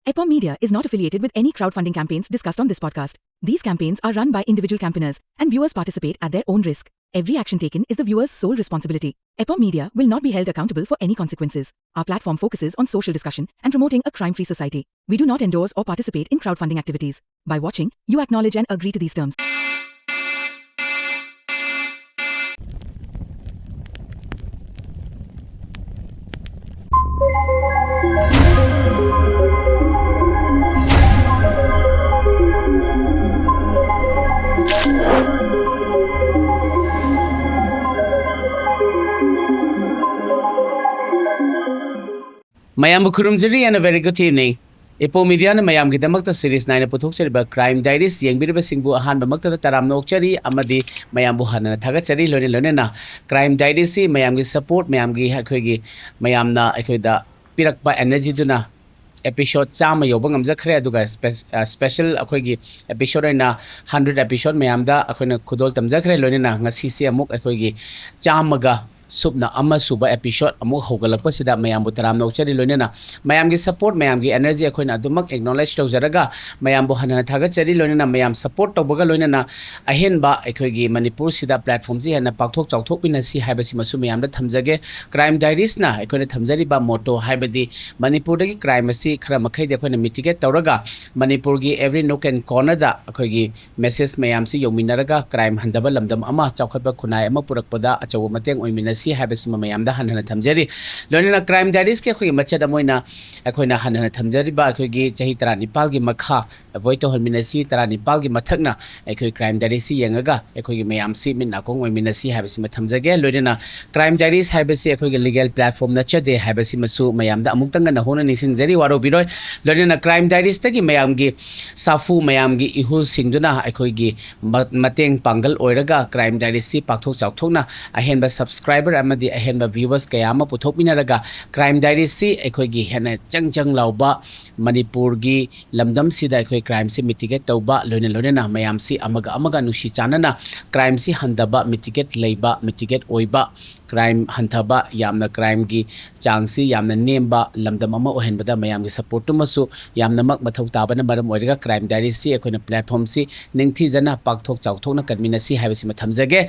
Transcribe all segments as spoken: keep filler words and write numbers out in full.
Epom Media is not affiliated with any crowdfunding campaigns discussed on this podcast. These campaigns are run by individual campaigners, and viewers participate at their own risk. Every action taken is the viewer's sole responsibility. Epom Media will not be held accountable for any consequences. Our platform focuses on social discussion and promoting a crime-free society. We do not endorse or participate in crowdfunding activities. By watching, you acknowledge and agree to these terms. ꯃꯌꯥꯝꯕꯨ ꯈꯨꯔꯨꯝꯖꯔꯤ and a very good evening. Epom Mediaꯅ ꯃꯌꯥꯝꯒꯤꯗꯃꯛꯇ series ꯅꯥꯏꯅ ꯄꯨꯊꯣꯛꯆꯔꯤꯕ Crime Diaries ꯌꯦꯡꯕꯤꯔꯤꯕꯁꯤꯡꯕꯨ ꯑꯍꯥꯟꯕꯃꯛꯇꯗ ꯇꯔꯥꯝꯅ ꯑꯣꯛꯆꯔꯤ ꯑꯃꯗꯤ ꯃꯌꯥꯝꯕꯨ ꯍꯟꯅ ꯊꯥꯒꯠꯆꯔꯤ꯫ ꯂꯣꯏꯅ ꯂꯣꯏꯅꯅ Crime Diariesꯁꯤ ꯃꯌꯥꯝꯒꯤ support, ꯃꯌꯥꯝꯒꯤ ꯑꯩꯈꯣꯏꯒꯤ ꯃꯌꯥꯝꯅ ꯑꯩꯈꯣꯏꯗ ꯄꯤꯔꯛꯄ energyꯗꯨꯅ episode ꯆꯥꯝꯃ ꯌꯧꯕ ꯉꯝꯖꯈ꯭ꯔꯦ꯫ ꯑꯗꯨꯒ spe-, ꯑ, special ꯑꯩꯈꯣꯏꯒꯤ episode ꯑꯣꯏꯅ hundred episode ꯃꯌꯥꯝꯗ ꯑꯩꯈꯣꯏꯅ ꯈꯨꯗꯣꯜ ꯇꯝꯖꯈ꯭ꯔꯦ꯫ ꯂꯣꯏꯅꯅ ꯉꯁꯤꯁꯤ ꯑꯃꯨꯛ ꯑꯩꯈꯣꯏꯒꯤ ꯆꯥꯝꯃꯒ ꯁꯨꯞꯅ ꯑꯃ ꯁꯨꯕ episode ꯑꯃꯨꯛ ꯍꯧꯒꯠꯂꯛꯄꯁꯤꯗ ꯃꯌꯥꯝꯕꯨ ꯇꯔꯥꯝꯅ ꯑꯣꯛꯆꯔꯤ꯫ ꯂꯣꯏꯅꯅ ꯃꯌꯥꯝꯒꯤ support, ꯃꯌꯥꯝꯒꯤ energy ꯑꯩꯈꯣꯏꯅ ꯑꯗꯨꯃꯛ acknowledge ꯇꯧꯖꯔꯒ ꯃꯌꯥꯝꯕꯨ ꯍꯟꯅ ꯍꯟꯅ ꯊꯥꯒꯠꯆꯔꯤ꯫ ꯂꯣꯏꯅꯅ ꯃꯌꯥꯝ support ꯇꯧꯕꯒ ꯂꯣꯏꯅꯅ ꯑꯍꯦꯟꯕ ꯑꯩꯈꯣꯏꯒꯤ ꯃꯅꯤꯄꯨꯔꯁꯤꯗ platformꯁꯤ ꯍꯦꯟꯅ ꯄꯥꯛꯊꯣꯛ ꯆꯥꯎꯊꯣꯛꯃꯤꯟꯅꯁꯤ ꯍꯥꯏꯕꯁꯤꯃꯁꯨ ꯃꯌꯥꯝꯗ ꯊꯝꯖꯒꯦ꯫ Crime Diariesꯅ ꯑꯩꯈꯣꯏꯅ ꯊꯝꯖꯔꯤꯕ motto ꯍꯥꯏꯕꯗꯤ ꯃꯅꯤꯄꯨꯔꯗꯒꯤ crime ꯑꯁꯤ ꯈꯔ ꯃꯈꯩꯗꯤ ꯑꯩꯈꯣꯏꯅ mitigate ꯇꯧꯔꯒ ꯃꯅꯤꯄꯨꯔꯒꯤ every nook and cornerꯗ ꯑꯩꯈꯣꯏꯒꯤ message ꯃꯌꯥꯝꯁꯤ ꯌꯧꯃꯤꯟꯅꯔꯒ crime ꯍꯟꯊꯕ ꯂꯝꯗꯝ ꯑꯃ, ꯆꯥꯎꯈꯠꯄ ꯈꯨꯟꯅꯥꯏ ꯑꯃ ꯄꯨꯔꯛꯄꯗ ꯑꯆꯧꯕ ꯃꯇꯦꯡ ꯑꯣꯏꯃꯤꯟꯅꯁꯤ ꯍꯥꯏꯕꯁꯤꯃ ꯃꯌꯥꯝꯗ ꯍꯟꯅ ꯍꯟꯅ ꯊꯝꯖꯔꯤ꯫ ꯂꯣꯏꯅꯅ Crime Diariesꯀꯤ ꯑꯩꯈꯣꯏꯒꯤ ꯃꯆꯦꯠ ꯑꯃ ꯑꯣꯏꯅ ꯑꯩꯈꯣꯏꯅ ꯍꯟꯅ ꯍꯟꯅ ꯊꯝꯖꯔꯤꯕ ꯑꯩꯈꯣꯏꯒꯤ ꯆꯍꯤ ꯇꯔꯥꯅꯤꯄꯥꯜꯒꯤ ꯃꯈꯥ avoid ꯇꯧꯍꯟꯃꯤꯟꯅꯁꯤ, ꯇꯔꯥꯅꯤꯄꯥꯜꯒꯤ ꯃꯊꯛꯅ ꯑꯩꯈꯣꯏ Crime Diariesꯁꯤ ꯌꯦꯡꯉꯒ ꯑꯩꯈꯣꯏꯒꯤ ꯃꯌꯥꯝꯁꯤ ꯃꯤꯠ ꯅꯥꯀꯣꯡ ꯑꯣꯏꯃꯤꯟꯅꯁꯤ ꯍꯥꯏꯕꯁꯤꯃ ꯊꯝꯖꯒꯦ꯫ ꯂꯣꯏꯅꯅ Crime Diaries ꯍꯥꯏꯕꯁꯤ ꯑꯩꯈꯣꯏꯒꯤ legal platform ꯅꯠꯆꯗꯦ ꯍꯥꯏꯕꯁꯤꯃꯁꯨ ꯃꯌꯥꯝꯗ ꯑꯃꯨꯛꯇꯪꯒ ꯅꯧꯍꯧꯅ ꯅꯤꯡꯁꯤꯡꯖꯔꯤ, ꯋꯥꯔꯧꯕꯤꯔꯣꯏ꯫ ꯂꯣꯏꯅꯅ Crime Diariesꯇꯒꯤ ꯃꯌꯥꯝꯒꯤ ꯁꯥꯐꯨ, ꯃꯌꯥꯝꯒꯤ ꯏꯍꯨꯜꯁꯤꯡꯗꯨꯅ ꯑꯩꯈꯣꯏꯒꯤ ꯃ-, ꯃꯇꯦꯡ ꯄꯥꯡꯒꯜ ꯑꯣꯏꯔꯒ Crime Diariesꯁꯤ ꯄꯥꯛꯊꯣꯛ ꯆꯥꯎꯊꯣꯛꯅ ꯑꯍꯦꯟꯕ subscriber ꯑꯃꯗꯤ ꯑꯍꯦꯟꯕ viewers ꯀꯌꯥ ꯑꯃ ꯄꯨꯊꯣꯛꯃꯤꯟꯅꯔꯒ Crime Diariesꯁꯤ ꯑꯩꯈꯣꯏꯒꯤ ꯍꯦꯟꯅ ꯆꯪ ꯆꯪ ꯂꯥꯎꯕ ꯃꯅꯤꯄꯨꯔꯒꯤ ꯂꯝꯗꯝꯁꯤꯗ ꯑꯩꯈꯣꯏ ꯀ꯭ꯔꯥꯏꯝꯁꯤ ꯃꯤꯇꯤꯒꯦꯠ ꯇꯧꯕ, ꯂꯣꯏꯅ ꯂꯣꯏꯅꯅ ꯃꯌꯥꯝꯁꯤ ꯑꯃꯒ ꯑꯃꯒ ꯅꯨꯡꯁꯤ ꯆꯥꯟꯅꯅ ꯀ꯭ꯔꯥꯏꯝꯁꯤ ꯍꯟꯊꯕ, ꯃꯤꯇꯤꯒꯦꯠ ꯂꯩꯕ, ꯃꯤꯇꯤꯒꯦꯠ ꯑꯣꯏꯕ, ꯀ꯭ꯔꯥꯏꯝ ꯍꯟꯊꯕ, ꯌꯥꯝꯅ ꯀ꯭ꯔꯥꯏꯝꯒꯤ ꯆꯥꯡꯁꯤ ꯌꯥꯝꯅ ꯅꯦꯝꯕ ꯂꯝꯗꯝ ꯑꯃ ꯑꯣꯏꯍꯟꯕꯗ ꯃꯌꯥꯝꯒꯤ ꯁꯄꯣꯔꯠꯇꯨꯃꯁꯨ ꯌꯥꯝꯅꯃꯛ ꯃꯊꯧ ꯇꯥꯕꯅ ꯃꯔꯝ ꯑꯣꯏꯔꯒ ꯀ꯭ꯔꯥꯏꯝ ꯗꯥꯏꯔꯤꯁꯤ ꯑꯩꯈꯣꯏꯅ ꯄ꯭ꯂꯦꯠꯐꯣꯝꯁꯤ ꯅꯤꯡꯊꯤꯖꯅ ꯄꯥꯛꯊꯣꯛ ꯆꯥꯎꯊꯣꯛꯅ ꯀꯟꯃꯤꯟꯅꯁꯤ ꯍꯥꯏꯕꯁꯤꯃ ꯊꯝꯖꯒꯦ꯫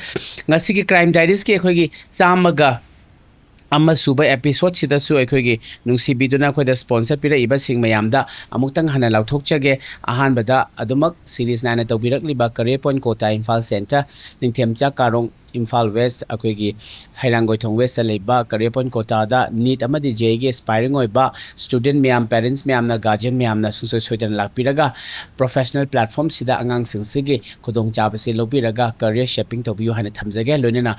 ꯉꯁꯤꯒꯤ ꯀ꯭ꯔꯥꯏꯝ ꯗꯥꯏꯔꯤꯁꯀꯤ ꯑꯩꯈꯣꯏꯒꯤ ꯆꯥꯝꯃꯒ ꯑꯃ ꯁꯨꯕ ꯑꯦꯄꯤꯁꯣꯗꯁꯤꯗꯁꯨ ꯑꯩꯈꯣꯏꯒꯤ ꯅꯨꯡꯁꯤꯕꯤꯗꯨꯅ ꯑꯩꯈꯣꯏꯗ ꯁ꯭ꯄꯣꯟꯁꯔ ꯄꯤꯔꯛꯏꯕꯁꯤꯡ ꯃꯌꯥꯝꯗ ꯑꯃꯨꯛꯇꯪ ꯍꯟꯅ ꯂꯥꯎꯊꯣꯛꯆꯒꯦ꯫ ꯑꯍꯥꯟꯕꯗ ꯑꯗꯨꯃꯛ ꯁꯤꯔꯤꯁ ꯅꯥꯏꯅ ꯇꯧꯕꯤꯔꯛꯂꯤꯕ ꯀꯔꯦ ꯄꯣꯏꯟ ꯀꯣꯇꯥ ꯏꯝꯐꯥꯜ ꯁꯦꯟꯇꯔ, ꯅꯤꯡꯊꯦꯝꯆꯥ ꯀꯥꯔꯣꯡ ꯏꯝꯐꯥꯜ ꯋꯦꯁ, ꯑꯩꯈꯣꯏꯒꯤ ꯍꯩꯔꯥꯡꯒꯣꯏꯊꯣꯡ ꯋꯦꯁꯇ ꯂꯩꯕ ꯀꯔꯦ ꯄꯣꯏꯟ ꯀꯣꯇꯥꯗ ꯅꯤꯠ ꯑꯃꯗꯤ ꯖꯦꯏꯒꯤ ꯑꯦꯁꯄꯥꯏꯔꯤꯡ ꯑꯣꯏꯕ ꯁ꯭ꯇꯨꯗꯦꯟꯠ ꯃꯌꯥꯝ, ꯄꯦꯔꯦꯟꯠꯁ ꯃꯌꯥꯝꯅ, ꯒꯥꯔꯖꯤꯌꯟ ꯃꯌꯥꯝꯅ ꯁꯨꯡꯁꯣꯏ ꯁꯣꯏꯗꯅ ꯂꯥꯛꯄꯤꯔꯒ ꯄ꯭ꯔꯣꯐꯦꯁꯅꯦꯜ ꯄ꯭ꯂꯦꯠꯐꯣꯝꯁꯤꯗ ꯑꯉꯥꯡꯁꯤꯡꯁꯤꯒꯤ ꯈꯨꯗꯣꯡꯆꯥꯕꯁꯤ ꯂꯧꯕꯤꯔꯒ ꯀꯔꯤꯌꯔ ꯁꯦꯄꯤꯡ ꯇꯧꯕꯤꯌꯨ ꯍꯥꯏꯅ ꯊꯝꯖꯒꯦ꯫ ꯂꯣꯏꯅꯅ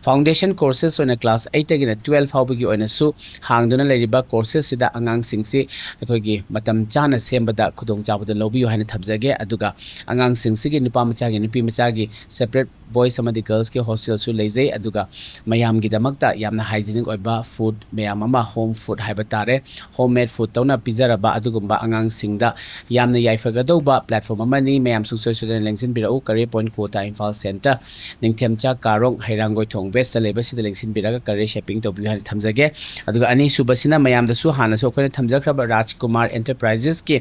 ꯐꯥꯎꯟꯗꯦꯁꯟ ꯀꯣꯔꯁꯦꯁ ꯑꯣꯏꯅ ꯀ꯭ꯂꯥꯁ ꯑꯩꯠꯇꯒꯤꯅ ꯇꯨꯋꯦꯜꯐ ꯐꯥꯎꯕꯒꯤ ꯑꯣꯏꯅꯁꯨ ꯍꯥꯡꯗꯨꯅ ꯂꯩꯔꯤꯕ ꯀꯣꯔꯁꯦꯁꯁꯤꯗ ꯑꯉꯥꯡꯁꯤꯡꯁꯤ ꯑꯩꯈꯣꯏꯒꯤ ꯃꯇꯝ ꯆꯥꯅ ꯁꯦꯝꯕꯗ ꯈꯨꯗꯣꯡꯆꯥꯕꯗꯨ ꯂꯧꯕꯤꯌꯨ ꯍꯥꯏꯅ ꯊꯝꯖꯒꯦ꯫ ꯑꯗꯨꯒ ꯑꯉꯥꯡꯁꯤꯡꯁꯤꯒꯤ ꯅꯨꯄꯥ ꯃꯆꯥꯒꯤ, ꯅꯨꯄꯤ ꯃꯆꯥꯒꯤ ꯁꯦꯄꯔꯦꯠ ꯕꯣꯏꯁ ꯑꯃꯗꯤ ꯒꯔꯜꯁꯀꯤ ꯍꯣꯁꯇꯦꯜꯁꯨ ꯂꯩꯖꯩ꯫ ꯑꯗꯨꯒ ꯃꯌꯥꯝꯒꯤꯗꯃꯛꯇ ꯌꯥꯝꯅ ꯍꯥꯏꯖꯤꯅꯤꯛ ꯑꯣꯏꯕ ꯐꯨꯗ ꯃꯌꯥꯝ ꯑꯃ, ꯍꯣꯝ ꯐꯨꯗ ꯍꯥꯏꯕ ꯇꯥꯔꯦ, ꯍꯣꯝ ꯃꯦꯗ ꯐꯨꯗ ꯇꯧꯅ ꯄꯤꯖꯔꯕ ꯑꯗꯨꯒꯨꯝꯕ ꯑꯉꯥꯡꯁꯤꯡꯗ ꯌꯥꯝꯅ ꯌꯥꯏꯐꯒꯗꯧꯕ ꯄ꯭ꯂꯦꯠꯐꯣꯝ ꯑꯃꯅꯤ꯫ ꯃꯌꯥꯝ ꯁꯨꯡꯁꯣꯏ ꯁꯣꯏꯗꯅ ꯂꯦꯡꯁꯤꯟꯕꯤꯔꯛꯎ꯫ ꯀꯔꯦ ꯄꯣꯏꯟ ꯀꯣꯇꯥ ꯏꯝꯐꯥꯜ ꯁꯦꯟꯇꯔ, ꯅꯤꯡꯊꯦꯝꯆꯥ ꯀꯥꯔꯣꯡ, ꯍꯩꯔꯥꯡꯒꯣꯏꯊꯣꯡ ꯋꯦꯁꯇ ꯂꯩꯕꯁꯤꯗ ꯂꯦꯡꯁꯤꯟꯕꯤꯔꯒ ꯀꯔꯤꯌꯔ ꯁꯦꯄꯤꯡ ꯇꯧꯕꯤꯌꯨ ꯍꯥꯏꯅ ꯊꯝꯖꯒꯦ꯫ ꯑꯗꯨꯒ ꯑꯅꯤꯁꯨꯕꯁꯤꯅ ꯃꯌꯥꯝꯗꯁꯨ ꯍꯥꯟꯅꯁꯨ ꯑꯩꯈꯣꯏꯅ ꯊꯝꯖꯈ꯭ꯔꯕ ꯔꯥꯖꯀꯨꯃꯥꯔ ꯑꯦꯟꯇꯔꯄ꯭ꯔꯥꯏꯖꯦꯁꯀꯤ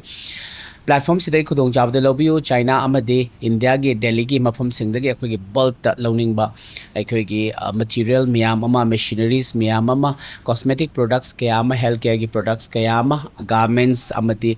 ꯄ꯭ꯂꯦꯠꯐꯣꯝꯁꯤꯗꯒꯤ ꯈꯨꯗꯣꯡꯆꯥꯕꯗꯨ ꯂꯧꯕꯤꯌꯨ꯫ ꯆꯥꯏꯅꯥ ꯑꯃꯗꯤ ꯏꯟꯗꯤꯌꯥꯒꯤ ꯗꯦꯜꯂꯤꯒꯤ ꯃꯐꯝꯁꯤꯡꯗꯒꯤ ꯑꯩꯈꯣꯏꯒꯤ ꯕꯜꯛꯇ ꯂꯧꯅꯤꯡꯕ ꯑꯩꯈꯣꯏꯒꯤ, ꯑ, ꯃꯦꯇꯤꯔꯤꯌꯦꯜ ꯃꯌꯥꯝ ꯑꯃ, ꯃꯦꯁꯤꯅꯔꯤꯁ ꯃꯌꯥꯝ ꯑꯃ, ꯀꯣꯁꯃꯦꯇꯤꯛ ꯄ꯭ꯔꯣꯗꯛꯁ ꯀꯌꯥ ꯑꯃ, ꯍꯦꯜꯊ ꯀꯦꯌꯔꯒꯤ ꯄ꯭ꯔꯣꯗꯛꯁ ꯀꯌꯥ ꯑꯃ, ꯒꯥꯔꯃꯦꯟꯠꯁ ꯑꯃꯗꯤ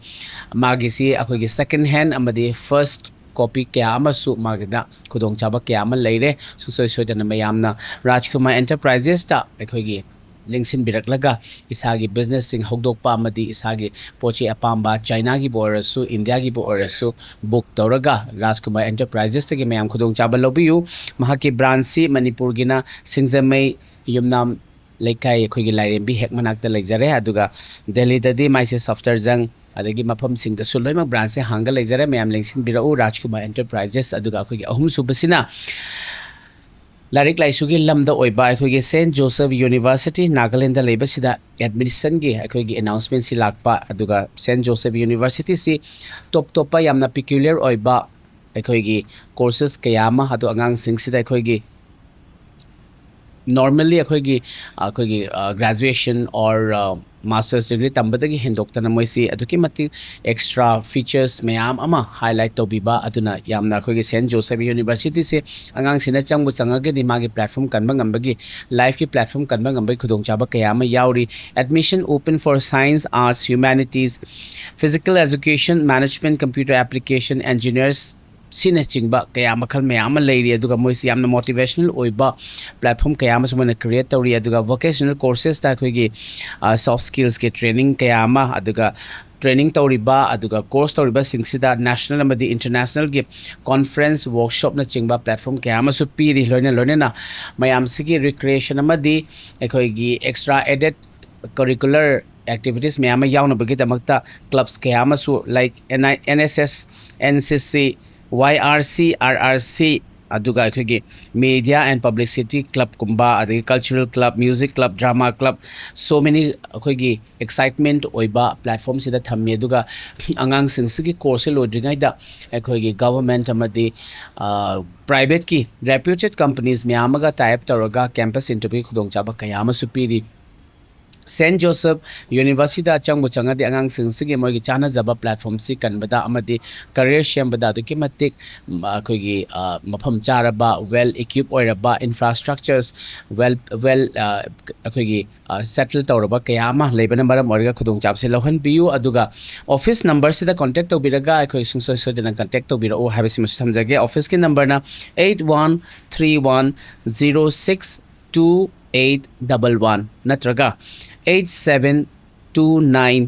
ꯃꯥꯒꯤꯁꯤ ꯑꯩꯈꯣꯏꯒꯤ ꯁꯦꯀꯦꯟ ꯍꯦꯟ ꯑꯃꯗꯤ ꯐꯥꯔꯁ ꯀꯣꯄꯤ ꯀꯌꯥ ꯑꯃꯁꯨ ꯃꯥꯒꯤꯗ ꯈꯨꯗꯣꯡꯆꯥꯕ ꯀꯌꯥ ꯑꯃ ꯂꯩꯔꯦ꯫ ꯁꯨꯡꯁꯣꯏ ꯁꯣꯏꯗꯅ ꯃꯌꯥꯝꯅ ꯔꯥꯖꯀꯨꯃꯥꯔ ꯑꯦꯟꯇꯔꯄ꯭ꯔꯥꯏꯖꯦꯁꯇ ꯑꯩꯈꯣꯏꯒꯤ ꯂꯦꯡꯁꯤꯟꯕꯤꯔꯛꯂꯒ ꯏꯁꯥꯒꯤ ꯕꯤꯖꯤꯅꯦꯁꯁꯤꯡ ꯍꯧꯗꯣꯛꯄ ꯑꯃꯗꯤ ꯏꯁꯥꯒꯤ ꯄꯣꯠ ꯆꯩ ꯑꯄꯥꯝꯕ ꯆꯥꯏꯅꯥꯒꯤꯕꯨ ꯑꯣꯏꯔꯁꯨ, ꯏꯟꯗꯤꯌꯥꯒꯤꯕꯨ ꯑꯣꯏꯔꯁꯨ ꯕꯨꯛ ꯇꯧꯔꯒ ꯔꯥꯖꯀꯨꯃꯥꯔ ꯑꯦꯟꯇꯔꯄ꯭ꯔꯥꯏꯖꯦꯁꯇꯒꯤ ꯃꯌꯥꯝ ꯈꯨꯗꯣꯡꯆꯥꯕ ꯂꯧꯕꯤꯌꯨ꯫ ꯃꯍꯥꯛꯀꯤ ꯕ꯭ꯔꯥꯟꯁꯁꯤ ꯃꯅꯤꯄꯨꯔꯒꯤꯅ ꯁꯤꯡꯖꯃꯩ ꯌꯨꯝꯅꯥꯝ ꯂꯩꯀꯥꯏ, ꯑꯩꯈꯣꯏꯒꯤ ꯂꯥꯏꯔꯦꯝꯕꯤ ꯍꯦꯛ ꯃꯅꯥꯛꯇ ꯂꯩꯖꯔꯦ꯫ ꯑꯗꯨꯒ ꯗꯦꯜꯂꯤꯗꯗꯤ ꯃꯥꯏꯁꯦ ꯁꯐꯇꯔꯖꯪ ꯑꯗꯒꯤ ꯃꯐꯝꯁꯤꯡꯗꯁꯨ ꯂꯣꯏꯅꯃꯛ ꯕ꯭ꯔꯥꯟꯁꯁꯦ ꯍꯥꯡꯒ ꯂꯩꯖꯔꯦ꯫ ꯃꯌꯥꯝ ꯂꯦꯡꯁꯤꯟꯕꯤꯔꯛꯎ ꯔꯥꯖꯀꯨꯃꯥꯔ ꯑꯦꯟꯇꯔꯄ꯭ꯔꯥꯏꯖꯦꯁ꯫ ꯑꯗꯨꯒ ꯑꯩꯈꯣꯏꯒꯤ ꯑꯍꯨꯝꯁꯨꯕꯁꯤꯅ ꯂꯥꯏꯔꯤꯛ ꯂꯥꯏꯁꯨꯒꯤ ꯂꯝꯗ ꯑꯣꯏꯕ ꯑꯩꯈꯣꯏꯒꯤ ꯁꯦꯟ ꯖꯣꯁꯦꯐ ꯌꯨꯅꯤꯚꯔꯁꯤꯇꯤ ꯅꯥꯒꯥꯂꯦꯟꯗ ꯂꯩꯕꯁꯤꯗ ꯑꯦꯗꯃꯤꯁꯟꯒꯤ ꯑꯩꯈꯣꯏꯒꯤ ꯑꯦꯅꯥꯎꯟꯁꯃꯦꯟꯁꯤ ꯂꯥꯛꯄ, ꯑꯗꯨꯒ ꯁꯦꯟ ꯖꯣꯁꯦꯐ ꯌꯨꯅꯤꯚꯔꯁꯤꯇꯤꯁꯤ ꯇꯣꯞ ꯇꯣꯞꯄ ꯌꯥꯝꯅ ꯄꯤꯀ꯭ꯌꯨꯂꯔ ꯑꯣꯏꯕ ꯑꯩꯈꯣꯏꯒꯤ ꯀꯣꯔꯁꯦꯁ ꯀꯌꯥ ꯑꯃ ꯑꯗꯨ ꯑꯉꯥꯡꯁꯤꯡꯁꯤꯗ ꯑꯩꯈꯣꯏꯒꯤ normally ꯑꯩꯈꯣꯏꯒꯤ ꯑꯩꯈꯣꯏꯒꯤ graduation or master's degree ꯇꯝꯕꯗꯒꯤ ꯍꯦꯟꯗꯣꯛꯇꯅ ꯃꯣꯏꯁꯤ ꯑꯗꯨꯛꯀꯤ ꯃꯇꯤꯛ extra features ꯃꯌꯥꯝ ꯑꯃ highlight ꯇꯧꯕꯤꯕ, ꯑꯗꯨꯅ ꯌꯥꯝꯅ ꯑꯩꯈꯣꯏꯒꯤ ꯁꯦꯟ ꯖꯣꯁꯦꯐ ꯌꯨꯅꯤꯚꯔꯁꯤꯇꯤꯁꯦ ꯑꯉꯥꯡꯁꯤꯡꯅ ꯆꯪꯕꯨ ꯆꯪꯉꯒꯗꯤ ꯃꯥꯒꯤ platform ꯀꯟꯕ ꯉꯝꯕꯒꯤ, ꯂꯥꯏꯐꯀꯤ platform ꯀꯟꯕ ꯉꯝꯕꯒꯤ ꯈꯨꯗꯣꯡꯆꯥꯕ ꯀꯌꯥ ꯑꯃ ꯌꯥꯎꯔꯤ꯫ Admission open for science, arts, humanities, physical education, management, computer application, engineers, ꯁꯤꯅꯆꯤꯡꯕ ꯀꯌꯥ ꯃꯈꯜ ꯃꯌꯥꯝ ꯑꯃ ꯂꯩꯔꯤ꯫ ꯑꯗꯨꯒ ꯃꯣꯏꯁꯤ ꯌꯥꯝꯅ motivational ꯑꯣꯏꯕ platform ꯀꯌꯥ ꯑꯃꯁꯨ ꯃꯣꯏꯅ create ꯇꯧꯔꯤ꯫ ꯑꯗꯨꯒ vocational coursesꯇ ꯑꯩꯈꯣꯏꯒꯤ soft skillsꯀꯤ training ꯀꯌꯥ ꯑꯃ, ꯑꯗꯨꯒ training ꯇꯧꯔꯤꯕ ꯑꯗꯨꯒ course ꯇꯧꯔꯤꯕꯁꯤꯡꯁꯤꯗ national ꯑꯃꯗꯤ internationalꯒꯤ conference, workshopꯅꯆꯤꯡꯕ platform ꯀꯌꯥ ꯑꯃꯁꯨ ꯄꯤꯔꯤ꯫ ꯂꯣꯏꯅ ꯂꯣꯏꯅꯅ ꯃꯌꯥꯝꯁꯤꯒꯤ recreation ꯑꯃꯗꯤ ꯑꯩꯈꯣꯏꯒꯤ extra added curricular activities ꯃꯌꯥꯝ ꯑꯃ ꯌꯥꯎꯅꯕꯒꯤꯗꯃꯛꯇ clubs ꯀꯌꯥ ꯑꯃꯁꯨ, like NSS, NCC, YRC, RRC, ꯑꯗꯨꯒ ꯑꯩꯈꯣꯏꯒꯤ media and publicity clubꯀꯨꯝꯕ, ꯑꯗꯒꯤ cultural club, music club, drama club, so many ꯑꯩꯈꯣꯏꯒꯤ excitement ꯑꯣꯏꯕ platformꯁꯤꯗ ꯊꯝꯃꯤ꯫ ꯑꯗꯨꯒ ꯑꯉꯥꯡꯁꯤꯡꯁꯤꯒꯤ courseꯁꯦ ꯂꯣꯏꯗ꯭ꯔꯤꯉꯩꯗ ꯑꯩꯈꯣꯏꯒꯤ government ꯑꯃꯗꯤ privateꯀꯤ reputed companies ꯃꯌꯥꯝ ꯑꯃꯒ tie up ꯇꯧꯔꯒ campus interviewꯒꯤ ꯈꯨꯗꯣꯡꯆꯥꯕ ꯀꯌꯥ ꯑꯃꯁꯨ ꯄꯤꯔꯤ꯫ ꯁꯦꯟ ꯖꯣꯁꯦꯐ ꯌꯨꯅꯤꯚꯔꯁꯤꯇꯤꯗ ꯆꯪꯕꯨ ꯆꯪꯉꯗꯤ ꯑꯉꯥꯡꯁꯤꯡꯁꯤꯒꯤ ꯃꯣꯏꯒꯤ ꯆꯥꯟꯅꯖꯕ platformꯁꯤ ꯀꯟꯕꯗ ꯑꯃꯗꯤ career ꯁꯦꯝꯕꯗ ꯑꯗꯨꯛꯀꯤ ꯃꯇꯤꯛ ꯑꯩꯈꯣꯏꯒꯤ ꯃꯐꯝ ꯆꯥꯔꯕ, well equip ꯑꯣꯏꯔꯕ, infrastructures well well ꯑꯩꯈꯣꯏꯒꯤ settle ꯇꯧꯔꯕ ꯀꯌꯥ ꯑꯃ ꯂꯩꯕꯅ ꯃꯔꯝ ꯑꯣꯏꯔꯒ ꯈꯨꯗꯣꯡꯆꯥꯕꯁꯤ ꯂꯧꯍꯟꯕꯤꯌꯨ꯫ ꯑꯗꯨꯒ office numberꯁꯤꯗ contact ꯇꯧꯕꯤꯔꯒ ꯑꯩꯈꯣꯏ ꯁꯨꯡꯁꯣꯏ ꯁꯣꯏꯗꯅ contact ꯇꯧꯕꯤꯔꯛꯎ ꯍꯥꯏꯕꯁꯤꯃꯁꯨ ꯊꯝꯖꯒꯦ꯫ Officeꯀꯤ numberꯅ eight one three one zero six two eight double one ꯅꯠꯇ꯭ꯔꯒ eight seven two nine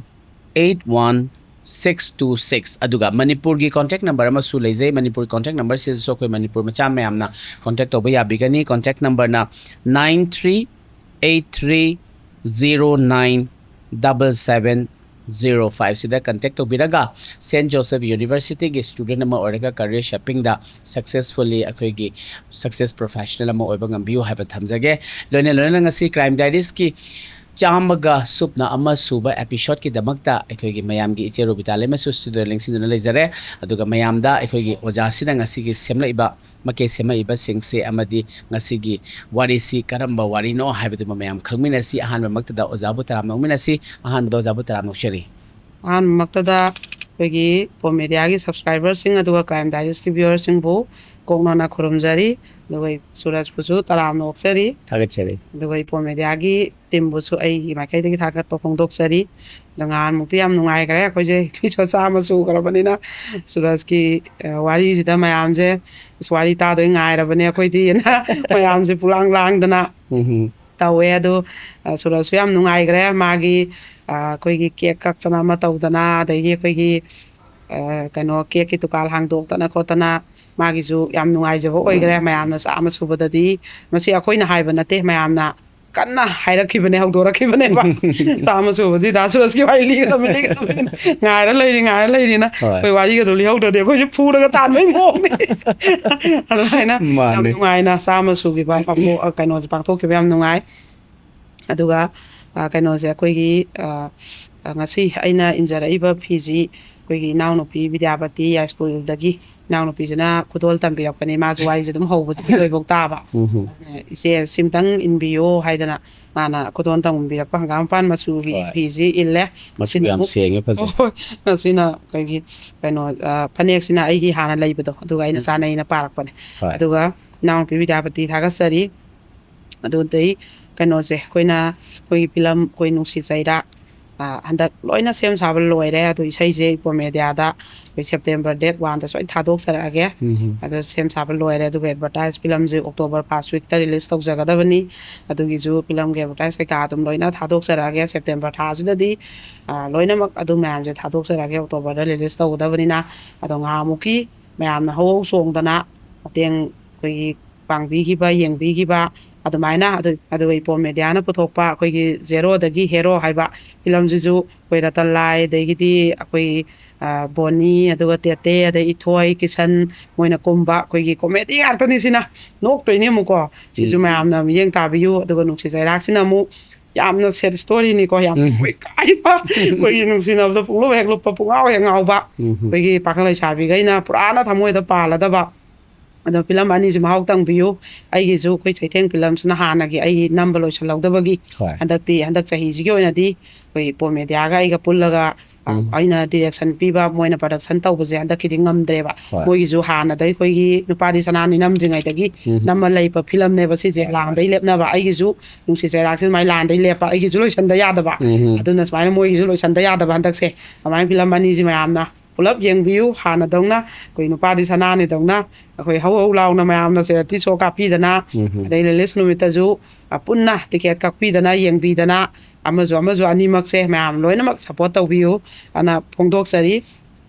eight one six two six꯫ ꯑꯗꯨꯒ ꯃꯅꯤꯄꯨꯔꯒꯤ contact number ꯑꯃꯁꯨ ꯂꯩꯖꯩ꯫ ꯃꯅꯤꯄꯨꯔ contact numberꯁꯤꯗꯁꯨ ꯑꯩꯈꯣꯏ ꯃꯅꯤꯄꯨꯔ ꯃꯆꯥ ꯃꯌꯥꯝꯅ contact ꯇꯧꯕ ꯌꯥꯕꯤꯒꯅꯤ꯫ Contact numberꯅ nine three eight three zero nine double seven zero ꯐꯥꯏꯚꯁꯤꯗ ꯀꯟꯇꯦꯛ ꯇꯧꯕꯤꯔꯒ ꯁꯦꯟ ꯖꯣꯁꯦꯐ ꯌꯨꯅꯤꯚꯔꯁꯤꯇꯤꯒꯤ ꯁ꯭ꯇꯨꯗꯦꯟ ꯑꯃ ꯑꯣꯏꯔꯒ ꯀꯔꯤꯌꯔ ꯁꯦꯄꯤꯡꯗ ꯁꯛꯁꯦꯁꯐꯨꯜꯂꯤ ꯑꯩꯈꯣꯏꯒꯤ ꯁꯛꯁꯦꯁ ꯄ꯭ꯔꯣꯐꯦꯁꯅꯦꯜ ꯑꯃ ꯑꯣꯏꯕ ꯉꯝꯕꯤꯌꯨ ꯍꯥꯏꯕ ꯊꯝꯖꯒꯦ꯫ ꯂꯣꯏꯅ ꯂꯣꯏꯅꯅ ꯉꯁꯤ ꯀ꯭ꯔꯥꯏꯝ ꯗꯥꯏꯔꯤꯁꯀꯤ ꯆꯥꯝꯃꯒ ꯁꯨꯞꯅ ꯑꯃ ꯁꯨꯕ ꯑꯦꯄꯤꯁꯣꯗꯀꯤꯗꯃꯛꯇ ꯑꯩꯈꯣꯏꯒꯤ ꯃꯌꯥꯝꯒꯤ ꯏꯆꯦ ꯔꯣꯕꯤꯇꯥ ꯂꯩꯃꯁꯨ ꯁ꯭ꯇꯨꯗꯤꯑꯣꯗ ꯂꯦꯡꯁꯤꯟꯗꯨꯅ ꯂꯩꯖꯔꯦ꯫ ꯑꯗꯨꯒ ꯃꯌꯥꯝꯗ ꯑꯩꯈꯣꯏꯒꯤ ꯑꯣꯖꯥꯁꯤꯅ ꯉꯁꯤꯒꯤ ꯁꯦꯝꯂꯛꯏꯕ ꯃꯀꯦ ꯁꯦꯝꯃꯛꯏꯕꯁꯤꯡꯁꯦ ꯑꯃꯗꯤ ꯉꯁꯤꯒꯤ ꯋꯥꯔꯤꯁꯤ ꯀꯔꯝꯕ ꯋꯥꯔꯤꯅꯣ ꯍꯥꯏꯕꯗꯨꯃ ꯃꯌꯥꯝ ꯈꯪꯃꯤꯟꯅꯁꯤ꯫ ꯑꯍꯥꯟꯕꯃꯛꯇꯗ ꯑꯣꯖꯥꯕꯨ ꯇꯔꯥꯝꯅ ꯑꯣꯛꯃꯤꯟꯅꯁꯤ꯫ ꯑꯍꯥꯟꯕꯗ ꯑꯣꯖꯥꯕꯨ ꯇꯔꯥꯝꯅ ꯑꯣꯛꯆꯔꯤ꯫ ꯑꯍꯥꯟꯕꯃꯛꯇꯗ ꯑꯩꯈꯣꯏꯒꯤ ꯄꯣ ꯃꯦꯗꯤꯌꯥꯒꯤ ꯁꯕꯁꯀ꯭ꯔꯥꯏꯕꯔꯁꯤꯡ ꯑꯗꯨꯒ ꯀ꯭ꯔꯥꯏꯝ ꯗꯥꯏꯖꯦꯁꯀꯤ ꯚ꯭ꯌꯨꯋꯔꯁꯤꯡꯕꯨ ꯀꯣꯛꯅꯅ ꯈꯨꯔꯨꯝꯖꯔꯤ꯫ ꯑꯗꯨꯒ ꯁꯨꯔꯖꯄꯨꯁꯨ ꯇꯔꯥꯝꯅ ꯑꯣꯛꯆꯔꯤ꯫ ꯊꯥꯒꯠꯆꯔꯤ꯫ ꯑꯗꯨꯒ ꯏꯄꯣ ꯃꯦꯗꯤꯌꯥꯒꯤ ꯇꯤꯝꯕꯨꯁꯨ ꯑꯩꯒꯤ ꯃꯥꯏꯀꯩꯗꯒꯤ ꯊꯥꯒꯠꯄ ꯐꯣꯡꯗꯣꯛꯆꯔꯤ꯫ ꯑꯗꯣ ꯉꯍꯥꯟꯃꯨꯛꯇꯤ ꯌꯥꯝ ꯅꯨꯡꯉꯥꯏꯈ꯭ꯔꯦ ꯑꯩꯈꯣꯏꯁꯦ ꯏꯄꯤꯁꯣꯗ ꯆꯥꯝꯃ ꯁꯨꯈ꯭ꯔꯕꯅꯤꯅ꯫ ꯁꯨꯔꯖꯀꯤ, ꯑ, ꯋꯥꯔꯤꯁꯤꯗ ꯃꯌꯥꯝꯁꯦ, "ꯑꯁ, ꯋꯥꯔꯤ ꯇꯥꯗꯣꯏ ꯉꯥꯏꯔꯕꯅꯦ ꯑꯩꯈꯣꯏꯗꯤ"ꯅ ꯃꯌꯥꯝꯁꯦ ꯄꯨꯂꯥꯡ ꯂꯥꯡꯗꯅ ꯎꯝ꯫ ꯇꯧꯋꯦ꯫ ꯑꯗꯣ, ꯑ, ꯁꯨꯔꯖꯁꯨ ꯌꯥꯝ ꯅꯨꯡꯉꯥꯏꯈ꯭ꯔꯦ꯫ ꯃꯥꯒꯤ, ꯑ, ꯑꯩꯈꯣꯏꯒꯤ ꯀꯦꯛ ꯀꯛꯇꯅ ꯑꯃ ꯇꯧꯗꯅ, ꯑꯗꯒꯤ ꯑꯩꯈꯣꯏꯒꯤ, ꯑ, ꯀꯩꯅꯣ, ꯀꯦꯛꯀꯤ ꯗꯨꯀꯥꯟ ꯍꯥꯡꯗꯣꯛꯇꯅ ꯈꯣꯠꯇꯅ, ꯃꯥꯒꯤꯁꯨ ꯌꯥꯝ ꯅꯨꯡꯉꯥꯏꯖꯕ ꯑꯣꯏꯈ꯭ꯔꯦ꯫ ꯃꯌꯥꯝꯅ ꯆꯥꯝꯃ ꯁꯨꯕꯗꯗꯤ, ꯃꯁꯤ ꯑꯩꯈꯣꯏꯅ ꯍꯥꯏꯕ ꯅꯠꯇꯦ, ꯃꯌꯥꯝꯅ ꯀꯟꯅ ꯍꯥꯏꯔꯛꯈꯤꯕꯅꯦ, ꯍꯧꯗꯣꯔꯛꯈꯤꯕꯅꯦꯕ꯫ ꯆꯥꯝꯃ ꯁꯨꯕꯗꯤ ꯗꯥ ꯁꯨꯔꯖꯀꯤ ꯋꯥꯔꯤ ꯂꯤꯒꯗꯕꯅꯤ, ꯂꯤꯒꯗꯕꯅꯤ꯫ ꯉꯥꯏꯔ ꯂꯩꯔꯤ, ꯉꯥꯏꯔ ꯂꯩꯔꯤꯅ꯫ ꯍꯣꯏ꯫ ꯑꯩꯈꯣꯏ ꯋꯥꯔꯤꯒꯗꯣ ꯂꯤꯍꯧꯗ꯭ꯔꯗꯤ ꯑꯩꯈꯣꯏꯁꯨ ꯐꯨꯔꯒ ꯇꯥꯟꯕꯩ ꯃꯑꯣꯡꯅꯤ꯫ ꯑꯗꯨꯃꯥꯏꯅ ꯌꯥꯝ ꯃꯥꯅꯦ꯫ ꯅꯨꯡꯉꯥꯏꯅ ꯆꯥꯝꯃ ꯁꯨꯈꯤꯕ ꯄꯥꯡꯊꯣꯛ-, ꯀꯩꯅꯣꯁꯦ ꯄꯥꯡꯊꯣꯛꯈꯤꯕ ꯌꯥꯝ ꯅꯨꯡꯉꯥꯏ꯫ ꯑꯗꯨꯒ, ꯑ, ꯀꯩꯅꯣꯁꯦ, ꯑꯩꯈꯣꯏꯒꯤ, ꯑ, ꯑ, ꯉꯁꯤ ꯑꯩꯅ ꯏꯟꯖꯔꯛꯏꯕ ꯐꯤꯁꯤ ꯑꯩꯈꯣꯏꯒꯤ ꯏꯅꯥꯎꯅꯨꯄꯤ ꯕꯤꯗ꯭ꯌꯥꯄꯇꯤ ꯌꯥꯏꯁ꯭ꯀꯨꯜꯗꯒꯤ ꯏꯅꯥꯎꯅꯨꯄꯤꯁꯤꯅ ꯈꯨꯗꯣꯜ ꯇꯝꯕꯤꯔꯛꯄꯅꯦ꯫ ꯃꯥꯁꯨ ꯋꯥꯔꯤꯁꯦ ꯑꯗꯨꯝ ꯍꯧꯕꯗꯒꯤ ꯂꯣꯏꯐꯥꯎ ꯇꯥꯕ꯫ ꯎꯝ꯫ ꯑꯗꯨꯅ, "ꯏꯆꯦ, ꯁꯤꯝꯇꯪ ꯏꯟꯕꯤꯌꯣ" ꯍꯥꯏꯗꯅ ꯃꯥꯅ ꯈꯨꯗꯣꯜ ꯇꯝꯕꯤꯔꯛꯄ ꯍꯪꯒꯥꯝꯄꯥꯟ ꯃꯆꯨꯒꯤ ꯍꯣꯏ꯫ ꯐꯤꯁꯤ ꯏꯜꯂꯦ꯫ ꯃꯆꯨ ꯁꯤꯅ ꯌꯥꯝ ꯑꯃꯨꯛ ꯁꯦꯡꯉꯦ, ꯐꯖꯩ꯫ ꯍꯣꯏ, ꯍꯣꯏ꯫ ꯃꯁꯤꯅ ꯑꯩꯈꯣꯏꯒꯤ ꯀꯩꯅꯣ, ꯑ, ꯐꯅꯦꯛꯁꯤꯅ ꯑꯩꯒꯤ ꯍꯥꯟꯅ ꯂꯩꯕꯗꯣ, ꯑꯗꯨꯒ ꯑꯩꯅ ꯎꯝ꯫ ꯆꯥꯅꯩꯅ ꯄꯥꯔꯛꯄꯅꯦ꯫ ꯍꯣꯏ꯫ ꯑꯗꯨꯒ ꯏꯅꯥꯎꯅꯨꯄꯤ ꯕꯤꯗ꯭ꯌꯥꯄꯇꯤ ꯊꯥꯒꯠꯆꯔꯤ꯫ ꯑꯗꯨꯗꯩ ꯀꯩꯅꯣꯁꯦ, ꯑꯩꯈꯣꯏꯅ, ꯑꯩꯈꯣꯏꯒꯤ ꯐꯤꯂꯝ, ꯑꯩꯈꯣꯏ ꯅꯨꯡꯁꯤ ꯆꯩꯔꯥꯛ, ꯑ, ꯍꯟꯗꯛ ꯂꯣꯏꯅ ꯁꯦꯝ ꯁꯥꯕ ꯂꯣꯏꯔꯦ꯫ ꯑꯗꯣ ꯏꯁꯩꯁꯦ ꯏꯄꯣ ꯃꯦꯗꯤꯌꯥꯗ ꯑꯩꯈꯣꯏ ꯁꯦꯞꯇꯦꯝꯕꯔ ꯗꯦꯠ ꯋꯥꯟꯗ ꯁꯣꯏꯅ ꯊꯥꯗꯣꯛꯆꯔꯛꯑꯒꯦ꯫ ꯎꯝ꯫ ꯑꯗꯣ ꯁꯦꯝ ꯁꯥꯕ ꯂꯣꯏꯔꯦ꯫ ꯑꯗꯨꯒ ꯑꯦꯗꯚꯔꯇꯥꯏꯁ, ꯐꯤꯂꯝꯁꯦ ꯑꯣꯛꯇꯣꯕꯔ ꯐꯥꯔꯁ ꯋꯤꯛꯇ ꯔꯤꯂꯤꯁ ꯇꯧꯖꯒꯗꯕꯅꯤ꯫ ꯑꯗꯨꯒꯤꯁꯨ ꯐꯤꯂꯝꯒꯤ ꯑꯦꯗꯚꯔꯇꯥꯏꯁ ꯀꯩꯀꯥ ꯑꯗꯨꯝ ꯂꯣꯏꯅ ꯊꯥꯗꯣꯛꯆꯔꯛꯑꯒꯦ꯫ ꯁꯦꯞꯇꯦꯝꯕꯔ ꯊꯥꯁꯤꯗꯗꯤ, ꯑ, ꯂꯣꯏꯅꯃꯛ ꯑꯗꯨ ꯃꯌꯥꯝꯁꯦ ꯊꯥꯗꯣꯛꯆꯔꯛꯑꯒꯦ꯫ ꯑꯣꯛꯇꯣꯕꯔꯗ ꯔꯤꯂꯤꯁ ꯇꯧꯒꯗꯕꯅꯤꯅ꯫ ꯑꯗꯣ ꯉꯍꯥꯟꯃꯨꯛꯀꯤ ꯃꯌꯥꯝꯅ ꯍꯧꯍꯧ ꯆꯣꯡꯗꯅ ꯃꯇꯦꯡ ꯑꯩꯈꯣꯏꯒꯤ ꯄꯥꯡꯕꯤꯈꯤꯕ, ꯌꯦꯡꯕꯤꯈꯤꯕ, ꯑꯗꯨꯃꯥꯏꯅ ꯑꯗꯨ ꯑꯗꯨꯒ ꯏꯄꯣꯝ ꯃꯦꯗꯤꯌꯥꯅ ꯄꯨꯊꯣꯛꯄ ꯑꯩꯈꯣꯏꯒꯤ ꯖꯦꯔꯣꯗꯒꯤ ꯍꯦꯔꯣ ꯍꯥꯏꯕ ꯐꯤꯂꯝꯁꯤꯁꯨ ꯑꯩꯈꯣꯏ ꯔꯇꯟ ꯂꯥꯏ, ꯑꯗꯒꯤꯗꯤ ꯑꯩꯈꯣꯏ ꯕꯣꯅꯤ, ꯑꯗꯨꯒ ꯇꯦꯇꯦ, ꯑꯗꯩ ꯏꯊꯣꯏ, ꯀꯤꯁꯟ, ꯃꯣꯏꯅ ꯀꯨꯝꯕ ꯑꯩꯈꯣꯏꯒꯤ ꯀꯣꯃꯦꯗꯤ ꯉꯥꯛꯇꯅꯤ꯫ ꯁꯤꯅ ꯅꯣꯛꯇꯣꯏꯅꯦ ꯑꯃꯨꯛꯀꯣ꯫ ꯁꯤꯁꯨ ꯎꯝ꯫ ꯃꯌꯥꯝꯅ ꯃꯤꯠꯌꯦꯡ ꯇꯥꯕꯤꯌꯨ꯫ ꯑꯗꯨꯒ ꯅꯨꯡꯁꯤ ꯆꯩꯔꯥꯛꯁꯤꯅ ꯑꯃꯨꯛ ꯌꯥꯝꯅ ꯁꯦꯠ ꯁ꯭ꯇꯣꯔꯤꯅꯤꯀꯣ, ꯌꯥꯝ ꯎꯝ꯫ ꯊꯃꯣꯏ ꯀꯥꯏꯕ, ꯑꯩꯈꯣꯏꯒꯤ ꯅꯨꯡꯁꯤꯅꯕꯗ ꯄꯨꯡꯂꯨꯞ ꯍꯦꯛ ꯂꯨꯞꯄ, ꯄꯨꯡꯉꯥꯎ ꯍꯦꯛ ꯉꯥꯎꯕ, ꯎꯝ꯫ ꯑꯩꯈꯣꯏꯒꯤ ꯄꯥꯈꯪ ꯂꯩꯁꯥꯕꯤꯈꯩꯅ ꯄꯨꯔꯥꯅ ꯊꯃꯣꯏꯗ ꯄꯥꯜꯂꯗꯕ꯫ ꯑꯗꯣ ꯐꯤꯂꯝ ꯑꯅꯤꯁꯤ ꯃꯍꯥꯎ ꯇꯪꯕꯤꯌꯨ꯫ ꯑꯩꯒꯤꯁꯨ ꯑꯩꯈꯣꯏ ꯆꯩꯊꯦꯡ ꯐꯤꯂꯝꯁꯤꯅ ꯍꯥꯟꯅꯒꯤ ꯑꯩ ꯅꯝꯕ ꯂꯣꯏꯁꯤꯜꯍꯧꯗꯕꯒꯤ ꯍꯣꯏ꯫ ꯍꯟꯗꯛꯇꯤ, ꯍꯟꯗꯛ ꯆꯍꯤꯁꯤꯒꯤ ꯑꯣꯏꯅꯗꯤ ꯑꯩꯈꯣꯏ ꯏꯄꯣꯝ ꯃꯦꯗꯤꯌꯥꯒ ꯑꯩꯒ ꯄꯨꯜꯂꯒ, ꯑ, ꯎꯝ꯫ ꯑꯩꯅ ꯗꯤꯔꯦꯛꯁꯟ ꯄꯤꯕ, ꯃꯣꯏꯅ ꯄ꯭ꯔꯗꯛꯁꯟ ꯇꯧꯕꯁꯦ ꯍꯟꯗꯛꯀꯤꯗꯤ ꯉꯝꯗ꯭ꯔꯦꯕ꯫ ꯍꯣꯏ꯫ ꯃꯣꯏꯒꯤꯁꯨ ꯍꯥꯟꯅꯗꯩ ꯑꯩꯈꯣꯏꯒꯤ ꯅꯨꯄꯥꯗꯤ ꯁꯅꯥꯅꯤ ꯅꯝꯗ꯭ꯔꯤꯉꯩꯗꯒꯤ ꯎꯝ꯫ ꯅꯝꯃ ꯂꯩꯕ ꯐꯤꯂꯝꯅꯦꯕ ꯁꯤꯁꯦ꯫ ꯍꯣꯏ, ꯍꯣꯏ꯫ ꯂꯥꯟꯗꯩ ꯂꯦꯞꯅꯕ꯫ ꯑꯩꯒꯤꯁꯨ ꯅꯨꯡꯁꯤ ꯆꯩꯔꯥꯛꯁꯦ ꯑꯗꯨꯃꯥꯏꯅ ꯂꯥꯟꯗꯩ ꯂꯦꯞꯄ, ꯑꯩꯒꯤꯁꯨ ꯂꯣꯏꯁꯟꯗ ꯌꯥꯗꯕ꯫ ꯎꯝ꯫ ꯑꯗꯨꯅ ꯁꯨꯃꯥꯏꯅ ꯃꯣꯏꯒꯤꯁꯨ ꯂꯣꯏꯁꯟꯗ ꯌꯥꯗꯕ ꯍꯟꯗꯛꯁꯦ꯫ ꯑꯗꯨꯃꯥꯏꯅ ꯐꯤꯂꯝ ꯑꯅꯤꯁꯤ ꯃꯌꯥꯝꯅ ꯄꯨꯂꯞ ꯌꯦꯡꯕꯤꯌꯨ꯫ ꯍꯥꯟꯅꯗꯧꯅ ꯑꯩꯈꯣꯏ ꯅꯨꯄꯥꯗꯤ ꯁꯅꯥꯅꯤꯗꯧꯅ ꯑꯩꯈꯣꯏ ꯍꯧ ꯍꯧ ꯂꯥꯎꯅ ꯃꯌꯥꯝꯅ ꯆꯦꯔꯤꯇꯤ ꯁꯣ ꯀꯥꯞꯄꯤꯗꯅ, ꯎꯝ꯫ ꯑꯗꯩ ꯔꯤꯂꯤꯁ ꯅꯨꯃꯤꯠꯇꯁꯨ, ꯑ, ꯄꯨꯟꯅ ꯇꯤꯀꯦꯠ ꯀꯛꯄꯤꯗꯅ, ꯌꯦꯡꯕꯤꯗꯅ, ꯑꯃꯁꯨ ꯑꯃꯁꯨ ꯑꯅꯤꯃꯛꯁꯦ ꯃꯌꯥꯝ ꯂꯣꯏꯅꯃꯛ ꯁꯞꯄꯣꯔꯠ ꯇꯧꯕꯤꯌꯨ ꯑꯅ ꯐꯣꯡꯗꯣꯛꯆꯔꯤ꯫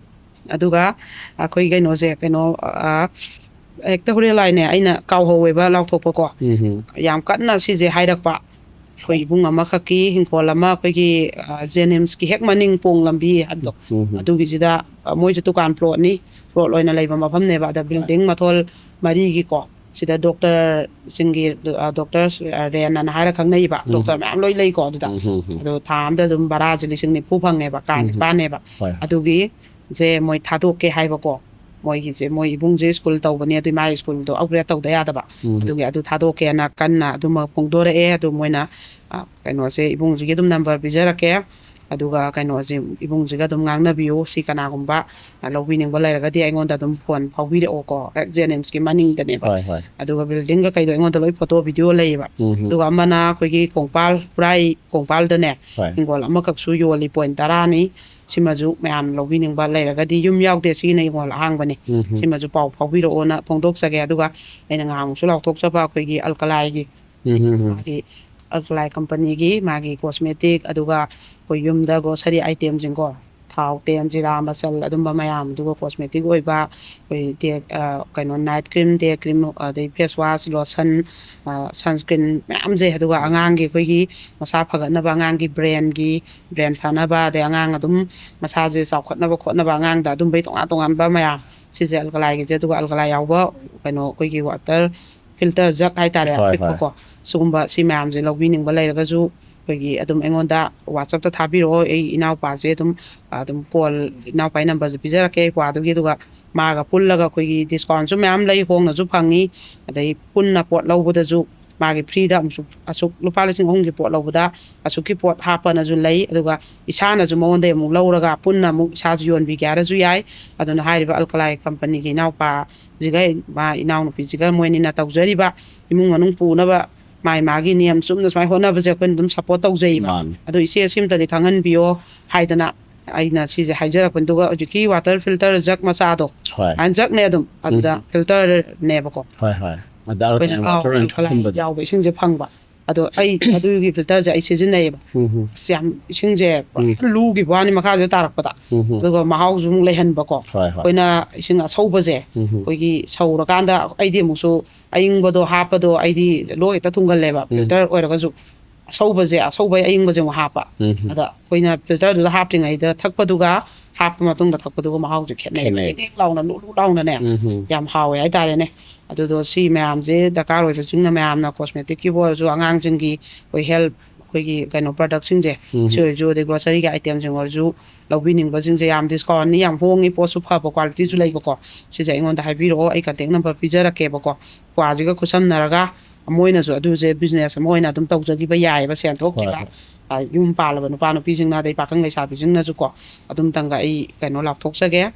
ꯑꯗꯨꯒ ꯑꯩꯈꯣꯏ ꯀꯩꯅꯣꯁꯦ, ꯀꯩꯅꯣ, ꯑ, ꯍꯦꯛꯇ ꯍꯣꯔꯦꯟ ꯂꯥꯏꯅꯦ, ꯑꯩꯅ ꯀꯥꯎꯍꯧꯋꯦꯕ ꯂꯥꯎꯊꯣꯛꯄꯀꯣ꯫ ꯎꯝ꯫ ꯌꯥꯝ ꯀꯟꯅ ꯁꯤꯁꯦ ꯍꯥꯏꯔꯛꯄ꯫ ꯑꯩꯈꯣꯏ ꯏꯕꯨꯡ ꯑꯃꯈꯛꯀꯤ ꯍꯤꯡꯈꯣꯜ ꯑꯃ ꯑꯩꯈꯣꯏꯒꯤ, ꯑ, ꯖꯦꯅꯤꯝꯁꯀꯤ ꯍꯦꯛ ꯃꯅꯤꯡ ꯄꯣꯡ ꯂꯝꯕꯤ ꯍꯥꯏꯕꯗꯣ, ꯎꯝ꯫ ꯑꯗꯨꯒꯤꯁꯤꯗ, ꯑ, ꯃꯣꯏꯁꯨ ꯗꯨꯀꯥꯟ ꯄ꯭ꯂꯣꯠꯅꯤ, ꯄ꯭ꯂꯣꯠ ꯑꯣꯏꯅ ꯂꯩꯕ ꯃꯐꯝꯅꯦꯕ꯫ ꯑꯗ ꯍꯣꯏ꯫ ꯕꯤꯜꯗꯤꯡ ꯃꯊꯣꯜ ꯃꯔꯤꯒꯤꯀꯣ, ꯁꯤꯗ ꯗꯣꯛꯇꯔꯁꯤꯡꯒꯤ, ꯑ, ꯗꯣꯛꯇꯔ, ꯑ, ꯔꯦꯟ ꯑꯅ ꯍꯥꯏꯔ ꯈꯪꯅꯩꯕ꯫ ꯎꯝ꯫ ꯗꯣꯛꯇꯔ ꯃꯌꯥꯝ ꯂꯣꯏ ꯂꯩꯀꯣ ꯑꯗꯨꯗ꯫ ꯎꯝ, ꯎꯝ, ꯎꯝ꯫ ꯑꯗꯣ ꯊꯥ ꯑꯃꯗ ꯑꯗꯨꯝ ꯚꯔꯥꯁꯦ ꯂꯤꯁꯤꯡ ꯅꯤꯐꯨ ꯐꯪꯉꯦꯕ, ꯀꯥ ꯎꯝ꯫ ꯅꯤꯄꯥꯟꯅꯦꯕ꯫ ꯍꯣꯏ꯫ ꯑꯗꯨꯒꯤ ꯁꯦ ꯃꯣꯏ ꯊꯥꯗꯣꯛꯀꯦ ꯍꯥꯏꯕꯀꯣ꯫ ꯃꯣꯏꯒꯤꯁꯦ, ꯃꯣꯏ ꯏꯕꯨꯡꯁꯦ ꯁ꯭ꯀꯨꯜ ꯇꯧꯕꯅꯦ, ꯑꯗꯨꯏ ꯃꯥꯒꯤ ꯁ꯭ꯀꯨꯜꯗꯣ ꯑꯞꯒ꯭ꯔꯦꯗ ꯇꯧꯗ ꯌꯥꯗꯕ꯫ ꯎꯝ꯫ ꯑꯗꯨꯒꯤ ꯑꯗꯨ ꯊꯥꯗꯣꯛꯀꯦꯅ ꯀꯟꯅ ꯑꯗꯨꯃꯛ ꯐꯣꯡꯗꯣꯔꯛꯑꯦ꯫ ꯑꯗꯨ ꯃꯣꯏꯅ, ꯑ, ꯀꯩꯅꯣꯁꯦ, ꯏꯕꯨꯡꯁꯤꯒꯤ ꯑꯗꯨꯝ ꯅꯝꯕꯔ ꯄꯤꯖꯔꯛꯀꯦ꯫ ꯑꯗꯨꯒ ꯀꯩꯅꯣꯁꯦ, ꯏꯕꯨꯡꯁꯤꯒ ꯑꯗꯨꯝ ꯉꯥꯡꯅꯕꯤꯌꯨ꯫ ꯁꯤ ꯀꯅꯥꯒꯨꯝꯕ, ꯑ, ꯂꯧꯕꯤꯅꯤꯡꯕ ꯂꯩꯔꯒꯗꯤ ꯑꯩꯉꯣꯟꯗ ꯑꯗꯨꯝ ꯐꯣꯟ ꯐꯥꯎꯕꯤꯔꯛꯑꯣꯀꯣ꯫ ꯍꯦꯛ ꯖꯦꯅꯤꯝꯁꯀꯤ ꯃꯅꯤꯡꯗꯅꯦꯕ꯫ ꯍꯣꯏ, ꯍꯣꯏ꯫ ꯑꯗꯨꯒ ꯕꯤꯜꯗꯤꯡꯒ ꯀꯩꯗꯣ ꯑꯩꯉꯣꯟꯗ ꯂꯣꯏ ꯐꯣꯇꯣ ꯚꯤꯗꯤꯑꯣ ꯂꯩꯌꯦꯕ꯫ ꯎꯝ꯫ ꯑꯗꯨꯒ ꯑꯃꯅ ꯑꯩꯈꯣꯏꯒꯤ ꯀꯣꯡꯄꯥꯜ, ꯈꯨꯔꯥꯏ ꯀꯣꯡꯄꯥꯜꯗꯅꯦ, ꯍꯣꯏ꯫ ꯍꯤꯡꯒꯣꯜ ꯑꯃꯈꯛꯁꯨ ꯌꯣꯜꯂꯤ, ꯄꯣꯏꯟ ꯇꯔꯥꯅꯤ꯫ ꯁꯤꯃꯁꯨ ꯃꯌꯥꯝ ꯂꯧꯕꯤꯅꯤꯡꯕ ꯂꯩꯔꯒꯗꯤ, ꯌꯨꯝ ꯌꯥꯎꯗꯦ, ꯁꯤꯒꯤꯅ ꯍꯤꯡꯒꯣꯜ ꯑꯍꯥꯡꯕꯅꯤ꯫ ꯎꯝ꯫ ꯁꯤꯃꯁꯨ ꯄꯥꯎ ꯐꯥꯎꯕꯤꯔꯛꯑꯣꯅ ꯐꯣꯡꯗꯣꯛꯆꯒꯦ꯫ ꯑꯗꯨꯒ ꯑꯩꯅ ꯉꯍꯥꯟꯃꯨꯛꯁꯨ ꯂꯥꯎꯊꯣꯛꯆꯕ ꯑꯩꯈꯣꯏꯒꯤ ꯑꯜꯀꯂꯥꯏꯒꯤ, ꯎꯝ, ꯎꯝ, ꯎꯝ꯫ ꯃꯥꯒꯤ ꯑꯜꯀꯂꯥꯏ ꯀꯝꯄꯅꯤꯒꯤ ꯃꯥꯒꯤ ꯀꯣꯁꯃꯦꯇꯤꯛ, ꯑꯗꯨꯒ ꯑꯩꯈꯣꯏ ꯌꯨꯝꯗ ꯒ꯭ꯔꯣꯁꯔꯤ ꯑꯥꯏꯇꯦꯝꯁꯤꯡꯀꯣ, ꯊꯥꯎ ꯇꯦꯟ, ꯖꯤꯔꯥ ꯃꯆꯜ, ꯑꯗꯨꯝꯕ ꯃꯌꯥꯝ, ꯑꯗꯨꯒ cosmetic ꯑꯣꯏꯕ ꯑꯩꯈꯣꯏ ꯗꯦ ꯀꯩꯅꯣ night cream, day cream, ꯑꯗꯩ face wash, lotion, sunscreen ꯃꯌꯥꯝꯁꯦ, ꯑꯗꯨꯒ ꯑꯉꯥꯡꯒꯤ ꯑꯩꯈꯣꯏꯒꯤ ꯃꯁꯥ ꯐꯒꯠꯅꯕ, ꯑꯉꯥꯡꯒꯤ brainꯒꯤ brain ꯐꯅꯕ, ꯑꯗꯩ ꯑꯉꯥꯡ ꯑꯗꯨꯝ ꯃꯁꯥꯁꯦ ꯆꯥꯎꯈꯠꯅꯕ ꯈꯣꯠꯅꯕ, ꯑꯉꯥꯡꯗ ꯑꯗꯨꯝꯕꯩ ꯇꯣꯉꯥꯟ ꯇꯣꯉꯥꯟꯕ ꯃꯌꯥꯝ, ꯁꯤꯁꯦ Alkaliꯒꯤꯁꯦ꯫ ꯑꯗꯨꯒ Alkali ꯌꯥꯎꯕ ꯀꯩꯅꯣ ꯑꯩꯈꯣꯏꯒꯤ water filter jug ꯍꯥꯏꯇꯥꯔꯦ, ꯍꯣꯏ, ꯍꯣꯏ꯫ ꯑꯄꯤꯛꯄꯀꯣ, ꯁꯤꯒꯨꯝꯕ ꯁꯤ ꯃꯌꯥꯝꯁꯦ ꯂꯧꯕꯤꯅꯤꯡꯕ ꯂꯩꯔꯒꯁꯨ ꯑꯩꯈꯣꯏꯒꯤ ꯑꯗꯨꯝ ꯑꯩꯉꯣꯟꯗ WhatsAppꯇ ꯊꯥꯕꯤꯔꯛꯑꯣ꯫ ꯑꯩ ꯏꯅꯥꯎꯄꯥꯁꯦ ꯑꯗꯨꯝ ꯑꯗꯨꯝ call, ꯏꯅꯥꯎꯄꯥꯒꯤ numberꯁꯦ ꯄꯤꯖꯔꯛꯀꯦ ꯑꯩ ꯀ꯭ꯋꯥꯗꯨꯒꯤ, ꯑꯗꯨꯒ ꯃꯥꯒ ꯄꯨꯜꯂꯒ ꯑꯩꯈꯣꯏꯒꯤ discountꯁꯨ ꯃꯌꯥꯝ ꯂꯩ, ꯍꯣꯡꯅꯁꯨ ꯐꯪꯉꯤ, ꯑꯗꯩ ꯄꯨꯟꯅ ꯄꯣꯠ ꯂꯧꯕꯗꯁꯨ ꯃꯥꯒꯤ freeꯗ ꯑꯃꯨꯛꯁꯨ ꯑꯁꯨꯛ ꯂꯨꯄꯥ ꯂꯤꯁꯤꯡ ꯑꯍꯨꯝꯒꯤ ꯄꯣꯠ ꯂꯧꯕꯗ ꯑꯁꯨꯛꯀꯤ ꯄꯣꯠ ꯍꯥꯞꯄꯅꯁꯨ ꯂꯩ꯫ ꯑꯗꯨꯒ ꯏꯁꯥꯅꯁꯨ ꯃꯉꯣꯟꯗꯒꯤ ꯑꯃꯨꯛ ꯂꯧꯔꯒ ꯄꯨꯟꯅ ꯑꯃꯨꯛ ꯏꯁꯥꯁꯨ ꯌꯣꯟꯕꯤꯒꯦ ꯍꯥꯏꯔꯁꯨ ꯌꯥꯏ꯫ ꯑꯗꯨꯅ ꯍꯥꯏꯔꯤꯕ Alkali companyꯒꯤ ꯏꯅꯥꯎꯄꯥꯁꯤꯒ ꯃꯥ ꯏꯅꯥꯎꯅꯨꯄꯤꯁꯤꯒ ꯃꯣꯏ ꯑꯅꯤꯅ ꯇꯧꯖꯔꯤꯕ ꯏꯃꯨꯡ ꯃꯅꯨꯡ ꯄꯨꯅꯕ ꯃꯥꯏ ꯃꯥꯒꯤ ꯅꯤꯌꯝ ꯆꯨꯝꯅ ꯁꯨꯃꯥꯏꯅ ꯍꯣꯠꯅꯕꯁꯦ ꯑꯩꯈꯣꯏꯅ ꯑꯗꯨꯝ support ꯇꯧꯖꯩꯕ꯫ ꯃꯥꯅꯤ꯫ ꯑꯗꯣ ꯏꯆꯦ ꯁꯤꯝꯇꯗꯤ ꯈꯪꯍꯟꯕꯤꯌꯣ ꯍꯥꯏꯗꯅ ꯑꯩꯅ ꯁꯤꯁꯦ ꯍꯥꯏꯖꯔꯛꯄꯅꯤ꯫ ꯑꯗꯨꯒ ꯍꯧꯖꯤꯛꯀꯤ water filter jug ꯃꯆꯥꯗꯣ, ꯍꯣꯏ꯫ hand jugꯅꯦ ꯑꯗꯨꯝ, ꯑꯗꯨꯗ filterꯅꯦꯕꯀꯣ꯫ ꯍꯣꯏ, ꯍꯣꯏ꯫ ꯑꯗ ꯑꯩꯈꯣꯏꯅ, water ꯑꯥꯎ, ꯑꯣꯏꯅ Alkali ꯊꯣꯛꯍꯟꯕꯗꯣ꯫ ꯌꯥꯎꯕ ꯏꯁꯤꯡꯁꯦ ꯐꯪꯕ꯫ ꯑꯗꯣ ꯑꯩ ꯑꯗꯨꯒꯤ filterꯁꯦ ꯑꯩ ꯁꯤꯖꯤꯟꯅꯩꯌꯦꯕ꯫ ꯎꯝ, ꯎꯝ꯫ ꯑꯁ, ꯌꯥꯝ ꯏꯁꯤꯡꯁꯦ ꯄꯨꯔꯥ ꯂꯨꯈꯤꯕ ꯋꯥꯅꯤ ꯃꯈꯥꯁꯤꯗ ꯇꯥꯔꯛꯄꯗ꯫ ꯎꯝ, ꯎꯝ꯫ ꯑꯗꯨꯒ ꯃꯍꯥꯎꯁꯨ ꯑꯃꯨꯛ ꯂꯩꯍꯟꯕꯀꯣ꯫ ꯍꯣꯏ, ꯍꯣꯏ꯫ ꯑꯩꯈꯣꯏꯅ ꯏꯁꯤꯡ ꯑꯁꯧꯕꯁꯦ ꯎꯝ, ꯎꯝ꯫ ꯑꯩꯈꯣꯏꯒꯤ ꯁꯧꯔꯀꯥꯟꯗ ꯑꯩꯗꯤ ꯑꯃꯨꯛꯁꯨ ꯑꯏꯪꯕꯗꯣ ꯍꯥꯞꯄꯗꯣ ꯑꯩꯗꯤ ꯂꯣꯛ ꯍꯦꯛꯇ ꯊꯨꯡꯒꯜꯂꯦꯕ, ꯎꯝ꯫ filter ꯑꯣꯏꯔꯒꯁꯨ꯫ ꯑꯁꯧꯕꯁꯦ, ꯑꯁꯧꯕꯩ ꯑꯏꯪꯕꯁꯦ ꯑꯃꯨꯛ ꯍꯥꯞꯄ꯫ ꯎꯝ, ꯎꯝ꯫ ꯑꯗ ꯑꯩꯈꯣꯏꯅ filterꯗꯨꯗ ꯍꯥꯞꯇ꯭ꯔꯤꯉꯩꯗ ꯊꯛꯄꯗꯨꯒ ꯍꯥꯞꯄ ꯃꯇꯨꯡꯗ ꯊꯛꯄꯗꯨꯒ ꯃꯍꯥꯎꯁꯦ ꯈꯦꯠꯅꯩ꯫ ꯈꯦꯠꯅꯩ꯫ ꯏꯪ ꯏꯪ ꯂꯥꯎꯅ, ꯂꯨ ꯂꯨ ꯂꯥꯎꯅꯅꯦ꯫ ꯎꯝ, ꯎꯝ꯫ ꯌꯥꯝ ꯍꯥꯎꯋꯦ ꯍꯥꯏꯇꯥꯔꯦꯅꯦ꯫ ꯑꯗꯨꯗꯣ ꯁꯤ ꯃꯌꯥꯝꯁꯦ ꯗꯔꯀꯥꯔ ꯑꯣꯏꯕꯁꯤꯡꯅ ꯃꯌꯥꯝꯅ cosmeticꯀꯤꯕꯨ ꯑꯣꯏꯔꯁꯨ, ꯑꯉꯥꯡꯁꯤꯡꯒꯤ ꯑꯩꯈꯣꯏ health, ꯑꯩꯈꯣꯏꯒꯤ ꯀꯩꯅꯣ productꯁꯤꯡꯁꯦ, ꯎꯝ꯫ ꯁꯤ ꯑꯣꯏꯔꯁꯨ, ꯑꯗꯩ groceryꯒꯤ itemꯁꯤꯡ ꯑꯣꯏꯔꯁꯨ, ꯂꯧꯕꯤꯅꯤꯡꯕꯁꯤꯡꯁꯦ ꯌꯥꯝ discountꯅꯤ, ꯌꯥꯝ ꯍꯣꯡꯉꯤ, ꯄꯣꯠꯁꯨ ꯐꯕ qualityꯁꯨ ꯂꯩꯕꯀꯣ꯫ ꯁꯤꯁꯦ ꯑꯩꯉꯣꯟꯗ ꯍꯥꯏꯕꯤꯔꯛꯑꯣ, ꯑꯩ contact number ꯄꯤꯖꯔꯛꯀꯦꯕꯀꯣ꯫ ꯀ꯭ꯋꯥꯁꯤꯒ ꯈꯨꯠꯁꯝꯅꯔꯒ ꯃꯣꯏꯅꯁꯨ ꯑꯗꯨꯁꯦ business ꯑꯃ ꯑꯣꯏꯅ ꯑꯗꯨꯝ ꯇꯧꯖꯈꯤꯕ ꯌꯥꯏꯑꯕ, ꯁꯦꯟ ꯊꯣꯛꯈꯤꯕ꯫ ꯍꯣꯏ, ꯍꯣꯏ꯫ ꯑ, ꯌꯨꯝ ꯄꯥꯜꯂꯕ ꯅꯨꯄꯥ ꯅꯨꯄꯤꯁꯤꯡꯅ, ꯑꯗꯩ ꯄꯥꯈꯪ ꯂꯩꯁꯥꯕꯤꯁꯤꯡꯅꯁꯨꯀꯣ, ꯑꯗꯨꯝꯇꯪꯒ ꯑꯩ ꯀꯩꯅꯣ ꯂꯥꯎꯊꯣꯛꯆꯒꯦ꯫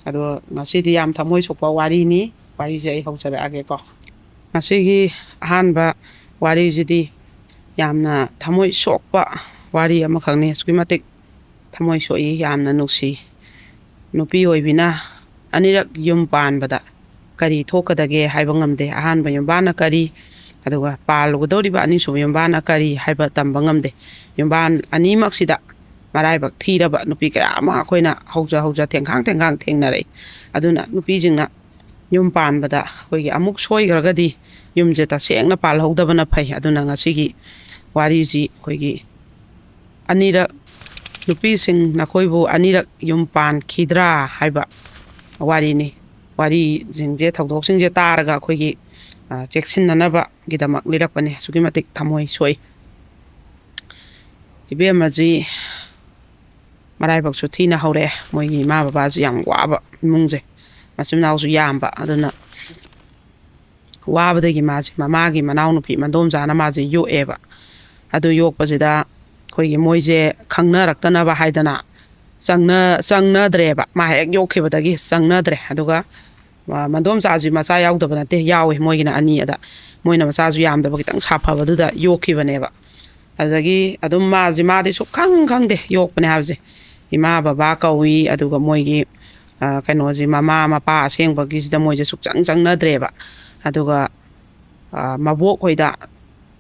ꯑꯗꯣ ꯉꯁꯤꯗꯤ ꯌꯥꯝ ꯊꯃꯣꯏ ꯁꯣꯛꯄ ꯋꯥꯔꯤꯅꯤ꯫ ꯋꯥꯔꯤꯁꯦ ꯑꯩ ꯍꯧꯖꯔꯛꯑꯒꯦꯀꯣ꯫ ꯉꯁꯤꯒꯤ ꯑꯍꯥꯟꯕ ꯋꯥꯔꯤꯁꯤꯗꯤ ꯌꯥꯝꯅ ꯊꯃꯣꯏ ꯁꯣꯛꯄ ꯋꯥꯔꯤ ꯑꯃꯈꯛꯅꯤ꯫ ꯑꯁꯨꯛꯀꯤ ꯃꯇꯤꯛ ꯊꯃꯣꯏ ꯁꯣꯛꯏ, ꯌꯥꯝꯅ ꯅꯨꯡꯁꯤ꯫ ꯅꯨꯄꯤ ꯑꯣꯏꯕꯤꯅ ꯑꯅꯤꯔꯛ ꯌꯨꯝ ꯄꯥꯟꯕꯗ ꯀꯔꯤ ꯊꯣꯛꯀꯗꯒꯦ ꯍꯥꯏꯕ ꯉꯝꯗꯦ꯫ ꯑꯍꯥꯟꯕ ꯌꯨꯝꯕꯥꯟꯅ ꯀꯔꯤ, ꯑꯗꯨꯒ ꯄꯥꯜꯂꯨꯒꯗꯧꯔꯤꯕ ꯑꯅꯤꯁꯨꯕ ꯌꯨꯝꯕꯥꯟꯅ ꯀꯔꯤ ꯍꯥꯏꯕ ꯇꯝꯕ ꯉꯝꯗꯦ꯫ ꯌꯨꯝꯕꯥꯟ ꯑꯅꯤꯃꯛꯁꯤꯗ ꯃꯔꯥꯏꯕꯛ ꯊꯤꯔꯕ ꯅꯨꯄꯤ ꯀꯌꯥ ꯑꯃ ꯑꯩꯈꯣꯏꯅ ꯍꯧꯖ ꯍꯧꯖ ꯊꯦꯡꯈꯥꯡ ꯊꯦꯡꯈꯥꯡ ꯊꯦꯡꯅꯔꯛꯏ꯫ ꯑꯗꯨꯅ ꯅꯨꯄꯤꯁꯤꯡꯅ ꯌꯨꯝ ꯄꯥꯟꯕꯗ ꯑꯩꯈꯣꯏꯒꯤ ꯑꯃꯨꯛ ꯁꯣꯏꯈ꯭ꯔꯒꯗꯤ ꯌꯨꯝꯁꯦ ꯇꯁꯦꯡꯅ ꯄꯥꯜꯍꯧꯗꯕꯅ ꯐꯩ꯫ ꯑꯗꯨꯅ ꯉꯁꯤꯒꯤ ꯋꯥꯔꯤꯁꯤ ꯑꯩꯈꯣꯏꯒꯤ ꯑꯅꯤꯔꯛ, ꯅꯨꯄꯤꯁꯤꯡ ꯅꯈꯣꯏꯕꯨ ꯑꯅꯤꯔꯛ ꯌꯨꯝ ꯄꯥꯟꯈꯤꯗ꯭ꯔꯥ ꯍꯥꯏꯕ ꯋꯥꯔꯤꯅꯤ꯫ ꯋꯥꯔꯤꯁꯤꯡꯁꯦ, ꯊꯧꯗꯣꯛꯁꯤꯡꯁꯦ ꯇꯥꯔꯒ ꯑꯩꯈꯣꯏꯒꯤ, ꯑ, ꯆꯦꯛꯁꯤꯟꯅꯅꯕꯒꯤꯗꯃꯛ ꯂꯤꯔꯛꯄꯅꯦ꯫ ꯑꯁꯨꯛꯀꯤ ꯃꯇꯤꯛ ꯊꯃꯣꯏ ꯁꯣꯛꯏ꯫ ꯏꯕꯦꯝꯃꯁꯤ ꯃꯔꯥꯏꯕꯛꯁꯨ ꯊꯤꯅ ꯍꯧꯔꯛꯑꯦ꯫ ꯃꯣꯏꯒꯤ ꯏꯃꯥ ꯕꯕꯥꯁꯨ ꯌꯥꯝ ꯋꯥꯕ ꯏꯃꯨꯡꯁꯦ, ꯃꯆꯤꯟ ꯃꯅꯥꯎꯁꯨ ꯌꯥꯝꯕ꯫ ꯑꯗꯨꯅ ꯋꯥꯕꯗꯒꯤ ꯃꯥꯁꯦ ꯃꯃꯥꯒꯤ ꯃꯅꯥꯎꯅꯨꯄꯤ ꯃꯟꯗꯣꯝꯆꯥꯅ ꯃꯥꯁꯦ ꯌꯣꯛꯑꯦꯕ꯫ ꯑꯗꯨ ꯌꯣꯛꯄꯁꯤꯗ ꯑꯩꯈꯣꯏꯒꯤ ꯃꯣꯏꯁꯦ ꯈꯪꯅꯔꯛꯇꯅꯕ ꯍꯥꯏꯗꯅ ꯆꯪꯅ-, ꯆꯪꯅꯗ꯭ꯔꯦꯕ꯫ ꯃꯥ ꯍꯦꯛ ꯌꯣꯛꯈꯤꯕꯗꯒꯤ ꯆꯪꯅꯗ꯭ꯔꯦ꯫ ꯑꯗꯨꯒ, ꯑ, ꯃꯟꯗꯣꯝꯆꯥꯁꯤ ꯃꯆꯥ ꯌꯥꯎꯗꯕ ꯅꯠꯇꯦ, ꯌꯥꯎꯋꯦ ꯃꯣꯏꯒꯤꯅ ꯑꯅꯤ꯫ ꯑꯗ ꯃꯣꯏꯅ ꯃꯆꯥꯁꯨ ꯌꯥꯝꯗꯕ ꯈꯤꯇꯪ ꯁꯥꯐꯕꯗꯨꯗ ꯌꯣꯛꯈꯤꯕꯅꯦꯕ꯫ ꯑꯗꯒꯤ ꯑꯗꯨꯝ ꯃꯥꯁꯤ, ꯃꯥꯗꯤ ꯁꯨꯛꯈꯪ ꯈꯪꯗꯦ ꯌꯣꯛꯄꯅꯦ ꯍꯥꯏꯕꯁꯦ꯫ ꯏꯃꯥ ꯕꯕꯥ ꯀꯧꯏ, ꯑꯗꯨꯒ ꯃꯣꯏꯒꯤ, ꯑ, ꯀꯩꯅꯣꯁꯤ, ꯃꯃꯥ ꯃꯄꯥ ꯑꯁꯦꯡꯕꯒꯤꯁꯤꯗ ꯃꯣꯏꯁꯦ ꯁꯨꯛꯆꯪ ꯆꯪꯅꯗ꯭ꯔꯦꯕ꯫ ꯑꯗꯨꯒ, ꯑ, ꯃꯕꯣꯛ ꯍꯣꯏꯗ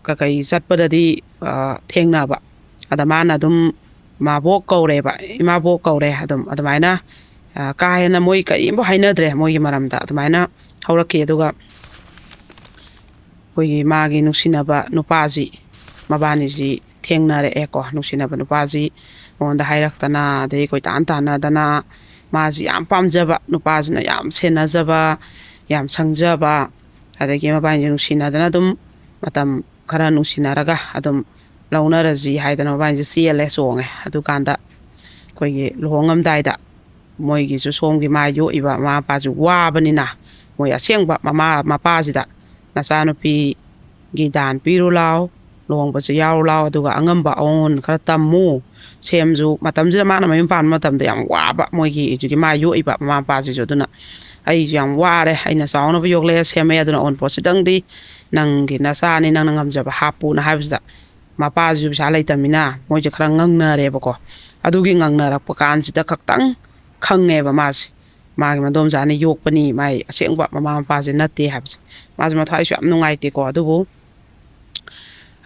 ꯀꯀꯩ ꯆꯠꯄꯗꯗꯤ, ꯑ, ꯊꯦꯡꯅꯕ꯫ ꯑꯗ ꯃꯥꯅ ꯑꯗꯨꯝ ꯃꯥꯕꯣꯛ ꯀꯧꯔꯦꯕ, "ꯏꯃꯥꯕꯣꯛ" ꯀꯧꯔꯦ꯫ ꯑꯗꯨꯝ ꯑꯗꯨꯃꯥꯏꯅ, ꯑ, ꯀꯥ ꯍꯦꯟꯅ ꯃꯣꯏ ꯀꯔꯤꯝꯐꯥꯎ ꯍꯥꯏꯅꯗ꯭ꯔꯦ ꯃꯣꯏꯒꯤ ꯃꯔꯝꯗ꯫ ꯑꯗꯨꯃꯥꯏꯅ ꯍꯧꯔꯛꯈꯤ꯫ ꯑꯗꯨꯒ ꯑꯩꯈꯣꯏꯒꯤ ꯃꯥꯒꯤ ꯅꯨꯡꯁꯤꯅꯕ ꯅꯨꯄꯥꯁꯤ, ꯃꯕꯥꯅꯤꯁꯤ ꯊꯦꯡꯅꯔꯛꯑꯦꯀꯣ꯫ ꯅꯨꯡꯁꯤꯅꯕ ꯅꯨꯄꯥꯁꯤ ꯃꯉꯣꯟꯗ ꯍꯥꯏꯔꯛꯇꯅ, ꯑꯗꯩ ꯀꯣꯏꯇꯥꯟ ꯇꯥꯟꯅꯗꯅ, ꯃꯥꯁꯤ ꯌꯥꯝ ꯄꯥꯝꯖꯕ, ꯅꯨꯄꯥꯁꯤꯅ ꯌꯥꯝ ꯁꯦꯟꯅꯖꯕ, ꯌꯥꯝ ꯁꯪꯖꯕ, ꯑꯗꯒꯤ ꯃꯕꯥꯅꯤꯁꯦ ꯅꯨꯡꯁꯤꯅꯗꯅ ꯑꯗꯨꯝ ꯃꯇꯝ ꯈꯔ ꯅꯨꯡꯁꯤꯅꯔꯒ ꯑꯗꯨꯝ ꯂꯧꯅꯔꯁꯤ ꯍꯥꯏꯗꯅ ꯃꯕꯥꯅꯤꯁꯦ ꯆꯦꯜꯂꯦ, ꯆꯣꯡꯉꯦ꯫ ꯑꯗꯨꯀꯥꯟꯗ ꯑꯩꯈꯣꯏꯒꯤ ꯂꯨꯍꯣꯡꯉꯝꯗꯥꯏꯗ ꯃꯣꯏꯒꯤꯁꯨ ꯁꯣꯝꯒꯤ ꯃꯥ ꯌꯣꯛꯏꯕ ꯃꯃꯥ ꯃꯄꯥꯁꯤ ꯋꯥꯕꯅꯤꯅ, ꯃꯣꯏ ꯑꯁꯦꯡꯕ ꯃꯃꯥ ꯃꯄꯥꯁꯤꯗ, "ꯅꯆꯥꯅꯨꯄꯤꯒꯤ ꯗꯥꯟ ꯄꯤꯔꯨ ꯂꯥꯎ, ꯂꯨꯍꯣꯡꯕꯁꯦ ꯌꯥꯎꯔꯨ ꯂꯥꯎ, ꯑꯗꯨꯒ ꯑꯉꯝꯕ ꯑꯑꯣꯟ ꯈꯔ ꯇꯝꯃꯨ, ꯁꯦꯝꯁꯨ"꯫ ꯃꯇꯝꯁꯤꯗ ꯃꯥꯅ ꯃꯌꯨꯝ ꯄꯥꯟꯕ ꯃꯇꯝꯗ ꯌꯥꯝ ꯋꯥꯕ ꯃꯣꯏꯒꯤ ꯍꯧꯖꯤꯛꯀꯤ ꯃꯥ ꯌꯣꯛꯏꯕ ꯃꯃꯥ ꯃꯄꯥꯁꯤꯁꯨ꯫ ꯑꯗꯨꯅ, "ꯑꯩꯁꯨ ꯌꯥꯝ ꯋꯥꯔꯦ, ꯑꯩꯅ ꯆꯥꯎꯅꯕ ꯌꯣꯛꯂꯛꯑꯦ, ꯁꯦꯝꯃꯛꯑꯦ, ꯑꯗꯨꯅ ꯑꯑꯣꯟꯄꯣꯠꯁꯤꯗꯪꯗꯤ ꯅꯪꯒꯤ ꯅꯆꯥꯅꯤ, ꯅꯪꯅ ꯉꯝꯖꯕ ꯍꯥꯞꯄꯨꯅ" ꯍꯥꯏꯕꯁꯤꯗ, ꯃꯄꯥꯁꯤꯁꯨ ꯄꯩꯁꯥ ꯂꯩꯇꯕꯅꯤꯅ ꯃꯣꯏꯁꯦ ꯈꯔ ꯉꯪꯅꯔꯦꯕꯀꯣ꯫ ꯑꯗꯨꯒꯤ ꯉꯪꯅꯔꯛꯄ ꯀꯥꯟꯁꯤꯗ ꯈꯛꯇꯪ ꯈꯪꯉꯦꯕ ꯃꯥꯁꯦ, ꯃꯥꯒꯤ ꯃꯗꯣꯝꯆꯥꯅ ꯌꯣꯛꯄꯅꯤ, ꯃꯥꯏ ꯑꯁꯦꯡꯕ ꯃꯃꯥ ꯃꯄꯥꯁꯦ ꯅꯠꯇꯦ ꯍꯥꯏꯕꯁꯦ꯫ ꯃꯥꯁꯦ ꯃꯊ꯭ꯋꯥꯏꯁꯨ ꯌꯥꯝ ꯅꯨꯡꯉꯥꯏꯇꯦꯀꯣ꯫ ꯑꯗꯨꯕꯨ,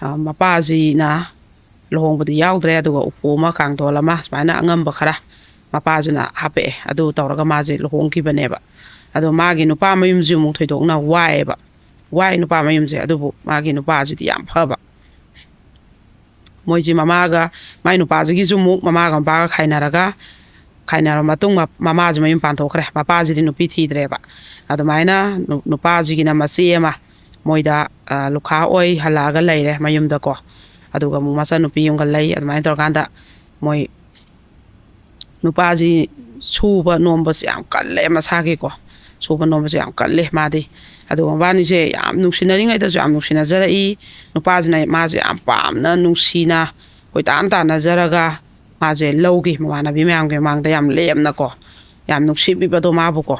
ꯑ, ꯃꯄꯥꯁꯤꯅ ꯂꯨꯍꯣꯡꯕꯗꯤ ꯌꯥꯎꯗ꯭ꯔꯦ, ꯑꯗꯨꯒ ꯎꯄꯨ ꯑꯃ, ꯀꯥꯡꯊꯣꯜ ꯑꯃ, ꯁꯨꯃꯥꯏꯅ ꯑꯉꯝꯕ ꯈꯔ ꯃꯄꯥꯁꯤꯅ ꯍꯥꯞꯄꯛꯑꯦ꯫ ꯑꯗꯨ ꯇꯧꯔꯒ ꯃꯥꯁꯦ ꯂꯨꯍꯣꯡꯈꯤꯕꯅꯦꯕ꯫ ꯑꯗꯣ ꯃꯥꯒꯤ ꯅꯨꯄꯥ ꯃꯌꯨꯝꯁꯤ ꯑꯃꯨꯛ ꯊꯣꯏꯗꯣꯛꯅ ꯋꯥꯏꯑꯦꯕ꯫ ꯋꯥꯏ ꯅꯨꯄꯥ ꯃꯌꯨꯝꯁꯦ꯫ ꯑꯗꯨꯕꯨ ꯃꯥꯒꯤ ꯅꯨꯄꯥꯁꯤꯗꯤ ꯌꯥꯝ ꯐꯕ꯫ ꯃꯣꯏꯁꯤ ꯃꯃꯥꯒ, ꯃꯥꯏ ꯅꯨꯄꯥꯁꯤꯒꯤꯁꯨ ꯑꯃꯨꯛ ꯃꯃꯥꯒ ꯃꯄꯥꯒ ꯈꯥꯏꯅꯔꯒ, ꯈꯥꯏꯅꯔ ꯃꯇꯨꯡ ꯃ-, ꯃꯃꯥꯁꯤ ꯃꯌꯨꯝ ꯄꯥꯟꯊꯣꯛꯈ꯭ꯔꯦ꯫ ꯃꯄꯥꯁꯤꯗꯤ ꯅꯨꯄꯤ ꯊꯤꯗ꯭ꯔꯦꯕ꯫ ꯑꯗꯨꯃꯥꯏꯅ ꯅꯨ-, ꯅꯨꯄꯥꯁꯤꯒꯤꯅ ꯃꯆꯦ ꯑꯃ ꯃꯣꯏꯗ, ꯑ, ꯂꯨꯈꯥ ꯑꯣꯏ ꯍꯜꯂꯛꯑꯒ ꯂꯩꯔꯦ ꯃꯌꯨꯝꯗꯀꯣ꯫ ꯑꯗꯨꯒ ꯑꯃꯨꯛ ꯃꯆꯥꯅꯨꯄꯤ ꯑꯃꯒ ꯂꯩ꯫ ꯑꯗꯨꯃꯥꯏꯅ ꯇꯧꯔꯀꯥꯟꯗ ꯃꯣꯏ ꯅꯨꯄꯥꯁꯤ ꯁꯨꯕ ꯅꯣꯝꯕꯁꯦ ꯌꯥꯝ ꯀꯜꯂꯦ ꯃꯁꯥꯒꯤꯀꯣ꯫ ꯁꯨꯕ ꯅꯣꯝꯕꯁꯦ ꯌꯥꯝ ꯀꯜꯂꯦ ꯃꯥꯗꯤ꯫ ꯑꯗꯨꯒ ꯃꯕꯥꯅꯤꯁꯦ ꯌꯥꯝ ꯅꯨꯡꯁꯤꯅꯔꯤꯉꯩꯗꯁꯨ ꯌꯥꯝ ꯅꯨꯡꯁꯤꯅꯖꯔꯛꯏ꯫ ꯅꯨꯄꯥꯁꯤꯅ ꯃꯥꯁꯦ ꯌꯥꯝ ꯄꯥꯝꯅ, ꯅꯨꯡꯁꯤꯅ, ꯀꯣꯏꯇꯥꯟ ꯇꯥꯟꯅꯖꯔꯒ ꯃꯥꯁꯦ ꯂꯧꯈꯤ, ꯃꯃꯥꯟꯅꯕꯤ ꯃꯌꯥꯝꯒꯤ ꯃꯃꯥꯡꯗ ꯌꯥꯝ ꯂꯦꯝꯅꯀꯣ, ꯌꯥꯝ ꯅꯨꯡꯁꯤꯕꯤꯕꯗꯣ ꯃꯥꯕꯨꯀꯣ꯫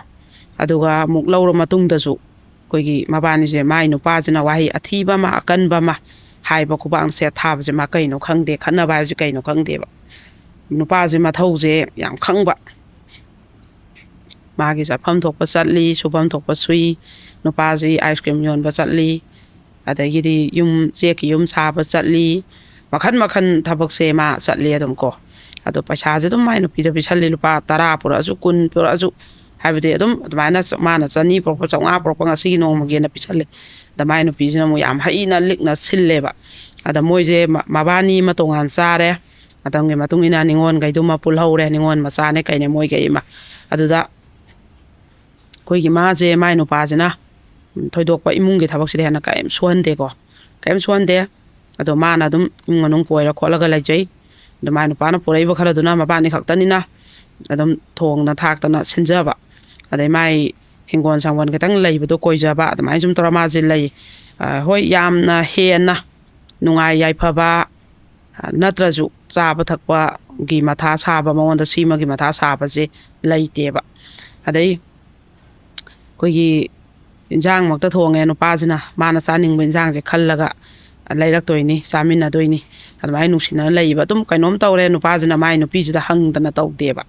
ꯑꯗꯨꯒ ꯑꯃꯨꯛ ꯂꯧꯔ ꯃꯇꯨꯡꯗꯁꯨ ꯑꯩꯈꯣꯏꯒꯤ ꯃꯕꯥꯅꯤꯁꯦ, ꯃꯥꯏ ꯅꯨꯄꯥꯁꯤꯅ ꯋꯥꯍꯩ ꯑꯊꯤꯕ ꯑꯃ, ꯑꯀꯟꯕ ꯑꯃ ꯍꯥꯏꯕ, ꯈꯨꯕꯥꯛꯅ ꯁꯦꯠ ꯊꯥꯕꯁꯦ ꯃꯥ ꯀꯩꯅꯣ ꯈꯪꯗꯦ, ꯈꯠꯅꯕ ꯍꯥꯏꯕꯁꯦ ꯀꯩꯅꯣ ꯈꯪꯗꯦꯕ꯫ ꯅꯨꯄꯥꯁꯦ ꯃꯊꯧꯁꯦ ꯌꯥꯝ ꯈꯪꯕ꯫ ꯃꯥꯒꯤ ꯆꯠꯐꯝ ꯊꯣꯛꯄ ꯆꯠꯂꯤ, ꯁꯨꯐꯝ ꯊꯣꯛꯄ ꯁꯨꯏ꯫ ꯅꯨꯄꯥꯁꯤ ꯑꯥꯏꯁ ꯀ꯭ꯔꯤꯝ ꯌꯣꯟꯕ ꯆꯠꯂꯤ, ꯑꯗꯒꯤꯗꯤ ꯌꯨꯝ, ꯆꯦꯛꯀꯤ ꯌꯨꯝ ꯁꯥꯕ ꯆꯠꯂꯤ, ꯃꯈꯟ ꯃꯈꯟ ꯊꯕꯛꯁꯦ ꯃꯥ ꯆꯠꯂꯤ ꯑꯗꯨꯝ ꯀꯣ꯫ ꯑꯗꯣ ꯄꯩꯁꯥꯁꯦ ꯑꯗꯨꯝ ꯃꯥꯏ ꯅꯨꯄꯤꯗ ꯄꯤꯁꯜꯂꯤ, ꯂꯨꯄꯥ ꯇꯔꯥ ꯄꯨꯔꯛꯑꯁꯨ, ꯀꯨꯟ ꯄꯨꯔꯛꯑꯁꯨ, ꯍꯥꯏꯕꯗꯤ ꯑꯗꯨꯝ ꯑꯗꯨꯃꯥꯏꯅ ꯆ-, ꯃꯥꯅ ꯆꯅꯤ ꯄꯨꯔꯛꯄ, ꯆꯥꯝꯃꯉꯥ ꯄꯨꯔꯛꯄ, ꯉꯁꯤꯒꯤ ꯅꯣꯡꯃꯒꯤꯅ ꯄꯤꯁꯜꯂꯤ꯫ ꯑꯗ ꯃꯥꯏ ꯅꯨꯄꯤꯁꯤꯅ ꯑꯃꯨꯛ ꯌꯥꯝ ꯍꯩꯅ ꯂꯤꯛꯅ ꯁꯤꯜꯂꯦꯕ꯫ ꯑꯗ ꯃꯣꯏꯁꯦ ꯃ-, ꯃꯕꯥꯅꯤ ꯑꯃ ꯇꯣꯉꯥꯟ ꯆꯥꯔꯦ꯫ ꯃꯇꯝꯒꯤ ꯃꯇꯨꯡ ꯏꯟꯅ ꯅꯤꯉꯣꯜꯈꯩꯗꯨꯃ ꯄꯨꯜꯍꯧꯔꯦ, ꯅꯤꯉꯣꯜ ꯃꯆꯥꯅꯦ ꯀꯩꯅꯦ ꯃꯣꯏꯈꯩ ꯑꯃ꯫ ꯑꯗꯨꯗ ꯑꯩꯈꯣꯏꯒꯤ ꯃꯥꯁꯦ, ꯃꯥꯏ ꯅꯨꯄꯥꯁꯤꯅ, ꯎꯝ, ꯊꯣꯏꯗꯣꯛꯄ ꯏꯃꯨꯡꯒꯤ ꯊꯕꯛꯁꯤꯗꯤ ꯍꯦꯟꯅ ꯀꯔꯤꯝ ꯁꯨꯍꯟꯗꯦꯀꯣ, ꯀꯔꯤꯝ ꯁꯨꯍꯟꯗꯦ꯫ ꯑꯗꯣ ꯃꯥꯅ ꯑꯗꯨꯝ ꯏꯃꯨꯡ ꯃꯅꯨꯡ ꯀꯣꯏꯔ ꯈꯣꯠꯂꯒ ꯂꯩꯖꯩ꯫ ꯑꯗꯣ ꯃꯥꯏ ꯅꯨꯄꯥꯅ ꯄꯨꯔꯛꯏꯕ ꯈꯔꯗꯨꯅ ꯃꯕꯥꯅꯤ ꯈꯛꯇꯅꯤꯅ ꯑꯗꯨꯝ ꯊꯣꯡꯅ ꯊꯥꯛꯇꯅ ꯁꯤꯟꯖꯕ꯫ ꯑꯗꯩ ꯃꯥꯏ ꯍꯤꯡꯒꯣꯜ ꯁꯪꯒꯣꯜ ꯈꯤꯇꯪ ꯂꯩꯕꯗꯣ ꯀꯣꯏꯖꯕ, ꯑꯗꯨꯃꯥꯏꯅ ꯁꯨꯝ ꯇꯧꯔ ꯃꯥꯁꯦ ꯂꯩ꯫ ꯑ, ꯍꯣꯏ, ꯌꯥꯝꯅ ꯍꯦꯟꯅ ꯅꯨꯡꯉꯥꯏ ꯌꯥꯏꯐꯕ, ꯑ, ꯅꯠꯇ꯭ꯔꯁꯨ ꯆꯥꯕ ꯊꯛꯄꯒꯤ ꯃꯊꯥ ꯁꯥꯕ, ꯃꯉꯣꯟꯗ ꯁꯤꯃꯒꯤ ꯃꯊꯥ ꯁꯥꯕꯁꯦ ꯂꯩꯇꯦꯕ꯫ ꯑꯗꯩ ꯑꯩꯈꯣꯏꯒꯤ ꯏꯟꯁꯥꯡꯃꯛꯇ ꯊꯣꯡꯉꯦ, ꯅꯨꯄꯥꯁꯤꯅ ꯃꯥꯅ ꯆꯥꯅꯤꯡꯕ ꯏꯟꯁꯥꯡꯁꯦ ꯈꯜꯂꯒ ꯂꯩꯔꯛꯇꯣꯏꯅꯤ, ꯆꯥꯃꯤꯟꯅꯗꯣꯏꯅꯤ꯫ ꯑꯗꯨꯃꯥꯏꯅ ꯅꯨꯡꯁꯤꯅꯅ ꯂꯩꯕ꯫ ꯑꯗꯨꯝ ꯀꯩꯅꯣꯝ ꯇꯧꯔꯦ, ꯅꯨꯄꯥꯁꯤꯅ ꯃꯥꯏ ꯅꯨꯄꯤꯁꯤꯗ ꯍꯪꯗꯅ ꯇꯧꯗꯦꯕ꯫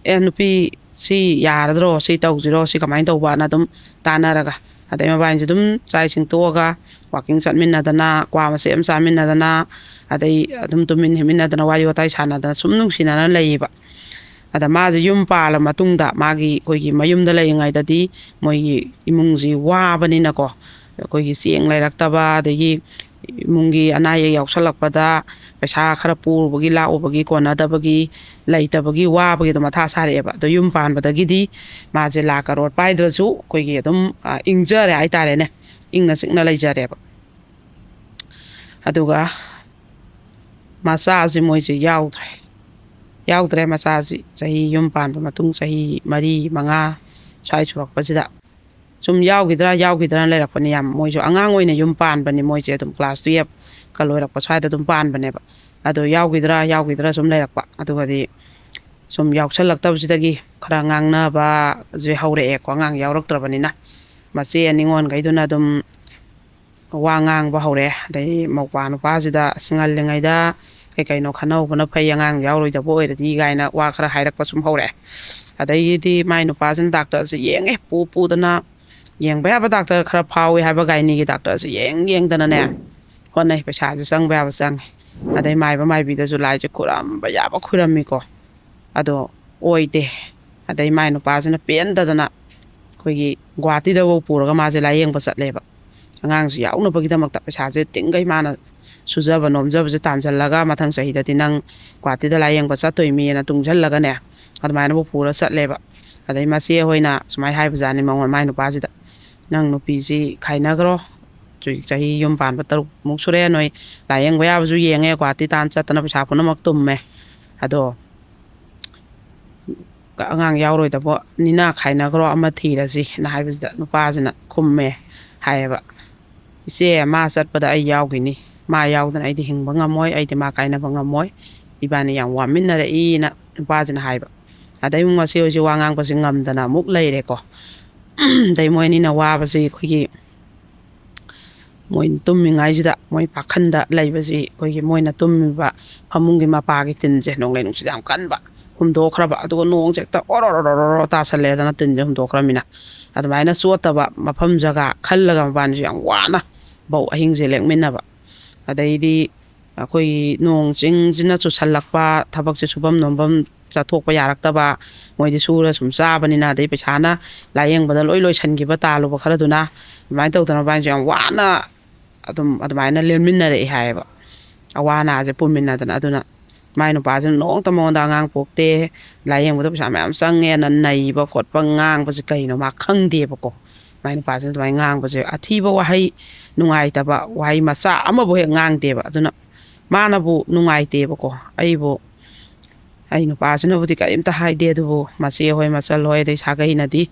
"ꯑꯦ, ꯅꯨꯄꯤ, ꯁꯤ ꯌꯥꯔꯗ꯭ꯔꯣ? ꯁꯤ ꯇꯧꯁꯤꯔꯣ? ꯁꯤ ꯀꯃꯥꯏꯅ ꯇꯧꯕꯅ?" ꯑꯗꯨꯝ ꯇꯥꯟꯅꯔꯒ, ꯑꯗꯩ ꯃꯕꯥꯅꯤꯁꯦ ꯑꯗꯨꯝ ꯆꯥꯛ ꯏꯁꯤꯡ ꯇꯣꯛꯑꯒ ꯋꯥꯛꯀꯤꯡ ꯆꯠꯃꯤꯟꯅꯗꯅ, ꯀ꯭ꯋꯥ ꯃꯆꯦꯠ ꯑꯃ ꯆꯥꯃꯤꯟꯅꯗꯅ, ꯑꯗꯩ ꯑꯗꯨꯝ ꯇꯨꯃꯤꯟ ꯍꯤꯞꯃꯤꯟꯅꯗꯅ, ꯋꯥꯔꯤ ꯋꯥꯇꯥꯏ ꯁꯥꯟꯅꯗꯅ ꯁꯨꯝ ꯅꯨꯡꯁꯤꯅꯅ ꯂꯩꯌꯦꯕ꯫ ꯑꯗ ꯃꯥꯁꯦ ꯌꯨꯝ ꯄꯥꯜꯂ ꯃꯇꯨꯡꯗ, ꯃꯥꯒꯤ, ꯑꯩꯈꯣꯏꯒꯤ ꯃꯌꯨꯝꯗ ꯂꯩꯔꯤꯉꯩꯗꯗꯤ ꯃꯣꯏꯒꯤ ꯏꯃꯨꯡꯁꯤ ꯋꯥꯕꯅꯤꯅꯀꯣ, ꯑꯩꯈꯣꯏꯒꯤ ꯆꯦꯡ ꯂꯩꯔꯛꯇꯕ, ꯑꯗꯒꯤ ꯏꯃꯨꯡꯒꯤ ꯑꯅꯥ ꯑꯌꯦꯛ ꯌꯥꯎꯁꯜꯂꯛꯄꯗ, ꯄꯩꯁꯥ ꯈꯔ ꯄꯨꯔꯨꯕꯒꯤ, ꯂꯥꯛꯎꯕꯒꯤ, ꯀꯣꯟꯅꯗꯕꯒꯤ, ꯂꯩꯇꯕꯒꯤ, ꯋꯥꯕꯒꯤ ꯑꯗꯨꯝ ꯃꯊꯥ ꯁꯥꯔꯛꯑꯦꯕ꯫ ꯑꯗꯣ ꯌꯨꯝ ꯄꯥꯟꯕꯗꯒꯤꯗꯤ ꯃꯥꯁꯦ ꯂꯥꯛ ꯀꯔꯣꯔ ꯄꯥꯏꯗ꯭ꯔꯁꯨ ꯑꯩꯈꯣꯏꯒꯤ ꯑꯗꯨꯝ, ꯑ, ꯏꯪꯖꯔꯦ ꯍꯥꯏꯇꯥꯔꯦꯅꯦ, ꯏꯪꯅ ꯆꯤꯛꯅ ꯂꯩꯖꯔꯦꯕ꯫ ꯑꯗꯨꯒ ꯃꯆꯥꯁꯤ ꯃꯣꯏꯁꯦ ꯌꯥꯎꯗ꯭ꯔꯦ꯫ ꯌꯥꯎꯗ꯭ꯔꯦ ꯃꯆꯥꯁꯤ꯫ ꯆꯍꯤ, ꯌꯨꯝ ꯄꯥꯟꯕ ꯃꯇꯨꯡ ꯆꯍꯤ ꯃꯔꯤ, ꯃꯉꯥ ꯁ꯭ꯋꯥꯏ ꯁꯨꯔꯛꯄꯁꯤꯗ ꯁꯨꯝ ꯌꯥꯎꯈꯤꯗ꯭ꯔꯥ, ꯌꯥꯎꯈꯤꯗ꯭ꯔꯥꯅ ꯂꯩꯔꯛꯄꯅꯤ꯫ ꯌꯥꯝ, ꯃꯣꯏꯁꯨ ꯑꯉꯥꯡ ꯑꯣꯏꯅ ꯌꯨꯝ ꯄꯥꯟꯕꯅꯤ꯫ ꯃꯣꯏꯁꯦ ꯑꯗꯨꯝ ꯀ꯭ꯂꯥꯁ ꯇꯨꯌꯦꯞꯀ ꯂꯣꯏꯔꯛꯄ ꯁ꯭ꯋꯥꯏꯗ ꯑꯗꯨꯝ ꯄꯥꯟꯕꯅꯦꯕ꯫ ꯑꯗꯣ ꯌꯥꯎꯈꯤꯗ꯭ꯔꯥ, ꯌꯥꯎꯈꯤꯗ꯭ꯔꯥ ꯁꯨꯝ ꯂꯩꯔꯛꯄ꯫ ꯑꯗꯨꯒꯗꯤ ꯁꯨꯝ ꯌꯥꯎꯁꯜꯂꯛꯇꯕꯁꯤꯗꯒꯤ ꯈꯔ ꯉꯥꯡꯅꯕꯁꯦ ꯍꯧꯔꯛꯑꯦꯀꯣ, ꯑꯉꯥꯡ ꯌꯥꯎꯔꯛꯇ꯭ꯔꯕꯅꯤꯅ꯫ ꯃꯆꯦ ꯅꯤꯉꯣꯟꯈꯩꯗꯨꯅ ꯑꯗꯨꯝ ꯋꯥ ꯉꯥꯡꯕ ꯍꯧꯔꯛꯑꯦ꯫ ꯑꯗꯩ ꯃꯧꯄ꯭ꯋꯥ ꯅꯨꯄꯥꯁꯤꯗ, "ꯑꯁ, ꯉꯜꯂꯤꯉꯩꯗ ꯀꯩ ꯀꯩꯅꯣ ꯈꯟꯅꯍꯧꯕꯅ ꯐꯩ, ꯑꯉꯥꯡ ꯌꯥꯎꯔꯣꯏꯗꯕ ꯑꯣꯏꯔꯗꯤ" ꯀꯥꯏꯅ ꯋꯥ ꯈꯔ ꯍꯥꯏꯔꯛꯄ ꯁꯨꯝ ꯍꯧꯔꯛꯑꯦ꯫ ꯑꯗꯩꯗꯤ ꯃꯥꯏ ꯅꯨꯄꯥꯁꯤꯅ ꯗꯥꯛꯇꯔꯁꯦ ꯌꯦꯡꯉꯦ, ꯄꯨ ꯄꯨꯗꯅ, ꯌꯦꯡꯕ ꯌꯥꯕ ꯗꯥꯛꯇꯔ ꯈꯔ ꯐꯥꯎꯏ ꯍꯥꯏꯕ ꯒꯥꯏꯅꯤꯒꯤ ꯗꯥꯛꯇꯔꯁꯦ ꯌꯦꯡ ꯌꯦꯡꯗꯅꯅꯦ ꯍꯣꯠꯅꯩ꯫ ꯄꯩꯁꯥꯁꯦ ꯆꯪꯕ ꯌꯥꯕ ꯆꯪꯉꯦ꯫ ꯑꯗꯩ ꯃꯥꯏꯕ ꯃꯥꯏꯕꯤꯗꯁꯨ ꯂꯥꯏꯁꯦ ꯈꯨꯔꯝꯕ ꯌꯥꯕ ꯈꯨꯔꯝꯃꯤꯀꯣ꯫ ꯑꯗꯣ ꯑꯣꯏꯗꯦ꯫ ꯑꯗꯩ ꯃꯥꯏ ꯅꯨꯄꯥꯁꯤꯅ ꯄꯦꯟꯗꯗꯅ ꯑꯩꯈꯣꯏꯒꯤ ꯒꯨꯍꯥꯇꯤꯗꯐꯥꯎ ꯄꯨꯔꯒ ꯃꯥꯁꯦ ꯂꯥꯏꯌꯦꯡꯕ ꯆꯠꯂꯦꯕ꯫ ꯑꯉꯥꯡꯁꯤ ꯌꯥꯎꯅꯕꯒꯤꯗꯃꯛꯇ ꯄꯩꯁꯥꯁꯦ ꯇꯤꯡꯈꯩ ꯃꯥꯅ ꯁꯨꯖꯕ ꯅꯣꯝꯖꯕꯁꯦ ꯇꯥꯟꯁꯤꯜꯂꯒ, "ꯃꯊꯪ ꯆꯍꯤꯗꯗꯤ ꯅꯪ ꯒꯨꯍꯥꯇꯤꯗ ꯂꯥꯏꯌꯦꯡꯕ ꯆꯠꯇꯣꯏꯃꯤꯅ" ꯇꯨꯡꯁꯤꯜꯂꯒꯅꯦ, ꯑꯗꯨꯃꯥꯏꯅꯕꯨ ꯄꯨꯔ ꯆꯠꯂꯦꯕ꯫ ꯑꯗꯩ ꯃꯆꯦ ꯍꯣꯏꯅ ꯁꯨꯃꯥꯏꯅ ꯍꯥꯏꯕꯖꯥꯠꯅꯤ ꯃꯉꯣꯟ, ꯃꯥꯏ ꯅꯨꯄꯥꯁꯤꯗ, "ꯅꯪ ꯅꯨꯄꯤꯁꯤ ꯈꯥꯏꯅꯈ꯭ꯔꯣ꯫ ꯆꯍꯤ ꯌꯨꯝ ꯄꯥꯟꯕ ꯇꯔꯨꯛꯃꯨꯛ ꯁꯨꯔꯦ, ꯅꯣꯏ ꯂꯥꯏꯌꯦꯡꯕ ꯌꯥꯕꯁꯨ ꯌꯦꯡꯉꯦ, ꯒꯨꯍꯥꯇꯤ ꯇꯥꯟ ꯆꯠꯇꯅ ꯄꯩꯁꯥ ꯄꯨꯝꯅꯃꯛ ꯇꯨꯝꯃꯦ꯫ ꯑꯗꯣ ꯑꯉꯥꯡ ꯌꯥꯎꯔꯣꯏꯗꯕꯅꯤꯅ ꯈꯥꯏꯅꯈ꯭ꯔꯣ, ꯑꯃ ꯊꯤꯔꯁꯤꯅ" ꯍꯥꯏꯕꯁꯤꯗ ꯅꯨꯄꯥꯁꯤꯅ ꯈꯨꯝꯃꯦ ꯍꯥꯏꯌꯦꯕ, "ꯏꯆꯦ, ꯃꯥ ꯆꯠꯄꯗ ꯑꯩ ꯌꯥꯎꯈꯤꯅꯤ꯫ ꯃꯥ ꯌꯥꯎꯗꯅ ꯑꯩꯗꯤ ꯍꯤꯡꯕ ꯉꯝꯃꯣꯏ, ꯑꯩꯗꯤ ꯃꯥ ꯀꯥꯏꯅꯕ ꯉꯝꯃꯣꯏ꯫ ꯏꯕꯥꯅꯤ ꯌꯥꯝ ꯋꯥꯃꯤꯟꯅꯔꯛꯏꯅ" ꯅꯨꯄꯥꯁꯤꯅ ꯍꯥꯏꯕ꯫ ꯑꯗꯩ ꯑꯃꯨꯛ ꯃꯆꯦ ꯍꯣꯏꯁꯦ ꯋꯥ ꯉꯥꯡꯕꯁꯦ ꯉꯝꯗꯅ ꯑꯃꯨꯛ ꯂꯩꯔꯦꯀꯣ꯫ ꯑꯗꯩ ꯃꯣꯏ ꯑꯅꯤꯅ ꯋꯥꯕꯁꯤ ꯑꯩꯈꯣꯏꯒꯤ ꯃꯣꯏ ꯇꯨꯝꯃꯤꯉꯩꯁꯤꯗ ꯃꯣꯏ ꯄꯥꯈꯟꯗ ꯂꯩꯕꯁꯤ ꯑꯩꯈꯣꯏꯒꯤ ꯃꯣꯏꯅ ꯇꯨꯝꯃꯤꯕ ꯐꯃꯨꯡꯒꯤ ꯃꯄꯥꯒꯤ ꯇꯤꯟꯁꯦ ꯅꯣꯡꯂꯩ ꯅꯨꯡꯁꯤꯠ ꯌꯥꯝ ꯀꯟꯕ, ꯍꯨꯝꯗꯣꯛꯈ꯭ꯔꯕ꯫ ꯑꯗꯨꯒ ꯅꯣꯡꯁꯦ ꯍꯦꯛꯇ ꯑꯣꯔꯣ ꯇꯥꯁꯜꯂꯦꯗꯅ, ꯇꯤꯟꯁꯦ ꯍꯨꯝꯗꯣꯛꯈ꯭ꯔꯃꯤꯅ꯫ ꯑꯗꯨꯃꯥꯏꯅ ꯆꯣꯠꯇꯕ ꯃꯐꯝ ꯖꯒꯥ ꯈꯜꯂꯒ ꯃꯕꯥꯅꯤꯁꯦ ꯌꯥꯝ ꯋꯥꯅ ꯕꯧ ꯑꯍꯤꯡꯁꯦ ꯂꯦꯛꯃꯤꯟꯅꯕ꯫ ꯑꯗꯩꯗꯤ ꯑꯩꯈꯣꯏꯒꯤ ꯅꯣꯡ ꯆꯤꯡꯁꯤꯅ ꯆꯨꯁꯜꯂꯛꯄ, ꯊꯕꯛꯁꯦ ꯁꯨꯐꯝ ꯅꯣꯝꯐꯝ ꯆꯠꯊꯣꯛꯄ ꯌꯥꯔꯛꯇꯕ, ꯃꯣꯏꯗꯤ ꯁꯨꯔ ꯁꯨꯝ ꯆꯥꯕꯅꯤꯅ, ꯑꯗꯩ ꯄꯩꯁꯥꯅ ꯂꯥꯏꯌꯦꯡꯕꯗ ꯂꯣꯏ ꯂꯣꯏꯁꯤꯟꯈꯤꯕ, ꯇꯥꯜꯂꯨꯕ ꯈꯔꯗꯨꯅ꯫ ꯑꯗꯨꯃꯥꯏꯅ ꯇꯧꯗꯅ ꯃꯕꯥꯅꯤꯁꯦ ꯌꯥꯝ ꯋꯥꯅ ꯑꯗꯨꯝ ꯑꯗꯨꯃꯥꯏꯅ ꯂꯦꯟꯃꯤꯟꯅꯔꯛꯑꯦ ꯍꯥꯏꯌꯦꯕ, ꯑꯋꯥ ꯑꯅꯥꯁꯦ ꯄꯨꯃꯤꯟꯅꯗꯅ꯫ ꯑꯗꯨꯅ ꯃꯥꯏ ꯅꯨꯄꯥꯁꯤꯅ ꯅꯣꯡꯃꯇ ꯃꯉꯣꯟꯗ ꯑꯉꯥꯡ ꯄꯣꯛꯇꯦ, ꯂꯥꯏꯌꯦꯡꯕꯗ ꯄꯩꯁꯥ ꯃꯌꯥꯝ ꯆꯪꯉꯦꯅ ꯅꯩꯕ ꯈꯣꯠꯄ ꯉꯥꯡꯕꯁꯦ ꯀꯩꯅꯣ ꯃꯥ ꯈꯪꯗꯦꯕꯀꯣ꯫ ꯃꯥꯏ ꯅꯨꯄꯥꯁꯤꯅ ꯑꯗꯨꯃꯥꯏꯅ ꯉꯥꯡꯕꯁꯦ, ꯑꯊꯤꯕ ꯋꯥꯍꯩ, ꯅꯨꯡꯉꯥꯏꯇꯕ ꯋꯥꯍꯩ ꯃꯆꯥ ꯑꯃꯐꯥꯎ ꯍꯦꯛ ꯉꯥꯡꯗꯦꯕ꯫ ꯑꯗꯨꯅ ꯃꯥꯅꯕꯨ ꯅꯨꯡꯉꯥꯏꯇꯦꯕꯀꯣ꯫ ꯑꯩꯕꯨ, ꯑꯩ ꯅꯨꯄꯥꯁꯤꯅꯕꯨꯗꯤ ꯀꯔꯤꯝꯇ ꯍꯥꯏꯗꯦ, ꯑꯗꯨꯕꯨ ꯃꯆꯦ ꯍꯣꯏ, ꯃꯆꯜ ꯍꯣꯏ, ꯑꯗꯩ ꯁꯥꯒꯩꯅꯗꯤ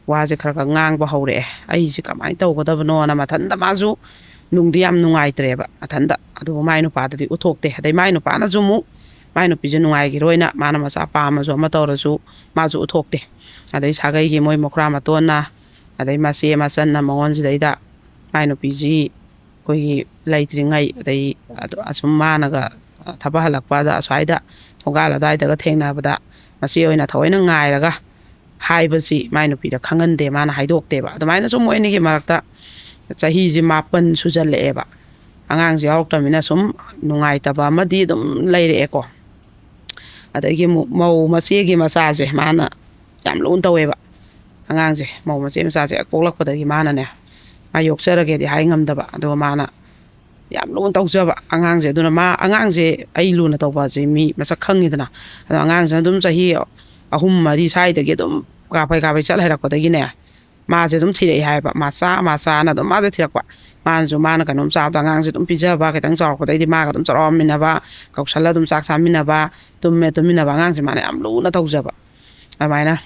ꯋꯥꯁꯦ ꯈꯔ ꯈꯔ ꯉꯥꯡꯕ ꯍꯧꯔꯛꯑꯦ꯫ ꯑꯩꯁꯦ ꯀꯃꯥꯏꯅ ꯇꯧꯒꯗꯕꯅꯣꯅ ꯃꯊꯟꯇ ꯃꯥꯁꯨ ꯅꯨꯡꯗꯤ ꯌꯥꯝ ꯅꯨꯡꯉꯥꯏꯇ꯭ꯔꯦꯕ ꯃꯊꯟꯇ꯫ ꯑꯗꯨꯕꯨ ꯃꯥꯏ ꯅꯨꯄꯥꯗꯗꯤ ꯎꯠꯊꯣꯛꯇꯦ꯫ ꯑꯗꯩ ꯃꯥꯏ ꯅꯨꯄꯥꯅꯁꯨ ꯑꯃꯨꯛ ꯃꯥꯏ ꯅꯨꯄꯤꯁꯦ ꯅꯨꯡꯉꯥꯏꯈꯤꯔꯣꯏꯅ, ꯃꯥꯅ ꯃꯆꯥ ꯄꯥꯝꯃꯁꯨ ꯑꯃ ꯇꯧꯔꯁꯨ ꯃꯥꯁꯨ ꯎꯠꯊꯣꯛꯇꯦ꯫ ꯑꯗꯩ ꯁꯥꯒꯩꯒꯤ ꯃꯣꯏ ꯃꯈꯨꯔꯥ ꯃꯇꯣꯟꯅ, ꯑꯗꯩ ꯃꯆꯦ ꯃꯆꯟꯅ ꯃꯉꯣꯟꯁꯤꯗꯩꯗ ꯃꯥꯏ ꯅꯨꯄꯤꯁꯤ ꯑꯩꯈꯣꯏꯒꯤ ꯂꯩꯇ꯭ꯔꯤꯉꯩ, ꯑꯗꯩ ꯑꯗꯨ ꯑꯁꯨꯝ ꯃꯥꯅꯒ ꯊꯕꯛ ꯍꯜꯂꯛꯄꯗ ꯑꯁ꯭ꯋꯥꯏꯗ ꯊꯣꯡꯒꯥꯜ ꯑꯗꯨꯋꯥꯏꯗꯒ ꯊꯦꯡꯅꯕꯗ ꯃꯆꯦ ꯑꯣꯏꯅ ꯊꯑꯣꯏꯅ ꯉꯥꯏꯔꯒ ꯍꯥꯏꯕꯁꯤ ꯃꯥꯏ ꯅꯨꯄꯤꯗ ꯈꯪꯍꯟꯗꯦ, ꯃꯥꯅ ꯍꯥꯏꯗꯣꯛꯇꯦꯕ꯫ ꯑꯗꯨꯃꯥꯏꯅ ꯁꯨꯝ ꯃꯣꯏ ꯑꯅꯤꯒꯤ ꯃꯔꯛꯇ ꯆꯍꯤꯁꯤ ꯃꯥꯄꯟ ꯁꯨꯖꯜꯂꯛꯑꯦꯕ꯫ ꯑꯉꯥꯡꯁꯦ ꯌꯥꯎꯔꯛꯇ꯭ꯔꯃꯤꯅ ꯁꯨꯝ ꯅꯨꯡꯉꯥꯏꯇꯕ ꯑꯃꯗꯤ ꯑꯗꯨꯝ ꯂꯩꯔꯛꯑꯦꯀꯣ꯫ ꯑꯗꯒꯤ ꯑꯃꯨꯛ ꯃꯧ ꯃꯆꯦꯒꯤ ꯃꯆꯥꯁꯦ ꯃꯥꯅ ꯌꯥꯝ ꯂꯨꯅ ꯇꯧꯋꯦꯕ꯫ ꯑꯉꯥꯡꯁꯦ, ꯃꯧ ꯃꯆꯦ ꯃꯆꯥꯁꯦ ꯍꯦꯛ ꯄꯣꯛꯂꯛꯄꯗꯒꯤ ꯃꯥꯅꯅꯦ, ꯃꯥ ꯌꯣꯛꯆꯔꯒꯦꯗꯤ ꯍꯥꯏ ꯉꯝꯗꯕ, ꯑꯗꯨꯒ ꯃꯥꯅ ꯌꯥꯝ ꯂꯨꯅ ꯇꯧꯖꯕ ꯑꯉꯥꯡꯁꯦ꯫ ꯑꯗꯨꯅ ꯃꯥ, ꯑꯉꯥꯡꯁꯦ ꯑꯩ ꯂꯨꯅ ꯇꯧꯕꯁꯦ ꯃꯤ ꯃꯁꯛ ꯈꯪꯉꯤꯗꯅ꯫ ꯑꯗꯣ ꯑꯉꯥꯡꯁꯤꯅ ꯑꯗꯨꯝ ꯆꯍꯤ ꯑꯍꯨꯝ ꯃꯔꯤ ꯁ꯭ꯋꯥꯏꯗꯒꯤ ꯑꯗꯨꯝ ꯀꯥꯐꯩ ꯀꯥꯐꯩ ꯆꯠ ꯍꯩꯔꯛꯄꯗꯒꯤꯅꯦ, ꯃꯥꯁꯦ ꯑꯗꯨꯝ ꯊꯤꯔꯛꯏ ꯍꯥꯏꯕ, ꯃꯆꯥ ꯃꯆꯥꯅ ꯑꯗꯨꯝ ꯃꯥꯁꯦ ꯊꯤꯔꯛꯄ꯫ ꯃꯥꯅꯁꯨ, ꯃꯥꯅ ꯀꯩꯅꯣꯝ ꯆꯥꯕꯗ ꯑꯉꯥꯡꯁꯦ ꯑꯗꯨꯝ ꯄꯤꯖꯕ, ꯈꯤꯇꯪ ꯆꯥꯎꯔꯛꯄꯗꯩꯗꯤ ꯃꯥꯒ ꯑꯗꯨꯝ ꯆꯥꯎꯔꯛꯃꯤꯟꯅꯕ, ꯀꯧꯁꯜꯂ ꯑꯗꯨꯝ ꯆꯥꯛ ꯆꯥꯃꯤꯟꯅꯕ, ꯇꯨꯝꯃꯦ ꯇꯨꯝꯃꯤꯟꯅꯕ, ꯑꯉꯥꯡꯁꯦ ꯃꯥꯅ ꯌꯥꯝ ꯂꯨꯅ ꯇꯧꯖꯕ꯫ ꯑꯗꯨꯃꯥꯏꯅ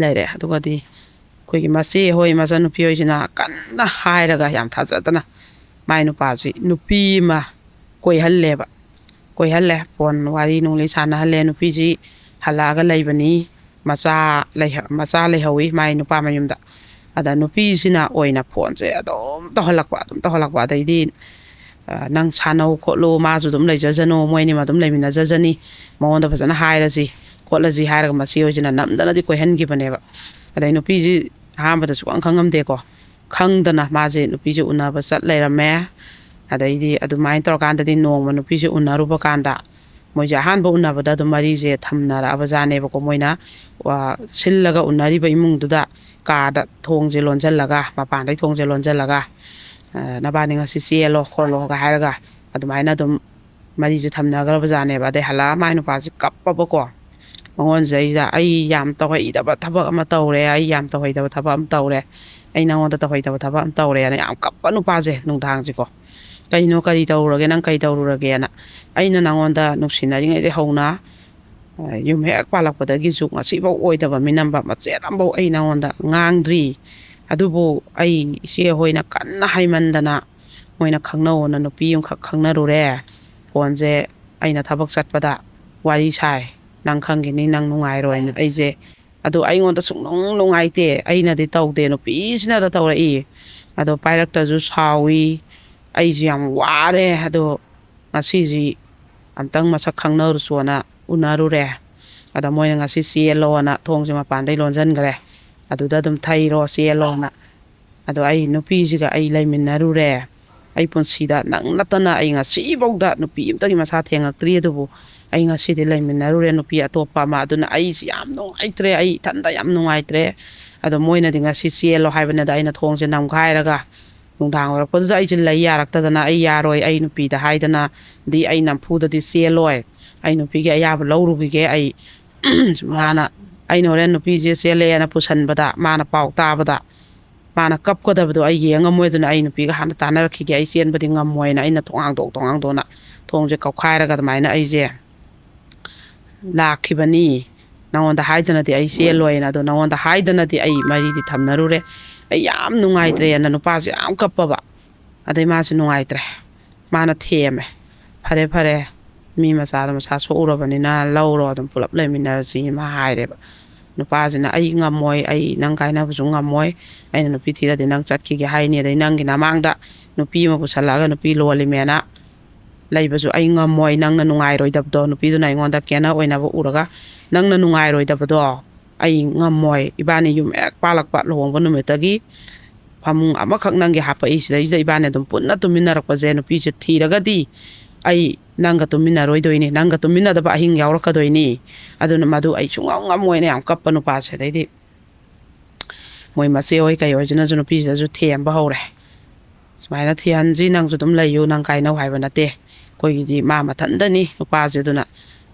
ꯂꯩꯔꯦ꯫ ꯑꯗꯨꯒꯗꯤ ꯑꯩꯈꯣꯏꯒꯤ ꯃꯆꯦ ꯍꯣꯏ, ꯃꯆꯟꯅꯨꯄꯤ ꯍꯣꯏꯁꯤꯅ ꯀꯟꯅ ꯍꯥꯏꯔꯒ ꯌꯥꯝ ꯊꯥꯖꯗꯅ ꯃꯥꯏ ꯅꯨꯄꯥꯁꯤ ꯅꯨꯄꯤ ꯑꯃ ꯀꯣꯏꯍꯜꯂꯦꯕ꯫ ꯀꯣꯏꯍꯜꯂꯦ, ꯐꯣꯟ ꯋꯥꯔꯤ ꯅꯨꯡꯂꯤ ꯁꯥꯟꯅꯍꯜꯂꯦ꯫ ꯅꯨꯄꯤꯁꯤ ꯍꯜꯂꯛꯑꯒ ꯂꯩꯕꯅꯤ, ꯃꯆꯥ ꯂꯩꯍ-, ꯃꯆꯥ ꯂꯩꯍꯧꯋꯤ ꯃꯥꯏ ꯅꯨꯄꯥ ꯃꯌꯨꯝꯗ꯫ ꯑꯗ ꯅꯨꯄꯤꯁꯤꯅ ꯑꯣꯏꯅ ꯐꯣꯟꯁꯦ ꯑꯗꯨꯝ ꯇꯧꯍꯜꯂꯛꯄ, ꯑꯗꯨꯝ ꯇꯧꯍꯜꯂꯛꯄ꯫ ꯑꯗꯩꯗꯤ ꯑ, "ꯅꯪ ꯁꯥꯟꯅꯧ ꯈꯣꯠꯂꯨ, ꯃꯥꯁꯨ ꯑꯗꯨꯝ ꯂꯩꯖꯖꯅꯨ, ꯃꯣꯏ ꯑꯅꯤꯃꯛ ꯑꯗꯨꯝ ꯂꯩꯃꯤꯟꯅꯖꯖꯅꯤ, ꯃꯉꯣꯟꯗ ꯐꯖꯅ ꯍꯥꯏꯔꯁꯤ ꯈꯣꯠꯂꯁꯤ" ꯍꯥꯏꯔꯒ ꯃꯆꯦ ꯍꯣꯏꯁꯤꯅ ꯅꯝꯗꯅꯗꯤ ꯀꯣꯏꯍꯟꯈꯤꯕꯅꯦꯕ꯫ ꯑꯗꯩ ꯅꯨꯄꯤꯁꯤ ꯑꯍꯥꯟꯕꯗ ꯁꯨꯈꯪ ꯈꯪꯉꯝꯗꯦꯀꯣ꯫ ꯈꯪꯗꯅ ꯃꯥꯁꯦ ꯅꯨꯄꯤꯁꯦ ꯎꯅꯕ ꯆꯠ ꯂꯩꯔꯝꯃꯦ꯫ ꯑꯗꯩꯗꯤ ꯑꯗꯨꯃꯥꯏꯅ ꯇꯧꯔꯀꯥꯟꯗꯗꯤ ꯅꯣꯡꯃ ꯅꯨꯄꯤꯁꯦ ꯎꯅꯔꯨꯕ ꯀꯥꯟꯗ, ꯃꯣꯏꯁꯦ ꯑꯍꯥꯟꯕ ꯎꯅꯕꯗ ꯑꯗꯨꯝ ꯃꯔꯤꯁꯦ ꯊꯝꯅꯔꯛꯑꯕ ꯖꯥꯠꯅꯦꯕꯀꯣ꯫ ꯃꯣꯏꯅ, ꯑ, ꯁꯤꯜꯂꯒ ꯎꯅꯔꯤꯕ ꯏꯃꯨꯡꯗꯨꯗ ꯀꯥꯗ ꯊꯣꯡꯁꯦ ꯂꯣꯟꯁꯤꯜꯂꯒ, ꯃꯄꯥꯟꯗꯩ ꯊꯣꯡꯁꯦ ꯂꯣꯟꯁꯤꯜꯂꯒ, ꯑ, "ꯅꯕꯥꯅꯤ ꯉꯁꯤ ꯆꯦꯜꯂꯣ ꯈꯣꯠꯂꯣꯒ" ꯍꯥꯏꯔꯒ ꯑꯗꯨꯃꯥꯏꯅ ꯑꯗꯨꯝ ꯃꯔꯤꯁꯦ ꯊꯝꯅꯈ꯭ꯔꯕ ꯖꯥꯠꯅꯦꯕ꯫ ꯑꯗꯩ ꯍꯜꯂꯛꯑ ꯃꯥꯏ ꯅꯨꯄꯥꯁꯦ ꯀꯞꯄꯕꯀꯣ꯫ ꯃꯉꯣꯟꯁꯤꯗꯩꯁꯤꯗ "ꯑꯩ ꯌꯥꯝ ꯇꯧꯍꯩꯗꯕ ꯊꯕꯛ ꯑꯃ ꯇꯧꯔꯦ, ꯑꯩ ꯌꯥꯝ ꯇꯧꯍꯩꯗꯕ ꯊꯕꯛ ꯑꯃ ꯇꯧꯔꯦ, ꯑꯩ ꯅꯉꯣꯟꯗ ꯇꯧꯍꯩꯗꯕ ꯊꯕꯛ ꯑꯃ ꯇꯧꯔꯦꯅ" ꯌꯥꯝ ꯀꯞꯄ ꯅꯨꯄꯥꯁꯦ ꯅꯨꯡꯗꯥꯡꯁꯤꯀꯣ꯫ "ꯀꯩꯅꯣ, ꯀꯔꯤ ꯇꯧꯔꯨꯔꯒꯦ, ꯅꯪ ꯀꯔꯤ ꯇꯧꯔꯨꯔꯒꯦꯅ? ꯑꯩꯅ ꯅꯉꯣꯟꯗ ꯅꯨꯡꯁꯤꯅꯔꯤꯉꯩꯗꯒꯤ ꯍꯧꯅ, ꯑ, ꯌꯨꯝ ꯍꯦꯛ ꯄꯥꯜꯂꯛꯄꯗꯒꯤꯁꯨ ꯉꯁꯤꯐꯥꯎ ꯑꯣꯏꯗꯕ ꯃꯤꯅꯝꯕ ꯃꯆꯦꯠ ꯑꯃꯐꯥꯎ ꯑꯩ ꯅꯉꯣꯟꯗ ꯉꯥꯡꯗ꯭ꯔꯤ꯫ ꯑꯗꯨꯕꯨ ꯑꯩ ꯏꯆꯦ ꯍꯣꯏꯅ ꯀꯟꯅ ꯍꯥꯏꯃꯟꯗꯅ ꯃꯣꯏꯅ ꯈꯪꯅꯧꯅ ꯅꯨꯄꯤ ꯑꯃꯈꯛ ꯈꯪꯅꯔꯨꯔꯦ꯫ ꯐꯣꯟꯁꯦ ꯑꯩꯅ ꯊꯕꯛ ꯆꯠꯄꯗ ꯋꯥꯔꯤ ꯁꯥꯏ꯫ ꯅꯪ ꯈꯪꯈꯤꯅꯤ, ꯅꯪ ꯅꯨꯡꯉꯥꯏꯔꯣꯏꯅ ꯑꯩꯁꯦ꯫ ꯑꯗꯨ ꯑꯩꯉꯣꯟꯗ ꯁꯨꯡꯅꯨꯡ ꯅꯨꯡꯉꯥꯏꯇꯦ, ꯑꯩꯅꯗꯤ ꯇꯧꯗꯦ, ꯅꯨꯄꯤꯁꯤꯅꯗ ꯇꯧꯔꯛꯏ꯫ ꯑꯗꯣ ꯄꯥꯏꯔꯛꯇ꯭ꯔꯁꯨ ꯁꯥꯎꯏ꯫ ꯑꯩꯁꯨ ꯌꯥꯝ ꯋꯥꯔꯦ꯫ ꯑꯗꯣ ꯉꯁꯤꯁꯤ ꯑꯝꯇꯪ ꯃꯁꯛ ꯈꯪꯅꯔꯨꯆꯣꯅ ꯎꯅꯔꯨꯔꯦ꯫ ꯑꯗ ꯃꯣꯏꯅ ꯉꯁꯤ ꯆꯦꯜꯂꯣꯅ ꯊꯣꯡꯁꯦ ꯃꯄꯥꯟꯗꯩ ꯂꯣꯟꯁꯤꯟꯈ꯭ꯔꯦ꯫ ꯑꯗꯨꯗ ꯑꯗꯨꯝ ꯊꯩꯔꯣ, ꯆꯦꯜꯂꯣꯅ꯫ ꯑꯗꯣ ꯑꯩ ꯅꯨꯄꯤꯁꯤꯒ ꯑꯩ ꯂꯩꯃꯤꯟꯅꯔꯨꯔꯦ꯫ ꯑꯩ ꯄꯨꯟꯁꯤꯗ ꯅꯪ ꯅꯠꯇꯅ ꯑꯩ ꯉꯁꯤꯐꯥꯎꯗ ꯅꯨꯄꯤ ꯑꯃꯇꯒꯤ ꯃꯁꯥ ꯊꯦꯡꯉꯛꯇ꯭ꯔꯤ꯫ ꯑꯗꯨꯕꯨ ꯑꯩ ꯉꯁꯤꯗꯤ ꯂꯩꯃꯤꯟꯅꯔꯨꯔꯦ ꯅꯨꯄꯤ ꯑꯇꯣꯞꯄ ꯑꯃ꯫ ꯑꯗꯨꯅ ꯑꯩꯁꯤ ꯌꯥꯝ ꯅꯨꯡꯉꯥꯏꯇ꯭ꯔꯦ, ꯑꯩ ꯏꯊꯟꯗ ꯌꯥꯝ ꯅꯨꯡꯉꯥꯏꯇ꯭ꯔꯦ꯫ ꯑꯗꯣ ꯃꯣꯏꯅꯗꯤ ꯉꯁꯤ ꯆꯦꯜꯂꯣ ꯍꯥꯏꯕꯅꯤꯗ, ꯑꯩꯅ ꯊꯣꯡꯁꯦ ꯅꯝꯈꯥꯏꯔꯒ ꯅꯨꯡꯗꯥꯡ ꯑꯣꯏꯔꯛꯄꯗꯨꯗ ꯑꯩꯁꯦ ꯂꯩ ꯌꯥꯔꯛꯇꯗꯅ, "ꯑꯩ ꯌꯥꯔꯣꯏ, ꯑꯩ ꯅꯨꯄꯤꯗ ꯍꯥꯏꯗꯅꯗꯤ ꯑꯩ ꯅꯝꯐꯨꯗꯗꯤ ꯆꯦꯜꯂꯣꯏ, ꯑꯩ ꯅꯨꯄꯤꯒꯤ ꯑꯌꯥꯕ ꯂꯧꯔꯨꯈꯤꯒꯦ ꯑꯩ"꯫ ꯃꯥꯅ, ꯑꯩꯅ ꯍꯣꯔꯦꯟ ꯅꯨꯄꯤꯁꯦ ꯆꯦꯜꯂꯛꯑꯦꯅ ꯄꯨꯁꯟꯕꯗ, ꯃꯥꯅ ꯄꯥꯎ ꯇꯥꯕꯗ, ꯃꯥꯅ ꯀꯞꯀꯗꯕꯗꯣ ꯑꯩ ꯌꯦꯡ ꯉꯝꯃꯣꯏ, ꯑꯗꯨꯅ "ꯑꯩ ꯅꯨꯄꯤꯒ ꯍꯥꯟꯅ ꯇꯥꯟꯅꯔꯛꯈꯤꯒꯦ, ꯑꯩ ꯆꯦꯟꯕꯗꯤ ꯉꯝꯃꯣꯏꯅ" ꯑꯩꯅ ꯊꯣꯡ ꯍꯥꯡꯗꯣꯛ, ꯊꯣꯡ ꯍꯥꯡꯗꯣꯛꯅ ꯊꯣꯡꯁꯦ ꯀꯧꯈꯥꯏꯔꯒ ꯑꯗꯨꯃꯥꯏꯅ ꯑꯩꯁꯦ ꯂꯥꯛꯈꯤꯕꯅꯤ꯫ "ꯅꯉꯣꯟꯗ ꯍꯥꯏꯗꯅꯗꯤ ꯑꯩ ꯆꯦꯜꯂꯣꯏꯅ, ꯑꯗꯣ ꯅꯉꯣꯟꯗ ꯍꯥꯏꯗꯅꯗꯤ ꯑꯩ ꯃꯔꯤꯗꯤ ꯊꯝꯅꯔꯨꯔꯦ꯫ ꯑꯩ ꯌꯥꯝ ꯅꯨꯡꯉꯥꯏꯇ꯭ꯔꯦꯅ" ꯅꯨꯄꯥꯁꯦ ꯌꯥꯝ ꯀꯞꯄꯕ꯫ ꯑꯗꯩ ꯃꯥꯁꯦ ꯅꯨꯡꯉꯥꯏꯇ꯭ꯔꯦ꯫ ꯃꯥꯅ ꯊꯦꯝꯃꯦ, "ꯐꯔꯦ, ꯐꯔꯦ, ꯃꯤ ꯃꯆꯥꯗꯣ ꯃꯁꯥ ꯁꯣꯛꯎꯔꯕꯅꯤꯅ ꯂꯧꯔꯣ, ꯑꯗꯨꯝ ꯄꯨꯂꯞ ꯂꯩꯃꯤꯟꯅꯔꯁꯤ" ꯃꯥ ꯍꯥꯏꯔꯦꯕ꯫ ꯅꯨꯄꯥꯁꯤꯅ, "ꯑꯩ ꯉꯝꯃꯣꯏ, ꯑꯩ ꯅꯪ ꯀꯥꯏꯅꯕꯁꯨ ꯉꯝꯃꯣꯏ, ꯑꯩꯅ ꯅꯨꯄꯤ ꯊꯤꯔꯗꯤ ꯅꯪ ꯆꯠꯈꯤꯒꯦ ꯍꯥꯏꯅꯤ, ꯑꯗꯩ ꯅꯪꯒꯤ ꯅꯃꯥꯡꯗ ꯅꯨꯄꯤ ꯑꯃ ꯄꯨꯁꯜꯂꯛꯑꯒ ꯅꯨꯄꯤ ꯂꯣꯜꯂꯤꯃꯦꯅ ꯂꯩꯕꯁꯨ ꯑꯩ ꯉꯝꯃꯣꯏ, ꯅꯪꯅ ꯅꯨꯡꯉꯥꯏꯔꯣꯏꯗꯕꯗꯣ, ꯅꯨꯄꯤꯗꯨꯅ ꯑꯩꯉꯣꯟꯗ ꯀꯦꯅ ꯑꯣꯏꯅꯕ ꯎꯔꯒ ꯅꯪꯅ ꯅꯨꯡꯉꯥꯏꯔꯣꯏꯗꯕꯗꯣ ꯑꯩ ꯉꯝꯃꯣꯏ, ꯏꯕꯥꯅꯤ ꯌꯨꯝ ꯍꯦꯛ ꯄꯥꯜꯂꯛꯄ ꯂꯨꯍꯣꯡꯕ ꯅꯨꯃꯤꯠꯇꯒꯤ ꯐꯃꯨꯡ ꯑꯃꯈꯛ ꯅꯪꯒꯤ ꯍꯥꯄꯛꯏ, ꯁꯤꯗꯩꯁꯤꯗ ꯏꯕꯥꯅꯤ ꯑꯗꯨꯝ ꯄꯨꯟꯅ ꯇꯨꯃꯤꯟꯅꯔꯛꯄꯁꯦ, ꯅꯨꯄꯤꯁꯦ ꯊꯤꯔꯒꯗꯤ ꯑꯩ ꯅꯪꯒ ꯇꯨꯃꯤꯟꯅꯔꯣꯏꯗꯣꯏꯅꯤ, ꯅꯪꯒ ꯇꯨꯃꯤꯟꯅꯗꯕ ꯑꯍꯤꯡ ꯌꯥꯎꯔꯛꯀꯗꯣꯏꯅꯤ, ꯑꯗꯨꯅ ꯃꯗꯨ ꯑꯩ ꯁꯨꯡꯉꯝ ꯉꯝꯃꯣꯏꯅ ꯌꯥꯝ ꯀꯞꯄ ꯅꯨꯄꯥꯁꯦ꯫ ꯑꯗꯩꯗꯤ ꯃꯣꯏ ꯃꯆꯦ ꯍꯣꯏ ꯀꯩ ꯍꯣꯏꯁꯤꯅꯁꯨ ꯅꯨꯄꯤꯁꯤꯗꯁꯨ ꯊꯦꯝꯕ ꯍꯧꯔꯦ, "ꯁꯨꯃꯥꯏꯅ ꯊꯤꯍꯟꯁꯤ, ꯅꯪꯁꯨ ꯑꯗꯨꯝ ꯂꯩꯌꯨ, ꯅꯪ ꯀꯥꯏꯅꯧ ꯍꯥꯏꯕ ꯅꯠꯇꯦ, ꯑꯩꯈꯣꯏꯒꯤꯗꯤ ꯃꯥ ꯃꯊꯟꯇꯅꯤ ꯅꯨꯄꯥꯁꯦ, ꯑꯗꯨꯅ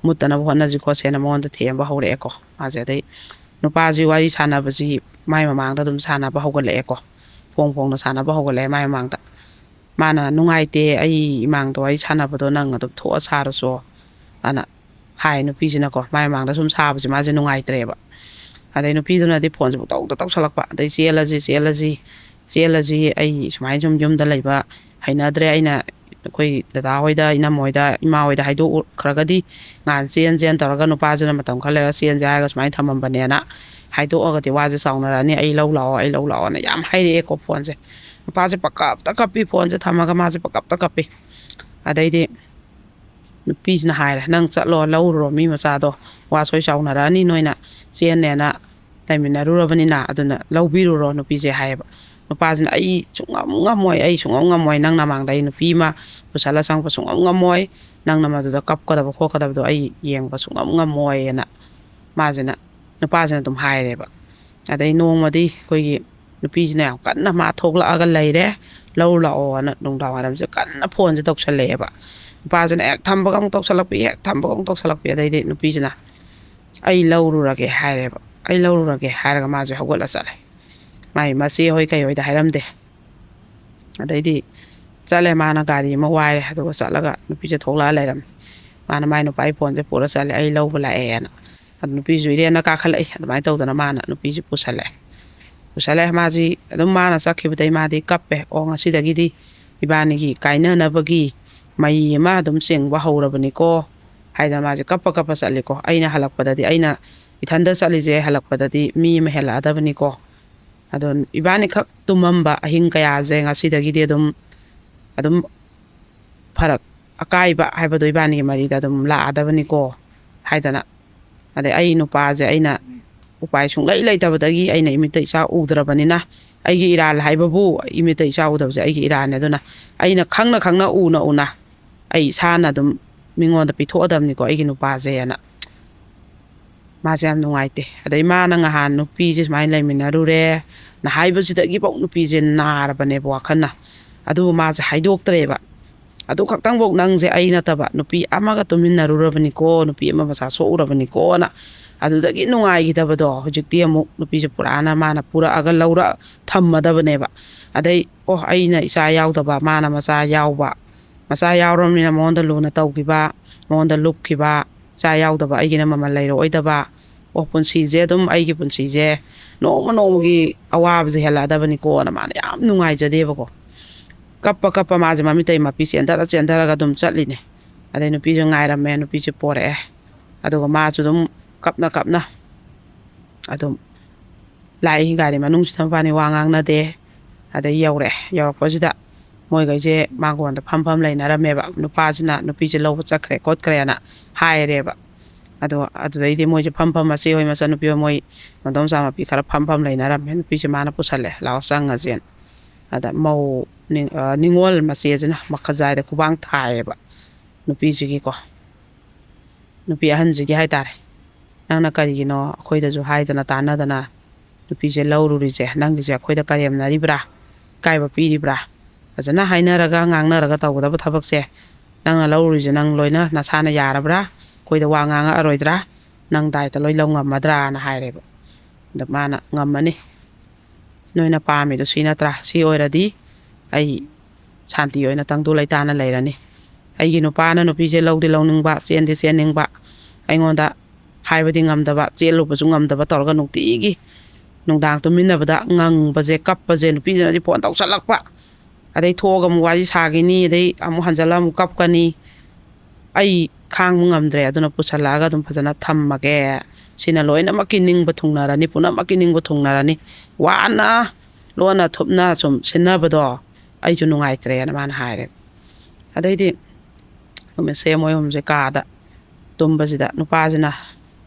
ꯃꯨꯠꯇꯅꯕ ꯍꯣꯠꯅꯁꯤ ꯈꯣꯠꯁꯦꯅ" ꯃꯉꯣꯟꯗ ꯊꯦꯝꯕ ꯍꯧꯔꯛꯑꯦꯀꯣ꯫ ꯃꯥꯁꯦ ꯑꯗꯩ ꯅꯨꯄꯥꯁꯤ ꯋꯥꯔꯤ ꯁꯥꯟꯅꯕꯁꯤ ꯃꯥꯏ ꯃꯃꯥꯡꯗ ꯑꯗꯨꯝ ꯁꯥꯟꯅꯕ ꯍꯧꯒꯠꯂꯛꯑꯦꯀꯣ, ꯐꯣꯡ ꯐꯣꯡꯅ ꯁꯥꯟꯅꯕ ꯍꯧꯒꯠꯂꯛꯑꯦ ꯃꯥꯏ ꯃꯃꯥꯡꯗ꯫ ꯃꯥꯅ, "ꯅꯨꯡꯉꯥꯏꯇꯦ, ꯑꯩ ꯏꯃꯥꯡꯗ ꯋꯥꯔꯤ ꯁꯥꯟꯅꯕꯗꯣ ꯅꯪ ꯑꯗꯨꯝ ꯊꯣꯛꯑ ꯁꯥꯔꯨꯆꯣ" ꯑꯅ ꯍꯥꯏ ꯅꯨꯄꯤꯁꯤꯅꯀꯣ꯫ ꯃꯥꯏ ꯃꯃꯥꯡꯗ ꯁꯨꯝ ꯁꯥꯕꯁꯦ ꯃꯥꯁꯦ ꯅꯨꯡꯉꯥꯏꯇ꯭ꯔꯦꯕ꯫ ꯑꯗꯩ ꯅꯨꯄꯤꯗꯨꯅꯗꯤ ꯐꯣꯟꯁꯦ ꯄꯨꯡꯇꯧꯗ ꯇꯧꯁꯜꯂꯛꯄ, ꯑꯗꯩ, "ꯆꯦꯜꯂꯁꯤ, ꯆꯦꯜꯂꯁꯤ, ꯆꯦꯜꯂꯁꯤ, ꯑꯩ ꯁꯨꯃꯥꯏꯅ ꯁꯨꯝ ꯌꯨꯝꯗ ꯂꯩꯕ ꯍꯩꯅꯗ꯭ꯔꯦ, ꯑꯩꯅ ꯑꯩꯈꯣꯏ ꯗꯗꯥ ꯍꯣꯏꯗ, ꯏꯅꯝ ꯍꯣꯏꯗ, ꯏꯃꯥ ꯍꯣꯏꯗ ꯍꯥꯏꯗꯣꯛꯈ꯭ꯔꯒꯗꯤ ꯉꯍꯥꯟ ꯆꯦꯟ ꯆꯦꯟ ꯇꯧꯔꯒ ꯅꯨꯄꯥꯁꯤꯅ ꯃꯇꯝ ꯈꯔ ꯂꯩꯔꯒ ꯆꯦꯟꯁꯦ ꯍꯥꯏꯔꯒ ꯁꯨꯃꯥꯏꯅ ꯊꯝꯃꯝꯕꯅꯦꯅ ꯍꯥꯏꯗꯣꯛꯑꯒꯗꯤ ꯋꯥꯁꯦ ꯆꯥꯎꯅꯔꯛꯑꯅꯤ, ꯑꯩ ꯂꯧ ꯂꯥꯛꯑꯣ, ꯑꯩ ꯂꯧ ꯂꯥꯛꯑꯣꯅ ꯌꯥꯝ ꯍꯥꯏꯔꯛꯑꯦꯀꯣ ꯐꯣꯟꯁꯦ"꯫ ꯅꯨꯄꯥꯁꯦ ꯄꯪꯀꯞꯇ ꯀꯞꯄꯤ, ꯐꯣꯟꯁꯦ ꯊꯝꯃꯒ ꯃꯥꯁꯦ ꯄꯪꯀꯞꯇ ꯀꯞꯄꯤ꯫ ꯑꯗꯩꯗꯤ ꯅꯨꯄꯤꯁꯤꯅ ꯍꯥꯏꯔꯦ, "ꯅꯪ ꯆꯠꯂꯣ, ꯂꯧꯔꯨꯔꯣ ꯃꯤ ꯃꯆꯥꯗꯣ, ꯋꯥ ꯁꯣꯏ ꯆꯥꯎꯅꯔꯛꯑꯅꯤ ꯅꯣꯏꯅ ꯆꯦꯟꯅꯦꯅ ꯂꯩꯃꯤꯟꯅꯔꯨꯔꯕꯅꯤꯅ, ꯑꯗꯨꯅ ꯂꯧꯕꯤꯔꯨꯔꯣ ꯅꯨꯄꯤꯁꯦ" ꯍꯥꯏꯌꯦꯕ꯫ ꯅꯨꯄꯥꯁꯤꯅ, "ꯑꯩ ꯁꯨꯡꯉꯝ ꯉꯝꯃꯣꯏ, ꯑꯩ ꯁꯨꯡꯉꯝ ꯉꯝꯃꯣꯏ, ꯅꯪ ꯅꯃꯥꯡꯗ ꯑꯩ ꯅꯨꯄꯤ ꯑꯃ ꯄꯨꯁꯜꯂ ꯆꯪꯉꯛꯄ ꯁꯨꯡꯉꯝ ꯉꯝꯃꯣꯏ, ꯅꯪꯅ ꯃꯗꯨꯗ ꯀꯞꯀꯗꯕ ꯈꯣꯠꯀꯗꯕꯗꯣ ꯑꯩ ꯌꯦꯡꯕ ꯁꯨꯡꯉꯝ ꯉꯝꯃꯣꯏꯅ" ꯃꯥꯁꯤꯅ, ꯅꯨꯄꯥꯁꯤꯅ ꯑꯗꯨꯝ ꯍꯥꯏꯔꯦꯕ꯫ ꯑꯗꯩ ꯅꯣꯡꯃꯗꯤ ꯑꯩꯈꯣꯏꯒꯤ ꯅꯨꯄꯤꯁꯤꯅ ꯌꯥꯝ ꯀꯟꯅ ꯃꯥ ꯊꯣꯛꯂꯛꯑꯒ ꯂꯩꯔꯦ, "ꯂꯧꯔꯨ ꯂꯥꯛꯑꯣꯅ" ꯅꯨꯡꯗꯥꯡ ꯋꯥꯏꯔꯝꯁꯦ ꯀꯟꯅ ꯐꯣꯟꯁꯦ ꯇꯧꯁꯜꯂꯛꯑꯦꯕ꯫ ꯅꯨꯄꯥꯁꯤꯅ ꯍꯦꯛ ꯊꯝꯕꯒ ꯑꯃꯨꯛ ꯇꯧꯁꯜꯂꯛꯄꯤ, ꯍꯦꯛ ꯊꯝꯕꯒ ꯑꯃꯨꯛ ꯇꯧꯁꯜꯂꯛꯄꯤ꯫ ꯑꯗꯩꯗꯤ ꯅꯨꯄꯤꯁꯤꯅ, "ꯑꯩ ꯂꯧꯔꯨꯔꯒꯦ" ꯍꯥꯏꯔꯦꯕ꯫ "ꯑꯩ ꯂꯧꯔꯨꯔꯒꯦ" ꯍꯥꯏꯔꯒ ꯃꯥꯁꯦ ꯍꯧꯒꯠꯂ ꯆꯠꯂꯦ꯫ ꯃꯥꯏ ꯃꯆꯦ ꯍꯣꯏ ꯀꯩ ꯍꯣꯏꯗ ꯍꯥꯏꯔꯝꯗꯦ꯫ ꯑꯗꯩꯗꯤ ꯆꯠꯂꯦ, ꯃꯥꯅ ꯒꯥꯔꯤ ꯑꯃ ꯋꯥꯏꯔꯦ, ꯑꯗꯨꯒ ꯆꯠꯂꯒ ꯅꯨꯄꯤꯁꯦ ꯊꯣꯛꯂꯛꯑ ꯂꯩꯔꯝꯃꯦ꯫ ꯃꯥꯅ ꯃꯥꯏ ꯅꯨꯄꯥꯒꯤ ꯐꯣꯟꯁꯦ ꯄꯨꯔ ꯆꯠꯂꯦ, "ꯑꯩ ꯂꯧꯕ ꯂꯥꯛꯑꯦꯅ"꯫ ꯑꯗꯨ ꯅꯨꯄꯤꯁꯨ ꯏꯔꯦꯟꯅ ꯀꯥꯈꯠꯂꯛꯏ꯫ ꯑꯗꯨꯃꯥꯏꯅ ꯇꯧꯗꯅ ꯃꯥꯅ ꯅꯨꯄꯤꯁꯦ ꯄꯨꯁꯜꯂꯛꯑꯦ꯫ ꯄꯨꯁꯜꯂꯛꯑꯦ꯫ ꯃꯥꯁꯤ ꯑꯗꯨꯝ, ꯃꯥꯅ ꯆꯠꯈꯤꯕꯗꯩ ꯃꯥꯗꯤ ꯀꯞꯄꯦ, "ꯑꯣ, ꯉꯁꯤꯗꯒꯤꯗꯤ ꯏꯕꯥꯅꯤꯒꯤ ꯀꯥꯏꯅꯅꯕꯒꯤ ꯃꯩ ꯑꯃ ꯑꯗꯨꯝ ꯆꯤꯡꯕ ꯍꯧꯔꯕꯅꯤꯀꯣ" ꯍꯥꯏꯗꯅ ꯃꯥꯁꯦ ꯀꯞꯄ ꯀꯞꯄ ꯆꯠꯂꯤꯀꯣ꯫ ꯑꯩꯅ ꯍꯜꯂꯛꯄꯗꯗꯤ ꯑꯩꯅ ꯏꯊꯟꯗ ꯆꯠꯂꯤꯁꯦ ꯍꯜꯂꯛꯄꯗꯗꯤ ꯃꯤ ꯑꯃ ꯍꯦꯜꯂꯛꯑꯗꯕꯅꯤꯀꯣ꯫ ꯑꯗꯣ ꯏꯕꯥꯅꯤꯈꯛ ꯇꯨꯝꯃꯝꯕ ꯑꯍꯤꯡ ꯀꯌꯥꯁꯦ ꯉꯁꯤꯗꯒꯤꯗꯤ ꯑꯗꯨꯝ ꯑꯗꯨꯝ ꯐꯔꯛ ꯑꯀꯥꯏꯕ ꯍꯥꯏꯕꯗꯣ ꯏꯕꯥꯅꯤꯒꯤ ꯃꯔꯤꯗ ꯑꯗꯨꯝ ꯂꯥꯛꯑꯗꯕꯅꯤꯀꯣ ꯍꯥꯏꯗꯅ꯫ ꯑꯗꯩ ꯑꯩ ꯅꯨꯄꯥꯁꯦ ꯑꯩꯅ ꯎꯄꯥꯏ ꯁꯨꯡꯂꯩ ꯂꯩꯇꯕꯗꯒꯤ ꯑꯩꯅ ꯏꯃꯤꯠꯇ ꯏꯆꯥ ꯎꯗ꯭ꯔꯕꯅꯤꯅ, ꯑꯩꯒꯤ ꯏꯔꯥꯜ ꯍꯥꯏꯕꯕꯨ ꯏꯃꯤꯠꯇ ꯏꯆꯥ ꯎꯗꯕꯁꯦ ꯑꯩꯒꯤ ꯏꯔꯥꯜꯅꯦ꯫ ꯑꯗꯨꯅ ꯑꯩꯅ ꯈꯪꯅ ꯈꯪꯅ ꯎꯅ ꯎꯅ ꯑꯩ ꯏꯁꯥꯅ ꯑꯗꯨꯝ ꯃꯤꯉꯣꯟꯗ ꯄꯤꯊꯣꯛꯑꯗꯕꯅꯤꯀꯣ ꯑꯩꯒꯤ ꯅꯨꯄꯥꯁꯦꯅ꯫ ꯃꯥꯁꯦ ꯌꯥꯝ ꯅꯨꯡꯉꯥꯏꯇꯦ꯫ ꯑꯗꯩ ꯃꯥꯅ ꯉꯍꯥꯟ ꯅꯨꯄꯤꯁꯦ ꯁꯨꯃꯥꯏꯅ ꯂꯩꯃꯤꯟꯅꯔꯨꯔꯦ ꯅ ꯍꯥꯏꯕꯁꯤꯗꯒꯤꯐꯥꯎ ꯅꯨꯄꯤꯁꯦ ꯅꯥꯔꯕꯅꯦꯕ ꯋꯥꯈꯜꯅ꯫ ꯑꯗꯨꯕꯨ ꯃꯥꯁꯦ ꯍꯥꯏꯗꯣꯛꯇ꯭ꯔꯦꯕ꯫ ꯑꯗꯨ ꯈꯛꯇꯪꯐꯧ ꯅꯪꯁꯦ ꯑꯩ ꯅꯠꯇꯕ ꯅꯨꯄꯤ ꯑꯃꯒ ꯇꯨꯃꯤꯟꯅꯔꯨꯔꯕꯅꯤꯀꯣ, ꯅꯨꯄꯤ ꯑꯃ ꯃꯆꯥ ꯁꯣꯛꯎꯔꯕꯅꯤꯀꯣꯅ ꯑꯗꯨꯗꯒꯤ ꯅꯨꯡꯉꯥꯏꯈꯤꯗꯕꯗꯣ ꯍꯧꯖꯤꯛꯇꯤ ꯑꯃꯨꯛ ꯅꯨꯄꯤꯁꯦ ꯄꯨꯔꯥꯅ ꯃꯥꯅ ꯄꯨꯔꯛꯑꯒ ꯂꯧꯔ ꯊꯝꯃꯗꯕꯅꯦꯕ꯫ ꯑꯗꯩ ꯑꯣ ꯑꯩꯅ ꯏꯆꯥ ꯌꯥꯎꯗꯕ ꯃꯥꯅ ꯃꯆꯥ ꯌꯥꯎꯕ, ꯃꯆꯥ ꯌꯥꯎꯔꯕꯅꯤꯅ ꯃꯉꯣꯟꯗ ꯂꯨꯅ ꯇꯧꯈꯤꯕ, ꯃꯉꯣꯟꯗ ꯂꯨꯞꯈꯤꯕ, ꯏꯆꯥ ꯌꯥꯎꯗꯕ ꯑꯩꯒꯤꯅ ꯃꯃꯜ ꯂꯩꯔꯛꯑꯣꯏꯗꯕ, ꯑꯣ ꯄꯨꯟꯁꯤꯁꯦ ꯑꯗꯨꯝ ꯑꯩꯒꯤ ꯄꯨꯟꯁꯤꯁꯦ ꯅꯣꯡꯃ ꯅꯣꯡꯃꯒꯤ ꯑꯋꯥꯕꯁꯦ ꯍꯦꯜꯂꯛꯑꯗꯕꯅꯤꯀꯣꯅ ꯃꯥꯅ ꯌꯥꯝ ꯅꯨꯡꯉꯥꯏꯖꯗꯦꯕꯀꯣ꯫ ꯀꯞꯄ ꯀꯞꯄ ꯃꯥꯁꯦ ꯃꯃꯤꯠꯇꯩ ꯃꯄꯤ ꯆꯦꯟꯊꯔ ꯆꯦꯟꯊꯔꯒ ꯑꯗꯨꯝ ꯆꯠꯂꯤꯅꯦ꯫ ꯑꯗꯩ ꯅꯨꯄꯤꯁꯨ ꯉꯥꯏꯔꯝꯃꯦ, ꯅꯨꯄꯤꯁꯦ ꯄꯣꯔꯛꯑꯦ꯫ ꯑꯗꯨꯒ ꯃꯥꯁꯨ ꯑꯗꯨꯝ ꯀꯞꯅ ꯀꯞꯅ ꯑꯗꯨꯝ ꯂꯥꯛꯏ꯫ ꯒꯥꯔꯤ ꯃꯅꯨꯡꯁꯤꯗ ꯃꯕꯥꯅꯤ ꯋꯥ ꯉꯥꯡꯅꯗꯦ꯫ ꯑꯗꯩ ꯌꯧꯔꯛꯑꯦ꯫ ꯌꯧꯔꯛꯄꯁꯤꯗ ꯃꯣꯏꯈꯩꯁꯦ ꯃꯥꯡꯒꯣꯟꯗ ꯐꯝ ꯐꯝ ꯂꯩꯅꯔꯝꯃꯦꯕ꯫ ꯅꯨꯄꯥꯁꯤꯅ ꯅꯨꯄꯤꯁꯦ ꯂꯧꯕ ꯆꯠꯈ꯭ꯔꯦ ꯈꯣꯠꯈ꯭ꯔꯦꯅ ꯍꯥꯏꯔꯦꯕ꯫ ꯑꯗꯣ ꯑꯗꯨꯗꯩꯗꯤ ꯃꯣꯏꯁꯦ ꯐꯝ ꯐꯝ, ꯃꯆꯦ ꯍꯣꯏ ꯃꯆꯟꯅꯨꯄꯤ ꯍꯣꯏ ꯃꯣꯏ ꯃꯗꯣꯝꯆꯥ ꯃꯄꯤ ꯈꯔ ꯐꯝ ꯐꯝ ꯂꯩꯅꯔꯝꯃꯦ꯫ ꯅꯨꯄꯤꯁꯦ ꯃꯥꯅ ꯄꯨꯁꯜꯂꯦ, "ꯂꯥꯛꯑꯣ ꯆꯪꯉꯁꯦꯅ"꯫ ꯑꯗ ꯃꯧ ꯅꯤ-, ꯑ, ꯅꯤꯉꯣꯜ ꯃꯆꯦꯁꯤꯅ ꯃꯈꯖꯥꯏꯗ ꯈꯨꯕꯥꯡ ꯊꯥꯏꯌꯦꯕ ꯅꯨꯄꯤꯁꯤꯒꯤꯀꯣ꯫ ꯅꯨꯄꯤ ꯑꯍꯟꯁꯤꯒꯤ ꯍꯥꯏꯇꯥꯔꯦ꯫ "ꯅꯪꯅ ꯀꯔꯤꯒꯤꯅꯣ ꯑꯩꯈꯣꯏꯗꯁꯨ ꯍꯥꯏꯗꯅ ꯇꯥꯟꯅꯗꯅ ꯅꯨꯄꯤꯁꯦ ꯂꯧꯔꯨꯔꯤꯁꯦ? ꯅꯪꯒꯤꯁꯦ ꯑꯩꯈꯣꯏꯗ ꯀꯔꯦꯝꯅꯔꯤꯕ꯭ꯔꯥ? ꯏꯀꯥꯏꯕ ꯄꯤꯔꯤꯕ꯭ꯔꯥ? ꯐꯖꯅ ꯍꯥꯏꯅꯔꯒ ꯉꯥꯡꯅꯔꯒ ꯇꯧꯒꯗꯕ ꯊꯕꯛꯁꯦ ꯅꯪꯅ ꯂꯧꯔꯨꯔꯤꯁꯦ ꯅꯪ ꯂꯣꯏꯅ ꯅꯁꯥꯅ ꯌꯥꯔꯕ꯭ꯔꯥ? ꯑꯩꯈꯣꯏꯗ ꯋꯥ ꯉꯥꯡꯉꯛꯑꯔꯣꯏꯗ꯭ꯔꯥ? ꯅꯪ ꯗꯥꯏꯇ ꯂꯣꯏ ꯂꯧ ꯉꯝꯃꯗ꯭ꯔꯥꯅ?" ꯍꯥꯏꯔꯦꯕ꯫ ꯑꯗ ꯃꯥꯅ, "ꯉꯝꯃꯅꯤ꯫ ꯅꯣꯏꯅ ꯄꯥꯝꯃꯤꯗꯣ ꯁꯤ ꯅꯠꯇ꯭ꯔꯥ? ꯁꯤ ꯑꯣꯏꯔꯗꯤ ꯑꯩ ꯁꯥꯟꯇꯤ ꯑꯣꯏꯅ ꯇꯪꯗꯨ ꯂꯩꯇꯥꯅ ꯂꯩꯔꯅꯤ꯫ ꯑꯩꯒꯤ ꯅꯨꯄꯥꯅ ꯅꯨꯄꯤꯁꯦ ꯂꯧꯗꯤ ꯂꯧꯅꯤꯡꯕ, ꯆꯦꯟꯗꯤ ꯆꯦꯟꯅꯤꯡꯕ, ꯑꯩꯉꯣꯟꯗ ꯍꯥꯏꯕꯗꯤ ꯉꯝꯗꯕ, ꯆꯦꯜꯂꯨꯕꯁꯨ ꯉꯝꯗꯕ ꯇꯧꯔꯒ ꯅꯨꯡꯇꯤꯒꯤ ꯅꯨꯡꯗꯥꯡ ꯇꯨꯝꯃꯤꯟꯅꯕꯗ ꯉꯪꯕꯁꯦ, ꯀꯞꯄꯁꯦ, ꯅꯨꯄꯤꯁꯤꯅꯗꯤ ꯐꯣꯟ ꯇꯧꯁꯜꯂꯛꯄ, ꯑꯗꯩ ꯊꯣꯛꯑꯒ ꯑꯃꯨꯛ ꯋꯥꯔꯤ ꯁꯥꯈꯤꯅꯤ, ꯑꯗꯩ ꯑꯃꯨꯛ ꯍꯟꯖꯜꯂꯒ ꯑꯃꯨꯛ ꯀꯞꯀꯅꯤ꯫ ꯑꯩ ꯈꯥꯡꯕ ꯉꯝꯗ꯭ꯔꯦ, ꯑꯗꯨꯅ ꯄꯨꯁꯜꯂꯛꯑꯒ ꯑꯗꯨꯝ ꯐꯖꯅ ꯊꯝꯃꯒꯦ, ꯁꯤꯅ ꯂꯣꯏꯅꯃꯛꯀꯤ ꯅꯤꯡꯕ ꯊꯨꯡꯅꯔꯅꯤ, ꯄꯨꯝꯅꯃꯛꯀꯤ ꯅꯤꯡꯕ ꯊꯨꯡꯅꯔꯅꯤ꯫ ꯋꯥꯅ ꯂꯣꯟꯅ ꯊꯨꯞꯅ ꯁꯨꯝ ꯁꯤꯟꯅꯕꯗꯣ ꯑꯩꯁꯨ ꯅꯨꯡꯉꯥꯏꯇ꯭ꯔꯦꯅ ꯃꯥꯅ ꯍꯥꯏꯔꯦ꯫ ꯑꯗꯩꯗꯤ ꯅꯨꯃꯤꯠꯁꯦ ꯃꯣꯏ ꯑꯍꯨꯝꯁꯦ ꯀꯥꯗ ꯇꯨꯝꯕꯁꯤꯗ ꯅꯨꯄꯥꯁꯤꯅ,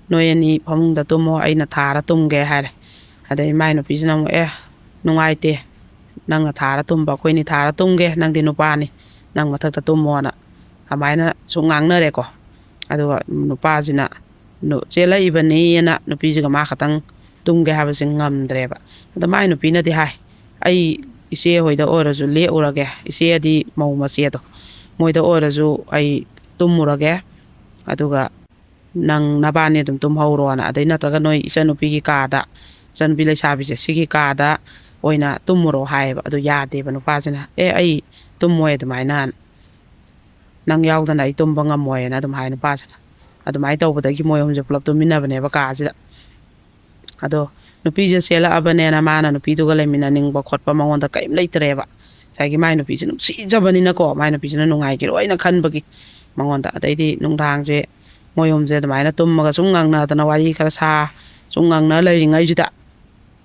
"ꯅꯣꯏ ꯑꯅꯤ ꯐꯃꯨꯡꯗ ꯇꯨꯝꯃꯣ, ꯑꯩꯅ ꯊꯥꯔ ꯇꯨꯝꯒꯦ" ꯍꯥꯏꯔꯦ꯫ ꯑꯗꯩ ꯃꯥꯏ ꯅꯨꯄꯤꯁꯤꯅ ꯑꯃꯨꯛ, "ꯑꯦ, ꯅꯨꯡꯉꯥꯏꯇꯦ, ꯅꯪꯅ ꯊꯥꯔ ꯇꯨꯝꯕ, ꯑꯩꯈꯣꯏꯅꯤ ꯊꯥꯔ ꯇꯨꯝꯒꯦ, ꯅꯪꯗꯤ ꯅꯨꯄꯥꯅꯤ, ꯅꯪ ꯃꯊꯛꯇ ꯇꯨꯝꯃꯣꯅ" ꯑꯗꯨꯃꯥꯏꯅ ꯁꯨꯝ ꯉꯥꯡꯅꯔꯦꯀꯣ꯫ ꯑꯗꯨꯒ ꯅꯨꯄꯥꯁꯤꯅ ꯅꯨ-, ꯆꯦꯜꯂꯛꯏꯕꯅꯤꯅ ꯅꯨꯄꯤꯁꯤꯒ ꯃꯥ ꯈꯛꯇꯪ ꯇꯨꯝꯒꯦ ꯍꯥꯏꯕꯁꯦ ꯉꯝꯗ꯭ꯔꯦꯕ꯫ ꯑꯗ ꯃꯥꯏ ꯅꯨꯄꯤꯅꯗꯤ ꯍꯥꯏ, "ꯑꯩ ꯏꯆꯦ ꯍꯣꯏꯗ ꯑꯣꯏꯔꯁꯨ ꯂꯦꯛꯎꯔꯒꯦ, ꯏꯆꯦꯗꯤ ꯃꯧ ꯃꯆꯦꯗꯣ, ꯃꯣꯏꯗ ꯑꯣꯏꯔꯁꯨ ꯑꯩ ꯇꯨꯝꯃꯨꯔꯒꯦ, ꯑꯗꯨꯒ ꯅꯪ ꯅꯕꯥꯅꯤ ꯑꯗꯨꯝ ꯇꯨꯝꯍꯧꯔꯣꯅ, ꯑꯗꯩ ꯅꯠꯇ꯭ꯔꯒ ꯅꯣꯏ ꯏꯆꯟꯅꯨꯄꯤꯒꯤ ꯀꯥꯗ, ꯏꯆꯟꯅꯨꯄꯤ ꯂꯩꯁꯥꯕꯤꯁꯦ ꯁꯤꯒꯤ ꯀꯥꯗ ꯑꯣꯏꯅ ꯇꯨꯝꯃꯨꯔꯣ" ꯍꯥꯏꯌꯦꯕ꯫ ꯑꯗꯨ ꯌꯥꯗꯦꯕ ꯅꯨꯄꯥꯁꯤꯅ, "ꯑꯦ, ꯑꯩ ꯇꯨꯝꯃꯣꯏ ꯑꯗꯨꯃꯥꯏꯅ, ꯅꯪ ꯌꯥꯎꯗꯅ ꯑꯩ ꯇꯨꯝꯕ ꯉꯝꯃꯣꯏꯅ" ꯑꯗꯨꯝ ꯍꯥꯏ ꯅꯨꯄꯥꯁꯤꯅ꯫ ꯑꯗꯨꯃꯥꯏꯅ ꯇꯧꯕꯗꯒꯤ ꯃꯣꯏ ꯑꯍꯨꯝꯁꯦ ꯄꯨꯂꯞ ꯇꯨꯝꯃꯤꯟꯅꯕꯅꯦꯕ ꯀꯥꯁꯤꯗ꯫ ꯑꯗꯣ ꯅꯨꯄꯤꯁꯦ ꯆꯦꯜꯂꯛꯑꯕꯅꯦꯅ ꯃꯥꯅ ꯅꯨꯄꯤꯗꯨꯒ ꯂꯩꯃꯤꯟꯅꯅꯤꯡꯕ ꯈꯣꯠꯄ ꯃꯉꯣꯟꯗ ꯀꯔꯤꯝ ꯂꯩꯇ꯭ꯔꯦꯕ꯫ ꯉꯁꯥꯏꯒꯤ ꯃꯥꯏ ꯅꯨꯄꯤꯁꯦ ꯅꯨꯡꯁꯤꯖꯕꯅꯤꯅꯀꯣ, ꯃꯥꯏ ꯅꯨꯄꯤꯁꯤꯅ ꯅꯨꯡꯉꯥꯏꯈꯤꯔꯣꯏꯅ ꯈꯟꯕꯒꯤ ꯃꯉꯣꯟꯗ꯫ ꯑꯗꯩꯗꯤ ꯅꯨꯡꯗꯥꯡꯁꯦ ꯃꯣꯏ ꯑꯍꯨꯝꯁꯦ ꯑꯗꯨꯃꯥꯏꯅ ꯇꯨꯝꯃꯒ ꯁꯨꯝ ꯉꯥꯡꯅꯗꯅ, ꯋꯥꯔꯤ ꯈꯔ ꯁꯥ, ꯁꯨꯝ ꯉꯥꯡꯅ ꯂꯩꯔꯤꯉꯩꯁꯤꯗ,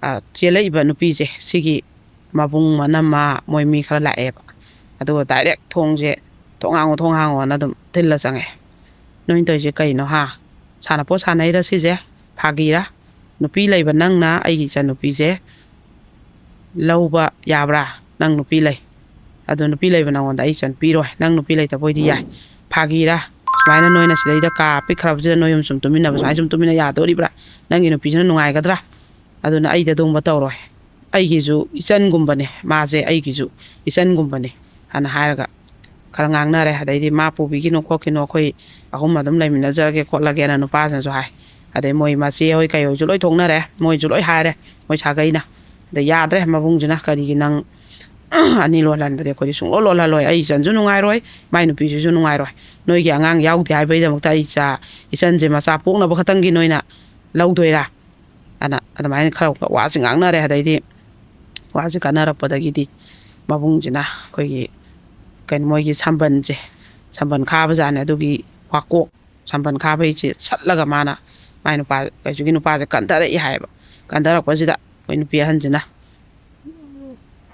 ꯑ, ꯆꯦꯜꯂꯛꯏꯕ ꯅꯨꯄꯤꯁꯦ ꯁꯤꯒꯤ ꯃꯕꯨꯡ ꯃꯅꯝꯃ ꯃꯣꯏ ꯃꯤ ꯈꯔ ꯂꯥꯛꯑꯦꯕ꯫ ꯑꯗꯨꯒ ꯗꯥꯏꯔꯦꯛ ꯊꯣꯡꯁꯦ, "ꯊꯣꯡ ꯍꯥꯡꯉꯣ, ꯊꯣꯡ ꯍꯥꯡꯉꯣꯅ" ꯑꯗꯨꯝ ꯊꯤꯜꯂ ꯆꯪꯉꯦ꯫ "ꯅꯣꯏꯅ ꯇꯧꯔꯤꯁꯦ ꯀꯩꯅꯣ, ꯍꯥ? ꯁꯥꯟꯅꯄꯣꯠ ꯁꯥꯟꯅꯩꯔ ꯁꯤꯁꯦ? ꯐꯥꯒꯤꯔ? ꯅꯨꯄꯤ ꯂꯩꯕ ꯅꯪꯅ ꯑꯩꯒꯤ ꯏꯆꯟꯅꯨꯄꯤꯁꯦ ꯂꯧꯕ ꯌꯥꯕ꯭ꯔꯥ? ꯅꯪ ꯅꯨꯄꯤ ꯂꯩ꯫ ꯑꯗꯨ ꯅꯨꯄꯤ ꯂꯩꯕ ꯅꯪꯉꯣꯟꯗ ꯑꯩ ꯏꯆꯟ ꯄꯤꯔꯣꯏ꯫ ꯅꯪ ꯅꯨꯄꯤ ꯂꯩꯇꯕ ꯑꯣꯏꯗꯤ ꯌꯥꯏ꯫ ꯐꯥꯒꯤꯔꯥ? ꯁꯨꯃꯥꯏꯅ ꯅꯣꯏꯅ ꯁꯤꯗꯩꯗ ꯀꯥ ꯄꯤꯛꯈ꯭ꯔꯕꯁꯤꯗ ꯅꯣꯏ ꯑꯍꯨꯝ ꯁꯨꯝ ꯇꯨꯃꯤꯟꯅꯕ, ꯁꯨꯃꯥꯏꯅ ꯁꯨꯝ ꯇꯨꯃꯤꯟꯅ ꯌꯥꯗꯣꯔꯤꯕ꯭ꯔꯥ? ꯅꯪꯒꯤ ꯅꯨꯄꯤꯁꯤꯅ ꯅꯨꯡꯉꯥꯏꯒꯗ꯭ꯔꯥ? ꯑꯗꯨꯅ ꯑꯩꯗꯤ ꯑꯗꯨꯒꯨꯝꯕ ꯇꯧꯔꯣꯏ꯫ ꯑꯩꯒꯤꯁꯨ ꯏꯆꯟꯒꯨꯝꯕꯅꯦ ꯃꯥꯁꯦ, ꯑꯩꯒꯤꯁꯨ ꯏꯆꯟꯒꯨꯝꯕꯅꯦ" ꯍꯥꯏꯅ ꯍꯥꯏꯔꯒ ꯈꯔ ꯉꯥꯡꯅꯔꯦ꯫ ꯑꯗꯩꯗꯤ, "ꯃꯥ ꯄꯨꯕꯤꯈꯤꯅꯨ ꯈꯣꯠꯈꯤꯅꯨ, ꯑꯩꯈꯣꯏ ꯑꯍꯨꯝ ꯑꯗꯨꯝ ꯂꯩꯃꯤꯟꯅꯖꯔꯒꯦ ꯈꯣꯠꯂꯒꯦꯅ" ꯅꯨꯄꯥꯁꯤꯅꯁꯨ ꯍꯥꯏ꯫ ꯑꯗꯩ ꯃꯣꯏ ꯃꯆꯦ ꯍꯣꯏ ꯀꯩ ꯍꯣꯏꯁꯨ ꯂꯣꯏ ꯊꯣꯛꯅꯔꯦ, ꯃꯣꯏꯁꯨ ꯂꯣꯏ ꯍꯥꯏꯔꯦ, ꯃꯣꯏ ꯁꯥꯒꯩꯅ꯫ ꯑꯗꯩ ꯌꯥꯗ꯭ꯔꯦ ꯃꯕꯨꯡꯁꯤꯅ, "ꯀꯔꯤꯒꯤ ꯅꯪ ꯑꯅꯤ ꯂꯣꯜꯍꯟꯕꯗꯤ ꯑꯩꯈꯣꯏꯗꯤ ꯁꯨꯡꯂꯣꯜ ꯂꯣꯜꯍꯜꯂꯣꯏ, ꯑꯩ ꯏꯆꯟꯁꯨ ꯅꯨꯡꯉꯥꯏꯔꯣꯏ, ꯃꯥꯏ ꯅꯨꯄꯤꯁꯤꯁꯨ ꯅꯨꯡꯉꯥꯏꯔꯣꯏ, ꯅꯣꯏꯒꯤ ꯑꯉꯥꯡ ꯌꯥꯎꯗꯦ ꯍꯥꯏꯕꯒꯤꯗꯃꯛꯇ ꯑꯩ ꯏꯆꯥ, ꯏꯆꯟꯁꯦ ꯃꯆꯥ ꯄꯣꯛꯅꯕ ꯈꯛꯇꯪꯒꯤ ꯅꯣꯏꯅ ꯂꯧꯗꯣꯏꯔꯥ?" ꯑꯅ ꯑꯗꯨꯃꯥꯏꯅ ꯈꯔ ꯋꯥꯁꯤ ꯉꯥꯡꯅꯔꯦ꯫ ꯑꯗꯩꯗꯤ ꯋꯥꯁꯤ ꯀꯥꯟꯅꯔꯛꯄꯗꯒꯤꯗꯤ ꯃꯕꯨꯡꯁꯤꯅ ꯑꯩꯈꯣꯏꯒꯤ, ꯀꯩꯅꯣ, ꯃꯣꯏꯒꯤ ꯁꯝꯕꯟꯁꯦ, ꯁꯝꯕꯟ ꯈꯥꯕꯖꯥꯠꯅꯦ꯫ ꯑꯗꯨꯒꯤ ꯋꯥꯀꯣꯛ, ꯁꯝꯕꯟ ꯈꯥꯕꯩꯁꯦ ꯁꯠꯂꯒ ꯃꯥꯅ, ꯃꯥꯏ ꯅꯨꯄꯥ, ꯀꯩꯁꯨꯒꯤ ꯅꯨꯄꯥꯁꯦ ꯀꯟꯊꯔꯛꯏ ꯍꯥꯏꯌꯦꯕ꯫ ꯀꯟꯊꯔꯛꯄꯁꯤꯗ ꯑꯩꯈꯣꯏ ꯅꯨꯄꯤ ꯑꯍꯟꯁꯤꯅ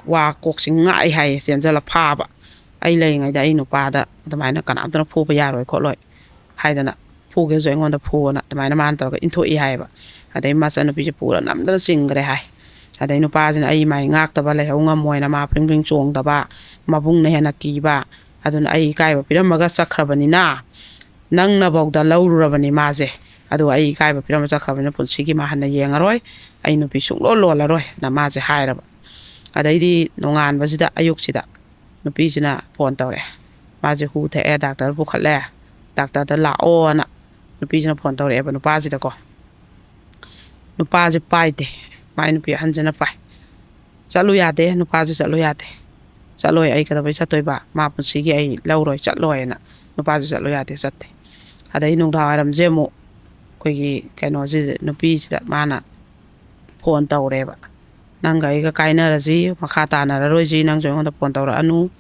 ꯋꯥ ꯀꯣꯛꯁꯤ ꯉꯥꯛꯏ ꯍꯥꯏꯌꯦ, ꯆꯦꯟꯁꯤꯜꯂ ꯐꯥꯕ꯫ ꯑꯩ ꯂꯩꯔꯤꯉꯩꯗ ꯑꯩ ꯅꯨꯄꯥꯗ ꯑꯗꯨꯃꯥꯏꯅ ꯀꯅꯥꯝꯇꯅ ꯐꯨꯕ ꯌꯥꯔꯣꯏ ꯈꯣꯠꯂꯣꯏ ꯍꯥꯏꯗꯅ, ꯐꯨꯒꯦꯁꯨ ꯑꯩꯉꯣꯟꯗ ꯐꯨꯑꯣꯅ ꯑꯗꯨꯃꯥꯏꯅ ꯃꯥꯅ ꯇꯧꯔꯒ ꯏꯟꯊꯣꯛꯏ ꯍꯥꯏꯌꯦꯕ꯫ ꯑꯗꯩ ꯃꯆꯟꯅꯨꯄꯤꯁꯦ ꯄꯨꯔ ꯅꯝꯗꯅ ꯆꯤꯡꯈ꯭ꯔꯦ ꯍꯥꯏ꯫ ꯑꯗꯩ ꯅꯨꯄꯥꯁꯤꯅ ꯑꯩ ꯃꯥꯏ ꯉꯥꯛꯇꯕ ꯂꯩꯍꯧ ꯉꯝꯃꯣꯏꯅ ꯃꯥ ꯐ꯭ꯔꯤꯡ ꯐ꯭ꯔꯤꯡ ꯆꯣꯡꯗꯕ, ꯃꯕꯨꯡꯅ ꯍꯦꯟꯅ ꯀꯤꯕ, ꯑꯗꯨꯅ ꯑꯩ ꯏꯀꯥꯏꯕ ꯄꯤꯔꯝꯃꯒ ꯆꯠꯈ꯭ꯔꯕꯅꯤꯅ, ꯅꯪꯅꯐꯥꯎꯗ ꯂꯧꯔꯨꯔꯕꯅꯤ ꯃꯥꯁꯦ, ꯑꯗꯨꯒ ꯑꯩ ꯏꯀꯥꯏꯕ ꯄꯤꯔꯝꯃ ꯆꯠꯈ꯭ꯔꯕꯅꯤꯅ ꯄꯨꯟꯁꯤꯒꯤ ꯃꯥ ꯍꯟꯅ ꯌꯦꯡꯉꯔꯣꯏ, ꯑꯩ ꯅꯨꯄꯤ ꯁꯨꯡꯂꯣꯜ ꯂꯣꯜꯂꯔꯣꯏꯅ ꯃꯥꯁꯦ ꯍꯥꯏꯔꯕ꯫ ꯑꯗꯩꯗꯤ ꯅꯣꯡꯉꯥꯟꯕꯁꯤꯗ, ꯑꯌꯨꯛꯁꯤꯗ ꯅꯨꯄꯤꯁꯤꯅ ꯐꯣꯟ ꯇꯧꯔꯛꯑꯦ꯫ ꯃꯥꯁꯦ ꯍꯨ ꯊꯛꯑꯦ, ꯗꯥꯛꯇꯔ ꯄꯨꯈꯠꯂꯦ, ꯗꯥꯛꯇꯔꯗ ꯂꯥꯛꯑꯣꯅ ꯅꯨꯄꯤꯁꯤꯅ ꯐꯣꯟ ꯇꯧꯔꯛꯑꯦꯕ ꯅꯨꯄꯥꯁꯤꯗꯀꯣ꯫ ꯅꯨꯄꯥꯁꯦ ꯄꯥꯏꯗꯦ, ꯃꯥꯏ ꯅꯨꯄꯤ ꯑꯍꯟꯁꯤꯅ ꯄꯥꯏ꯫ ꯆꯠꯂꯨ ꯌꯥꯗꯦ, ꯅꯨꯄꯥꯁꯨ ꯆꯠꯂꯨ ꯌꯥꯗꯦ꯫ "ꯆꯠꯂꯣꯏ, ꯑꯩ ꯀꯩꯗꯧꯕꯩ ꯆꯠꯇꯣꯏꯕ? ꯃꯥ ꯄꯨꯟꯁꯤꯒꯤ ꯑꯩ ꯂꯧꯔꯣꯏ, ꯆꯠꯂꯣꯏꯅ" ꯅꯨꯄꯥꯁꯨ ꯆꯠꯂꯨ ꯌꯥꯗꯦ, ꯆꯠꯇꯦ꯫ ꯑꯗꯩ ꯅꯨꯡꯗꯥꯡ ꯋꯥꯏꯔꯝꯁꯦ ꯑꯃꯨꯛ ꯑꯩꯈꯣꯏꯒꯤ ꯀꯩꯅꯣꯁꯤꯗ, ꯅꯨꯄꯤꯁꯤꯗ ꯃꯥꯅ ꯐꯣꯟ ꯇꯧꯔꯦꯕ꯫ "ꯅꯪꯒ ꯑꯩꯒ ꯀꯥꯏꯅꯔꯁꯤ, ꯃꯈꯥ ꯇꯥꯅꯔꯔꯣꯏꯁꯤ, ꯅꯪꯁꯨ ꯑꯩꯉꯣꯟꯗ ꯐꯣꯟ ꯇꯧꯔꯛꯑꯅꯨ,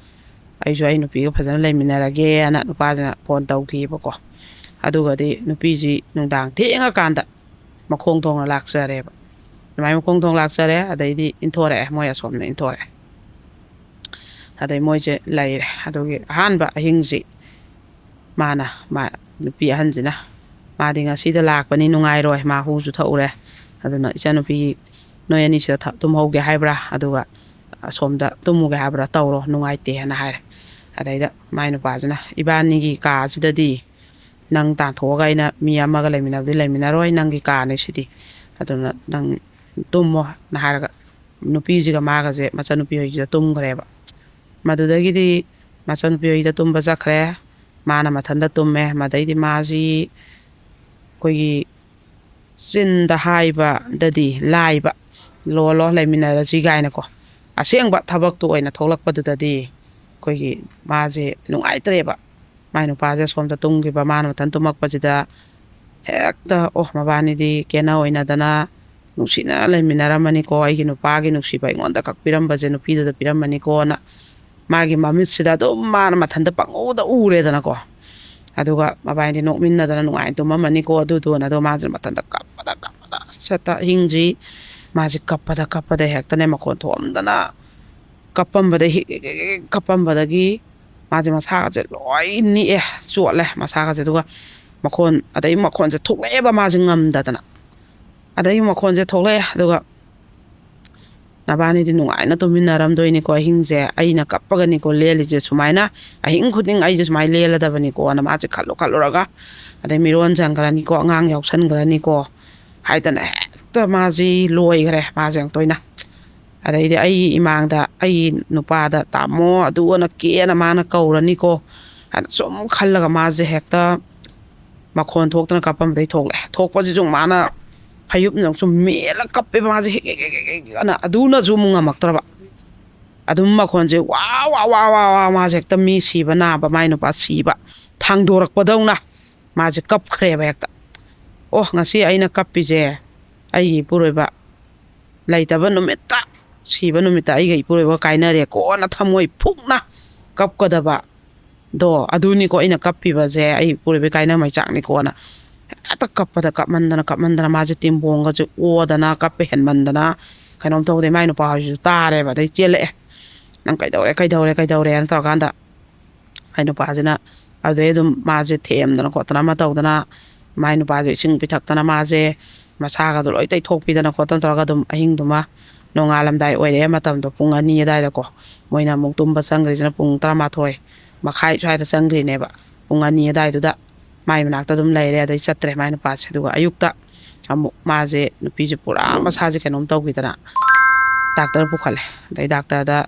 ꯑꯩꯁꯨ ꯑꯩ ꯅꯨꯄꯤꯒ ꯐꯖꯅ ꯂꯩꯃꯤꯟꯅꯔꯒꯦꯅ" ꯅꯨꯄꯥꯁꯤꯅ ꯐꯣꯟ ꯇꯧꯈꯤꯕꯀꯣ꯫ ꯑꯗꯨꯒꯗꯤ ꯅꯨꯄꯤꯁꯤ ꯅꯨꯡꯗꯥꯡ ꯊꯦꯡꯉꯀꯥꯟꯗ ꯃꯈꯣꯡ ꯊꯣꯡꯅ ꯂꯥꯛꯆꯔꯦꯕ꯫ ꯑꯗꯨꯃꯥꯏꯅ ꯃꯈꯣꯡ ꯊꯣꯡ ꯂꯥꯛꯆꯔꯦ, ꯑꯗꯩꯗꯤ ꯏꯟꯊꯣꯔꯛꯑꯦ, ꯃꯣꯏ ꯑꯁꯣꯝꯅ ꯏꯟꯊꯣꯔꯛꯑꯦ꯫ ꯑꯗꯩ ꯃꯣꯏꯁꯦ ꯂꯩꯔꯦ꯫ ꯑꯗꯨꯒꯤ ꯑꯍꯥꯟꯕ ꯑꯍꯤꯡꯁꯤ ꯃꯥꯅ, ꯃꯥ, ꯅꯨꯄꯤ ꯑꯍꯟꯁꯤꯅ, "ꯃꯥꯗꯤ ꯉꯁꯤꯗ ꯂꯥꯛꯄꯅꯤ, ꯅꯨꯡꯉꯥꯏꯔꯣꯏ, ꯃꯥ ꯍꯨꯁꯨ ꯊꯛꯎꯔꯦ, ꯑꯗꯨꯅ ꯏꯆꯟꯅꯨꯄꯤ, ꯅꯣꯏ ꯑꯅꯤꯁꯤꯗ ꯊ-, ꯇꯨꯝꯍꯧꯒꯦ ꯍꯥꯏꯕ꯭ꯔꯥ, ꯑꯗꯨꯒ ꯑꯁꯣꯝꯗ ꯇꯨꯝꯃꯨꯒꯦ ꯍꯥꯏꯕ꯭ꯔꯥ ꯇꯧꯔꯣ, ꯅꯨꯡꯉꯥꯏꯇꯦꯅ" ꯍꯥꯏꯔꯦ꯫ ꯑꯗꯩꯗ ꯃꯥꯏ ꯅꯨꯄꯥꯁꯤꯅ, "ꯏꯕꯥꯅꯤꯒꯤ ꯀꯥꯁꯤꯗꯗꯤ ꯅꯪ ꯇꯥꯟꯊꯣꯛꯑꯒ ꯑꯩꯅ ꯃꯤ ꯑꯃꯒ ꯂꯩꯃꯤꯟꯅꯕꯗꯤ ꯂꯩꯃꯤꯟꯅꯔꯣꯏ, ꯅꯪꯒꯤ ꯀꯥꯅꯤ ꯁꯤꯗꯤ, ꯑꯗꯨꯅ ꯅꯪ ꯇꯨꯝꯃꯣꯅ" ꯍꯥꯏꯔꯒ ꯅꯨꯄꯤꯁꯤꯒ ꯃꯥꯒꯁꯦ ꯃꯆꯟꯅꯨꯄꯤ ꯍꯣꯏꯒꯤꯗ ꯇꯨꯝꯈ꯭ꯔꯦꯕ꯫ ꯃꯗꯨꯗꯒꯤꯗꯤ ꯃꯆꯟꯅꯨꯄꯤ ꯍꯣꯏꯒꯤꯗ ꯇꯨꯝꯕ ꯆꯠꯈ꯭ꯔꯦ꯫ ꯃꯥꯅ ꯃꯊꯟꯇ ꯇꯨꯝꯃꯦ꯫ ꯃꯗꯩꯗꯤ ꯃꯥꯁꯤ ꯑꯩꯈꯣꯏꯒꯤ ꯆꯤꯟꯗ ꯍꯥꯏꯕꯗꯗꯤ ꯂꯥꯏꯕ, "ꯂꯣꯜꯂꯣ, ꯂꯩꯃꯤꯟꯅꯔꯁꯤ" ꯀꯥꯏꯅꯀꯣ꯫ ꯑꯁꯦꯡꯕ ꯊꯕꯛꯇꯨ ꯑꯣꯏꯅ ꯊꯣꯛꯂꯛꯄꯗꯨꯗꯗꯤ ꯑꯩꯈꯣꯏꯒꯤ ꯃꯥꯁꯦ ꯅꯨꯡꯉꯥꯏꯇ꯭ꯔꯦꯕ꯫ ꯃꯥꯏ ꯅꯨꯄꯥꯁꯦ ꯁꯣꯝꯗ ꯇꯨꯝꯈꯤꯕ, ꯃꯥꯅ ꯃꯊꯟ ꯇꯨꯝꯃꯛꯄꯁꯤꯗ ꯍꯦꯛꯇ, "ꯑꯣ, ꯃꯕꯥꯅꯤꯗꯤ ꯀꯦꯅ ꯑꯣꯏꯅꯗꯅ ꯅꯨꯡꯁꯤꯅ ꯂꯩꯃꯤꯟꯅꯔꯝꯃꯅꯤꯀꯣ, ꯑꯩꯒꯤ ꯅꯨꯄꯥꯒꯤ ꯅꯨꯡꯁꯤꯕ ꯑꯩꯉꯣꯟꯗ ꯈꯛ ꯄꯤꯔꯝꯕꯁꯦ ꯅꯨꯄꯤꯗꯨꯗ ꯄꯤꯔꯝꯃꯅꯤꯀꯣꯅ" ꯃꯥꯒꯤ ꯃꯃꯤꯠꯁꯤꯗ ꯑꯗꯨꯝ ꯃꯥꯅ ꯃꯊꯟꯇ ꯄꯪꯎꯗ ꯎꯔꯦꯗꯅꯀꯣ꯫ ꯑꯗꯨꯒ ꯃꯕꯥꯅꯤꯗꯤ ꯅꯣꯛꯃꯤꯟꯅꯗꯅ ꯅꯨꯡꯉꯥꯏꯅ ꯇꯨꯝꯃꯝꯃꯅꯤꯀꯣ ꯑꯗꯨꯗꯨꯅ꯫ ꯑꯗꯣ ꯃꯥꯁꯦ ꯃꯊꯟꯇ ꯀꯞꯄꯗ ꯀꯞꯄꯗ ꯑꯁ ꯍꯦꯛꯇ ꯑꯍꯤꯡꯁꯤ ꯃꯥꯁꯦ ꯀꯞꯄꯗ ꯀꯞꯄꯗ ꯍꯦꯛꯇꯅꯦ ꯃꯈꯣꯟ ꯊꯣꯛꯑꯝꯗꯅ ꯀꯞꯄꯝꯕꯗ ꯍꯤꯛ ꯍꯤꯛ ꯍꯤꯛ ꯍꯤꯛ ꯀꯞꯄꯝꯕꯗꯒꯤ ꯃꯥꯁꯦ ꯃꯁꯥꯒꯁꯦ ꯂꯣꯏ ꯅꯤꯛꯑꯦ, ꯆꯣꯠꯂꯦ ꯃꯁꯥꯒꯁꯦ꯫ ꯑꯗꯨꯒ ꯃꯈꯣꯟ ꯑꯗꯩ ꯃꯈꯣꯟꯁꯦ ꯊꯣꯛꯂꯛꯑꯦꯕ ꯃꯥꯁꯦ ꯉꯝꯗꯗꯅ꯫ ꯑꯗꯩ ꯃꯈꯣꯟꯁꯦ ꯊꯣꯛꯂꯛꯑꯦ ꯑꯗꯨꯒ ꯅꯕꯥꯅꯤꯗꯤ ꯅꯨꯡꯉꯥꯏꯅ ꯇꯨꯃꯤꯟꯅꯔꯝꯗꯣꯏꯅꯤꯀꯣ ꯑꯍꯤꯡꯁꯦ, ꯑꯩꯅ ꯀꯞꯄꯒꯅꯤꯀꯣ ꯂꯦꯜꯂꯤꯁꯦ ꯁꯨꯃꯥꯏꯅ, ꯑꯍꯤꯡ ꯈꯨꯗꯤꯡ ꯑꯩꯁꯦ ꯁꯨꯃꯥꯏꯅ ꯂꯦꯜꯂꯗꯕꯅꯤꯀꯣꯅ ꯃꯥꯁꯦ ꯈꯜꯂꯨ ꯈꯜꯂꯨꯔꯒ ꯑꯗꯩ ꯃꯤꯔꯣꯟꯁꯤꯟꯈ꯭ꯔꯅꯤꯀꯣ, ꯑꯉꯥꯡ ꯌꯥꯎꯁꯟꯈ꯭ꯔꯅꯤꯀꯣ ꯍꯥꯏꯗꯅ ꯍꯦꯛꯇ ꯃꯥꯁꯤ ꯂꯣꯏꯈ꯭ꯔꯦ꯫ ꯃꯥꯁꯦ ꯑꯃꯨꯛꯇ ꯑꯣꯏꯅ ꯑꯗꯩꯗꯤ ꯑꯩꯒꯤ ꯏꯃꯥꯡꯗ ꯑꯩꯒꯤ ꯅꯨꯄꯥꯗ "ꯇꯥꯃꯣ" ꯑꯗꯨ ꯑꯅ ꯀꯦꯅ ꯃꯥꯅ ꯀꯧꯔꯅꯤꯀꯣ ꯍꯥꯏꯅ ꯁꯨꯝ ꯈꯜꯂꯒ ꯃꯥꯁꯦ ꯍꯦꯛꯇ ꯃꯈꯣꯟ ꯊꯣꯛꯇꯅ ꯀꯞꯄꯝꯕꯗꯩ ꯊꯣꯛꯂꯛꯑꯦ꯫ ꯊꯣꯛꯄꯁꯤꯁꯨ ꯃꯥꯅ ꯐꯩꯖꯨꯞꯅ ꯁꯨꯝ ꯃꯦꯜꯂ ꯀꯞꯄꯦꯕ ꯃꯥꯁꯦ ꯍꯦꯛ ꯍꯦꯛ ꯍꯦꯛ ꯍꯦꯛ ꯍꯦꯛ ꯑꯅ꯫ ꯑꯗꯨꯅꯁꯨ ꯑꯃꯨꯛ ꯉꯝꯃꯛꯇ꯭ꯔꯕ꯫ ꯑꯗꯨꯝ ꯃꯈꯣꯟꯁꯦ ꯋꯥ ꯋꯥ ꯋꯥ ꯋꯥ ꯋꯥ ꯃꯥꯁꯦ ꯍꯦꯛꯇ ꯃꯤ ꯁꯤꯕ ꯅꯥꯕ, ꯃꯥꯏ ꯅꯨꯄꯥ ꯁꯤꯕ ꯊꯥꯡꯗꯣꯔꯛꯄꯗꯧꯅ ꯃꯥꯁꯦ ꯀꯞꯈ꯭ꯔꯦꯕ ꯍꯦꯛꯇ꯫ ꯑꯣ, ꯉꯁꯤ ꯑꯩꯅ ꯀꯞꯄꯤꯁꯦ ꯑꯩꯒꯤ ꯏꯄꯨꯔꯣꯏꯕ ꯂꯩꯇꯕ ꯅꯨꯃꯤꯠꯇ, ꯁꯤꯕ ꯅꯨꯃꯤꯠꯇ ꯑꯩꯒ ꯏꯄꯨꯔꯣꯏꯕ ꯀꯥꯏꯅꯔꯦꯀꯣꯅ ꯊꯃꯣꯏ ꯐꯨꯛꯅ ꯀꯞꯀꯗꯕ ꯗꯣ ꯑꯗꯨꯅꯤꯀꯣ ꯑꯩꯅ ꯀꯞꯄꯤꯕꯁꯦ, ꯑꯩ ꯏꯄꯨꯔꯣꯏꯕ ꯀꯥꯏꯅ ꯃꯩꯆꯥꯛꯅꯤꯀꯣꯅ꯫ ꯍꯦꯛꯇ ꯀꯞꯄꯗ ꯀꯞꯃꯟꯗꯅ ꯀꯞꯃꯟꯗꯅ ꯃꯥꯁꯦ ꯇꯤꯝꯕꯣꯡꯒꯁꯦ ꯑꯣꯗꯅ ꯀꯞꯄ ꯍꯦꯟꯃꯟꯗꯅ ꯀꯩꯅꯣꯝ ꯇꯧꯗꯦ꯫ ꯃꯥꯏ ꯅꯨꯄꯥ ꯍꯣꯏꯁꯤꯁꯨ ꯇꯥꯔꯦꯕ, ꯑꯗꯩ ꯆꯦꯜꯂꯛꯑꯦ꯫ "ꯅꯪ ꯀꯩꯗꯧꯔꯦ, ꯀꯩꯗꯧꯔꯦ, ꯀꯩꯗꯧꯔꯦꯅ" ꯇꯧꯔꯀꯥꯟꯗ ꯃꯥꯏ ꯅꯨꯄꯥꯁꯤꯅ ꯑꯗꯨꯗꯩ ꯑꯗꯨꯝ ꯃꯥꯁꯦ ꯊꯦꯝꯗꯅ ꯈꯣꯠꯇꯅ ꯑꯃ ꯇꯧꯗꯅ ꯃꯥꯏ ꯅꯨꯄꯥꯁꯦ ꯏꯁꯤꯡ ꯄꯤꯊꯛꯇꯅ ꯃꯥꯁꯦ ꯃꯁꯥꯒꯗꯣ ꯂꯣꯏ ꯇꯩꯊꯣꯛꯄꯤꯗꯅ ꯈꯣꯠꯇꯅ ꯇꯧꯔꯒ ꯑꯗꯨꯝ ꯑꯍꯤꯡꯗꯨꯃ ꯅꯣꯡꯉꯥꯜꯂꯝꯗꯥꯏ ꯑꯣꯏꯔꯛꯑꯦ꯫ ꯃꯇꯝꯗꯣ ꯄꯨꯡ ꯑꯅꯤ ꯑꯗꯥꯏꯗꯀꯣ꯫ ꯃꯣꯏꯅ ꯑꯃꯨꯛ ꯇꯨꯝꯕ ꯆꯪꯈ꯭ꯔꯤꯁꯤꯅ ꯄꯨꯡ ꯇꯔꯥꯃꯥꯊꯣꯏ ꯃꯈꯥꯏ ꯁ꯭ꯋꯥꯏꯗ ꯆꯪꯈ꯭ꯔꯤꯅꯦꯕ꯫ ꯄꯨꯡ ꯑꯅꯤ ꯑꯗꯥꯏꯗꯨꯗ ꯃꯥꯏ ꯃꯅꯥꯛꯇ ꯑꯗꯨꯝ ꯂꯩꯔꯦ, ꯑꯗꯩ ꯆꯠꯇ꯭ꯔꯦ ꯃꯥꯏ ꯅꯨꯄꯥꯁꯦ꯫ ꯑꯗꯨꯒ ꯑꯌꯨꯛꯇ ꯑꯃꯨꯛ ꯃꯥꯁꯦ, ꯅꯨꯄꯤꯁꯦ ꯄꯨꯔꯥ ꯃꯁꯥꯁꯦ ꯀꯩꯅꯣꯝ ꯇꯧꯈꯤꯗꯅ ꯗꯥꯛꯇꯔ ꯄꯨꯈꯠꯂꯦ꯫ ꯑꯗꯩ ꯗꯥꯛꯇꯔꯗ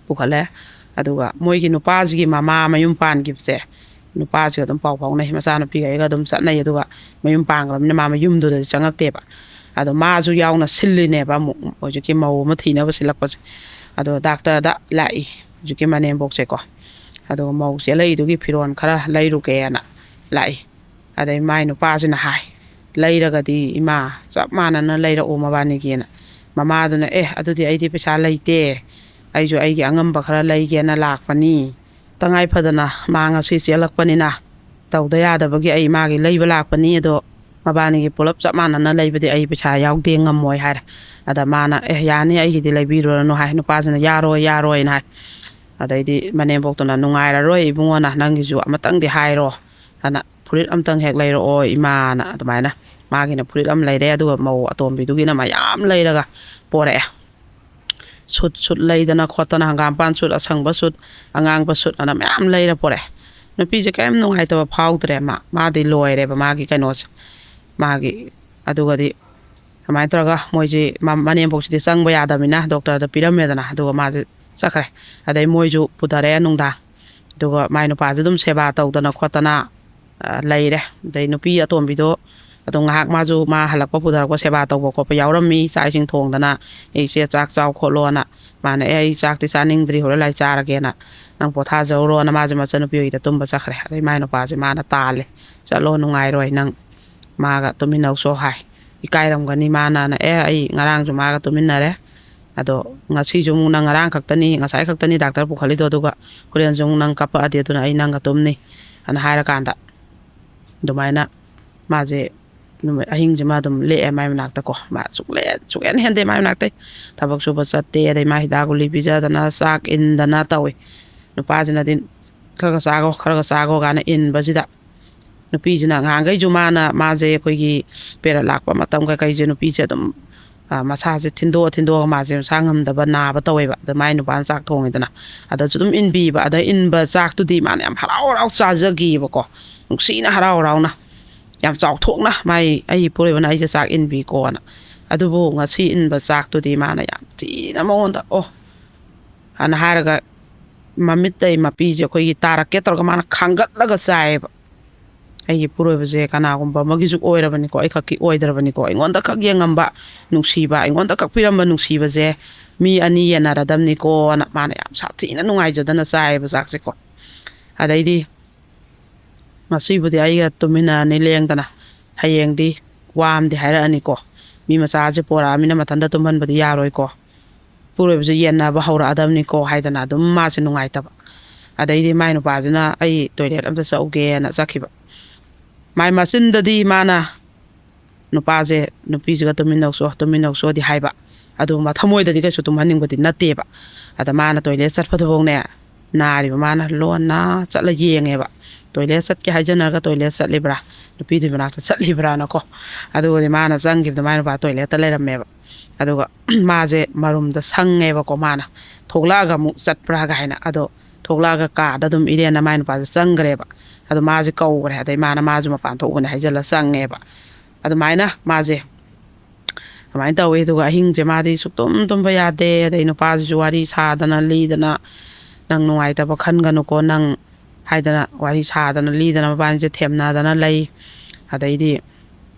ꯄꯨꯈꯠꯂꯦ꯫ ꯑꯗꯨꯒ ꯃꯣꯏꯒꯤ ꯅꯨꯄꯥꯁꯤꯒꯤ ꯃꯃꯥ ꯃꯌꯨꯝ ꯄꯥꯟꯈꯤꯕꯁꯦ, ꯅꯨꯄꯥꯁꯤꯒ ꯑꯗꯨꯝ ꯄꯥꯎ ꯐꯥꯎꯅꯩ, ꯃꯆꯥꯅꯨꯄꯤꯒ ꯑꯩꯒ ꯑꯗꯨꯝ ꯆꯠꯅꯩ꯫ ꯑꯗꯨꯒ ꯃꯌꯨꯝ ꯄꯥꯟꯈ꯭ꯔꯕꯅꯤꯅ ꯃꯥ ꯃꯌꯨꯝꯗꯨꯗꯗꯤ ꯆꯪꯉꯛꯇꯦꯕ꯫ ꯑꯗꯣ ꯃꯥꯁꯨ ꯌꯥꯎꯅ ꯁꯤꯜꯂꯤꯅꯦꯕ ꯑꯃꯨꯛ ꯍꯧꯖꯤꯛꯀꯤ ꯃꯧ ꯑꯃ ꯊꯤꯅꯕ ꯁꯤꯜꯂꯛꯄꯁꯦ꯫ ꯑꯗꯣ ꯗꯥꯛꯇꯔꯗ ꯂꯥꯛꯏ ꯍꯧꯖꯤꯛꯀꯤ ꯃꯅꯦꯝꯕꯣꯛꯁꯦꯀꯣ꯫ ꯑꯗꯨꯒ ꯃꯧ ꯆꯦꯜꯂꯛꯏꯗꯨꯒꯤ ꯐꯤꯔꯣꯜ ꯈꯔ ꯂꯩꯔꯨꯒꯦꯅ ꯂꯥꯛꯏ꯫ ꯑꯗꯩ ꯃꯥꯏ ꯅꯨꯄꯥꯁꯤꯅ ꯍꯥꯏ, "ꯂꯩꯔꯒꯗꯤ ꯏꯃꯥ ꯆꯞ ꯃꯥꯟꯅꯅ ꯂꯩꯔꯛꯑꯣ ꯃꯕꯥꯅꯤꯒꯤꯅ"꯫ ꯃꯃꯥꯗꯨꯅ, "ꯑꯦ, ꯑꯗꯨꯗꯤ ꯑꯩꯗꯤ ꯄꯩꯁꯥ ꯂꯩꯇꯦ, ꯑꯩꯁꯨ ꯑꯩꯒꯤ ꯑꯉꯝꯕ ꯈꯔ ꯂꯩꯒꯦꯅ ꯂꯥꯛꯄꯅꯤ" ꯇꯉꯥꯏ ꯐꯗꯅ ꯃꯥ ꯉꯁꯤ ꯆꯦꯜꯂꯛꯄꯅꯤꯅ ꯇꯧꯗ ꯌꯥꯗꯕꯒꯤ ꯑꯩ ꯃꯥꯒꯤ ꯂꯩꯕ ꯂꯥꯛꯄꯅꯤ, ꯑꯗꯣ ꯃꯕꯥꯅꯤꯒꯤ ꯄꯨꯂꯞ ꯆꯞ ꯃꯥꯟꯅꯅ ꯂꯩꯕꯗꯤ ꯑꯩ ꯄꯩꯁꯥ ꯌꯥꯎꯗꯦ, ꯉꯝꯃꯣꯏ ꯍꯥꯏꯔꯦ꯫ ꯑꯗ ꯃꯥꯅ, "ꯑꯦ, ꯌꯥꯅꯤ, ꯑꯩꯒꯤꯗꯤ ꯂꯩꯕꯤꯔꯨꯔꯅꯨ" ꯍꯥꯏ꯫ ꯅꯨꯄꯥꯁꯤꯅ, "ꯌꯥꯔꯣꯏ, ꯌꯥꯔꯣꯏꯅ" ꯍꯥꯏ꯫ ꯑꯗꯩꯗꯤ ꯃꯅꯦꯝꯕꯣꯛꯇꯨꯅ, "ꯅꯨꯡꯉꯥꯏꯔꯔꯣꯏ ꯏꯕꯨꯡꯉꯣꯅ, ꯅꯪꯒꯤꯁꯨ ꯑꯃꯇꯪꯗꯤ ꯍꯥꯏꯔꯣ" ꯍꯥꯏꯅ, "ꯐꯨꯔꯤꯠ ꯑꯝꯇꯪ ꯍꯦꯛ ꯂꯩꯔꯛꯑꯣ ꯏꯃꯥꯅ", ꯑꯗꯨꯃꯥꯏꯅ ꯃꯥꯒꯤꯅ ꯐꯨꯔꯤꯠ ꯑꯃ ꯂꯩꯔꯦ, ꯑꯗꯨꯒ ꯃꯧ ꯑꯇꯣꯝꯕꯤꯗꯨꯒꯤꯅ ꯃꯌꯥꯝ ꯂꯩꯔꯒ ꯄꯣꯔꯛꯑꯦ꯫ ꯁꯨꯠ ꯁꯨꯠ ꯂꯩꯗꯅ ꯈꯣꯠꯇꯅ, ꯍꯪꯒꯥꯝꯄꯥꯟ ꯁꯨꯠ, ꯑꯁꯪꯕ ꯁꯨꯠ, ꯑꯉꯥꯡꯕ ꯁꯨꯠ ꯑꯅ ꯃꯌꯥꯝ ꯂꯩꯔ ꯄꯣꯔꯛꯑꯦ꯫ ꯅꯨꯄꯤꯁꯦ ꯀꯔꯤꯝ ꯅꯨꯡꯉꯥꯏꯇꯕ ꯐꯥꯎꯗ꯭ꯔꯦ, ꯃꯥ, ꯃꯥꯗꯤ ꯂꯣꯏꯔꯦꯕ ꯃꯥꯒꯤ ꯀꯩꯅꯣꯁꯦ꯫ ꯃꯥꯒꯤ, ꯑꯗꯨꯒꯗꯤ ꯑꯗꯨꯃꯥꯏꯅ ꯇꯧꯔꯒ ꯃꯣꯏꯁꯤ ꯃ-, ꯃꯅꯦꯝꯕꯣꯛꯁꯤꯗꯤ ꯆꯪꯕ ꯌꯥꯗꯕꯅꯤꯅ ꯗꯣꯛꯇꯔꯗ ꯄꯤꯔꯝꯃꯦꯗꯅ, ꯑꯗꯨꯒ ꯃꯥꯁꯦ ꯆꯠꯈ꯭ꯔꯦ꯫ ꯑꯗꯩ ꯃꯣꯏꯁꯨ ꯄꯨꯊꯔꯛꯑꯦ ꯅꯨꯡꯗꯥꯡ꯫ ꯑꯗꯨꯒ ꯃꯥꯏ ꯅꯨꯄꯥꯁꯨ ꯑꯗꯨꯝ ꯁꯦꯕꯥ ꯇꯧꯗꯅ ꯈꯣꯠꯇꯅ, ꯑ, ꯂꯩꯔꯦ꯫ ꯑꯗꯩ ꯅꯨꯄꯤ ꯑꯇꯣꯝꯕꯤꯗꯣ ꯑꯗꯨꯝ ꯉꯥꯏꯍꯥꯛ ꯃꯥꯁꯨ ꯃꯥ ꯍꯜꯂꯛꯄ ꯄꯨꯊꯔꯛꯄ ꯁꯦꯕꯥ ꯇꯧꯕ ꯈꯣꯠꯄ ꯌꯥꯎꯔꯝꯃꯤ, ꯆꯥꯛ ꯏꯁꯤꯡ ꯊꯣꯡꯗꯅ, "ꯑꯩ ꯏꯆꯦ ꯆꯥꯛ ꯆꯥꯎ ꯈꯣꯠꯂꯣꯅ", ꯃꯥꯅ, "ꯑꯦ, ꯑꯩ ꯆꯥꯛꯇꯤ ꯆꯥꯅꯤꯡꯗ꯭ꯔꯤ, ꯍꯣꯔꯦꯟ ꯂꯥꯏ ꯆꯥꯔꯒꯦꯅ, ꯅꯪ ꯄꯣꯊꯥꯖꯧꯔꯣꯅ" ꯃꯥꯁꯦ ꯃꯆꯟꯅꯨꯄꯤ ꯍꯣꯏꯗ ꯇꯨꯝꯕ ꯆꯠꯈ꯭ꯔꯦ꯫ ꯑꯗꯩ ꯃꯥꯏ ꯅꯨꯄꯥꯁꯦ ꯃꯥꯅ ꯇꯥꯜꯂꯦ, "ꯆꯠꯂꯣ, ꯅꯨꯡꯉꯥꯏꯔꯣꯏ ꯅꯪ, ꯃꯥꯒ ꯇꯨꯃꯤꯟꯅꯧꯁꯣ" ꯍꯥꯏ꯫ "ꯏꯀꯥꯏꯔꯝꯒꯅꯤ ꯃꯥꯅꯅ"꯫ "ꯑꯦ, ꯑꯩ ꯉꯔꯥꯡꯁꯨ ꯃꯥꯒ ꯇꯨꯃꯤꯟꯅꯔꯦ, ꯑꯗꯣ ꯉꯁꯤꯁꯨ ꯑꯃꯨꯛ ꯅꯪ ꯉꯔꯥꯡ ꯈꯛꯇꯅꯤ, ꯉꯁꯥꯏ ꯈꯛꯇꯅꯤ ꯗꯥꯛꯇꯔ ꯄꯨꯈꯠꯂꯤꯗꯣ, ꯑꯗꯨꯒ ꯍꯣꯔꯦꯟꯁꯨ ꯑꯃꯨꯛ ꯅꯪ ꯀꯞꯄꯛꯑꯗꯤ ꯑꯗꯨꯅ ꯑꯩ ꯅꯪꯒ ꯇꯨꯝꯅꯤ" ꯑꯅ ꯍꯥꯏꯔꯀꯥꯟꯗ, ꯑꯗꯨꯃꯥꯏꯅ ꯃꯥꯁꯦ ꯅꯨꯃꯤꯠ ꯑꯍꯤꯡꯁꯤꯃ ꯑꯗꯨꯝ ꯂꯦꯛꯑꯦ ꯃꯥꯏ ꯃꯅꯥꯛꯇꯀꯣ꯫ ꯃꯥ ꯁꯨꯛꯂꯦꯟ, ꯁꯨꯛꯍꯦꯟ ꯍꯦꯟꯗꯦ ꯃꯥꯏ ꯃꯅꯥꯛꯇꯩ꯫ ꯊꯕꯛ ꯁꯨꯕ ꯆꯠꯇꯦ, ꯑꯗꯩ ꯃꯥ ꯍꯤꯗꯥꯛ ꯒꯨꯂꯤ ꯄꯤꯖꯗꯅ, ꯆꯥꯛ ꯏꯟꯗꯅ ꯇꯧꯏ꯫ ꯅꯨꯄꯥꯁꯤꯅꯗꯤ, "ꯈꯔꯒ ꯆꯥꯒꯣ, ꯈꯔꯒ ꯆꯥꯒꯣ" ꯀꯥꯏꯅ ꯏꯟꯕꯁꯤꯗ, ꯅꯨꯄꯤꯁꯤꯅ ꯉꯍꯥꯟꯈꯩꯁꯨ ꯃꯥꯅ, ꯃꯥꯁꯦ ꯑꯩꯈꯣꯏꯒꯤ ꯄꯦꯔꯠ ꯂꯥꯛꯄ ꯃꯇꯝ ꯀꯩꯀꯩꯁꯦ ꯅꯨꯄꯤꯁꯦ ꯑꯗꯨꯝ, ꯑ, ꯃꯁꯥꯁꯦ ꯊꯤꯟꯗꯣꯛꯑ ꯊꯤꯟꯗꯣꯛꯑꯒ ꯃꯥꯁꯦ ꯃꯁꯥ ꯉꯝꯗꯕ, ꯅꯥꯕ ꯇꯧꯋꯦꯕ꯫ ꯑꯗ ꯃꯥꯏ ꯅꯨꯄꯥꯅ ꯆꯥꯛ ꯊꯣꯡꯉꯤꯗꯅ, ꯑꯗꯁꯨ ꯑꯗꯨꯝ ꯏꯟꯕꯤꯕ꯫ ꯑꯗ ꯏꯟꯕ ꯆꯥꯛꯇꯨꯗꯤ ꯃꯥꯅ ꯌꯥꯝ ꯍꯔꯥꯎ ꯍꯔꯥꯎ ꯆꯥꯖꯒꯤꯕꯀꯣ, ꯅꯨꯡꯁꯤꯅ ꯍꯔꯥꯎ ꯍꯔꯥꯎꯅ, ꯌꯥꯝ ꯆꯥꯎꯊꯣꯛꯅ, ꯃꯥꯏ, ꯑꯩ ꯏꯄꯨꯔꯣꯏꯕꯅ ꯑꯩꯁꯦ ꯆꯥꯛ ꯏꯟꯕꯤꯀꯣꯅ꯫ ꯑꯗꯨꯕꯨ ꯉꯁꯤ ꯏꯟꯕ ꯆꯥꯛꯇꯨꯗꯤ ꯃꯥꯅ ꯌꯥꯝ ꯊꯤꯅ ꯃꯉꯣꯟꯗ, "ꯑꯣ" ꯑꯅ ꯍꯥꯏꯔꯒ, ꯃꯃꯤꯠꯇꯩ ꯃꯄꯤꯁꯦ ꯑꯩꯈꯣꯏꯒꯤ ꯇꯥꯔꯛꯀꯦ ꯇꯧꯔꯒ ꯃꯥꯅ ꯈꯥꯡꯒꯠꯂꯒ ꯆꯥꯏꯌꯦꯕ꯫ ꯑꯩꯒꯤ ꯏꯄꯨꯔꯣꯏꯕꯁꯦ ꯀꯅꯥꯒꯨꯝꯕ ꯑꯃꯒꯤꯁꯨ ꯑꯣꯏꯔꯕꯅꯤꯀꯣ, ꯑꯩꯈꯛꯀꯤ ꯑꯣꯏꯗ꯭ꯔꯕꯅꯤꯀꯣ꯫ ꯑꯩꯉꯣꯟꯗ ꯈꯛ ꯌꯦꯡꯉꯝꯕ ꯅꯨꯡꯁꯤꯕ, ꯑꯩꯉꯣꯟꯗ ꯈꯛ ꯄꯤꯔꯝꯕ ꯅꯨꯡꯁꯤꯕꯁꯦ ꯃꯤ ꯑꯅꯤ ꯌꯦꯟꯅꯔꯗꯝꯅꯤꯀꯣꯅ ꯃꯥꯅ ꯌꯥꯝ ꯁꯥꯊꯤꯅ ꯅꯨꯡꯉꯥꯏꯖꯗꯅ ꯆꯥꯏꯌꯦꯕ ꯆꯥꯛꯁꯦꯀꯣ꯫ ꯑꯗꯩꯗꯤ ꯉꯁꯤꯕꯨꯗꯤ ꯑꯩꯒ ꯇꯨꯃꯤꯟꯅꯔꯅꯤ ꯂꯦꯡꯗꯅ, ꯍꯌꯦꯡꯗꯤ ꯋꯥ ꯑꯃꯗꯤ ꯍꯥꯏꯔꯛꯑꯅꯤꯀꯣ, ꯃꯤ ꯃꯆꯥꯁꯦ ꯄꯣꯔꯛꯑꯃꯤꯅ ꯃꯊꯟꯇ ꯇꯨꯝꯍꯟꯕꯗꯤ ꯌꯥꯔꯣꯏꯀꯣ, ꯏꯄꯨꯔꯣꯏꯕꯁꯦ ꯌꯦꯟꯅꯕ ꯍꯧꯔꯛꯑꯗꯕꯅꯤꯀꯣ ꯍꯥꯏꯗꯅ ꯑꯗꯨꯝ ꯃꯥꯁꯦ ꯅꯨꯡꯉꯥꯏꯇꯕ꯫ ꯑꯗꯩꯗꯤ ꯃꯥꯏ ꯅꯨꯄꯥꯁꯤꯅ "ꯑꯩ ꯇꯣꯏꯂꯦꯠ ꯑꯝꯇ ꯆꯠꯎꯒꯦꯅ" ꯆꯠꯈꯤꯕ꯫ ꯃꯥꯏ ꯃꯆꯤꯟꯗꯗꯤ ꯃꯥꯅ ꯅꯨꯄꯥꯁꯦ, "ꯅꯨꯄꯤꯁꯤꯒ ꯇꯨꯃꯤꯟꯅꯧꯁꯣ, ꯇꯨꯃꯤꯟꯅꯧꯁꯣꯗꯤ" ꯍꯥꯏꯕ, ꯑꯗꯨ ꯃꯊꯃꯣꯏꯗꯗꯤ ꯀꯩꯁꯨ ꯇꯨꯝꯍꯟꯅꯤꯡꯕꯗꯤ ꯅꯠꯇꯦꯕ꯫ ꯑꯗ ꯃꯥꯅ ꯇꯣꯏꯂꯦꯠ ꯆꯠꯄꯗꯨꯐꯥꯎꯅꯦ, ꯅꯥꯔꯤꯕ ꯃꯥꯅ ꯂꯣꯟꯅ ꯆꯠꯂ ꯌꯦꯡꯉꯦꯕ꯫ ꯇꯣꯏꯂꯦꯠ ꯆꯠꯀꯦ ꯍꯥꯏꯖꯅꯔꯒ ꯇꯣꯏꯂꯦꯠ ꯆꯠꯂꯤꯕ꯭ꯔꯥ, ꯅꯨꯄꯤꯗꯨꯒꯤ ꯃꯅꯥꯛꯇ ꯆꯠꯂꯤꯕ꯭ꯔꯥꯅꯀꯣ꯫ ꯑꯗꯨꯒꯗꯤ ꯃꯥꯅ ꯆꯪꯈꯤꯕꯗ ꯃꯥꯏ ꯅꯨꯄꯥ ꯇꯣꯏꯂꯦꯠꯇ ꯂꯩꯔꯝꯃꯦꯕ꯫ ꯑꯗꯨꯒ ꯃꯥꯁꯦ ꯃꯔꯨꯝꯗ ꯁꯪꯉꯦꯕꯀꯣ, ꯃꯥꯅ ꯊꯣꯛꯂꯛꯑꯒ ꯑꯃꯨꯛ ꯆꯠꯄ꯭ꯔꯥ ꯀꯥꯏꯅ꯫ ꯑꯗꯣ ꯊꯣꯛꯂꯛꯑꯒ ꯀꯥꯗ ꯑꯗꯨꯝ ꯏꯔꯦꯟꯅ ꯃꯥꯏ ꯅꯨꯄꯥꯁꯦ ꯆꯪꯈ꯭ꯔꯦꯕ꯫ ꯑꯗꯣ ꯃꯥꯁꯦ ꯀꯧꯈ꯭ꯔꯦ, ꯑꯗꯩ ꯃꯥꯅ ꯃꯥꯁꯨ ꯃꯄꯥꯟ ꯊꯣꯛꯎꯕꯅꯦ ꯍꯥꯏꯖꯜꯂ ꯆꯪꯉꯦꯕ꯫ ꯑꯗꯨꯃꯥꯏꯅ ꯃꯥꯁꯦ ꯑꯗꯨꯃꯥꯏꯅ ꯇꯧꯋꯤ꯫ ꯑꯗꯨꯒ ꯑꯍꯤꯡꯁꯦ ꯃꯥꯗꯤ ꯁꯨꯛꯇꯨꯝ ꯇꯨꯝꯕ ꯌꯥꯗꯦ꯫ ꯑꯗꯩ ꯅꯨꯄꯥꯁꯤꯁꯨ ꯋꯥꯔꯤ ꯁꯥꯗꯅ ꯂꯤꯗꯅ, "ꯅꯪ ꯅꯨꯡꯉꯥꯏꯇꯕ ꯈꯟꯒꯅꯨꯀꯣ ꯅꯪ" ꯍꯥꯏꯗꯅ ꯋꯥꯔꯤ ꯁꯥꯗꯅ ꯂꯤꯗꯅ ꯃꯕꯥꯅꯤꯁꯦ ꯊꯦꯝꯅꯗꯅ ꯂꯩ꯫ ꯑꯗꯩꯗꯤ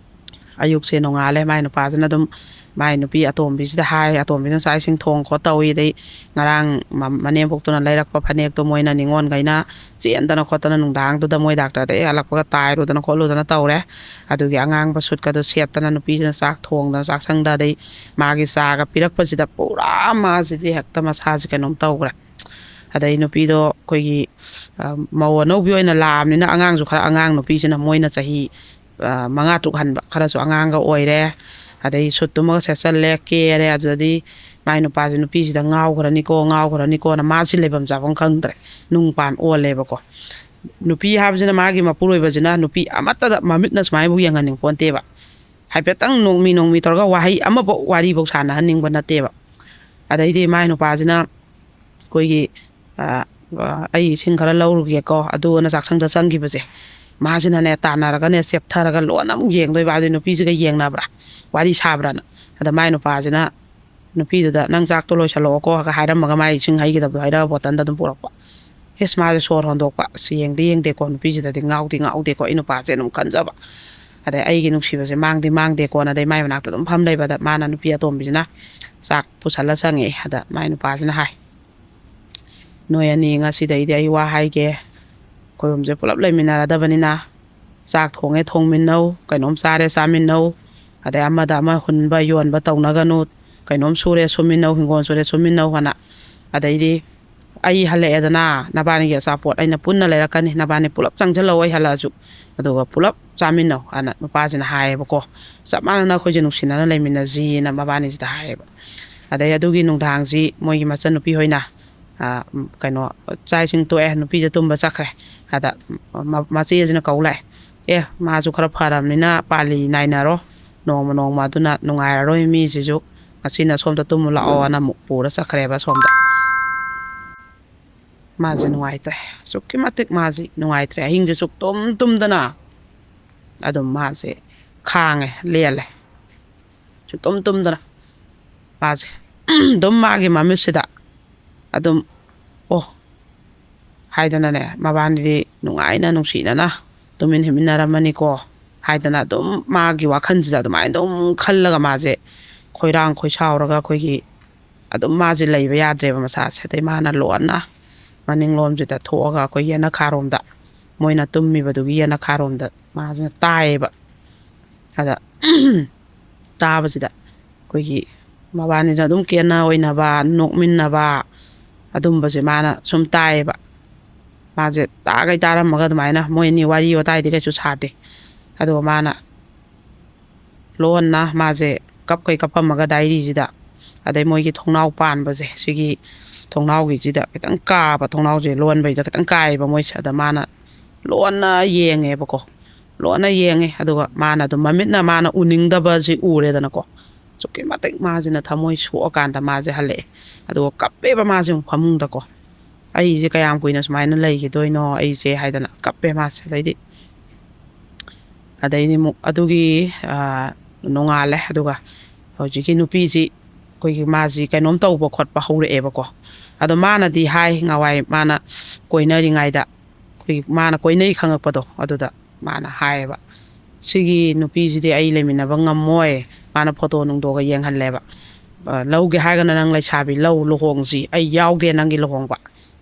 ꯑꯌꯨꯛꯁꯦ ꯅꯣꯡꯉꯥꯜꯂꯦ, ꯃꯥꯏ ꯅꯨꯄꯥꯁꯤꯅ ꯑꯗꯨꯝ ꯃꯥꯏ ꯅꯨꯄꯤ ꯑꯇꯣꯝꯕꯤꯁꯤꯗ ꯍꯥꯏ꯫ ꯑꯇꯣꯝꯕꯤꯅ ꯆꯥꯛ ꯏꯁꯤꯡ ꯊꯣꯡ ꯈꯣꯠ ꯇꯧꯏ꯫ ꯑꯗꯩ ꯉꯔꯥꯡ ꯃ-, ꯃꯅꯦꯝꯕꯣꯛꯇꯨꯅ ꯂꯩꯔꯛꯄ ꯐꯅꯦꯛꯇꯣ ꯃꯣꯏꯅ ꯅꯤꯉꯣꯜꯈꯩꯅ ꯆꯦꯟꯗꯅ ꯈꯣꯠꯇꯅ ꯅꯨꯡꯗꯥꯡꯗꯨꯗ ꯃꯣꯏ ꯗꯥꯛꯇꯔꯗ ꯍꯦꯛ ꯍꯜꯂꯛꯄꯒ ꯇꯥꯏꯔꯨꯗꯅ ꯈꯣꯠꯂꯨꯗꯅ ꯇꯧꯔꯦ꯫ ꯑꯗꯨꯒꯤ ꯑꯉꯥꯡꯕ ꯁꯨꯠꯀꯗꯣ ꯁꯦꯠꯇꯅ ꯅꯨꯄꯤꯁꯤꯅ ꯆꯥꯛ ꯊꯣꯡꯗꯅ ꯆꯥꯛꯁꯪꯗ, ꯑꯗꯩ ꯃꯥꯒꯤ ꯆꯥꯒ ꯄꯤꯔꯛꯄꯁꯤꯗ ꯄꯨꯔꯥ ꯃꯥꯁꯤꯗꯤ ꯍꯦꯛꯇ ꯃꯁꯥꯁꯦ ꯀꯩꯅꯣꯝ ꯇꯧꯈ꯭ꯔꯦ꯫ ꯑꯗꯩ ꯅꯨꯄꯤꯗꯣ ꯑꯩꯈꯣꯏꯒꯤ, ꯑ, ꯃꯧ ꯑꯅꯧꯕꯤ ꯑꯣꯏꯅ ꯂꯥꯛꯑꯕꯅꯤꯅ ꯑꯉꯥꯡꯁꯨ ꯈꯔ ꯑꯉꯥꯡ, ꯅꯨꯄꯤꯁꯤꯅ ꯃꯣꯏꯅ ꯆꯍꯤ, ꯑ, ꯃꯉꯥ ꯇꯔꯨꯛ ꯍꯟꯕ, ꯈꯔꯁꯨ ꯑꯉꯥꯡꯒ ꯑꯣꯏꯔꯦ꯫ ꯑꯗꯩ ꯁꯨꯠꯇꯨꯃꯒ ꯁꯦꯠꯆꯜꯂꯦ, ꯀꯦꯔꯦ꯫ ꯑꯗꯨꯗꯗꯤ ꯃꯥꯏ ꯅꯨꯄꯥꯁꯦ ꯅꯨꯄꯤꯁꯤꯗ ꯉꯥꯎꯈ꯭ꯔꯅꯤꯀꯣ, ꯉꯥꯎꯈ꯭ꯔꯅꯤꯀꯣꯅ ꯃꯥꯁꯤ ꯂꯩꯐꯝ ꯆꯥꯐꯝ ꯈꯪꯗ꯭ꯔꯦ, ꯅꯨꯡ ꯄꯥꯟ ꯑꯣꯜꯂꯦꯕꯀꯣ꯫ ꯅꯨꯄꯤ ꯍꯥꯏꯕꯁꯤꯅ, ꯃꯥꯒꯤ ꯃꯄꯨꯔꯣꯏꯕꯁꯤꯅ ꯅꯨꯄꯤ ꯑꯃꯠꯇꯗ ꯃꯃꯤꯠꯅ ꯁꯨꯃꯥꯏꯅꯕꯨ ꯌꯦꯡꯍꯟꯅꯤꯡ ꯄꯣꯟꯇꯦꯕ꯫ ꯍꯥꯏꯐꯦꯠꯇꯪ ꯅꯣꯡꯃꯤ ꯅꯣꯡꯃꯤ ꯇꯧꯔꯒ ꯋꯥꯍꯩ ꯑꯃꯐꯥꯎ, ꯋꯥꯔꯤꯐꯧ ꯁꯥꯟꯅꯍꯟꯅꯤꯡꯕ ꯅꯠꯇꯦꯕ꯫ ꯑꯗꯩꯗꯤ ꯃꯥꯏ ꯅꯨꯄꯥꯁꯤꯅ ꯑꯩꯈꯣꯏꯒꯤ, ꯑ, ꯑ, "ꯑꯩ ꯏꯁꯤꯡ ꯈꯔ ꯂꯧꯔꯨꯒꯦꯀꯣ" ꯑꯗꯨꯅ ꯆꯥꯛꯁꯪꯗ ꯆꯪꯈꯤꯕꯁꯦ, ꯃꯥꯁꯤꯅꯅꯦ ꯇꯥꯟꯅꯔꯒꯅꯦ ꯆꯦꯞꯊꯔꯒ ꯂꯣꯟꯅ ꯑꯃꯨꯛ ꯌꯦꯡꯗꯣꯏꯕ꯫ ꯑꯗꯨ ꯅꯨꯄꯤꯁꯤꯒ ꯌꯦꯡꯅꯕ꯭ꯔꯥ, ꯋꯥꯔꯤ ꯁꯥꯕ꯭ꯔꯥꯅ꯫ ꯑꯗ ꯃꯥꯏ ꯅꯨꯄꯥꯁꯤꯅ ꯅꯨꯄꯤꯗꯨꯗ "ꯅꯪ ꯆꯥꯛꯇꯣ ꯂꯣꯏꯁꯜꯂꯛꯑꯣꯀꯣ" ꯍꯥꯏꯔꯝꯃꯒ ꯃꯥꯏ ꯏꯁꯤꯡ ꯍꯩꯒꯗꯕꯗꯣ ꯍꯩꯔꯒ ꯕꯣꯇꯜꯗ ꯑꯗꯨꯝ ꯄꯨꯔꯛꯄ꯫ ꯏꯁ, ꯃꯥꯁꯦ ꯁꯣꯔ ꯍꯣꯟꯗꯣꯛꯄ꯫ "ꯑꯁ, ꯌꯦꯡꯗꯤ ꯌꯦꯡꯗꯦꯀꯣ ꯅꯨꯄꯤꯁꯤꯗꯗꯤ, ꯉꯥꯎꯗꯤ ꯉꯥꯎꯗꯦꯀꯣ" ꯑꯩ ꯅꯨꯄꯥꯁꯦ ꯑꯗꯨꯝ ꯈꯟꯖꯕ꯫ ꯑꯗꯩ ꯑꯩꯒꯤ ꯅꯨꯡꯁꯤꯕꯁꯦ ꯃꯥꯡꯗꯤ ꯃꯥꯡꯗꯦꯀꯣꯅ ꯑꯗꯩ ꯃꯥꯏ ꯃꯅꯥꯛꯇ ꯑꯗꯨꯝ ꯐꯝ ꯂꯩꯕꯗ ꯃꯥꯅ ꯅꯨꯄꯤ ꯑꯇꯣꯝꯕꯤꯁꯤꯅ ꯆꯥꯛ ꯄꯨꯁꯜꯂ ꯆꯪꯉꯛꯑꯦ꯫ ꯑꯗ ꯃꯥꯏ ꯅꯨꯄꯥꯁꯤꯅ ꯍꯥꯏ, "ꯅꯣꯏ ꯑꯅꯤ ꯉꯁꯤꯗꯩꯗꯤ ꯑꯩ ꯋꯥ ꯍꯥꯏꯒꯦ꯫ ꯑꯩꯈꯣꯏ ꯑꯍꯨꯝꯁꯦ ꯄꯨꯂꯞ ꯂꯩꯃꯤꯟꯅꯔꯗꯕꯅꯤꯅ ꯆꯥꯛ ꯊꯣꯡꯉꯦ ꯊꯣꯡꯃꯤꯟꯅꯧ, ꯀꯩꯅꯣꯝ ꯆꯥꯔꯦ ꯆꯥꯃꯤꯟꯅꯧ, ꯑꯗꯩ ꯑꯃꯗ ꯑꯃ ꯍꯨꯟꯕ ꯌꯣꯟꯕ ꯇꯧꯅꯒꯅꯨ, ꯀꯩꯅꯣꯝ ꯁꯨꯔꯦ ꯁꯨꯃꯤꯟꯅꯧ, ꯍꯤꯡꯒꯣꯜ ꯁꯨꯔꯦ ꯁꯨꯃꯤꯟꯅꯧ" ꯍꯥꯏꯅ꯫ ꯑꯗꯩꯗꯤ "ꯑꯩ ꯍꯜꯂꯛꯑꯦꯗꯅ, ꯅꯕꯥꯅꯤꯒꯤ ꯑꯆꯥꯄꯣꯠ ꯑꯩꯅ ꯄꯨꯟꯅ ꯂꯩꯔꯛꯀꯅꯤ, ꯅꯕꯥꯅꯤ ꯄꯨꯂꯞ ꯆꯪꯁꯤꯜꯂꯛꯑꯣ ꯑꯩ ꯍꯜꯂꯛꯑꯁꯨ, ꯑꯗꯨꯒ ꯄꯨꯂꯞ ꯆꯥꯃꯤꯟꯅꯧ" ꯍꯥꯏꯅ ꯅꯨꯄꯥꯁꯤꯅ ꯍꯥꯏꯌꯦꯕꯀꯣ꯫ "ꯆꯞ ꯃꯥꯟꯅꯅ ꯑꯩꯈꯣꯏꯁꯦ ꯅꯨꯡꯁꯤꯅꯅ ꯂꯩꯃꯤꯟꯅꯁꯤꯅ ꯃꯕꯥꯅꯤꯁꯤꯗ ꯍꯥꯏꯌꯦꯕ꯫ ꯑꯗꯩ ꯑꯗꯨꯒꯤ ꯅꯨꯡꯗꯥꯡꯁꯤ ꯃꯣꯏꯒꯤ ꯃꯆꯟꯅꯨꯄꯤ ꯍꯣꯏꯅ, ꯑ, ꯀꯩꯅꯣ, ꯆꯥꯛ ꯏꯁꯤꯡ ꯇꯣꯛꯑꯦ, ꯅꯨꯄꯤꯁꯦ ꯇꯨꯝꯕ ꯆꯠꯈ꯭ꯔꯦ꯫ ꯑꯗ ꯃ-, ꯃꯆꯦꯁꯤꯅ ꯀꯧ ꯂꯥꯛꯑꯦ, "ꯑꯦ, ꯃꯥꯁꯨ ꯈꯔ ꯐꯔꯕꯅꯤꯅ ꯄꯥꯂꯤ ꯅꯥꯏꯅꯔꯣ, ꯅꯣꯡꯃ ꯅꯣꯡꯃ ꯑꯗꯨꯅ ꯅꯨꯡꯉꯥꯏꯔꯔꯣꯏ ꯃꯤꯁꯤꯁꯨ, ꯉꯁꯤꯅ ꯁꯣꯝꯗ ꯇꯨꯝꯃꯨ ꯂꯥꯛꯑꯣꯅ" ꯑꯃꯨꯛ ꯄꯨꯔ ꯆꯠꯈ꯭ꯔꯦꯕ ꯁꯣꯝꯗ꯫ ꯃꯥꯁꯦ ꯅꯨꯡꯉꯥꯏꯇ꯭ꯔꯦ, ꯑꯁꯨꯛꯀꯤ ꯃꯇꯤꯛ ꯃꯥꯁꯤ ꯅꯨꯡꯉꯥꯏꯇ꯭ꯔꯦ꯫ ꯑꯍꯤꯡꯁꯦ ꯁꯨꯛꯇꯨꯝ ꯇꯨꯝꯗꯅ ꯑꯗꯨꯝ ꯃꯥꯁꯦ ꯈꯥꯡꯉꯦ, ꯂꯦꯜꯂꯦ꯫ ꯁꯨꯛꯇꯨꯝ ꯇꯨꯝꯗꯅ ꯃꯥꯁꯦ ꯑꯗꯨꯝ ꯃꯥꯒꯤ ꯃꯃꯤꯠꯁꯤꯗ ꯑꯗꯨꯝ, "ꯑꯣ" ꯍꯥꯏꯗꯅꯅꯦ, ꯃꯕꯥꯅꯤꯗꯤ ꯅꯨꯡꯉꯥꯏꯅ ꯅꯨꯡꯁꯤꯅꯅ ꯇꯨꯃꯤꯟ ꯍꯤꯞꯃꯤꯟꯅꯔꯝꯃꯅꯤꯀꯣ ꯍꯥꯏꯗꯅ ꯑꯗꯨꯝ ꯃꯥꯒꯤ ꯋꯥꯈꯜꯁꯤꯗ ꯑꯗꯨꯃꯥꯏꯅ ꯑꯗꯨꯝ ꯈꯜꯂꯒ ꯃꯥꯁꯦ ꯈꯣꯏꯔꯥꯡ ꯈꯣꯏꯁꯥꯎꯔꯒ ꯑꯩꯈꯣꯏꯒꯤ ꯑꯗꯨꯝ ꯃꯥꯁꯦ ꯂꯩꯕ ꯌꯥꯗ꯭ꯔꯦꯕ ꯃꯁꯥꯁꯦ꯫ ꯑꯗꯩ ꯃꯥꯅ ꯂꯣꯟꯅ ꯃꯅꯤꯡꯂꯣꯝꯁꯤꯗ ꯊꯣꯛꯑꯒ ꯑꯩꯈꯣꯏ ꯌꯦꯅꯈꯥꯔꯣꯝꯗ, ꯃꯣꯏꯅ ꯇꯨꯝꯃꯤꯕꯗꯨꯒꯤ ꯌꯦꯅꯈꯥꯔꯣꯝꯗ ꯃꯥꯁꯤꯅ ꯇꯥꯏꯌꯦꯕ꯫ ꯑꯗ ꯇꯥꯕꯁꯤꯗ ꯑꯩꯈꯣꯏꯒꯤ ꯃꯕꯥꯅꯤꯁꯦ ꯑꯗꯨꯝ ꯀꯦꯅ ꯑꯣꯏꯅꯕ, ꯅꯣꯛꯃꯤꯟꯅꯕ, ꯑꯗꯨꯝꯕꯁꯦ ꯃꯥꯅ ꯁꯨꯝ ꯇꯥꯏꯌꯦꯕ꯫ ꯃꯥꯁꯦ ꯇꯥꯈꯩ ꯇꯥꯔꯝꯃꯒ ꯑꯗꯨꯃꯥꯏꯅ ꯃꯣꯏ ꯑꯅꯤ ꯋꯥꯔꯤ ꯋꯥꯇꯥꯏꯗꯤ ꯀꯩꯁꯨ ꯁꯥꯗꯦ꯫ ꯑꯗꯨꯒ ꯃꯥꯅ ꯂꯣꯟꯅ ꯃꯥꯁꯦ ꯀꯞꯀꯩ ꯀꯞꯄꯝꯃꯒ ꯗꯥꯏꯔꯤꯁꯤꯗ, ꯑꯗꯩ ꯃꯣꯏꯒꯤ ꯊꯣꯡꯅꯥꯎ ꯄꯥꯟꯕꯁꯦ, ꯁꯤꯒꯤ ꯊꯣꯡꯅꯥꯎꯒꯤꯁꯤꯗ ꯈꯤꯇꯪ ꯀꯥꯕ, ꯊꯣꯡꯅꯥꯎꯁꯦ ꯂꯣꯟꯕꯩꯗ ꯈꯤꯇꯪ ꯀꯥꯏꯌꯦꯕ ꯃꯣꯏꯁꯦ꯫ ꯑꯗ ꯃꯥꯅ ꯂꯣꯟꯅ ꯌꯦꯡꯉꯦꯕꯀꯣ, ꯂꯣꯟꯅ ꯌꯦꯡꯉꯦ꯫ ꯑꯗꯨꯒ ꯃꯥꯅ ꯑꯗꯨꯝ ꯃꯃꯤꯠꯅ ꯃꯥꯅ ꯎꯅꯤꯡꯗꯕꯁꯤ ꯎꯔꯦꯗꯅꯀꯣ, ꯑꯁꯨꯛꯀꯤ ꯃꯇꯤꯛ ꯃꯥꯁꯤꯅ ꯊꯃꯣꯏ ꯁꯣꯛꯑꯀꯥꯟꯗ ꯃꯥꯁꯦ ꯍꯜꯂꯛꯑꯦ꯫ ꯑꯗꯨꯒ ꯀꯞꯄꯦꯕ ꯃꯥꯁꯦ ꯑꯃꯨꯛ ꯐꯃꯨꯡꯗꯀꯣ, "ꯑꯩꯁꯦ ꯀꯌꯥꯝ ꯀꯨꯏꯅ ꯁꯨꯃꯥꯏꯅ ꯂꯩꯈꯤꯗꯣꯏꯅꯣ ꯑꯩꯁꯦ?" ꯍꯥꯏꯗꯅ ꯀꯞꯄꯦ ꯃꯥꯁꯦ꯫ ꯑꯗꯩꯗꯤ ꯑꯗꯩꯗꯤ ꯑꯃꯨꯛ ꯑꯗꯨꯒꯤ, ꯑ, ꯅꯣꯡꯉꯥꯜꯂꯦ꯫ ꯑꯗꯨꯒ ꯍꯧꯖꯤꯛꯀꯤ ꯅꯨꯄꯤꯁꯤ ꯑꯩꯈꯣꯏꯒꯤ ꯃꯥꯁꯤ ꯀꯩꯅꯣꯝ ꯇꯧꯕ ꯈꯣꯠꯄ ꯍꯧꯔꯛꯑꯦꯕꯀꯣ꯫ ꯑꯗꯣ ꯃꯥꯅꯗꯤ ꯍꯥꯏ, ꯉꯍꯥꯟꯋꯥꯏ ꯃꯥꯅ ꯀꯣꯏꯅꯔꯤꯉꯩꯗ, ꯑꯩꯈꯣꯏꯒꯤ ꯃꯥꯅ ꯀꯣꯏꯅꯩ ꯈꯪꯉꯛꯄꯗꯣ, ꯑꯗꯨꯗ ꯃꯥꯅ ꯍꯥꯏꯌꯦꯕ, "ꯁꯤꯒꯤ ꯅꯨꯄꯤꯁꯤꯗꯤ ꯑꯩ ꯂꯩꯃꯤꯟꯅꯕ ꯉꯝꯃꯣꯏ, ꯃꯥꯅ ꯐꯣꯇꯣ ꯅꯨꯡꯗꯣꯒ ꯌꯦꯡꯍꯜꯂꯦꯕ꯫ ꯑ, ꯂꯧꯒꯦ ꯍꯥꯏꯔꯒꯅ ꯅꯪ ꯂꯩꯁꯥꯕꯤ ꯂꯧ, ꯂꯨꯍꯣꯡꯁꯤ, ꯑꯩ ꯌꯥꯎꯒꯦ ꯅꯪꯒꯤ ꯂꯨꯍꯣꯡꯕ"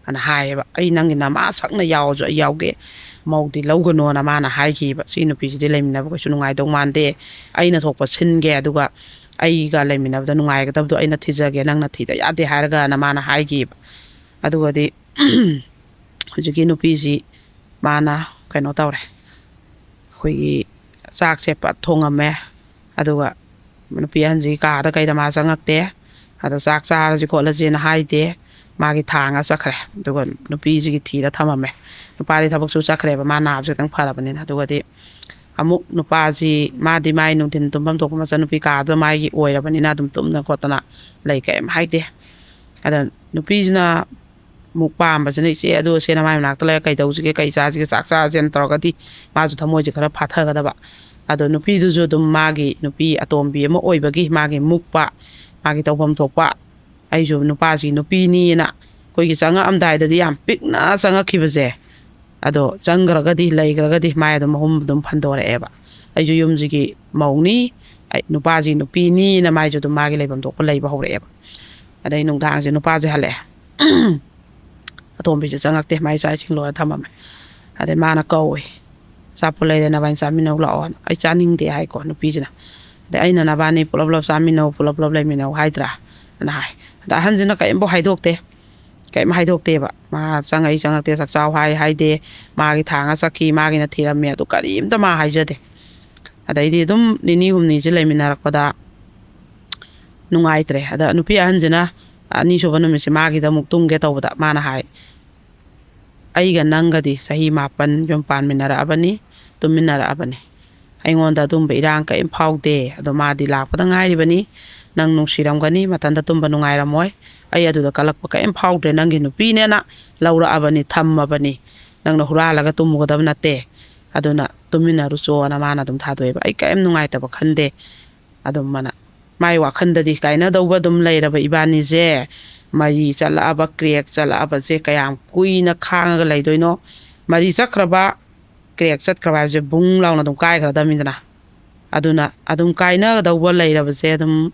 ꯑꯅ ꯍꯥꯏꯌꯦꯕ꯫ "ꯑꯩ ꯅꯪꯒꯤ ꯅꯃꯥ ꯁꯛꯅ ꯌꯥꯎꯔꯁꯨ ꯑꯩ ꯌꯥꯎꯒꯦ, ꯃꯧꯗꯤ ꯂꯧꯒꯅꯣꯅ" ꯃꯥꯅ ꯍꯥꯏꯈꯤꯕ꯫ "ꯁꯤ ꯅꯨꯄꯤꯁꯤꯗꯤ ꯂꯩꯃꯤꯟꯅꯕ ꯀꯩꯁꯨ ꯅꯨꯡꯉꯥꯏꯗꯧ ꯃꯥꯟꯗꯦ, ꯑꯩꯅ ꯊꯣꯛꯄ ꯁꯤꯟꯒꯦ, ꯑꯗꯨꯒ ꯑꯩꯒ ꯂꯩꯃꯤꯟꯅꯕꯗ ꯅꯨꯡꯉꯥꯏꯒꯗꯕꯗꯣ ꯑꯩꯅ ꯊꯤꯖꯒꯦ, ꯅꯪꯅ ꯊꯤꯗ ꯌꯥꯗꯦ" ꯍꯥꯏꯔꯒꯅ ꯃꯥꯅ ꯍꯥꯏꯈꯤꯕ꯫ ꯑꯗꯨꯒꯗꯤ ꯍꯧꯖꯤꯛꯀꯤ ꯅꯨꯄꯤꯁꯤ ꯃꯥꯅ ꯀꯩꯅꯣ ꯇꯧꯔꯦ, ꯑꯩꯈꯣꯏꯒꯤ ꯆꯥꯛꯁꯦ ꯄꯠ ꯊꯣꯡꯉꯝꯃꯦ꯫ ꯑꯗꯨꯒ ꯅꯨꯄꯤ ꯑꯍꯟꯁꯤꯒꯤ ꯀꯥꯗ ꯀꯩꯗ ꯃꯥ ꯆꯪꯉꯛꯇꯦ꯫ ꯑꯗꯣ ꯆꯥꯛ ꯆꯥꯔꯁꯤ ꯈꯣꯠꯂꯁꯦꯅ ꯍꯥꯏꯗꯦ꯫ ꯃꯥꯒꯤ ꯊꯥꯡꯉ ꯆꯠꯈ꯭ꯔꯦ꯫ ꯑꯗꯨꯒ ꯅꯨꯄꯤꯁꯤꯒꯤ ꯊꯤꯔ ꯊꯝꯃꯝꯃꯦ꯫ ꯅꯨꯄꯥꯗꯤ ꯊꯕꯛꯁꯨ ꯆꯠꯈ꯭ꯔꯦꯕ, ꯃꯥ ꯅꯥꯕꯁꯦ ꯈꯤꯇꯪ ꯐꯔꯕꯅꯤꯅ꯫ ꯑꯗꯨꯒꯗꯤ ꯑꯃꯨꯛ ꯅꯨꯄꯥꯁꯤ, ꯃꯥꯗꯤ ꯃꯥꯏ ꯅꯨꯡꯊꯤꯟ ꯇꯨꯝꯐꯝ ꯊꯣꯛꯄ ꯃꯆꯥꯅꯨꯄꯤ ꯀꯥꯗ ꯃꯥꯒꯤ ꯑꯣꯏꯔꯕꯅꯤꯅ ꯑꯗꯨꯝ ꯇꯨꯝꯗꯅ ꯈꯣꯠꯇꯅ ꯂꯩ, ꯀꯩꯝ ꯍꯥꯏꯗꯦ꯫ ꯑꯗ ꯅꯨꯄꯤꯁꯤꯅ ꯑꯃꯨꯛ ꯄꯥꯝꯕꯁꯤꯅ, "ꯏꯆꯦ, ꯑꯗꯨ ꯁꯦ ꯅꯃꯥꯏ ꯃꯅꯥꯛꯇ ꯂꯩꯔ ꯀꯩꯗꯧꯁꯤꯒꯦ, ꯀꯩ ꯆꯥꯁꯤꯒꯦ, ꯆꯥꯛ ꯆꯥꯔꯁꯦꯅ" ꯇꯧꯔꯒꯗꯤ ꯃꯥꯁꯨ ꯊꯃꯣꯏꯁꯦ ꯈꯔ ꯐꯥꯊꯒꯗꯕ꯫ ꯑꯗꯣ ꯅꯨꯄꯤꯗꯨꯁꯨ ꯑꯗꯨꯝ ꯃꯥꯒꯤ ꯅꯨꯄꯤ ꯑꯇꯣꯝꯕꯤ ꯑꯃ ꯑꯣꯏꯕꯒꯤ ꯃꯥꯒꯤ ꯃꯨꯛꯄ, ꯃꯥꯒꯤ ꯇꯧꯐꯝ ꯊꯣꯛꯄ, ꯑꯩꯁꯨ ꯅꯨꯄꯥꯁꯤ ꯅꯨꯄꯤꯅꯤꯅ ꯑꯩꯈꯣꯏꯒꯤ ꯆꯪꯉꯛꯑꯝꯗꯥꯏꯗꯗꯤ ꯌꯥꯝ ꯄꯤꯛꯅ ꯆꯪꯉꯛꯈꯤꯕꯁꯦ, ꯑꯗꯣ ꯆꯪꯈ꯭ꯔꯒꯗꯤ, ꯂꯩꯈ꯭ꯔꯒꯗꯤ ꯃꯥꯏ ꯑꯗꯨꯝ ꯃꯍꯨꯝ ꯑꯗꯨꯝ ꯐꯟꯗꯣꯔꯛꯑꯦꯕ꯫ ꯑꯩꯁꯨ ꯌꯨꯝꯁꯤꯒꯤ ꯃꯧꯅꯤ, ꯑꯩ ꯅꯨꯄꯥꯁꯤ ꯅꯨꯄꯤꯅꯤꯅ ꯃꯥꯏꯁꯨ ꯑꯗꯨꯝ ꯃꯥꯒꯤ ꯂꯩꯐꯝ ꯊꯣꯛꯄ ꯂꯩꯕ ꯍꯧꯔꯛꯑꯦꯕ꯫ ꯑꯗꯩ ꯅꯨꯡꯗꯥꯡꯁꯦ ꯅꯨꯄꯥꯁꯦ ꯍꯜꯂꯛꯑꯦ꯫ ꯑꯇꯣꯝꯕꯤꯁꯦ ꯆꯪꯉꯛꯇꯦ, ꯃꯥꯏ ꯆꯥꯛ ꯏꯁꯤꯡ ꯂꯣꯏꯔ ꯊꯝꯃꯝꯃꯦ꯫ ꯑꯗꯩ ꯃꯥꯅ ꯀꯧꯏ, "ꯑꯆꯥꯄꯣꯠ ꯂꯩꯔꯦ, ꯅꯕꯥꯅꯤ ꯆꯥꯃꯤꯟꯅꯧ ꯂꯥꯛꯑꯣꯅ"꯫ "ꯑꯩ ꯆꯥꯅꯤꯡꯗꯦ" ꯍꯥꯏꯀꯣ ꯅꯨꯄꯤꯁꯤꯅ꯫ ꯑꯗꯩ ꯑꯩꯅ "ꯅꯕꯥꯅꯤ ꯄꯨꯂꯞ ꯄꯨꯂꯞ ꯆꯥꯃꯤꯟꯅꯧ, ꯄꯨꯂꯞ ꯄꯨꯂꯞ ꯂꯩꯃꯤꯟꯅꯧ" ꯍꯥꯏꯗ꯭ꯔꯥ? ꯑꯅ ꯍꯥꯏ꯫ ꯑꯗ ꯑꯍꯟꯁꯤꯅ ꯀꯔꯤꯝꯐꯥꯎ ꯍꯥꯏꯗꯣꯛꯇꯦ꯫ ꯀꯔꯤꯝ ꯍꯥꯏꯗꯣꯛꯇꯦꯕ꯫ ꯃꯥ ꯆꯪꯉꯛꯏ ꯆꯪꯉꯛꯇꯦ, ꯆꯥꯛ ꯆꯥꯎ ꯍꯥꯏ ꯍꯥꯏꯗꯦ, ꯃꯥꯒꯤ ꯊꯥꯡꯉ ꯆꯠꯈꯤ, ꯃꯥꯒꯤꯅ ꯊꯤꯔꯝꯃꯦ, ꯑꯗꯨ ꯀꯔꯤꯝꯇ ꯃꯥ ꯍꯥꯏꯖꯗꯦ꯫ ꯑꯗꯩꯗꯤ ꯑꯗꯨꯝ ꯅꯤꯅꯤ ꯍꯨꯝꯅꯤꯁꯦ ꯂꯩꯃꯤꯟꯅꯔꯛꯄꯗ ꯅꯨꯡꯉꯥꯏꯇ꯭ꯔꯦ꯫ ꯑꯗ ꯅꯨꯄꯤ ꯑꯍꯟꯁꯤꯅ ꯑꯅꯤꯁꯨꯕ ꯅꯨꯃꯤꯠꯁꯦ ꯃꯥꯒꯤꯗ ꯑꯃꯨꯛ ꯇꯨꯝꯒꯦ ꯇꯧꯕꯗ ꯃꯥꯅ ꯍꯥꯏ, "ꯑꯩꯒ ꯅꯪꯒꯗꯤ ꯆꯍꯤ ꯃꯥꯄꯟ ꯌꯨꯝ ꯄꯥꯟꯃꯤꯟꯅꯔꯛꯑꯕꯅꯤ, ꯇꯨꯝꯃꯤꯟꯅꯔꯛꯑꯕꯅꯤ꯫ ꯑꯩꯉꯣꯟꯗ ꯑꯗꯨꯝꯕ ꯏꯔꯥꯡ ꯀꯔꯤꯝ ꯐꯥꯎꯗꯦ꯫ ꯑꯗꯣ ꯃꯥꯗꯤ ꯂꯥꯛꯄꯗ ꯉꯥꯏꯔꯤꯕꯅꯤ꯫ ꯅꯪ ꯅꯨꯡꯁꯤꯔꯝꯒꯅꯤ, ꯃꯊꯟꯇ ꯇꯨꯝꯕ ꯅꯨꯡꯉꯥꯏꯔꯝꯃꯣꯏ꯫ ꯑꯩ ꯑꯗꯨꯗ ꯀꯜꯂꯛꯄ ꯀꯔꯤꯝ ꯐꯥꯎꯗ꯭ꯔꯦ꯫ ꯅꯪꯒꯤ ꯅꯨꯄꯤꯅꯦꯅ ꯂꯧꯔꯛꯑꯕꯅꯤ, ꯊꯝꯃꯕꯅꯤ꯫ ꯅꯪꯅ ꯍꯨꯔꯥꯜꯂꯒ ꯇꯨꯝꯃꯨꯒꯗꯕ ꯅꯠꯇꯦ꯫ ꯑꯗꯨꯅ ꯇꯨꯃꯤꯟꯅꯔꯨꯆꯣꯅ" ꯃꯥꯅ ꯑꯗꯨꯝ ꯊꯥꯗꯣꯛꯑꯦꯕ꯫ ꯑꯩ ꯀꯔꯤꯝ ꯅꯨꯡꯉꯥꯏꯇꯕ ꯈꯟꯗꯦ꯫ ꯑꯗꯨꯝ ꯃꯥꯅ, ꯃꯥꯏ ꯋꯥꯈꯟꯗꯗꯤ ꯀꯥꯏꯅꯗꯧꯕ ꯑꯗꯨꯝ ꯂꯩꯔꯕ ꯏꯕꯥꯅꯤꯁꯦ, ꯃꯔꯤ ꯆꯠꯂꯛꯑꯕ, ꯀ꯭ꯔꯦꯛ ꯆꯠꯂꯛꯑꯕꯁꯦ ꯀꯌꯥꯝ ꯀꯨꯏꯅ ꯈꯥꯡꯉꯒ ꯂꯩꯗꯣꯏꯅꯣ? ꯃꯔꯤ ꯆꯠꯈ꯭ꯔꯕ, ꯀ꯭ꯔꯦꯛ ꯆꯠꯈ꯭ꯔꯕ ꯍꯥꯏꯕꯁꯦ ꯕꯨꯡ ꯂꯥꯎꯅ ꯑꯗꯨꯝ ꯀꯥꯏꯈ꯭ꯔꯗꯕꯅꯤꯗꯅ꯫ ꯑꯗꯨꯅ ꯑꯗꯨꯝ ꯀꯥꯏꯅꯒꯗꯧꯕ ꯂꯩꯔꯕꯁꯦ ꯑꯗꯨꯝ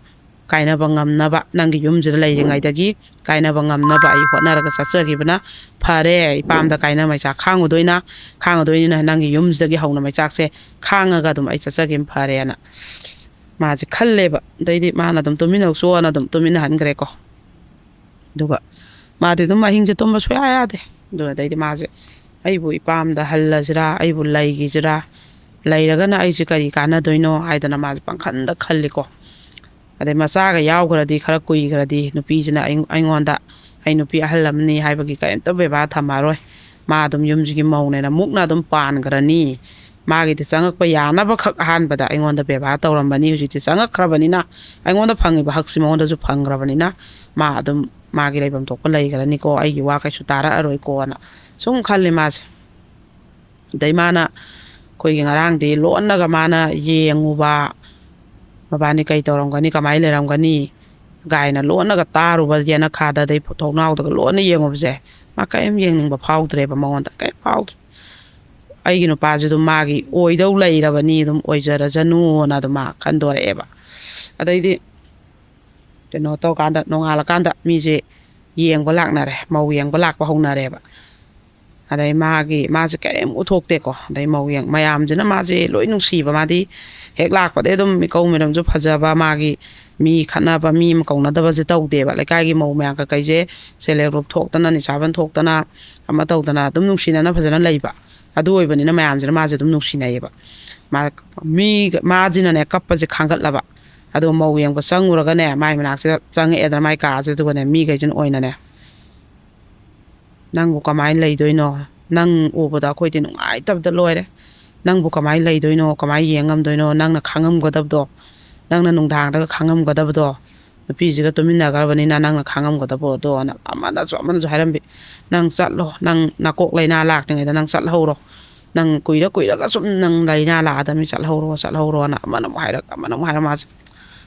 ꯀꯥꯏꯅꯕ ꯉꯝꯅꯕ, ꯅꯪꯒꯤ ꯌꯨꯝꯁꯤꯗ ꯂꯩꯔꯤꯉꯩꯗꯒꯤ ꯀꯥꯏꯅꯕ ꯉꯝꯅꯕ ꯑꯩ ꯍꯣꯠꯅꯔꯒ ꯆꯠꯆꯈꯤꯕꯅ ꯐꯔꯦ꯫ ꯏꯄꯥꯝꯗ ꯀꯥꯏꯅ ꯃꯩꯆꯥ ꯈꯥꯡꯉꯨꯗꯣꯏꯅ, ꯈꯥꯡꯉꯨꯗꯣꯏꯅꯤꯅ ꯅꯪꯒꯤ ꯌꯨꯝꯁꯤꯗꯒꯤ ꯍꯧꯅ ꯃꯩꯆꯥꯛꯁꯦ ꯈꯥꯡꯉꯒ ꯑꯗꯨꯝ ꯑꯩ ꯆꯠꯆꯈꯤꯕꯅ ꯐꯔꯦꯅ ꯃꯥꯁꯦ ꯈꯜꯂꯦꯕ꯫ ꯑꯗꯩꯗꯤ ꯃꯥꯅ ꯑꯗꯨꯝ "ꯇꯨꯃꯤꯟꯅꯧ ꯆꯣꯅ" ꯑꯗꯨꯝ ꯇꯨꯃꯤꯟꯅꯍꯟꯈ꯭ꯔꯦꯀꯣ꯫ ꯑꯗꯨꯒ ꯃꯥꯗꯤ ꯑꯗꯨꯝ ꯑꯍꯤꯡꯁꯦ ꯇꯨꯝꯕ ꯁꯨꯡꯌꯥ ꯌꯥꯗꯦ꯫ ꯑꯗꯨ ꯑꯗꯩꯗꯤ ꯃꯥꯁꯦ, "ꯑꯩꯕꯨ ꯏꯄꯥꯝꯗ ꯍꯜꯂꯁꯤꯔꯥ, ꯑꯩꯕꯨ ꯂꯩꯈꯤꯁꯤꯔꯥ, ꯂꯩꯔꯒꯅ ꯑꯩꯁꯦ ꯀꯔꯤ ꯀꯥꯟꯅꯗꯣꯏꯅꯣ?" ꯍꯥꯏꯗꯅ ꯃꯥꯁꯦ ꯄꯥꯡꯈꯟꯗ ꯈꯜꯂꯤꯀꯣ꯫ ꯑꯗꯩ ꯃꯆꯥꯒ ꯌꯥꯎꯈ꯭ꯔꯗꯤ, ꯈꯔ ꯀꯨꯏꯈ꯭ꯔꯗꯤ ꯅꯨꯄꯤꯁꯤꯅ ꯑꯩ-, ꯑꯩꯉꯣꯟꯗ, "ꯑꯩ ꯅꯨꯄꯤ ꯑꯍꯜ ꯑꯃꯅꯤ" ꯍꯥꯏꯕꯒꯤ ꯀꯔꯤꯝꯇ ꯕꯦꯕꯥꯔ ꯊꯝꯃꯔꯣꯏ꯫ ꯃꯥ ꯑꯗꯨꯝ ꯌꯨꯝꯁꯤꯒꯤ ꯃꯧꯅꯦꯅ ꯃꯨꯛꯅ ꯑꯗꯨꯝ ꯄꯥꯟꯈ꯭ꯔꯅꯤ꯫ ꯃꯥꯒꯤꯗꯤ ꯆꯪꯉꯛꯄ ꯌꯥꯅꯕꯈꯛ ꯑꯍꯥꯟꯕꯗ ꯑꯩꯉꯣꯟꯗ ꯕꯦꯕꯥꯔ ꯇꯧꯔꯝꯕꯅꯤ꯫ ꯍꯧꯖꯤꯛꯇꯤ ꯆꯪꯉꯛꯈ꯭ꯔꯕꯅꯤꯅ, ꯑꯩꯉꯣꯟꯗ ꯐꯪꯉꯤꯕ ꯍꯛꯁꯤ ꯃꯉꯣꯟꯗꯁꯨ ꯐꯪꯈ꯭ꯔꯕꯅꯤꯅ, ꯃꯥ ꯑꯗꯨꯝ ꯃꯥꯒꯤ ꯂꯩꯐꯝ ꯊꯣꯛꯄ ꯂꯩꯈ꯭ꯔꯅꯤꯀꯣ, ꯑꯩꯒꯤ ꯋꯥ ꯀꯩꯁꯨ ꯇꯥꯔꯛꯑꯔꯣꯏꯀꯣꯅ ꯁꯨꯝ ꯈꯜꯂꯤ ꯃꯥꯁꯦ꯫ ꯑꯗꯩ ꯃꯥꯅ ꯑꯩꯈꯣꯏꯒꯤ ꯉꯔꯥꯡꯗꯤ ꯂꯣꯟꯅꯒ ꯃꯥꯅ ꯌꯦꯡꯉꯨꯕ, ꯃꯕꯥꯅꯤ ꯀꯩ ꯇꯧꯔꯝꯒꯅꯤ, ꯀꯃꯥꯏꯅ ꯂꯩꯔꯝꯒꯅꯤ ꯀꯥꯏꯅ ꯂꯣꯟꯅꯒ ꯇꯥꯔꯨꯕ, ꯌꯦꯅꯈꯥꯗ, ꯑꯗꯩ ꯊꯣꯡꯅꯥꯎꯗꯒ ꯂꯣꯟꯅ ꯌꯦꯡꯉꯨꯕꯁꯦ, ꯃꯥ ꯀꯔꯤꯝ ꯌꯦꯡꯅꯤꯡꯕ ꯐꯥꯎꯗ꯭ꯔꯦꯕ, ꯃꯉꯣꯟꯗ ꯀꯔꯤꯝ ꯐꯥꯎꯗ꯭ꯔꯦ꯫ ꯑꯩꯒꯤ ꯅꯨꯄꯥꯁꯤ ꯑꯗꯨꯝ ꯃꯥꯒꯤ ꯑꯣꯏꯗꯧ ꯂꯩꯔꯕꯅꯤ, ꯑꯗꯨꯝ ꯑꯣꯏꯖꯔꯖꯅꯨꯅ ꯑꯗꯨꯝ ꯃꯥ ꯈꯟꯗꯣꯔꯛꯑꯦꯕ꯫ ꯑꯗꯩꯗꯤ ꯀꯩꯅꯣ ꯇꯧꯀꯥꯟꯗ, ꯅꯣꯡꯉꯥꯜꯂꯀꯥꯟꯗ ꯃꯤꯁꯦ ꯌꯦꯡꯕ ꯂꯥꯛꯅꯔꯦ, ꯃꯧ ꯌꯦꯡꯕ ꯂꯥꯛꯄ ꯍꯧꯅꯔꯦꯕ꯫ ꯑꯗꯩ ꯃꯥꯒꯤ, ꯃꯥꯁꯦ ꯀꯔꯤꯝ ꯎꯠꯊꯣꯛꯇꯦꯀꯣ꯫ ꯑꯗꯩ ꯃꯧ ꯌꯦꯡ-, ꯃꯌꯥꯝꯁꯤꯅ ꯃꯥꯁꯦ ꯂꯣꯏ ꯅꯨꯡꯁꯤꯕ꯫ ꯃꯥꯗꯤ ꯍꯦꯛ ꯂꯥꯛꯄꯗꯩ ꯑꯗꯨꯝ ꯃꯤꯀꯧ ꯃꯤꯔꯝꯁꯨ ꯐꯖꯕ, ꯃꯥꯒꯤ ꯃꯤ ꯈꯠꯅꯕ, ꯃꯤ ꯑꯃ ꯀꯧꯅꯗꯕꯁꯦ ꯇꯧꯗꯦꯕ꯫ ꯂꯩꯀꯥꯏꯒꯤ ꯃꯧ ꯃꯌꯥꯝ ꯀꯩꯀꯩꯁꯦ ꯁꯦꯜꯐ ꯍꯦꯜꯞ ꯒ꯭ꯔꯨꯞ ꯊꯣꯛꯇꯅ, ꯅꯤꯁꯥꯕꯟ ꯊꯣꯛꯇꯅ, ꯑꯃ ꯇꯧꯗꯅ ꯑꯗꯨꯝ ꯅꯨꯡꯁꯤꯅꯅ ꯐꯖꯅ ꯂꯩꯕ꯫ ꯑꯗꯨ ꯑꯣꯏꯕꯅꯤꯅ ꯃꯌꯥꯝꯁꯤꯅ ꯃꯥꯁꯦ ꯑꯗꯨꯝ ꯅꯨꯡꯁꯤꯅꯩꯌꯦꯕ꯫ ꯃꯥ-, ꯃꯤ, ꯃꯥꯁꯤꯅꯅꯦ ꯀꯞꯄꯁꯦ ꯈꯥꯡꯒꯠꯂꯕ꯫ ꯑꯗꯨꯒ ꯃꯧ ꯌꯦꯡꯕ ꯆꯪꯉꯨꯔꯒꯅꯦ, ꯃꯥꯏ ꯃꯅꯥꯛꯁꯤꯗ ꯆꯪꯉꯛꯑꯦꯗꯅ, ꯃꯥꯏ ꯀꯥꯁꯤꯗ, ꯑꯗꯨꯒꯅꯦ ꯃꯤꯈꯩꯁꯤꯅ ꯑꯣꯏꯅꯅꯦ, "ꯅꯪꯕꯨ ꯀꯃꯥꯏꯅ ꯂꯩꯗꯣꯏꯅꯣ? ꯅꯪ ꯎꯕꯗ ꯑꯩꯈꯣꯏꯗꯤ ꯅꯨꯡꯉꯥꯏꯇꯕꯗ ꯂꯣꯏꯔꯦ꯫ ꯅꯪꯕꯨ ꯀꯃꯥꯏꯅ ꯂꯩꯗꯣꯏꯅꯣ? ꯀꯃꯥꯏꯅ ꯌꯦꯡ ꯉꯝꯗꯣꯏꯅꯣ? ꯅꯪꯅ ꯈꯥꯡꯉꯝꯒꯗꯕꯗꯣ, ꯅꯪꯅ ꯅꯨꯡꯗꯥꯡꯗꯒ ꯈꯥꯡꯉꯝꯒꯗꯕꯗꯣ, ꯅꯨꯄꯤꯁꯤꯒ ꯇꯨꯃꯤꯟꯅꯈ꯭ꯔꯕꯅꯤꯅ ꯅꯪꯅ ꯈꯥꯡꯉꯝꯒꯗꯕꯗꯣꯅ" ꯑꯃꯅꯁꯨ ꯑꯃꯅꯁꯨ ꯍꯥꯏꯔꯝꯕꯤ꯫ "ꯅꯪ ꯆꯠꯂꯣ, ꯅꯪ ꯅꯀꯣꯛ ꯂꯥꯏꯅꯥ ꯂꯥꯛꯇ꯭ꯔꯤꯉꯩꯗ ꯅꯪ ꯆꯠꯍꯧꯔꯣ, ꯅꯪ ꯀꯨꯏꯔ ꯀꯨꯏꯔꯒ ꯁꯨꯝ ꯅꯪ ꯂꯥꯏꯅꯥ ꯂꯥꯛꯑꯗꯕꯅꯤ, ꯆꯠꯍꯧꯔꯣ, ꯆꯠꯍꯧꯔꯣꯅ" ꯑꯃꯅ ꯑꯃꯨꯛ ꯍꯥꯏꯔꯛ, ꯑꯃꯅ ꯑꯃꯨꯛ ꯍꯥꯏꯔꯛ, ꯃꯥꯁꯦ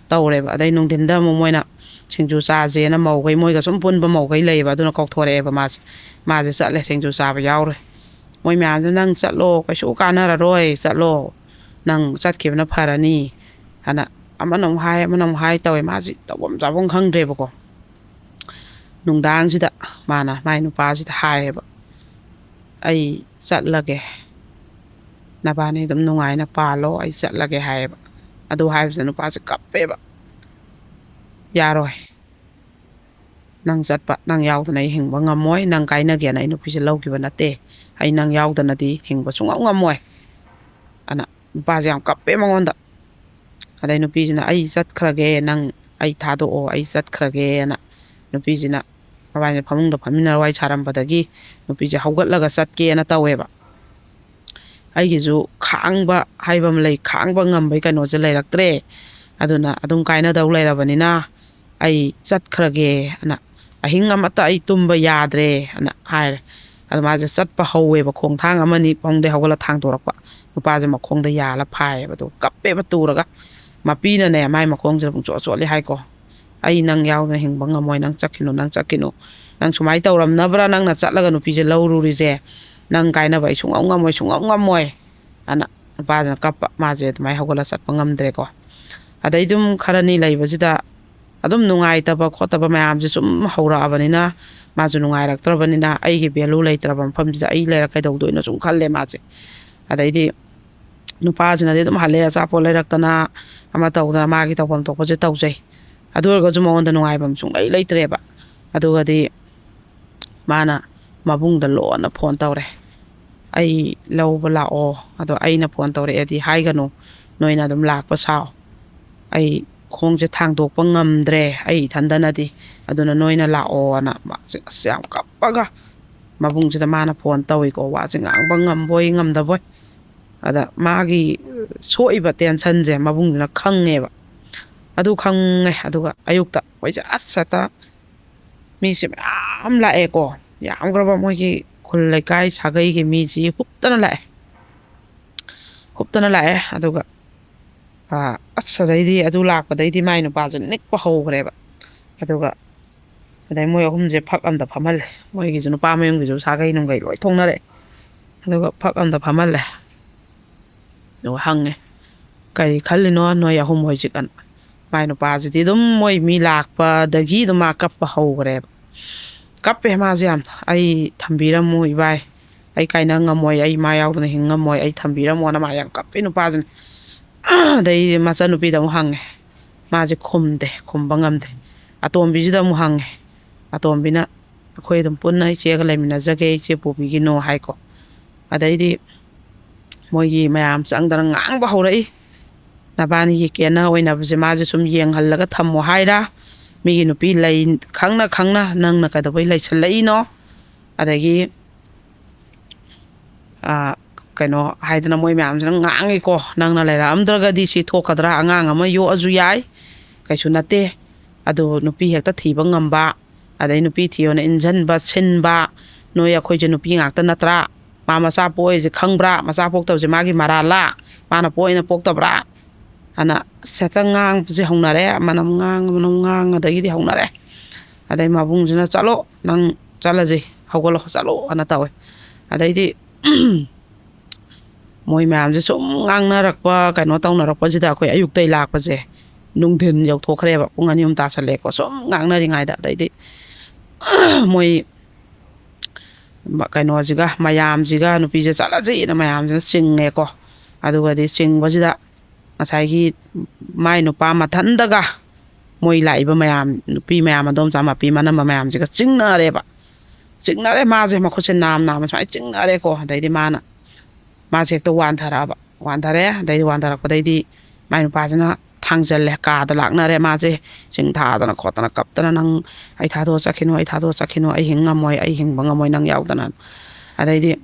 ꯇꯧꯔꯦꯕ꯫ ꯑꯗꯩ ꯅꯨꯡꯊꯤꯟꯗ ꯑꯃꯨꯛ ꯃꯣꯏꯅ ꯁꯤꯡꯖꯨ ꯆꯥꯁꯦꯅ ꯃꯧꯈꯩ, ꯃꯣꯏꯒ ꯁꯨꯝ ꯄꯨꯟꯕ ꯃꯧꯈꯩ ꯂꯩꯌꯦꯕ, ꯑꯗꯨꯅ ꯀꯧꯊꯣꯔꯛꯑꯦꯕ ꯃꯥꯁꯦ꯫ ꯃꯥꯁꯦ ꯆꯠꯂꯦ, ꯁꯤꯡꯖꯨ ꯆꯥꯕ ꯌꯥꯎꯔꯦ꯫ ꯃꯣꯏ ꯃꯌꯥꯝꯁꯦ, "ꯅꯪ ꯆꯠꯂꯣ, ꯀꯩꯁꯨ ꯀꯥꯟꯅꯔꯔꯣꯏ, ꯆꯠꯂꯣ, ꯅꯪ ꯆꯠꯈꯤꯕꯅ ꯐꯔꯅꯤ" ꯍꯥꯏꯅ ꯑꯃꯅ ꯑꯃꯨꯛ ꯍꯥꯏ, ꯑꯃꯅ ꯑꯃꯨꯛ ꯍꯥꯏ ꯇꯧꯋꯦ꯫ ꯃꯥꯁꯤ ꯇꯧꯐꯝ ꯆꯥꯐꯝ ꯈꯪꯗ꯭ꯔꯦꯕꯀꯣ꯫ ꯅꯨꯡꯗꯥꯡꯁꯤꯗ ꯃꯥꯅ ꯃꯥꯏ ꯅꯨꯄꯥꯁꯤꯗ ꯍꯥꯏꯌꯦꯕ, "ꯑꯩ ꯆꯠꯂꯒꯦ, ꯅꯕꯥꯅꯤ ꯑꯗꯨꯝ ꯅꯨꯡꯉꯥꯏꯅ ꯄꯥꯜꯂꯣ, ꯑꯩ ꯆꯠꯂꯒꯦ" ꯍꯥꯏꯌꯦꯕ꯫ ꯑꯗꯨ ꯍꯥꯏꯕꯁꯤꯗ ꯅꯨꯄꯥꯁꯦ ꯀꯞꯄꯦꯕ, "ꯌꯥꯔꯣꯏ, "ꯅꯪ ꯆꯠꯄ, ꯅꯪ ꯌꯥꯎꯗꯅ ꯑꯩ ꯍꯤꯡꯕ ꯉꯝꯃꯣꯏ, ꯅꯪ ꯀꯥꯏꯅꯒꯦꯅ ꯑꯩ ꯅꯨꯄꯤꯁꯦ ꯂꯧꯈꯤꯕ ꯅꯠꯇꯦ, ꯑꯩ ꯅꯪ ꯌꯥꯎꯗꯅꯗꯤ ꯍꯤꯡꯕ ꯁꯨꯡꯉꯝ ꯉꯝꯃꯣꯏ" ꯑꯅ ꯅꯨꯄꯥꯁꯦ ꯌꯥꯝ ꯀꯞꯄꯦ ꯃꯉꯣꯟꯗ꯫ ꯑꯗꯩ ꯅꯨꯄꯤꯁꯤꯅ "ꯑꯩ ꯆꯠꯈ꯭ꯔꯒꯦ, ꯅꯪ ꯑꯩ ꯊꯥꯗꯣꯛꯑꯣ, ꯑꯩ ꯆꯠꯈ꯭ꯔꯒꯦꯅ" ꯅꯨꯄꯤꯁꯤꯅ, ꯃꯕꯥꯅꯤ ꯐꯃꯨꯡꯗ ꯐꯝꯃꯤꯟꯅꯔ ꯋꯥꯔꯤ ꯁꯥꯔꯝꯕꯗꯒꯤ ꯅꯨꯄꯤꯁꯦ ꯍꯧꯒꯠꯂꯒ ꯆꯠꯀꯦꯅ ꯇꯧꯋꯦꯕ꯫ ꯑꯩꯒꯤꯁꯨ ꯈꯥꯡꯕ ꯍꯥꯏꯕ ꯑꯃ ꯂꯩ, ꯈꯥꯡꯕ ꯉꯝꯕꯒꯤ ꯀꯩꯅꯣꯁꯦ ꯂꯩꯔꯛꯇ꯭ꯔꯦ꯫ ꯑꯗꯨꯅ ꯑꯗꯨꯝ ꯀꯥꯏꯅꯗꯧ ꯂꯩꯔꯕꯅꯤꯅ ꯑꯩ ꯆꯠꯈ꯭ꯔꯒꯦ ꯑꯅ, "ꯑꯍꯤꯡ ꯑꯃꯠꯇ ꯑꯩ ꯇꯨꯝꯕ ꯌꯥꯗ꯭ꯔꯦ" ꯑꯅ ꯍꯥꯏꯔꯦ꯫ ꯑꯗꯨ ꯃꯥꯁꯦ ꯆꯠꯄ ꯍꯧꯋꯦꯕ, ꯈꯣꯡꯊꯥꯡ ꯑꯃꯅꯤ ꯐꯃꯨꯡꯗꯩ ꯍꯧꯒꯠꯂ ꯊꯥꯡꯗꯣꯔꯛꯄ꯫ ꯅꯨꯄꯥꯁꯦ ꯃꯈꯣꯡꯗ ꯌꯥꯜꯂ ꯐꯥꯏꯌꯦꯕ, ꯑꯗꯨꯒ ꯀꯞꯄꯦꯕ ꯇꯨꯔꯒ꯫ ꯃꯄꯤꯅꯅꯦ ꯃꯥꯏ ꯃꯈꯣꯡꯁꯤꯗ ꯄꯨꯡꯆꯣꯠ ꯆꯣꯠꯂꯤ ꯍꯥꯏꯀꯣ, "ꯑꯩ ꯅꯪ ꯌꯥꯎꯅ ꯍꯤꯡꯕ ꯉꯝꯃꯣꯏ, ꯅꯪ ꯆꯠꯈꯤꯅꯨ, ꯅꯪ ꯆꯠꯈꯤꯅꯨ, ꯅꯪ ꯁꯨꯃꯥꯏꯅ ꯇꯧꯔꯝꯅꯕ꯭ꯔꯥ ꯅꯪꯅ ꯆꯠꯂꯒ ꯅꯨꯄꯤꯁꯦ ꯂꯧꯔꯨꯔꯤꯁꯦ? ꯅꯪ ꯀꯥꯏꯅꯕ ꯑꯩ ꯁꯨꯡꯉꯝ ꯉꯝꯃꯣꯏ, ꯁꯨꯡꯉꯝ ꯉꯝꯃꯣꯏ" ꯑꯅ ꯅꯨꯄꯥꯁꯤꯅ ꯀꯞꯄ, ꯃꯥꯁꯦ ꯑꯗꯨꯃꯥꯏꯅ ꯍꯧꯒꯠꯂ ꯆꯠꯄ ꯉꯝꯗ꯭ꯔꯦꯀꯣ꯫ ꯑꯗꯩ ꯑꯗꯨꯝ ꯈꯔꯅꯤ ꯂꯩꯕꯁꯤꯗ ꯑꯗꯨꯝ ꯅꯨꯡꯉꯥꯏꯇꯕ ꯈꯣꯠꯇꯕ ꯃꯌꯥꯝꯁꯦ ꯁꯨꯝ ꯍꯧꯔꯛꯑꯕꯅꯤꯅ, ꯃꯥꯁꯨ ꯅꯨꯡꯉꯥꯏꯔꯛꯇ꯭ꯔꯕꯅꯤꯅ, "ꯑꯩꯒꯤ ꯚꯦꯂꯨ ꯂꯩꯇ꯭ꯔꯕ ꯃꯐꯝꯁꯤꯗ ꯑꯩ ꯂꯩꯔ ꯀꯩꯗꯧꯗꯣꯏꯅꯣ?" ꯁꯨꯝ ꯈꯜꯂꯦ ꯃꯥꯁꯦ꯫ ꯑꯗꯩꯗꯤ ꯅꯨꯄꯥꯁꯤꯅꯗꯤ ꯑꯗꯨꯝ ꯍꯜꯂꯦ, ꯑꯆꯥꯄꯣꯠ ꯂꯩꯔꯛꯇꯅ, ꯑꯃ ꯇꯧꯗꯅ, ꯃꯥꯒꯤ ꯇꯧꯐꯝ ꯊꯣꯛꯄꯁꯦ ꯇꯧꯖꯩ꯫ ꯑꯗꯨ ꯑꯣꯏꯔꯒꯁꯨ ꯃꯉꯣꯟꯗ ꯅꯨꯡꯉꯥꯏꯐꯝ ꯁꯨꯡꯂꯩ ꯂꯩꯇ꯭ꯔꯦꯕ꯫ ꯑꯗꯨꯒꯗꯤ ꯃꯥꯅ ꯃꯕꯨꯡꯗ ꯂꯣꯟꯅ ꯐꯣꯟ ꯇꯧꯔꯦ꯫ "ꯑꯩ ꯂꯧꯕ ꯂꯥꯛꯑꯣ, ꯑꯗꯣ ꯑꯩꯅ ꯐꯣꯟ ꯇꯧꯔꯛꯑꯦꯗꯤ ꯍꯥꯏꯒꯅꯨ, ꯅꯣꯏꯅ ꯑꯗꯨꯝ ꯂꯥꯛꯄ ꯁꯥꯎ꯫ ꯑꯩ ꯈꯣꯡꯁꯦ ꯊꯥꯡꯗꯣꯛꯄ ꯉꯝꯗ꯭ꯔꯦ ꯑꯩ ꯏꯊꯟꯗꯅꯗꯤ, ꯑꯗꯨꯅ ꯅꯣꯏꯅ ꯂꯥꯛꯑꯣꯅ" ꯃꯥꯁꯦ ꯑꯁ ꯌꯥꯝ ꯀꯞꯄꯒ ꯃꯕꯨꯡꯁꯤꯗ ꯃꯥꯅ ꯐꯣꯟ ꯇꯧꯏꯀꯣ, ꯋꯥꯁꯦ ꯉꯥꯡꯕ ꯉꯝꯕꯣꯏ ꯉꯝꯗꯕꯣꯏ꯫ ꯑꯗ ꯃꯥꯒꯤ ꯁꯣꯛꯏꯕ ꯇꯦꯟꯁꯟꯁꯦ ꯃꯕꯨꯡꯁꯤꯅ ꯈꯪꯉꯦꯕ꯫ ꯑꯗꯨ ꯈꯪꯉꯦ꯫ ꯑꯗꯨꯒ ꯑꯌꯨꯛꯇ ꯃꯣꯏꯁꯦ ꯑꯁ ꯍꯦꯛꯇ ꯃꯤꯁꯦ ꯃꯌꯥꯝ ꯂꯥꯛꯑꯦꯀꯣ꯫ ꯌꯥꯝꯈ꯭ꯔꯕ ꯃꯣꯏꯒꯤ ꯈꯨꯜ ꯂꯩꯀꯥꯏ ꯁꯥꯒꯩꯒꯤ ꯃꯤꯁꯤ ꯍꯨꯞꯇꯅ ꯂꯥꯛꯑꯦ꯫ ꯍꯨꯞꯇꯅ ꯂꯥꯛꯑꯦ꯫ ꯑꯗꯨꯒ, ꯑ, ꯑꯁ, ꯑꯗꯩꯗꯤ ꯑꯗꯨ ꯂꯥꯛꯄꯗꯩꯗꯤ ꯃꯥꯏ ꯅꯨꯄꯥꯁꯨ ꯅꯤꯛꯄ ꯍꯧꯈ꯭ꯔꯦꯕ꯫ ꯑꯗꯨꯒ ꯑꯗꯩ ꯃꯣꯏ ꯑꯍꯨꯝꯁꯦ ꯐꯛ ꯑꯝꯗ ꯐꯝꯍꯜꯂꯦ꯫ ꯃꯣꯏꯒꯤꯁꯨ ꯅꯨꯄꯥ ꯃꯌꯨꯝꯒꯤꯁꯨ ꯁꯥꯒꯩ ꯅꯨꯡꯒꯩ ꯂꯣꯏ ꯊꯣꯡꯅꯔꯛꯑꯦ꯫ ꯑꯗꯨꯒ ꯐꯛ ꯑꯝꯗ ꯐꯝꯍꯜꯂꯦ꯫ ꯑꯗꯨꯒ ꯍꯪꯉꯦ, "ꯀꯔꯤ ꯈꯜꯂꯤꯅꯣ ꯅꯣꯏ ꯑꯍꯨꯝ ꯍꯧꯖꯤꯛ?" ꯑꯅ꯫ ꯃꯥꯏ ꯅꯨꯄꯥꯁꯤꯗꯤ ꯑꯗꯨꯝ ꯃꯣꯏ ꯃꯤ ꯂꯥꯛꯄꯗꯒꯤ ꯑꯗꯨꯝ ꯃꯥ ꯀꯞꯄ ꯍꯧꯈ꯭ꯔꯦꯕ꯫ ꯀꯞꯄꯦ ꯃꯥꯁꯦ ꯌꯥꯝꯅ, "ꯑꯩ ꯊꯝꯕꯤꯔꯝꯃꯨ ꯏꯕꯥꯏ, ꯑꯩ ꯀꯥꯏꯅ ꯉꯝꯃꯣꯏ, ꯑꯩ ꯃꯥ ꯌꯥꯎꯗꯅ ꯍꯤꯡ ꯉꯝꯃꯣꯏ, ꯑꯩ ꯊꯝꯕꯤꯔꯝꯃꯣꯅ" ꯃꯥ ꯌꯥꯝ ꯀꯞꯄꯦ ꯅꯨꯄꯥꯁꯤꯅ꯫ ꯑꯗꯩꯗꯤ ꯃꯆꯟꯅꯨꯄꯤꯗ ꯑꯃꯨꯛ ꯍꯪꯉꯦ, ꯃꯥꯁꯦ ꯈꯨꯝꯗꯦ, ꯈꯨꯝꯕ ꯉꯝꯗꯦ꯫ ꯑꯇꯣꯝꯕꯤꯁꯤꯗ ꯑꯃꯨꯛ ꯍꯪꯉꯦ, ꯑꯇꯣꯝꯕꯤꯅ, "ꯑꯩꯈꯣꯏ ꯑꯗꯨꯝ ꯄꯨꯟꯅ ꯏꯆꯦꯒ ꯂꯩꯃꯤꯟꯅꯖꯒꯦ, ꯏꯆꯦ ꯄꯨꯕꯤꯈꯤꯅꯨ" ꯍꯥꯏꯀꯣ꯫ ꯑꯗꯩꯗꯤ ꯃꯣꯏꯒꯤ ꯃꯌꯥꯝ ꯆꯪꯗꯅ ꯉꯥꯡꯕ ꯍꯧꯔꯛꯏ, "ꯅꯕꯥꯅꯤꯒꯤ ꯀꯦꯅ ꯑꯣꯏꯅꯕꯁꯦ ꯃꯥꯁꯦ ꯁꯨꯝ ꯌꯦꯡꯍꯜꯂꯒ ꯊꯝꯃꯣ ꯍꯥꯏꯔꯥ? ꯃꯤꯒꯤ ꯅꯨꯄꯤ ꯂꯩ ꯈꯪꯅ ꯈꯪꯅ ꯅꯪꯅ ꯀꯩꯗꯧꯕꯩ ꯂꯩꯁꯜꯂꯛꯏꯅꯣ?" ꯑꯗꯒꯤ ꯀꯩꯅꯣ ꯍꯥꯏꯗꯅ ꯃꯣꯏ ꯃꯌꯥꯝꯁꯤꯅ ꯉꯥꯡꯉꯤꯀꯣ꯫ "ꯅꯪꯅ ꯂꯩꯔꯛꯑꯝꯗ꯭ꯔꯒꯗꯤ ꯁꯤ ꯊꯣꯛꯀꯗ꯭ꯔꯥ? ꯑꯉꯥꯡ ꯑꯃ ꯌꯣꯛꯑꯁꯨ ꯌꯥꯏ, ꯀꯩꯁꯨ ꯅꯠꯇꯦ꯫ ꯑꯗꯨ ꯅꯨꯄꯤ ꯍꯦꯛꯇ ꯊꯤꯕ ꯉꯝꯕ, ꯑꯗꯩ ꯅꯨꯄꯤ ꯊꯤꯌꯣꯅ ꯏꯟꯁꯤꯟꯕ ꯁꯤꯟꯕ, ꯅꯣꯏ ꯑꯩꯈꯣꯏꯁꯦ ꯅꯨꯄꯤ ꯉꯥꯛꯇ ꯅꯠꯇ꯭ꯔꯥ? ꯃꯥ ꯃꯆꯥ ꯄꯣꯛꯏꯁꯦ ꯈꯪꯕ꯭ꯔꯥ? ꯃꯆꯥ ꯄꯣꯛꯇꯕꯁꯦ ꯃꯥꯒꯤ ꯃꯔꯥꯜꯂꯥ? ꯃꯥꯅ ꯄꯣꯛꯏꯅ ꯄꯣꯛꯇꯕ꯭ꯔꯥ?" ꯑꯅ ꯍꯦꯛꯇ ꯉꯥꯡꯕꯁꯦ ꯍꯧꯅꯔꯦ꯫ ꯃꯅꯝ ꯉꯥꯡ ꯃꯅꯝ ꯉꯥꯡ ꯑꯗꯒꯤꯗꯤ ꯍꯧꯅꯔꯦ꯫ ꯑꯗꯩ ꯃꯕꯨꯡꯁꯤꯅ, "ꯆꯠꯂꯣ, ꯅꯪ ꯆꯠꯂꯁꯤ, ꯍꯧꯒꯠꯂꯣ, ꯆꯠꯂꯣ" ꯑꯅ ꯇꯧꯋꯦ꯫ ꯑꯗꯩꯗꯤ ꯃꯣꯏ ꯃꯌꯥꯝꯁꯦ ꯁꯨꯝ ꯉꯥꯡꯅꯔꯛꯄ, ꯀꯩꯅꯣ ꯇꯧꯅꯔꯛꯄꯁꯤꯗ ꯑꯩꯈꯣꯏ ꯑꯌꯨꯛꯇꯩ ꯂꯥꯛꯄꯁꯦ ꯅꯨꯡꯊꯤꯟ ꯌꯧꯊꯣꯛꯈ꯭ꯔꯦꯕ, ꯄꯨꯡ ꯑꯅꯤ ꯑꯍꯨꯝ ꯇꯥꯁꯜꯂꯛꯑꯦꯀꯣ꯫ ꯁꯨꯝ ꯉꯥꯡꯅꯔꯤꯉꯩꯗ ꯑꯗꯩꯗꯤ ꯃꯣꯏ ꯀꯩꯅꯣꯁꯤꯒ, ꯃꯌꯥꯝꯁꯤꯒ, ꯅꯨꯄꯤꯁꯦ ꯆꯠꯂꯁꯤꯅ ꯃꯌꯥꯝꯁꯤꯅ ꯆꯤꯡꯉꯦꯀꯣ꯫ ꯑꯗꯨꯒꯗꯤ ꯆꯤꯡꯕꯁꯤꯗ ꯉꯁꯥꯏꯒꯤ ꯃꯥꯏ ꯅꯨꯄꯥ ꯃꯊꯟꯗꯒ ꯃꯣꯏ ꯂꯥꯛꯏꯕ ꯃꯌꯥꯝ, ꯅꯨꯄꯤ ꯃꯌꯥꯝ, ꯑꯗꯣꯝꯆꯥ ꯃꯄꯤ ꯃꯅꯝꯕ ꯃꯌꯥꯝꯁꯤꯒ ꯆꯤꯡꯅꯔꯦꯕ꯫ ꯆꯤꯡꯅꯔꯦ, ꯃꯥꯁꯦ ꯃꯈꯨꯠꯁꯦ ꯅꯥꯝ ꯅꯥꯝ ꯁꯨꯃꯥꯏꯅ ꯆꯤꯡꯅꯔꯦꯀꯣ꯫ ꯑꯗꯩꯗꯤ ꯃꯥꯅ, ꯃꯥꯁꯦ ꯍꯦꯛꯇ ꯋꯥꯟꯊꯔꯛꯑꯕ꯫ ꯋꯥꯟꯊꯔꯦ꯫ ꯑꯗꯩꯗꯤ ꯋꯥꯟꯊꯔꯛꯄꯗꯩꯗꯤ ꯃꯥꯏ ꯅꯨꯄꯥꯁꯤꯅ ꯊꯥꯡꯖꯜꯂꯦ, ꯀꯥꯗ ꯂꯥꯛꯅꯔꯦ꯫ ꯃꯥꯁꯦ ꯆꯤꯡ ꯊꯥꯗꯅ ꯈꯣꯠꯇꯅ ꯀꯞꯇꯅ, "ꯅꯪ ꯑꯩ ꯊꯥꯗꯣꯛꯑ ꯆꯠꯈꯤꯅꯨ, ꯑꯩ ꯊꯥꯗꯣꯛꯑ ꯆꯠꯈꯤꯅꯨ, ꯑꯩ ꯍꯤꯡ ꯉꯝꯃꯣꯏ, ꯑꯩ ꯍꯤꯡꯕ ꯉꯝꯃꯣꯏ ꯅꯪ ꯌꯥꯎꯗꯅ"꯫ ꯑꯗꯩꯗꯤ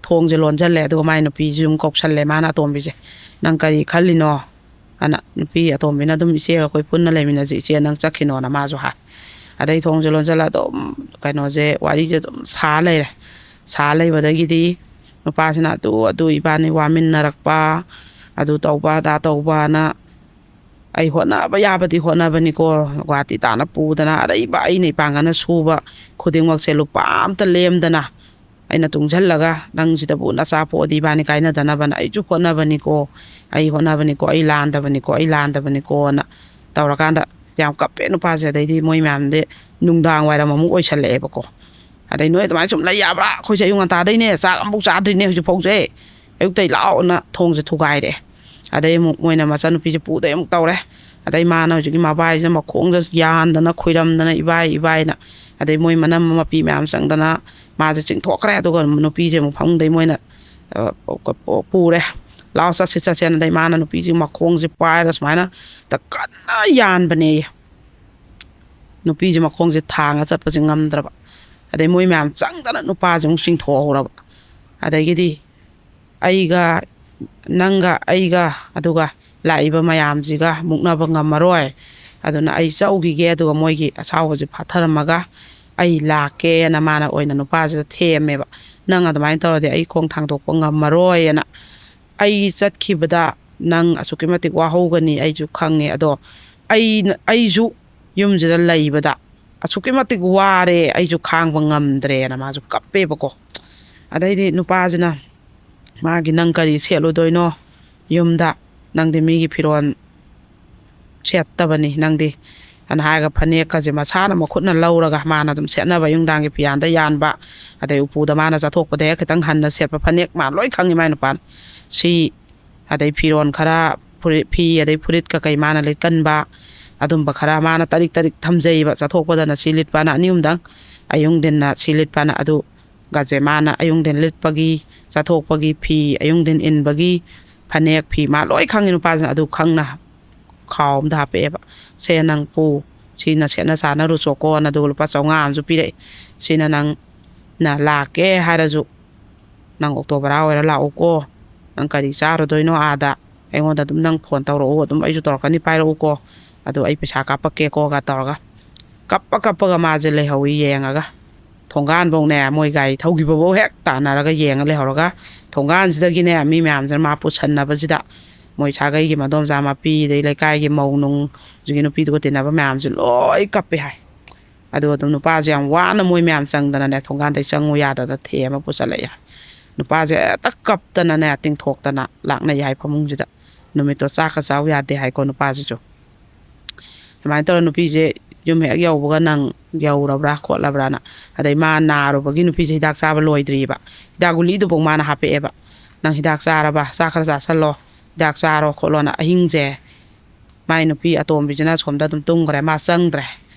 ꯊꯣꯡꯁꯦ ꯂꯣꯟꯁꯤꯜꯂꯦ꯫ ꯑꯗꯨꯒ ꯃꯥꯏ ꯅꯨꯄꯤꯁꯨ ꯑꯗꯨꯝ ꯀꯧꯁꯜꯂꯦ꯫ ꯃꯥꯅ ꯑꯇꯣꯝꯕꯤꯁꯦ, "ꯅꯪ ꯀꯔꯤ ꯈꯜꯂꯤꯅꯣ?" ꯑꯅ ꯅꯨꯄꯤ ꯑꯇꯣꯝꯕꯤꯅ ꯑꯗꯨꯝ, "ꯏꯆꯦꯒ ꯑꯩꯈꯣꯏ ꯄꯨꯟꯅ ꯂꯩꯃꯤꯟꯅꯁꯤ ꯏꯆꯦ, ꯅꯪ ꯆꯠꯈꯤꯅꯣꯅ" ꯃꯥꯁꯨ ꯍꯥꯏ꯫ ꯑꯗꯩ ꯊꯣꯡꯁꯦ ꯂꯣꯟꯁꯤꯜꯂ ꯑꯗꯨꯝ ꯀꯩꯅꯣꯁꯦ, ꯋꯥꯔꯤꯁꯦ ꯑꯗꯨꯝ ꯁꯥ ꯂꯩꯔꯦ꯫ ꯁꯥ ꯂꯩꯕꯗꯒꯤꯗꯤ ꯅꯨꯄꯥꯁꯤꯅ ꯑꯗꯨ ꯑꯗꯨ ꯏꯕꯥꯅꯤ ꯋꯥꯃꯤꯟꯅꯔꯛꯄ, ꯑꯗꯨ ꯇꯧꯕ ꯑꯗꯥ ꯇꯧꯕꯅ, ꯑꯩ ꯍꯣꯠꯅꯕ ꯌꯥꯕꯗꯤ ꯍꯣꯠꯅꯕꯅꯤꯀꯣ, ꯒꯨꯍꯥꯇꯤ ꯇꯥꯅ ꯄꯨꯗꯅ ꯑꯔꯩꯕ ꯑꯩꯅ ꯏꯄꯥꯡꯒꯅ ꯁꯨꯕ ꯈꯨꯗꯤꯡꯃꯛꯁꯦ ꯂꯨꯄꯥ ꯑꯝꯇ ꯂꯦꯝꯗꯅ ꯑꯩꯅ ꯇꯨꯡꯁꯤꯜꯂꯒ, "ꯅꯪꯁꯤꯗꯕꯨ ꯅꯆꯥ ꯄꯣꯛꯑꯗꯤ ꯏꯕꯥꯅꯤ ꯀꯥꯏꯅꯗꯅꯕꯅ ꯑꯩꯁꯨ ꯍꯣꯠꯅꯕꯅꯤꯀꯣ, ꯑꯩ ꯍꯣꯠꯅꯕꯅꯤꯀꯣ, ꯑꯩ ꯂꯥꯟꯗꯕꯅꯤꯀꯣ, ꯑꯩ ꯂꯥꯟꯗꯕꯅꯤꯀꯣꯅ" ꯇꯧꯔꯀꯥꯟꯗ ꯌꯥꯝ ꯀꯞꯄꯦ ꯅꯨꯄꯥꯁꯦ꯫ ꯑꯗꯩꯗꯤ ꯃꯣꯏ ꯃꯌꯥꯝꯗꯤ ꯅꯨꯡꯗꯥꯡ ꯋꯥꯏꯔꯝ ꯑꯃꯨꯛ ꯑꯣꯏꯁꯜꯂꯛꯑꯦꯕꯀꯣ꯫ ꯑꯗꯩ, "ꯅꯣꯏ ꯑꯗꯨꯃꯥꯏꯅ ꯁꯨꯝ ꯂꯩ ꯌꯥꯕ꯭ꯔꯥ? ꯑꯩꯈꯣꯏꯁꯦ ꯑꯌꯨꯛ ꯉꯟꯇꯥꯗꯩꯅꯦ ꯆꯥꯛ ꯑꯃꯐꯥꯎ ꯆꯥꯗ꯭ꯔꯤꯅꯦ ꯍꯧꯖꯤꯛꯐꯥꯎꯁꯦ, ꯑꯌꯨꯛꯇꯩ ꯂꯥꯛꯑꯣꯅ" ꯊꯣꯡꯁꯦ ꯊꯨꯒꯥꯏꯔꯦ꯫ ꯑꯗꯩ ꯑꯃꯨꯛ ꯃꯣꯏꯅ ꯃꯆꯥꯅꯨꯄꯤꯁꯦ ꯄꯨꯗꯩ ꯑꯃꯨꯛ ꯇꯧꯔꯦ꯫ ꯑꯗꯩ ꯃꯥꯅ ꯍꯧꯖꯤꯛꯀꯤ ꯃꯕꯥꯏꯁꯤꯅ ꯃꯈꯣꯡꯗ ꯌꯥꯟꯗꯅ ꯈꯨꯏꯔꯝꯗꯅ, "ꯏꯕꯥꯏ, ꯏꯕꯥꯏꯅ", ꯑꯗꯩ ꯃꯣꯏ ꯃꯅꯝ ꯃꯄꯤ ꯃꯌꯥꯝ ꯆꯪꯗꯅ ꯃꯥꯁꯦ ꯆꯤꯡꯊꯣꯛꯈ꯭ꯔꯦ꯫ ꯑꯗꯨꯒ ꯅꯨꯄꯤꯁꯦ ꯑꯃꯨꯛ ꯐꯃꯨꯡꯗꯩ ꯃꯣꯏꯅ, ꯑ, ꯄꯨꯔꯦ꯫ "ꯂꯥꯛꯑꯣ, ꯆꯠꯁꯤ, ꯆꯠꯁꯦꯅ", ꯑꯗꯩ ꯃꯥꯅ ꯅꯨꯄꯤꯁꯤ ꯃꯈꯣꯡꯁꯦ ꯄꯥꯏꯔꯒ ꯁꯨꯃꯥꯏꯅ ꯀꯟꯅ ꯌꯥꯟꯕꯅꯦꯌꯦ꯫ ꯅꯨꯄꯤꯁꯦ ꯃꯈꯣꯡꯁꯦ ꯊꯥꯡꯉ ꯆꯠꯄꯁꯦ ꯉꯝꯗ꯭ꯔꯕ꯫ ꯑꯗꯩ ꯃꯣꯏ ꯃꯌꯥꯝ ꯆꯪꯗꯅ ꯅꯨꯄꯥꯁꯦ ꯑꯃꯨꯛ ꯆꯤꯡꯊꯣꯛꯍꯧꯔꯕ꯫ ꯑꯗꯒꯤꯗꯤ ꯑꯩꯒ, ꯅꯪꯒ ꯑꯩꯒ, ꯑꯗꯨꯒ ꯂꯥꯛꯏꯕ ꯃꯌꯥꯝꯁꯤꯒ ꯃꯨꯛꯅꯕ ꯉꯝꯃꯔꯣꯏ꯫ ꯑꯗꯨꯅ ꯑꯩ ꯆꯧꯈꯤꯒꯦ, ꯑꯗꯨꯒ ꯃꯣꯏꯒꯤ ꯑꯁꯥꯎꯕꯁꯦ ꯐꯥꯊꯔꯝꯃꯒ ꯑꯩ ꯂꯥꯛꯀꯦꯅ ꯃꯥꯅ ꯑꯣꯏꯅ ꯅꯨꯄꯥꯁꯤꯗ ꯊꯦꯝꯃꯦꯕ꯫ "ꯅꯪ ꯑꯗꯨꯃꯥꯏꯅ ꯇꯧꯔꯗꯤ ꯑꯩ ꯈꯣꯡ ꯊꯥꯡꯗꯣꯛꯄ ꯉꯝꯃꯔꯣꯏꯅ꯫ ꯑꯩ ꯆꯠꯈꯤꯕꯗ ꯅꯪ ꯑꯁꯨꯛꯀꯤ ꯃꯇꯤꯛ ꯋꯥꯍꯧꯒꯅꯤ, ꯑꯩꯁꯨ ꯈꯪꯉꯦ꯫ ꯑꯗꯣ ꯑꯩꯅ, ꯑꯩꯁꯨ ꯌꯨꯝꯁꯤꯗ ꯂꯩꯕꯗ ꯑꯁꯨꯛꯀꯤ ꯃꯇꯤꯛ ꯋꯥꯔꯦ, ꯑꯩꯁꯨ ꯈꯥꯡꯕ ꯉꯝꯗ꯭ꯔꯦꯅ" ꯃꯥꯁꯨ ꯀꯞꯄꯦꯕꯀꯣ꯫ ꯑꯗꯩꯗꯤ ꯅꯨꯄꯥꯁꯤꯅ ꯃꯥꯒꯤ, "ꯅꯪ ꯀꯔꯤ ꯁꯦꯠꯂꯨꯗꯣꯏꯅꯣ ꯌꯨꯝꯗ? ꯅꯪꯗꯤ ꯃꯤꯒꯤ ꯐꯤꯔꯣꯜ ꯁꯦꯠꯇꯕꯅꯤ ꯅꯪꯗꯤ", ꯑꯅ ꯍꯥꯏꯔꯒ ꯐꯅꯦꯛꯀꯁꯦ ꯃꯁꯥꯅ ꯃꯈꯨꯠꯅ ꯂꯧꯔꯒ ꯃꯥꯅ ꯑꯗꯨꯝ ꯁꯦꯠꯅꯕ ꯑꯌꯨꯛ ꯅꯨꯡꯗꯥꯡꯒꯤ ꯐꯤꯌꯥꯟꯗ ꯌꯥꯟꯕ, ꯑꯗꯩ ꯎꯄꯨꯗ ꯃꯥꯅ ꯆꯠꯊꯣꯛꯄꯗ ꯍꯦꯛ ꯈꯤꯇꯪ ꯍꯟꯅ ꯁꯦꯠꯄ ꯐꯅꯦꯛ ꯃꯥ ꯂꯣꯏ ꯈꯪꯉꯤ ꯃꯥꯏ ꯅꯨꯄꯥꯅ꯫ ꯁꯤ, ꯑꯗꯩ ꯐꯤꯔꯣꯟ ꯈꯔ, ꯐꯨꯔꯤꯠ, ꯐꯤ, ꯑꯗꯩ ꯐꯨꯔꯤꯠ ꯀꯀꯩ ꯃꯥꯅ ꯂꯤꯠꯀꯟꯕ, ꯑꯗꯨꯝꯕ ꯈꯔ ꯃꯥꯅ ꯇꯔꯤꯛ ꯇꯔꯤꯛ ꯊꯝꯖꯩꯕ꯫ ꯆꯠꯊꯣꯛꯄꯗꯅ ꯁꯤ ꯂꯤꯠꯄꯅ ꯑꯅꯤ ꯑꯍꯨꯝꯗꯪ, ꯑꯌꯨꯛ ꯅꯨꯡꯊꯤꯟꯅ ꯁꯤ ꯂꯤꯠꯄꯅ ꯑꯗꯨꯒꯁꯦ ꯃꯥꯅ ꯑꯌꯨꯛ ꯅꯨꯡꯊꯤꯟ ꯂꯤꯠꯄꯒꯤ, ꯆꯠꯊꯣꯛꯄꯒꯤ ꯐꯤ, ꯑꯌꯨꯛ ꯅꯨꯡꯊꯤꯟ ꯏꯟꯕꯒꯤ ꯐꯅꯦꯛ ꯐꯤ ꯃꯥ ꯂꯣꯏ ꯈꯪꯉꯤ ꯅꯨꯄꯥꯁꯤꯅ꯫ ꯑꯗꯨ ꯈꯪꯅ ꯈꯥꯎ ꯑꯝꯗ ꯍꯥꯞꯄꯛꯑꯦꯕ꯫ "ꯁꯦ ꯅꯪ ꯄꯨ, ꯁꯤꯅ ꯁꯦꯠꯅ ꯆꯥꯅꯔꯨꯆꯣꯀꯣꯅ", ꯑꯗꯨꯒ ꯂꯨꯄꯥ ꯆꯥꯝꯃꯉꯥ ꯑꯃꯁꯨ ꯄꯤꯔꯛꯑꯦ꯫ "ꯁꯤꯅ ꯅꯪ, ꯅ ꯂꯥꯛꯀꯦ ꯍꯥꯏꯔꯁꯨ ꯅꯪ ꯑꯣꯇꯣ ꯚꯔꯥ ꯑꯣꯏꯔ ꯂꯥꯛꯎꯀꯣ, ꯅꯪ ꯀꯔꯤ ꯆꯥꯔꯨꯗꯣꯏꯅꯣ ꯑꯥꯗ, ꯑꯩꯉꯣꯟꯗ ꯑꯗꯨꯝ ꯅꯪ ꯐꯣꯟ ꯇꯧꯔꯛꯎ, ꯑꯗꯨꯝ ꯑꯩꯁꯨ ꯇꯧꯔꯛꯀꯅꯤ, ꯄꯥꯏꯔꯛꯎꯀꯣ, ꯑꯗꯨ ꯑꯩ ꯄꯩꯁꯥ ꯀꯥꯞꯄꯛꯀꯦꯀꯣꯒ" ꯇꯧꯔꯒ ꯀꯞꯄ ꯀꯞꯄꯒ ꯃꯥꯁꯦ ꯂꯩꯍꯧꯋꯤ ꯌꯦꯡꯉꯒ꯫ ꯊꯣꯡꯒꯥꯟꯐꯧꯅꯦ ꯃꯣꯏ ꯒꯥꯔꯤ ꯊꯧꯈꯤꯕꯐꯧ ꯍꯦꯛ ꯇꯥꯟꯅꯔꯒ ꯌꯦꯡꯉ ꯂꯩꯍꯧꯔꯒ, ꯊꯣꯡꯒꯥꯟꯁꯤꯗꯒꯤꯅꯦ ꯃꯤ ꯃꯌꯥꯝꯁꯤꯅ ꯃꯥ ꯄꯨꯁꯟꯅꯕꯁꯤꯗ ꯃꯣꯏ ꯁꯥꯒꯩꯒꯤ ꯃꯗꯣꯝꯆꯥ ꯃꯄꯤ, ꯑꯗꯩ ꯂꯩꯀꯥꯏꯒꯤ ꯃꯧ ꯅꯨꯡ, ꯍꯧꯖꯤꯛꯀꯤ ꯅꯨꯄꯤꯗꯨꯒ ꯇꯤꯟꯅꯕ ꯃꯌꯥꯝꯁꯦ ꯂꯣꯏ ꯀꯞꯄꯦ ꯍꯥꯏ꯫ ꯑꯗꯨꯒ ꯑꯗꯨꯝ ꯅꯨꯄꯥꯁꯦ ꯌꯥꯝ ꯋꯥꯅ ꯃꯣꯏ ꯃꯌꯥꯝ ꯆꯪꯗꯅꯅꯦ ꯊꯣꯡꯒꯥꯟꯗꯩ ꯆꯪꯉꯨ ꯌꯥꯗꯗꯅ ꯊꯦꯝꯃ ꯄꯨꯁꯜꯂꯛꯑꯦ ꯍꯥꯏ꯫ ꯅꯨꯄꯥꯁꯦ ꯍꯦꯛꯇ ꯀꯞꯇꯅꯅꯦ ꯇꯤꯡꯊꯣꯛꯇꯅ ꯂꯥꯛꯅꯩ ꯍꯥꯏ ꯐꯃꯨꯡꯁꯤꯗ꯫ ꯅꯨꯃꯤꯠꯇꯣ ꯆꯥꯛꯀ ꯆꯥꯎ ꯌꯥꯗꯦ ꯍꯥꯏꯀꯣ ꯅꯨꯄꯥꯁꯤꯁꯨ꯫ ꯑꯗꯨꯃꯥꯏꯅ ꯇꯧꯔ ꯅꯨꯄꯤꯁꯦ ꯌꯨꯝ ꯍꯦꯛ ꯌꯧꯕꯒ "ꯅꯪ ꯌꯧꯔꯕ꯭ꯔꯥ ꯈꯣꯠꯂꯕ꯭ꯔꯥꯅ", ꯑꯗꯩ ꯃꯥ ꯅꯥꯔꯨꯕꯒꯤ ꯅꯨꯄꯤꯁꯦ ꯍꯤꯗꯥꯛ ꯆꯥꯕ ꯂꯣꯏꯗ꯭ꯔꯤꯕ, ꯍꯤꯗꯥꯛ ꯒꯨꯂꯤꯗꯨꯐꯥꯎ ꯃꯥꯅ ꯍꯥꯞꯄꯛꯑꯦꯕ꯫ "ꯅꯪ ꯍꯤꯗꯥꯛ ꯆꯥꯔꯕ? ꯆꯥꯛ ꯈꯔ ꯆꯥꯁꯜꯂꯣ, ꯍꯤꯗꯥꯛ ꯆꯥꯔꯣ ꯈꯣꯠꯂꯣꯅ", ꯑꯍꯤꯡꯁꯦ ꯃꯥꯏ ꯅꯨꯄꯤ ꯑꯇꯣꯝꯕꯤꯁꯤꯅ ꯁꯣꯝꯗ ꯑꯗꯨꯝ ꯇꯨꯝꯈ꯭ꯔꯦ, ꯃꯥ ꯆꯪꯗ꯭ꯔꯦ꯫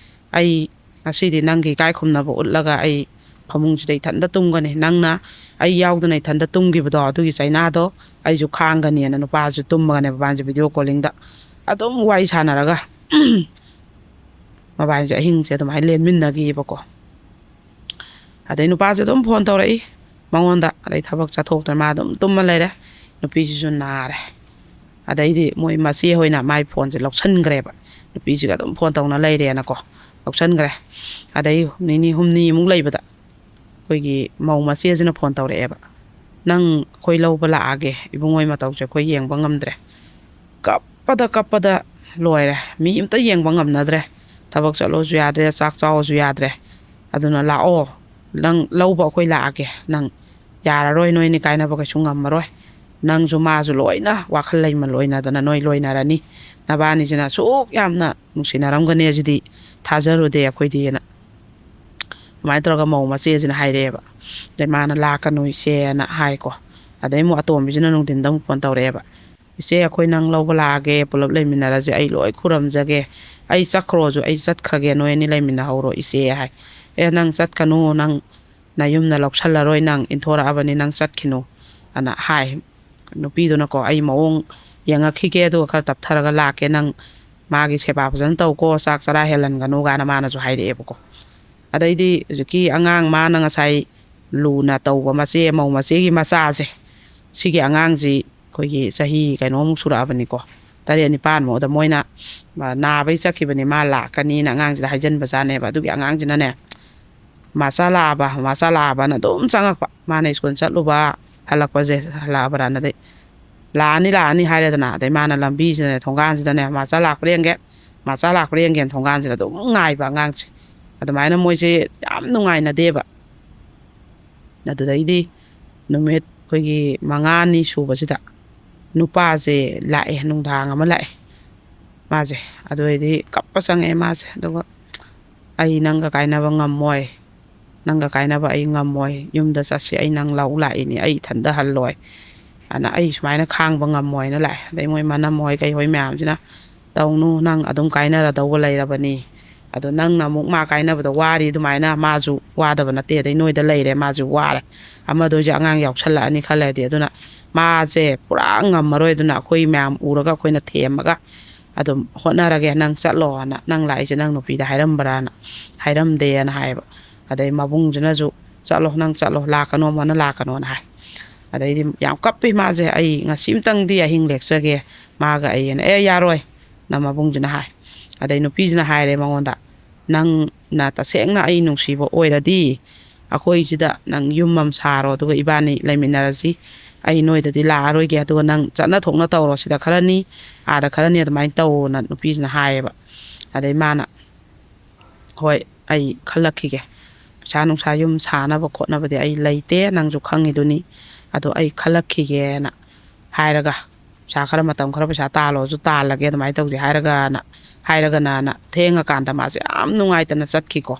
"ꯑꯩ ꯉꯁꯤꯗꯤ ꯅꯪꯒꯤ ꯏꯀꯥꯏ ꯈꯨꯝꯅꯕ ꯎꯠꯂꯒ ꯑꯩ ꯐꯃꯨꯡꯁꯤꯗ ꯏꯊꯟꯇ ꯇꯨꯝꯒꯅꯤ, ꯅꯪꯅ ꯑꯩ ꯌꯥꯎꯗꯅ ꯏꯊꯟꯇ ꯇꯨꯝꯈꯤꯕꯗꯣ, ꯑꯗꯨꯒꯤ ꯆꯩꯅꯥꯗꯣ ꯑꯩꯁꯨ ꯈꯥꯡꯒꯅꯤꯅ" ꯅꯨꯄꯥꯁꯨ ꯇꯨꯝꯃꯒꯅꯦ ꯃꯕꯥꯅꯤꯁꯦ ꯚꯤꯗꯤꯑꯣ ꯀꯣꯂꯤꯡꯗ ꯑꯗꯨꯝ ꯋꯥꯔꯤ ꯁꯥꯟꯅꯔꯒ ꯃꯕꯥꯅꯤꯁꯦ ꯑꯍꯤꯡꯁꯦ ꯑꯗꯨꯃꯥꯏꯅ ꯂꯦꯟꯃꯤꯟꯅꯈꯤꯕꯀꯣ꯫ ꯑꯗꯩ ꯅꯨꯄꯥꯁꯦ ꯑꯗꯨꯝ ꯐꯣꯟ ꯇꯧꯔꯛꯏ ꯃꯉꯣꯟꯗ, ꯑꯗꯩ ꯊꯕꯛ ꯆꯠꯊꯣꯛꯇ꯭ꯔꯦ, ꯃꯥ ꯑꯗꯨꯝ ꯇꯨꯝꯃ ꯂꯩꯔꯦ꯫ ꯅꯨꯄꯤꯁꯤꯁꯨ ꯅꯥꯔꯦ꯫ ꯑꯗꯩꯗꯤ ꯃꯣꯏ ꯃꯆꯦ ꯍꯣꯏꯅ ꯃꯥꯏ ꯐꯣꯟꯁꯦ ꯂꯧꯁꯟꯈ꯭ꯔꯦꯕ꯫ ꯅꯨꯄꯤꯁꯤꯒ ꯑꯗꯨꯝ ꯐꯣꯟ ꯇꯧꯅ ꯂꯩꯔꯦꯅꯀꯣ, ꯂꯧꯁꯟꯈ꯭ꯔꯦ꯫ ꯑꯗꯩ ꯅꯤꯅꯤ ꯍꯨꯝꯅꯤꯃꯨꯛ ꯂꯩꯕꯗ ꯑꯩꯈꯣꯏꯒꯤ ꯃꯧ ꯃꯆꯦꯁꯤꯅ ꯐꯣꯟ ꯇꯧꯔꯛꯑꯦꯕ꯫ "ꯅꯪ ꯑꯩꯈꯣꯏ ꯂꯧꯕ ꯂꯥꯛꯑꯒꯦ, ꯏꯕꯨꯡꯉꯣꯏ ꯃꯇꯧꯁꯦ ꯑꯩꯈꯣꯏ ꯌꯦꯡꯕ ꯉꯝꯗ꯭ꯔꯦ, ꯀꯞꯄꯗ ꯀꯞꯄꯗ ꯂꯣꯏꯔꯦ, ꯃꯤ ꯑꯝꯇ ꯌꯦꯡꯕ ꯉꯝꯅꯗ꯭ꯔꯦ, ꯊꯕꯛ ꯆꯠꯂꯣꯁꯨ ꯌꯥꯗ꯭ꯔꯦ, ꯆꯥꯛ ꯆꯥꯎꯁꯨ ꯌꯥꯗ꯭ꯔꯦ, ꯑꯗꯨꯅ ꯂꯥꯛꯑꯣ, ꯅꯪ ꯂꯧꯕ ꯑꯩꯈꯣꯏ ꯂꯥꯛꯑꯒꯦ, ꯅꯪ ꯌꯥꯔꯔꯣꯏ, ꯅꯣꯏꯅꯤ ꯀꯥꯏꯅꯕ ꯀꯩꯁꯨ ꯉꯝꯃꯔꯣꯏ, ꯅꯪꯁꯨ ꯃꯥꯁꯨ ꯂꯣꯏꯅ ꯋꯥꯈꯜ ꯂꯩꯃ ꯂꯣꯏꯅꯗꯅ ꯅꯣꯏ ꯂꯣꯏꯅꯔꯅꯤ, ꯅꯕꯥꯅꯤꯁꯤꯅ ꯑꯁꯨꯛ ꯌꯥꯝꯅ ꯅꯨꯡꯁꯤꯅꯔꯝꯒꯅꯤ ꯑꯁꯤꯗꯤ ꯊꯥꯖꯔꯨꯗꯦ ꯑꯩꯈꯣꯏꯗꯤꯅ" ꯑꯗꯨꯃꯥꯏꯅ ꯇꯧꯔꯒ ꯃꯧ ꯃꯆꯦꯁꯤꯅ ꯍꯥꯏꯔꯛꯑꯦꯕ꯫ ꯑꯗꯩ ꯃꯥꯅ "ꯂꯥꯛꯀꯅꯨ ꯏꯆꯦꯅ" ꯍꯥꯏꯀꯣ꯫ ꯑꯗꯩ ꯑꯃꯨꯛ ꯑꯇꯣꯝꯕꯤꯁꯤꯅ ꯅꯨꯡꯊꯤꯟꯗ ꯑꯃꯨꯛ ꯐꯣꯟ ꯇꯧꯔꯛꯑꯦꯕ꯫ "ꯏꯆꯦ, ꯑꯩꯈꯣꯏ ꯅꯪ ꯂꯧꯕ ꯂꯥꯛꯑꯒꯦ, ꯄꯨꯂꯞ ꯂꯩꯃꯤꯟꯅꯔꯁꯦ, ꯑꯩ ꯂꯣꯏ ꯈꯨꯔꯝꯖꯒꯦ, ꯑꯩ ꯆꯠꯈ꯭ꯔꯣꯁꯨ ꯑꯩ ꯆꯠꯈ꯭ꯔꯒꯦ, ꯅꯣꯏ ꯑꯅꯤ ꯂꯩꯃꯤꯟꯅꯍꯧꯔꯣ ꯏꯆꯦ" ꯍꯥꯏ꯫ "ꯑꯦ, ꯅꯪ ꯆꯠꯀꯅꯨ, ꯅꯪ ꯅꯌꯨꯝꯅ ꯂꯧꯁꯜꯂꯔꯣꯏ, ꯅꯪ ꯏꯟꯊꯣꯔꯛꯑꯕꯅꯤ, ꯅꯪ ꯆꯠꯈꯤꯅꯨ" ꯑꯅ ꯍꯥꯏ꯫ ꯅꯨꯄꯤꯗꯨꯅꯀꯣ, "ꯑꯩ ꯃꯑꯣꯡ ꯌꯦꯡꯉꯛꯈꯤꯒꯦ, ꯑꯗꯨꯒ ꯈꯔ ꯇꯞꯊꯔꯒ ꯂꯥꯛꯀꯦ, ꯅꯪ ꯃꯥꯒꯤ ꯁꯦꯕꯥ ꯐꯖꯅ ꯇꯧꯀꯣ, ꯆꯥꯛ ꯆꯔꯥ ꯍꯦꯜꯍꯟꯒꯅꯨ" ꯀꯥꯏꯅ ꯃꯥꯅꯁꯨ ꯍꯥꯏꯔꯛꯑꯦꯕꯀꯣ꯫ ꯑꯗꯩꯗꯤ ꯍꯧꯖꯤꯛꯀꯤ ꯑꯉꯥꯡ, ꯃꯥꯅ ꯉꯁꯥꯏ ꯂꯨꯅ ꯇꯧꯕ ꯃꯆꯦ, ꯃꯧ ꯃꯆꯦꯒꯤ ꯃꯆꯥꯁꯦ, ꯁꯤꯒꯤ ꯑꯉꯥꯡꯁꯤ ꯑꯩꯈꯣꯏꯒꯤ ꯆꯍꯤ ꯀꯩꯅꯣꯃꯨꯛ ꯁꯨꯔꯛꯑꯕꯅꯤꯀꯣ, ꯇꯔꯦꯠ ꯅꯤꯄꯥꯟꯃꯨꯛ꯫ ꯑꯗ ꯃꯣꯏꯅ, "ꯃꯥ ꯅꯥꯕꯩ ꯆꯠꯈꯤꯕꯅꯤ, ꯃꯥ ꯂꯥꯛꯀꯅꯤꯅ" ꯑꯉꯥꯡꯁꯤꯗ ꯍꯥꯏꯖꯟꯕꯖꯥꯠꯅꯦꯕ꯫ ꯑꯗꯨꯒꯤ ꯑꯉꯥꯡꯁꯤꯅꯅꯦ, "ꯃꯥꯆꯥ ꯂꯥꯛꯑꯕ, ꯃꯥꯆꯥ ꯂꯥꯛꯑꯕꯅ" ꯑꯗꯨꯝ ꯆꯪꯉꯛꯄ꯫ ꯃꯥꯅ ꯁ꯭ꯀꯨꯜ ꯆꯠꯂꯨꯕ, ꯍꯜꯂꯛꯄꯁꯦ, "ꯍꯜꯂꯛꯑꯕ꯭ꯔꯥꯅ"꯫ ꯑꯗꯩ "ꯂꯥꯛꯑꯅꯤ, ꯂꯥꯛꯑꯅꯤ" ꯍꯥꯏꯔꯦꯗꯅ꯫ ꯑꯗꯩ ꯃꯥꯅ ꯂꯝꯕꯤꯁꯤꯗꯅꯦ, ꯊꯣꯡꯒꯥꯟꯁꯤꯗꯅꯦ, "ꯃꯥꯆꯥ ꯂꯥꯛꯄ꯭ꯔꯥ ꯌꯦꯡꯒꯦ, ꯃꯥꯆꯥ ꯂꯥꯛꯄ꯭ꯔꯥ ꯌꯦꯡꯒꯦꯅ" ꯊꯣꯡꯒꯥꯟꯁꯤꯗ ꯑꯗꯨꯝ ꯉꯥꯏꯕ ꯑꯉꯥꯡꯁꯦ꯫ ꯑꯗꯨꯃꯥꯏꯅ ꯃꯣꯏꯁꯦ ꯌꯥꯝ ꯅꯨꯡꯉꯥꯏꯅꯗꯦꯕ꯫ ꯑꯗꯨꯗꯩꯗꯤ ꯅꯨꯃꯤꯠ ꯑꯩꯈꯣꯏꯒꯤ ꯃꯉꯥꯅꯤ ꯁꯨꯕꯁꯤꯗ ꯅꯨꯄꯥꯁꯦ ꯂꯥꯛꯑꯦ, ꯅꯨꯡꯗꯥꯡ ꯑꯃ ꯂꯥꯛꯑꯦ ꯃꯥꯁꯦ꯫ ꯑꯗꯨꯗꯩꯗꯤ ꯀꯞꯄ ꯆꯪꯉꯛꯑꯦ ꯃꯥꯁꯦ꯫ ꯑꯗꯨꯒ "ꯑꯩ ꯅꯪꯒ ꯀꯥꯏꯅꯕ ꯉꯝꯃꯣꯏ, ꯅꯪꯒ ꯀꯥꯏꯅꯕ ꯑꯩ ꯉꯝꯃꯣꯏ, ꯌꯨꯝꯗ ꯆꯠꯁꯤ, ꯑꯩ ꯅꯪ ꯂꯧ ꯂꯥꯛꯏꯅꯤ, ꯑꯩ ꯏꯊꯟꯗ ꯍꯜꯂꯣꯏ" ꯑꯅ, "ꯑꯩ ꯁꯨꯃꯥꯏꯅ ꯈꯥꯡꯕ ꯉꯝꯃꯣꯏꯅ" ꯂꯥꯛꯑꯦ꯫ ꯑꯗꯩ ꯃꯣꯏ ꯃꯅꯝ ꯍꯣꯏ ꯀꯩ ꯍꯣꯏ ꯃꯌꯥꯝꯁꯤꯅ ꯇꯧꯅꯨ, ꯅꯪ ꯑꯗꯨꯝ ꯀꯥꯏꯅꯔꯗꯧꯕ ꯂꯩꯔꯕꯅꯤ꯫ ꯑꯗꯣ ꯅꯪꯅ ꯑꯃꯨꯛ ꯃꯥ ꯀꯥꯏꯅꯕꯗ ꯋꯥꯔꯤ ꯑꯗꯨꯃꯥꯏꯅ, ꯃꯥꯁꯨ ꯋꯥꯗꯕ ꯅꯠꯇꯦ, ꯑꯗꯩ ꯅꯣꯏꯗ ꯂꯩꯔꯦ, ꯃꯥꯁꯨ ꯋꯥꯔꯦ, ꯑꯃꯗꯣꯏꯁꯦ ꯑꯉꯥꯡ ꯌꯥꯎꯁꯜꯂꯛꯑꯅꯤ ꯈꯜꯂꯗꯤ꯫ ꯑꯗꯨꯅ ꯃꯥꯁꯦ ꯄꯨꯔꯥ ꯉꯝꯃꯔꯣꯏ꯫ ꯑꯗꯨꯅ ꯑꯩꯈꯣꯏ ꯃꯌꯥꯝ ꯎꯔꯒ ꯑꯩꯈꯣꯏꯅ ꯊꯦꯝꯃꯒ ꯑꯗꯨꯝ ꯍꯣꯠꯅꯔꯒꯦ, ꯅꯪ ꯆꯠꯂꯣꯅ꯫ "ꯅꯪ ꯂꯥꯛꯏꯁꯦ ꯅꯪ ꯅꯨꯄꯤꯗ ꯍꯥꯏꯔꯝꯕ꯭ꯔꯥꯅ?" "ꯍꯥꯏꯔꯝꯗꯦꯅ" ꯍꯥꯏꯌꯦꯕ꯫ ꯑꯗꯩ ꯃꯕꯨꯡꯁꯤꯅꯁꯨ, "ꯆꯠꯂꯣ, ꯅꯪ ꯆꯠꯂꯣ, ꯂꯥꯛꯀꯅꯣ, ꯑꯃꯅ ꯂꯥꯛꯀꯅꯣꯅ" ꯍꯥꯏ꯫ ꯑꯗꯩꯗꯤ ꯌꯥꯝ ꯀꯞꯄꯤ ꯃꯥꯁꯦ, "ꯑꯩ ꯉꯁꯤꯝꯇꯪꯗꯤ ꯑꯍꯤꯡ ꯂꯦꯛꯆꯒꯦ ꯃꯥꯒ ꯑꯩꯅ"꯫ "ꯑꯦ, ꯌꯥꯔꯣꯏ", ꯅ ꯃꯕꯨꯡꯁꯤꯅ ꯍꯥꯏ꯫ ꯑꯗꯩ ꯅꯨꯄꯤꯁꯤꯅ ꯍꯥꯏꯔꯦ ꯃꯉꯣꯟꯗ, "ꯅꯪꯅ ꯇꯁꯦꯡꯅ ꯑꯩ ꯅꯨꯡꯁꯤꯕ ꯑꯣꯏꯔꯗꯤ ꯑꯩꯈꯣꯏꯁꯤꯗ ꯅꯪ ꯌꯨꯝ ꯑꯃ ꯁꯥꯔꯣ, ꯑꯗꯨꯒ ꯏꯕꯥꯅꯤ ꯂꯩꯃꯤꯟꯅꯔꯁꯤ꯫ ꯑꯩ ꯅꯣꯏꯗꯗꯤ ꯂꯥꯛꯑꯔꯣꯏꯒꯦ, ꯑꯗꯨꯒ ꯅꯪ ꯆꯠꯅ ꯊꯣꯛꯅ ꯇꯧꯔꯣ, ꯁꯤꯗ ꯈꯔꯅꯤ, ꯑꯥꯗ ꯈꯔꯅꯤ ꯑꯗꯨꯃꯥꯏꯅ ꯇꯧꯋꯣꯅ" ꯅꯨꯄꯤꯁꯤꯅ ꯍꯥꯏꯌꯦꯕ꯫ ꯑꯗꯩ ꯃꯥꯅ, "ꯍꯣꯏ, ꯑꯩ ꯈꯜꯂꯛꯈꯤꯒꯦ꯫ ꯄꯩꯁꯥ ꯅꯨꯡꯁꯥ ꯌꯨꯝ ꯁꯥꯅꯕ ꯈꯣꯠꯅꯕꯗꯤ ꯑꯩ ꯂꯩꯇꯦ, ꯅꯪꯁꯨ ꯈꯪꯉꯤꯗꯨꯅꯤ꯫ ꯑꯗꯣ ꯑꯩ ꯈꯜꯂꯛꯈꯤꯒꯦꯅ" ꯍꯥꯏꯔꯒ, "ꯄꯩꯁꯥ ꯈꯔ, ꯃꯇꯝ ꯈꯔ ꯄꯩꯁꯥ ꯇꯥꯜꯂꯣꯁꯨ ꯇꯥꯜꯂꯒꯦ, ꯑꯗꯨꯃꯥꯏꯅ ꯇꯧꯁꯦ" ꯍꯥꯏꯔꯒꯅ, ꯍꯥꯏꯔꯒꯅꯅ ꯊꯦꯡꯉꯀꯥꯟꯗ ꯃꯥꯁꯦ ꯌꯥꯝ ꯅꯨꯡꯉꯥꯏꯇꯅ ꯆꯠꯈꯤꯀꯣ꯫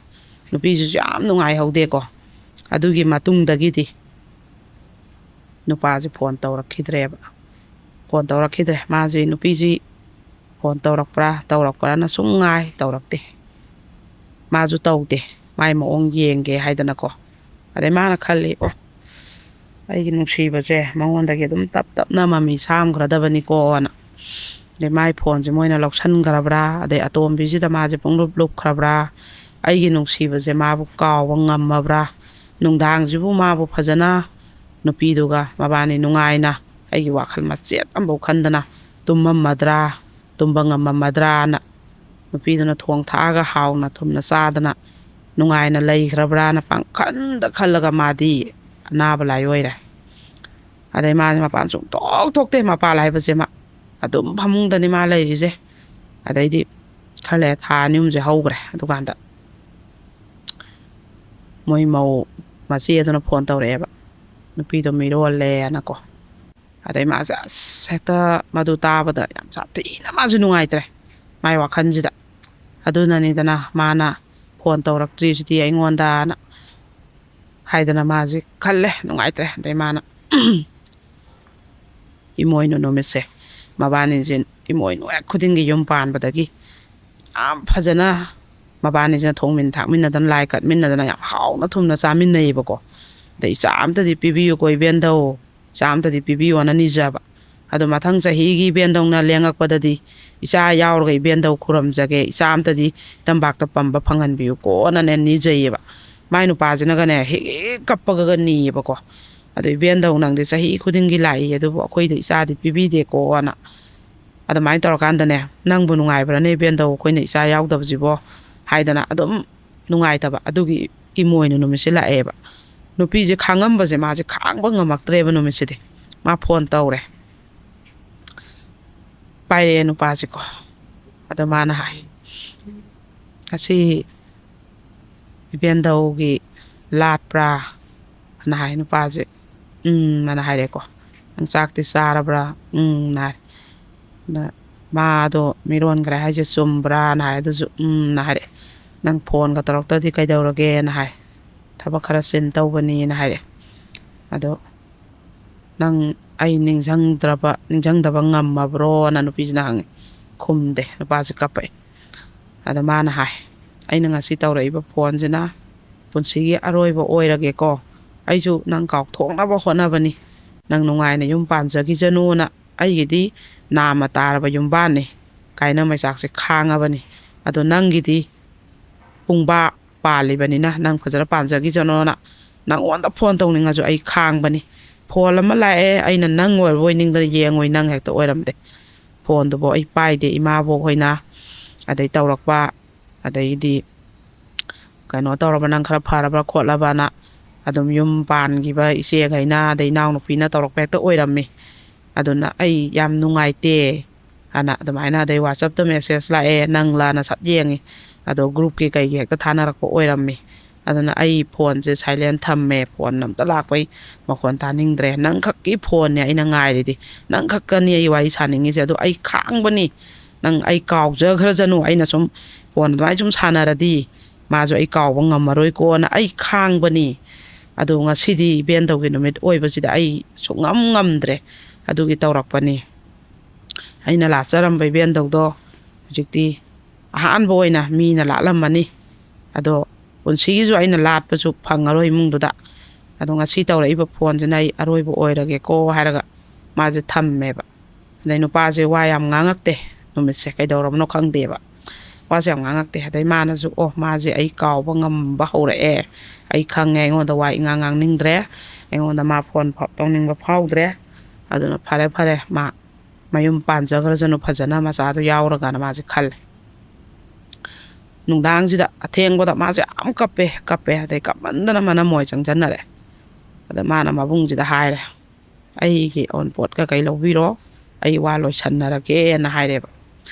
ꯅꯨꯄꯤꯁꯤꯁꯨ ꯌꯥꯝ ꯅꯨꯡꯉꯥꯏꯍꯧꯗꯦꯀꯣ꯫ ꯑꯗꯨꯒꯤ ꯃꯇꯨꯡꯗꯒꯤꯗꯤ ꯅꯨꯄꯥꯁꯦ ꯐꯣꯟ ꯇꯧꯔꯛꯈꯤꯗ꯭ꯔꯦꯕ꯫ ꯐꯣꯟ ꯇꯧꯔꯛꯈꯤꯗ꯭ꯔꯦ꯫ ꯃꯥꯁꯦ, ꯅꯨꯄꯤꯁꯤ ꯐꯣꯟ ꯇꯧꯔꯛꯄ꯭ꯔꯥ ꯇꯧꯔꯛꯄ꯭ꯔꯥꯅ ꯁꯨꯝ ꯉꯥꯏ, ꯇꯧꯔꯛꯇꯦ꯫ ꯃꯥꯁꯨ ꯇꯧꯗꯦ꯫ ꯃꯥꯏ ꯃꯑꯣꯡ ꯌꯦꯡꯒꯦ ꯍꯥꯏꯗꯅꯀꯣ꯫ ꯑꯗꯩ ꯃꯥꯅ ꯈꯜꯂꯤ, "ꯑꯣ, ꯑꯩꯒꯤ ꯅꯨꯡꯁꯤꯕꯁꯦ ꯃꯉꯣꯟꯗꯒꯤ ꯑꯗꯨꯝ ꯇꯞ ꯇꯞꯅ ꯃꯃꯤ ꯁꯥꯝꯈ꯭ꯔꯗꯕꯅꯤꯀꯣꯅ"꯫ ꯑꯗꯩ ꯃꯥꯏ ꯐꯣꯟꯁꯦ ꯃꯣꯏꯅ ꯂꯧꯁꯟꯈ꯭ꯔꯕ꯭ꯔꯥ, ꯑꯗꯩ ꯑꯇꯣꯝꯕꯤꯁꯤꯗ ꯃꯥꯁꯦ ꯄꯨꯡꯂꯨꯞ ꯂꯨꯞꯈ꯭ꯔꯕ꯭ꯔꯥ, ꯑꯩꯒꯤ ꯅꯨꯡꯁꯤꯕꯁꯦ ꯃꯥꯕꯨ ꯀꯥꯎꯕ ꯉꯝꯃꯕ꯭ꯔꯥ, ꯅꯨꯡꯗꯥꯡꯁꯤꯕꯨ ꯃꯥꯕꯨ ꯐꯖꯅ ꯅꯨꯄꯤꯗꯨꯒ ꯃꯕꯥꯅꯤ ꯅꯨꯡꯉꯥꯏꯅ, ꯑꯩꯒꯤ ꯋꯥꯈꯜ ꯃꯆꯦꯠ ꯑꯃꯐꯥꯎ ꯈꯟꯗꯅ ꯇꯨꯝꯃꯝꯃꯗ꯭ꯔꯥ, ꯇꯨꯝꯕ ꯉꯝꯃꯝꯃꯗ꯭ꯔꯥꯅ, ꯅꯨꯄꯤꯗꯨꯅ ꯊꯣꯡ ꯊꯥꯛꯑꯒ ꯍꯥꯎꯅ ꯊꯨꯝꯅ ꯆꯥꯗꯅ ꯅꯨꯡꯉꯥꯏꯅ ꯂꯩꯈ꯭ꯔꯕ꯭ꯔꯥꯅ ꯄꯪꯈꯟꯗ ꯈꯜꯂꯒ ꯃꯥꯗꯤ ꯑꯅꯥꯕ ꯂꯥꯏ ꯑꯣꯏꯔꯦ꯫ ꯑꯗꯩ ꯃꯥꯁꯦ ꯃꯄꯥꯟ ꯁꯨꯡꯊꯣꯛ ꯊꯣꯛꯇꯦ꯫ ꯃꯄꯥꯜ ꯍꯥꯏꯕꯁꯦ ꯃꯥ ꯑꯗꯨꯝ ꯐꯃꯨꯡꯗꯅꯤ ꯃꯥ ꯂꯩꯔꯤꯁꯦ꯫ ꯑꯗꯩꯗꯤ ꯈꯔ ꯂꯩꯔ ꯊꯥ ꯑꯅꯤ ꯑꯍꯨꯝꯁꯦ ꯍꯧꯈ꯭ꯔꯦ꯫ ꯑꯗꯨꯀꯥꯟꯗ ꯃꯣꯏ ꯃꯧ ꯃꯆꯦ ꯑꯗꯨꯅ ꯐꯣꯟ ꯇꯧꯔꯛꯑꯦꯕ, ꯅꯨꯄꯤꯗꯣ ꯃꯤꯔꯣꯜꯂꯦꯅꯀꯣ꯫ ꯑꯗꯩ ꯃꯥꯁꯦ ꯑꯁ ꯍꯦꯛꯇ ꯃꯗꯨ ꯇꯥꯕꯗ ꯌꯥꯝ ꯁꯥꯊꯤꯅ ꯃꯥꯁꯦ ꯅꯨꯡꯉꯥꯏꯇ꯭ꯔꯦ ꯃꯥꯏ ꯋꯥꯈꯜꯁꯤꯗ꯫ ꯑꯗꯨꯅꯅꯤꯗꯅ ꯃꯥꯅ ꯐꯣꯟ ꯇꯧꯔꯛꯇ꯭ꯔꯤꯁꯤꯗꯤ ꯑꯩꯉꯣꯟꯗꯅ ꯍꯥꯏꯗꯅ ꯃꯥꯁꯦ ꯈꯜꯂꯦ, ꯅꯨꯡꯉꯥꯏꯇ꯭ꯔꯦ꯫ ꯑꯗꯩ ꯃꯥꯅ ꯏꯃꯣꯏꯅꯨ ꯅꯨꯃꯤꯠꯁꯦ ꯃꯕꯥꯅꯤꯁꯦ ꯏꯃꯣꯏꯅꯨ ꯍꯦꯛ ꯈꯨꯗꯤꯡꯒꯤ ꯌꯨꯝ ꯄꯥꯟꯕꯗꯒꯤ ꯌꯥꯝ ꯐꯖꯅ ꯃꯕꯥꯅꯤꯁꯤꯅ ꯊꯣꯡꯃꯤꯟ ꯊꯥꯛꯃꯤꯟꯅꯗꯅ, ꯂꯥꯏ ꯀꯠꯃꯤꯟꯅꯗꯅ ꯌꯥꯝ ꯍꯥꯎꯅ ꯊꯨꯝꯅ ꯆꯥꯃꯤꯟꯅꯩꯌꯦꯕꯀꯣ꯫ ꯑꯗ "ꯏꯆꯥ ꯑꯝꯇꯗꯤ ꯄꯤꯕꯤꯌꯨꯀꯣ ꯏꯕꯦꯟꯗꯧ, ꯏꯆꯥ ꯑꯝꯇꯗꯤ ꯄꯤꯕꯤꯌꯣꯅ" ꯅꯤꯖꯕ꯫ ꯑꯗꯣ ꯃꯊꯪ ꯆꯍꯤꯒꯤ ꯏꯕꯦꯟꯗꯧꯅ ꯂꯦꯡꯉꯛꯄꯗꯗꯤ "ꯏꯆꯥ ꯌꯥꯎꯔꯒ ꯏꯕꯦꯟꯗꯧ ꯈꯨꯔꯨꯝꯖꯒꯦ, ꯏꯆꯥ ꯑꯝꯇꯗꯤ ꯏꯇꯝꯕꯥꯛꯇ ꯄꯝꯕ ꯐꯪꯍꯟꯕꯤꯌꯨꯀꯣꯅꯅꯦ" ꯅꯤꯖꯩꯌꯦꯕ꯫ ꯃꯥꯏ ꯅꯨꯄꯥꯁꯤꯅꯒꯅꯦ ꯍꯦꯛ ꯍꯦꯛ ꯀꯞꯄꯒꯒ ꯅꯤꯌꯦꯕꯀꯣ꯫ ꯑꯗꯣ "ꯏꯕꯦꯟꯗꯧ, ꯅꯪꯗꯤ ꯆꯍꯤ ꯈꯨꯗꯤꯡꯒꯤ ꯂꯥꯛꯏ, ꯑꯗꯨꯕꯨ ꯑꯩꯈꯣꯏꯗ ꯏꯆꯥꯗꯤ ꯄꯤꯕꯤꯗꯦꯀꯣꯅ" ꯑꯗꯨꯃꯥꯏꯅ ꯇꯧꯔꯀꯥꯟꯗꯅꯦ, "ꯅꯪꯕꯨ ꯅꯨꯡꯉꯥꯏꯕ꯭ꯔꯥꯅꯦ ꯏꯕꯦꯟꯗꯧ, ꯑꯩꯈꯣꯏꯅ ꯏꯆꯥ ꯌꯥꯎꯗꯕꯁꯤꯕꯣ?" ꯍꯥꯏꯗꯅ ꯑꯗꯨꯝ ꯅꯨꯡꯉꯥꯏꯇꯕ ꯑꯗꯨꯒꯤ ꯏꯃꯣꯏꯅꯨ ꯅꯨꯃꯤꯠꯁꯦ ꯂꯥꯛꯑꯦꯕ꯫ ꯅꯨꯄꯤꯁꯦ ꯈꯥꯡꯉꯝꯕꯁꯦ ꯃꯥꯁꯦ ꯈꯥꯡꯕ ꯉꯝꯃꯛꯇ꯭ꯔꯦꯕ ꯅꯨꯃꯤꯠꯁꯤꯗꯤ꯫ ꯃꯥ ꯐꯣꯟ ꯇꯧꯔꯦ꯫ ꯄꯥꯏꯔꯛꯑꯦ ꯅꯨꯄꯥꯁꯦꯀꯣ꯫ ꯑꯗꯣ ꯃꯥꯅ ꯍꯥꯏ, "ꯉꯁꯤ ꯏꯕꯦꯟꯗꯧꯒꯤ ꯂꯥꯠꯄ꯭ꯔꯥ?" ꯑꯅ ꯍꯥꯏ ꯅꯨꯄꯥꯁꯦ꯫ "ꯎꯝ" ꯑꯅ ꯍꯥꯏꯔꯦꯀꯣ꯫ "ꯅꯪ ꯆꯥꯛꯇꯤ ꯆꯥꯔꯕ꯭ꯔꯥ?" "ꯎꯝ" ꯍꯥꯏꯔꯦ꯫ ꯑꯗ ꯃꯥꯗꯣ ꯃꯤꯔꯣꯟꯈ꯭ꯔꯦ ꯍꯥꯏꯁꯦ ꯆꯨꯝꯕ꯭ꯔꯥꯅ ꯍꯥꯏ꯫ ꯑꯗꯨꯁꯨ "ꯎꯝ" ꯍꯥꯏꯔꯦ꯫ "ꯅꯪ ꯐꯣꯟꯒ ꯇꯧꯔꯛꯇ꯭ꯔꯗꯤ ꯀꯩꯗꯧꯔꯒꯦꯅ" ꯍꯥꯏ꯫ "ꯊꯕꯛ ꯈꯔ ꯆꯤꯟ ꯇꯧꯕꯅꯤꯅ" ꯍꯥꯏꯔꯦ꯫ ꯑꯗꯣ "ꯅꯪ ꯑꯩ ꯅꯤꯡꯁꯤꯡꯗ꯭ꯔꯕ, ꯅꯤꯡꯁꯤꯡꯗꯕ ꯉꯝꯃꯕ꯭ꯔꯣꯅ?" ꯅꯨꯄꯤꯁꯤꯅ ꯍꯪꯉꯤ꯫ ꯈꯨꯝꯗꯦ꯫ ꯅꯨꯄꯥꯁꯦ ꯀꯞꯄꯛꯑꯦ꯫ ꯑꯗ ꯃꯥꯅ ꯍꯥꯏ, "ꯑꯩꯅ ꯉꯁꯤ ꯇꯧꯔꯛꯏꯕ ꯐꯣꯟꯁꯤꯅ ꯄꯨꯟꯁꯤꯒꯤ ꯑꯔꯣꯏꯕ ꯑꯣꯏꯔꯒꯦꯀꯣ꯫ ꯑꯩꯁꯨ ꯅꯪ ꯀꯥꯎꯊꯣꯛꯅꯕ ꯍꯣꯠꯅꯕꯅꯤ꯫ ꯅꯪ ꯅꯨꯡꯉꯥꯏꯅ ꯌꯨꯝ ꯄꯥꯟꯖꯈꯤꯖꯅꯨꯅ꯫ ꯑꯩꯒꯤꯗꯤ ꯅꯥꯝꯃ ꯇꯥꯔꯕ ꯌꯨꯝꯕꯥꯟꯅꯤ꯫ ꯀꯥꯏꯅ ꯃꯩꯆꯥꯛꯁꯦ ꯈꯥꯡꯉꯕꯅꯤ꯫ ꯑꯗꯣ ꯅꯪꯒꯤꯗꯤ ꯄꯨꯡꯕꯥ ꯄꯥꯜꯂꯤꯕꯅꯤꯅ ꯅꯪ ꯐꯖꯅ ꯄꯥꯟꯖꯈꯤꯖꯅꯣꯅ ꯅꯪꯉꯣꯟꯗ ꯐꯣꯟ ꯇꯧꯅꯤꯡꯉꯁꯨ ꯑꯩ ꯈꯥꯡꯕꯅꯤ꯫ ꯐꯣꯟ ꯑꯃ ꯂꯥꯛꯑꯦ, ꯑꯩꯅ ꯅꯪ ꯑꯣꯏꯔꯕꯣꯏ ꯅꯤꯡꯗꯅ ꯌꯦꯡꯉꯨꯏ, ꯅꯪ ꯍꯦꯛꯇ ꯑꯣꯏꯔꯝꯗꯦ꯫ ꯐꯣꯟꯗꯨꯕꯨ ꯑꯩ ꯄꯥꯏꯗꯦ, ꯏꯃꯥꯕꯣꯛ ꯍꯣꯏꯅ ꯑꯗꯩ ꯇꯧꯔꯛꯄ, ꯑꯗꯩꯗꯤ ꯀꯩꯅꯣ ꯇꯧꯔꯕ, ꯅꯪ ꯈꯔ ꯐꯔꯕ꯭ꯔꯥ ꯈꯣꯠꯂꯕꯅ ꯑꯗꯨꯝ ꯌꯨꯝ ꯄꯥꯟꯈꯤꯕ ꯏꯆꯦꯈꯩꯅ ꯑꯗꯩ ꯏꯅꯥꯎꯅꯨꯄꯤꯅ ꯇꯧꯔꯛꯄ ꯍꯦꯛꯇ ꯑꯣꯏꯔꯝꯃꯤ꯫ ꯑꯗꯨꯅ ꯑꯩ ꯌꯥꯝ ꯅꯨꯡꯉꯥꯏꯇꯦ" ꯑꯅ ꯑꯗꯨꯃꯥꯏꯅ, ꯑꯗꯩ WhatsApp-ꯇ message ꯂꯥꯛꯑꯦ, ꯅꯪꯂꯥꯅ ꯁꯠ ꯌꯦꯡꯉꯤ꯫ ꯑꯗꯣ group-ꯀꯤ ꯀꯩꯒꯤ ꯍꯦꯛꯇ ꯊꯥꯅꯔꯛꯄ ꯑꯣꯏꯔꯝꯃꯤ꯫ ꯑꯗꯨꯅ ꯑꯩ ꯐꯣꯟꯁꯦ silent ꯊꯝꯃꯦ, ꯐꯣꯟ ꯑꯝꯇ ꯂꯥꯛꯄꯩ ꯃꯈꯣꯟ ꯇꯥꯅꯤꯡꯗ꯭ꯔꯦ꯫ ꯅꯪꯈꯛꯀꯤ ꯐꯣꯟꯅꯦ ꯑꯩꯅ ꯉꯥꯏꯔꯤꯗꯤ, ꯅꯪꯈꯛꯀꯅꯤ ꯑꯩ ꯋꯥꯔꯤ ꯁꯥꯅꯤꯡꯉꯤꯁꯦ꯫ ꯑꯗꯣ ꯑꯩ ꯈꯥꯡꯕꯅꯤ, ꯅꯪ ꯑꯩ ꯀꯥꯎꯖꯈ꯭ꯔꯖꯅꯨ꯫ ꯑꯩꯅ ꯁꯨꯝ ꯐꯣꯟ ꯑꯗꯨꯃꯥꯏꯅ ꯁꯨꯝ ꯁꯥꯟꯅꯔꯗꯤ ꯃꯥꯁꯨ ꯑꯩ ꯀꯥꯎꯕ ꯉꯝꯃꯔꯣꯏꯀꯣꯅ ꯑꯩ ꯈꯥꯡꯕꯅꯤ꯫ ꯑꯗꯣ ꯉꯁꯤꯗꯤ ꯏꯕꯦꯟꯗꯧꯒꯤ ꯅꯨꯃꯤꯠ ꯑꯣꯏꯕꯁꯤꯗ ꯑꯩ ꯁꯨꯡꯉꯝ ꯉꯝꯗ꯭ꯔꯦ꯫ ꯑꯗꯨꯒꯤ ꯇꯧꯔꯛꯄꯅꯤ꯫ ꯑꯩꯅ ꯂꯥꯠꯆꯔꯝꯕ ꯏꯕꯦꯟꯗꯧꯗꯣ ꯍꯧꯖꯤꯛꯇꯤ ꯑꯍꯥꯟꯕ ꯑꯣꯏꯅ ꯃꯤꯅ ꯂꯥꯠꯂꯝꯃꯅꯤ꯫ ꯑꯗꯣ ꯄꯨꯟꯁꯤꯒꯤꯁꯨ ꯑꯩꯅ ꯂꯥꯠꯄꯁꯨ ꯐꯪꯉꯔꯣꯏ ꯏꯃꯨꯡꯗꯨꯗ꯫ ꯑꯗꯣ ꯉꯁꯤ ꯇꯧꯔꯛꯏꯕ ꯐꯣꯟꯁꯤꯅ ꯑꯩ ꯑꯔꯣꯏꯕ ꯑꯣꯏꯔꯒꯦꯀꯣ ꯍꯥꯏꯔꯒ ꯃꯥꯁꯦ ꯊꯝꯃꯦꯕ꯫ ꯑꯗꯩ ꯅꯨꯄꯥꯁꯦ ꯋꯥ ꯌꯥꯝ ꯉꯥꯡꯉꯛꯇꯦ꯫ ꯅꯨꯃꯤꯠꯁꯦ ꯀꯩꯗꯧꯔꯕꯅꯣ ꯈꯪꯗꯦꯕ꯫ ꯋꯥꯁꯦ ꯌꯥꯝ ꯉꯥꯡꯉꯛꯇꯦ꯫ ꯑꯗꯩ ꯃꯥꯅꯁꯨ, "ꯑꯣ, ꯃꯥꯁꯦ ꯑꯩ ꯀꯥꯎꯕ ꯉꯝꯕ ꯍꯧꯔꯛꯑꯦ꯫ ꯑꯩ ꯈꯪꯉꯦ, ꯑꯩꯉꯣꯟꯗ ꯋꯥ ꯏꯉꯥꯡ ꯉꯥꯡꯅꯤꯡꯗ꯭ꯔꯦ꯫ ꯑꯩꯉꯣꯟꯗ ꯃꯥ ꯐꯣꯟ ꯐꯥꯎ ꯇꯧꯅꯤꯡꯕ ꯐꯥꯎꯗ꯭ꯔꯦ꯫ ꯑꯗꯨꯅ ꯐꯔꯦ, ꯐꯔꯦ, ꯃꯥ ꯃꯌꯨꯝ ꯄꯥꯟꯖꯈ꯭ꯔꯁꯅꯨ ꯐꯖꯅ, ꯃꯆꯥꯗꯣ ꯌꯥꯎꯔꯒꯅ" ꯃꯥꯁꯦ ꯈꯜꯂꯦ꯫ ꯅꯨꯡꯗꯥꯡꯁꯤꯗ ꯑꯊꯦꯡꯕꯗ ꯃꯥꯁꯦ ꯌꯥꯝ ꯀꯞꯄꯦ, ꯀꯞꯄꯦ꯫ ꯑꯗꯩ ꯀꯞꯃꯟꯗꯅ ꯃꯅꯝ ꯑꯣꯏ ꯆꯪꯁꯤꯟꯅꯔꯦ꯫ ꯑꯗ ꯃꯥꯅ ꯃꯕꯨꯡꯁꯤꯗ ꯍꯥꯏꯔꯦ, "ꯑꯩꯒꯤ ꯑꯎꯟꯄꯣꯠ ꯀꯩꯀꯩ ꯂꯧꯕꯤꯔꯣ, ꯑꯩ ꯋꯥ ꯂꯣꯏꯁꯟꯅꯔꯒꯦꯅ" ꯍꯥꯏꯔꯦꯕ꯫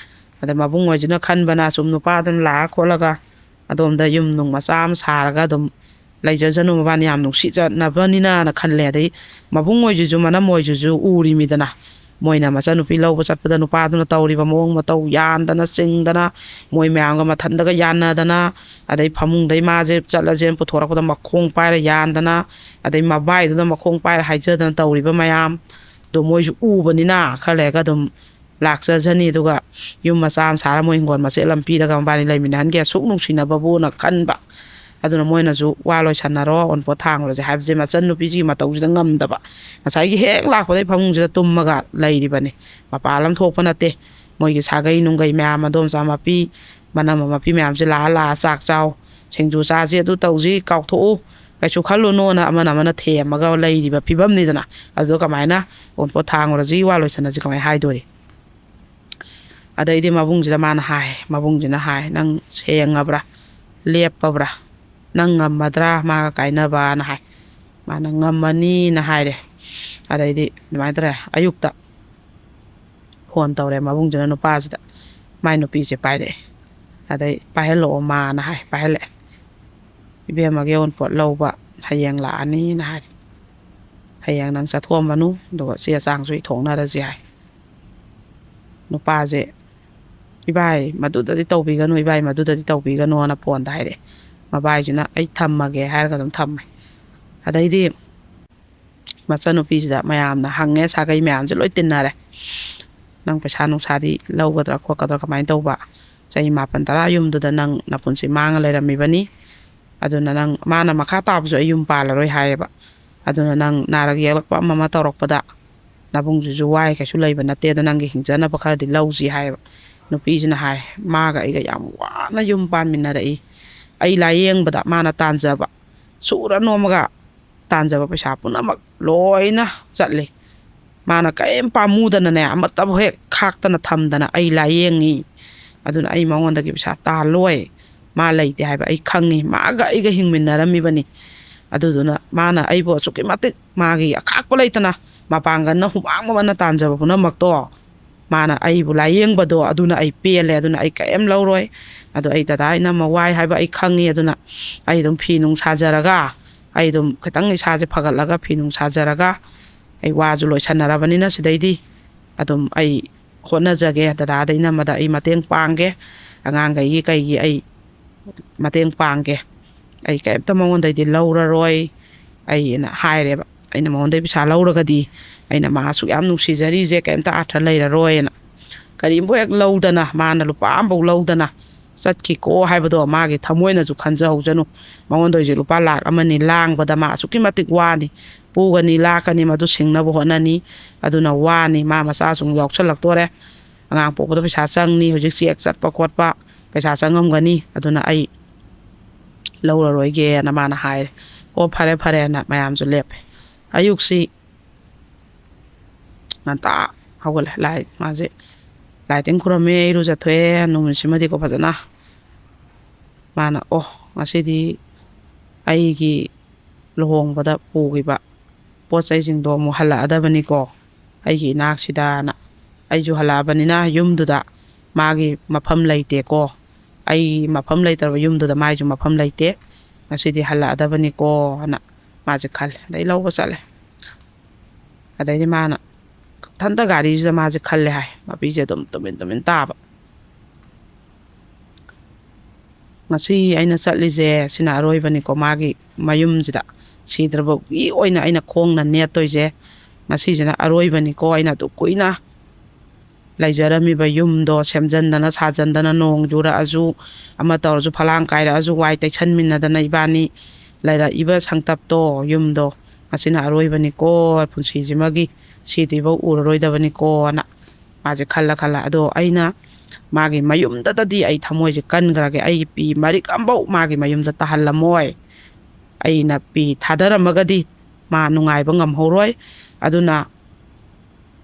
ꯑꯗ ꯃꯕꯨꯡ ꯑꯣꯏꯁꯤꯅ ꯈꯟꯕꯅ ꯁꯨꯝ ꯅꯨꯄꯥꯗꯨꯅ ꯂꯥꯛꯑ ꯈꯣꯠꯂꯒ ꯑꯗꯣꯝꯗ ꯌꯨꯝ ꯅꯨꯡ ꯃꯆꯥ ꯑꯃ ꯁꯥꯔꯒ ꯑꯗꯨꯝ ꯂꯩꯖꯁꯅꯨ, ꯃꯕꯥꯅꯤ ꯌꯥꯝ ꯅꯨꯡꯁꯤꯖꯅꯕꯅꯤꯅꯅ ꯈꯜꯂꯦ꯫ ꯑꯗꯩ ꯃꯕꯨꯡ ꯑꯣꯏꯁꯤꯁꯨ ꯃꯅꯝ ꯑꯣꯏꯁꯤꯁꯨ ꯎꯔꯤꯃꯤꯗꯅ, ꯃꯣꯏꯅ ꯃꯆꯟꯅꯨꯄꯤ ꯂꯧꯕ ꯆꯠꯄꯗ ꯅꯨꯄꯥꯗꯨꯅ ꯇꯧꯔꯤꯕ ꯃꯑꯣꯡ ꯃꯇꯧ, ꯌꯥꯟꯗꯅ ꯆꯤꯡꯗꯅ, ꯃꯣꯏ ꯃꯌꯥꯝꯒ ꯃꯊꯟꯗꯒ ꯌꯥꯟꯅꯗꯅ, ꯑꯗꯩ ꯐꯃꯨꯡꯗꯩ ꯃꯥꯁꯦ ꯆꯠꯂꯁꯦꯅ ꯄꯨꯊꯣꯔꯛꯄꯗ ꯃꯈꯣꯡ ꯄꯥꯏꯔ ꯌꯥꯟꯗꯅ, ꯑꯗꯩ ꯃꯕꯥꯏꯗꯨꯗ ꯃꯈꯣꯡ ꯄꯥꯏꯔ ꯍꯥꯏꯖꯗꯅ ꯇꯧꯔꯤꯕ ꯃꯌꯥꯝꯗꯣ ꯃꯣꯏꯁꯨ ꯎꯕꯅꯤꯅ, ꯈꯔ ꯂꯩꯔꯒ ꯑꯗꯨꯝ ꯂꯥꯛꯆꯖꯅꯤ꯫ ꯑꯗꯨꯒ ꯌꯨꯝ ꯃꯆꯥ ꯑꯃ ꯁꯥꯔ ꯃꯣꯏ ꯍꯤꯡꯒꯣꯜ ꯃꯆꯦꯠ ꯑꯃ ꯄꯤꯔꯒ ꯃꯕꯥꯅꯤ ꯂꯩꯃꯤꯟꯅꯍꯟꯒꯦ, ꯑꯁꯨꯛ ꯅꯨꯡꯁꯤꯅꯕꯕꯨꯅ ꯈꯟꯕ꯫ ꯑꯗꯨꯅ ꯃꯣꯏꯅꯁꯨ "ꯋꯥ ꯂꯣꯏꯁꯟꯅꯔꯣ, ꯑꯎꯟꯄꯣꯠ ꯊꯥꯡꯉꯨꯔꯁꯦ" ꯍꯥꯏꯕꯁꯦ ꯃꯆꯟꯅꯨꯄꯤꯁꯤꯒꯤ ꯃꯇꯧꯁꯤꯗ ꯉꯝꯗꯕ, ꯉꯁꯥꯏꯒꯤ ꯍꯦꯛ ꯂꯥꯛꯄꯗꯩ ꯐꯃꯨꯡꯁꯤꯗ ꯇꯨꯝꯃꯒ ꯂꯩꯔꯤꯕꯅꯤ꯫ ꯃꯄꯥꯟ ꯂꯝ ꯊꯣꯛꯄ ꯅꯠꯇꯦ꯫ ꯃꯣꯏꯒꯤ ꯁꯥꯒꯩ ꯅꯨꯡꯒꯩ ꯃꯌꯥꯝ, ꯑꯗꯣꯝꯆꯥ ꯃꯄꯤ, ꯃꯅꯝꯃ ꯃꯄꯤ ꯃꯌꯥꯝꯁꯦ ꯂꯥꯛꯑ ꯂꯥꯛꯑ "ꯆꯥꯛ ꯆꯥꯎ, ꯁꯤꯡꯖꯨ ꯆꯥꯁꯤ, ꯑꯗꯨ ꯇꯧꯁꯤ, ꯀꯥꯎꯊꯣꯛꯎ, ꯀꯩꯁꯨ ꯈꯜꯂꯨꯅꯣꯅ" ꯑꯃꯅ ꯑꯃꯅ ꯊꯦꯝꯃꯒ ꯂꯩꯔꯤꯕ ꯐꯤꯕꯝꯅꯤꯗꯅ꯫ ꯑꯗꯨꯗ ꯀꯃꯥꯏꯅ "ꯑꯎꯟꯄꯣꯠ ꯊꯥꯡꯉꯨꯔꯁꯤ, ꯋꯥ ꯂꯣꯏꯁꯟꯅꯁꯤ" ꯀꯃꯥꯏꯅ ꯍꯥꯏꯗꯣꯔꯤ? ꯑꯗꯩꯗꯤ ꯃꯕꯨꯡꯁꯤꯗ ꯃꯥꯅ ꯍꯥꯏ, ꯃꯕꯨꯡꯁꯤꯅ ꯍꯥꯏ, "ꯅꯪ ꯁꯦꯡꯉꯕ꯭ꯔꯥ? ꯂꯦꯞꯄꯕ꯭ꯔꯥ? ꯅꯪ ꯉꯝꯃꯗ꯭ꯔꯥ ꯃꯥꯒ ꯀꯥꯏꯅꯕꯅ?" ꯍꯥꯏ꯫ ꯃꯥꯅ "ꯉꯝꯃꯅꯤꯅ" ꯍꯥꯏꯔꯦ꯫ ꯑꯗꯩꯗꯤ ꯑꯗꯨꯃꯥꯏꯅ ꯇꯧꯔꯦ꯫ ꯑꯌꯨꯛꯇ ꯐꯣꯟ ꯇꯧꯔꯦ ꯃꯕꯨꯡꯁꯤꯅ ꯅꯨꯄꯥꯁꯤꯗ, ꯃꯥꯏ ꯅꯨꯄꯤꯁꯦ ꯄꯥꯏꯔꯛꯑꯦ꯫ ꯑꯗꯩ "ꯄꯥꯏꯍꯜꯂꯛꯑꯣ ꯃꯥꯅ" ꯍꯥꯏ, ꯄꯥꯏꯍꯜꯂꯛꯑꯦ꯫ "ꯏꯕꯦꯝꯃꯒꯤ ꯑꯎꯟꯄꯣꯠ ꯂꯧꯕ ꯍꯌꯦꯡ ꯂꯥꯛꯑꯅꯤꯅ" ꯍꯥꯏꯔꯦ꯫ "ꯍꯌꯦꯡ ꯅꯪ ꯆꯠꯊꯣꯛꯑꯝꯃꯅꯨ, ꯑꯗꯨꯒ ꯆꯦ ꯆꯥꯡꯁꯨ ꯏꯊꯣꯛꯅꯔꯁꯤ" ꯍꯥꯏ꯫ ꯅꯨꯄꯥꯁꯦ, "ꯏꯕꯥꯏ, ꯃꯗꯨꯗꯗꯤ ꯇꯧꯕꯤꯒꯅꯨ, ꯏꯕꯥꯏ, ꯃꯗꯨꯗꯗꯤ ꯇꯧꯕꯤꯒꯅꯨꯅ" ꯐꯣꯟꯗ ꯍꯥꯏꯔꯛꯑꯦ꯫ ꯃꯕꯥꯏꯁꯤꯅ "ꯑꯩ ꯊꯝꯃꯒꯦ" ꯍꯥꯏꯔꯒ ꯑꯗꯨꯝ ꯊꯝꯃꯦ꯫ ꯑꯗꯩꯗꯤ ꯃꯆꯟꯅꯨꯄꯤꯁꯤꯗ ꯃꯌꯥꯝꯅ ꯍꯪꯉꯦ, ꯁꯥꯒꯩ ꯃꯌꯥꯝꯁꯦ ꯂꯣꯏ ꯇꯤꯟꯅꯔꯦ꯫ ꯅꯪ ꯄꯩꯁꯥ ꯅꯨꯡꯁꯥꯗꯤ ꯂꯧꯒꯗ꯭ꯔꯥ ꯈꯣꯠꯀꯗ꯭ꯔꯥ, ꯀꯃꯥꯏꯅ ꯇꯧꯕ? ꯆꯍꯤ ꯃꯥꯄꯟ ꯇꯔꯥ ꯌꯨꯝꯗꯨꯗ ꯅꯪ ꯅꯄꯨꯟꯁꯤ ꯃꯥꯡꯉ ꯂꯩꯔꯝꯃꯤꯕꯅꯤ꯫ ꯑꯗꯨꯅ ꯅꯪ, ꯃꯥꯅ ꯃꯈꯥ ꯇꯥꯕꯁꯨ ꯑꯩ ꯌꯨꯝ ꯄꯥꯜꯂꯔꯣꯏ ꯍꯥꯏꯌꯦꯕ꯫ ꯑꯗꯨꯅ ꯅꯪ ꯅꯥꯔꯛ ꯌꯦꯛꯂꯛꯄ ꯑꯃ ꯑꯃ ꯇꯧꯔꯛꯄꯗ ꯅꯕꯨꯡꯁꯤꯁꯨ ꯋꯥꯏ ꯀꯩꯁꯨ ꯂꯩꯕ ꯅꯠꯇꯦ, ꯑꯗꯣ ꯅꯪꯒꯤ ꯍꯤꯡꯖꯅꯕ ꯈꯔꯗꯤ ꯂꯧꯁꯤ ꯍꯥꯏꯌꯦꯕ꯫ ꯅꯨꯄꯤꯁꯤꯅ ꯍꯥꯏ, "ꯃꯥꯒ ꯑꯩꯒ ꯌꯥꯝ ꯋꯥꯅ ꯌꯨꯝ ꯄꯥꯟꯃꯤꯟꯅꯔꯛꯏ꯫ ꯑꯩ ꯂꯥꯏꯌꯦꯡꯕꯗ ꯃꯥꯅ ꯇꯥꯟꯖꯕ, ꯁꯨꯔ ꯅꯣꯝꯃꯒ ꯇꯥꯟꯖꯕ ꯄꯩꯁꯥ ꯄꯨꯝꯅꯃꯛ ꯂꯣꯏꯅ ꯆꯠꯂꯤ꯫ ꯃꯥꯅ ꯀꯔꯤꯝ ꯄꯥꯝꯃꯨꯗꯅꯅꯦ, ꯑꯃꯠꯇꯕꯨ ꯍꯦꯛ ꯈꯥꯛꯇꯅ ꯊꯝꯗꯅ ꯑꯩ ꯂꯥꯏꯌꯦꯡꯉꯤ꯫ ꯑꯗꯨꯅ ꯑꯩ ꯃꯉꯣꯟꯗꯒꯤ ꯄꯩꯁꯥ ꯇꯥꯍꯜꯂꯣꯏ꯫ ꯃꯥ ꯂꯩꯇꯦ ꯍꯥꯏꯕ ꯑꯩ ꯈꯪꯉꯤ꯫ ꯃꯥꯒ ꯑꯩꯒ ꯍꯤꯡꯃꯤꯟꯅꯔꯝꯃꯤꯕꯅꯤ꯫ ꯑꯗꯨꯗꯨꯅ ꯃꯥꯅ ꯑꯩꯕꯨ ꯑꯁꯨꯛꯀꯤ ꯃꯇꯤꯛ ꯃꯥꯒꯤ ꯑꯈꯥꯛꯄ ꯂꯩꯇꯅ ꯃꯄꯥꯡꯒꯜꯅ ꯍꯨꯃꯥꯡ ꯃꯃꯜꯅ ꯇꯥꯟꯖꯕ ꯄꯨꯝꯅꯃꯛꯇꯣ ꯃꯥꯅ ꯑꯩꯕꯨ ꯂꯥꯏꯌꯦꯡꯕꯗꯣ ꯑꯗꯨꯅ ꯑꯩ ꯄꯦꯜꯂꯦ꯫ ꯑꯗꯨꯅ ꯑꯩ ꯀꯔꯤꯝ ꯂꯧꯔꯣꯏ꯫ ꯑꯗꯣ ꯑꯩ ꯗꯗꯥ ꯏꯅꯝꯃ ꯋꯥꯏ ꯍꯥꯏꯕ ꯑꯩ ꯈꯪꯉꯤ꯫ ꯑꯗꯨꯅ ꯑꯩ ꯑꯗꯨꯝ ꯐꯤ ꯅꯨꯡ ꯁꯥꯖꯔꯒ, ꯑꯩ ꯑꯗꯨꯝ ꯈꯤꯇꯪ ꯏꯁꯥꯁꯦ ꯐꯒꯠꯂꯒ ꯐꯤ ꯅꯨꯡ ꯁꯥꯖꯔꯒ, ꯑꯩ ꯋꯥꯁꯨ ꯂꯣꯏꯁꯟꯅꯔꯕꯅꯤꯅ ꯁꯤꯗꯩꯗꯤ ꯑꯗꯨꯝ ꯑꯩ ꯍꯣꯠꯅꯖꯒꯦ꯫ ꯗꯗꯥꯗ ꯏꯅꯝꯃꯗ ꯑꯩ ꯃꯇꯦꯡ ꯄꯥꯡꯒꯦ꯫ ꯑꯉꯥꯡꯈꯩꯒꯤ ꯀꯩꯒꯤ ꯑꯩ ꯃꯇꯦꯡ ꯄꯥꯡꯒꯦ꯫ ꯑꯩ ꯀꯔꯤꯝꯇ ꯃꯉꯣꯟꯗꯩꯗꯤ ꯂꯧꯔꯔꯣꯏ ꯑꯩꯅ ꯍꯥꯏꯔꯦꯕ꯫ ꯑꯩꯅ ꯃꯉꯣꯟꯗꯩ ꯄꯩꯁꯥ ꯂꯧꯔꯒꯗꯤ ꯑꯩꯅ ꯃꯥ ꯑꯁꯨꯛ ꯌꯥꯝ ꯅꯨꯡꯁꯤꯖꯔꯤꯁꯦ ꯀꯔꯤꯝꯇ ꯑꯥꯔꯊ ꯂꯩꯔꯔꯣꯏꯅ꯫ ꯀꯔꯤꯝꯕꯨ ꯍꯦꯛ ꯂꯧꯗꯅ, ꯃꯥꯅ ꯂꯨꯄꯥ ꯑꯃꯐꯥꯎ ꯂꯧꯗꯅ ꯆꯠꯈꯤꯀꯣ ꯍꯥꯏꯕꯗꯣ ꯃꯥꯒꯤ ꯊꯃꯣꯏꯅꯁꯨ ꯈꯟꯖꯍꯧꯖꯅꯨ꯫ ꯃꯉꯣꯟꯗ ꯍꯧꯖꯤꯛ ꯂꯨꯄꯥ ꯂꯥꯛ ꯑꯃꯅꯤ ꯂꯥꯡꯕꯗ ꯃꯥ ꯑꯁꯨꯛꯀꯤ ꯃꯇꯤꯛ ꯋꯥꯅꯤ꯫ ꯄꯨꯒꯅꯤ, ꯂꯥꯛꯀꯅꯤ, ꯃꯗꯨ ꯁꯤꯡꯅꯕ ꯍꯣꯠꯅꯅꯤ꯫ ꯑꯗꯨꯅ ꯋꯥꯅꯤ꯫ ꯃꯥ ꯃꯆꯥꯁꯨ ꯑꯃꯨꯛ ꯌꯥꯎꯁꯜꯂꯛꯇꯣꯔꯦ꯫ ꯑꯉꯥꯡ ꯄꯣꯛꯄꯗ ꯄꯩꯁꯥ ꯆꯪꯅꯤ, ꯍꯧꯖꯤꯛ ꯆꯦꯛ ꯆꯠꯄ ꯈꯣꯠꯄ ꯄꯩꯁꯥ ꯆꯪꯉꯝꯒꯅꯤ꯫ ꯑꯗꯨꯅ ꯑꯩ ꯂꯧꯔꯔꯣꯏꯒꯦꯅ ꯃꯥꯅ ꯍꯥꯏꯔꯦ꯫ "ꯑꯣ, ꯐꯔꯦ, ꯐꯔꯦꯅ" ꯃꯌꯥꯝꯁꯨ ꯂꯦꯞꯄꯦ꯫ ꯑꯌꯨꯛꯁꯤ ꯉꯟꯇꯥ ꯍꯧꯒꯠꯂꯦ꯫ ꯂꯥꯏ, ꯃꯥꯁꯦ ꯂꯥꯏ ꯇꯤꯟ ꯈꯨꯔꯝꯃꯦ, ꯏꯔꯨꯖꯊꯣꯛꯑꯦ꯫ ꯅꯨꯃꯤꯠꯁꯤꯃꯗꯤꯀꯣ ꯐꯖꯅ ꯃꯥꯅ, "ꯑꯣ, ꯉꯁꯤꯗꯤ ꯑꯩꯒꯤ ꯂꯨꯍꯣꯡꯕꯗ ꯄꯨꯈꯤꯕ ꯄꯣꯠ ꯆꯩꯁꯤꯡꯗꯣ ꯑꯃꯨꯛ ꯍꯜꯂꯛꯑꯗꯕꯅꯤꯀꯣ ꯑꯩꯒꯤ ꯏꯅꯥꯛꯁꯤꯗꯅ꯫ ꯑꯩꯁꯨ ꯍꯜꯂꯛꯑꯕꯅꯤꯅ ꯌꯨꯝꯗꯨꯗ ꯃꯥꯒꯤ ꯃꯐꯝ ꯂꯩꯇꯦꯀꯣ꯫ ꯑꯩ ꯃꯐꯝ ꯂꯩꯇ꯭ꯔꯕ ꯌꯨꯝꯗꯨꯗ ꯃꯥꯏꯁꯨ ꯃꯐꯝ ꯂꯩꯇꯦ꯫ ꯉꯁꯤꯗꯤ ꯍꯜꯂꯛꯑꯗꯕꯅꯤꯀꯣ" ꯍꯥꯏꯅ ꯃꯥꯁꯦ ꯈꯜꯂꯦ꯫ ꯑꯗꯩ ꯂꯧꯕ ꯆꯠꯂꯦ꯫ ꯑꯗꯩꯗꯤ ꯃꯥꯅ ꯃꯊꯟꯇ ꯒꯥꯔꯤꯁꯤꯗ ꯃꯥꯁꯦ ꯈꯜꯂꯦ ꯍꯥꯏ, ꯃꯄꯤꯁꯦ ꯑꯗꯨꯝ ꯇꯨꯃꯤꯟ ꯇꯨꯃꯤꯟ ꯇꯥꯕ꯫ "ꯉꯁꯤ ꯑꯩꯅ ꯆꯠꯂꯤꯁꯦ ꯁꯤꯅ ꯑꯔꯣꯏꯕꯅꯤꯀꯣ ꯃꯥꯒꯤ ꯃꯌꯨꯝꯁꯤꯗ꯫ ꯁꯤꯗ꯭ꯔꯕꯒꯤ ꯑꯣꯏꯅ ꯑꯩꯅ ꯈꯣꯡꯅ ꯅꯦꯠꯇꯣꯏꯁꯦ꯫ ꯉꯁꯤꯁꯤꯅ ꯑꯔꯣꯏꯕꯅꯤꯀꯣ ꯑꯩꯅ ꯑꯗꯨ ꯀꯨꯏꯅ ꯂꯩꯖꯔꯝꯃꯤꯕ ꯌꯨꯝꯗꯣ ꯁꯦꯝꯖꯤꯟꯗꯅ ꯁꯥꯖꯟꯗꯅ, ꯅꯣꯡ ꯆꯨꯔꯛꯑꯁꯨ, ꯑꯃ ꯇꯧꯔꯁꯨ, ꯐꯂꯥꯡ ꯀꯥꯏꯔꯛꯑꯁꯨ, ꯋꯥꯏ ꯇꯩꯁꯟꯃꯤꯟꯅꯗꯅ ꯏꯕꯥꯅꯤ ꯂꯩꯔꯛꯏꯕ ꯁꯪꯇꯞꯇꯣ, ꯌꯨꯝꯗꯣ ꯉꯁꯤꯅ ꯑꯔꯣꯏꯕꯅꯤꯀꯣ, ꯄꯨꯟꯁꯤꯁꯤꯃꯒꯤ ꯁꯤꯗ꯭ꯔꯤꯐꯥꯎ ꯎꯔꯔꯣꯏꯗꯕꯅꯤꯀꯣꯅ ꯃꯥꯁꯦ ꯈꯜꯂ ꯈꯜꯂ꯫ ꯑꯗꯣ ꯑꯩꯅ ꯃꯥꯒꯤ ꯃꯌꯨꯝꯗꯗꯗꯤ ꯑꯩ ꯊꯃꯣꯏꯁꯦ ꯀꯟꯈ꯭ꯔꯒꯦ, ꯑꯩꯒꯤ ꯄꯤ ꯃꯔꯤꯛ ꯑꯝꯐꯧ ꯃꯥꯒꯤ ꯃꯌꯨꯝꯗ ꯇꯥꯍꯜꯂꯝꯃꯣꯏ꯫ ꯑꯩꯅ ꯄꯤ ꯊꯥꯗꯔꯝꯃꯒꯗꯤ ꯃꯥ ꯅꯨꯡꯉꯥꯏꯕ ꯉꯝꯍꯧꯔꯣꯏ꯫ ꯑꯗꯨꯅ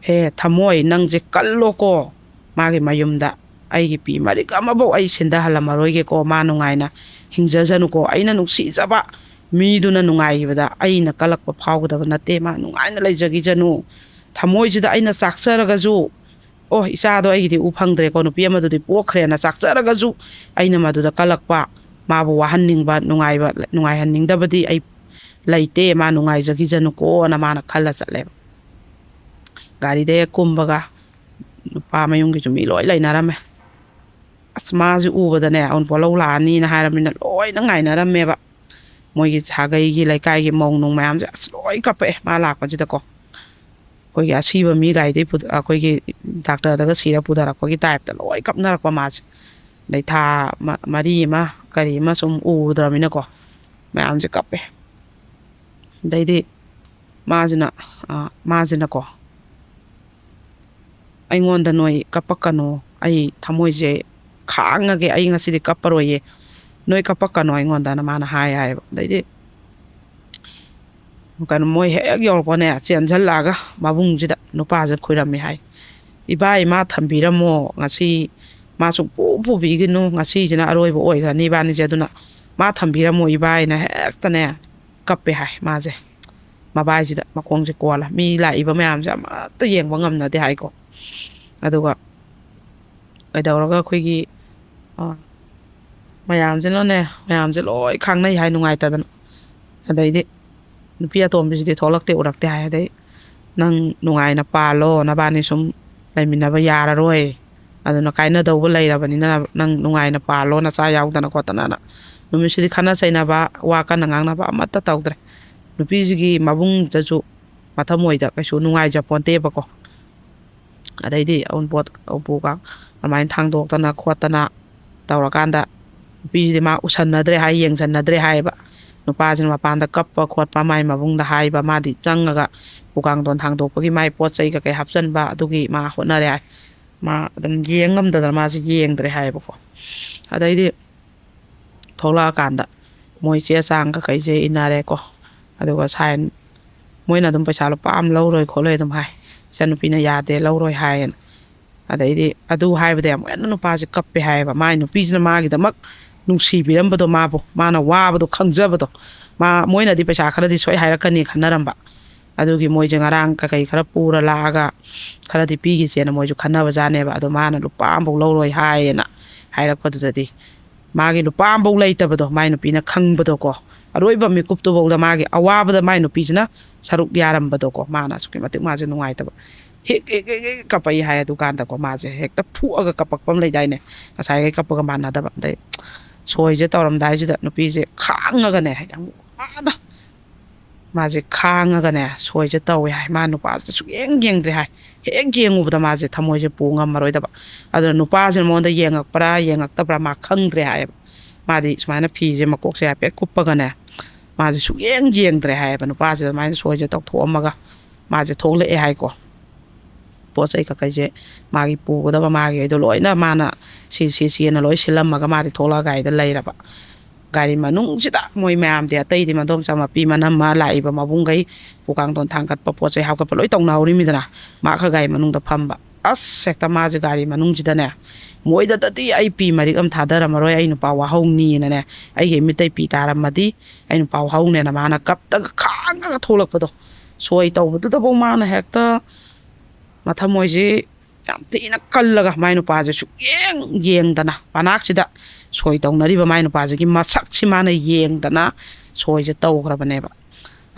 ꯍꯦ ꯊꯃꯣꯏ, ꯅꯪꯁꯦ ꯀꯜꯂꯣꯀꯣ꯫ ꯃꯥꯒꯤ ꯃꯌꯨꯝꯗ ꯑꯩꯒꯤ ꯄꯤ ꯃꯔꯤꯛ ꯑꯃꯐꯧ ꯑꯩ ꯁꯤꯟꯊꯍꯜꯂꯝꯃꯔꯣꯏꯒꯦꯀꯣ꯫ ꯃꯥ ꯅꯨꯡꯉꯥꯏꯅ ꯍꯤꯡꯖꯖꯅꯨꯀꯣ꯫ ꯑꯩꯅ ꯅꯨꯡꯁꯤꯖꯕ ꯃꯤꯗꯨꯅ ꯅꯨꯡꯉꯥꯏꯈꯤꯕꯗ ꯑꯩꯅ ꯀꯜꯂꯛꯄ ꯐꯥꯎꯒꯗꯕ ꯅꯠꯇꯦ꯫ ꯃꯥ ꯅꯨꯡꯉꯥꯏꯅ ꯂꯩꯖꯈꯤꯖꯅꯨ꯫ ꯊꯃꯣꯏꯁꯤꯗ ꯑꯩꯅ ꯆꯥꯛꯆꯔꯒꯁꯨ, "ꯑꯣ, ꯏꯆꯥꯗꯣ ꯑꯩꯒꯤꯗꯤ ꯎ ꯐꯪꯗ꯭ꯔꯦꯀꯣ, ꯅꯨꯄꯤ ꯑꯃꯗꯨꯗꯤ ꯄꯣꯛꯈ꯭ꯔꯦꯅ" ꯆꯥꯛꯆꯔꯒꯁꯨ, ꯑꯩꯅ ꯃꯗꯨꯗ ꯀꯜꯂꯛꯄ, ꯃꯥꯕꯨ ꯋꯥꯍꯟꯅꯤꯡꯕ, ꯅꯨꯡꯉꯥꯏꯕ, ꯅꯨꯡꯉꯥꯏꯍꯟꯅꯤꯡꯗꯕꯗꯤ ꯑꯩ ꯂꯩꯇꯦ꯫ ꯃꯥ ꯅꯨꯡꯉꯥꯏꯖꯈꯤꯖꯅꯨꯀꯣꯅ ꯃꯥꯅ ꯈꯜꯂ ꯆꯠꯂꯦꯕ꯫ ꯒꯥꯔꯤꯗ ꯍꯦꯛ ꯀꯨꯝꯕꯒ ꯅꯨꯄꯥ ꯃꯌꯨꯝꯒꯤꯁꯨ ꯃꯤ ꯂꯣꯏ ꯂꯩꯅꯔꯝꯃꯦ꯫ ꯑꯁ, ꯃꯥꯁꯦ ꯎꯕꯗꯅꯦ ꯑꯎꯟꯄꯣꯠ ꯂꯧ ꯂꯥꯛꯑꯅꯤꯅ ꯍꯥꯏꯔꯕꯅꯤꯅ ꯂꯣꯏꯅ ꯉꯥꯏꯅꯔꯝꯃꯦꯕ꯫ ꯃꯣꯏꯒꯤ ꯁꯥꯒꯩꯒꯤ, ꯂꯩꯀꯥꯏꯒꯤ ꯃꯧ ꯅꯨꯡ ꯃꯌꯥꯝꯁꯦ ꯑꯁ ꯂꯣꯏ ꯀꯞꯄꯛꯑꯦ ꯃꯥ ꯂꯥꯛꯄꯁꯤꯗꯀꯣ꯫ ꯑꯩꯈꯣꯏꯒꯤ ꯑꯁꯤꯕ ꯃꯤ ꯒꯥꯔꯤꯗꯩ ꯄꯨ-, ꯑꯩꯈꯣꯏꯒꯤ ꯗꯥꯛꯇꯔꯗꯒ ꯁꯤꯔ ꯄꯨꯊꯔꯛꯄꯒꯤ ꯇꯥꯏꯞꯇ ꯂꯣꯏ ꯀꯞꯅꯔꯛꯄ ꯃꯥꯁꯦ꯫ ꯑꯗꯩ ꯊꯥ ꯃ-, ꯃꯔꯤ ꯑꯃ ꯀꯔꯤ ꯑꯃ ꯁꯨꯝ ꯎꯗ꯭ꯔꯕꯅꯤꯅꯀꯣ, ꯃꯌꯥꯝꯁꯦ ꯀꯞꯄꯦ꯫ ꯑꯗꯩꯗꯤ ꯃꯥꯁꯤꯅ, ꯑ, ꯃꯥꯁꯤꯅꯀꯣ, "ꯑꯩꯉꯣꯟꯗ ꯅꯣꯏ ꯀꯞꯄꯛꯀꯅꯣ, ꯑꯩ ꯊꯃꯣꯏꯁꯦ ꯈꯥꯡꯉꯒꯦ, ꯑꯩ ꯉꯁꯤꯗꯤ ꯀꯞꯄꯔꯣꯏꯌꯦ, ꯅꯣꯏ ꯀꯞꯄꯛꯀꯅꯣ ꯑꯩꯉꯣꯟꯗꯅ" ꯃꯥꯅ ꯍꯥꯏ ꯍꯥꯏꯌꯦꯕ꯫ ꯑꯗꯩꯗꯤ ꯀꯩꯅꯣ, ꯃꯣꯏ ꯍꯦꯛ ꯌꯧꯔꯛꯄꯅꯦ, ꯆꯦꯟꯁꯤꯜꯂꯛꯑꯒ ꯃꯕꯨꯡꯁꯤꯗ ꯅꯨꯄꯥꯁꯦ ꯈꯨꯏꯔꯝꯃꯦ ꯍꯥꯏ꯫ "ꯏꯕꯥꯏ, ꯃꯥ ꯊꯝꯕꯤꯔꯝꯃꯣ, ꯉꯁꯤ ꯃꯥ ꯁꯨꯡꯄꯨ ꯄꯨꯕꯤꯒꯅꯨ, ꯉꯁꯤꯁꯤꯅ ꯑꯔꯣꯏꯕ ꯑꯣꯏꯈ꯭ꯔꯅꯤ ꯏꯕꯥꯅꯤꯁꯦ, ꯑꯗꯨꯅ ꯃꯥ ꯊꯝꯕꯤꯔꯝꯃꯣ ꯏꯕꯥꯏꯅ" ꯍꯦꯛꯇꯅꯦ ꯀꯞꯄꯦ ꯍꯥꯏ ꯃꯥꯁꯦ꯫ ꯃꯕꯥꯏꯁꯤꯗ ꯃꯈꯣꯡꯁꯦ ꯀꯣꯜꯂ, ꯃꯤ ꯂꯥꯛꯏꯕ ꯃꯌꯥꯝꯁꯦ ꯑꯃꯠꯇ ꯌꯦꯡꯕ ꯉꯝꯅꯗꯦ ꯍꯥꯏꯀꯣ꯫ ꯑꯗꯨꯒ ꯀꯩꯗꯧꯔꯒ ꯑꯩꯈꯣꯏꯒꯤ, ꯑ, ꯃꯌꯥꯝꯁꯤꯅꯅꯦ, ꯃꯌꯥꯝꯁꯦ ꯂꯣꯏ ꯈꯥꯡꯅꯩ ꯍꯥꯏ ꯅꯨꯡꯉꯥꯏꯇꯗꯅ꯫ ꯑꯗꯩꯗꯤ ꯅꯨꯄꯤ ꯑꯇꯣꯝꯕꯤꯁꯤꯗꯤ ꯊꯣꯛꯂꯛꯇꯦ, ꯎꯔꯛꯇꯦ ꯍꯥꯏ꯫ ꯑꯗꯩ, "ꯅꯪ ꯅꯨꯡꯉꯥꯏꯅ ꯄꯥꯜꯂꯣ, ꯅꯕꯥꯅꯤ ꯁꯨꯝ ꯂꯩꯃꯤꯟꯅꯕ ꯌꯥꯔꯔꯣꯏ, ꯑꯗꯨꯅ ꯀꯥꯏꯅꯗꯧꯕ ꯂꯩꯔꯕꯅꯤꯅ ꯅꯪ ꯅꯨꯡꯉꯥꯏꯅ ꯄꯥꯜꯂꯣ, ꯅꯆꯥ ꯌꯥꯎꯗꯅ ꯈꯣꯠꯇꯅꯅ"꯫ ꯅꯨꯃꯤꯠꯁꯤꯗꯤ ꯈꯠꯅ ꯆꯩꯅꯕ, ꯋꯥ ꯀꯟꯅ ꯉꯥꯡꯅꯕ ꯑꯃꯠꯇ ꯇꯧꯗ꯭ꯔꯦ꯫ ꯅꯨꯄꯤꯁꯤꯒꯤ ꯃꯕꯨꯡꯗꯁꯨ ꯃꯊꯃꯣꯏꯗ ꯀꯩꯁꯨ ꯅꯨꯡꯉꯥꯏꯖꯄꯣꯟꯇꯦꯕꯀꯣ꯫ ꯑꯗꯩꯗꯤ ꯑꯎꯟꯄꯣꯠ ꯎꯄꯨꯒ ꯑꯗꯨꯃꯥꯏꯅ ꯊꯥꯡꯗꯣꯛꯇꯅ ꯈꯣꯠꯇꯅ ꯇꯧꯔꯀꯥꯟꯗ, ꯅꯨꯄꯤꯁꯤꯗꯤ ꯃꯥ ꯎꯁꯟꯅꯗ꯭ꯔꯦ ꯍꯥꯏ, ꯌꯦꯡꯁꯟꯅꯗ꯭ꯔꯦ ꯍꯥꯏꯌꯦꯕ꯫ ꯅꯨꯄꯥꯁꯤꯅ ꯃꯄꯥꯟꯗ ꯀꯞꯄ ꯈꯣꯠꯄ, ꯃꯥꯏ ꯃꯕꯨꯡꯗ ꯍꯥꯏꯕ, ꯃꯥꯗꯤ ꯆꯪꯉꯒ ꯎꯄꯨ ꯀꯥꯡꯊꯣꯟ ꯊꯥꯡꯗꯣꯛꯄꯒꯤ ꯃꯥꯏ ꯄꯣꯠ ꯆꯩ ꯀꯩꯀꯩ ꯍꯥꯞꯆꯟꯕ ꯑꯗꯨꯒꯤ ꯃꯥ ꯍꯣꯠꯅꯔꯦ ꯍꯥꯏ꯫ ꯃꯥ ꯑꯗꯨꯝ ꯌꯦꯡ ꯉꯝꯗꯗꯅ ꯃꯥꯁꯦ ꯌꯦꯡꯗ꯭ꯔꯦ ꯍꯥꯏꯌꯦꯕꯀꯣ꯫ ꯑꯗꯩꯗꯤ ꯊꯣꯛꯂꯛꯑꯀꯥꯟꯗ ꯃꯣꯏ ꯆꯦ ꯆꯥꯡ ꯀꯩꯀꯩꯁꯦ ꯏꯟꯅꯔꯦꯀꯣ꯫ ꯑꯗꯨꯒ ꯁꯥꯏꯟ, ꯃꯣꯏꯅ ꯑꯗꯨꯝ ꯄꯩꯁꯥ ꯂꯨꯄꯥ ꯑꯃ ꯂꯧꯔꯣꯏ ꯈꯣꯠꯂꯣꯏ ꯑꯗꯨꯝ ꯍꯥꯏ꯫ ꯏꯆꯟꯅꯨꯄꯤꯅ ꯌꯥꯗꯦ, ꯂꯧꯔꯣꯏ ꯍꯥꯏꯌꯦꯅ꯫ ꯑꯗꯩꯗꯤ ꯑꯗꯨ ꯍꯥꯏꯕꯗ ꯌꯥꯝ ꯀꯟꯅ ꯅꯨꯄꯥꯁꯦ ꯀꯞꯄꯦ ꯍꯥꯏꯌꯦꯕ꯫ ꯃꯥꯏ ꯅꯨꯄꯤꯁꯤꯅ ꯃꯥꯒꯤꯗꯃꯛ ꯅꯨꯡꯁꯤꯕꯤꯔꯝꯕꯗꯣ ꯃꯥꯕꯨ, ꯃꯥꯅ ꯋꯥꯕꯗꯣ ꯈꯪꯖꯕꯗꯣ꯫ ꯃꯥ, ꯃꯣꯏꯅꯗꯤ ꯄꯩꯁꯥ ꯈꯔꯗꯤ ꯁꯣꯏ ꯍꯥꯏꯔꯛꯀꯅꯤ ꯈꯟꯅꯔꯝꯕ꯫ ꯑꯗꯨꯒꯤ ꯃꯣꯏꯁꯦ ꯉꯔꯥꯡ ꯀꯩꯀꯩ ꯈꯔ ꯄꯨꯔ ꯂꯥꯛꯑꯒ ꯈꯔꯗꯤ ꯄꯤꯈꯤꯁꯦꯅ ꯃꯣꯏꯁꯨ ꯈꯟꯅꯕꯖꯥꯠꯅꯦꯕ꯫ ꯑꯗꯣ ꯃꯥꯅ ꯂꯨꯄꯥ ꯑꯃꯐꯥꯎ ꯂꯧꯔꯣꯏ ꯍꯥꯏꯌꯦꯅ ꯍꯥꯏꯔꯛꯄꯗꯨꯗꯗꯤ, ꯃꯥꯒꯤ ꯂꯨꯄꯥ ꯑꯃꯐꯥꯎ ꯂꯩꯇꯕꯗꯣ ꯃꯥꯏ ꯅꯨꯄꯤꯅ ꯈꯪꯕꯗꯣꯀꯣ꯫ ꯑꯔꯣꯏꯕ ꯃꯤꯀꯨꯞꯇꯨꯐꯥꯎꯗ ꯃꯥꯒꯤ ꯑꯋꯥꯕꯗ ꯃꯥꯏ ꯅꯨꯄꯤꯁꯤꯅ ꯁꯔꯨꯛ ꯌꯥꯔꯝꯕꯗꯣꯀꯣ꯫ ꯃꯥꯅ ꯑꯁꯨꯛꯀꯤ ꯃꯇꯤꯛ ꯃꯥꯁꯦ ꯅꯨꯡꯉꯥꯏꯇꯕ꯫ ꯍꯦꯛ, ꯍꯦꯛ, ꯍꯦꯛ, ꯍꯦꯛ ꯀꯞꯄꯛꯏ ꯍꯥꯏ꯫ ꯑꯗꯨꯀꯥꯟꯗꯀꯣ ꯃꯥꯁꯦ ꯍꯦꯛꯇ ꯐꯨꯑꯒ ꯀꯞꯄꯛꯄ ꯑꯃ ꯂꯩꯗꯥꯏꯅꯦ, ꯉꯁꯥꯏꯈꯩ ꯀꯞꯄꯒ ꯃꯥꯟꯅꯗꯕ꯫ ꯑꯗꯩ ꯁꯣꯏꯁꯦ ꯇꯧꯔꯝꯗꯥꯏꯁꯤꯗ ꯅꯨꯄꯤꯁꯦ ꯈꯥꯡꯉꯒꯅꯦ, ꯌꯥꯝ ꯋꯥꯅ ꯃꯥꯁꯦ ꯈꯥꯡꯉꯒꯅꯦ ꯁꯣꯏꯁꯦ ꯇꯧꯋꯦ ꯍꯥꯏ꯫ ꯃꯥ ꯅꯨꯄꯥꯁꯤꯗ ꯁꯨꯛꯌꯦꯡ ꯌꯦꯡꯗ꯭ꯔꯦ ꯍꯥꯏ꯫ ꯍꯦꯛ ꯌꯦꯡꯉꯨꯕꯗ ꯃꯥꯁꯦ ꯊꯃꯣꯏꯁꯦ ꯄꯨ ꯉꯝꯃꯔꯣꯏꯗꯕ꯫ ꯑꯗꯨꯅ ꯅꯨꯄꯥꯁꯤꯅ ꯃꯉꯣꯟꯗ ꯌꯦꯡꯉꯛꯄ꯭ꯔꯥ ꯌꯦꯡꯉꯛꯇꯕ꯭ꯔꯥ ꯃꯥ ꯈꯪꯗ꯭ꯔꯦ ꯍꯥꯏꯌꯦꯕ꯫ ꯃꯥꯗꯤ ꯁꯨꯃꯥꯏꯅ ꯐꯤꯁꯦ ꯃꯀꯣꯛꯁꯦ ꯍꯥꯏꯐꯦꯠ ꯀꯨꯞꯄꯒꯅꯦ, ꯃꯥꯁꯦ ꯁꯨꯛꯌꯦꯡ ꯌꯦꯡꯗ꯭ꯔꯦ ꯍꯥꯏꯌꯦꯕ꯫ ꯅꯨꯄꯥꯁꯤꯗ ꯑꯗꯨꯃꯥꯏꯅ ꯁꯣꯏꯁꯦ ꯇꯧꯊꯣꯛꯑꯝꯃꯒ ꯃꯥꯁꯦ ꯊꯣꯛꯂꯛꯑꯦ ꯍꯥꯏꯀꯣ꯫ ꯄꯣꯠ ꯆꯩ ꯀꯀꯩꯁꯦ, ꯃꯥꯒꯤ ꯄꯨꯒꯗꯕ ꯃꯥꯒꯤ ꯑꯩꯗꯣ ꯂꯣꯏꯅ ꯃꯥꯅ ꯁꯤ, ꯁꯤ, ꯁꯤꯅ ꯂꯣꯏ ꯁꯤꯜꯂꯝꯃꯒ ꯃꯥꯗꯤ ꯊꯣꯛꯂꯛꯑ ꯒꯥꯔꯤꯗ ꯂꯩꯔꯕ꯫ ꯒꯥꯔꯤ ꯃꯅꯨꯡꯁꯤꯗ ꯃꯣꯏ ꯃꯌꯥꯝꯗꯤ, ꯑꯇꯩꯗꯤ ꯃꯗꯣꯝꯆꯥ ꯃꯄꯤ ꯃꯅꯝꯃ ꯂꯥꯛꯏꯕ ꯃꯕꯨꯡꯈꯩ ꯎꯄꯨ ꯀꯥꯡꯊꯣꯟ ꯊꯥꯡꯒꯠꯄ, ꯄꯣꯠ ꯆꯩ ꯍꯥꯞꯀꯠꯄ ꯂꯣꯏ ꯇꯧꯅꯍꯧꯔꯤꯃꯤꯗꯅ꯫ ꯃꯥ ꯈꯛ ꯒꯥꯔꯤ ꯃꯅꯨꯡꯗ ꯐꯝꯕ꯫ ꯑꯁ, ꯍꯦꯛꯇ ꯃꯥꯁꯦ ꯒꯥꯔꯤ ꯃꯅꯨꯡꯁꯤꯗꯅꯦ, ꯃꯣꯏꯗꯗꯗꯤ ꯑꯩ ꯄꯤ ꯃꯔꯤꯛ ꯑꯃ ꯊꯥꯗꯔꯝꯃꯔꯣꯏ, ꯑꯩ ꯅꯨꯄꯥ ꯋꯥꯍꯧꯅꯤꯅꯅꯦ, ꯑꯩꯒꯤ ꯃꯤꯠꯇꯩ ꯄꯤ ꯇꯥꯔꯝꯃꯗꯤ ꯑꯩ ꯅꯨꯄꯥ ꯋꯥꯍꯧꯅꯦꯅ ꯃꯥꯅ ꯀꯞꯇꯒ ꯈꯥꯡꯉꯒ ꯊꯣꯛꯂꯛꯄꯗꯣ꯫ ꯁꯣꯏ ꯇꯧꯕꯗꯨꯗꯐꯥꯎ ꯃꯥꯅ ꯍꯦꯛꯇ ꯃꯊꯃꯣꯏꯁꯤ ꯌꯥꯝ ꯊꯤꯅ ꯀꯜꯂꯒ ꯃꯥꯏ ꯅꯨꯄꯥꯁꯦ ꯁꯨꯛꯌꯦꯡ ꯌꯦꯡꯗꯅ, ꯃꯅꯥꯛꯁꯤꯗ ꯁꯣꯏ ꯇꯧꯅꯔꯤꯕ ꯃꯥꯏ ꯅꯨꯄꯥꯁꯤꯒꯤ ꯃꯁꯛꯁꯤ ꯃꯥꯅ ꯌꯦꯡꯗꯅ ꯁꯣꯏꯁꯦ ꯇꯧꯈ꯭ꯔꯕꯅꯦꯕ꯫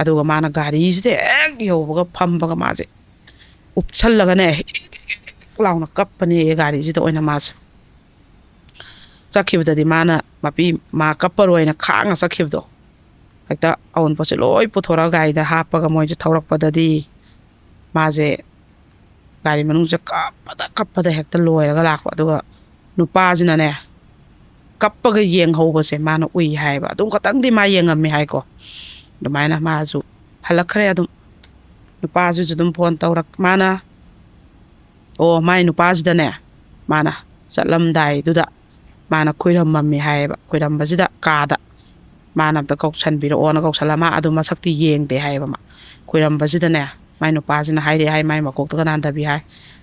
ꯑꯗꯨꯒ ꯃꯥꯅ ꯒꯥꯔꯤꯁꯤꯗ ꯍꯦꯛ ꯌꯧꯕꯒ ꯐꯝꯕꯒ ꯃꯥꯁꯦ ꯎꯞꯁꯜꯂꯒꯅꯦ, ꯍꯦꯛ ꯂꯥꯎꯅ ꯀꯞꯄꯅꯦ ꯒꯥꯔꯤꯁꯤꯗ ꯑꯣꯏꯅ ꯃꯥꯁꯦ꯫ ꯆꯠꯈꯤꯕꯗꯗꯤ ꯃꯥꯅ ꯃꯄꯤ, ꯃꯥ ꯀꯞꯄꯔꯣꯏꯅ ꯈꯥꯡꯉ ꯆꯠꯈꯤꯕꯗꯣ, ꯍꯦꯛꯇ ꯑꯑꯣꯟꯄꯣꯠꯁꯦ ꯂꯣꯏ ꯄꯨꯊꯣꯔꯛꯑ ꯒꯥꯔꯤꯗ ꯍꯥꯞꯄꯒ ꯃꯣꯏꯁꯦ ꯊꯧꯔꯛꯄꯗꯗꯤ, ꯃꯥꯁꯦ ꯒꯥꯔꯤ ꯃꯅꯨꯡꯁꯦ ꯀꯞꯄꯗ ꯀꯞꯄꯗ ꯍꯦꯛꯇ ꯂꯣꯏꯔꯒ ꯂꯥꯛꯄ꯫ ꯑꯗꯨꯒ ꯅꯨꯄꯥꯁꯤꯅꯅꯦ, ꯀꯞꯄꯒ ꯌꯦꯡꯍꯧꯕꯁꯦ ꯃꯥꯅ ꯎꯏ ꯍꯥꯏꯌꯦꯕ꯫ ꯑꯗꯨꯝ ꯈꯇꯪꯗꯤ ꯃꯥ ꯌꯦꯡꯉꯝꯃꯤ ꯍꯥꯏꯀꯣ꯫ ꯑꯗꯨꯃꯥꯏꯅ ꯃꯥꯁꯨ ꯍꯜꯂꯛꯈ꯭ꯔꯦ꯫ ꯑꯗꯨꯝ ꯅꯨꯄꯥꯁꯤꯁꯨ ꯑꯗꯨꯝ ꯐꯣꯟ ꯇꯧꯔꯛ ꯃꯥꯅ ꯑꯣ ꯃꯥꯏ ꯅꯨꯄꯥꯁꯤꯗꯅꯦ, ꯃꯥꯅ ꯆꯠꯂꯝꯗꯥꯏꯗꯨꯗ ꯃꯥꯅ ꯈꯨꯏꯔꯝꯃꯝꯃꯤ ꯍꯥꯏꯌꯦꯕ꯫ ꯈꯨꯏꯔꯝꯕꯁꯤꯗ ꯀꯥꯗ ꯃꯥꯅ ꯑꯝꯇ ꯀꯧꯁꯟꯕꯤꯔꯛꯑꯣꯅ ꯀꯧꯁꯜꯂ, ꯃꯥ ꯑꯗꯨ ꯃꯁꯛꯇꯤ ꯌꯦꯡꯗꯦ ꯍꯥꯏꯌꯦꯕ꯫ ꯃꯥ ꯈꯨꯏꯔꯝꯕꯁꯤꯗꯅꯦ, ꯃꯥꯏ ꯅꯨꯄꯥꯁꯤꯅ ꯍꯥꯏꯔꯛꯑꯦ ꯍꯥꯏ, ꯃꯥꯏ ꯃꯀꯣꯛꯇꯒ ꯅꯥꯟꯊꯕꯤ ꯍꯥꯏ,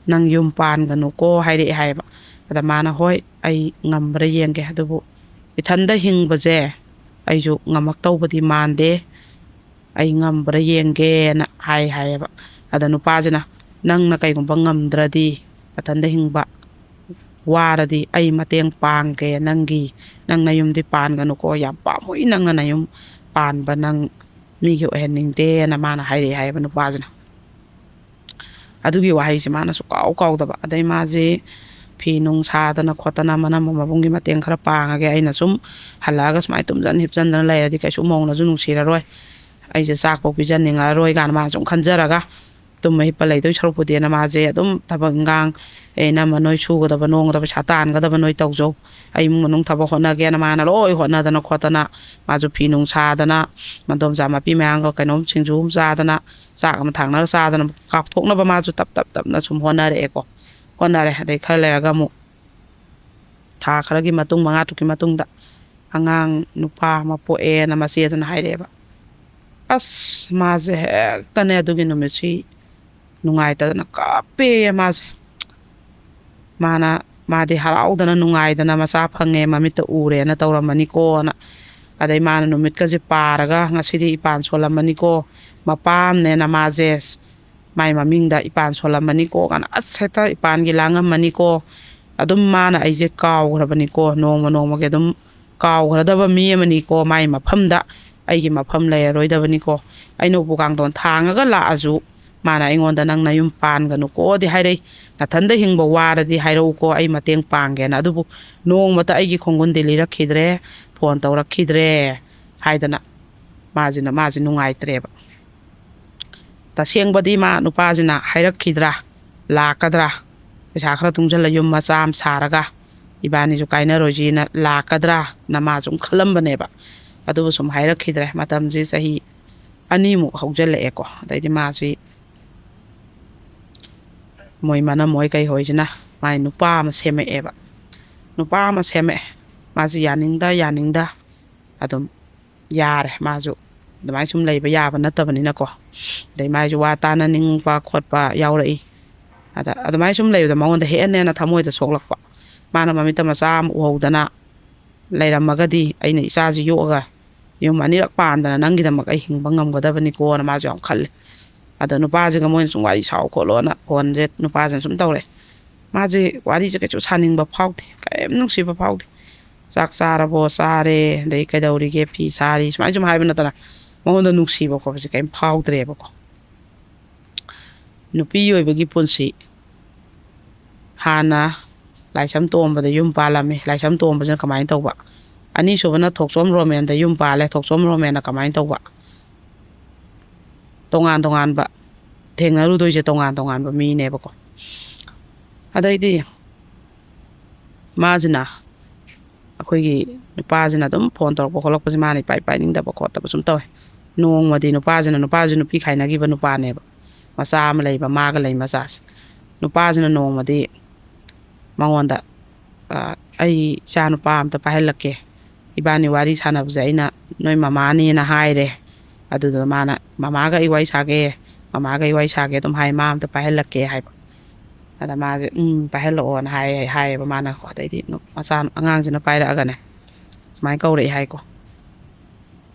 "ꯅꯪ ꯌꯨꯝ ꯄꯥꯟꯒꯅꯨꯀꯣ" ꯍꯥꯏꯔꯛꯑꯦ ꯍꯥꯏꯌꯦꯕ꯫ ꯑꯗ ꯃꯥꯅ, "ꯍꯣꯏ, ꯑꯩ ꯉꯝꯕ꯭ꯔꯥ ꯌꯦꯡꯒꯦ, ꯑꯗꯨꯕꯨ ꯏꯊꯟꯗ ꯍꯤꯡꯕꯁꯦ ꯑꯩꯁꯨ ꯉꯝꯃꯛꯇꯧꯕꯗꯤ ꯃꯥꯟꯗꯦ, ꯑꯩ ꯉꯝꯕ꯭ꯔꯥ ꯌꯦꯡꯒꯦꯅ" ꯍꯥꯏ ꯍꯥꯏꯌꯦꯕ꯫ ꯑꯗ ꯅꯨꯄꯥꯁꯤꯅ, "ꯅꯪꯅ ꯀꯩꯒꯨꯝꯕ ꯉꯝꯗ꯭ꯔꯗꯤ, ꯅꯊꯟꯗ ꯍꯤꯡꯕ ꯋꯥꯔꯗꯤ ꯑꯩ ꯃꯇꯦꯡ ꯄꯥꯡꯒꯦ ꯅꯪꯒꯤ, ꯅꯪ ꯅꯌꯨꯝꯗꯤ ꯄꯥꯟꯒꯅꯨꯀꯣ, ꯌꯥꯝ ꯄꯥꯝꯃꯨꯏ ꯅꯪꯅ ꯅꯌꯨꯝ ꯄꯥꯟꯕ, ꯅꯪ ꯃꯤꯒꯤ ꯑꯣꯏꯍꯟꯅꯤꯡꯗꯦꯅ" ꯃꯥꯅ ꯍꯥꯏꯔꯛꯑꯦ ꯍꯥꯏꯌꯦꯕ ꯅꯨꯄꯥꯁꯤꯅ꯫ ꯑꯗꯨꯒꯤ ꯋꯥꯍꯩꯁꯦ ꯃꯥꯅ ꯁꯨꯡꯀꯥꯎ ꯀꯥꯎꯗꯕ꯫ ꯑꯗꯩ ꯃꯥꯁꯦ ꯐꯤ ꯅꯨꯡ ꯁꯥꯗꯅ ꯈꯣꯠꯇꯅ ꯃꯅꯝꯃ ꯃꯕꯨꯡꯒꯤ ꯃꯇꯦꯡ ꯈꯔ ꯄꯥꯡꯉꯒꯦ, ꯑꯩꯅ ꯁꯨꯝ ꯍꯜꯂꯛꯑꯒ ꯁꯨꯃꯥꯏꯅ ꯇꯨꯝꯖꯟ ꯍꯤꯞꯆꯟꯗꯅ ꯂꯩꯔꯗꯤ ꯀꯩꯁꯨ ꯃꯧꯅꯁꯨ ꯅꯨꯡꯁꯤꯔꯔꯣꯏ, ꯑꯩꯁꯦ ꯆꯥꯛꯐꯧ ꯄꯤꯖꯅꯤꯡꯉꯛꯑꯔꯣꯏ ꯀꯥꯏꯅ ꯃꯥ ꯁꯨꯝ ꯈꯟꯖꯔꯒ ꯇꯨꯝꯃ ꯍꯤꯞꯄ ꯂꯩꯗꯣꯏ ꯁꯔꯨꯛꯄꯨꯗꯤꯅ ꯃꯥꯁꯦ ꯑꯗꯨꯝ ꯊꯕꯛ ꯏꯟꯈꯥꯡ, "ꯑꯦ ꯏꯅꯝꯃ, ꯅꯣꯏ ꯁꯨꯒꯗꯕ ꯅꯣꯝꯒꯗꯕ ꯄꯩꯁꯥ ꯇꯥꯟꯒꯗꯕ ꯅꯣꯏ ꯇꯧꯖꯧ, ꯑꯩ ꯏꯃꯨꯡ ꯃꯅꯨꯡ ꯊꯕꯛ ꯍꯣꯠꯅꯒꯦꯅ" ꯃꯥꯅ ꯂꯣꯏ ꯍꯣꯠꯅꯗꯅ ꯈꯣꯠꯇꯅ, ꯃꯥꯁꯨ ꯐꯤ ꯅꯨꯡ ꯁꯥꯗꯅ, ꯃꯗꯣꯝꯆꯥ ꯃꯄꯤ ꯃꯌꯥꯝꯒ ꯀꯩꯅꯣꯝ ꯁꯤꯡꯖꯨ ꯑꯃ ꯆꯥꯗꯅ, ꯆꯥꯛ ꯑꯃ ꯊꯥꯡꯅꯔ ꯆꯥꯗꯅ, ꯀꯥꯎꯊꯣꯛꯅꯕ ꯃꯥꯁꯨ ꯇꯞ ꯇꯞ ꯇꯞꯅ ꯁꯨꯝ ꯍꯣꯠꯅꯔꯛꯑꯦꯀꯣ꯫ ꯍꯣꯠꯅꯔꯦ꯫ ꯑꯗꯩ ꯈꯔ ꯂꯩꯔꯒ ꯑꯃꯨꯛ ꯊꯥ ꯈꯔꯒꯤ ꯃꯇꯨꯡ, ꯃꯉꯥ ꯇꯔꯨꯛꯀꯤ ꯃꯇꯨꯡꯗ ꯑꯉꯥꯡ ꯅꯨꯄꯥ ꯑꯃ ꯄꯣꯛꯑꯦꯅ ꯃꯆꯦꯗꯨꯅ ꯍꯥꯏꯔꯛꯑꯦꯕ꯫ ꯑꯁ, ꯃꯥꯁꯦ ꯍꯦꯛꯇꯅꯦ ꯑꯗꯨꯒꯤ ꯅꯨꯃꯤꯠꯁꯤ ꯅꯨꯡꯉꯥꯏꯇꯗꯅ ꯀꯞꯄꯦꯌꯦ ꯃꯥꯁꯦ꯫ ꯃꯥꯅ, ꯃꯥꯗꯤ ꯍꯔꯥꯎꯗꯅ ꯅꯨꯡꯉꯥꯏꯗꯅ ꯃꯆꯥ ꯐꯪꯉꯦ, ꯃꯃꯤꯠꯇ ꯎꯔꯦꯅ ꯇꯧꯔꯝꯃꯅꯤꯀꯣꯅ꯫ ꯑꯗꯩ ꯃꯥꯅ ꯅꯨꯃꯤꯠꯀꯁꯦ ꯄꯥꯔꯒ, "ꯉꯁꯤꯗꯤ ꯏꯄꯥꯟ ꯁꯣꯜꯂꯝꯃꯅꯤꯀꯣ, ꯃꯄꯥꯝꯅꯦꯅ ꯃꯥꯁꯦ ꯃꯥꯏ ꯃꯃꯤꯡꯗ ꯏꯄꯥꯟ ꯁꯣꯜꯂꯝꯃꯅꯤꯀꯣ" ꯀꯥꯏꯅ, ꯑꯁ, ꯍꯦꯛꯇ ꯏꯄꯥꯟꯒꯤ ꯂꯥꯡꯉꯝꯃꯅꯤꯀꯣ꯫ ꯑꯗꯨꯝ ꯃꯥꯅ ꯑꯩꯁꯦ ꯀꯥꯎꯈ꯭ꯔꯕꯅꯤꯀꯣ, ꯅꯣꯡꯃ ꯅꯣꯡꯃꯒꯤ ꯑꯗꯨꯝ ꯀꯥꯎꯈ꯭ꯔꯗꯕ ꯃꯤ ꯑꯃꯅꯤꯀꯣ, ꯃꯥꯏ ꯃꯐꯝꯗ ꯑꯩꯒꯤ ꯃꯐꯝ ꯂꯩꯔꯔꯣꯏꯗꯕꯅꯤꯀꯣ꯫ ꯑꯩꯅ ꯎꯄꯨ ꯀꯥꯡꯊꯣꯟ ꯊꯥꯡꯉꯒ ꯂꯥꯛꯑꯁꯨ ꯃꯥꯅ ꯑꯩꯉꯣꯟꯗ "ꯅꯪ ꯅꯌꯨꯝ ꯄꯥꯟꯒꯅꯨꯀꯣꯗꯤ" ꯍꯥꯏꯔꯛꯏ, "ꯅꯊꯟꯗ ꯍꯤꯡꯕ ꯋꯥꯔꯗꯤ ꯍꯥꯏꯔꯛꯎꯀꯣ, ꯑꯩ ꯃꯇꯦꯡ ꯄꯥꯡꯒꯦꯅ"꯫ ꯑꯗꯨꯕꯨ ꯅꯣꯡꯃꯇ ꯑꯩꯒꯤ ꯈꯣꯡꯒꯨꯟꯗꯤ ꯂꯤꯔꯛꯈꯤꯗ꯭ꯔꯦ, ꯐꯣꯟ ꯇꯧꯔꯛꯈꯤꯗ꯭ꯔꯦ ꯍꯥꯏꯗꯅ ꯃꯥꯁꯤꯅ, ꯃꯥꯁꯤ ꯅꯨꯡꯉꯥꯏꯇ꯭ꯔꯦꯕ꯫ ꯇꯁꯦꯡꯕꯗꯤ ꯃꯥ ꯅꯨꯄꯥꯁꯤꯅ ꯍꯥꯏꯔꯛꯈꯤꯗ꯭ꯔꯥ? ꯂꯥꯛꯀꯗ꯭ꯔꯥ? ꯄꯩꯁꯥ ꯈꯔ ꯇꯨꯡꯁꯤꯜꯂ ꯌꯨꯝ ꯃꯆꯥ ꯑꯃ ꯁꯥꯔꯒ ꯏꯕꯥꯅꯤꯁꯨ ꯀꯥꯏꯅꯔꯣꯏꯁꯤꯅ ꯂꯥꯛꯀꯗ꯭ꯔꯥꯅ ꯃꯥ ꯁꯨꯝ ꯈꯜꯂꯝꯕꯅꯦꯕ꯫ ꯑꯗꯨꯕꯨ ꯁꯨꯝ ꯍꯥꯏꯔꯛꯈꯤꯗ꯭ꯔꯦ꯫ ꯃꯇꯝꯁꯤ ꯆꯍꯤ ꯑꯅꯤꯃꯨꯛ ꯍꯧꯖꯤꯜꯂꯛꯑꯦꯀꯣ꯫ ꯑꯗꯩꯗꯤ ꯃꯥꯁꯤ ꯃꯣꯏ ꯃꯅꯝ ꯍꯣꯏ ꯀꯩ ꯍꯣꯏꯁꯤꯅ ꯃꯥꯏ ꯅꯨꯄꯥ ꯑꯃ ꯁꯦꯝꯃꯛꯑꯦꯕ꯫ ꯅꯨꯄꯥ ꯑꯃ ꯁꯦꯝꯃꯛꯑꯦ꯫ ꯃꯥꯁꯤ ꯌꯥꯅꯤꯡꯗ ꯌꯥꯅꯤꯡꯗ ꯑꯗꯨꯝ ꯌꯥꯔꯦ꯫ ꯃꯥꯁꯨ ꯑꯗꯨꯃꯥꯏꯅ ꯁꯨꯝ ꯂꯩꯕ ꯌꯥꯕ ꯅꯠꯇꯕꯅꯤꯅꯀꯣ꯫ ꯑꯗꯩ ꯃꯥꯏꯁꯨ ꯋꯥ ꯇꯥꯅꯅꯤꯡꯕ ꯈꯣꯠꯄ ꯌꯥꯎꯔꯛꯏ꯫ ꯑꯗ ꯑꯗꯨꯃꯥꯏꯅ ꯁꯨꯝ ꯂꯩꯕꯗ ꯃꯉꯣꯟꯗ ꯍꯦꯟꯅ ꯍꯦꯟꯅ ꯊꯃꯣꯏꯗ ꯁꯣꯛꯂꯛꯄ꯫ ꯃꯥꯅ ꯃꯃꯤꯠꯇ ꯃꯆꯥ ꯑꯃ ꯎꯍꯧꯗꯅ ꯂꯩꯔꯝꯃꯒꯗꯤ ꯑꯩꯅ ꯏꯆꯥꯁꯤ ꯌꯣꯛꯑꯒ ꯌꯨꯝ ꯑꯅꯤꯔꯛ ꯄꯥꯟꯗꯅ ꯅꯪꯒꯤꯗꯃꯛ ꯑꯩ ꯍꯤꯡꯕ ꯉꯝꯒꯗꯕꯅꯤꯀꯣꯅ ꯃꯥꯁꯨ ꯌꯥꯝ ꯈꯜꯂꯦ꯫ ꯑꯗ ꯅꯨꯄꯥꯁꯤꯒ ꯃꯣꯏꯅ ꯁꯨꯝ ꯋꯥꯔꯤ ꯁꯥꯎ ꯈꯣꯠꯂꯣꯅ ꯐꯣꯟꯁꯦ ꯅꯨꯄꯥꯁꯤꯅ ꯁꯨꯝ ꯇꯧꯔꯦ꯫ ꯃꯥꯁꯦ ꯋꯥꯔꯤꯁꯦ ꯀꯩꯁꯨ ꯁꯥꯅꯤꯡꯕ ꯐꯥꯎꯗꯦ, ꯀꯔꯤꯝ ꯅꯨꯡꯁꯤꯕ ꯐꯥꯎꯗꯦ꯫ "ꯆꯥꯛ ꯆꯥꯔꯕꯣ?" "ꯆꯥꯔꯦ"꯫ ꯑꯗꯩ "ꯀꯩꯗꯧꯔꯤꯒꯦ?" "ꯐꯤ ꯁꯥꯔꯤ"꯫ ꯁꯨꯃꯥꯏꯅ ꯁꯨꯝ ꯍꯥꯏꯕ ꯅꯠꯇꯅ ꯃꯉꯣꯟꯗ ꯅꯨꯡꯁꯤꯕ ꯈꯣꯠꯄꯁꯦ ꯀꯔꯤꯝ ꯐꯥꯎꯗ꯭ꯔꯦꯕꯀꯣ꯫ ꯅꯨꯄꯤ ꯑꯣꯏꯕꯒꯤ ꯄꯨꯟꯁꯤ꯫ ꯍꯥꯟꯅ ꯂꯥꯏꯁ꯭ꯔꯝ ꯇꯣꯝꯕꯗ ꯌꯨꯝ ꯄꯥꯜꯂꯝꯃꯤ꯫ ꯂꯥꯏꯁ꯭ꯔꯝ ꯇꯣꯝꯕꯁꯤꯅ ꯀꯃꯥꯏꯅ ꯇꯧꯕ? ꯑꯅꯤꯁꯨꯕꯅ ꯊꯣꯛꯆꯣꯝ ꯔꯣꯃꯦꯟꯗ ꯌꯨꯝ ꯄꯥꯜꯂꯦ꯫ ꯊꯣꯛꯆꯣꯝ ꯔꯣꯃꯦꯟꯅ ꯀꯃꯥꯏꯅ ꯇꯧꯕ? ꯇꯣꯉꯥꯟ ꯇꯣꯉꯥꯟꯕ, ꯊꯦꯡꯅꯔꯨꯗꯣꯏꯁꯦ ꯇꯣꯉꯥꯟ ꯇꯣꯉꯥꯟꯕ ꯃꯤꯅꯦꯕꯀꯣ꯫ ꯑꯗꯩꯗꯤ ꯃꯥꯁꯤꯅ, ꯑꯩꯈꯣꯏꯒꯤ ꯅꯨꯄꯥꯁꯤꯅ ꯑꯗꯨꯝ ꯐꯣꯟ ꯇꯧꯔꯛꯄ ꯈꯣꯠꯂꯛꯄꯁꯦ ꯃꯥꯅ ꯏꯄꯥꯏ ꯄꯥꯏꯅꯤꯡꯗꯕ ꯈꯣꯠꯇꯕ ꯁꯨꯝ ꯇꯧꯋꯦ꯫ ꯅꯣꯡꯃꯗꯤ ꯅꯨꯄꯥꯁꯤꯅ, ꯅꯨꯄꯥꯁꯨ ꯅꯨꯄꯤ ꯈꯥꯏꯅꯈꯤꯕ ꯅꯨꯄꯥꯅꯦꯕ, ꯃꯆꯥ ꯑꯃ ꯂꯩꯕ, ꯃꯥꯒ ꯂꯩ ꯃꯆꯥꯁꯦ꯫ ꯅꯨꯄꯥꯁꯤꯅ ꯅꯣꯡꯃꯗꯤ ꯃꯉꯣꯟꯗ, "ꯑ, ꯑꯩ ꯏꯆꯥ ꯅꯨꯄꯥ ꯑꯝꯇ ꯄꯥꯏꯍꯜꯂꯛꯀꯦ, ꯏꯕꯥꯅꯤ ꯋꯥꯔꯤ ꯁꯥꯟꯅꯕꯁꯦ ꯑꯩꯅ ꯅꯣꯏ ꯃꯃꯥꯅꯦꯅ ꯍꯥꯏꯔꯦ"꯫ ꯑꯗꯨꯗꯨꯅ ꯃꯥꯅ, "ꯃꯃꯥꯒ ꯑꯩ ꯋꯥꯔꯤ ꯁꯥꯒꯦ, ꯃꯃꯥꯒ ꯑꯩ ꯋꯥꯔꯤ ꯁꯥꯒꯦ, ꯑꯗꯨꯝ ꯍꯥꯏ, ꯃꯥ ꯑꯝꯇ ꯄꯥꯏꯍꯜꯂꯛꯀꯦ" ꯍꯥꯏꯕ꯫ ꯑꯗ ꯃꯥꯁꯦ, "ꯎꯝ, ꯄꯥꯏꯍꯜꯂꯛꯑꯣꯅ" ꯍꯥꯏ-, ꯍꯥꯏꯌꯦꯕ ꯃꯥꯅꯀꯣ꯫ ꯑꯗꯩꯗꯤ ꯅꯨ-, ꯃꯆꯥ, ꯑꯉꯥꯡꯁꯤꯅ ꯄꯥꯏꯔꯛꯑꯒꯅꯦ ꯁꯨꯃꯥꯏꯅ ꯀꯧꯔꯛꯑꯦ ꯍꯥꯏꯀꯣ,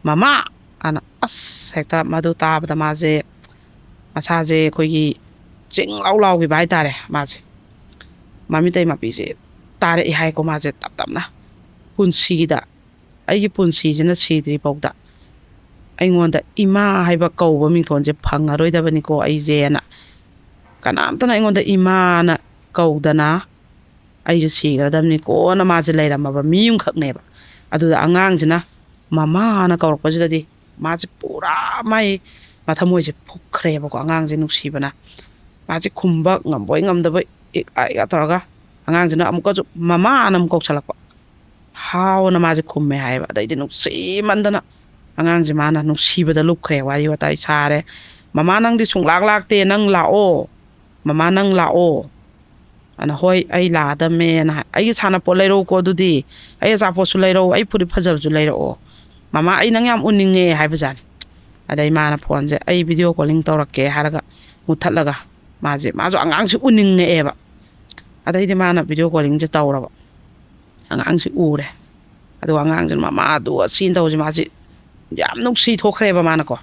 "ꯃꯃꯥ!" ꯑꯅ꯫ ꯑꯁ, ꯍꯦꯛꯇ ꯃꯗꯨ ꯇꯥꯕꯗ ꯃꯥꯁꯦ, ꯃꯁꯥꯁꯦ ꯑꯩꯈꯣꯏꯒꯤ ꯆꯤꯡ ꯂꯥꯎ ꯂꯥꯎꯈꯤꯕ ꯍꯥꯏꯇꯥꯔꯦ꯫ ꯃꯥꯁꯦ ꯃꯃꯤꯇꯩ ꯃꯄꯤꯁꯦ ꯇꯥꯔꯛꯑꯦ ꯍꯥꯏꯀꯣ꯫ ꯃꯥꯁꯦ ꯇꯞ ꯇꯞꯅ, ꯄꯨꯟꯁꯤꯗ, ꯑꯩꯒꯤ ꯄꯨꯟꯁꯤꯁꯤꯅ ꯁꯤꯗ꯭ꯔꯤ ꯐꯥꯎꯗ ꯑꯩꯉꯣꯟꯗ ꯏꯃꯥ ꯍꯥꯏꯕ ꯀꯧꯕ ꯃꯤꯡꯊꯣꯟꯁꯦ ꯐꯪꯉꯔꯣꯏꯗꯕꯅꯤꯀꯣ ꯑꯩꯁꯦꯅ꯫ ꯀꯅꯥꯝꯇꯅ ꯑꯩꯉꯣꯟꯗ ꯏꯃꯥꯅ ꯀꯧꯗꯅ ꯑꯩꯁꯦ ꯁꯤꯈ꯭ꯔꯗꯕꯅꯤꯀꯣꯅ ꯃꯥꯁꯦ ꯂꯩꯔꯝꯃꯕ ꯃꯤ ꯑꯃꯈꯛꯅꯦꯕ꯫ ꯑꯗꯨꯗ ꯑꯉꯥꯡꯁꯤꯅ ꯃꯃꯥꯅ ꯀꯧꯔꯛꯄꯁꯤꯗꯗꯤ ꯃꯥꯁꯦ ꯄꯨꯔꯥ ꯃꯥꯏ ꯃꯊꯃꯣꯏꯁꯦ ꯐꯨꯛꯈ꯭ꯔꯦꯕꯀꯣ, ꯑꯉꯥꯡꯁꯦ ꯅꯨꯡꯁꯤꯕꯅ꯫ ꯃꯥꯁꯦ ꯈꯨꯝꯕ ꯉꯝꯕꯣꯏ ꯉꯝꯗꯕꯣꯏ, ꯏꯛ ꯑ ꯏꯛ ꯑ ꯇꯧꯔꯒ, ꯑꯉꯥꯡꯁꯤꯅ ꯑꯃꯨꯛꯀꯁꯨ "ꯃꯃꯥꯅ" ꯑꯃꯨꯛ ꯀꯧꯁꯜꯂꯛꯄ꯫ "ꯍꯥꯎ"ꯑꯅ ꯃꯥꯁꯦ ꯈꯨꯝꯃꯦ ꯍꯥꯏꯌꯦꯕ꯫ ꯑꯗꯩꯗꯤ ꯅꯨꯡꯁꯤꯃꯟꯗꯅ ꯑꯉꯥꯡꯁꯦ ꯃꯥꯅ ꯅꯨꯡꯁꯤꯕꯗ ꯂꯨꯞꯈ꯭ꯔꯦ, ꯋꯥꯔꯤ ꯋꯥꯇꯥꯏ ꯁꯥꯔꯦ꯫ "ꯃꯃꯥ ꯅꯪꯗꯤ ꯁꯨꯡꯂꯥꯛ ꯂꯥꯛꯇꯦ, ꯅꯪ ꯂꯥꯛꯑꯣ, ꯃꯃꯥ ꯅꯪ ꯂꯥꯛꯑꯣ" ꯑꯅ꯫ "ꯍꯣꯏ, ꯑꯩ ꯂꯥꯛꯑꯗꯝꯃꯦꯅ" ꯍꯥꯏ꯫ "ꯑꯩꯒꯤ ꯁꯥꯟꯅꯄꯣꯠ ꯂꯩꯔꯛꯎꯀꯣ ꯑꯗꯨꯗꯤ, ꯑꯩ ꯑꯆꯥꯄꯣꯠꯁꯨ ꯂꯩꯔꯛꯎ, ꯑꯩ ꯐꯨꯔꯤꯠ ꯐꯖꯕꯁꯨ ꯂꯩꯔꯛꯑꯣ, ꯃꯃꯥ ꯑꯩ ꯅꯪ ꯌꯥꯝ ꯎꯅꯤꯡꯉꯦ" ꯍꯥꯏꯕꯖꯥꯠꯅꯤ꯫ ꯑꯗꯩ ꯃꯥꯅ ꯐꯣꯟꯁꯦ "ꯑꯩ ꯚꯤꯗꯤꯑꯣ ꯀꯣꯂꯤꯡ ꯇꯧꯔꯛꯀꯦ" ꯍꯥꯏꯔꯒ ꯃꯨꯠꯊꯠꯂꯒ, ꯃꯥꯁꯦ, ꯃꯥꯁꯨ ꯑꯉꯥꯡꯁꯦ ꯎꯅꯤꯡꯉꯛꯑꯦꯕ꯫ ꯑꯗꯩꯗꯤ ꯃꯥꯅ ꯚꯤꯗꯤꯑꯣ ꯀꯣꯂꯤꯡꯁꯦ ꯇꯧꯔꯕ, ꯑꯉꯥꯡꯁꯤ ꯎꯔꯦ꯫ ꯑꯗꯨꯒ ꯑꯉꯥꯡꯁꯤꯅ ꯃꯃꯥ ꯑꯗꯨ ꯑꯁꯤꯅ ꯇꯧꯕꯁꯦ ꯃꯥꯁꯤ ꯌꯥꯝ ꯅꯨꯡꯁꯤ ꯊꯣꯛꯈ꯭ꯔꯦꯕ ꯃꯥꯅꯀꯣ꯫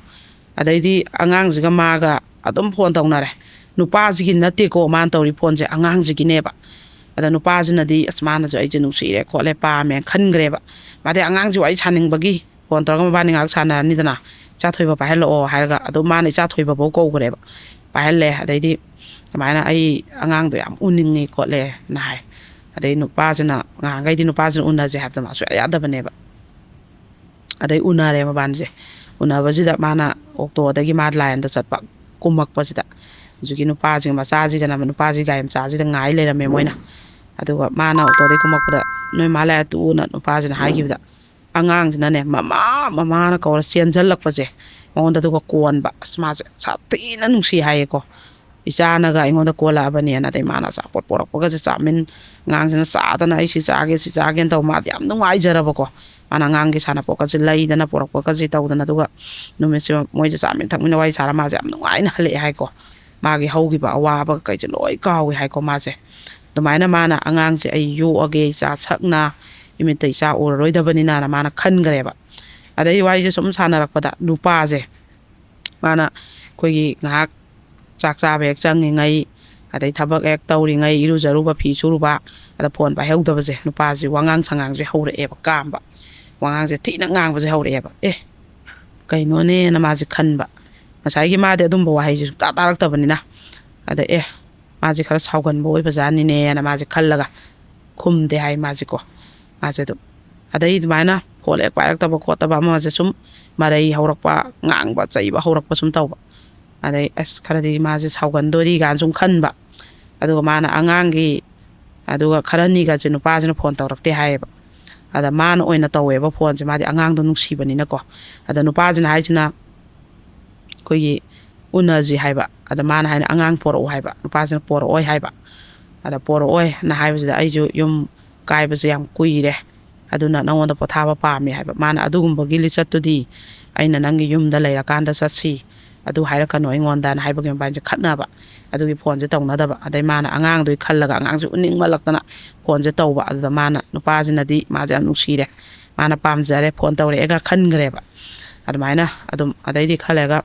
ꯑꯗꯩꯗꯤ ꯑꯉꯥꯡꯁꯤꯒ ꯃꯥꯒ ꯑꯗꯨꯝ ꯐꯣꯟ ꯇꯧꯅꯔꯦ꯫ ꯅꯨꯄꯥꯁꯤꯒꯤ ꯅꯠꯇꯦꯀꯣ ꯃꯥꯅ ꯇꯧꯔꯤ ꯐꯣꯟꯁꯦ, ꯑꯉꯥꯡꯁꯤꯒꯤꯅꯦꯕ꯫ ꯑꯗ ꯅꯨꯄꯥꯁꯤꯅꯗꯤ "ꯑꯁ, ꯃꯥꯅꯁꯨ ꯑꯩꯁꯦ ꯅꯨꯡꯁꯤꯔꯦ ꯈꯣꯠꯂꯦ, ꯄꯥꯝꯃꯦ" ꯈꯟꯈ꯭ꯔꯦꯕ꯫ ꯃꯥꯗꯤ ꯑꯉꯥꯡꯁꯤ ꯋꯥꯔꯤ ꯁꯥꯅꯤꯡꯕꯒꯤ ꯐꯣꯟ ꯇꯧꯔꯒ ꯃꯕꯥꯅꯤ ꯉꯥꯏꯍꯥꯛ ꯁꯥꯟꯅꯔꯅꯤꯗꯅ, "ꯏꯆꯥ ꯊꯣꯏꯕ ꯄꯥꯏꯍꯜꯂꯛꯑꯣ" ꯍꯥꯏꯔꯒ ꯑꯗꯨꯝ ꯃꯥꯅ ꯏꯆꯥ ꯊꯣꯏꯕꯐꯧ ꯀꯧꯈ꯭ꯔꯦꯕ, ꯄꯥꯏꯍꯜꯂꯦ꯫ ꯑꯗꯩꯗꯤ ꯑꯗꯨꯃꯥꯏꯅ "ꯑꯩ ꯑꯉꯥꯡꯗꯣ ꯌꯥꯝ ꯎꯅꯤꯡꯉꯤ" ꯈꯣꯠꯂꯦꯅ ꯍꯥꯏ꯫ ꯑꯗꯩ ꯅꯨꯄꯥꯁꯤꯅ, ꯉꯍꯥꯟꯈꯩꯗꯤ ꯅꯨꯄꯥꯁꯤꯅ ꯎꯅꯁꯦ ꯍꯥꯏꯕꯗ ꯃꯥ ꯁꯨꯡꯌꯥ ꯌꯥꯗꯕꯅꯦꯕ꯫ ꯑꯗꯩ ꯎꯅꯔꯦ ꯃꯕꯥꯅꯤꯁꯦ꯫ ꯎꯅꯕꯁꯤꯗ ꯃꯥꯅ ꯑꯣꯛꯇꯣꯗꯒꯤ ꯃꯥ ꯂꯥꯏꯟꯗ ꯆꯠꯄ, ꯀꯨꯝꯃꯛꯄꯁꯤꯗ ꯍꯧꯖꯤꯛꯀꯤ ꯅꯨꯄꯥꯁꯤꯒꯤ ꯃꯆꯥꯁꯤꯒꯅ ꯅꯨꯄꯥꯁꯤꯒꯤ ꯒꯥꯔꯤ ꯃꯆꯥꯁꯤꯗ ꯉꯥꯏ ꯂꯩꯔꯝꯃꯦ ꯃꯣꯏꯅ꯫ ꯑꯗꯨꯒ ꯃꯥꯅ ꯑꯣꯛꯇꯣꯗꯒꯤ ꯀꯨꯝꯃꯛꯄꯗ "ꯅꯣꯏ ꯃꯥ ꯂꯥꯛꯑꯦ ꯇꯨꯅ" ꯅꯨꯄꯥꯁꯤꯅ ꯍꯥꯏꯈꯤꯕꯗ, ꯑꯉꯥꯡꯁꯤꯅꯅꯦ "ꯃꯃꯥ, ꯃꯃꯥꯅ" ꯀꯧꯔ ꯆꯦꯟꯁꯤꯜꯂꯛꯄꯁꯦ ꯃꯉꯣꯟꯗ, ꯑꯗꯨꯒ ꯀꯣꯟꯕ꯫ ꯑꯁ, ꯃꯥꯁꯦ ꯁꯥꯊꯤꯅ ꯅꯨꯡꯁꯤ ꯍꯥꯏꯌꯦꯀꯣ꯫ "ꯏꯆꯥꯅꯒ ꯑꯩꯉꯣꯟꯗ ꯀꯣꯜꯂꯛꯑꯕꯅꯦꯅ", ꯑꯗꯩ ꯃꯥꯅ ꯑꯆꯥꯄꯣꯠ ꯄꯣꯔꯛꯄꯒꯁꯦ ꯆꯥꯃꯤꯟ-, ꯑꯉꯥꯡꯁꯤꯅ ꯆꯥꯗꯅ "ꯑꯩ ꯁꯤ ꯆꯥꯒꯦ, ꯁꯤ ꯆꯥꯒꯦꯅ" ꯇꯧ, ꯃꯥꯗꯤ ꯌꯥꯝ ꯅꯨꯡꯉꯥꯏꯖꯔꯕꯀꯣ꯫ ꯃꯥꯅ ꯑꯉꯥꯡꯒꯤ ꯁꯥꯟꯅꯄꯣꯠꯀꯁꯦ ꯂꯩꯗꯅ ꯄꯣꯔꯛꯄꯒꯁꯦ ꯇꯧꯗꯅ, ꯑꯗꯨꯒ ꯅꯨꯃꯤꯠꯁꯦ ꯃꯣꯏꯁꯦ ꯆꯥꯃꯤꯟ ꯊꯛꯃꯤꯟꯅ ꯋꯥꯔꯤ ꯁꯥꯔ ꯃꯥꯁꯦ ꯌꯥꯝ ꯅꯨꯡꯉꯥꯏꯅ ꯍꯜꯂꯛꯑꯦ ꯍꯥꯏꯀꯣ꯫ ꯃꯥꯒꯤ ꯍꯧꯈꯤꯕ ꯑꯋꯥꯕ ꯀꯩꯁꯦ ꯂꯣꯏ ꯀꯥꯎꯏ ꯍꯥꯏꯀꯣ ꯃꯥꯁꯦ꯫ ꯑꯗꯨꯃꯥꯏꯅ ꯃꯥꯅ "ꯑꯉꯥꯡꯁꯦ ꯑꯩ ꯌꯣꯛꯑꯒꯦ, ꯏꯆꯥ ꯁꯛꯅ, ꯏꯃꯤꯠꯇ ꯏꯆꯥ ꯎꯔꯔꯣꯏꯗꯕꯅꯤꯅꯅ" ꯃꯥꯅ ꯈꯟꯈ꯭ꯔꯦꯕ꯫ ꯑꯗꯩ ꯋꯥꯔꯤꯁꯦ ꯁꯨꯝ ꯁꯥꯟꯅꯔꯛꯄꯗ ꯅꯨꯄꯥꯁꯦ, ꯃꯥꯅ ꯑꯩꯈꯣꯏꯒꯤ ꯉꯥꯏꯍꯥꯛ ꯆꯥꯛ ꯆꯥꯕ ꯍꯦꯛ ꯆꯪꯉꯤꯉꯩ, ꯑꯗꯩ ꯊꯕꯛ ꯍꯦꯛ ꯇꯧꯔꯤꯉꯩ, ꯏꯔꯨꯖꯔꯨꯕ, ꯐꯤ ꯁꯨꯔꯨꯕ, ꯑꯗ ꯐꯣꯟ ꯄꯥꯏꯍꯧꯗꯕꯁꯦ, ꯅꯨꯄꯥꯁꯤ ꯋꯥꯉꯥꯡ ꯁꯉꯥꯡꯁꯦ ꯍꯧꯔꯛꯑꯦꯕ, ꯀꯥꯝꯕ꯫ ꯋꯥꯉꯥꯡꯁꯦ ꯊꯤꯅ ꯉꯥꯡꯕꯁꯦ ꯍꯧꯔꯛꯑꯦꯕ꯫ "ꯑꯦ, ꯀꯩꯅꯣꯅꯦꯅ" ꯃꯥꯁꯦ ꯈꯟꯕ꯫ ꯉꯁꯥꯏꯒꯤ ꯃꯥꯗꯤ ꯑꯗꯨꯝꯕ ꯋꯥꯍꯩꯁꯦ ꯁꯨꯡꯇꯥ ꯇꯥꯔꯛꯇꯕꯅꯤꯅ꯫ ꯑꯗ "ꯑꯦ, ꯃꯥꯁꯦ ꯈꯔ ꯁꯥꯎꯒꯟꯕ ꯑꯣꯏꯕꯖꯥꯠꯅꯤꯅꯦꯅ" ꯃꯥꯁꯦ ꯈꯜꯂꯒ ꯈꯨꯝꯗꯦ ꯍꯥꯏ ꯃꯥꯁꯦꯀꯣ꯫ ꯃꯥꯁꯦ ꯑꯗꯨꯝ, ꯑꯗꯩ ꯑꯗꯨꯃꯥꯏꯅ ꯐꯣꯟ ꯍꯦꯛ ꯄꯥꯏꯔꯛꯇꯕ ꯈꯣꯠꯇꯕ, ꯑꯃꯁꯦ ꯁꯨꯝ ꯃꯔꯩ ꯍꯧꯔꯛꯄ, ꯉꯥꯡꯕ ꯆꯩꯕ ꯍꯧꯔꯛꯄ ꯁꯨꯝ ꯇꯧꯕ꯫ ꯑꯗꯩ ꯑꯁ ꯈꯔꯗꯤ ꯃꯥꯁꯦ ꯁꯥꯎꯒꯟꯗꯣꯔꯤ ꯀꯥꯏꯅ ꯁꯨꯝ ꯈꯟꯕ꯫ ꯑꯗꯨꯒ ꯃꯥꯅ ꯑꯉꯥꯡꯒꯤ ꯑꯗꯨꯒ ꯈꯔꯅꯤꯒꯁꯦ ꯅꯨꯄꯥꯁꯤꯅ ꯐꯣꯟ ꯇꯧꯔꯛꯇꯦ ꯍꯥꯏꯌꯦꯕ꯫ ꯑꯗ ꯃꯥꯅ ꯑꯣꯏꯅ ꯇꯧꯋꯦꯕ ꯐꯣꯟꯁꯦ, ꯃꯥꯗꯤ ꯑꯉꯥꯡꯗꯣ ꯅꯨꯡꯁꯤꯕꯅꯤꯅꯀꯣ꯫ ꯑꯗ ꯅꯨꯄꯥꯁꯤꯅ ꯍꯥꯏꯁꯤꯅ ꯑꯩꯈꯣꯏꯒꯤ ꯎꯅꯁꯤ ꯍꯥꯏꯕ꯫ ꯑꯗ ꯃꯥꯅ ꯍꯥꯏꯅ ꯑꯉꯥꯡ ꯄꯣꯔꯛꯎ ꯍꯥꯏꯕ, ꯅꯨꯄꯥꯁꯤꯅ ꯄꯣꯔꯛꯑꯣꯏ ꯍꯥꯏꯕ꯫ ꯑꯗ ꯄꯣꯔꯛꯑꯣꯏꯅ ꯍꯥꯏꯕꯁꯤꯗ ꯑꯩꯁꯨ ꯌꯨꯝ ꯀꯥꯏꯕꯁꯦ ꯌꯥꯝ ꯀꯨꯏꯔꯦ, ꯑꯗꯨꯅ ꯅꯉꯣꯟꯗ ꯄꯣꯊꯥꯕ ꯄꯥꯝꯃꯦ ꯍꯥꯏꯕ꯫ ꯃꯥꯅ ꯑꯗꯨꯒꯨꯝꯕꯒꯤ ꯂꯤꯆꯠꯇꯨꯗꯤ ꯑꯩꯅ ꯅꯪꯒꯤ ꯌꯨꯝꯗ ꯂꯩꯔꯀꯥꯟꯗ ꯆꯠꯁꯤ, ꯑꯗꯨ ꯍꯥꯏꯔꯛꯀꯅꯨ ꯑꯩꯉꯣꯟꯗꯅ ꯍꯥꯏꯕꯒꯤ ꯃꯕꯥꯅꯤꯁꯦ ꯈꯠꯅꯕ꯫ ꯑꯗꯨꯒꯤ ꯐꯣꯟꯁꯦ ꯇꯧꯅꯗꯕ꯫ ꯑꯗꯩ ꯃꯥꯅ ꯑꯉꯥꯡꯗꯨꯒꯤ ꯈꯜꯂꯒ ꯑꯉꯥꯡꯁꯦ ꯎꯅꯤꯡꯃꯜꯂꯛꯇꯅ ꯐꯣꯟꯁꯦ ꯇꯧꯕ꯫ ꯑꯗꯨꯗ ꯃꯥꯅ, ꯅꯨꯄꯥꯁꯤꯅꯗꯤ ꯃꯥꯁꯦ ꯌꯥꯝ ꯅꯨꯡꯁꯤꯔꯦ, ꯃꯥꯅ ꯄꯥꯝꯖꯔꯦ, ꯐꯣꯟ ꯇꯧꯔꯛꯑꯦꯒ ꯈꯟꯈ꯭ꯔꯦꯕ꯫ ꯑꯗꯨꯃꯥꯏꯅ ꯑꯗꯨꯝ ꯑꯗꯩꯗꯤ ꯈꯜꯂꯒ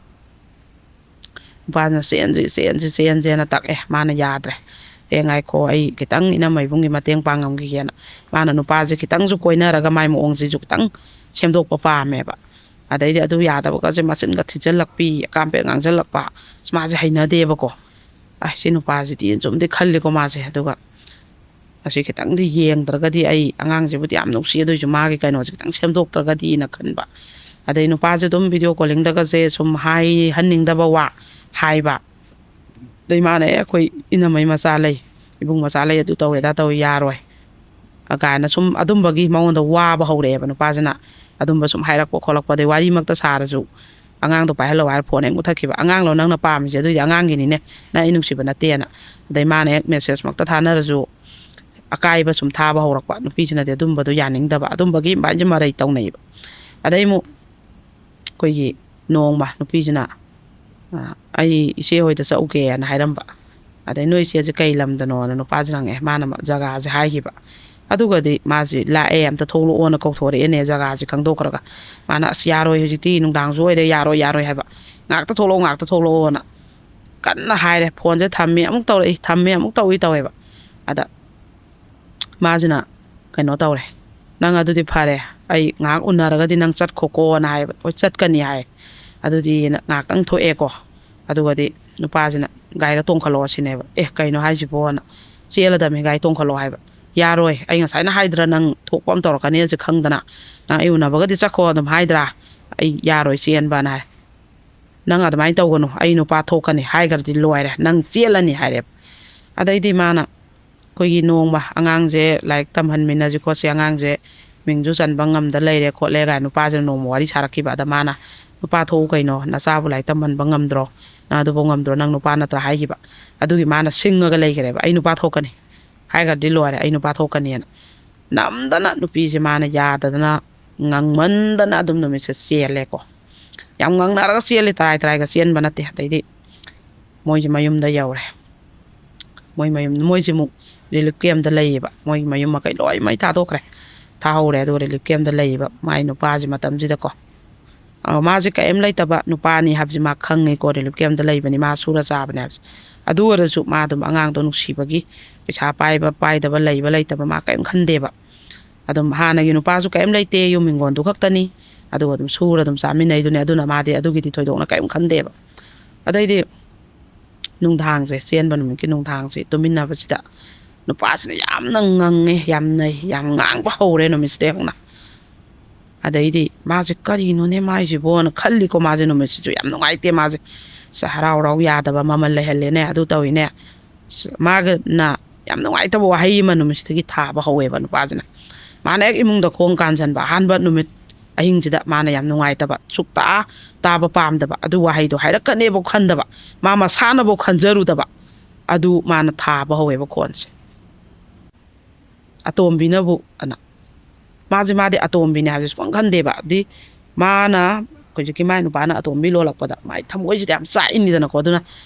ꯅꯨꯄꯥꯁꯤꯅ ꯆꯦꯟꯁꯤ ꯆꯦꯟꯁꯤ ꯆꯦꯟꯁꯦꯅ ꯇꯛꯑꯦ꯫ ꯃꯥꯅ ꯌꯥꯗ꯭ꯔꯦ꯫ "ꯑꯦ ꯉꯥꯏꯈꯣ, ꯑꯩ ꯈꯤꯇꯪ ꯏꯅꯝꯃ ꯏꯕꯨꯡꯒꯤ ꯃꯇꯦꯡ ꯄꯥꯡꯉꯝꯈꯤꯒꯦꯅ", ꯃꯥꯅ ꯅꯨꯄꯥꯁꯦ ꯈꯤꯇꯪꯁꯨ ꯀꯣꯏꯅꯔꯒ ꯃꯥꯏ ꯃꯑꯣꯡꯁꯤꯁꯨ ꯈꯤꯇꯪ ꯁꯦꯝꯗꯣꯛꯄ ꯄꯥꯝꯃꯦꯕ꯫ ꯑꯗꯩꯗꯤ ꯑꯗꯨ ꯌꯥꯗꯕꯒꯁꯦ ꯃꯆꯤꯟꯒ ꯊꯤꯖꯤꯜꯂꯛꯄꯤ, ꯑꯀꯥꯝꯄꯦꯠ ꯉꯥꯡꯁꯤꯜꯂꯛꯄ, ꯑꯁ ꯃꯥꯁꯦ ꯍꯩꯅꯗꯦꯕꯀꯣ꯫ "ꯑꯁ ꯁꯤ ꯅꯨꯄꯥꯁꯤꯗꯤ" ꯁꯨꯝꯗꯤ ꯈꯜꯂꯤꯀꯣ ꯃꯥꯁꯦ꯫ ꯑꯗꯨꯒ ꯑꯁꯤ ꯈꯤꯇꯪꯗꯤ ꯌꯦꯡꯗ꯭ꯔꯒꯗꯤ, ꯑꯩ ꯑꯉꯥꯡꯁꯤꯕꯨꯗꯤ ꯌꯥꯝ ꯅꯨꯡꯁꯤ, ꯑꯗꯨꯏꯁꯨ ꯃꯥꯒꯤ ꯀꯩꯅꯣꯁꯦ ꯈꯤꯇꯪ ꯁꯦꯝꯗꯣꯛꯇ꯭ꯔꯒꯗꯤꯅ ꯈꯟꯕ꯫ ꯑꯗꯩ ꯅꯨꯄꯥꯁꯦ ꯑꯗꯨꯝ ꯚꯤꯗꯤꯑꯣ ꯀꯣꯂꯤꯡꯗꯒꯁꯦ ꯁꯨꯝ ꯍꯥꯏꯍꯟꯅꯤꯡꯗꯕ ꯋꯥ ꯍꯥꯏꯕ꯫ ꯑꯗꯩ ꯃꯥꯅ "ꯑꯦ ꯑꯩꯈꯣꯏ ꯏꯅꯝꯃꯩ ꯃꯆꯥ ꯂꯩ, ꯏꯕꯨꯡ ꯃꯆꯥ ꯂꯩ, ꯑꯗꯨ ꯇꯧꯋꯦ ꯑꯗꯥ ꯇꯧꯋꯦ, ꯌꯥꯔꯣꯏ" ꯀꯥꯏꯅ ꯁꯨꯝ ꯑꯗꯨꯝꯕꯒꯤ ꯃꯉꯣꯟꯗ ꯋꯥꯕ ꯍꯧꯔꯛꯑꯦꯕ ꯅꯨꯄꯥꯁꯤꯅ꯫ ꯑꯗꯨꯝꯕ ꯁꯨꯝ ꯍꯥꯏꯔꯛꯄ ꯈꯣꯠꯂꯛꯄ, ꯑꯗꯩ ꯋꯥꯔꯤꯃꯛꯇ ꯁꯥꯔꯁꯨ "ꯑꯉꯥꯡꯗꯣ ꯄꯥꯏꯍꯜꯂꯣ" ꯍꯥꯏꯔ ꯐꯣꯟ ꯍꯦꯛ ꯃꯨꯊꯠꯈꯤꯕ꯫ "ꯑꯉꯥꯡꯂꯣ ꯅꯪꯅ ꯄꯥꯝꯃꯤꯁꯦ? ꯑꯗꯨꯏꯗꯤ ꯑꯉꯥꯡꯒꯤꯅꯤꯅꯦ, ꯅꯪ ꯑꯩ ꯅꯨꯡꯁꯤꯕ ꯅꯠꯇꯦꯅ"꯫ ꯑꯗꯩ ꯃꯥꯅ ꯍꯦꯛ ꯃꯦꯁꯦꯖꯃꯛꯇ ꯊꯥꯅꯔꯁꯨ ꯑꯀꯥꯏꯕ ꯁꯨꯝ ꯊꯥꯕ ꯍꯧꯔꯛꯄ꯫ ꯅꯨꯄꯤꯁꯤꯅꯗꯤ ꯑꯗꯨꯝꯕꯗꯣ ꯌꯥꯅꯤꯡꯗꯕ, ꯑꯗꯨꯝꯕꯒꯤ ꯃꯥꯏꯁꯦ ꯃꯔꯩ ꯇꯧꯅꯩꯕ꯫ ꯑꯗꯩ ꯑꯃꯨꯛ ꯑꯩꯈꯣꯏꯒꯤ ꯅꯣꯡꯃ ꯅꯨꯄꯤꯁꯤꯅ, "ꯑ, ꯑꯩ ꯏꯆꯦ ꯍꯣꯏꯗ ꯆꯠꯎꯒꯦꯅ" ꯍꯥꯏꯔꯝꯕ꯫ ꯑꯗꯩ "ꯅꯣꯏ ꯏꯆꯦꯁꯦ ꯀꯩ ꯂꯝꯗꯅꯣꯅ" ꯅꯨꯄꯥꯁꯤꯅ ꯍꯪꯉꯛꯑꯦ꯫ ꯃꯥꯅ ꯃ-, ꯖꯒꯥꯁꯦ ꯍꯥꯏꯈꯤꯕ꯫ ꯑꯗꯨꯒꯗꯤ ꯃꯥꯁꯤ ꯂꯥꯛꯑꯦ, "ꯑꯝꯇ ꯊꯣꯛꯂꯛꯑꯣꯅ" ꯀꯧꯊꯣꯔꯛꯑꯦꯅꯦ, ꯖꯒꯥꯁꯦ ꯈꯪꯗꯣꯛꯈ꯭ꯔꯒ꯫ ꯃꯥꯅ "ꯑꯁ ꯌꯥꯔꯣꯏ, ꯍꯧꯖꯤꯛꯇꯤ ꯅꯨꯡꯗꯥꯡꯁꯨ ꯑꯣꯏꯔꯦ, ꯌꯥꯔꯣꯏ, ꯌꯥꯔꯣꯏ" ꯍꯥꯏꯕ꯫ "ꯉꯥꯛꯇ ꯊꯣꯛꯂꯛꯑꯣ, ꯉꯥꯛꯇ ꯊꯣꯛꯂꯛꯑꯣꯅ" ꯀꯟꯅ ꯍꯥꯏꯔꯦ꯫ ꯐꯣꯟꯁꯦ ꯊꯝꯃꯤ ꯑꯃꯨꯛ ꯇꯧꯔꯛꯏ, ꯊꯝꯃꯤ ꯑꯃꯨꯛ ꯇꯧꯏ ꯇꯧꯋꯦꯕ꯫ ꯑꯗ ꯃꯥꯁꯤꯅ ꯀꯩꯅꯣ ꯇꯧꯔꯦ, "ꯅꯪ ꯑꯗꯨꯗꯤ ꯐꯔꯦ, ꯑꯩ ꯉꯥꯏꯍꯥꯛ ꯎꯅꯔꯒꯗꯤ ꯅꯪ ꯆꯠꯈꯣꯀꯣꯅ" ꯍꯥꯏꯌꯦꯕ꯫ "ꯍꯣꯏ ꯆꯠꯀꯅꯤ" ꯍꯥꯏ꯫ ꯑꯗꯨꯗꯤ ꯉꯥꯏꯍꯥꯛꯇꯪ ꯊꯣꯛꯑꯦꯀꯣ꯫ ꯑꯗꯨꯒꯗꯤ ꯅꯨꯄꯥꯁꯤꯅ "ꯒꯥꯔꯤꯗ ꯇꯣꯡꯈꯠꯂꯛꯑꯣ" ꯁꯤꯅꯦꯕ꯫ "ꯑꯦ ꯀꯩꯅꯣ ꯍꯥꯏꯁꯤꯕꯣꯅ"꯫ "ꯆꯦꯜꯂꯗꯕꯅꯤ, ꯒꯥꯔꯤ ꯇꯣꯡꯈꯠꯂꯛꯑꯣ" ꯍꯥꯏꯕ꯫ "ꯌꯥꯔꯣꯏ, ꯑꯩ ꯉꯁꯥꯏꯅ ꯍꯥꯏꯗ꯭ꯔꯥ ꯅꯪ ꯊꯣꯛꯄ ꯑꯃ ꯇꯧꯔꯛꯀꯅꯤ ꯍꯥꯏꯁꯦ ꯈꯪꯗꯅ? ꯅꯪ ꯑꯩ ꯎꯅꯕꯒꯗꯤ ꯆꯠꯈꯣ ꯑꯗꯨꯝ ꯍꯥꯏꯗ꯭ꯔꯥ? ꯑꯩ ꯌꯥꯔꯣꯏ ꯆꯦꯟꯕꯅ" ꯍꯥꯏ꯫ "ꯅꯪ ꯑꯗꯨꯃꯥꯏꯅ ꯇꯧꯒꯅꯨ, ꯑꯩ ꯅꯨꯄꯥ ꯊꯣꯛꯀꯅꯤ ꯍꯥꯏꯈ꯭ꯔꯗꯤ ꯂꯣꯏꯔꯦ, ꯅꯪ ꯆꯦꯜꯂꯅꯤ" ꯍꯥꯏꯔꯦꯕ꯫ ꯑꯗꯩꯗꯤ ꯃꯥꯅ, ꯑꯩꯈꯣꯏꯒꯤ ꯅꯣꯡꯃ ꯑꯉꯥꯡꯁꯦ ꯂꯥꯏꯔꯤꯛ ꯇꯝꯍꯟꯃꯤꯟꯅꯁꯤ ꯈꯣꯠꯁꯤ, ꯑꯉꯥꯡꯁꯦ ꯃꯤꯡꯁꯨ ꯆꯟꯕ ꯉꯝꯗ ꯂꯩꯔꯦ ꯈꯣꯠꯂꯦ ꯀꯥꯏꯅ ꯅꯨꯄꯥꯁꯤꯅ ꯅꯣꯡꯃ ꯋꯥꯔꯤ ꯁꯥꯔꯛꯈꯤꯕ꯫ ꯑꯗ ꯃꯥꯅ, "ꯅꯨꯄꯥ ꯊꯣꯛꯎ ꯀꯩꯅꯣ, ꯅꯆꯥꯕꯨ ꯂꯥꯏꯔꯤꯛ ꯇꯝꯍꯟꯕ ꯉꯝꯗ꯭ꯔꯣ? ꯅꯪ ꯑꯗꯨꯐꯥꯎ ꯉꯝꯗ꯭ꯔꯣ? ꯅꯪ ꯅꯨꯄꯥ ꯅꯠꯇ꯭ꯔꯥ?" ꯍꯥꯏꯈꯤꯕ꯫ ꯑꯗꯨꯒꯤ ꯃꯥꯅ ꯁꯤꯡꯉꯒ ꯂꯩꯈ꯭ꯔꯦꯕ, "ꯑꯩ ꯅꯨꯄꯥ ꯊꯣꯛꯀꯅꯤ ꯍꯥꯏꯈ꯭ꯔꯗꯤ ꯂꯣꯏꯔꯦ, ꯑꯩ ꯅꯨꯄꯥ ꯊꯣꯛꯀꯅꯤꯅ"꯫ ꯅꯝꯗꯅ ꯅꯨꯄꯤꯁꯦ ꯃꯥꯅ ꯌꯥꯗꯗꯅ, ꯉꯥꯡꯃꯟꯗꯅ ꯑꯗꯨꯝ ꯅꯨꯃꯤꯠꯁꯦ ꯆꯦꯜꯂꯦꯀꯣ꯫ ꯌꯥꯝ ꯉꯥꯡꯅꯔꯒ ꯆꯦꯜꯂꯤ, ꯇꯔꯥꯏ ꯇꯔꯥꯏꯒ ꯆꯦꯟꯕ ꯅꯠꯇꯦ꯫ ꯑꯗꯩꯗꯤ ꯃꯣꯏꯁꯦ ꯃꯌꯨꯝꯗ ꯌꯧꯔꯦ꯫ ꯃꯣꯏ ꯃꯌꯨꯝ, ꯃꯣꯏꯁꯦ ꯑꯃꯨꯛ ꯔꯤꯂꯤꯐ ꯀꯦꯝꯗ ꯂꯩꯌꯦꯕ꯫ ꯃꯣꯏ ꯃꯌꯨꯝ ꯃꯀꯩ ꯂꯣꯏ ꯃꯩ ꯊꯥꯗꯣꯛꯈ꯭ꯔꯦ, ꯊꯥꯍꯧꯔꯦ꯫ ꯑꯗꯨꯒ ꯔꯤꯂꯤꯐ ꯀꯦꯝꯗ ꯂꯩꯌꯦꯕ ꯃꯥꯏ ꯅꯨꯄꯥꯁꯦ ꯃꯇꯝꯁꯤꯗꯀꯣ꯫ ꯑ, ꯃꯥꯁꯦ ꯀꯔꯤꯝ ꯂꯩꯇꯕ ꯅꯨꯄꯥꯅꯤ ꯍꯥꯏꯕꯁꯦ ꯃꯥ ꯈꯪꯉꯤꯀꯣ, ꯔꯤꯂꯤꯐ ꯀꯦꯝꯗ ꯂꯩꯕꯅꯤ, ꯃꯥ ꯁꯨꯔ ꯆꯥꯕꯅꯦ ꯍꯥꯏꯕꯁꯦ꯫ ꯑꯗꯨ ꯑꯣꯏꯔꯁꯨ ꯃꯥ ꯑꯗꯨꯝ ꯑꯉꯥꯡꯗꯣ ꯅꯨꯡꯁꯤꯕꯒꯤ, ꯄꯩꯁꯥ ꯄꯥꯏꯕ ꯄꯥꯏꯗꯕ, ꯂꯩꯕ ꯂꯩꯇꯕ ꯃꯥ ꯀꯔꯤꯝ ꯈꯟꯗꯦꯕ꯫ ꯑꯗꯨꯝ ꯍꯥꯟꯅꯒꯤ ꯅꯨꯄꯥꯁꯨ ꯀꯔꯤꯝ ꯂꯩꯇꯦ, ꯌꯨꯝ ꯍꯤꯡꯒꯣꯜꯗꯨ ꯈꯛꯇꯅꯤ, ꯑꯗꯨꯒ ꯑꯗꯨꯝ ꯁꯨꯔ ꯑꯗꯨꯝ ꯆꯥꯃꯤꯟꯅꯩꯗꯨꯅꯤ꯫ ꯑꯗꯨꯅ ꯃꯥꯗꯤ ꯑꯗꯨꯒꯤꯗꯤ ꯊꯣꯏꯗꯣꯛꯅ ꯀꯔꯤꯝ ꯈꯟꯗꯦꯕ꯫ ꯑꯗꯩꯗꯤ ꯅꯨꯡꯗꯥꯡꯁꯦ, ꯆꯦꯟꯕ ꯅꯨꯃꯤꯠꯀꯤ ꯅꯨꯡꯗꯥꯡꯁꯦ ꯇꯨꯃꯤꯟꯅꯕꯁꯤꯗ ꯅꯨꯄꯥꯁꯤꯅ ꯌꯥꯝꯅ ꯉꯪꯉꯦ, ꯌꯥꯝ ꯅꯩ, ꯌꯥꯝ ꯉꯥꯡꯕ ꯍꯧꯔꯦ ꯅꯨꯃꯤꯠꯁꯤꯗ ꯍꯧꯅ꯫ ꯑꯗꯩꯗꯤ ꯃꯥꯁꯦ, "ꯀꯔꯤꯅꯣꯅꯦ ꯃꯥꯏꯁꯤꯕꯣꯅ" ꯈꯜꯂꯤꯀꯣ꯫ ꯃꯥꯁꯦ ꯅꯨꯃꯤꯠꯁꯤꯁꯨ ꯌꯥꯝ ꯅꯨꯡꯉꯥꯏꯇꯦ, ꯃꯥꯁꯦ ꯁ-, ꯍꯔꯥꯎ ꯍꯔꯥꯎ ꯌꯥꯗꯕ, ꯃꯃꯜ ꯂꯩꯍꯜꯂꯦꯅꯦ, ꯑꯗꯨ ꯇꯧꯏꯅꯦ꯫ ꯁ-, ꯃꯥꯒꯅ ꯌꯥꯝ ꯅꯨꯡꯉꯥꯏꯇꯕ ꯋꯥꯍꯩ ꯑꯃ ꯅꯨꯃꯤꯠꯁꯤꯗꯒꯤ ꯊꯥꯕ ꯍꯧꯋꯦꯕ ꯅꯨꯄꯥꯁꯤꯅ꯫ ꯃꯥꯅ ꯍꯦꯛ ꯏꯃꯨꯡꯗ ꯈꯣꯡ ꯀꯥꯟꯁꯤꯟꯕ ꯑꯍꯥꯟꯕ ꯅꯨꯃꯤꯠ ꯑꯍꯤꯡꯁꯤꯗ ꯃꯥꯅ ꯌꯥꯝ ꯅꯨꯡꯉꯥꯏꯇꯕ, ꯁꯨꯛꯇꯥ ꯇꯥꯕ ꯄꯥꯝꯗꯕ, ꯑꯗꯨ ꯋꯥꯍꯩꯗꯣ ꯍꯥꯏꯔꯛꯀꯅꯦꯕꯨ ꯈꯟꯗꯕ, ꯃꯥ ꯃꯁꯥꯅꯕꯨ ꯈꯟꯖꯔꯨꯗꯕ, ꯑꯗꯨ ꯃꯥꯅ ꯊꯥꯕ ꯍꯧꯋꯦꯕ ꯈꯣꯟꯁꯦ꯫ "ꯑꯇꯣꯝꯕꯤꯅꯕꯨ" ꯑꯅ꯫ ꯃꯥꯁꯦ, ꯃꯥꯗꯤ ꯑꯇꯣꯝꯕꯤꯅꯦ ꯍꯥꯏꯕꯁꯦ ꯁꯨꯡꯈꯟ ꯈꯟꯗꯦꯕ꯫ ꯑꯗꯨꯗꯤ ꯃꯥꯅ, ꯍꯧꯖꯤꯛꯀꯤ ꯃꯥꯏ ꯅꯨꯄꯥꯅ ꯑꯇꯣꯝꯕꯤ ꯂꯣꯜꯂꯛꯄꯗ ꯃꯥꯏ ꯊꯃꯣꯏꯁꯤꯗꯤ ꯌꯥꯝ ꯆꯥꯛꯏꯅꯤꯗꯅꯀꯣ꯫ ꯑꯗꯨꯅ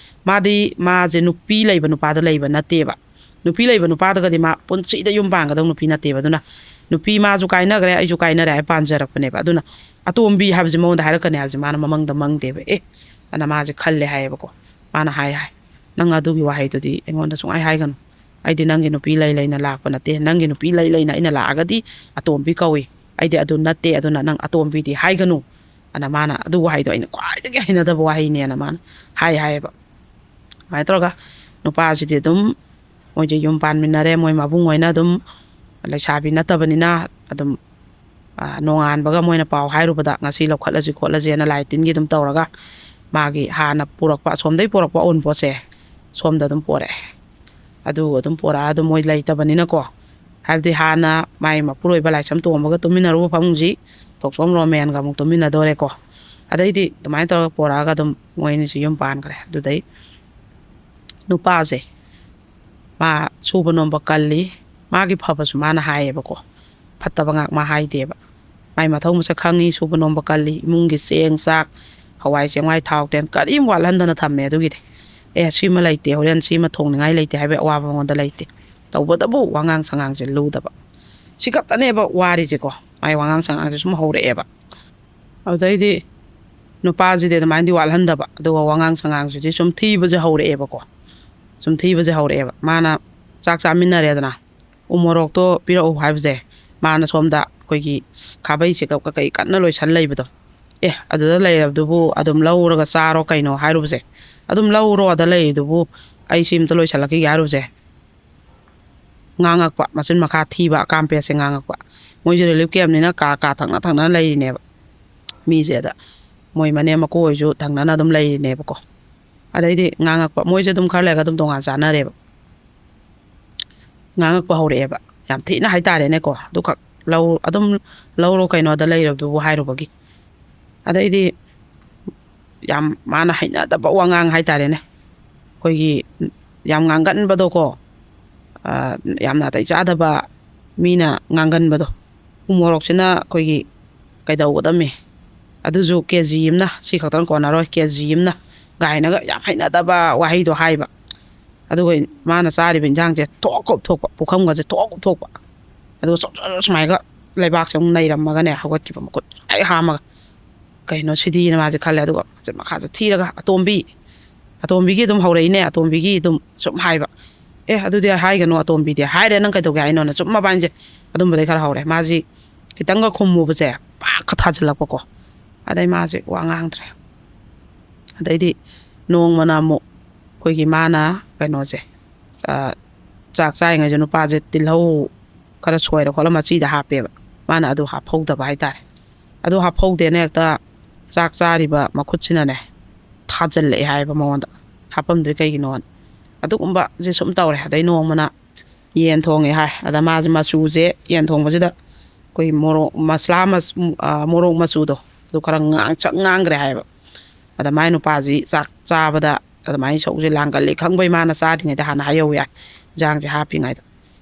ꯃꯥꯗꯤ, ꯃꯥꯁꯦ ꯅꯨꯄꯤ ꯂꯩꯕ ꯅꯨꯄꯥꯗ ꯂꯩꯕ ꯅꯠꯇꯦꯕ꯫ ꯅꯨꯄꯤ ꯂꯩꯕ ꯅꯨꯄꯥꯗꯒꯗꯤ ꯃꯥ ꯄꯨꯟꯁꯤꯗ ꯌꯨꯝ ꯄꯥꯟꯒꯗꯧ ꯅꯨꯄꯤ ꯅꯠꯇꯦꯕ꯫ ꯑꯗꯨꯅ ꯅꯨꯄꯤ ꯃꯥꯁꯨ ꯀꯥꯏꯅꯈ꯭ꯔꯦ, ꯑꯩꯁꯨ ꯀꯥꯏꯅꯔꯦ ꯍꯥꯏ ꯄꯥꯟꯖꯔꯛꯄꯅꯦꯕ꯫ ꯑꯗꯨꯅ ꯑꯇꯣꯝꯕꯤ ꯍꯥꯏꯕꯁꯦ ꯃꯉꯣꯟꯗ ꯍꯥꯏꯔꯛꯀꯅꯤ ꯍꯥꯏꯕꯁꯦ ꯃꯥꯅ ꯃꯃꯪꯗ ꯃꯪꯗꯦꯕ꯫ ꯑꯦ, ꯑꯅ ꯃꯥꯁꯦ ꯈꯜꯂꯦ ꯍꯥꯏꯌꯦꯕꯀꯣ꯫ ꯃꯥꯅ ꯍꯥꯏ ꯍꯥꯏ, "ꯅꯪ ꯑꯗꯨꯒꯤ ꯋꯥꯍꯩꯗꯨꯗꯤ ꯑꯩꯉꯣꯟꯗ ꯁꯨꯡꯍꯥꯏ ꯍꯥꯏꯒꯅꯨ꯫ ꯑꯩꯗꯤ ꯅꯪꯒꯤ ꯅꯨꯄꯤ ꯂꯩ ꯂꯩꯅ ꯂꯥꯛꯄ ꯅꯠꯇꯦ꯫ ꯅꯪꯒꯤ ꯅꯨꯄꯤ ꯂꯩ ꯂꯩꯅ ꯑꯩꯅ ꯂꯥꯛꯑꯒꯗꯤ ꯑꯇꯣꯝꯕꯤ ꯀꯧꯏ꯫ ꯑꯩꯗꯤ ꯑꯗꯨ ꯅꯠꯇꯦ꯫ ꯑꯗꯨꯅ ꯅꯪ ꯑꯇꯣꯝꯕꯤꯗꯤ ꯍꯥꯏꯒꯅꯨ" ꯑꯅ ꯃꯥꯅ, ꯑꯗꯨ ꯋꯥꯍꯩꯗꯣ ꯑꯩꯅ ꯈ꯭ꯋꯥꯏꯗꯒꯤ ꯍꯩꯅꯗꯕ ꯋꯥꯍꯩꯅꯦꯅ ꯃꯥꯅ ꯍꯥꯏ ꯍꯥꯏꯌꯦꯕ꯫ ꯑꯗꯨꯃꯥꯏꯅ ꯇꯧꯔꯒ ꯅꯨꯄꯥꯁꯤꯗꯤ ꯑꯗꯨꯝ ꯃꯣꯏꯁꯦ ꯌꯨꯝ ꯄꯥꯟꯃꯤꯟꯅꯔꯦ꯫ ꯃꯣꯏ ꯃꯕꯨꯡ ꯍꯣꯏꯅ ꯑꯗꯨꯝ ꯂꯩꯁꯥꯕꯤ ꯅꯠꯇꯕꯅꯤꯅ ꯑꯗꯨꯝ, ꯑ, ꯅꯣꯡꯉꯥꯟꯕꯒ ꯃꯣꯏꯅ ꯄꯥꯎ ꯍꯥꯏꯔꯨꯕꯗ ꯉꯁꯤ ꯂꯧꯈꯠꯂꯁꯤ ꯈꯣꯠꯂꯁꯦꯅ ꯂꯥꯏ ꯇꯤꯟꯒꯤ ꯑꯗꯨꯝ ꯇꯧꯔꯒ ꯃꯥꯒꯤ ꯍꯥꯟꯅ ꯄꯨꯔꯛꯄ, ꯑꯁꯣꯝꯗꯒꯤ ꯄꯨꯔꯛꯄ ꯑꯎꯟꯄꯣꯠꯁꯦ ꯁꯣꯝꯗ ꯑꯗꯨꯝ ꯄꯣꯔꯛꯑꯦ꯫ ꯑꯗꯨ ꯑꯗꯨꯝ ꯄꯣꯔꯛꯑ ꯑꯗꯨꯝ ꯃꯣꯏ ꯂꯩꯇꯕꯅꯤꯅꯀꯣ, ꯍꯥꯏꯕꯗꯤ ꯍꯥꯟꯅ ꯃꯥꯏ ꯃꯄꯨꯔꯣꯏꯕ ꯂꯥꯏꯁ꯭ꯔꯝ ꯇꯣꯝꯕꯒ ꯇꯨꯃꯤꯟꯅꯔꯨꯕ ꯐꯃꯨꯡꯁꯤ ꯊꯣꯛꯆꯣꯝ ꯔꯣꯃꯦꯟꯒ ꯑꯃꯨꯛ ꯇꯨꯃꯤꯟꯅꯗꯣꯔꯦꯀꯣ꯫ ꯑꯗꯩꯗꯤ ꯑꯗꯨꯃꯥꯏꯅ ꯇꯧꯔꯒ ꯄꯣꯔꯛꯑꯒ ꯑꯗꯨꯝ ꯃꯣꯏ ꯑꯅꯤꯁꯤ ꯌꯨꯝ ꯄꯥꯟꯈ꯭ꯔꯦ꯫ ꯑꯗꯨꯗꯩ ꯅꯨꯄꯥꯁꯦ ꯃꯥ ꯁꯨꯕ ꯅꯣꯝꯕ ꯀꯜꯂꯤ꯫ ꯃꯥꯒꯤ ꯐꯕꯁꯨ ꯃꯥꯅ ꯍꯥꯏꯌꯦꯕꯀꯣ, ꯐꯠꯇꯕ ꯉꯥꯛ ꯃꯥ ꯍꯥꯏꯗꯦꯕ꯫ ꯃꯥꯏ ꯃꯊꯧ ꯃꯁꯛ ꯈꯪꯉꯤ, ꯁꯨꯕ ꯅꯣꯝꯕ ꯀꯜꯂꯤ, ꯏꯃꯨꯡꯒꯤ ꯆꯦꯡ ꯆꯥꯛ, ꯍꯋꯥꯏ ꯆꯦꯡꯋꯥꯏ ꯊꯥꯎ ꯇꯦꯟ ꯀꯔꯤꯝ ꯋꯥꯠꯍꯟꯗꯅ ꯊꯝꯃꯦ꯫ ꯑꯗꯨꯒꯤꯗꯤ ꯑꯦ ꯁꯤꯃ ꯂꯩꯇꯦ, ꯍꯣꯔꯦꯟ ꯁꯤꯃ ꯊꯣꯡꯅꯤꯡꯉꯥꯏ ꯂꯩꯇꯦ ꯍꯥꯏꯕꯒꯤ ꯑꯋꯥꯕ ꯃꯉꯣꯟꯗ ꯂꯩꯇꯦ꯫ ꯇꯧꯕꯇꯕꯨ ꯋꯥꯉꯥꯡ ꯁꯉꯥꯡꯁꯦ ꯂꯨꯗꯕ, ꯁꯤ ꯈꯛꯇꯅꯦꯕ ꯋꯥꯔꯤꯁꯦꯀꯣ꯫ ꯃꯥꯏ ꯋꯥꯉꯥꯡ ꯁꯉꯥꯡꯁꯦ ꯁꯨꯝ ꯍꯧꯔꯛꯑꯦꯕ꯫ ꯑꯗꯨꯗꯩꯗꯤ ꯅꯨꯄꯥꯁꯤꯗꯤ ꯑꯗꯨꯃꯥꯏꯅꯗꯤ ꯋꯥꯠꯍꯟꯗꯕ, ꯑꯗꯨꯒ ꯋꯥꯉꯥꯡ ꯁꯉꯥꯡꯁꯤꯗꯤ ꯁꯨꯝ ꯊꯤꯕꯁꯦ ꯍꯧꯔꯛꯑꯦꯕꯀꯣ꯫ ꯁꯨꯝ ꯊꯤꯕꯁꯦ ꯍꯧꯔꯛꯑꯦꯕ꯫ ꯃꯥꯅ ꯆꯥꯛ ꯆꯥꯃꯤꯟꯅꯔꯦꯗꯅ, ꯎ ꯃꯣꯔꯣꯛꯇꯣ ꯄꯤꯔꯛꯎ ꯍꯥꯏꯕꯁꯦ, ꯃꯥꯅ ꯁꯣꯝꯗ ꯑꯩꯈꯣꯏꯒꯤ ꯈꯥꯕꯩ ꯆꯦꯒꯞ ꯀꯩꯀꯩ ꯀꯟꯅ ꯂꯣꯏꯁꯟ ꯂꯩꯕꯗꯣ, "ꯑꯦ, ꯑꯗꯨꯗ ꯂꯩꯔꯕꯗꯨꯕꯨ ꯑꯗꯨꯝ ꯂꯧꯔꯒ ꯆꯥꯔꯣ ꯀꯩꯅꯣ" ꯍꯥꯏꯔꯨꯕꯁꯦ, "ꯑꯗꯨꯝ ꯂꯧꯔꯣ, ꯑꯗ ꯂꯩꯔꯤꯗꯨꯕꯨ, ꯑꯩ ꯁꯤ ꯑꯝꯇ ꯂꯣꯏꯁꯜꯂꯛꯈꯤꯒꯦ" ꯍꯥꯏꯔꯨꯕꯁꯦ, ꯉꯥꯡꯉꯛꯄ, ꯃꯆꯤꯟ ꯃꯈꯥ ꯊꯤꯕ ꯑꯀꯥꯝ ꯄꯦꯠꯁꯦ ꯉꯥꯡꯉꯛꯄ꯫ ꯃꯣꯏꯁꯦ ꯔꯤꯂꯤꯐ ꯀꯦꯝꯅꯤꯅ ꯀꯥ ꯀꯥ ꯊꯪꯅ ꯊꯪꯅꯅ ꯂꯩꯔꯤꯅꯦꯕ ꯃꯤꯁꯦ꯫ ꯑꯗ ꯃꯣꯏ ꯃꯅꯦꯝ ꯃꯀꯨ ꯍꯣꯏꯁꯨ ꯊꯪꯅꯅ ꯑꯗꯨꯝ ꯂꯩꯔꯤꯅꯦꯕꯀꯣ꯫ ꯑꯗꯩꯗꯤ ꯉꯥꯡꯉꯛꯄ, ꯃꯣꯏꯁꯦ ꯑꯗꯨꯝ ꯈꯔ ꯂꯩꯔꯒ ꯑꯗꯨꯝ ꯇꯣꯉꯥꯟ ꯆꯥꯅꯔꯦꯕ꯫ ꯉꯥꯡꯉꯛꯄ ꯍꯧꯔꯛꯑꯦꯕ, ꯌꯥꯝ ꯊꯤꯅ ꯍꯥꯏꯇꯥꯔꯦꯅꯦꯀꯣ꯫ "ꯑꯗꯨꯈꯛ ꯂꯧ-, ꯑꯗꯨꯝ ꯂꯧꯔꯣ ꯀꯩꯅꯣ, ꯑꯗ ꯂꯩꯔꯕꯗꯨꯕꯨ" ꯍꯥꯏꯔꯨꯕꯒꯤ꯫ ꯑꯗꯩꯗꯤ ꯌꯥꯝ ꯃꯥꯅ ꯍꯩꯅꯗꯕ ꯋꯥꯉꯥꯡ ꯍꯥꯏꯇꯥꯔꯦꯅꯦ, ꯑꯩꯈꯣꯏꯒꯤ ꯌꯥꯝ ꯉꯥꯡꯒꯟꯕꯗꯣꯀꯣ, ꯑ, ꯌꯥꯝ ꯅꯥꯇꯩ ꯆꯥꯗꯕ ꯃꯤꯅ ꯉꯥꯡꯒꯟꯕꯗꯣ꯫ "ꯎ ꯃꯣꯔꯣꯛꯁꯤꯅ ꯑꯩꯈꯣꯏꯒꯤ ꯀꯩꯗꯧꯒꯗꯝꯃꯤ, ꯑꯗꯨꯁꯨ ꯀꯦ ꯖꯤ ꯑꯃꯅ, ꯁꯤ ꯈꯛꯇꯪ ꯀꯣꯟꯅꯔꯣꯏ, ꯀꯦ ꯖꯤ ꯑꯃꯅ" ꯀꯥꯏꯅꯒ ꯌꯥꯝ ꯍꯩꯅꯗꯕ ꯋꯥꯍꯩꯗꯣ ꯍꯥꯏꯕ꯫ ꯑꯗꯨꯒ ꯃꯥꯅ ꯆꯥꯔꯤꯕ ꯏꯟꯖꯥꯡꯁꯦ ꯊꯣꯛ ꯀꯨꯞꯊꯣꯛꯄ, ꯄꯨꯈꯝꯒꯁꯦ ꯊꯣꯛ ꯀꯨꯞꯊꯣꯛꯄ, ꯑꯗꯨꯒ ꯆꯣꯞ ꯆꯣꯞ ꯁꯨꯃꯥꯏꯒ ꯂꯩꯕꯥꯛꯁꯦ ꯑꯃꯨꯛ ꯅꯩꯔꯝꯃꯒꯅꯦ, ꯍꯧꯒꯠꯈꯤꯕ ꯃꯈꯨꯠ ꯁꯨꯃꯥꯏ ꯍꯥꯝꯃꯒ, "ꯀꯩꯅꯣ ꯁꯤꯗꯤꯅ" ꯃꯥꯁꯦ ꯈꯜꯂꯦ꯫ ꯑꯗꯨꯒ ꯃꯆꯤꯟ ꯃꯈꯥꯁꯦ ꯊꯤꯔꯒ, "ꯑꯇꯣꯝꯕꯤ", ꯑꯇꯣꯝꯕꯤꯒꯤ ꯑꯗꯨꯝ ꯍꯧꯔꯛꯏꯅꯦ, ꯑꯇꯣꯝꯕꯤꯒꯤ ꯑꯗꯨꯝ ꯁꯨꯝ ꯍꯥꯏꯕ, "ꯑꯦ, ꯑꯗꯨꯗꯤ ꯍꯥꯏꯒꯅꯨ, ꯑꯇꯣꯝꯕꯤꯗꯤ ꯍꯥꯏꯔꯦ, ꯅꯪ ꯀꯩꯗꯧꯒꯦ ꯍꯥꯏꯅꯣꯅ?" ꯁꯨꯝ ꯃꯕꯥꯅꯤꯁꯦ ꯑꯗꯨꯝꯕꯗꯩ ꯈꯔ ꯍꯧꯔꯦ꯫ ꯃꯥꯁꯤ ꯈꯤꯇꯪꯒ ꯈꯨꯝꯃꯨꯕꯁꯦ ꯄꯥꯛꯀ ꯊꯥꯖꯤꯜꯂꯛꯄꯀꯣ꯫ ꯑꯗꯩ ꯃꯥꯁꯦ ꯋꯥ ꯉꯥꯡꯗ꯭ꯔꯦ꯫ ꯑꯗꯩꯗꯤ ꯅꯣꯡꯃꯅ ꯑꯃꯨꯛ ꯑꯩꯈꯣꯏꯒꯤ ꯃꯥꯅ ꯀꯩꯅꯣꯁꯦ, ꯑ, ꯆꯥꯛ ꯆꯥꯔꯤꯉꯩꯁꯨ ꯅꯨꯄꯥꯁꯦ ꯇꯤꯜꯍꯧ ꯈꯔ ꯁꯣꯏꯔ ꯈꯣꯠꯂ ꯃꯆꯤꯗ ꯍꯥꯞꯄꯦꯕ꯫ ꯃꯥꯅ ꯑꯗꯨ ꯍꯥꯞꯍꯧꯗꯕ ꯍꯥꯏꯇꯥꯔꯦ꯫ ꯑꯗꯨ ꯍꯥꯞꯍꯧꯗꯦꯅ ꯍꯦꯛꯇ ꯆꯥꯛ ꯆꯥꯔꯤꯕ ꯃꯈꯨꯠꯁꯤꯅꯅꯦ, ꯊꯥꯖꯤꯜꯂꯛꯑꯦ ꯍꯥꯏꯌꯦꯕ ꯃꯉꯣꯟꯗ, ꯍꯥꯞꯄꯝꯗ꯭ꯔꯤ ꯀꯩꯒꯤꯅꯣꯅ꯫ ꯑꯗꯨꯒꯨꯝꯕꯁꯦ ꯁꯨꯝ ꯇꯧꯔꯦ꯫ ꯑꯗꯩ ꯅꯣꯡꯃꯅ ꯌꯦꯟ ꯊꯣꯡꯉꯦ ꯍꯥꯏ꯫ ꯑꯗ ꯃꯥꯁꯦ ꯃꯆꯨꯁꯦ, ꯌꯦꯟ ꯊꯣꯡꯕꯁꯤꯗ ꯑꯩꯈꯣꯏ ꯃꯣꯔꯣꯛ ꯃꯁꯂꯥ ꯃꯆ-, ꯃ-, ꯑ, ꯃꯣꯔꯣꯛ ꯃꯆꯨꯗꯣ, ꯑꯗꯨ ꯈꯔ ꯉꯥꯡꯁꯛ ꯉꯥꯡꯈ꯭ꯔꯦ ꯍꯥꯏꯌꯦꯕ꯫ ꯑꯗ ꯃꯥꯏ ꯅꯨꯄꯥꯁꯤ ꯆꯥꯛ ꯆꯥꯕꯗ ꯑꯗꯨꯃꯥꯏꯅ ꯏꯁꯧꯁꯦ ꯂꯥꯡꯒꯜꯂꯤ ꯈꯪꯕꯩ ꯃꯥꯅ ꯆꯥꯗ꯭ꯔꯤꯉꯩꯗ ꯍꯥꯟꯅ ꯍꯥꯏꯍꯧꯋꯦ ꯍꯥꯏ, ꯏꯟꯖꯥꯡꯁꯦ ꯍꯥꯞꯄꯤꯉꯩꯗ꯫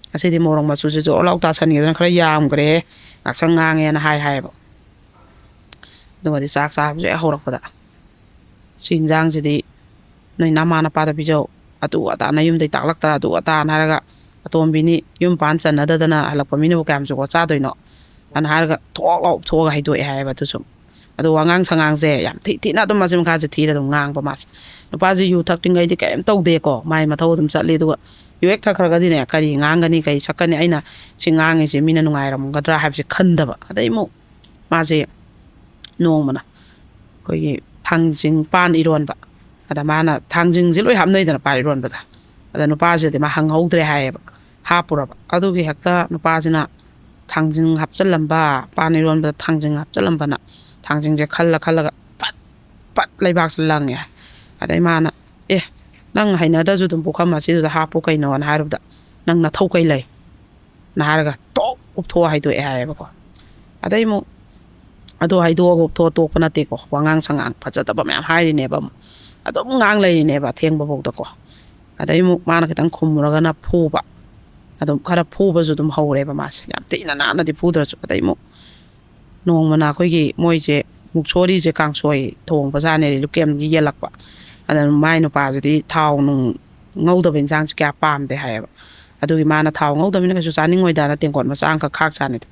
"ꯉꯁꯤꯗꯤ ꯃꯣꯔꯣꯛ ꯃꯆꯨꯁꯦ ꯖꯣꯔ ꯂꯥꯎ ꯇꯥꯁꯟꯈꯤꯗꯅ ꯈꯔ ꯌꯥꯝꯈ꯭ꯔꯦ, ꯉꯥꯛꯁꯪ ꯉꯥꯡꯉꯦꯅ" ꯍꯥꯏ ꯍꯥꯏꯌꯦꯕ꯫ ꯑꯗꯨꯒꯗꯤ ꯆꯥꯛ ꯆꯥꯕꯁꯦ ꯍꯦꯛ ꯍꯧꯔꯛꯄꯗ, "ꯁꯤ ꯏꯟꯖꯥꯡꯁꯤꯗꯤ ꯅꯣꯏ ꯅꯃꯥ ꯅꯄꯥꯗ ꯄꯤꯖꯧ, ꯑꯗꯨ ꯑꯗꯥ ꯅꯌꯨꯝꯗꯩ ꯇꯥꯛꯂꯛꯇ꯭ꯔꯥ ꯑꯗꯨ ꯑꯗꯥꯅ" ꯍꯥꯏꯔꯒ, "ꯑꯇꯣꯝꯕꯤꯅꯤ ꯌꯨꯝ ꯄꯥꯟ ꯆꯟꯅꯗꯗꯅ ꯍꯜꯂꯛꯄ ꯃꯤꯅꯕꯨ ꯀꯌꯥꯝ ꯖꯨꯒꯣꯠ ꯆꯥꯗꯣꯏꯅꯣ?" ꯑꯅ ꯍꯥꯏꯔꯒ ꯊꯣꯛ ꯂꯥꯎ ꯊꯣꯛꯑꯒ ꯍꯩꯗꯣꯛꯑꯦ ꯍꯥꯏꯌꯦꯕ꯫ ꯑꯗꯨꯁꯨ ꯑꯗꯣ ꯋꯥꯉꯥꯡ ꯁꯉꯥꯡꯁꯦ ꯌꯥꯝ ꯊꯤ ꯊꯤꯅ ꯑꯗꯨꯝ ꯃꯆꯤꯟ ꯃꯈꯥꯁꯦ ꯊꯤꯔ ꯑꯗꯨꯝ ꯉꯥꯡꯕ ꯃꯥꯁꯦ꯫ ꯅꯨꯄꯥꯁꯦ ꯌꯨ ꯊꯛꯇ꯭ꯔꯤꯉꯩꯗꯤ ꯀꯔꯤꯝ ꯇꯧꯗꯦꯀꯣ, ꯃꯥꯏ ꯃꯊꯧ ꯑꯗꯨꯝ ꯆꯠꯂꯤ꯫ ꯑꯗꯨꯒ ꯌꯨ ꯍꯦꯛ ꯊꯛꯈ꯭ꯔꯒꯗꯤꯅꯦ, ꯀꯔꯤ ꯉꯥꯡꯒꯅꯤ, ꯀꯔꯤ ꯁꯛꯀꯅꯤ, ꯑꯩꯅ ꯁꯤ ꯉꯥꯡꯉꯤꯁꯦ ꯃꯤꯅ ꯅꯨꯡꯉꯥꯏꯔꯝꯒꯗ꯭ꯔꯥ ꯍꯥꯏꯕꯁꯦ ꯈꯟꯗꯕ꯫ ꯑꯗꯩ ꯑꯃꯨꯛ ꯃꯥꯁꯦ ꯅꯣꯡꯃꯅ ꯑꯩꯈꯣꯏꯒꯤ ꯊꯥꯡꯖꯤꯡ ꯄꯥꯟ ꯏꯔꯣꯟꯕ, ꯑꯗ ꯃꯥꯅ ꯊꯥꯡꯖꯤꯡꯁꯦ ꯂꯣꯏ ꯍꯥꯞꯅꯩꯗꯅ ꯄꯥꯟ ꯏꯔꯣꯟꯕꯗ, ꯑꯗ ꯅꯨꯄꯥꯁꯤꯗꯤ ꯃꯥ ꯍꯪꯍꯧꯗ꯭ꯔꯦ ꯍꯥꯏꯌꯦꯕ, ꯍꯥꯞꯄꯨꯔꯕ꯫ ꯑꯗꯨꯒꯤ ꯍꯦꯛꯇ ꯅꯨꯄꯥꯁꯤꯅ ꯊꯥꯡꯖꯤꯡ ꯍꯥꯞꯆꯜꯂꯝꯕ, ꯄꯥꯟ ꯏꯔꯣꯟꯕꯗ ꯊꯥꯡꯖꯤꯡ ꯍꯥꯞꯆꯜꯂꯝꯕꯅ ꯊꯥꯡꯖꯤꯡꯁꯦ ꯈꯜꯂ ꯈꯜꯂꯒ ꯄꯠ ꯄꯠ ꯂꯩꯕꯥꯛꯁꯦ ꯂꯪꯉꯦ꯫ ꯑꯗꯩ ꯃꯥꯅ, "ꯑꯦ, ꯅꯪ ꯍꯩꯅꯗ꯭ꯔꯁꯨ ꯑꯗꯨꯝ ꯄꯨꯈꯝ ꯑꯁꯤꯗꯨꯗ ꯍꯥꯞꯄꯨ ꯀꯩꯅꯣꯅ" ꯍꯥꯏꯔꯨꯕꯗ, "ꯅꯪ ꯅꯊꯧ ꯀꯩ ꯂꯩ?" ꯅ ꯍꯥꯏꯔꯒ ꯇꯣꯛ ꯎꯞꯊꯣꯛꯑ ꯍꯥꯏꯗꯣꯛꯑꯦ ꯍꯥꯏꯌꯦꯕꯀꯣ꯫ ꯑꯗꯩ ꯑꯃꯨꯛ ꯑꯗꯨ ꯍꯥꯏꯗꯣꯛꯑꯒ ꯎꯞꯊꯣꯛꯑ ꯇꯣꯛꯄ ꯅꯠꯇꯦꯀꯣ, ꯋꯥꯉꯥꯡ ꯁꯉꯥꯡ ꯐꯖꯗꯕ ꯃꯌꯥꯝ ꯍꯥꯏꯔꯤꯅꯦꯕ ꯑꯃꯨꯛ꯫ ꯑꯗꯨꯝ ꯉꯥꯡ ꯂꯩꯔꯤꯅꯦꯕ ꯑꯊꯦꯡꯕꯐꯥꯎꯗꯀꯣ꯫ ꯑꯗꯩ ꯑꯃꯨꯛ ꯃꯥꯅ ꯈꯤꯇꯪ ꯈꯨꯝꯃꯨꯔꯒꯅ ꯐꯨꯕ, ꯑꯗꯨꯝ ꯈꯔ ꯐꯨꯕꯁꯨ ꯑꯗꯨꯝ ꯍꯧꯔꯦꯕ ꯃꯥꯁꯦ, ꯌꯥꯝ ꯊꯤꯅ ꯅꯥꯟꯅꯗꯤ ꯐꯨꯗ꯭ꯔꯁꯨ꯫ ꯑꯗꯩ ꯑꯃꯨꯛ ꯅꯣꯡꯃꯅ ꯑꯩꯈꯣꯏꯒꯤ ꯃꯣꯏꯁꯦ ꯃꯨꯛꯁꯣꯔꯤꯁꯦ ꯀꯥꯡꯁꯣꯏ ꯊꯣꯡꯕꯖꯥꯠꯅꯦ, ꯔꯤꯂꯤꯐ ꯀꯦꯝꯒꯤ ꯌꯦꯜꯂꯛꯄ꯫ ꯑꯗ ꯃꯥꯏ ꯅꯨꯄꯥꯗꯨꯗꯤ ꯊꯥꯎ ꯅꯨꯡ ꯉꯧꯗꯕ ꯏꯟꯁꯥꯡꯁꯦ ꯀꯌꯥ ꯄꯥꯝꯗꯦ ꯍꯥꯏꯌꯦꯕ꯫ ꯑꯗꯨꯒꯤ ꯃꯥꯅ ꯊꯥꯎ ꯉꯧꯗꯕꯅꯤꯅ ꯀꯩꯁꯨ ꯆꯥꯅꯤꯡꯉꯣꯏꯗꯅ ꯇꯦꯡꯀꯣꯠ ꯃꯆꯥ ꯑꯃꯈꯛ ꯈꯥꯛ ꯆꯥꯅꯤꯗ,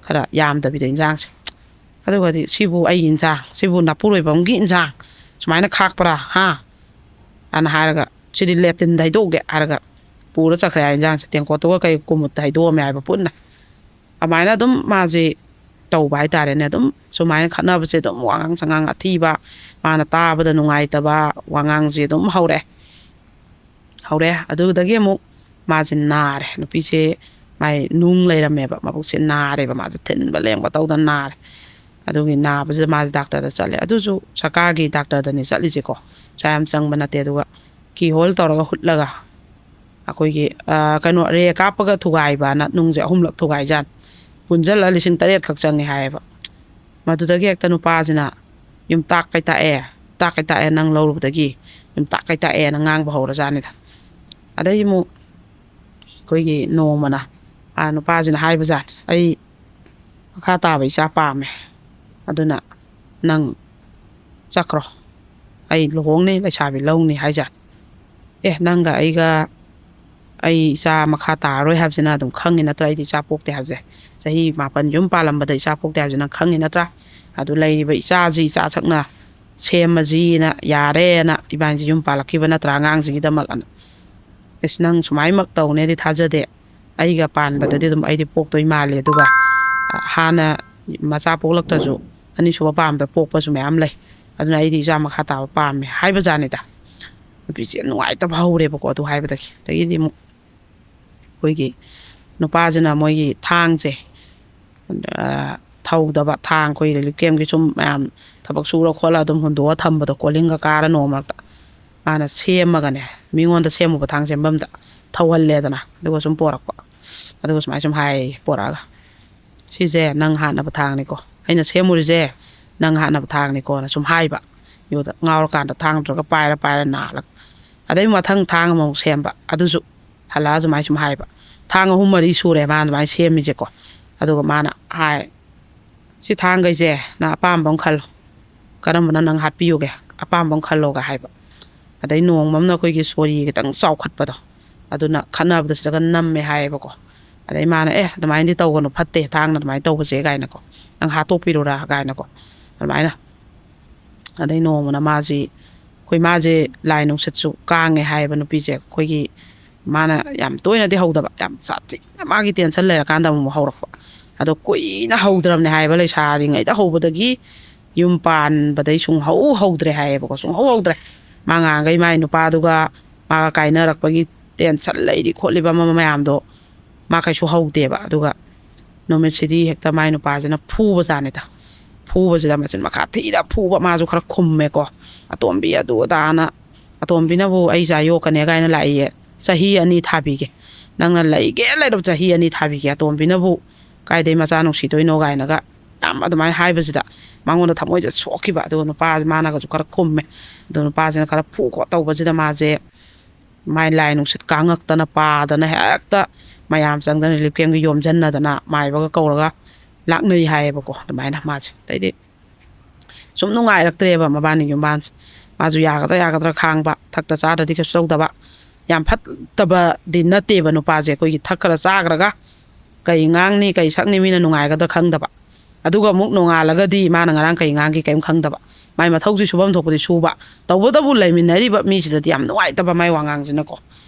ꯈꯔ ꯌꯥꯝꯗꯕꯤꯗ ꯏꯟꯁꯥꯡꯁꯦ꯫ ꯑꯗꯨꯒꯗꯤ, "ꯁꯤꯕꯨ ꯑꯩꯒꯤ ꯏꯟꯁꯥꯡ, ꯁꯤꯕꯨ ꯅꯥꯄꯨꯔꯣꯏꯕꯝꯒꯤ ꯏꯟꯁꯥꯡ ꯁꯨꯃꯥꯏꯅ ꯈꯥꯛꯄ꯭ꯔꯥ, ꯍꯥ?" ꯑꯅ ꯍꯥꯏꯔꯒ, "ꯁꯤꯗꯤ ꯂꯦꯇꯤꯟꯗ ꯍꯩꯗꯣꯛꯎꯒꯦ" ꯍꯥꯏꯔꯒ ꯄꯨꯔ ꯆꯠꯈ꯭ꯔꯦ ꯍꯥꯏ, ꯏꯟꯁꯥꯡꯁꯦ ꯇꯦꯡꯀꯣꯠꯇꯨꯒ ꯀꯩ ꯀꯨꯃꯨꯠꯇ ꯍꯩꯗꯣꯛꯑꯝꯃꯦ ꯍꯥꯏꯕ ꯄꯨꯟꯅ꯫ ꯑꯗꯨꯃꯥꯏꯅ ꯑꯗꯨꯝ ꯃꯥꯁꯦ ꯇꯧꯕ ꯍꯥꯏꯇꯥꯔꯦꯅꯦ꯫ ꯑꯗꯨꯝ ꯁꯨꯃꯥꯏꯅ ꯈꯠꯅꯕꯁꯦ ꯑꯗꯨꯝ ꯋꯥꯉꯥꯡ ꯁꯉꯥꯡ ꯑꯊꯤꯕ, ꯃꯥꯅ ꯇꯥꯕꯗ ꯅꯨꯡꯉꯥꯏꯇꯕ ꯋꯥꯉꯥꯡꯁꯦ ꯑꯗꯨꯝ ꯍꯧꯔꯛꯑꯦ꯫ ꯍꯧꯔꯛꯑꯦ꯫ ꯑꯗꯨꯗꯒꯤ ꯑꯃꯨꯛ ꯃꯥꯁꯦ ꯅꯥꯔꯦ꯫ ꯅꯨꯄꯤꯁꯦ ꯃꯥꯏ ꯅꯨꯡ ꯂꯩꯔꯝꯃꯦꯕ, ꯃꯕꯨꯛꯁꯦ ꯅꯥꯔꯦꯕ, ꯃꯥꯁꯦ ꯊꯤꯟꯕ ꯂꯦꯡꯕ ꯇꯧꯗꯅ ꯅꯥꯔꯦ꯫ ꯑꯗꯨꯒꯤ ꯅꯥꯕꯁꯤꯗ ꯃꯥꯁꯦ ꯗꯥꯛꯇꯔꯗ ꯆꯠꯂꯦ꯫ ꯑꯗꯨꯁꯨ ꯁꯔꯀꯥꯔꯒꯤ ꯗꯥꯛꯇꯔꯗꯅꯤ ꯆꯠꯂꯤꯁꯦꯀꯣ, ꯄꯩꯁꯥ ꯌꯥꯝ ꯆꯪꯕ ꯅꯠꯇꯦ꯫ ꯑꯗꯨꯒ ꯀꯤ ꯍꯣꯜ ꯇꯧꯔꯒ ꯍꯨꯠꯂꯒ ꯑꯩꯈꯣꯏꯒꯤ, ꯑ, ꯀꯩꯅꯣ, ꯔꯦ ꯀꯥꯞꯄꯒ ꯊꯨꯒꯥꯏꯕꯅ ꯅꯨꯡꯁꯦ ꯑꯍꯨꯝꯂꯛ ꯊꯨꯒꯥꯏꯖꯥꯠꯅꯤ꯫ ꯄꯨꯟꯁꯤꯜꯂ ꯂꯤꯁꯤꯡ ꯇꯔꯦꯠ ꯈꯛ ꯆꯪꯉꯦ ꯍꯥꯏꯌꯦꯕ꯫ ꯃꯗꯨꯗꯒꯤ ꯍꯦꯛꯇ ꯅꯨꯄꯥꯁꯤꯅ ꯌꯨꯝ ꯇꯥꯛ ꯀꯩ ꯇꯥꯛꯑꯦ, ꯇꯥꯛ ꯀꯩ ꯇꯥꯛꯑꯦ, ꯅꯪ ꯂꯧꯔꯨꯕꯗꯒꯤ ꯌꯨꯝ ꯇꯥꯛ ꯀꯩ ꯇꯥꯛꯑꯦꯅ ꯉꯥꯡꯕ ꯍꯧꯔꯖꯥꯠꯅꯤꯗ꯫ ꯑꯗꯩ ꯑꯃꯨꯛ ꯑꯩꯈꯣꯏꯒꯤ ꯅꯣꯡꯃꯅ, ꯑ, ꯅꯨꯄꯥꯁꯤꯅ ꯍꯥꯏꯕꯖꯥꯠꯅꯤ, "ꯑꯩ ꯃꯈꯥ ꯇꯥꯕ ꯏꯆꯥ ꯄꯥꯝꯃꯦ, ꯑꯗꯨꯅ ꯅꯪ ꯆꯠꯈ꯭ꯔꯣ, ꯑꯩ ꯂꯨꯍꯣꯡꯅꯤ, ꯂꯩꯁꯥꯕꯤ ꯂꯧꯅꯤ" ꯍꯥꯏꯖꯥꯠꯅꯤ꯫ "ꯑꯦ, ꯅꯪꯒ ꯑꯩꯒ, ꯑꯩ ꯏꯆꯥ ꯃꯈꯥ ꯇꯥꯔꯔꯣꯏ ꯍꯥꯏꯕꯁꯤ ꯅꯪ ꯑꯗꯨꯝ ꯈꯪꯉꯤ ꯅꯠꯇ꯭ꯔꯥ? ꯑꯩꯗꯤ ꯏꯆꯥ ꯄꯣꯛꯇꯦ ꯍꯥꯏꯕꯁꯦ, ꯆꯍꯤ ꯃꯥꯄꯟ ꯌꯨꯝ ꯄꯥꯜꯂꯝꯕꯗ ꯏꯆꯥ ꯄꯣꯛꯇꯦ ꯍꯥꯏꯕꯁꯤ ꯅꯪ ꯈꯪꯉꯤ ꯅꯠꯇ꯭ꯔꯥ? ꯑꯗꯨ ꯂꯩꯔꯤꯕ ꯏꯆꯥꯁꯤ ꯏꯆꯥ ꯁꯛꯅ ꯁꯦꯝꯃꯁꯤꯅ ꯌꯥꯔꯦꯅ ꯏꯕꯥꯅꯤꯁꯤ ꯌꯨꯝ ꯄꯥꯜꯂꯛꯈꯤꯕ ꯅꯠꯇ꯭ꯔꯥ, ꯑꯉꯥꯡꯁꯤꯒꯤꯗꯃꯛ?" ꯑꯅ, "ꯑꯁ, ꯅꯪ ꯁꯨꯃꯥꯏꯃꯛ ꯇꯧꯅꯦꯗꯤ ꯊꯥꯖꯗꯦ꯫ ꯑꯩꯒ ꯄꯥꯟꯕꯗꯗꯤ ꯑꯗꯨꯝ ꯑꯩꯗꯤ ꯄꯣꯛꯇꯣꯏ ꯃꯥꯜꯂꯤ, ꯑꯗꯨꯒ ꯍꯥꯟꯅ ꯃꯆꯥ ꯄꯣꯛꯂꯛꯇ꯭ꯔꯁꯨ ꯑꯅꯤꯁꯨꯕ ꯄꯥꯝꯕꯗ ꯄꯣꯛꯄꯁꯨ ꯃꯌꯥꯝ ꯂꯩ, ꯑꯗꯨꯅ ꯑꯩꯗꯤ ꯏꯆꯥ ꯃꯈꯥ ꯇꯥꯕ ꯄꯥꯝꯃꯦ" ꯍꯥꯏꯕꯖꯥꯠꯅꯤꯗ꯫ ꯅꯨꯄꯤꯁꯦ ꯌꯥꯝ ꯅꯨꯡꯉꯥꯏꯇꯕ ꯍꯧꯔꯦꯕꯀꯣ꯫ ꯑꯗꯨ ꯍꯥꯏꯕꯗꯒꯤ, ꯑꯗꯒꯤꯗꯤ ꯑꯃꯨꯛ ꯑꯩꯈꯣꯏꯒꯤ ꯅꯨꯄꯥꯁꯤꯅ ꯃꯣꯏꯒꯤ ꯊꯥꯡꯁꯦ, ꯑ, ꯊꯧꯗꯕ ꯊꯥꯡ, ꯑꯩꯈꯣꯏ ꯔꯤꯂꯤꯐ ꯀꯦꯝꯒꯤ ꯁꯨꯝ ꯃꯌꯥꯝ ꯊꯕꯛ ꯁꯨꯔ ꯈꯣꯠꯂ ꯑꯗꯨꯝ ꯍꯨꯟꯗꯣꯛꯑ ꯊꯝꯕꯗꯣ, ꯀꯣꯂꯤꯡꯒ ꯀꯥꯔ ꯅꯣꯡ ꯃꯔꯛꯇ, ꯃꯥꯅ ꯁꯦꯝꯃꯒꯅꯦ, ꯃꯤꯉꯣꯟꯗ ꯁꯦꯝꯃꯨꯕ ꯊꯥꯡ ꯁꯦꯝꯐꯝꯗ ꯊꯧꯍꯜꯂꯦꯗꯅ, ꯑꯗꯨꯒ ꯁꯨꯝ ꯄꯣꯔꯛꯄ꯫ ꯑꯗꯨꯒ ꯁꯨꯃꯥꯏꯅ ꯁꯨꯝ ꯍꯥꯏꯌꯦ ꯄꯣꯔꯛꯑꯒ, "ꯁꯤꯁꯦ ꯅꯪ ꯍꯥꯠꯅꯕ ꯊꯥꯡꯅꯤꯀꯣ, ꯑꯩꯅ ꯁꯦꯝꯃꯨꯔꯤꯁꯦ ꯅꯪ ꯍꯥꯠꯅꯕ ꯊꯥꯡꯅꯤꯀꯣꯅ" ꯁꯨꯝ ꯍꯥꯏꯕ꯫ ꯌꯨꯗ ꯉꯥꯎꯔꯀꯥꯟꯗ ꯊꯥꯡ ꯇꯧꯔꯒ ꯄꯥꯏꯔ ꯄꯥꯏꯔ ꯅꯥꯜꯂꯒ, ꯑꯗꯩ ꯃꯊꯪ ꯊꯥꯡ ꯑꯃꯃꯨꯛ ꯁꯦꯝꯕ꯫ ꯑꯗꯨꯁꯨ ꯍꯜꯂꯛꯑ ꯁꯨꯃꯥꯏꯅ ꯁꯨꯝ ꯍꯥꯏꯕ, "ꯊꯥꯡ ꯑꯍꯨꯝ ꯃꯔꯤ ꯁꯨꯔꯦ ꯃꯥꯅ ꯑꯗꯨꯃꯥꯏꯅ ꯁꯦꯝꯃꯤꯁꯦꯀꯣ"꯫ ꯑꯗꯨꯒ ꯃꯥꯅ ꯍꯥꯏ, "ꯁꯤ ꯊꯥꯡꯈꯩꯁꯦ ꯅꯪ ꯑꯄꯥꯝꯕ ꯑꯃ ꯈꯜꯂꯣ, ꯀꯔꯝꯕꯅ ꯅꯪ ꯍꯥꯠꯄꯤꯌꯨꯒꯦ, ꯑꯄꯥꯝꯕ ꯑꯃ ꯈꯜꯂꯣꯒ" ꯍꯥꯏꯕ꯫ ꯑꯗꯩ ꯅꯣꯡꯃ ꯑꯃꯅ ꯑꯩꯈꯣꯏꯒꯤ ꯁꯣꯔꯤ ꯈꯤꯇꯪ ꯆꯥꯎꯈꯠꯄꯗꯣ, ꯑꯗꯨꯅ ꯈꯠꯅꯕꯗ ꯁꯤꯗꯒ ꯅꯝꯃꯦ ꯍꯥꯏꯌꯦꯕꯀꯣ꯫ ꯑꯗꯩ ꯃꯥꯅ, "ꯑꯦ, ꯑꯗꯨꯃꯥꯏꯅꯗꯤ ꯇꯧꯒꯅꯨ, ꯐꯠꯇꯦ ꯊꯥꯡꯅ ꯑꯗꯨꯃꯥꯏꯅ ꯇꯧꯕꯁꯦ" ꯀꯥꯏꯅꯀꯣ, "ꯅꯪ ꯍꯥꯠꯇꯣꯛꯄꯤꯔꯨꯔꯥ" ꯀꯥꯏꯅꯀꯣ꯫ ꯑꯗꯨꯃꯥꯏꯅ꯫ ꯑꯗꯩ ꯅꯣꯡꯃꯅ ꯃꯥꯁꯤ, ꯑꯩꯈꯣꯏ ꯃꯥꯁꯦ ꯂꯥꯏ ꯅꯨꯡꯁꯤꯠꯁꯨ ꯀꯥꯡꯉꯦ ꯍꯥꯏꯌꯦꯕ ꯅꯨꯄꯤꯁꯦ꯫ ꯑꯩꯈꯣꯏꯒꯤ ꯃꯥꯅ ꯌꯥꯝ ꯇꯣꯏꯅꯗꯤ ꯍꯧꯗꯕ, ꯌꯥꯝ ꯁꯥꯊꯤꯅ ꯃꯥꯒꯤ ꯇꯦꯟꯁꯟ ꯂꯩꯔꯀꯥꯟꯗ ꯑꯃꯨꯛ ꯍꯧꯔꯛꯄ꯫ ꯑꯗꯣ ꯀꯨꯏꯅ ꯍꯧꯗ꯭ꯔꯕꯅꯦ ꯍꯥꯏꯌꯦꯕ, ꯂꯩꯁꯥꯔꯤꯉꯩꯗ ꯍꯧꯕꯗꯒꯤ ꯌꯨꯝ ꯄꯥꯟꯕꯗꯩ ꯁꯨꯡꯍꯧ ꯍꯧꯗ꯭ꯔꯦ ꯍꯥꯏꯌꯦꯕꯀꯣ, ꯁꯨꯡꯍꯧ ꯍꯧꯗ꯭ꯔꯦ꯫ ꯃꯥ ꯉꯥꯡꯈꯩ ꯃꯥꯏ ꯅꯨꯄꯥꯗꯨꯒ ꯃꯥꯒ ꯀꯥꯏꯅꯔꯛꯄꯒꯤ ꯇꯦꯟꯁꯟ ꯂꯩꯔꯤ ꯈꯣꯠꯂꯤꯕ ꯑꯃ ꯃꯌꯥꯝꯗꯣ ꯃꯥ ꯀꯩꯁꯨ ꯍꯧꯗꯦꯕ꯫ ꯑꯗꯨꯒ ꯅꯨꯃꯤꯠꯁꯤꯗꯤ ꯍꯦꯛꯇ ꯃꯥꯏ ꯅꯨꯄꯥꯁꯤꯅ ꯐꯨꯕꯖꯥꯠꯅꯤꯗ꯫ ꯐꯨꯕꯁꯤꯗ ꯃꯆꯤꯟ ꯃꯈꯥ ꯊꯤꯔ ꯐꯨꯕ, ꯃꯥꯁꯨ ꯈꯔ ꯈꯨꯝꯃꯦꯀꯣ꯫ "ꯑꯇꯣꯝꯕꯤ ꯑꯗꯨ ꯑꯗꯥꯅ, ꯑꯇꯣꯝꯕꯤꯅꯕꯨ ꯑꯩ ꯏꯆꯥ ꯌꯣꯛꯀꯅꯤ ꯀꯥꯏꯅ ꯂꯥꯛꯏꯌꯦ, ꯆꯍꯤ ꯑꯅꯤ ꯊꯥꯕꯤꯒꯦ, ꯅꯪꯅ ꯂꯩꯒꯦ ꯂꯩꯔꯕ ꯆꯍꯤ ꯑꯅꯤ ꯊꯥꯕꯤꯒꯦ, ꯑꯇꯣꯝꯕꯤꯅꯕꯨ ꯀꯥꯏꯗꯩ ꯃꯆꯥ ꯅꯨꯡꯁꯤꯗꯣꯏꯅꯣ?" ꯀꯥꯏꯅꯒ ꯌꯥꯝ ꯑꯗꯨꯃꯥꯏꯅ ꯍꯥꯏꯕꯁꯤꯗ ꯃꯉꯣꯟꯗ ꯊꯃꯣꯏꯁꯦ ꯁꯣꯛꯈꯤꯕ꯫ ꯑꯗꯨꯒ ꯅꯨꯄꯥꯁꯤ ꯃꯥꯅꯒꯁꯨ ꯈꯔ ꯈꯨꯝꯃꯦ꯫ ꯑꯗꯨ ꯅꯨꯄꯥꯁꯤꯅ ꯈꯔ ꯐꯨ ꯈꯣꯠ ꯇꯧꯕꯁꯤꯗ ꯃꯥꯁꯦ ꯃꯥꯏ ꯂꯥꯏ ꯅꯨꯡꯁꯤꯠ ꯀꯥꯡꯉꯛꯇꯅ ꯄꯥꯗꯅ ꯍꯦꯛꯇ ꯃꯌꯥꯝ ꯆꯪꯗꯅ ꯔꯤꯂꯤꯐ ꯀꯦꯝꯒ ꯌꯣꯝꯁꯤꯟꯅꯗꯅ ꯃꯥꯏꯕꯒ ꯀꯧꯔꯒ ꯂꯥꯛꯅꯩ ꯍꯥꯏꯌꯦꯕꯀꯣ꯫ ꯑꯗꯨꯃꯥꯏꯅ ꯃꯥꯁꯦ ꯑꯗꯩꯗꯤ ꯁꯨꯝ ꯅꯨꯡꯉꯥꯏꯔꯛꯇ꯭ꯔꯦꯕ ꯃꯕꯥꯅꯤꯒꯤ ꯌꯨꯝꯕꯥꯟꯁꯦ꯫ ꯃꯥꯁꯨ ꯌꯥꯒꯗ꯭ꯔꯥ ꯌꯥꯒꯗ꯭ꯔꯥ ꯈꯥꯡꯕ, ꯊꯛꯇ ꯆꯥꯗ꯭ꯔꯗꯤ ꯀꯩꯁꯨ ꯇꯧꯗꯕ꯫ ꯌꯥꯝ ꯐꯠꯇꯕꯗꯤ ꯅꯠꯇꯦꯕ ꯅꯨꯄꯥꯁꯦ, ꯑꯩꯈꯣꯏꯒꯤ ꯊꯛꯈ꯭ꯔ ꯆꯥꯈ꯭ꯔꯒ ꯀꯩ ꯉꯥꯡꯅꯤ ꯀꯩ ꯁꯛꯅꯤ ꯃꯤꯅ ꯅꯨꯡꯉꯥꯏꯒꯗ꯭ꯔꯥ ꯈꯪꯗꯕ꯫ ꯑꯗꯨꯒ ꯑꯃꯨꯛ ꯅꯣꯡꯉꯥꯜꯂꯒꯗꯤ ꯃꯥꯅ ꯉꯔꯥꯡ ꯀꯩ ꯉꯥꯡꯒꯦ ꯀꯩꯝ ꯈꯪꯗꯕ꯫ ꯃꯥꯏ ꯃꯊꯧꯁꯤ ꯁꯨꯐꯝ ꯊꯣꯛꯄꯗꯤ ꯁꯨꯕ, ꯇꯧꯕꯇꯕꯨ ꯂꯩꯃꯤꯟꯅꯔꯤꯕ ꯃꯤꯁꯤꯗꯗꯤ ꯌꯥꯝ ꯅꯨꯡꯉꯥꯏꯇꯕ ꯃꯥꯏ ꯋꯥꯉꯥꯡꯁꯤꯅꯀꯣ꯫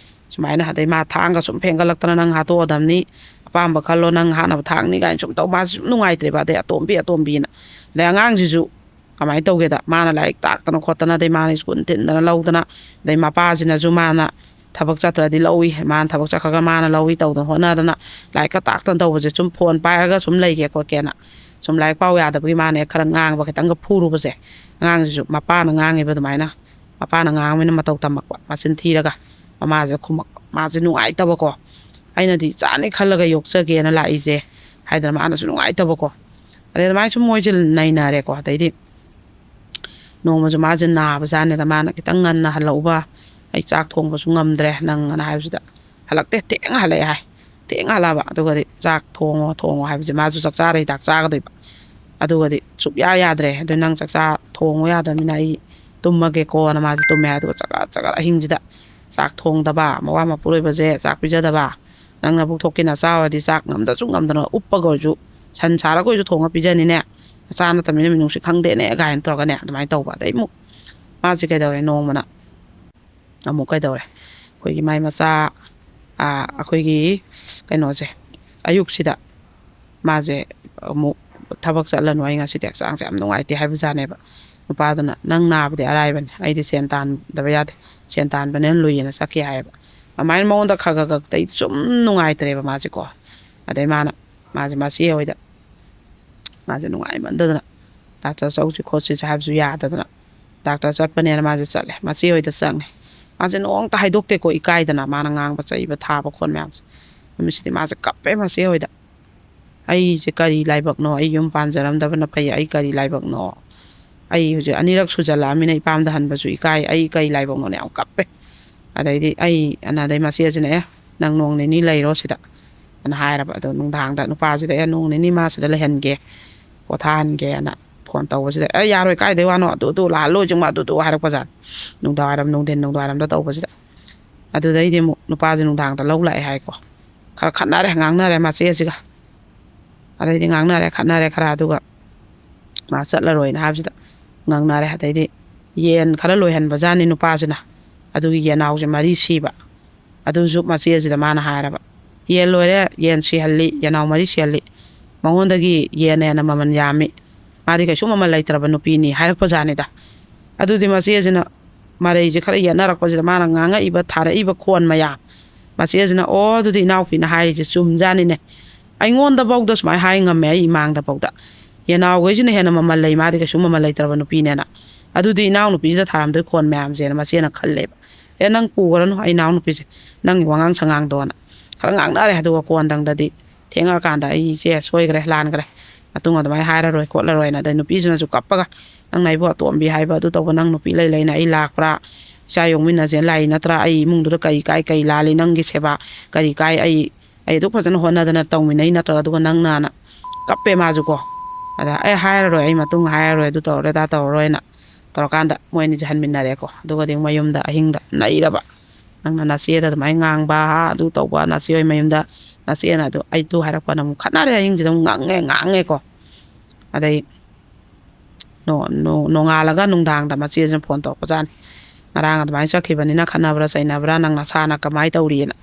ꯁꯨꯃꯥꯏꯅ ꯑꯗꯩ ꯃꯥ ꯊꯥꯡꯒ ꯁꯨꯝ ꯐꯦꯡꯒꯠꯂꯛꯇꯅ "ꯅꯪ ꯍꯥꯠꯇꯣꯛꯑꯗꯕꯅꯤ, ꯑꯄꯥꯝꯕ ꯈꯜꯂꯣ, ꯅꯪ ꯍꯥꯠꯅꯕ ꯊꯥꯡꯅꯤ" ꯀꯥꯏꯅ ꯁꯨꯝ ꯇꯧ꯫ ꯃꯥꯁꯤ ꯁꯨꯝ ꯅꯨꯡꯉꯥꯏꯇ꯭ꯔꯦꯕ꯫ ꯑꯗꯩ "ꯑꯇꯣꯝꯕꯤ, ꯑꯇꯣꯝꯕꯤꯅ", ꯑꯗꯩ ꯑꯉꯥꯡꯁꯤꯁꯨ ꯀꯃꯥꯏꯅ ꯇꯧꯒꯦꯗ, ꯃꯥꯅ ꯂꯥꯏꯔꯤꯛ ꯇꯥꯛꯇꯅ ꯈꯣꯠꯇꯅ, ꯑꯗꯩ ꯃꯥꯅ ꯁ꯭ꯀꯨꯜ ꯊꯤꯟꯗꯅ ꯂꯧꯗꯅ, ꯑꯗꯩ ꯃꯄꯥꯁꯤꯅꯁꯨ ꯃꯥꯅ ꯊꯕꯛ ꯆꯠꯇ꯭ꯔꯗꯤ ꯂꯧꯏ, ꯃꯥꯅ ꯊꯕꯛ ꯆꯠꯈ꯭ꯔꯒ ꯃꯥꯅ ꯂꯧꯏ ꯇꯧꯗꯅ ꯈꯣꯠꯅꯗꯅ, ꯂꯥꯏꯔꯤꯛꯀ ꯇꯥꯛꯇꯅ ꯇꯧꯕꯁꯦ, ꯁꯨꯝ ꯐꯣꯟ ꯄꯥꯏꯔꯒ ꯁꯨꯝ ꯂꯩꯒꯦ ꯈꯣꯠꯀꯦꯅ ꯁꯨꯝ ꯂꯥꯏꯔꯤꯛ ꯄꯥꯎ ꯌꯥꯗꯕꯒꯤ ꯃꯥꯅ ꯈꯔ ꯉꯥꯡꯕ ꯈꯤꯇꯪꯒ ꯐꯨꯔꯨꯕꯁꯦ, ꯑꯉꯥꯡꯁꯤꯁꯨ ꯃꯄꯥꯅ ꯉꯥꯡꯉꯤꯕ ꯑꯗꯨꯃꯥꯏꯅ, ꯃꯄꯥꯅ ꯉꯥꯡꯕꯅꯤꯅ ꯃꯇꯧ ꯇꯝꯃꯛꯄ, ꯃꯆꯤꯟ ꯊꯤꯔꯒ ꯃꯃꯥꯁꯦ ꯈꯨꯝꯃꯛꯄ, ꯃꯥꯁꯦ ꯅꯨꯡꯉꯥꯏꯇꯕꯀꯣ꯫ "ꯑꯩꯅꯗꯤ ꯏꯆꯥꯅꯤ ꯈꯜꯂꯒ ꯌꯣꯛꯆꯒꯦꯅ ꯂꯥꯛꯏꯁꯦ" ꯍꯥꯏꯗꯅ ꯃꯥꯅꯁꯨ ꯅꯨꯡꯉꯥꯏꯇꯕꯀꯣ꯫ ꯑꯗꯩ ꯑꯗꯨꯃꯥꯏꯅ ꯁꯨꯝ ꯃꯣꯏꯁꯦ ꯅꯩꯅꯔꯦꯀꯣ꯫ ꯑꯗꯩꯗꯤ ꯅꯣꯡꯃꯁꯨ ꯃꯥꯁꯦ ꯅꯥꯕꯖꯥꯠꯅꯦꯗ, ꯃꯥꯅ ꯈꯤꯇꯪ ꯉꯟꯅ ꯍꯜꯂꯛꯎꯕ, "ꯑꯩ ꯆꯥꯛ ꯊꯣꯡꯕꯁꯨ ꯉꯝꯗ꯭ꯔꯦ ꯅꯪ" ꯑꯅ ꯍꯥꯏꯕꯁꯤꯗ, "ꯍꯜꯂꯛꯇꯦ, ꯊꯦꯡꯅ ꯍꯜꯂꯛꯑꯦ" ꯍꯥꯏ꯫ ꯊꯦꯡꯅ ꯍꯜꯂꯛꯑꯕ꯫ ꯑꯗꯨꯒꯗꯤ "ꯆꯥꯛ ꯊꯣꯡꯉꯣ, ꯊꯣꯡꯉꯣ" ꯍꯥꯏꯕꯁꯦ, ꯃꯥꯁꯨ ꯆꯥꯛ ꯆꯥꯔ ꯍꯤꯗꯥꯛ ꯆꯥꯒꯗꯣꯏꯕ꯫ ꯑꯗꯨꯒꯗꯤ "ꯁꯨꯛꯌꯥ ꯌꯥꯗ꯭ꯔꯦ, ꯑꯗꯨ ꯅꯪ ꯆꯥꯛ ꯆꯥ ꯊꯣꯡꯉꯨ ꯌꯥꯗ꯭ꯔꯕꯅꯤꯅ ꯑꯩ ꯇꯨꯝꯃꯒꯦꯀꯣꯅ" ꯃꯥꯁꯦ ꯇꯨꯝꯃꯦ꯫ ꯑꯗꯨꯒ ꯆꯒꯠ ꯆꯒꯠ ꯑꯍꯤꯡꯁꯤꯗ ꯆꯥꯛ ꯊꯣꯡꯗꯕ, ꯃꯋꯥ ꯃꯄꯨꯔꯣꯏꯕꯁꯦ ꯆꯥꯛ ꯄꯤꯖꯗꯕ, "ꯅꯪ ꯅꯕꯨꯛ ꯊꯣꯛꯀꯦꯅ ꯆꯥꯎꯔꯗꯤ ꯆꯥꯛ ꯉꯝꯗ꯭ꯔꯁꯨ ꯉꯝꯗꯅ ꯎꯞꯄꯒ ꯑꯣꯏꯔꯁꯨ, ꯁꯟ ꯁꯥꯔꯒ ꯑꯣꯏꯔꯁꯨ ꯊꯣꯡꯉ ꯄꯤꯖꯅꯤꯅꯦ, ꯅꯆꯥ ꯅꯠꯇꯕꯅꯤꯅ ꯃꯤꯅꯨꯡꯁꯤ ꯈꯪꯗꯦꯅꯦ" ꯀꯥꯏꯅ ꯇꯧꯔꯒꯅꯦ ꯑꯗꯨꯃꯥꯏꯅ ꯇꯧꯕ꯫ ꯑꯗꯩ ꯑꯃꯨꯛ ꯃꯥꯁꯦ ꯀꯩꯗꯧꯔꯦ, ꯅꯣꯡꯃꯅ ꯑꯃꯨꯛ ꯀꯩꯗꯧꯔꯦ, ꯑꯩꯈꯣꯏꯒꯤ ꯃꯥꯏ ꯃꯆꯥ, ꯑꯥ, ꯑꯩꯈꯣꯏꯒꯤ ꯀꯩꯅꯣꯁꯦ, ꯑꯌꯨꯛꯁꯤꯗ ꯃꯥꯁꯦ ꯑꯃꯨꯛ "ꯊꯕꯛ ꯆꯠꯂꯅꯨ, ꯑꯩ ꯉꯁꯤꯗꯤ ꯍꯛꯆꯥꯡꯁꯦ ꯌꯥꯝ ꯅꯨꯡꯉꯥꯏꯇꯦ" ꯍꯥꯏꯕꯖꯥꯠꯅꯦꯕ꯫ ꯅꯨꯄꯥꯗꯨꯅ "ꯅꯪ ꯅꯥꯕꯗꯤ ꯑꯔꯥꯏꯕꯅꯤ, ꯑꯩꯗꯤ ꯁꯦꯟ ꯇꯥꯟꯗꯕ ꯌꯥꯗꯦ, ꯁꯦꯟ ꯇꯥꯟꯕꯅ ꯍꯦꯟꯅ ꯂꯨꯏꯌꯦꯅ" ꯆꯠꯈꯤ ꯍꯥꯏꯌꯦꯕ꯫ ꯑꯗꯨꯃꯥꯏꯅ ꯃꯉꯣꯟꯗ ꯈꯔ ꯈꯔ ꯈꯛꯇ ꯁꯨꯝ ꯅꯨꯡꯉꯥꯏꯇ꯭ꯔꯦꯕ ꯃꯥꯁꯦꯀꯣ꯫ ꯑꯗꯩ ꯃꯥꯅ, ꯃꯥꯁꯦ ꯃꯆꯦ ꯍꯣꯏꯗ ꯃꯥꯁꯦ ꯅꯨꯡꯉꯥꯏꯃꯟꯗꯗꯅ ꯗꯥꯛꯇꯔ ꯆꯧꯁꯤ ꯈꯣꯠꯁꯤꯁꯨ ꯍꯥꯏꯕꯁꯨ ꯌꯥꯗꯗꯅ ꯗꯥꯛꯇꯔ ꯆꯠꯄꯅꯦꯅ ꯃꯥꯁꯦ ꯆꯠꯂꯦ꯫ ꯃꯆꯦ ꯍꯣꯏꯗ ꯆꯪꯉꯦ꯫ ꯃꯥꯁꯦ ꯅꯣꯡꯃꯇ ꯍꯥꯏꯗꯣꯛꯇꯦꯀꯣ, ꯏꯀꯥꯏꯗꯅ ꯃꯥꯅ ꯉꯥꯡꯕ ꯆꯩꯕ ꯊꯥꯕ ꯈꯣꯠ ꯃꯌꯥꯝꯁꯦ꯫ ꯅꯨꯃꯤꯠꯁꯤꯗꯤ ꯃꯥꯁꯦ ꯀꯞꯄꯦ ꯃꯆꯦ ꯍꯣꯏꯗ꯫ "ꯑꯩꯁꯦ ꯀꯔꯤ ꯂꯥꯏꯕꯛꯅꯣ? ꯑꯩ ꯌꯨꯝ ꯄꯥꯟꯖꯔꯝꯗꯕꯅ ꯐꯩ꯫ ꯑꯩ ꯀꯔꯤ ꯂꯥꯏꯕꯛꯅꯣ? ꯑꯩ ꯍꯧꯖꯤꯛ ꯑꯅꯤꯔꯛ ꯁꯨꯖꯜꯂꯛꯑꯃꯤꯅ ꯏꯄꯥꯝꯗ ꯍꯟꯕꯁꯨ ꯏꯀꯥꯏ꯫ ꯑꯩ ꯀꯔꯤ ꯂꯥꯏꯕꯛꯅꯣꯅ?" ꯌꯥꯝ ꯀꯞꯄꯦ꯫ ꯑꯗꯩꯗꯤ ꯑꯩ ꯑꯅ ꯑꯗꯩ ꯃꯆꯦꯁꯤꯅ, "ꯑꯦ, ꯅꯪ ꯅꯣꯡ ꯅꯤꯅꯤ ꯂꯩꯔꯣ ꯁꯤꯗ" ꯑꯅ ꯍꯥꯏꯔꯕ꯫ ꯑꯗꯣ ꯅꯨꯡꯗꯥꯡꯗ ꯅꯨꯄꯥꯁꯤꯗ, "ꯑꯦ, ꯅꯣꯡ ꯅꯤꯅꯤ ꯃꯥ ꯁꯤꯗ ꯂꯩꯍꯟꯒꯦ, ꯄꯣꯊꯥꯍꯟꯒꯦꯅ" ꯐꯣꯟ ꯇꯧꯕꯁꯤꯗ, "ꯑꯦ, ꯌꯥꯔꯣꯏ, ꯀꯥꯏꯗꯩ ꯋꯥꯅꯣ, ꯑꯗꯨ ꯑꯗꯨ ꯂꯥꯛꯍꯜꯂꯣꯏ ꯆꯤꯡꯕ ꯑꯗꯨ ꯑꯗꯨ" ꯍꯥꯏꯔꯛꯄꯖꯥꯠꯅꯤ꯫ ꯅꯨꯡꯗꯥꯡꯋꯥꯏꯔꯝ, ꯅꯨꯡꯊꯤꯟ ꯅꯨꯡꯗꯥꯡꯋꯥꯏꯔꯝꯗ ꯇꯧꯕꯁꯤꯗ꯫ ꯑꯗꯨꯗꯩꯗꯤ ꯑꯃꯨꯛ ꯅꯨꯄꯥꯁꯦ ꯅꯨꯡꯗꯥꯡꯗ ꯂꯧ ꯂꯥꯛꯑꯦ ꯍꯥꯏꯀꯣ꯫ ꯈꯔ ꯈꯠꯅꯔꯦ, ꯉꯥꯡꯅꯔꯦ ꯃꯆꯦꯁꯤꯒ꯫ ꯑꯗꯩꯗꯤ ꯉꯥꯡꯅꯔꯦ, ꯈꯠꯅꯔꯦ ꯈꯔ, ꯑꯗꯨꯒ ꯃꯥ ꯆꯠꯂꯔꯣꯏꯅ ꯍꯥꯏꯕꯁꯤꯗ ꯉꯥꯡꯅꯔꯦ꯫ ꯑꯗꯩꯗꯤ ꯌꯦꯟ ꯈꯔ ꯂꯣꯏꯍꯟꯕꯖꯥꯠꯅꯤ ꯅꯨꯄꯥꯁꯤꯅ꯫ ꯑꯗꯨꯒꯤ ꯌꯦꯟꯅꯥꯎꯁꯦ ꯃꯔꯤ ꯁꯤꯕ꯫ ꯑꯗꯨꯁꯨ ꯃꯆꯦꯁꯤꯗ ꯃꯥꯅ ꯍꯥꯏꯔꯕ, "ꯌꯦꯟ ꯂꯣꯏꯔꯦ, ꯌꯦꯟ ꯁꯤꯍꯜꯂꯤ, ꯌꯦꯟꯅꯥꯎ ꯃꯔꯤ ꯁꯤꯍꯜꯂꯤ꯫ ꯃꯉꯣꯟꯗꯒꯤ ꯌꯦꯟꯅ ꯍꯦꯟꯅ ꯃꯃꯜ ꯌꯥꯝꯃꯤ꯫ ꯃꯥꯗꯤ ꯀꯩꯁꯨ ꯃꯃꯜ ꯂꯩꯇ꯭ꯔꯕ ꯅꯨꯄꯤꯅꯤ" ꯍꯥꯏꯔꯛꯄꯖꯥꯠꯅꯤꯗ꯫ ꯑꯗꯨꯗꯤ ꯃꯆꯦꯁꯤꯅ ꯃꯔꯩꯁꯦ ꯈꯔ ꯌꯦꯠꯅꯔꯛꯄꯁꯤꯗ ꯃꯥꯅ ꯉꯥꯡꯉꯛꯏꯕ, ꯊꯥꯔꯛꯏꯕ ꯈꯣꯟ ꯃꯌꯥꯝ, ꯃꯆꯦꯁꯤꯅ, "ꯑꯣ, ꯑꯗꯨꯗꯤ ꯏꯅꯥꯎꯄꯤꯅ ꯍꯥꯏꯔꯤꯁꯦ ꯆꯨꯝꯖꯥꯠꯅꯤꯅꯦ꯫ ꯑꯩꯉꯣꯟꯗꯐꯥꯎꯗ ꯁꯨꯃꯥꯏꯅ ꯍꯥꯏ ꯉꯝꯃꯦ, ꯑꯩ ꯏꯃꯥꯡꯗꯐꯥꯎꯗ꯫ ꯌꯦꯅꯥꯎꯈꯩꯁꯤꯅ ꯍꯦꯟꯅ ꯃꯃꯜ ꯂꯩ, ꯃꯥꯗꯤ ꯀꯩꯁꯨ ꯃꯃꯜ ꯂꯩꯇ꯭ꯔꯕ ꯅꯨꯄꯤꯅꯦꯅ꯫ ꯑꯗꯨꯗꯤ ꯏꯅꯥꯎꯅꯨꯄꯤꯁꯤꯗ ꯊꯥꯔꯝꯗꯣꯏ ꯈꯣꯟ ꯃꯌꯥꯝꯁꯦꯅ" ꯃꯆꯦꯅ ꯈꯜꯂꯦꯕ꯫ "ꯑꯦ, ꯅꯪ ꯄꯨꯈ꯭ꯔꯅꯨ ꯑꯩ ꯏꯅꯥꯎꯅꯨꯄꯤꯁꯦ, ꯅꯪꯒꯤ ꯋꯥꯉꯥꯡ ꯁꯉꯥꯡꯗꯣꯅ" ꯈꯔ ꯉꯥꯡꯅꯔꯦ꯫ ꯑꯗꯨꯒ ꯀꯣꯟꯗꯪꯗꯗꯤ ꯊꯦꯡꯉꯛꯑꯀꯥꯟꯗ, "ꯑꯩ ꯏꯆꯦ ꯁꯣꯏꯈ꯭ꯔꯦ, ꯂꯥꯟꯈ꯭ꯔꯦ, ꯃꯇꯨꯡ ꯑꯗꯨꯃꯥꯏꯅ ꯍꯥꯏꯔꯔꯣꯏ ꯈꯣꯠꯂꯔꯣꯏꯅ", ꯑꯗꯩ ꯅꯨꯄꯤꯁꯤꯅꯁꯨ ꯀꯞꯄꯒ, "ꯅꯪ ꯅꯥꯏꯕꯣ ꯑꯇꯣꯝꯕꯤ ꯍꯥꯏꯕ ꯑꯗꯨ ꯇꯧꯕ ꯅꯪ ꯅꯨꯄꯤ ꯂꯩ ꯂꯩꯅ ꯑꯩ ꯂꯥꯛꯄ꯭ꯔꯥ? ꯏꯆꯥ ꯌꯣꯛꯃꯤꯟꯅꯁꯦꯅ ꯂꯥꯛꯏ ꯅꯠꯇ꯭ꯔꯥ? ꯑꯩ ꯏꯃꯨꯡꯗꯨꯗ ꯀꯔꯤ ꯀꯥꯏ, ꯀꯔꯤ ꯂꯥꯜꯂꯤ? ꯅꯪꯒꯤ ꯁꯦꯕꯥ ꯀꯔꯤ ꯀꯥꯏ? ꯑꯩ ꯑꯩ ꯑꯗꯨꯛ ꯐꯖꯅ ꯍꯣꯠꯅꯗꯅ ꯇꯧꯃꯤꯟꯅꯩ ꯅꯠꯇ꯭ꯔꯣ? ꯑꯗꯨꯒ ꯅꯪꯅꯅ" ꯀꯞꯄꯦ ꯃꯥꯁꯨ ꯀꯣ꯫ ꯑꯗ "ꯑꯩ ꯍꯥꯏꯔꯔꯣꯏ, ꯑꯩ ꯃꯇꯨꯡ ꯍꯥꯏꯔꯔꯣꯏ, ꯑꯗꯨ ꯇꯧꯔꯔꯣꯏ, ꯑꯗꯥ ꯇꯧꯔꯔꯣꯏꯅ" ꯇꯧꯔꯀꯥꯟꯗ ꯃꯣꯏ ꯑꯅꯤꯁꯦ ꯍꯟꯃꯤꯟꯅꯔꯦꯀꯣ꯫ ꯑꯗꯨꯒꯗꯤ ꯃꯌꯨꯝꯗ ꯑꯍꯤꯡꯗ ꯅꯩꯔꯕ꯫ "ꯅꯪꯅ ꯅꯆꯦꯗ ꯑꯗꯨꯃꯥꯏꯅ ꯉꯥꯡꯕ, ꯑꯗꯨ ꯇꯧꯕ, ꯅꯆꯦ ꯍꯣꯏ ꯃꯌꯨꯝꯗ ꯅꯆꯦꯅ ꯑꯗꯨ ꯑꯩꯗꯨ ꯍꯥꯏꯔꯛꯄꯅ" ꯑꯃꯨꯛ ꯈꯠꯅꯔꯦ꯫ ꯑꯍꯤꯡꯁꯤꯗ ꯑꯃꯨꯛ ꯉꯥꯡꯉꯦ, ꯉꯥꯡꯉꯦꯀꯣ꯫ ꯑꯗꯩ ꯅꯣ-, ꯅꯣ-, ꯅꯣꯡꯉꯥꯜꯂꯒ ꯅꯨꯡꯗꯥꯡꯗ ꯃꯆꯦꯁꯤꯅ ꯐꯣꯟ ꯇꯧꯔꯛꯄꯖꯥꯠꯅꯤ꯫ "ꯉꯔꯥꯡ ꯑꯗꯨꯃꯥꯏꯅ ꯆꯠꯈꯤꯕꯅꯤꯅ ꯈꯠꯅꯕ꯭ꯔꯥ ꯆꯩꯅꯕ꯭ꯔꯥ, ꯅꯪ ꯅꯁꯥꯅ ꯀꯃꯥꯏꯅ ꯇꯧꯔꯤꯅ?"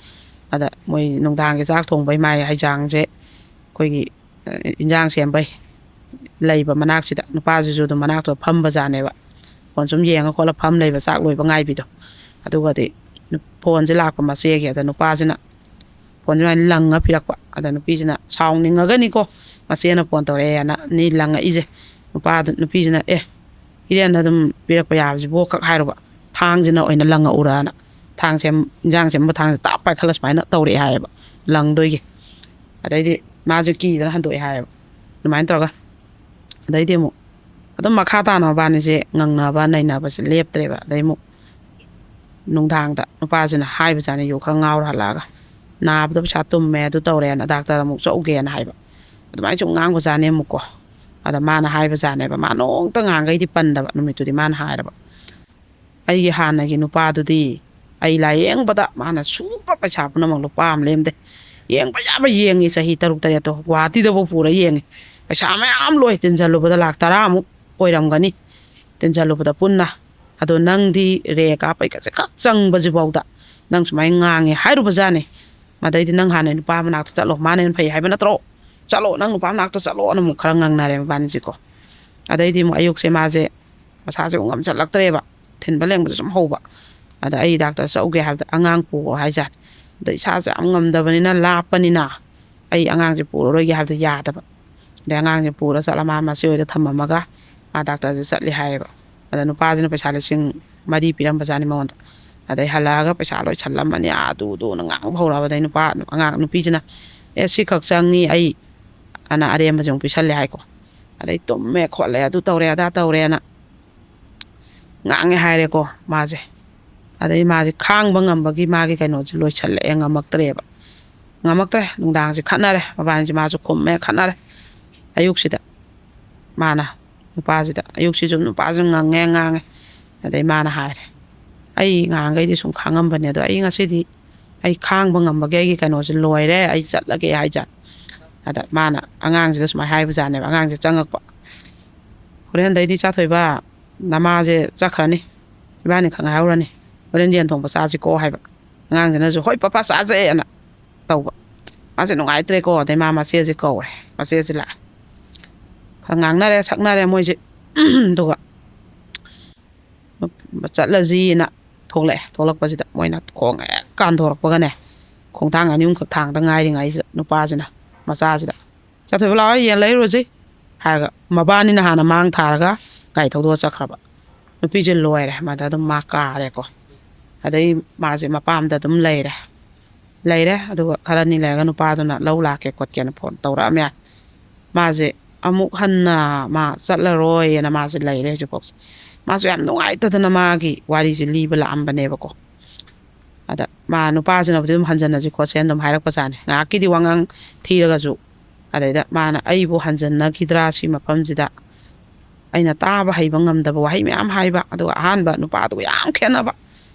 ꯑꯗ ꯃꯣꯏ ꯅꯨꯡꯗꯥꯡꯒꯤ ꯆꯥꯛ ꯊꯣꯡꯕꯩ ꯃꯥꯏ ꯍꯩꯖꯥꯡꯁꯦ ꯑꯩꯈꯣꯏꯒꯤ, ꯑ, ꯏꯟꯖꯥꯡ ꯁꯦꯝꯕꯩ ꯂꯩꯕ ꯃꯅꯥꯛꯁꯤꯗ ꯅꯨꯄꯥꯁꯤꯁꯨ ꯑꯗꯨꯝ ꯃꯅꯥꯛꯇꯨꯗ ꯐꯝꯕꯖꯥꯠꯅꯦꯕ꯫ ꯐꯣꯟ ꯁꯨꯝ ꯌꯦꯡꯉ ꯈꯣꯠꯂ ꯐꯝ ꯂꯩꯕ, ꯆꯥꯛ ꯂꯣꯏꯕ ꯉꯥꯏꯕꯤꯗꯣ꯫ ꯑꯗꯨꯒꯗꯤ ꯅꯨ-, ꯐꯣꯟꯁꯦ ꯂꯥꯛꯄ ꯃꯆꯦꯒꯤ꯫ ꯑꯗ ꯅꯨꯄꯥꯁꯤꯅ ꯐꯣꯟꯁꯦ ꯁꯨꯃꯥꯏꯅ ꯂꯪꯉ ꯄꯤꯔꯛꯄ꯫ ꯑꯗ ꯅꯨꯄꯤꯁꯤꯅ ꯁꯥꯎꯅꯤꯡꯉꯒꯅꯤꯀꯣ, ꯃꯆꯦꯅ ꯐꯣꯟ ꯇꯧꯔꯛꯑꯦꯅ ꯅꯤ ꯂꯪꯉꯛꯏꯁꯦ꯫ ꯅꯨꯄꯥꯗꯨ ꯅꯨꯄꯤꯁꯤꯅ, "ꯑꯦ, ꯏꯔꯦꯟꯅ ꯑꯗꯨꯝ ꯄꯤꯔꯛꯄ ꯌꯥꯕꯁꯤꯕꯨ" ꯈꯛ ꯍꯥꯏꯔꯨꯕ, "ꯊꯥꯡꯁꯤꯅ ꯑꯣꯏꯅ ꯂꯪꯉꯛꯎꯔꯅ", ꯊꯥꯡ ꯁꯦꯝ ꯏꯟꯖꯥꯡ ꯁꯦꯝꯕ ꯊꯥꯡꯁꯦ ꯇꯥꯞ ꯄꯥꯏꯈꯠꯂ ꯁꯨꯃꯥꯏꯅ ꯇꯧꯔꯛꯑꯦ ꯍꯥꯏꯌꯦꯕ, ꯂꯪꯗꯣꯏꯒꯤ꯫ ꯑꯗꯩꯗꯤ ꯃꯥꯁꯦ ꯀꯤꯗꯅ ꯍꯟꯗꯣꯛꯑꯦ ꯍꯥꯏꯌꯦꯕ, ꯑꯗꯨꯃꯥꯏꯅ ꯇꯧꯔꯒ꯫ ꯑꯗꯩꯗꯤ ꯑꯃꯨꯛ ꯑꯗꯨꯝ ꯃꯈꯥ ꯇꯥꯅ ꯃꯕꯥꯅꯤꯁꯦ ꯉꯪꯅꯕ ꯅꯩꯅꯕꯁꯦ ꯂꯦꯞꯇ꯭ꯔꯦꯕ꯫ ꯑꯗꯩ ꯑꯃꯨꯛ ꯅꯨꯡꯗꯥꯡꯗ ꯅꯨꯄꯥꯁꯤꯅ ꯍꯥꯏꯕꯖꯥꯠꯅꯤ, ꯌꯨ ꯈꯔ ꯉꯥꯎꯔ ꯍꯜꯂꯛꯑꯒ, "ꯅꯥꯕꯗ ꯄꯩꯁꯥ ꯇꯨꯝꯃꯦ, ꯑꯗꯨ ꯇꯧꯔꯦꯅ, ꯗꯥꯛꯇꯔ ꯑꯃꯨꯛ ꯆꯠꯂꯨꯒꯦꯅ" ꯍꯥꯏꯕ꯫ ꯑꯗꯨꯃꯥꯏꯅ ꯁꯨꯝ ꯉꯥꯡꯕꯖꯥꯠꯅꯤ ꯑꯃꯨꯛꯀꯣ꯫ ꯑꯗ ꯃꯥꯅ ꯍꯥꯏꯕꯖꯥꯠꯅꯦꯕ, ꯃꯥ ꯅꯣꯡꯇ ꯉꯥꯡꯈꯩꯗꯤ ꯄꯟꯗꯕ, ꯅꯨꯃꯤꯠꯇꯨꯗꯤ ꯃꯥꯅ ꯍꯥꯏꯔꯕ, "ꯑꯩꯒꯤ ꯍꯥꯟꯅꯒꯤ ꯅꯨꯄꯥꯗꯨꯗꯤ ꯑꯩ ꯂꯥꯏꯌꯦꯡꯕꯗ ꯃꯥꯅ ꯁꯨꯕ ꯄꯩꯁꯥ ꯄꯨꯝꯅꯃꯛ ꯂꯨꯄꯥ ꯑꯃ ꯂꯦꯝꯗꯦ, ꯌꯦꯡꯕ ꯌꯥꯕ ꯌꯦꯡꯉꯤ, ꯆꯍꯤ ꯇꯔꯨꯛ ꯇꯔꯦꯠꯇꯣ ꯒꯨꯍꯥꯇꯤꯗꯐꯥꯎ ꯄꯨꯔ ꯌꯦꯡꯉꯤ, ꯄꯩꯁꯥ ꯃꯌꯥꯝ ꯂꯣꯏ ꯇꯤꯟꯁꯤꯜꯂꯨꯕꯗ ꯂꯥꯛ ꯇꯔꯥꯃꯨꯛ ꯑꯣꯏꯔꯝꯒꯅꯤ, ꯇꯤꯟꯁꯤꯜꯂꯨꯕꯗ ꯄꯨꯟꯅ꯫ ꯑꯗꯣ ꯅꯪꯗꯤ ꯔꯦ ꯀꯥꯞꯄꯩ ꯈꯖꯤꯛ ꯈꯛ ꯆꯪꯕꯁꯤꯐꯥꯎꯗ ꯅꯪ ꯁꯨꯃꯥꯏꯅ ꯉꯥꯡꯉꯦ" ꯍꯥꯏꯔꯨꯕꯖꯥꯠꯅꯤ꯫ ꯃꯗꯩꯗꯤ, "ꯅꯪ ꯍꯥꯟꯅ ꯅꯨꯄꯥ ꯃꯅꯥꯛꯇ ꯆꯠꯂꯣ, ꯃꯥꯅ ꯍꯦꯟꯅ ꯐꯩ ꯍꯥꯏꯕ ꯅꯠꯇ꯭ꯔꯣ? ꯆꯠꯂꯣ, ꯅꯪ ꯅꯨꯄꯥ ꯃꯅꯥꯛꯇ ꯆꯠꯂꯣꯅ" ꯑꯃꯨꯛ ꯈꯔ ꯉꯥꯡꯅꯔꯦ ꯃꯕꯥꯅꯤꯁꯤꯀꯣ꯫ ꯑꯗꯩꯗꯤ ꯑꯃꯨꯛ ꯑꯌꯨꯛꯁꯦ ꯃꯥꯁꯦ ꯃꯁꯥꯁꯦ ꯑꯃꯨꯛ ꯉꯝꯁꯜꯂꯛꯇ꯭ꯔꯦꯕ, ꯊꯤꯟꯕ ꯂꯦꯡꯕꯗ ꯁꯨꯝ ꯍꯧꯕ꯫ ꯑꯗ ꯑꯩ ꯗꯥꯛꯇꯔ ꯆꯠꯂꯨꯒꯦ ꯍꯥꯏꯕꯗ, "ꯑꯉꯥꯡ ꯄꯨꯒꯣ" ꯍꯥꯏꯖꯥꯠꯅꯤ꯫ ꯑꯗ ꯏꯁꯥꯁꯦ ꯌꯥꯝ ꯉꯝꯗꯕꯅꯤꯅ, ꯂꯥꯞꯄꯅꯤꯅ, ꯑꯩ ꯑꯉꯥꯡꯁꯦ ꯄꯨꯔꯔꯣꯏꯒꯦ ꯍꯥꯏꯕꯗ ꯌꯥꯗꯕ꯫ ꯑꯗꯩ ꯑꯉꯥꯡꯁꯦ ꯄꯨꯔ ꯆꯠꯂ ꯃꯥ ꯃꯆꯦ ꯍꯣꯏꯗ ꯊꯝꯃꯝꯃꯒ ꯃꯥ ꯗꯥꯛꯇꯔꯁꯦ ꯆꯠꯂꯦ ꯍꯥꯏꯌꯦꯕ꯫ ꯑꯗ ꯅꯨꯄꯥꯁꯤꯅ ꯄꯩꯁꯥ ꯂꯤꯁꯤꯡ ꯃꯔꯤ ꯄꯤꯔꯝꯕꯖꯥꯠꯅꯤ ꯃꯉꯣꯟꯗ꯫ ꯑꯗꯩ ꯍꯜꯂꯛꯑꯒ ꯄꯩꯁꯥ ꯂꯣꯏꯁꯜꯂꯝꯃꯅꯤ, ꯑꯗꯨꯗꯨꯅ ꯉꯥꯡꯕ ꯍꯧꯔꯛꯑꯕ꯫ ꯑꯗꯩ ꯅꯨꯄꯥ, ꯑꯉꯥꯡ ꯅꯨꯄꯤꯁꯤꯅ, "ꯑꯦ, ꯁꯤꯈꯛ ꯆꯪꯉꯤ ꯑꯩ", ꯑꯅ ꯑꯔꯦꯝꯕꯁꯦ ꯑꯃꯨꯛ ꯄꯤꯁꯜꯂꯦ ꯍꯥꯏꯀꯣ꯫ ꯑꯗꯩ ꯇꯨꯝꯃꯦ ꯈꯣꯠꯂꯦ, ꯑꯗꯨ ꯇꯧꯔꯦ ꯑꯗꯥ ꯇꯧꯔꯦꯅ ꯉꯥꯡꯉꯦ ꯍꯥꯏꯔꯦꯀꯣ ꯃꯥꯁꯦ꯫ ꯑꯗꯩ ꯃꯥꯁꯦ ꯈꯥꯡꯕ ꯉꯝꯕꯒꯤ ꯃꯥꯒꯤ ꯀꯩꯅꯣꯁꯦ ꯂꯣꯏꯁꯜꯂꯛꯑꯦ, ꯉꯝꯃꯛꯇ꯭ꯔꯦꯕ꯫ ꯉꯝꯃꯛꯇ꯭ꯔꯦ, ꯅꯨꯡꯗꯥꯡꯁꯦ ꯈꯠꯅꯔꯦ, ꯃꯕꯥꯅꯤꯁꯦ, ꯃꯥꯁꯨ ꯈꯨꯝꯃꯦ, ꯈꯠꯅꯔꯦ꯫ ꯑꯌꯨꯛꯁꯤꯗ ꯃꯥꯅ ꯅꯨꯄꯥꯁꯤꯗ, ꯑꯌꯨꯛꯁꯤꯁꯨ ꯅꯨꯄꯥꯁꯤꯅ ꯉꯪꯉꯦ, ꯉꯥꯡꯉꯦ꯫ ꯑꯗꯩ ꯃꯥꯅ ꯍꯥꯏꯔꯦ, "ꯑꯩ ꯉꯍꯥꯟꯈꯩꯗꯤ ꯁꯨꯝ ꯈꯥꯡꯉꯝꯕꯅꯦ, ꯑꯗꯣ ꯑꯩ ꯉꯁꯤꯗꯤ ꯑꯩ ꯈꯥꯡꯕ ꯉꯝꯕꯒꯤ ꯑꯩꯒꯤ ꯀꯩꯅꯣꯁꯦ ꯂꯣꯏꯔꯦ, ꯑꯩ ꯆꯠꯂꯒꯦ" ꯍꯥꯏꯖꯥꯠ꯫ ꯑꯗ ꯃꯥꯅ ꯑꯉꯥꯡꯁꯤꯗ ꯁꯨꯃꯥꯏꯅ ꯍꯥꯏꯕꯖꯥꯠꯅꯦꯕ, ꯑꯉꯥꯡꯁꯦ ꯆꯪꯉꯛꯄ, "ꯍꯣꯔꯦꯟꯗꯩꯗꯤ ꯆꯥꯊꯣꯏꯕ, ꯅꯃꯥꯁꯦ ꯆꯠꯈ꯭ꯔꯅꯤ, ꯏꯕꯥꯅꯤ ꯈꯛ ꯉꯥꯏꯍꯧꯔꯅꯤ, ꯍꯣꯔꯦꯟ ꯌꯦꯟ ꯊꯣꯡꯕ ꯆꯥꯁꯤꯀꯣ" ꯍꯥꯏꯕ꯫ ꯑꯉꯥꯡꯁꯤꯅꯁꯨ, "ꯍꯣꯏ ꯄꯄꯥ, ꯆꯥꯁꯦꯅ" ꯇꯧꯕ꯫ ꯃꯥꯁꯦ ꯅꯨꯡꯉꯥꯏꯇ꯭ꯔꯦꯀꯣ꯫ ꯑꯗꯩ ꯃꯥ ꯃꯆꯦꯁꯦ ꯀꯧꯔꯦ, ꯃꯆꯦꯁꯦ ꯂꯥꯛꯑꯦ꯫ ꯈꯔ ꯉꯥꯡꯅꯔꯦ ꯁꯛꯅꯔꯦ ꯃꯣꯏꯁꯦ꯫ ꯑꯗꯨꯒ ꯆꯠꯂꯁꯤꯅ ꯊꯣꯛꯂꯛꯑꯦ꯫ ꯊꯣꯛꯂꯛꯄꯁꯤꯗ ꯃꯣꯏꯅ ꯈꯣꯡ ꯍꯦꯛ ꯀꯥꯟꯊꯣꯔꯛꯄꯒꯅꯦ, ꯈꯣꯡꯊꯥꯡ ꯑꯅꯤ ꯑꯍꯨꯝꯈꯛ ꯊꯥꯡꯗ ꯉꯥꯏꯔꯤꯉꯩꯁꯤꯗ ꯅꯨꯄꯥꯁꯤꯅ ꯃꯆꯥꯁꯤꯗ, "ꯆꯥꯊꯣꯏꯕ, ꯂꯥꯛꯑꯣ, ꯌꯦꯟ ꯂꯩꯔꯨꯔꯁꯤ, ꯍꯥꯏꯔꯒ ꯃꯕꯥꯅꯤꯅ ꯍꯥꯟꯅ ꯃꯥꯡ ꯊꯥꯔꯒ ꯒꯥꯔꯤ ꯊꯧꯗꯣꯛꯑ ꯆꯠꯈ꯭ꯔꯕ꯫ ꯅꯨꯄꯤꯁꯦ ꯂꯣꯏꯔꯦ, ꯃꯗ ꯑꯗꯨꯝ ꯃꯥ ꯀꯥꯔꯦꯀꯣ꯫ ꯑꯗꯩ ꯃꯥꯁꯦ ꯃꯄꯥꯝꯗ ꯑꯗꯨꯝ ꯂꯩꯔꯦ꯫ ꯂꯩꯔꯦ꯫ ꯑꯗꯨꯒ ꯈꯔꯅꯤ ꯂꯩꯔꯒ ꯅꯨꯄꯥꯗꯨꯅ ꯂꯧ ꯂꯥꯛꯀꯦ ꯈꯣꯠꯀꯦꯅ ꯐꯣꯟ ꯇꯧꯔꯛꯑꯝꯃꯦ꯫ ꯃꯥꯁꯦ ꯑꯃꯨꯛ ꯍꯟꯅ ꯃꯥ ꯆꯠꯂꯔꯣꯏꯅ ꯃꯥꯁꯦ ꯂꯩꯔꯦ ꯍꯧꯖꯤꯛꯐꯥꯎꯁꯦ꯫ ꯃꯥꯁꯨ ꯌꯥꯝ ꯅꯨꯡꯉꯥꯏꯇꯗꯅ ꯃꯥꯒꯤ ꯋꯥꯔꯤꯁꯦ ꯂꯤꯕ ꯂꯥꯛꯑꯝꯕꯅꯦꯕꯀꯣ꯫ ꯑꯗ ꯃꯥ ꯅꯨꯄꯥꯁꯤꯅꯕꯨꯗꯤ ꯑꯗꯨꯝ ꯍꯟꯖꯟꯅꯁꯤ ꯈꯣꯠꯁꯦꯅ ꯑꯗꯨꯝ ꯍꯥꯏꯔꯛꯄꯖꯥꯠꯅꯤ, ꯉꯥꯏꯍꯥꯛꯀꯤꯗꯤ ꯋꯥꯉꯥꯡ ꯊꯤꯔꯒꯁꯨ꯫ ꯑꯗꯩꯗ ꯃꯥꯅ ꯑꯩꯕꯨ ꯍꯟꯖꯟꯅꯈꯤꯗ꯭ꯔꯥ ꯁꯤ ꯃꯐꯝꯁꯤꯗ, ꯑꯩꯅ ꯇꯥꯕ ꯍꯩꯕ ꯉꯝꯗꯕ ꯋꯥꯍꯩ ꯃꯌꯥꯝ ꯍꯥꯏꯕ꯫ ꯑꯗꯨꯒ ꯑꯍꯥꯟꯕ ꯅꯨꯄꯥꯗꯨꯒ ꯌꯥꯝ ꯈꯦꯠꯅꯕ꯫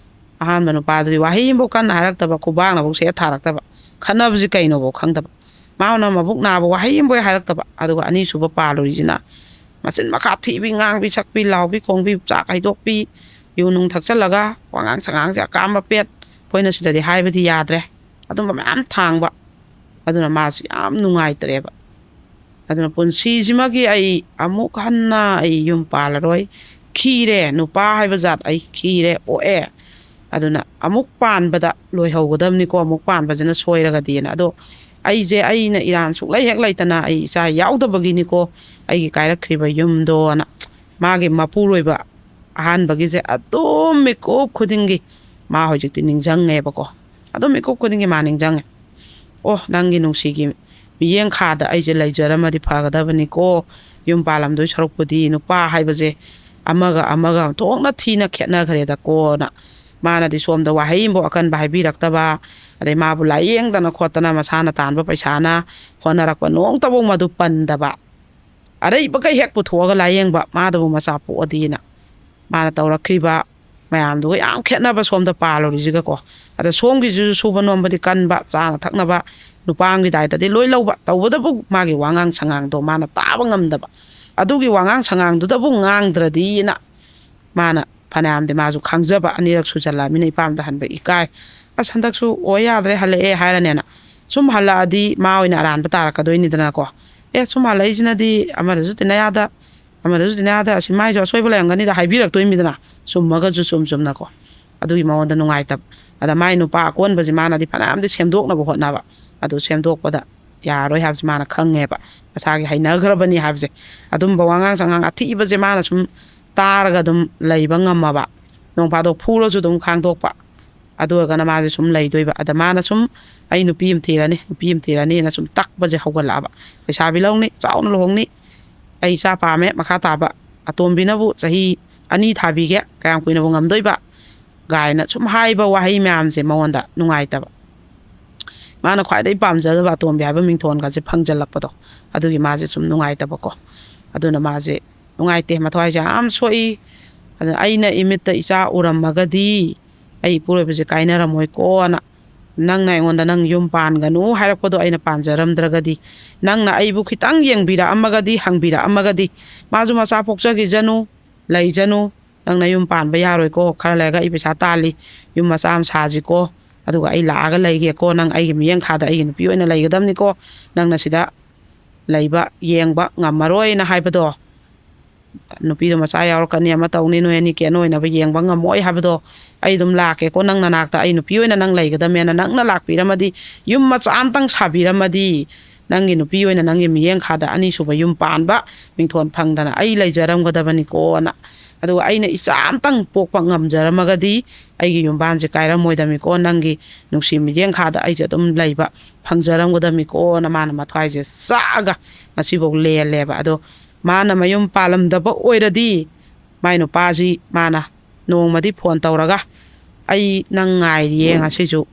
ꯑꯍꯥꯟꯕ ꯅꯨꯄꯥꯗꯨꯗꯤ ꯋꯥꯍꯩ ꯑꯃꯐꯥꯎ ꯀꯟꯅ ꯍꯥꯏꯔꯛꯇꯕ, ꯈꯨꯕꯥꯛꯅꯐꯥꯎ ꯁꯦꯠ ꯊꯥꯔꯛꯇꯕ, ꯈꯠꯅꯕꯁꯤ ꯀꯩꯅꯣꯐꯥꯎ ꯈꯪꯗꯕ꯫ ꯃꯥꯅ ꯃꯕꯨꯛ ꯅꯥꯕ ꯋꯥꯍꯩ ꯑꯃꯐꯥꯎ ꯍꯥꯏꯔꯛꯇꯕ꯫ ꯑꯗꯨꯒ ꯑꯅꯤꯁꯨꯕ ꯄꯥꯜꯂꯨꯔꯤꯁꯤꯅ ꯃꯆꯤꯟ ꯃꯈꯥ ꯊꯤꯕꯤ, ꯉꯥꯡꯕꯤ ꯁꯛꯄꯤ, ꯂꯥꯎꯕꯤ ꯈꯣꯡꯕꯤ, ꯆꯥꯛ ꯍꯩꯗꯣꯛꯄꯤ, ꯌꯨ ꯅꯨꯡ ꯊꯛꯆꯜꯂꯒ ꯋꯥꯉꯥꯡ ꯁꯉꯥꯡꯁꯦ ꯑꯀꯥꯝꯕ ꯄꯦꯠ, ꯑꯩꯈꯣꯏꯅ ꯁꯤꯗꯗꯤ ꯍꯥꯏꯕꯗꯤ ꯌꯥꯗ꯭ꯔꯦ, ꯑꯗꯨꯝꯕ ꯃꯌꯥꯝ ꯊꯥꯡꯕ꯫ ꯑꯗꯨꯅ ꯃꯥꯁꯤ ꯌꯥꯝ ꯅꯨꯡꯉꯥꯏꯇ꯭ꯔꯦꯕ꯫ ꯑꯗꯨꯅ ꯄꯨꯟꯁꯤꯁꯤꯃꯒꯤ ꯑꯩ ꯑꯃꯨꯛ ꯍꯟꯅ ꯑꯩ ꯌꯨꯝ ꯄꯥꯜꯂꯔꯣꯏ꯫ ꯈꯤꯔꯦ, ꯅꯨꯄꯥ ꯍꯥꯏꯕ ꯖꯥꯠ ꯑꯩ ꯈꯤꯔꯦ, ꯑꯣꯛꯑꯦ꯫ ꯑꯗꯨꯅ ꯑꯃꯨꯛ ꯄꯥꯟꯕꯗ ꯂꯣꯏꯍꯧꯒꯗꯕꯅꯤꯀꯣ, ꯑꯃꯨꯛ ꯄꯥꯟꯕꯁꯤꯅ ꯁꯣꯏꯔꯒꯗꯤꯅ꯫ ꯑꯗꯣ ꯑꯩꯁꯦ, ꯑꯩꯅ ꯏꯔꯥꯟ ꯁꯨꯛꯂꯩ ꯍꯦꯛ ꯂꯩꯇꯅ ꯑꯩ ꯏꯆꯥ ꯌꯥꯎꯗꯕꯒꯤꯅꯤꯀꯣ ꯑꯩꯒꯤ ꯀꯥꯏꯔꯛꯈ꯭ꯔꯤꯕ ꯌꯨꯝꯗꯣꯅ꯫ ꯃꯥꯒꯤ ꯃꯄꯨꯔꯣꯏꯕ ꯑꯍꯥꯟꯕꯒꯤꯁꯦ ꯑꯗꯨꯝ ꯃꯤꯀꯨꯞ ꯈꯨꯗꯤꯡꯒꯤ ꯃꯥ ꯍꯧꯖꯤꯛꯇꯤ ꯅꯤꯡꯁꯤꯡꯉꯦꯕꯀꯣ꯫ ꯑꯗꯨꯝ ꯃꯤꯀꯨꯞ ꯈꯨꯗꯤꯡꯒꯤ ꯃꯥ ꯅꯤꯡꯁꯤꯡꯉꯦ꯫ ꯑꯣ, ꯅꯪꯒꯤ ꯅꯨꯡꯁꯤꯒꯤ ꯃꯤꯠꯌꯦꯡꯈꯥꯗ ꯑꯩꯁꯦ ꯂꯩꯖꯔꯝꯃꯗꯤ ꯐꯒꯗꯕꯅꯤꯀꯣ꯫ ꯌꯨꯝ ꯄꯥꯜꯂꯝꯗꯣꯏ ꯁꯔꯨꯛꯄꯨꯗꯤ ꯅꯨꯄꯥ ꯍꯥꯏꯕꯁꯦ ꯑꯃꯒ ꯑꯃꯒ ꯊꯣꯛꯅ ꯊꯤꯅ ꯈꯦꯠꯅꯈ꯭ꯔꯦꯗꯀꯣꯅ꯫ ꯃꯥꯅꯗꯤ ꯁꯣꯝꯗ ꯋꯥꯍꯩ ꯑꯃꯐꯥꯎ ꯑꯀꯟꯕ ꯍꯥꯏꯕꯤꯔꯛꯇꯕ, ꯑꯗꯩ ꯃꯥꯕꯨ ꯂꯥꯏꯌꯦꯡꯗꯅ ꯈꯣꯠꯇꯅ ꯃꯁꯥꯅ ꯇꯥꯟꯕ ꯄꯩꯁꯥꯅ ꯍꯣꯠꯅꯔꯛꯄ ꯅꯣꯡꯇꯐꯥꯎ ꯃꯗꯨ ꯄꯟꯗꯕ꯫ ꯑꯔꯩꯕꯈꯩ ꯍꯦꯛ ꯄꯨꯊꯣꯛꯑꯒ ꯂꯥꯏꯌꯦꯡꯕ, ꯃꯥꯗꯕꯨ ꯃꯆꯥ ꯄꯣꯛꯑꯗꯤꯅ꯫ ꯃꯥꯅ ꯇꯧꯔꯛꯈ꯭ꯔꯤꯕ ꯃꯌꯥꯝꯗꯨꯒ ꯌꯥꯝ ꯈꯦꯠꯅꯕ ꯁꯣꯝꯗ ꯄꯥꯜꯂꯨꯔꯤꯁꯤꯒꯀꯣ꯫ ꯑꯗ ꯁꯣꯝꯒꯤꯁꯤꯁꯨ ꯁꯨꯕ ꯅꯣꯝꯕꯗꯤ ꯀꯟꯕ, ꯆꯥꯅ ꯊꯛꯅꯕ ꯅꯨꯄꯥ ꯑꯃꯒꯤ ꯗꯥꯏꯇꯗꯤ ꯂꯣꯏ ꯂꯧꯕ, ꯇꯧꯕꯇꯕꯨ ꯃꯥꯒꯤ ꯋꯥꯉꯥꯡ ꯁꯉꯥꯡꯗꯣ ꯃꯥꯅ ꯇꯥꯕ ꯉꯝꯗꯕ꯫ ꯑꯗꯨꯒꯤ ꯋꯥꯉꯥꯡ ꯁꯉꯥꯡꯗꯨꯗꯕꯨ ꯉꯥꯡꯗ꯭ꯔꯗꯤꯅ ꯃꯥꯅ ꯐꯅꯌꯥꯝꯗꯤ ꯃꯥꯁꯨ ꯈꯪꯖꯕ, ꯑꯅꯤꯔꯛ ꯁꯨꯖꯜꯂꯛꯑꯃꯤꯅ ꯏꯄꯥꯝꯗ ꯍꯟꯕ ꯏꯀꯥꯏ꯫ ꯑꯁ, ꯍꯟꯗꯛꯁꯨ ꯑꯣꯏ ꯌꯥꯗ꯭ꯔꯦ, ꯍꯜꯂꯛꯑꯦ ꯍꯥꯏꯔꯅꯦꯅ꯫ ꯁꯨꯝ ꯍꯜꯂꯛꯑꯗꯤ ꯃꯥ ꯑꯣꯏꯅ ꯑꯔꯥꯟꯕ ꯇꯥꯔꯛꯀꯗꯣꯏꯅꯤꯗꯅꯀꯣ꯫ ꯑꯦ, ꯁꯨꯝ ꯍꯜꯂꯛꯏꯁꯤꯅꯗꯤ ꯑꯃꯗꯁꯨ ꯇꯤꯟꯅ ꯌꯥꯗ, ꯑꯃꯗꯁꯨ ꯇꯤꯟꯅ ꯌꯥꯗ, ꯑꯁꯤ ꯃꯥꯏꯁꯨ ꯑꯁꯣꯏꯕ ꯂꯩꯔꯝꯒꯅꯤꯗ ꯍꯥꯏꯕꯤꯔꯛꯇꯣꯏꯅꯤꯗꯅ, ꯆꯨꯝꯃꯒꯁꯨ ꯆꯨꯝ ꯆꯨꯝꯅꯀꯣ꯫ ꯑꯗꯨꯒꯤ ꯃꯉꯣꯟꯗ ꯅꯨꯡꯉꯥꯏꯇꯕ꯫ ꯑꯗ ꯃꯥꯏ ꯅꯨꯄꯥ ꯑꯀꯣꯟꯕꯁꯤ ꯃꯥꯅꯗꯤ ꯐꯅꯌꯥꯝꯗꯤ ꯁꯦꯝꯗꯣꯛꯅꯕ ꯍꯣꯠꯅꯕ꯫ ꯑꯗꯨ ꯁꯦꯝꯗꯣꯛꯄꯗ ꯌꯥꯔꯣꯏ ꯍꯥꯏꯕꯁꯦ ꯃꯥꯅ ꯈꯪꯉꯦꯕ, ꯃꯁꯥꯒꯤ ꯍꯩꯅꯈ꯭ꯔꯕꯅꯤ ꯍꯥꯏꯕꯁꯦ꯫ ꯑꯗꯨꯝꯕ ꯋꯥꯉꯥꯡ ꯁꯉꯥꯡ ꯑꯊꯤꯕꯁꯦ ꯃꯥꯅ ꯁꯨꯝ ꯇꯥꯔꯒ ꯑꯗꯨꯝ ꯂꯩꯕ ꯉꯝꯃꯕ, ꯅꯣꯡ ꯐꯥꯗꯣꯛ ꯐꯨꯔꯁꯨ ꯑꯗꯨꯝ ꯈꯥꯡꯗꯣꯛꯄ꯫ ꯑꯗꯨ ꯑꯣꯏꯔꯒꯅ ꯃꯥꯁꯦ ꯁꯨꯝ ꯂꯩꯗꯣꯏꯕ꯫ ꯑꯗ ꯃꯥꯅ ꯁꯨꯝ "ꯑꯩ ꯅꯨꯄꯤ ꯑꯃ ꯊꯤꯔꯅꯤ, ꯅꯨꯄꯤ ꯑꯃ ꯊꯤꯔꯅꯤꯅ" ꯁꯨꯝ ꯇꯛꯄꯁꯦ ꯍꯧꯒꯠꯂꯛꯑꯕ꯫ "ꯂꯩꯁꯥꯕꯤ ꯂꯧꯅꯤ, ꯆꯥꯎꯅ ꯂꯨꯍꯣꯡꯅꯤ, ꯑꯩ ꯏꯆꯥ ꯄꯥꯝꯃꯦ ꯃꯈꯥ ꯇꯥꯕ, ꯑꯇꯣꯝꯕꯤꯅꯕꯨ ꯆꯍꯤ ꯑꯅꯤ ꯊꯥꯕꯤꯒꯦ, ꯀꯌꯥꯝ ꯀꯨꯏꯅꯕꯨ ꯉꯝꯗꯣꯏꯕ?" ꯀꯥꯏꯅ ꯁꯨꯝ ꯍꯥꯏꯕ ꯋꯥꯍꯩ ꯃꯌꯥꯝꯁꯦ ꯃꯉꯣꯟꯗ ꯅꯨꯡꯉꯥꯏꯇꯕ꯫ ꯃꯥꯅ ꯈ꯭ꯋꯥꯏꯗꯒꯤ ꯄꯥꯝꯖꯗꯕ ꯑꯇꯣꯝꯕꯤ ꯍꯥꯏꯕ ꯃꯤꯡꯊꯣꯟꯒꯁꯦ ꯐꯪꯖꯜꯂꯛꯄꯗꯣ, ꯑꯗꯨꯒꯤ ꯃꯥꯁꯦ ꯁꯨꯝ ꯅꯨꯡꯉꯥꯏꯇꯕꯀꯣ꯫ ꯑꯗꯨꯅ ꯃꯥꯁꯦ ꯅꯨꯡꯉꯥꯏꯇꯦ, ꯃꯊ꯭ꯋꯥꯏꯁꯦ ꯌꯥꯝ ꯁꯣꯛꯏ꯫ "ꯑꯗꯨꯅ ꯑꯩꯅ ꯏꯃꯤꯠꯇ ꯏꯆꯥ ꯎꯔꯝꯃꯒꯗꯤ, ꯑꯩ ꯏꯄꯨꯔꯣꯏꯕꯁꯦ ꯀꯥꯏꯅꯔꯝꯃꯣꯏꯀꯣꯅ, ꯅꯪꯅ ꯑꯩꯉꯣꯟꯗ 'ꯅꯪ ꯌꯨꯝ ꯄꯥꯟꯒꯅꯨ' ꯍꯥꯏꯔꯛꯄꯗꯣ ꯑꯩꯅ ꯄꯥꯟꯖꯔꯝꯗ꯭ꯔꯒꯗꯤ, ꯅꯪꯅ ꯑꯩꯕꯨ ꯈꯤꯇꯪ ꯌꯦꯡꯕꯤꯔꯛꯑꯝꯃꯒꯗꯤ, ꯍꯪꯕꯤꯔꯛꯑꯝꯃꯒꯗꯤ, ꯃꯥꯁꯨ ꯃꯆꯥ ꯄꯣꯛꯆꯈꯤꯖꯅꯨ, ꯂꯩꯖꯅꯨ, ꯅꯪ ꯅꯌꯨꯝ ꯄꯥꯟꯕ ꯌꯥꯔꯣꯏꯀꯣ, ꯈꯔ ꯂꯩꯔꯒ ꯑꯩ ꯄꯩꯁꯥ ꯇꯥꯜꯂꯤ, ꯌꯨꯝ ꯃꯆꯥ ꯑꯃ ꯁꯥꯁꯤꯀꯣ, ꯑꯗꯨꯒ ꯑꯩ ꯂꯥꯛꯑꯒ ꯂꯩꯒꯦꯀꯣ, ꯅꯪ ꯑꯩꯒꯤ ꯃꯤꯠꯌꯦꯡꯈꯥꯗ ꯑꯩꯒꯤ ꯅꯨꯄꯤ ꯑꯣꯏꯅ ꯂꯩꯒꯗꯕꯅꯤꯀꯣ, ꯅꯪꯅ ꯁꯤꯗ ꯂꯩꯕ ꯌꯦꯡꯕ ꯉꯝꯃꯔꯣꯏꯅ" ꯍꯥꯏꯕꯗꯣ, "ꯅꯨꯄꯤꯗꯣ ꯃꯆꯥ ꯌꯥꯎꯔꯛꯀꯅꯤ, ꯑꯃ ꯇꯧꯅꯤ, ꯅꯣꯏ ꯑꯅꯤ ꯀꯦꯟ ꯑꯣꯏꯅꯕ ꯌꯦꯡꯕ ꯉꯝꯃꯣꯏ ꯍꯥꯏꯕꯗꯣ, ꯑꯩ ꯑꯗꯨꯝ ꯂꯥꯛꯀꯦꯀꯣ, ꯅꯪ ꯅꯅꯥꯛꯇ ꯑꯩ ꯅꯨꯄꯤ ꯑꯣꯏꯅ ꯅꯪ ꯂꯩꯒꯗꯕꯅꯦꯅ ꯅꯪꯅ ꯂꯥꯛꯄꯤꯔꯝꯃꯗꯤ, ꯌꯨꯝ ꯃꯆꯥ ꯑꯝꯇꯪ ꯁꯥꯕꯤꯔꯝꯃꯗꯤ, ꯅꯪꯒꯤ ꯅꯨꯄꯤ ꯑꯣꯏꯅ ꯅꯪꯒꯤ ꯃꯤꯠꯌꯦꯡꯈꯥꯗ ꯑꯅꯤꯁꯨꯕ ꯌꯨꯝ ꯄꯥꯟꯕ ꯃꯤꯡꯊꯣꯟ ꯐꯪꯗꯅ ꯑꯩ ꯂꯩꯖꯔꯝꯒꯗꯕꯅꯤꯀꯣꯅ, ꯑꯗꯨꯒ ꯑꯩꯅ ꯏꯆꯥ ꯑꯝꯇꯪ ꯄꯣꯛꯄ ꯉꯝꯖꯔꯝꯃꯒꯗꯤ ꯑꯩꯒꯤ ꯌꯨꯝꯕꯥꯟꯁꯦ ꯀꯥꯏꯔꯝꯃꯣꯏꯗꯕꯅꯤꯀꯣ, ꯅꯪꯒꯤ ꯅꯨꯡꯁꯤ ꯃꯤꯠꯌꯦꯡꯈꯥꯗ ꯑꯩꯁꯦ ꯑꯗꯨꯝ ꯂꯩꯕ ꯐꯪꯖꯔꯝꯒꯗꯕꯅꯤꯀꯣꯅ" ꯃꯥꯅ ꯃꯊ꯭ꯋꯥꯏꯁꯦ ꯆꯥꯛꯑꯒ ꯉꯁꯤꯐꯥꯎ ꯂꯦꯜꯂꯦꯕ꯫ ꯑꯗꯣ ꯃꯥꯅ ꯃꯌꯨꯝ ꯄꯥꯜꯂꯝꯗꯕ ꯑꯣꯏꯔꯗꯤ, ꯃꯥꯏ ꯅꯨꯄꯥꯁꯤ ꯃꯥꯅ ꯅꯣꯡꯃꯗꯤ ꯐꯣꯟ ꯇꯧꯔꯒ, "ꯑꯩ ꯅꯪ ꯉꯥꯏꯔꯤꯌꯦ, ꯉꯁꯤꯁꯨ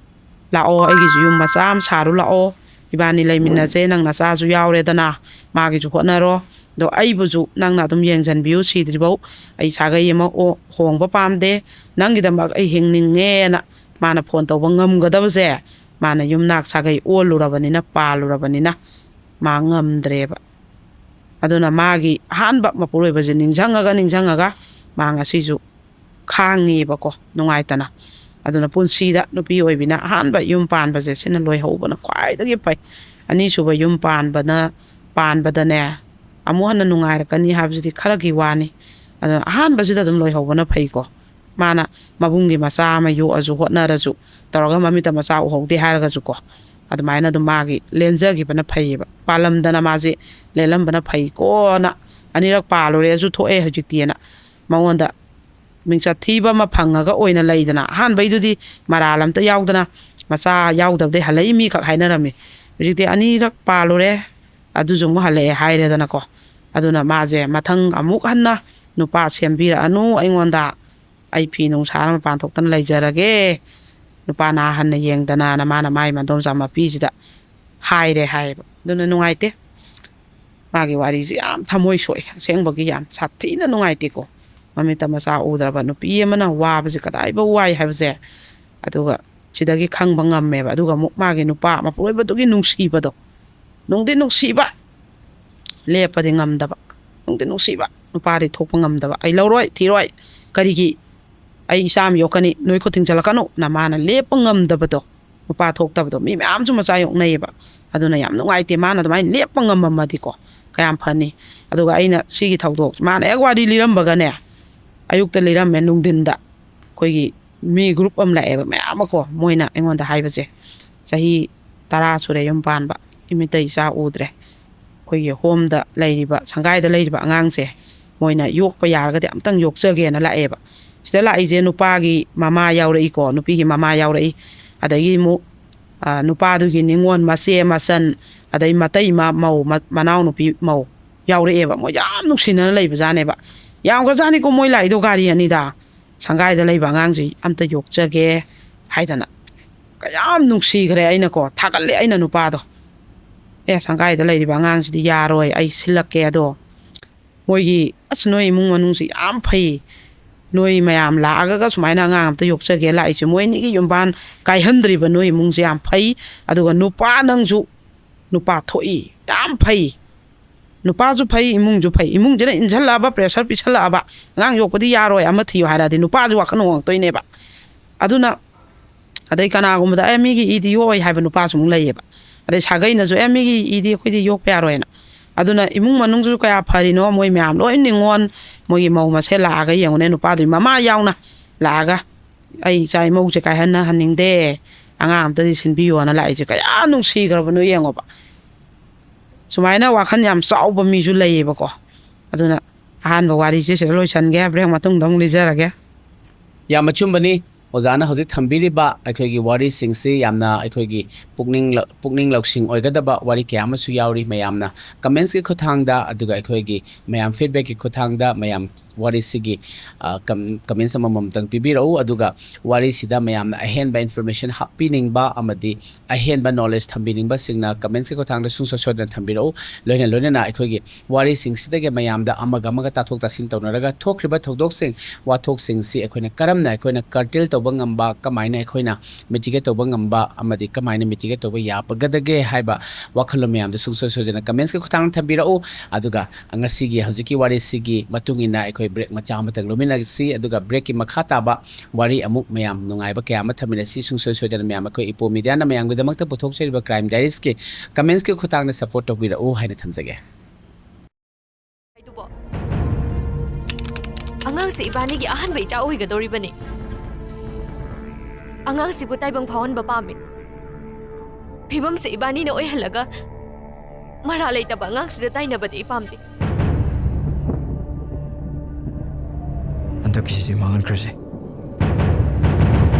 ꯂꯥꯛꯑꯣ, ꯑꯩꯒꯤꯁꯨ ꯌꯨꯝ ꯃꯆꯥ ꯑꯃ ꯁꯥꯔꯨ ꯂꯥꯛꯑꯣ, ꯏꯕꯥꯅꯤ ꯂꯩꯃꯤꯟꯅꯁꯦ, ꯅꯪ ꯅꯆꯥꯁꯨ ꯌꯥꯎꯔꯦꯗꯅ, ꯃꯥꯒꯤꯁꯨ ꯍꯣꯠꯅꯔꯣ, ꯑꯗꯣ ꯑꯩꯕꯨꯁꯨ ꯅꯪꯅ ꯑꯗꯨꯝ ꯌꯦꯡꯁꯤꯟꯕꯤꯌꯨ, ꯁꯤꯗ꯭ꯔꯤꯐꯧ ꯑꯩ ꯁꯥꯒꯩ ꯑꯃ ꯑꯣ-, ꯍꯣꯡꯕ ꯄꯥꯝꯗꯦ, ꯅꯪꯒꯤꯗꯃꯛ ꯑꯩ ꯍꯤꯡꯅꯤꯡꯉꯦꯅ" ꯃꯥꯅ ꯐꯣꯟ ꯇꯧꯕ ꯉꯝꯒꯗꯕꯁꯦ, ꯃꯥꯅ ꯌꯨꯝꯅꯥꯛ ꯁꯥꯒꯩ ꯑꯣꯜꯂꯨꯔꯕꯅꯤꯅ, ꯄꯥꯜꯂꯨꯔꯕꯅꯤꯅ, ꯃꯥ ꯉꯝꯗ꯭ꯔꯦꯕ꯫ ꯑꯗꯨꯅ ꯃꯥꯒꯤ ꯑꯍꯥꯟꯕ ꯃꯄꯨꯔꯣꯏꯕꯁꯦ ꯅꯤꯡꯁꯤꯡꯉꯒ ꯅꯤꯡꯁꯤꯡꯉꯒ ꯃꯥ ꯉꯁꯤꯁꯨ ꯈꯥꯡꯉꯤꯕꯀꯣ, ꯅꯨꯡꯉꯥꯏꯇꯅ꯫ ꯑꯗꯨꯅ ꯄꯨꯟꯁꯤꯗ ꯅꯨꯄꯤ ꯑꯣꯏꯕꯤꯅ ꯑꯍꯥꯟꯕ ꯌꯨꯝ ꯄꯥꯟꯕꯁꯦ ꯁꯤꯅ ꯂꯣꯏꯍꯧꯕꯅ ꯈ꯭ꯋꯥꯏꯗꯒꯤ ꯐꯩ꯫ ꯑꯅꯤꯁꯨꯕ ꯌꯨꯝ ꯄꯥꯟꯕꯅ, ꯄꯥꯟꯕꯗꯅꯦ, ꯑꯃꯨꯛ ꯍꯟꯅ ꯅꯨꯡꯉꯥꯏꯔꯛꯀꯅꯤ ꯍꯥꯏꯕꯁꯤꯗꯤ ꯈꯔꯒꯤ ꯋꯥꯅꯤ꯫ ꯑꯗꯨꯅ ꯑꯍꯥꯟꯕꯁꯤꯗ ꯑꯗꯨꯝ ꯂꯣꯏꯍꯧꯕꯅ ꯐꯩꯀꯣ꯫ ꯃꯥꯅ ꯃꯕꯨꯡꯒꯤ ꯃꯆꯥ ꯑꯃ ꯌꯣꯛꯑꯁꯨ, ꯍꯣꯠꯅꯔꯁꯨ, ꯇꯧꯔꯒ ꯃꯃꯤꯠꯇ ꯃꯆꯥ ꯎꯍꯧꯗꯦ ꯍꯥꯏꯔꯒꯁꯨꯀꯣ, ꯑꯗꯨꯃꯥꯏꯅ ꯑꯗꯨꯝ ꯃꯥꯒꯤ ꯂꯦꯟꯖꯈꯤꯕꯅ ꯐꯩꯌꯦꯕ꯫ ꯄꯥꯜꯂꯝꯗꯅ ꯃꯥꯁꯦ ꯂꯦꯜꯂꯝꯕꯅ ꯐꯩꯀꯣꯅ, ꯑꯅꯤꯔꯛ ꯄꯥꯜꯂꯨꯔꯦꯁꯨ ꯊꯣꯛꯑꯦ ꯍꯧꯖꯤꯛꯇꯤꯅ ꯃꯉꯣꯟꯗ ꯃꯤꯡꯆꯠ ꯊꯤꯕ ꯑꯃ ꯐꯪꯉꯒ ꯑꯣꯏꯅ ꯂꯩꯗꯅ꯫ ꯑꯍꯥꯟꯕꯩꯗꯨꯗꯤ ꯃꯔꯥꯜ ꯑꯝꯇ ꯌꯥꯎꯗꯅ ꯃꯆꯥ ꯌꯥꯎꯗꯕꯗꯩ ꯍꯜꯂꯛꯏ ꯃꯤꯈꯛ ꯍꯥꯏꯅꯔꯝꯃꯤ꯫ ꯍꯧꯖꯤꯛꯇꯤ ꯑꯅꯤꯔꯛ ꯄꯥꯜꯂꯨꯔꯦ, ꯑꯗꯨꯁꯨ ꯑꯃꯨꯛ ꯍꯜꯂꯛꯑꯦ ꯍꯥꯏꯔꯦꯗꯅꯀꯣ꯫ ꯑꯗꯨꯅ ꯃꯥꯁꯦ ꯃꯊꯪ ꯑꯃꯨꯛ ꯍꯟꯅ ꯅꯨꯄꯥ ꯁꯦꯝꯕꯤꯔꯛꯑꯅꯨ ꯑꯩꯉꯣꯟꯗ, ꯑꯩ ꯐꯤ ꯅꯨꯡ ꯁꯥꯔ ꯃꯄꯥꯟ ꯊꯣꯛꯇꯅ ꯂꯩꯖꯔꯒꯦ, ꯅꯨꯄꯥ ꯅꯍꯥ ꯍꯟꯅ ꯌꯦꯡꯗꯅꯅ ꯃꯥꯅ ꯃꯥꯏ ꯃꯗꯣꯝꯆꯥ ꯃꯄꯤꯁꯤꯗ ꯍꯥꯏꯔꯦ ꯍꯥꯏꯌꯦꯕ꯫ ꯑꯗꯨꯅ ꯅꯨꯡꯉꯥꯏꯇꯦ꯫ ꯃꯥꯒꯤ ꯋꯥꯔꯤꯁꯦ ꯌꯥꯝ ꯊꯃꯣꯏ ꯁꯣꯛꯑꯦ, ꯑꯁꯦꯡꯕꯒꯤ ꯌꯥꯝ ꯁꯥꯊꯤꯅ ꯅꯨꯡꯉꯥꯏꯇꯦꯀꯣ꯫ ꯃꯃꯤꯠꯇ ꯃꯆꯥ ꯎꯗ꯭ꯔꯕ ꯅꯨꯄꯤ ꯑꯃꯅ ꯋꯥꯕꯁꯦ ꯀꯗꯥꯏꯐꯥꯎ ꯋꯥꯏ ꯍꯥꯏꯕꯁꯦ, ꯑꯗꯨꯒ ꯁꯤꯗꯒꯤ ꯈꯪꯕ ꯉꯝꯃꯦꯕ꯫ ꯑꯗꯨꯒ ꯑꯃꯨꯛ ꯃꯥꯒꯤ ꯅꯨꯄꯥ ꯃꯄꯨꯔꯣꯏꯕꯗꯨꯒꯤ ꯅꯨꯡꯁꯤꯕꯗꯣ, ꯅꯨꯡꯗꯤ ꯅꯨꯡꯁꯤꯕ, ꯂꯦꯞꯄꯗꯤ ꯉꯝꯗꯕ, ꯅꯨꯡꯗꯤ ꯅꯨꯡꯁꯤꯕ, ꯅꯨꯄꯥꯗꯤ ꯊꯣꯛꯄ ꯉꯝꯗꯕ, "ꯑꯩ ꯂꯧꯔꯣꯏ ꯊꯤꯔꯣꯏ, ꯀꯔꯤꯒꯤ ꯑꯩ ꯏꯆꯥ ꯑꯃ ꯌꯣꯛꯀꯅꯤ, ꯅꯣꯏ ꯈꯨꯠ ꯊꯤꯡꯖꯤꯜꯂꯛꯀꯅꯨ" ꯅ ꯃꯥꯅ ꯂꯦꯞꯄ ꯉꯝꯗꯕꯗꯣ, ꯅꯨꯄꯥ ꯊꯣꯛꯇꯕꯗꯣ꯫ ꯃꯤ ꯃꯌꯥꯝꯁꯨ ꯃꯆꯥ ꯌꯣꯛꯅꯩꯌꯦꯕ꯫ ꯑꯗꯨꯅ ꯌꯥꯝ ꯅꯨꯡꯉꯥꯏꯇꯦ, ꯃꯥꯅ ꯑꯗꯨꯃꯥꯏꯅ ꯂꯦꯞꯄ ꯉꯝꯃꯝꯃꯗꯤꯀꯣ ꯀꯌꯥꯝ ꯐꯅꯤ꯫ ꯑꯗꯨꯒ ꯑꯩꯅ ꯁꯤꯒꯤ ꯊꯧꯗꯣꯛ ꯃꯥꯅ ꯍꯦꯛ ꯋꯥꯔꯤ ꯂꯤꯔꯝꯕꯒꯅꯦ, ꯑꯌꯨꯛꯇ ꯂꯤꯔꯝꯃꯦ, ꯅꯨꯡꯊꯤꯟꯗ ꯑꯩꯈꯣꯏꯒꯤ ꯃꯤ ꯒ꯭ꯔꯨꯞ ꯑꯃ ꯂꯥꯛꯑꯦꯕ, ꯃꯌꯥꯝ ꯑꯃꯀꯣ꯫ ꯃꯣꯏꯅ ꯑꯩꯉꯣꯟꯗ ꯍꯥꯏꯕꯁꯦ, "ꯆꯍꯤ ꯇꯔꯥ ꯁꯨꯔꯦ ꯌꯨꯝ ꯄꯥꯟꯕ, ꯏꯃꯤꯠꯇ ꯏꯆꯥ ꯎꯗ꯭ꯔꯦ, ꯑꯩꯈꯣꯏꯒꯤ ꯍꯣꯝꯗ ꯂꯩꯔꯤꯕ, ꯁꯪꯒꯥꯏꯗ ꯂꯩꯔꯤꯕ ꯑꯉꯥꯡꯁꯦ ꯃꯣꯏꯅ ꯌꯣꯛꯄ ꯌꯥꯔꯒꯗꯤ ꯑꯝꯇꯪ ꯌꯣꯛꯆꯒꯦꯅ" ꯂꯥꯛꯑꯦꯕ꯫ ꯁꯤꯗ ꯂꯥꯛꯏꯁꯦ ꯅꯨꯄꯥꯒꯤ ꯃꯃꯥ ꯌꯥꯎꯔꯛꯏꯀꯣ, ꯅꯨꯄꯤꯒꯤ ꯃꯃꯥ ꯌꯥꯎꯔꯛꯏ, ꯑꯗꯒꯤ ꯑꯃꯨꯛ ꯑ, ꯅꯨꯄꯥꯗꯨꯒꯤ ꯅꯤꯉꯣꯜ ꯃꯆꯦ ꯃꯆꯟ, ꯑꯗꯩ ꯃꯇꯩꯃ ꯃꯧ, ꯃ-, ꯃꯅꯥꯎꯅꯨꯄꯤ ꯃꯧ ꯌꯥꯎꯔꯛꯑꯦꯕ꯫ ꯃꯣꯏ ꯌꯥꯝ ꯅꯨꯡꯁꯤꯅꯅ ꯂꯩꯕꯖꯥꯠꯅꯦꯕ꯫ ꯌꯥꯝꯈ꯭ꯔꯖꯥꯠꯅꯤꯀꯣ ꯃꯣꯏ ꯂꯥꯛꯏꯗꯣ ꯒꯥꯔꯤ ꯑꯅꯤꯗ꯫ "ꯁꯪꯒꯥꯏꯗ ꯂꯩꯕ ꯑꯉꯥꯡꯁꯤ ꯑꯝꯇ ꯌꯣꯛꯆꯒꯦ" ꯍꯥꯏꯗꯅ꯫ ꯀꯌꯥꯝ ꯅꯨꯡꯁꯤꯈ꯭ꯔꯦ ꯑꯩꯅꯀꯣ, ꯊꯥꯒꯠꯂꯦ ꯑꯩꯅ ꯅꯨꯄꯥꯗꯣ꯫ "ꯑꯦ, ꯁꯪꯒꯥꯏꯗ ꯂꯩꯔꯤꯕ ꯑꯉꯥꯡꯁꯤꯗꯤ ꯌꯥꯔꯣꯏ, ꯑꯩ ꯁꯤꯜꯂꯛꯀꯦ ꯑꯗꯣ꯫ ꯃꯣꯏꯒꯤ, ꯑꯁ, ꯅꯣꯏ ꯏꯃꯨꯡ ꯃꯅꯨꯡꯁꯤ ꯌꯥꯝ ꯐꯩ꯫ ꯅꯣꯏ ꯃꯌꯥꯝ ꯂꯥꯛꯑꯒ ꯁꯨꯃꯥꯏꯅ ꯑꯉꯥꯡ ꯑꯝꯇ ꯌꯣꯛꯆꯒꯦ ꯂꯥꯛꯏꯁꯦ, ꯃꯣꯏ ꯑꯅꯤꯒꯤ ꯌꯨꯝꯕꯥꯟ ꯀꯥꯏꯍꯟꯗ꯭ꯔꯤꯕ ꯅꯣꯏ ꯏꯃꯨꯡꯁꯦ ꯌꯥꯝ ꯐꯩ꯫ ꯑꯗꯨꯒ ꯅꯨꯄꯥ ꯅꯪꯁꯨ ꯅꯨꯄꯥ ꯊꯣꯛꯏ, ꯌꯥꯝ ꯐꯩ꯫ ꯅꯨꯄꯥꯁꯨ ꯐꯩ, ꯏꯃꯨꯡꯁꯨ ꯐꯩ꯫ ꯏꯃꯨꯡꯁꯤꯅ ꯏꯟꯁꯜꯂꯛꯑꯕ, ꯄ꯭ꯔꯦꯁꯔ ꯄꯤꯁꯜꯂꯛꯑꯕ, ꯑꯉꯥꯡ ꯌꯣꯛꯄꯗꯤ ꯌꯥꯔꯣꯏ, ꯑꯃ ꯊꯤꯌꯨ ꯍꯥꯏꯔꯛꯑꯗꯤ ꯅꯨꯄꯥꯁꯨ ꯋꯥꯈꯜ ꯍꯣꯡꯉꯛꯇꯣꯏꯅꯦꯕ꯫ ꯑꯗꯨꯅ ꯑꯗꯩ ꯀꯅꯥꯒꯨꯝꯕꯗ, "ꯑꯦ, ꯃꯤꯒꯤ ꯏꯗꯤ ꯌꯣꯛꯑꯣꯏ" ꯍꯥꯏꯕ ꯅꯨꯄꯥꯁꯨ ꯑꯃꯨꯛ ꯂꯩꯌꯦꯕ꯫ ꯑꯗꯩ ꯁꯥꯒꯩꯅꯁꯨ, "ꯑꯦ, ꯃꯤꯒꯤ ꯏꯗꯤ ꯑꯩꯈꯣꯏꯗꯤ ꯌꯣꯛꯄ ꯌꯥꯔꯣꯏꯅ"꯫ ꯑꯗꯨꯅ ꯏꯃꯨꯡ ꯃꯅꯨꯡꯁꯨ ꯀꯌꯥ ꯐꯔꯤꯅꯣ, ꯃꯣꯏ ꯃꯌꯥꯝ ꯂꯣꯏ ꯅꯤꯉꯣꯟ, ꯃꯣꯏꯒꯤ ꯃꯧ ꯃꯁꯦꯜ ꯂꯥꯛꯑꯒ ꯌꯦꯡꯉꯨꯅꯦ, ꯅꯨꯄꯥꯗꯨꯒꯤ ꯃꯃꯥ ꯌꯥꯎꯅ ꯂꯥꯛꯑꯒ, "ꯑꯩ ꯏꯆꯥ ꯏꯃꯧꯁꯦ ꯀꯥꯏꯍꯟꯅꯍꯟꯅꯤꯡꯗꯦ, ꯑꯉꯥꯡ ꯑꯝꯇꯗꯤ ꯁꯤꯟꯕꯤꯌꯣꯅ ꯂꯥꯛꯏꯁꯦ ꯀꯌꯥ ꯅꯨꯡꯁꯤꯈ꯭ꯔꯕꯅꯣ ꯌꯦꯡꯉꯣꯕ꯫ ꯁꯨꯃꯥꯏꯅ ꯋꯥꯈꯜ ꯌꯥꯝ ꯆꯥꯎꯕ ꯃꯤꯁꯨ ꯂꯩꯌꯦꯕꯀꯣ꯫ ꯑꯗꯨꯅ ꯑꯍꯥꯟꯕ ꯋꯥꯔꯤꯁꯦ ꯁꯤꯗ ꯂꯣꯏꯁꯟꯒꯦ꯫ ꯕ꯭ꯔꯦꯛ ꯃꯇꯨꯡꯗ ꯑꯃꯨꯛ ꯂꯤꯖꯔꯒꯦ꯫ ꯌꯥꯝ ꯑꯆꯨꯝꯕꯅꯤ꯫ ꯑꯣꯖꯥꯅ ꯍꯧꯖꯤꯛ ꯊꯝꯕꯤꯔꯤꯕ ꯑꯩꯈꯣꯏꯒꯤ ꯋꯥꯔꯤꯁꯤꯡꯁꯤ ꯌꯥꯝꯅ ꯑꯩꯈꯣꯏꯒꯤ ꯄꯨꯛꯅꯤꯡ ꯂ-, ꯄꯨꯛꯅꯤꯡ ꯂꯧꯁꯤꯡ ꯑꯣꯏꯒꯗꯕ ꯋꯥꯔꯤ ꯀꯌꯥ ꯑꯃꯁꯨ ꯌꯥꯎꯔꯤ꯫ ꯃꯌꯥꯝꯅ commentsꯀꯤ ꯈꯨꯠꯊꯥꯡꯗ, ꯑꯗꯨꯒ ꯑꯩꯈꯣꯏꯒꯤ ꯃꯌꯥꯝ feedbackꯀꯤ ꯈꯨꯠꯊꯥꯡꯗ ꯃꯌꯥꯝ ꯋꯥꯔꯤꯁꯤꯒꯤ, ꯑ, ꯀꯝ-, comments ꯑꯃꯃꯝꯇꯪ ꯄꯤꯕꯤꯔꯛꯎ꯫ ꯑꯗꯨꯒ ꯋꯥꯔꯤꯁꯤꯗ ꯃꯌꯥꯝꯅ ꯑꯍꯦꯟꯕ information ꯍꯥꯞꯄꯤꯅꯤꯡꯕ ꯑꯃꯗꯤ ꯑꯍꯦꯟꯕ knowledge ꯊꯝꯕꯤꯅꯤꯡꯕꯁꯤꯡꯅ commentsꯀꯤ ꯈꯨꯠꯊꯥꯡꯗ ꯁꯨꯡꯁꯣꯏ ꯁꯣꯏꯗꯅ ꯊꯝꯕꯤꯔꯛꯎ꯫ ꯂꯣꯏꯅ ꯂꯣꯏꯅꯅ ꯑꯩꯈꯣꯏꯒꯤ ꯋꯥꯔꯤꯁꯤꯡꯁꯤꯗꯒꯤ ꯃꯌꯥꯝꯗ ꯑꯃꯒ ꯑꯃꯒ ꯇꯥꯊꯣꯛ ꯇꯥꯁꯤꯟ ꯇꯧꯅꯔꯒ ꯊꯣꯛꯈ꯭ꯔꯤꯕ ꯊꯧꯗꯣꯛꯁꯤꯡ, ꯋꯥꯊꯣꯛꯁꯤꯡꯁꯤ ꯑꯩꯈꯣꯏꯅ ꯀꯔꯝꯅ ꯑꯩꯈꯣꯏꯅ curtail ꯇꯧꯕ ꯉꯝꯕ, ꯀꯃꯥꯏꯅ ꯑꯩꯈꯣꯏꯅ mitigate ꯇꯧꯕ ꯉꯝꯕ ꯑꯃꯗꯤ ꯀꯃꯥꯏꯅ mitigate ꯇꯧꯕ ꯌꯥꯕꯒꯗꯒꯦ ꯍꯥꯏꯕ ꯋꯥꯈꯜꯂꯣꯟ ꯃꯌꯥꯝꯗꯨ ꯁꯨꯡꯁꯣꯏ ꯁꯣꯏꯗꯅ commentsꯀꯤ ꯈꯨꯠꯊꯥꯡꯗ ꯊꯝꯕꯤꯔꯛꯎ꯫ ꯑꯗꯨꯒ ꯉꯁꯤꯒꯤ ꯍꯧꯖꯤꯛꯀꯤ ꯋꯥꯔꯤꯁꯤꯒꯤ ꯃꯇꯨꯡ ꯏꯟꯅ ꯑꯩꯈꯣꯏ break ꯃꯆꯥ ꯑꯃꯇꯪ ꯂꯧꯃꯤꯟꯅꯁꯤ, ꯑꯗꯨꯒ breakꯀꯤ ꯃꯈꯥ ꯇꯥꯕ ꯋꯥꯔꯤ ꯑꯃꯨꯛ ꯃꯌꯥꯝ ꯅꯨꯡꯉꯥꯏꯕ ꯀꯌꯥ ꯑꯃ ꯊꯝꯃꯤꯟꯅꯁꯤ꯫ ꯁꯨꯡꯁꯣꯏ ꯁꯣꯏꯗꯅ ꯃꯌꯥꯝ ꯑꯩꯈꯣꯏ ꯏꯄꯣ mediaꯅ ꯃꯌꯥꯝꯒꯤꯗꯃꯛꯇ ꯄꯨꯊꯣꯛꯆꯔꯤꯕ Crime Diariesꯀꯤ commentsꯀꯤ ꯈꯨꯠꯊꯥꯡꯗ support ꯇꯧꯕꯤꯔꯛꯎ ꯍꯥꯏꯅ ꯊꯝꯖꯒꯦ꯫ ꯑꯗꯨꯕꯨ ꯑꯉꯥꯡꯁꯦ ꯏꯕꯥꯅꯤꯒꯤ ꯑꯍꯥꯟꯕ ꯏꯆꯥ ꯑꯣꯏꯒꯗꯧꯔꯤꯕꯅꯤ꯫ ꯑꯉꯥꯡꯁꯤꯕꯨ ꯇꯥꯏꯕꯪ ꯐꯥꯎꯍꯟꯕ ꯄꯥꯝꯃꯤ꯫ ꯐꯤꯕꯝꯁꯦ ꯏꯕꯥꯅꯤꯅ ꯑꯣꯏꯍꯜꯂꯒ ꯃꯔꯥ ꯂꯩꯇꯕ ꯑꯉꯥꯡꯁꯤꯗ ꯇꯥꯏꯅꯕꯗꯤ ꯑꯩ ꯄꯥꯝꯗꯦ꯫ ꯍꯟꯗꯛꯀꯤꯁꯤꯗꯤ ꯃꯥꯡꯍꯟꯈ꯭ꯔꯁꯦ꯫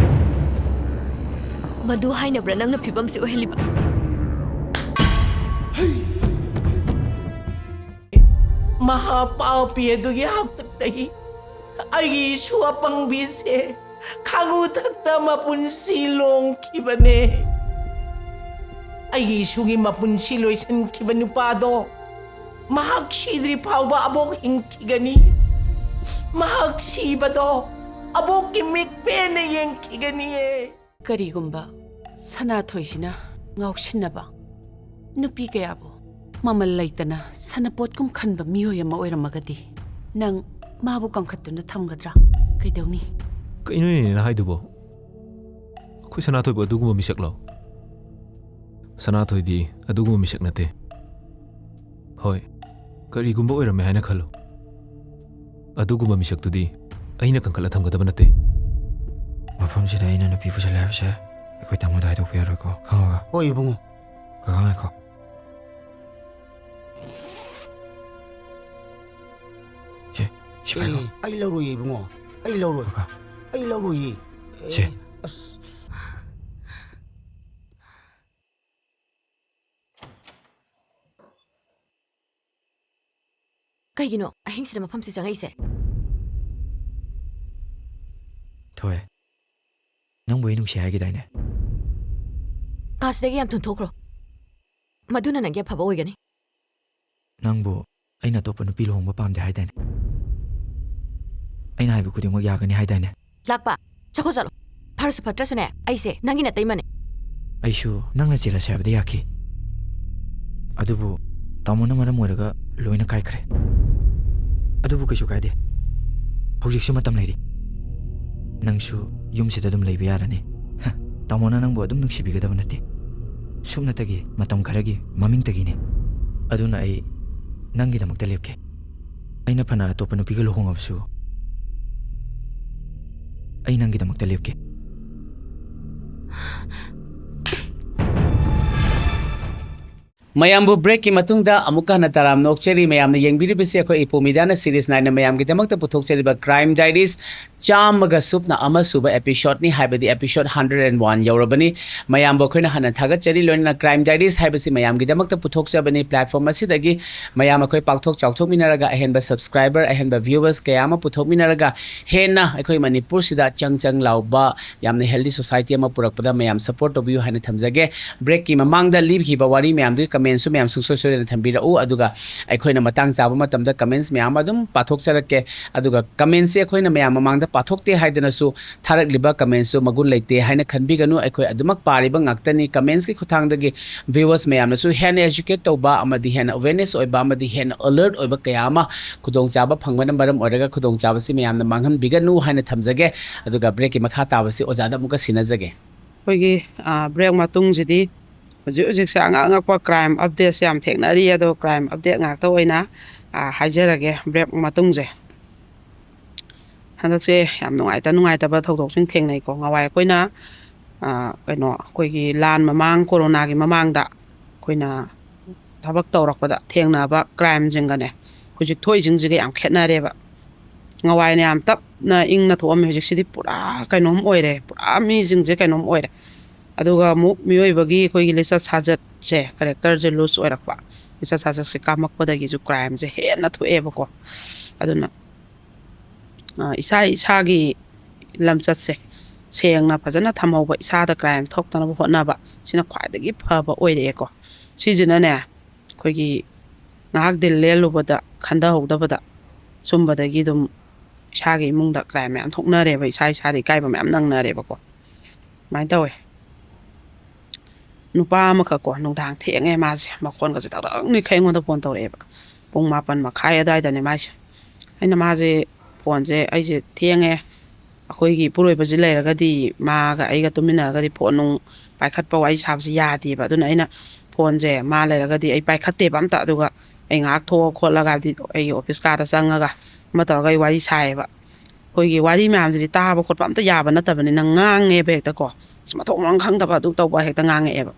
ꯃꯗꯨ ꯍꯥꯏꯅꯕ꯭ꯔꯥ ꯅꯪꯅ ꯐꯤꯕꯝꯁꯤ ꯑꯣꯏꯍꯜꯂꯤꯕ? ꯃꯍꯥ ꯄꯥꯄꯤ ꯑꯗꯨꯒꯤ ꯍꯥꯛꯇꯛꯇꯒꯤ ꯑꯩꯒꯤ ꯏꯁꯨ ꯑꯄꯪꯕꯤꯁꯦ ꯈꯥꯉꯨ ꯊꯛꯇ ꯃꯄꯨꯟꯁꯤ ꯂꯣꯡꯈꯤꯕꯅꯦ꯫ ꯑꯩꯒꯤ ꯏꯁꯨꯒꯤ ꯃꯄꯨꯟꯁꯤ ꯂꯣꯏꯁꯤꯟꯈꯤꯕ ꯅꯨꯄꯥꯗꯣ ꯃꯍꯥꯛ ꯁꯤꯗ꯭ꯔꯤ ꯐꯥꯎꯕ ꯑꯕꯣꯛ ꯍꯤꯡꯈꯤꯒꯅꯤ꯫ ꯃꯍꯥꯛ ꯁꯤꯕꯗꯣ ꯑꯕꯣꯛꯀꯤ ꯃꯤꯠ ꯄꯦꯟꯅ ꯌꯦꯡꯈꯤꯒꯅꯤꯌꯦ꯫ ꯀꯔꯤꯒꯨꯝꯕ ꯁꯅꯥꯊꯣꯏꯁꯤꯅ ꯉꯥꯎꯁꯤꯟꯅꯕ ꯅꯨꯄꯤ ꯀꯌꯥꯕꯨ ꯃꯃꯜ ꯂꯩꯇꯅ ꯁꯅꯄꯣꯠꯀꯨꯝ ꯈꯟꯕ ꯃꯤꯑꯣꯏ ꯑꯃ ꯑꯣꯏꯔꯝꯃꯒꯗꯤ, ꯅꯪ ꯃꯥꯕꯨ ꯀꯟꯈꯠꯇꯨꯅ ꯊꯝꯒꯗ꯭ꯔꯥ? ꯀꯩꯗꯧꯅꯤ? ꯀꯩꯅꯣꯅꯦ ꯅꯪ ꯍꯥꯏꯗꯨꯕꯣ? ꯑꯩꯈꯣꯏ ꯁꯅꯥꯊꯣꯏꯕꯨ ꯑꯗꯨꯒꯨꯝꯕ ꯃꯤꯁꯛꯂꯣ? ꯁꯅꯥꯊꯣꯏꯗꯤ ꯑꯗꯨꯒꯨꯝꯕ ꯃꯤꯁꯛ ꯅꯠꯇꯦ꯫ ꯍꯣꯏ, ꯀꯔꯤꯒꯨꯝꯕ ꯑꯣꯏꯔꯝꯃꯦ ꯍꯥꯏꯅ ꯈꯜꯂꯨ꯫ ꯑꯗꯨꯒꯨꯝꯕ ꯃꯤꯁꯛꯇꯨꯗꯤ ꯑꯩꯅ ꯀꯟꯈꯠꯂ ꯊꯝꯒꯗꯕ ꯅꯠꯇꯦ꯫ ꯃꯐꯝꯁꯤꯗ ꯑꯩꯅ ꯅꯨꯄꯤ ꯄꯨꯁꯜꯂꯦ ꯍꯥꯏꯕꯁꯦ ꯑꯩꯈꯣꯏ ꯇꯥꯃꯣꯗ ꯍꯥꯏꯗꯣꯛꯄ ꯌꯥꯔꯣꯏꯀꯣ, ꯈꯪꯉꯕ? ꯍꯣꯏ, ꯏꯕꯨꯡꯉꯣ꯫ ꯀꯀꯥ, ꯉꯥꯏꯈꯣ꯫ ꯁꯦ, ꯁꯤ ꯄꯥꯏꯈꯣ꯫ ꯑꯦ, ꯑꯩ ꯂꯧꯔꯣꯏꯌꯦ, ꯏꯕꯨꯡꯉꯣ꯫ ꯑꯩ ꯂꯧꯔꯣꯏ꯫ ꯀꯀꯥ꯫ ꯑꯩ ꯂꯧꯔꯣꯏꯌꯦ꯫ ꯁꯦ꯫ ꯑꯦ, ꯑꯁ꯫ ꯀꯩꯒꯤꯅꯣ ꯑꯍꯤꯡꯁꯤꯗ ꯃꯐꯝꯁꯤ ꯆꯪꯉꯛꯏꯁꯦ? ꯊꯣꯏ, ꯅꯪꯕꯨ ꯑꯩ ꯅꯨꯡꯁꯤ ꯍꯥꯏꯈꯤꯗꯥꯏꯅꯦ? ꯀꯥꯁꯤꯗꯒꯤ ꯌꯥꯝ ꯊꯨꯅ ꯊꯣꯛꯈ꯭ꯔꯣ꯫ ꯃꯗꯨꯅ ꯅꯪꯒꯤ ꯑꯐꯕ ꯑꯣꯏꯒꯅꯤ꯫ ꯅꯪꯕꯨ ꯑꯩꯅ ꯑꯇꯣꯞꯄ ꯅꯨꯄꯤ ꯂꯨꯍꯣꯡꯕ ꯄꯥꯝꯗꯦ ꯍꯥꯏꯗꯥꯏꯅꯦ? ꯑꯩꯅ ꯍꯥꯏꯕ ꯈꯨꯗꯤꯡꯃꯛ ꯌꯥꯒꯅꯤ ꯍꯥꯏꯗꯥꯏꯅꯦ? ꯂꯥꯛꯄ, ꯆꯠꯈꯣ ꯆꯠꯂꯣ꯫ ꯐꯔꯁꯨ ꯐꯠꯇ꯭ꯔꯁꯨꯅꯦ, ꯑꯩꯁꯦ ꯅꯪꯒꯤ ꯅꯇꯩꯃꯅꯦ꯫ ꯑꯩꯁꯨ ꯅꯪꯅ ꯆꯦꯜꯂꯁꯦ ꯍꯥꯏꯕꯗ ꯌꯥꯈꯤ꯫ ꯑꯗꯨꯕꯨ ꯇꯥꯃꯣꯅ ꯃꯔꯝ ꯑꯣꯏꯔꯒ ꯂꯣꯏꯅ ꯀꯥꯏꯈ꯭ꯔꯦ꯫ ꯑꯗꯨꯕꯨ ꯀꯩꯁꯨ ꯀꯥꯏꯗꯦ꯫ ꯍꯧꯖꯤꯛꯁꯨ ꯃꯇꯝ ꯂꯩꯔꯤ꯫ ꯅꯪꯁꯨ ꯌꯨꯝꯁꯤꯗ ꯑꯗꯨꯝ ꯂꯩꯕ ꯌꯥꯔꯅꯤ꯫ ꯍ, ꯇꯥꯃꯣꯅ ꯅꯪꯕꯨ ꯑꯗꯨꯝ ꯅꯨꯡꯁꯤꯕꯤꯒꯗꯕ ꯅꯠꯇꯦ꯫ ꯁꯨꯞꯅꯇꯒꯤ ꯃꯇꯝ ꯈꯔꯒꯤ ꯃꯃꯤꯡꯇꯒꯤꯅꯤ꯫ ꯑꯗꯨꯅ ꯑꯩ ꯅꯪꯒꯤꯗꯃꯛꯇ ꯂꯦꯞꯀꯦ꯫ ꯑꯩꯅ ꯐꯅ ꯑꯇꯣꯞꯄ ꯅꯨꯄꯤꯒ ꯂꯨꯍꯣꯡꯉꯕꯁꯨ, ꯑꯩ ꯅꯪꯒꯤꯗꯃꯛꯇ ꯂꯦꯞꯀꯦ꯫ ꯃꯌꯥꯝꯕꯨ ꯕ꯭ꯔꯦꯛꯀꯤ ꯃꯇꯨꯡꯗ ꯑꯃꯨꯛꯀ ꯍꯟꯅ ꯇꯔꯥꯝꯅ ꯑꯣꯛꯆꯔꯤ꯫ ꯃꯌꯥꯝꯅ ꯌꯦꯡꯕꯤꯔꯤꯕꯁꯤ ꯑꯩꯈꯣꯏ ꯏꯄꯨ ꯃꯤꯗꯥꯅ ꯁꯤꯔꯤꯁ ꯅꯥꯏꯅ ꯃꯌꯥꯝꯒꯤꯗꯃꯛꯇ ꯄꯨꯊꯣꯛꯆꯔꯤꯕ ꯀ꯭ꯔꯥꯏꯝ ꯗꯥꯏꯔꯤꯁ ꯆꯥꯝꯃꯒ ꯁꯨꯞꯅ ꯑꯃ ꯁꯨꯕ ꯑꯦꯄꯤꯁꯣꯗꯅꯤ, ꯍꯥꯏꯕꯗꯤ ꯑꯦꯄꯤꯁꯣꯗ ꯍꯟꯗ꯭ꯔꯦꯠ ꯑꯦꯟ ꯋꯥꯟ ꯌꯧꯔꯕꯅꯤ꯫ ꯃꯌꯥꯝꯕꯨ ꯑꯩꯈꯣꯏꯅ ꯍꯟꯅ ꯊꯥꯒꯠꯆꯔꯤ꯫ ꯂꯣꯏꯅꯅ ꯀ꯭ꯔꯥꯏꯝ ꯗꯥꯏꯔꯤꯁ ꯍꯥꯏꯕꯁꯤ ꯃꯌꯥꯝꯒꯤꯗꯃꯛꯇ ꯄꯨꯊꯣꯛꯆꯕꯅꯤ꯫ ꯄ꯭ꯂꯦꯠꯐꯣꯔꯝ ꯑꯁꯤꯗꯒꯤ ꯃꯌꯥꯝ ꯑꯩꯈꯣꯏ ꯄꯥꯛꯊꯣꯛ ꯆꯥꯎꯊꯣꯛꯃꯤꯟꯅꯔꯒ ꯑꯍꯦꯟꯕ ꯁꯕꯁꯀ꯭ꯔꯥꯏꯕꯔ, ꯑꯍꯦꯟꯕ ꯚ꯭ꯌꯨꯋꯔꯁ ꯀꯌꯥ ꯑꯃ ꯄꯨꯊꯣꯛꯃꯤꯟꯅꯔꯒ ꯍꯦꯟꯅ ꯑꯩꯈꯣꯏ ꯃꯅꯤꯄꯨꯔꯁꯤꯗ ꯆꯪ ꯆꯪ ꯂꯥꯎꯕ ꯌꯥꯝꯅ ꯍꯦꯜꯗꯤ ꯁꯣꯁꯥꯏꯇꯤ ꯑꯃ ꯄꯨꯔꯛꯄꯗ ꯃꯌꯥꯝ ꯁꯄꯣꯔꯠ ꯇꯧꯕꯤꯌꯨ ꯍꯥꯏꯅ ꯊꯝꯖꯒꯦ꯫ ꯕ꯭ꯔꯦꯛꯀꯤ ꯃꯃꯥꯡꯗ ꯂꯤꯈꯤꯕ ꯋꯥꯔꯤ ꯃꯌꯥꯝꯗꯨꯒꯤ ꯀꯃꯦꯟꯁꯨ ꯃꯌꯥꯝ ꯁꯨꯡꯁꯣꯏ ꯁꯣꯏꯗꯅ ꯊꯝꯕꯤꯔꯛꯎ, ꯑꯗꯨꯒ ꯑꯩꯈꯣꯏꯅ ꯃꯇꯥꯡ ꯆꯥꯕ ꯃꯇꯝꯗ ꯀꯃꯦꯟꯁ ꯃꯌꯥꯝ ꯑꯃ ꯑꯗꯨꯝ ꯄꯥꯊꯣꯛꯆꯔꯛꯀꯦ꯫ ꯑꯗꯨꯒ ꯀꯃꯦꯟꯁꯁꯦ ꯑꯩꯈꯣꯏꯅ ꯃꯌꯥꯝ ꯃꯃꯥꯡꯗ ꯄꯥꯊꯣꯛꯇꯦ ꯍꯥꯏꯗꯅꯁꯨ ꯊꯥꯔꯛꯂꯤꯕ ꯀꯃꯦꯟꯁꯁꯨ ꯃꯒꯨꯟ ꯂꯩꯇꯦ ꯍꯥꯏꯅ ꯈꯟꯕꯤꯒꯅꯨ꯫ ꯑꯩꯈꯣꯏ ꯑꯗꯨꯃꯛ ꯄꯥꯔꯤꯕ ꯉꯥꯛꯇꯅꯤ꯫ ꯀꯃꯦꯟꯁꯀꯤ ꯈꯨꯠꯊꯥꯡꯗꯒꯤ ꯚ꯭ꯌꯨꯋꯔꯁ ꯃꯌꯥꯝꯅꯁꯨ ꯍꯦꯟꯅ ꯑꯦꯖꯨꯀꯦꯠ ꯇꯧꯕ ꯑꯃꯗꯤ ꯍꯦꯟꯅ ꯑꯋꯦꯔꯅꯦꯁ ꯑꯣꯏꯕ ꯑꯃꯗꯤ ꯍꯦꯟꯅ ꯑꯂꯔꯠ ꯑꯣꯏꯕ ꯀꯌꯥ ꯑꯃ ꯈꯨꯗꯣꯡꯆꯥꯕ ꯐꯪꯕꯅ ꯃꯔꯝ ꯑꯣꯏꯔꯒ ꯈꯨꯗꯣꯡꯆꯥꯕꯁꯤ ꯃꯌꯥꯝꯅ ꯃꯥꯡꯍꯟꯕꯤꯒꯅꯨ ꯍꯥꯏꯅ ꯊꯝꯖꯒꯦ꯫ ꯑꯗꯨꯒ ꯕ꯭ꯔꯦꯛꯀꯤ ꯃꯈꯥ ꯇꯥꯕꯁꯤ ꯑꯣꯖꯥꯗ ꯑꯃꯨꯛꯀ ꯁꯤꯟꯅꯖꯒꯦ꯫ ꯑꯩꯈꯣꯏꯒꯤ, ꯑ, ꯕ꯭ꯔꯦꯛ ꯃꯇꯨꯡꯁꯤꯗꯤ ꯍꯧꯖꯤꯛ ꯍꯧꯖꯤꯛꯁꯦ ꯑꯉꯛ ꯑꯉꯛꯄ ꯀ꯭ꯔꯥꯏꯝ ꯑꯞꯗꯦꯠꯁꯦ ꯌꯥꯝ ꯊꯦꯡꯅꯔꯤ꯫ ꯑꯗꯣ ꯀ꯭ꯔꯥꯏꯝ ꯑꯞꯗꯦꯠ ꯉꯥꯛꯇ ꯑꯣꯏꯅ, ꯑ, ꯍꯥꯏꯖꯔꯒꯦ ꯕ꯭ꯔꯦꯛ ꯃꯇꯨꯡꯁꯦ꯫ ꯍꯟꯗꯛꯁꯦ ꯌꯥꯝ ꯅꯨꯡꯉꯥꯏꯇ ꯅꯨꯡꯉꯥꯏꯇꯕ ꯊꯧꯗꯣꯛꯁꯤꯡ ꯊꯦꯡꯅꯩꯀꯣ꯫ ꯉꯍꯥꯟꯋꯥꯏ ꯑꯩꯈꯣꯏꯅ ꯀꯩꯅꯣ, ꯑꯩꯈꯣꯏꯒꯤ ꯂꯥꯟ ꯃꯃꯥꯡ, ꯀꯣꯔꯣꯅꯥꯒꯤ ꯃꯃꯥꯡꯗ ꯑꯩꯈꯣꯏꯅ ꯊꯕꯛ ꯇꯧꯔꯛꯄꯗ ꯊꯦꯡꯅꯕ ꯀ꯭ꯔꯥꯏꯝꯁꯤꯡꯒꯅꯦ, ꯍꯧꯖꯤꯛ ꯊꯣꯛꯏꯁꯤꯡꯁꯤꯒ ꯌꯥꯝ ꯈꯦꯠꯅꯔꯦꯕ꯫ ꯅꯍꯥꯟꯋꯥꯏꯅ ꯌꯥꯝ ꯇꯞꯅ ꯏꯪꯅ ꯊꯣꯛꯑꯝꯃꯦ, ꯍꯧꯖꯤꯛꯁꯤꯗꯤ ꯄꯨꯔꯥ ꯀꯩꯅꯣꯝ ꯑꯣꯏꯔꯦ, ꯄꯨꯔꯥ ꯃꯤꯁꯤꯡꯁꯦ ꯀꯩꯅꯣꯝ ꯑꯣꯏꯔꯦ꯫ ꯑꯗꯨꯒ ꯑꯃꯨꯛ ꯃꯤꯑꯣꯏꯕꯒꯤ ꯑꯩꯈꯣꯏꯒꯤ ꯂꯤꯆꯠ ꯁꯥꯖꯠꯁꯦ, ꯀꯦꯔꯦꯛꯇꯔꯁꯦ ꯂꯨꯖ ꯑꯣꯏꯔꯛꯄ, ꯂꯤꯆꯠ ꯁꯥꯖꯠꯁꯦ ꯀꯥꯝꯃꯛꯄꯗꯒꯤꯁꯨ ꯀ꯭ꯔꯥꯏꯝꯁꯦ ꯍꯦꯟꯅ ꯊꯣꯛꯑꯦꯕꯀꯣ꯫ ꯑꯗꯨꯅ ꯏꯁꯥ ꯏꯁꯥꯒꯤ ꯂꯝꯆꯠꯁꯦ ꯁꯦꯡꯅ ꯐꯖꯅ ꯊꯝꯍꯧꯕ, ꯏꯁꯥꯗ ꯀ꯭ꯔꯥꯏꯝ ꯊꯣꯛꯇꯅꯕ ꯍꯣꯠꯅꯕ, ꯁꯤꯅ ꯈ꯭ꯋꯥꯏꯗꯒꯤ ꯐꯕ ꯑꯣꯏꯔꯛꯑꯦꯀꯣ꯫ ꯁꯤꯁꯤꯅꯅꯦ, ꯑꯩꯈꯣꯏꯒꯤ ꯉꯥꯏꯍꯥꯛ ꯗꯤꯜ ꯂꯦꯜꯂꯨꯕꯗ ꯈꯟꯊꯍꯧꯗꯕꯗ ꯁꯨꯝꯕꯗꯒꯤ ꯑꯗꯨꯝ ꯏꯁꯥꯒꯤ ꯏꯃꯨꯡꯗ ꯀ꯭ꯔꯥꯏꯝ ꯃꯌꯥꯝ ꯊꯣꯛꯅꯔꯦꯕ, ꯏꯁꯥ ꯏꯁꯥꯗ ꯏꯀꯥꯏꯕ ꯃꯌꯥꯝ ꯅꯪꯅꯔꯦꯕꯀꯣ꯫ ꯑꯗꯨꯃꯥꯏꯅ ꯇꯧꯋꯦ꯫ ꯅꯨꯄꯥ ꯑꯃꯈꯛ ꯀꯣ, ꯅꯨꯡꯗꯥꯡ ꯊꯦꯡꯉꯦ, ꯃꯥꯁꯦ ꯃꯈꯣꯟꯒꯁꯦ ꯇꯛ ꯇꯛ ꯅꯤꯛꯈꯩ ꯑꯩꯉꯣꯟꯗ ꯐꯣꯟ ꯇꯧꯔꯛꯑꯦꯕ꯫ ꯄꯨꯡ ꯃꯥꯄꯟ ꯃꯈꯥꯏ ꯑꯗꯨꯋꯥꯏꯗꯅꯦ ꯃꯥꯏꯁꯦ꯫ ꯑꯩꯅ ꯃꯥꯁꯦ, ꯐꯣꯟꯁꯦ ꯑꯩꯁꯦ ꯊꯦꯡꯉꯦ, ꯑꯩꯈꯣꯏꯒꯤ ꯏꯄꯨꯔꯣꯏꯕꯁꯦ ꯂꯩꯔꯒꯗꯤ, ꯃꯥꯒ ꯑꯩꯒ ꯇꯨꯃꯤꯟꯅꯔꯒꯗꯤ ꯐꯣꯟ ꯅꯨꯡ ꯄꯥꯏꯈꯠꯄ, ꯋꯥꯔꯤ ꯁꯥꯕꯁꯦ ꯌꯥꯗꯦꯕ꯫ ꯑꯗꯨꯅ ꯑꯩꯅ ꯐꯣꯟꯁꯦ ꯃꯥ ꯂꯩꯔꯒꯗꯤ ꯑꯩ ꯄꯥꯏꯈꯠꯇꯦꯕ ꯑꯝꯇ꯫ ꯑꯗꯨꯒ ꯑꯩ ꯉꯥꯏꯍꯥꯛ ꯊꯣꯛꯑ ꯈꯣꯠꯂꯒ, ꯍꯥꯏꯕꯗꯤ ꯑꯩꯒꯤ ꯑꯣꯐꯤꯁ ꯀꯥꯗ ꯆꯪꯉꯒ ꯑꯃ ꯇꯧꯔꯒ ꯑꯩ ꯋꯥꯔꯤ ꯁꯥꯏꯌꯦꯕ꯫ ꯑꯩꯈꯣꯏꯒꯤ ꯋꯥꯔꯤ ꯃꯌꯥꯝꯁꯤꯗꯤ ꯇꯥꯕ ꯈꯣꯠꯄ ꯑꯝꯇ ꯌꯥꯕ ꯅꯠꯇꯕꯅꯤꯅ, ꯉꯥꯡꯉꯦꯕ ꯍꯦꯛꯇ ꯀꯣ꯫ ꯑꯁ, ꯃꯊꯣꯡ ꯃꯔꯝ ꯈꯪꯗꯕ ꯑꯗꯨ ꯇꯧꯕ ꯍꯦꯛꯇ ꯉꯥꯡꯉꯛꯑꯦꯕ꯫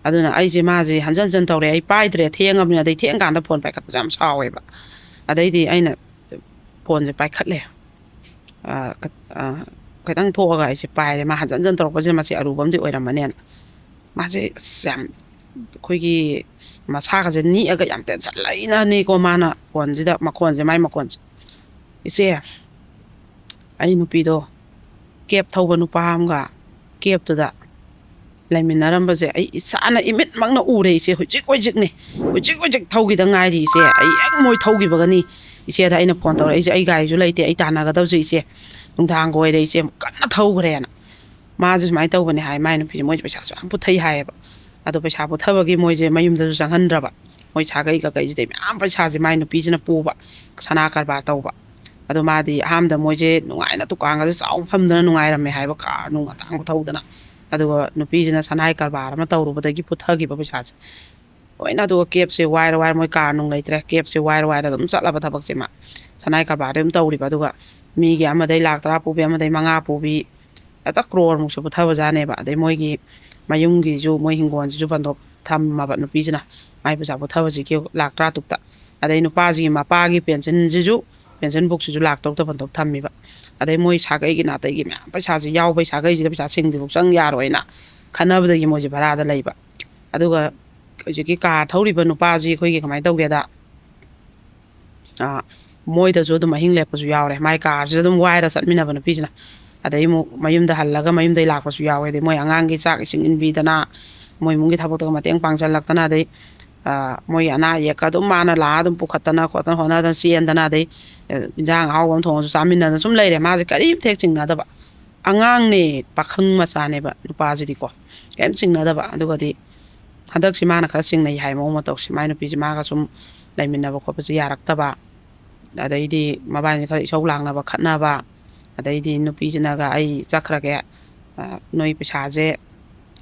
ꯑꯗꯨꯅ ꯑꯩꯁꯦ, ꯃꯥꯁꯦ ꯍꯟꯖꯟ ꯍꯟꯖꯟ ꯇꯧꯔꯦ, ꯑꯩ ꯄꯥꯏꯗ꯭ꯔꯦ, ꯊꯦꯡꯉꯕꯅꯤꯅ꯫ ꯑꯗꯩ ꯊꯦꯡꯀꯥꯟꯗ ꯐꯣꯟ ꯄꯥꯏꯈꯠꯄꯁꯦ ꯌꯥꯝ ꯁꯥꯎꯋꯦꯕ꯫ ꯑꯗꯩꯗꯤ ꯑꯩꯅ ꯐꯣꯟꯁꯦ ꯄꯥꯏꯈꯠꯂꯦ꯫ ꯑ, ꯀ-, ꯑ, ꯈꯤꯇꯪ ꯊꯣꯛꯑꯒ ꯑꯩꯁꯦ ꯄꯥꯏꯔꯦ꯫ ꯃꯥ ꯍꯟꯖꯟ ꯍꯟꯖꯟ ꯇꯧꯔꯛꯄꯁꯤꯅ ꯃꯁꯤ ꯑꯔꯨꯕ ꯑꯃꯗꯤ ꯑꯣꯏꯔꯝꯃꯅꯦꯅ꯫ ꯃꯥꯁꯦ ꯑꯁ ꯌꯥꯝ, ꯑꯩꯈꯣꯏꯒꯤ ꯃꯁꯥꯒꯁꯦ ꯅꯤꯛꯑꯒ ꯌꯥꯝ ꯇꯦꯟꯁꯟ ꯂꯩꯅꯅꯤꯀꯣ ꯃꯥꯅ ꯐꯣꯟꯁꯤꯗ, ꯃꯈꯣꯟꯁꯦ, ꯃꯥꯏ ꯃꯈꯣꯟꯁꯦ, "ꯏꯆꯦ, ꯑꯩ ꯅꯨꯄꯤꯗꯣ ꯀꯦꯞ ꯊꯧꯕ ꯅꯨꯄꯥ ꯑꯃꯒ ꯀꯦꯞꯇꯨꯗ ꯂꯩꯃꯤꯟꯅꯔꯝꯕꯁꯦ ꯑꯩ ꯏꯁꯥꯅ ꯏꯃꯤꯠꯃꯛꯅ ꯎꯔꯦ ꯏꯆꯦ, ꯍꯧꯖꯤꯛ ꯍꯧꯖꯤꯛꯅꯦ, ꯍꯧꯖꯤꯛ ꯍꯧꯖꯤꯛ ꯊꯧꯈꯤꯗ ꯉꯥꯏꯔꯤ ꯏꯆꯦ, ꯑꯩ ꯍꯦꯛ ꯃꯣꯏ ꯊꯧꯈꯤꯕꯒꯅꯤ ꯏꯆꯦꯗ ꯑꯩꯅ ꯐꯣꯟ ꯇꯧꯔꯛꯏꯁꯦ, ꯑꯩ ꯒꯥꯔꯤꯁꯨ ꯂꯩꯇꯦ, ꯑꯩ ꯇꯥꯟꯅꯒꯗꯕꯁꯦ ꯏꯆꯦ, ꯅꯨꯡꯗꯥꯡꯒ ꯑꯣꯏꯔꯦ ꯏꯆꯦ, ꯀꯟꯅ ꯊꯧꯈ꯭ꯔꯦꯅ"꯫ ꯃꯥꯁꯦ ꯁꯨꯃꯥꯏꯅ ꯇꯧꯕꯅꯦ ꯍꯥꯏ, ꯃꯥꯏ ꯅꯨꯄꯤꯁꯦ ꯃꯣꯏꯁꯦ ꯄꯩꯁꯥꯁꯨ ꯌꯥꯝ ꯄꯨꯊꯩ ꯍꯥꯏꯌꯦꯕ꯫ ꯑꯗꯣ ꯄꯩꯁꯥ ꯄꯨꯊꯕꯒꯤ ꯃꯣꯏꯁꯦ ꯃꯌꯨꯝꯗꯁꯨ ꯆꯪꯍꯟꯗ꯭ꯔꯕ, ꯃꯣꯏ ꯁꯥꯒꯩ ꯀꯀꯩꯁꯤꯗꯩ ꯃꯌꯥꯝ ꯄꯩꯁꯥꯁꯦ ꯃꯥꯏ ꯅꯨꯄꯤꯁꯤꯅ ꯄꯨꯕ, ꯁꯅꯥ ꯀꯔꯕꯥꯔ ꯇꯧꯕ꯫ ꯑꯗꯣ ꯃꯥꯗꯤ ꯑꯍꯥꯟꯕꯗ ꯃꯣꯏꯁꯦ ꯅꯨꯡꯉꯥꯏꯅ ꯗꯨꯀꯥꯟꯒꯁꯦ ꯆꯥꯎꯅ ꯐꯝꯗꯅ ꯅꯨꯡꯉꯥꯏꯔꯝꯃꯦ ꯍꯥꯏꯕ, ꯀꯥꯔ ꯅꯨꯡ ꯑꯇꯥꯡꯕ ꯊꯧꯗꯅ꯫ ꯑꯗꯨꯒ ꯅꯨꯄꯤꯁꯤꯅ ꯁꯅꯥꯏ ꯀꯔꯕꯥꯔ ꯑꯃ ꯇꯧꯔꯨꯕꯗꯒꯤ ꯄꯨꯊꯈꯤꯕ ꯄꯩꯁꯥꯁꯦ ꯂꯣꯏꯅ꯫ ꯑꯗꯨꯒ ꯀꯦꯞꯁꯦ ꯋꯥꯏꯔ ꯋꯥꯏꯔ, ꯃꯣꯏ ꯀꯥꯔ ꯅꯨꯡ ꯂꯩꯇ꯭ꯔꯦ, ꯀꯦꯞꯁꯦ ꯋꯥꯏꯔ ꯋꯥꯏꯔ ꯑꯗꯨꯝ ꯆꯠꯂꯕ ꯊꯕꯛꯁꯦ ꯃꯥ꯫ ꯁꯅꯥꯏ ꯀꯔꯕꯥꯔꯗꯤ ꯑꯗꯨꯝ ꯇꯧꯔꯤꯕ, ꯑꯗꯨꯒ ꯃꯤꯒꯤ ꯑꯃꯗꯩ ꯂꯥꯛ ꯇꯔꯥ ꯄꯨꯕꯤ, ꯑꯃꯗꯩ ꯃꯉꯥ ꯄꯨꯕꯤ, ꯍꯦꯛꯇ ꯀ꯭ꯔꯣꯔꯃꯨꯛꯁꯦ ꯄꯨꯊꯕꯖꯥꯠꯅꯦꯕ꯫ ꯑꯗꯩ ꯃꯣꯏꯒꯤ ꯃꯌꯨꯝꯒꯤꯁꯨ, ꯃꯣꯏ ꯍꯤꯡꯒꯣꯜꯁꯤꯁꯨ ꯕꯟꯗꯣꯞ ꯊꯝꯃꯕ ꯅꯨꯄꯤꯁꯤꯅ, ꯃꯥꯏ ꯄꯩꯁꯥ ꯄꯨꯊꯕꯁꯤꯒꯤ ꯂꯥꯛ ꯇꯔꯥ ꯇꯨꯛꯇ꯫ ꯑꯗꯩ ꯅꯨꯄꯥꯁꯤꯒꯤ ꯃꯄꯥꯒꯤ ꯄꯦꯟꯁꯤꯟꯁꯤꯁꯨ, ꯄꯦꯟꯁꯤꯟ ꯕꯨꯛꯁꯤꯁꯨ ꯂꯥꯛ ꯇꯔꯨꯛꯇ ꯕꯟꯗꯣꯞ ꯊꯝꯃꯤꯕ꯫ ꯑꯗꯩ ꯃꯣꯏ ꯁꯥꯒꯩꯒꯤ ꯅꯥꯇꯩꯒꯤ ꯃꯌꯥꯝ ꯄꯩꯁꯥꯁꯤ ꯌꯥꯎꯕꯩ ꯁꯥꯒꯩꯁꯤꯗ ꯄꯩꯁꯥ ꯁꯤꯡꯗ꯭ꯔꯤꯐꯥꯎ ꯆꯪ ꯌꯥꯔꯣꯏꯅ ꯈꯟꯅꯕꯗꯒꯤ ꯃꯣꯏꯁꯦ ꯚꯔꯥꯗ ꯂꯩꯕ꯫ ꯑꯗꯨꯒ ꯍꯧꯖꯤꯛꯀꯤ ꯀꯥꯔ ꯊꯧꯔꯤꯕ ꯅꯨꯄꯥꯁꯤ ꯑꯩꯈꯣꯏꯒꯤ ꯀꯃꯥꯏꯅ ꯇꯧꯒꯦꯗ, ꯑꯥ, ꯃꯣꯏꯗꯁꯨ ꯑꯗꯨꯝ ꯑꯍꯤꯡ ꯂꯦꯛꯄꯁꯨ ꯌꯥꯎꯔꯦ꯫ ꯃꯥꯏ ꯀꯥꯔꯁꯤꯗ ꯑꯗꯨꯝ ꯋꯥꯏꯔ ꯆꯠꯃꯤꯟꯅꯕ ꯅꯨꯄꯤꯁꯤꯅ꯫ ꯑꯗꯩ ꯑꯃꯨꯛ ꯃꯌꯨꯝꯗ ꯍꯜꯂꯒ ꯃꯌꯨꯝꯗꯩ ꯂꯥꯛꯄꯁꯨ ꯌꯥꯎꯋꯦ꯫ ꯑꯗꯩ ꯃꯣꯏ ꯑꯉꯥꯡꯒꯤ ꯆꯥꯛ ꯏꯁꯤꯡ ꯏꯟꯕꯤꯗꯅ, ꯃꯣꯏ ꯏꯃꯨꯡꯒꯤ ꯊꯕꯛꯇꯒ ꯃꯇꯦꯡ ꯄꯥꯡꯁꯤꯜꯂꯛꯇꯅ, ꯑꯗꯩ, ꯑꯥ, ꯃꯣꯏ ꯑꯅꯥ ꯑꯌꯦꯛꯀ ꯑꯗꯨꯝ ꯃꯥꯅ ꯂꯥꯛꯑ ꯑꯗꯨꯝ ꯄꯨꯈꯠꯇꯅ ꯈꯣꯠꯇꯅ ꯍꯣꯠꯅꯗꯅ ꯆꯦꯟꯗꯅ, ꯑꯗꯩ, ꯑ, ꯏꯟꯖꯥꯡ ꯑꯍꯥꯎꯕ ꯑꯃ ꯊꯣꯡꯉꯁꯨ ꯆꯥꯃꯤꯟꯅꯗꯅ ꯁꯨꯝ ꯂꯩꯔꯦ꯫ ꯃꯥꯁꯦ ꯀꯔꯤꯝꯇ ꯍꯦꯛ ꯆꯤꯡꯅꯗꯕ꯫ ꯑꯉꯥꯡꯅꯦ, ꯄꯥꯈꯪ ꯃꯆꯥꯅꯦꯕ ꯅꯨꯄꯥꯁꯤꯗꯤꯀꯣ꯫ ꯀꯔꯤꯝ ꯆꯤꯡꯅꯗꯕ꯫ ꯑꯗꯨꯒꯗꯤ ꯍꯟꯗꯛꯁꯤ ꯃꯥꯅ ꯈꯔ ꯆꯤꯡꯅꯩ ꯍꯥꯏ, ꯃꯑꯣꯡ ꯃꯇꯧꯁꯤ꯫ ꯃꯥꯏ ꯅꯨꯄꯤꯁꯤ ꯃꯥꯒ ꯁꯨꯝ ꯂꯩꯃꯤꯟꯅꯕ ꯈꯣꯠꯄꯁꯤ ꯌꯥꯔꯛꯇꯕ, ꯑꯗꯩꯗꯤ ꯃꯕꯥꯅꯤ ꯈꯔ ꯏꯁꯧ ꯂꯥꯡꯅꯕ, ꯈꯠꯅꯕ, ꯑꯗꯩꯗꯤ ꯅꯨꯄꯤꯁꯤꯅꯒ "ꯑꯩ ꯆꯠꯈ꯭ꯔꯒꯦ, ꯑ, ꯅꯣꯏ ꯄꯩꯁꯥꯁꯦ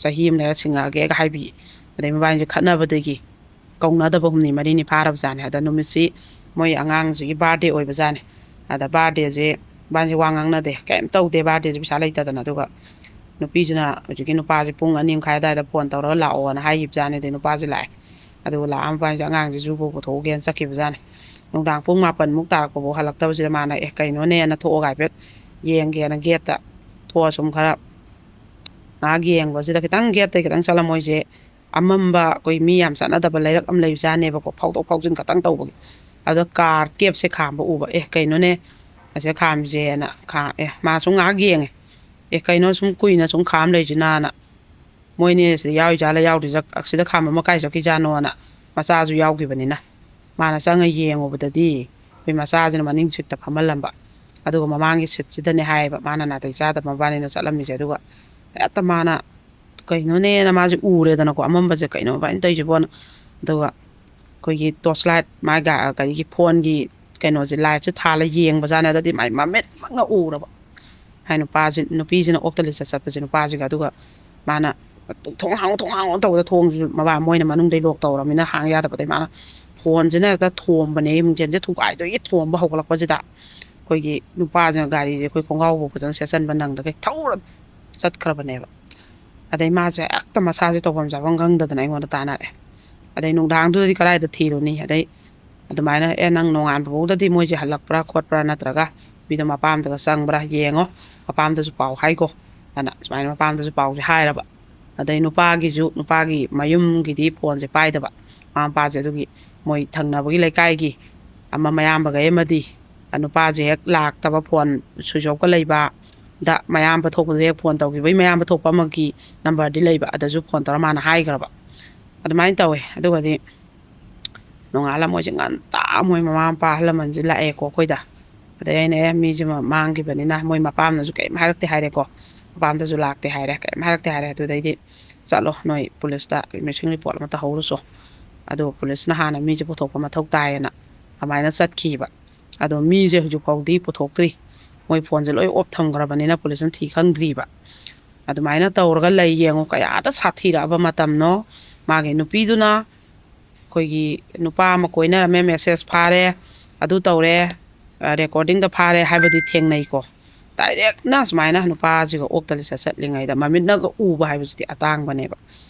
ꯆꯍꯤ ꯑꯃ ꯂꯩꯔ ꯁꯤꯡꯉꯛꯑꯒꯦꯒ" ꯍꯥꯏꯕꯤ꯫ ꯑꯗꯩ ꯃꯕꯥꯅꯤꯁꯦ ꯈꯠꯅꯕꯗꯒꯤ ꯀꯧꯅꯗꯕ ꯍꯨꯝꯅꯤ ꯃꯔꯤꯅꯤ ꯐꯥꯔꯕꯖꯥꯠꯅꯦ꯫ ꯑꯗ ꯅꯨꯃꯤꯠꯁꯤ ꯃꯣꯏ ꯑꯉꯥꯡꯁꯤꯒꯤ ꯕꯥꯔꯗꯦ ꯑꯣꯏꯕꯖꯥꯠꯅꯦ꯫ ꯑꯗ ꯕꯥꯔꯗꯦꯁꯦ ꯃꯕꯥꯅꯤꯁꯦ ꯋꯥ ꯉꯥꯡꯅꯗꯦ, ꯀꯩꯝ ꯇꯧꯗꯦ ꯕꯥꯔꯗꯦꯁꯦ ꯄꯩꯁꯥ ꯂꯩꯇꯗꯅ꯫ ꯑꯗꯨꯒ ꯅꯨꯄꯤꯁꯤꯅ ꯍꯧꯖꯤꯛꯀꯤ ꯅꯨꯄꯥꯁꯦ ꯄꯨꯡ ꯑꯅꯤ ꯃꯈꯥꯏ ꯑꯗꯨꯋꯥꯏꯗ ꯐꯣꯟ ꯇꯧꯔꯒ "ꯂꯥꯛꯑꯣꯅ" ꯍꯥꯏꯈꯤꯕꯖꯥꯠꯅꯦ꯫ ꯑꯗꯩ ꯅꯨꯄꯥꯁꯦ ꯂꯥꯛꯑꯦ꯫ ꯑꯗꯨꯒ ꯂꯥꯛꯑ ꯃꯕꯥꯅꯤꯁꯦ ꯑꯉꯥꯡꯁꯦ ꯖꯨ ꯕꯣ ꯄꯨꯊꯣꯛꯎꯒꯦꯅ ꯆꯠꯈꯤꯕꯖꯥꯠꯅꯦ꯫ ꯅꯨꯡꯗꯥꯡ ꯄꯨꯡ ꯃꯥꯄꯟꯃꯨꯛ ꯇꯥꯔꯛꯄꯐꯥꯎ ꯍꯜꯂꯛꯇꯕꯁꯤꯗ ꯃꯥꯅ "ꯑꯦ, ꯀꯩꯅꯣꯅꯦꯅ" ꯊꯣꯛꯑꯒ ꯍꯥꯏꯐꯦꯠ ꯌꯦꯡꯒꯦꯅ ꯒꯦꯠꯇ ꯊꯣꯛꯑ ꯁꯨꯝ ꯈꯔ ꯉꯥꯏꯍꯥꯛ ꯌꯦꯡꯕꯁꯤꯗ, ꯈꯤꯇꯪ ꯒꯦꯠꯇꯩ ꯈꯤꯇꯪ ꯆꯠꯂ ꯃꯣꯏꯁꯦ ꯑꯃꯝꯕ, ꯑꯩꯈꯣꯏ ꯃꯤ ꯌꯥꯝ ꯆꯠꯅꯗꯕ ꯂꯩꯔꯛ ꯑꯃ ꯂꯩꯕꯖꯥꯠꯅꯦꯕꯀꯣ, ꯐꯥꯎꯗꯣꯛ ꯐꯥꯎꯖꯤꯟ ꯈꯛꯇꯪ ꯇꯧꯕꯒꯤ꯫ ꯑꯗ ꯀꯥꯔ ꯀꯦꯞꯁꯦ ꯈꯥꯝꯕ ꯎꯕ꯫ "ꯑꯦ, ꯀꯩꯅꯣꯅꯦ ꯑꯁꯤꯗ ꯈꯥꯝꯃꯤꯁꯦꯅ", ꯈꯥ-, ꯑꯦ, ꯃꯥ ꯁꯨꯝ ꯉꯥꯏꯍꯥꯛ ꯌꯦꯡꯉꯦ꯫ "ꯑꯦ, ꯀꯩꯅꯣ ꯁꯨꯝ ꯀꯨꯏꯅ ꯁꯨꯝ ꯈꯥꯝ ꯂꯩꯁꯤꯅꯥꯅ", ꯃꯣꯏꯅꯦ ꯁꯤꯗ ꯌꯥꯎꯔꯤꯖꯥꯠꯂ ꯌꯥꯎꯗ꯭ꯔꯤꯖꯥꯠ-, ꯑꯁꯤꯗ ꯈꯥꯝꯕ ꯑꯃ ꯀꯥꯏ ꯆꯠꯈꯤꯖꯥꯠꯅꯣꯅ, ꯃꯆꯥꯁꯨ ꯌꯥꯎꯈꯤꯕꯅꯤꯅ꯫ ꯃꯥꯅ ꯆꯪꯉ ꯌꯦꯡꯉꯨꯕꯗꯗꯤ ꯑꯩꯈꯣꯏ ꯃꯆꯥꯁꯤꯅ ꯃꯅꯤꯡ ꯁꯤꯠꯇ ꯐꯝꯍꯜꯂꯝꯕ꯫ ꯑꯗꯨꯒ ꯃꯃꯥꯡꯒꯤ ꯁꯤꯠꯁꯤꯗꯅꯦ ꯍꯥꯏꯌꯦꯕ, ꯃꯥꯅ ꯅꯥꯇꯩ ꯆꯥꯗꯕ ꯃꯕꯥꯅꯤꯅ ꯆꯠꯂꯝꯃꯤꯁꯦ꯫ ꯑꯗꯨꯒ ꯍꯦꯛꯇ ꯃꯥꯅ ꯀꯩꯅꯣꯅꯦꯅ ꯃꯥꯁꯦ ꯎꯔꯦꯗꯅꯀꯣ, ꯑꯃꯝꯕꯁꯦ, "ꯀꯩꯅꯣ ꯃꯕꯥꯅꯤ ꯇꯧꯔꯤꯁꯤꯕꯣꯅ?" ꯑꯗꯨꯒ ꯑꯩꯈꯣꯏꯒꯤ torch light, ꯃꯥꯏ ꯒꯥ-, ꯀꯔꯤꯒꯤ ꯐꯣꯟꯒꯤ ꯀꯩꯅꯣꯁꯦ, ꯂꯥꯏꯠꯁꯦ ꯊꯥꯜꯂ ꯌꯦꯡꯕꯖꯥꯠꯅꯦ꯫ ꯑꯗꯨꯗꯤ ꯃꯥꯏ ꯃꯃꯤꯠꯃꯛꯅ ꯎꯔꯕ꯫ ꯍꯥꯏ ꯅꯨꯄꯥꯁꯤ, ꯅꯨꯄꯤꯁꯤꯅ ꯑꯣꯛꯇ ꯂꯤꯆꯠ ꯆꯠꯄꯁꯦ ꯅꯨꯄꯥꯁꯤꯒ꯫ ꯑꯗꯨꯒ ꯃꯥꯅ "ꯊꯣꯡ ꯍꯥꯡꯉꯨ, ꯊꯣꯡ ꯍꯥꯡꯉꯨ" ꯇꯧꯕꯗ ꯊꯣꯡꯁꯤꯁꯨ ꯃꯕꯥ-, ꯃꯣꯏꯅ ꯃꯅꯨꯡꯗꯩ ꯂꯣꯛ ꯇꯧꯔꯃꯤꯅ ꯍꯥꯡ ꯌꯥꯗꯕꯗꯩ ꯃꯥꯅ ꯐꯣꯟꯁꯤꯅ ꯍꯦꯛꯇ ꯊꯣꯝꯕꯅꯦ, ꯃꯤꯡꯁꯦꯜꯁꯦ ꯊꯨꯒꯥꯏꯗꯣꯏꯒꯤ ꯊꯣꯝꯕ ꯍꯧꯒꯠꯂꯛꯄꯁꯤꯗ꯫ ꯑꯩꯈꯣꯏꯒꯤ ꯅꯨꯄꯥꯁꯤꯅ ꯒꯥꯔꯤꯁꯦ ꯑꯩꯈꯣꯏ ꯈꯣꯡꯒ꯭ꯔꯥꯎꯐꯥꯎ ꯐꯖꯅ ꯁꯦꯠꯆꯟꯕ ꯅꯪꯗꯈꯩ ꯊꯧꯔ ꯆꯠꯈ꯭ꯔꯕꯅꯦꯕ꯫ ꯑꯗꯩ ꯃꯥꯁꯦ ꯍꯦꯛꯇ ꯃꯁꯥꯁꯦ ꯇꯧꯐꯝ ꯆꯥꯐꯝ ꯈꯪꯗꯗꯅ ꯑꯩꯉꯣꯟꯗ ꯇꯥꯟꯅꯔꯛꯑꯦ꯫ ꯑꯗꯩ ꯅꯨꯡꯗꯥꯡꯗꯨꯗꯗꯤ ꯀꯗꯥꯏꯗ ꯊꯤꯔꯨꯅꯤ? ꯑꯗꯩ ꯑꯗꯨꯃꯥꯏꯅ, "ꯑꯦ, ꯅꯪ ꯅꯣꯡꯉꯥꯟꯕ ꯐꯥꯎꯗꯗꯤ ꯃꯣꯏꯁꯦ ꯍꯜꯂꯛꯄ꯭ꯔꯥ ꯈꯣꯠꯄ꯭ꯔꯥ, ꯅꯠꯇ꯭ꯔꯒ ꯅꯨꯄꯤꯗꯣ ꯃꯄꯥꯝꯗꯒ ꯆꯪꯕ꯭ꯔꯥ ꯌꯦꯡꯉꯣ, ꯃꯄꯥꯝꯗꯁꯨ ꯄꯥꯎ ꯍꯥꯏꯈꯣ" ꯑꯅ ꯁꯨꯃꯥꯏꯅ ꯃꯄꯥꯝꯗꯁꯨ ꯄꯥꯎꯁꯦ ꯍꯥꯏꯔꯕ꯫ ꯑꯗꯩ ꯅꯨꯄꯥꯒꯤꯁꯨ, ꯅꯨꯄꯥꯒꯤ ꯃꯌꯨꯝꯒꯤꯗꯤ ꯐꯣꯟꯁꯦ ꯄꯥꯏꯗꯕ꯫ ꯃꯃꯥ ꯃꯄꯥꯁꯦ ꯑꯗꯨꯒꯤ ꯃꯣꯏ ꯊꯪꯅꯕꯒꯤ ꯂꯩꯀꯥꯏꯒꯤ ꯑꯃ ꯃꯌꯥꯝꯕꯈꯩ ꯑꯃꯗꯤ ꯅꯨꯄꯥꯁꯦ ꯍꯦꯛ ꯂꯥꯛꯇꯕ, ꯐꯣꯟ ꯁ꯭ꯋꯤꯆ ꯑꯣꯐꯀ ꯂꯩꯕ, ꯗ ꯃꯌꯥꯝꯕ ꯊꯣꯛꯄꯗꯨ ꯍꯦꯛ ꯐꯣꯟ ꯇꯧꯈꯤꯕꯒꯤ ꯃꯌꯥꯝꯕ ꯊꯣꯛꯄ ꯑꯃꯒꯤ ꯅꯝꯕꯔꯗꯤ ꯂꯩꯕ, ꯑꯗꯁꯨ ꯐꯣꯟ ꯇꯧꯔ ꯃꯥꯅ ꯍꯥꯏꯈ꯭ꯔꯕ꯫ ꯑꯗꯨꯃꯥꯏꯅ ꯇꯧꯋꯦ꯫ ꯑꯗꯨꯒꯗꯤ ꯅꯣꯡꯉꯥꯜꯂ ꯃꯣꯏꯁꯦ ꯉꯟꯇꯥ ꯃꯣꯏ ꯃꯃꯥ ꯃꯄꯥ ꯑꯍꯜ ꯂꯃꯟꯁꯦ ꯂꯥꯛꯑꯦꯀꯣ ꯑꯩꯈꯣꯏꯗ꯫ ꯑꯗꯩ ꯑꯩꯅ, "ꯑꯦ, ꯃꯤꯁꯦ ꯃꯥꯡꯈꯤꯕꯅꯤꯅ ꯃꯣꯏ ꯃꯄꯥꯝꯅꯁꯨ ꯀꯔꯤꯝ ꯍꯥꯏꯔꯛꯇꯦ" ꯍꯥꯏꯔꯦꯀꯣ꯫ "ꯃꯄꯥꯝꯗꯁꯨ ꯂꯥꯛꯇꯦ" ꯍꯥꯏꯔꯦ, ꯀꯔꯤꯝ ꯍꯥꯏꯔꯛꯇꯦ ꯍꯥꯏꯔꯦ꯫ ꯑꯗꯨꯗꯩꯗꯤ, "ꯆꯠꯂꯣ, ꯅꯣꯏ ꯄꯨꯂꯤꯁꯇ ꯃꯤꯁꯤꯡ ꯔꯤꯄꯣꯔꯠ ꯑꯃ ꯇꯧꯍꯧꯔꯨꯆꯣ꯫ ꯑꯗꯨ ꯄꯨꯂꯤꯁꯅ ꯍꯥꯟꯅ ꯃꯤꯁꯦ ꯄꯨꯊꯣꯛꯄ ꯃꯊꯧ ꯇꯥꯏꯌꯦꯅ" ꯑꯗꯨꯃꯥꯏꯅ ꯆꯠꯈꯤꯕ꯫ ꯑꯗꯣ ꯃꯤꯁꯦ ꯍꯧꯖꯤꯛ ꯐꯥꯎꯗꯤ ꯄꯨꯊꯣꯛꯇ꯭ꯔꯤ꯫ ꯃꯣꯏ ꯐꯣꯟꯁꯦ ꯂꯣꯏ ꯑꯣꯐ ꯊꯝꯈ꯭ꯔꯕꯅꯤꯅ ꯄꯨꯂꯤꯁꯅ ꯊꯤ ꯈꯪꯗ꯭ꯔꯤꯕ꯫ ꯑꯗꯨꯃꯥꯏꯅ ꯇꯧꯔꯒ ꯂꯩ꯫ ꯌꯦꯡꯉꯨ, ꯀꯌꯥꯗ ꯁꯥꯊꯤꯔꯛꯑꯕ ꯃꯇꯝꯅꯣ꯫ ꯃꯥꯒꯤ ꯅꯨꯄꯤꯗꯨꯅ ꯑꯩꯈꯣꯏꯒꯤ ꯅꯨꯄꯥ ꯑꯃ ꯀꯣꯏꯅꯔꯝꯃꯦ, ꯃꯦꯁꯦꯖ ꯐꯥꯔꯦ, ꯑꯗꯨ ꯇꯧꯔꯦ, ꯔꯦꯀꯣꯔꯗꯤꯡꯗ ꯐꯥꯔꯦ ꯍꯥꯏꯕꯗꯤ ꯊꯦꯡꯅꯩꯀꯣ꯫ ꯗꯥꯏꯔꯦꯛꯅ ꯁꯨꯃꯥꯏꯅ ꯅꯨꯄꯥꯁꯤꯒ ꯑꯣꯛꯇ ꯂꯤꯁꯇ ꯆꯠꯂꯤꯉꯩꯗ ꯃꯃꯤꯠꯅꯒ ꯎꯕ ꯍꯥꯏꯕꯁꯤꯗꯤ ꯑꯇꯥꯡꯕꯅꯦꯕ꯫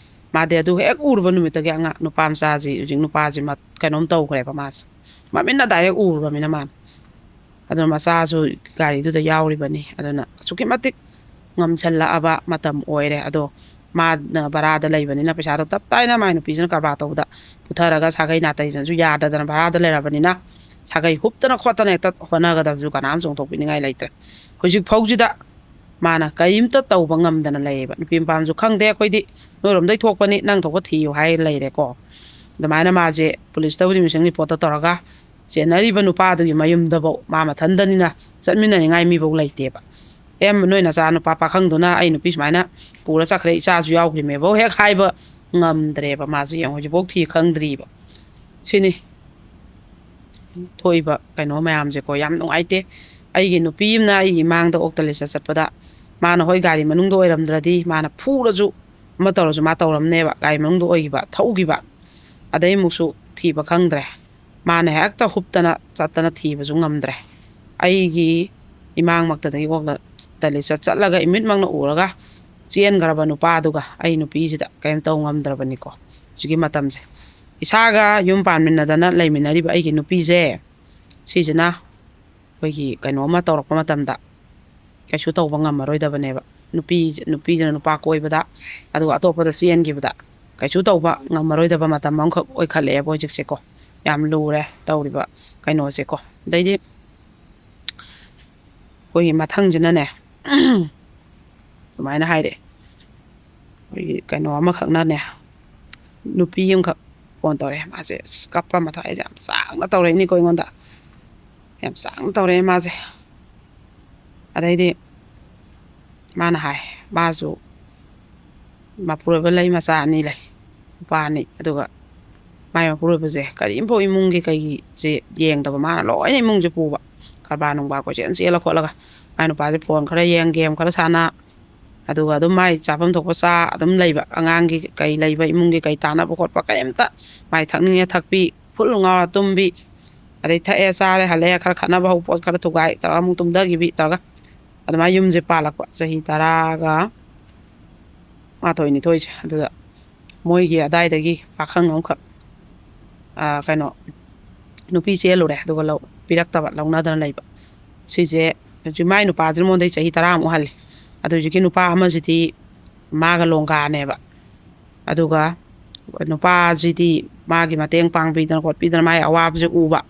ꯃꯥꯗꯤ ꯑꯗꯨ ꯍꯦꯛ ꯎꯔꯨꯕ ꯅꯨꯃꯤꯠꯇꯒꯤ ꯑꯉꯥꯡ ꯅꯨꯄꯥ ꯃꯆꯥꯁꯤ, ꯍꯧꯖꯤꯛ ꯅꯨꯄꯥꯁꯤ ꯃ-, ꯀꯩꯅꯣꯝ ꯇꯧꯈ꯭ꯔꯦꯕ ꯃꯥꯁꯦ꯫ ꯃꯃꯤꯠꯅ ꯗꯥꯏꯔꯦꯛ ꯎꯔꯨꯔꯕꯅꯤꯅ ꯃꯥꯅ꯫ ꯑꯗꯨꯅ ꯃꯆꯥꯁꯨ ꯒꯥꯔꯤꯗꯨꯗ ꯌꯥꯎꯔꯤꯕꯅꯤ꯫ ꯑꯗꯨꯅ ꯑꯁꯨꯛꯀꯤ ꯃꯇꯤꯛ ꯉꯝꯁꯜꯂꯛꯑꯕ ꯃꯇꯝ ꯑꯣꯏꯔꯦ꯫ ꯑꯗꯣ ꯃꯥꯅ ꯚꯔꯥꯗ ꯂꯩꯕꯅꯤꯅ ꯄꯩꯁꯥꯗꯣ ꯇꯞ ꯇꯥꯏꯅ ꯃꯥꯏ ꯅꯨꯄꯤꯁꯤꯅ ꯀꯔꯕꯥꯔ ꯇꯧꯕꯗ ꯄꯨꯊꯔꯒ ꯁꯥꯒꯩ ꯅꯥꯇꯩꯗꯨꯅꯁꯨ ꯌꯥꯗꯗꯅ ꯚꯔꯥꯗ ꯂꯩꯔꯕꯅꯤꯅ ꯁꯥꯒꯩ ꯍꯨꯞꯇꯅ ꯈꯣꯠꯇꯅ ꯍꯦꯛꯇ ꯍꯣꯠꯅꯒꯗꯕꯁꯨ ꯀꯅꯥꯝ ꯆꯣꯡꯊꯣꯛꯄꯤꯅꯤꯡꯉꯥꯏ ꯂꯩꯇ꯭ꯔꯦ꯫ ꯍꯧꯖꯤꯛ ꯐꯥꯎꯁꯤꯗ ꯃꯥꯅ ꯀꯔꯤꯝꯇ ꯇꯧꯕ ꯉꯝꯗꯅ ꯂꯩꯌꯦꯕ꯫ ꯅꯨꯄꯤ ꯃꯄꯥꯝꯁꯨ ꯈꯪꯗꯦ, "ꯑꯩꯈꯣꯏꯗꯤ ꯅꯣꯏꯔꯣꯝꯗꯩ ꯊꯣꯛꯄꯅꯤ, ꯅꯪ ꯊꯣꯛꯄ ꯊꯤꯌꯨ" ꯍꯥꯏ ꯂꯩꯔꯦꯀꯣ꯫ ꯑꯗꯨꯃꯥꯏꯅ ꯃꯥꯁꯦ ꯄꯨꯂꯤꯁꯇꯕꯨꯗꯤ ꯃꯤꯁꯤꯡ ꯔꯤꯄꯣꯔꯠꯇ ꯇꯧꯔꯒ ꯆꯦꯟꯅꯔꯤꯕ ꯅꯨꯄꯥꯗꯨꯒꯤ ꯃꯌꯨꯝꯗꯐꯧ ꯃꯥ ꯃꯊꯟꯗꯅꯤꯅ ꯆꯠꯃꯤꯟꯅꯅꯤꯡꯉꯥꯏ ꯃꯤꯐꯧ ꯂꯩꯇꯦꯕ꯫ "ꯑꯦ, ꯅꯣꯏ ꯅꯆꯥ ꯅꯨꯄꯥ ꯄꯥꯈꯪꯗꯨꯅ ꯑꯩ ꯅꯨꯄꯤ ꯁꯨꯃꯥꯏꯅ ꯄꯨꯔ ꯆꯠꯈ꯭ꯔꯦ, ꯏꯆꯥꯁꯨ ꯌꯥꯎꯈ꯭ꯔꯤꯃꯦꯕꯧ" ꯍꯦꯛ ꯍꯥꯏꯕ ꯉꯝꯗ꯭ꯔꯦꯕ꯫ ꯃꯥꯁꯦ ꯌꯦꯡꯉꯣ, ꯍꯧꯖꯤꯛꯐꯥꯎ ꯊꯤ ꯈꯪꯗ꯭ꯔꯤꯕ꯫ ꯁꯤꯅꯤ ꯊꯣꯛꯏꯕ ꯀꯩꯅꯣ ꯃꯌꯥꯝꯁꯦꯀꯣ꯫ ꯌꯥꯝ ꯅꯨꯡꯉꯥꯏꯇꯦ꯫ ꯑꯩꯒꯤ ꯅꯨꯄꯤ ꯑꯃꯅ ꯑꯩꯒꯤ ꯏꯃꯥꯡꯗ ꯑꯣꯛꯇ ꯂꯤꯁꯇ ꯆꯠꯄꯗ, ꯃꯥꯅ ꯍꯣꯏ ꯒꯥꯔꯤ ꯃꯅꯨꯡꯗ ꯑꯣꯏꯔꯝꯗ꯭ꯔꯗꯤ ꯃꯥꯅ ꯐꯨꯔꯁꯨ ꯑꯃ ꯇꯧꯔꯁꯨ ꯃꯥ ꯇꯧꯔꯝꯅꯦꯕ, ꯒꯥꯔꯤ ꯃꯅꯨꯡꯗ ꯑꯣꯏꯈꯤꯕ, ꯊꯧꯈꯤꯕ꯫ ꯑꯗꯩ ꯑꯃꯨꯛꯁꯨ ꯊꯤꯕ ꯈꯪꯗ꯭ꯔꯦ꯫ ꯃꯥꯅ ꯍꯦꯛꯇ ꯍꯨꯞꯇꯅ ꯆꯠꯇꯅ ꯊꯤꯕꯁꯨ ꯉꯝꯗ꯭ꯔꯦ꯫ ꯑꯩꯒꯤ ꯏꯃꯥꯡꯃꯛꯇꯗꯒꯤ ꯑꯣꯛꯂ ꯇꯂꯤ ꯆꯠ ꯆꯠꯂꯒ ꯏꯃꯤꯠꯃꯛꯅ ꯎꯔꯒ ꯆꯦꯟꯈ꯭ꯔꯕ ꯅꯨꯄꯥꯗꯨꯒ ꯑꯩ ꯅꯨꯄꯤꯁꯤꯗ ꯀꯔꯤꯝ ꯇꯧ ꯉꯝꯗ꯭ꯔꯕꯅꯤꯀꯣ꯫ ꯍꯧꯖꯤꯛꯀꯤ ꯃꯇꯝꯁꯦ ꯏꯁꯥꯒ ꯌꯨꯝ ꯄꯥꯟꯃꯤꯟꯅꯗꯅ ꯂꯩꯃꯤꯟꯅꯔꯤꯕ ꯑꯩꯒꯤ ꯅꯨꯄꯤꯁꯦ, ꯁꯤꯁꯤꯅ ꯑꯩꯈꯣꯏꯒꯤ ꯀꯩꯅꯣꯝꯃ ꯇꯧꯔꯛꯄ ꯃꯇꯝꯗ ꯀꯩꯁꯨ ꯇꯧꯕ ꯉꯝꯃꯔꯣꯏꯗꯕꯅꯦꯕ꯫ ꯅꯨꯄꯤ, ꯅꯨꯄꯤꯁꯤꯅ ꯅꯨꯄꯥ ꯀꯣꯏꯕꯗ, ꯑꯗꯨꯒ ꯑꯇꯣꯞꯄꯗ ꯆꯦꯟꯈꯤꯕꯗ ꯀꯩꯁꯨ ꯇꯧꯕ ꯉꯝꯃꯔꯣꯏꯗꯕ ꯃꯇꯝ ꯑꯃꯈꯛ ꯑꯣꯏꯈꯠꯂꯛꯑꯦꯕ ꯍꯧꯖꯤꯛꯁꯦꯀꯣ꯫ ꯌꯥꯝ ꯂꯨꯔꯦ ꯇꯧꯔꯤꯕ ꯀꯩꯅꯣꯁꯦꯀꯣ꯫ ꯑꯗꯩꯗꯤ ꯑꯩꯈꯣꯏꯒꯤ ꯃꯊꯪꯁꯤꯅꯅꯦ, ꯁꯨꯃꯥꯏꯅ ꯍꯥꯏꯔꯛꯑꯦ꯫ ꯑꯩꯈꯣꯏꯒꯤ ꯀꯩꯅꯣ ꯑꯃꯈꯛꯅꯅꯦ, ꯅꯨꯄꯤ ꯑꯃꯈꯛ ꯐꯣꯟ ꯇꯧꯔꯛꯑꯦ꯫ ꯃꯥꯁꯦ ꯑꯁ ꯀꯞꯄ ꯃꯊꯛ ꯑꯩꯁꯦ ꯌꯥꯝ ꯆꯥꯡꯅ ꯇꯧꯔꯛꯏꯅꯤꯀꯣ ꯑꯩꯉꯣꯟꯗ꯫ ꯌꯥꯝ ꯆꯥꯡꯅ ꯇꯧꯔꯛꯑꯦ ꯃꯥꯁꯦ꯫ ꯑꯗꯩꯗꯤ ꯃꯥꯅ ꯍꯥꯏ, ꯃꯥꯁꯨ ꯃꯄꯨꯔꯣꯏꯕ ꯂꯩ, ꯃꯆꯥ ꯑꯅꯤ ꯂꯩ, ꯅꯨꯄꯥ ꯑꯅꯤ꯫ ꯑꯗꯨꯒ ꯃꯥꯏ ꯃꯄꯨꯔꯣꯏꯕꯁꯦ ꯀꯔꯤꯝꯐꯥꯎ ꯏꯃꯨꯡꯒꯤ ꯀꯩꯒꯤꯁꯦ ꯌꯦꯡꯗꯕ, ꯃꯥꯅ ꯂꯣꯏꯅ ꯏꯃꯨꯡꯁꯦ ꯄꯨꯕ꯫ ꯀꯔꯕꯥꯔ ꯅꯨꯡꯕꯥꯔ ꯀꯣꯏꯆꯦꯟ ꯆꯦꯜꯂ ꯈꯣꯠꯂꯒ ꯃꯥꯏ ꯅꯨꯄꯥꯁꯦ ꯐꯣꯟ ꯈꯔ ꯌꯦꯡ, ꯒꯦꯝ ꯈꯔ ꯁꯥꯟꯅ, ꯑꯗꯨꯒ ꯑꯗꯨꯝ ꯃꯥꯏ ꯆꯥꯐꯝ ꯊꯣꯛꯄ ꯆꯥ, ꯑꯗꯨꯝ ꯂꯩꯕ꯫ ꯑꯉꯥꯡꯒꯤ ꯀꯩ ꯂꯩꯕ, ꯏꯃꯨꯡꯒꯤ ꯀꯩ ꯇꯥꯟꯅꯕ ꯈꯣꯠꯄ ꯀꯔꯤꯝꯇ, ꯃꯥꯏ ꯊꯛꯅꯤꯡꯉꯦ ꯊꯛꯄꯤ, ꯐꯨꯜ ꯉꯥꯎꯔ ꯇꯨꯝꯕꯤ, ꯑꯗꯩ ꯊꯛꯑꯦ ꯆꯥꯔꯦ ꯍꯜꯂꯛꯑꯦ ꯈꯔ ꯈꯠꯅꯕ ꯍꯧ, ꯄꯣꯠ ꯈꯔ ꯊꯨꯒꯥꯏ ꯇꯧꯔꯒ ꯑꯃꯨꯛ ꯇꯨꯝꯊꯈꯤꯕꯤ ꯇꯧꯔꯒ ꯑꯗꯨꯃꯥꯏꯅ ꯌꯨꯝꯁꯦ ꯄꯥꯜꯂꯛꯄ꯫ ꯆꯍꯤ ꯇꯔꯥꯒ ꯃꯥꯊꯣꯏ ꯅꯤꯊꯣꯏꯁꯦ꯫ ꯑꯗꯨꯗ ꯃꯣꯏꯒꯤ ꯑꯗꯥꯏꯗꯒꯤ ꯄꯥꯈꯪ ꯑꯃꯈꯛ, ꯑꯥ, ꯀꯩꯅꯣ, ꯅꯨꯄꯤ ꯆꯦꯜꯂꯨꯔꯦ, ꯑꯗꯨꯒ ꯂꯧ-, ꯄꯤꯔꯛꯇꯕ, ꯂꯧꯅꯗꯅ ꯂꯩꯕ꯫ ꯁꯤꯁꯦ ꯍꯧꯖꯤꯛ ꯃꯥꯏ ꯅꯨꯄꯥꯁꯤꯅ ꯃꯉꯣꯟꯗꯩ ꯆꯍꯤ ꯇꯔꯥꯃꯨꯛ ꯍꯜꯂꯦ꯫ ꯑꯗꯨ ꯍꯧꯖꯤꯛꯀꯤ ꯅꯨꯄꯥ ꯑꯃꯁꯤꯗꯤ ꯃꯥꯒ ꯂꯣꯡꯒꯥꯅꯦꯕ꯫ ꯑꯗꯨꯒ ꯅꯨꯄꯥꯁꯤꯗꯤ ꯃꯥꯒꯤ ꯃꯇꯦꯡ ꯄꯥꯡꯕꯤꯗꯅ ꯈꯣꯠꯄꯤꯗꯅ ꯃꯥꯒꯤ ꯑꯋꯥꯕꯁꯦ ꯎꯕ꯫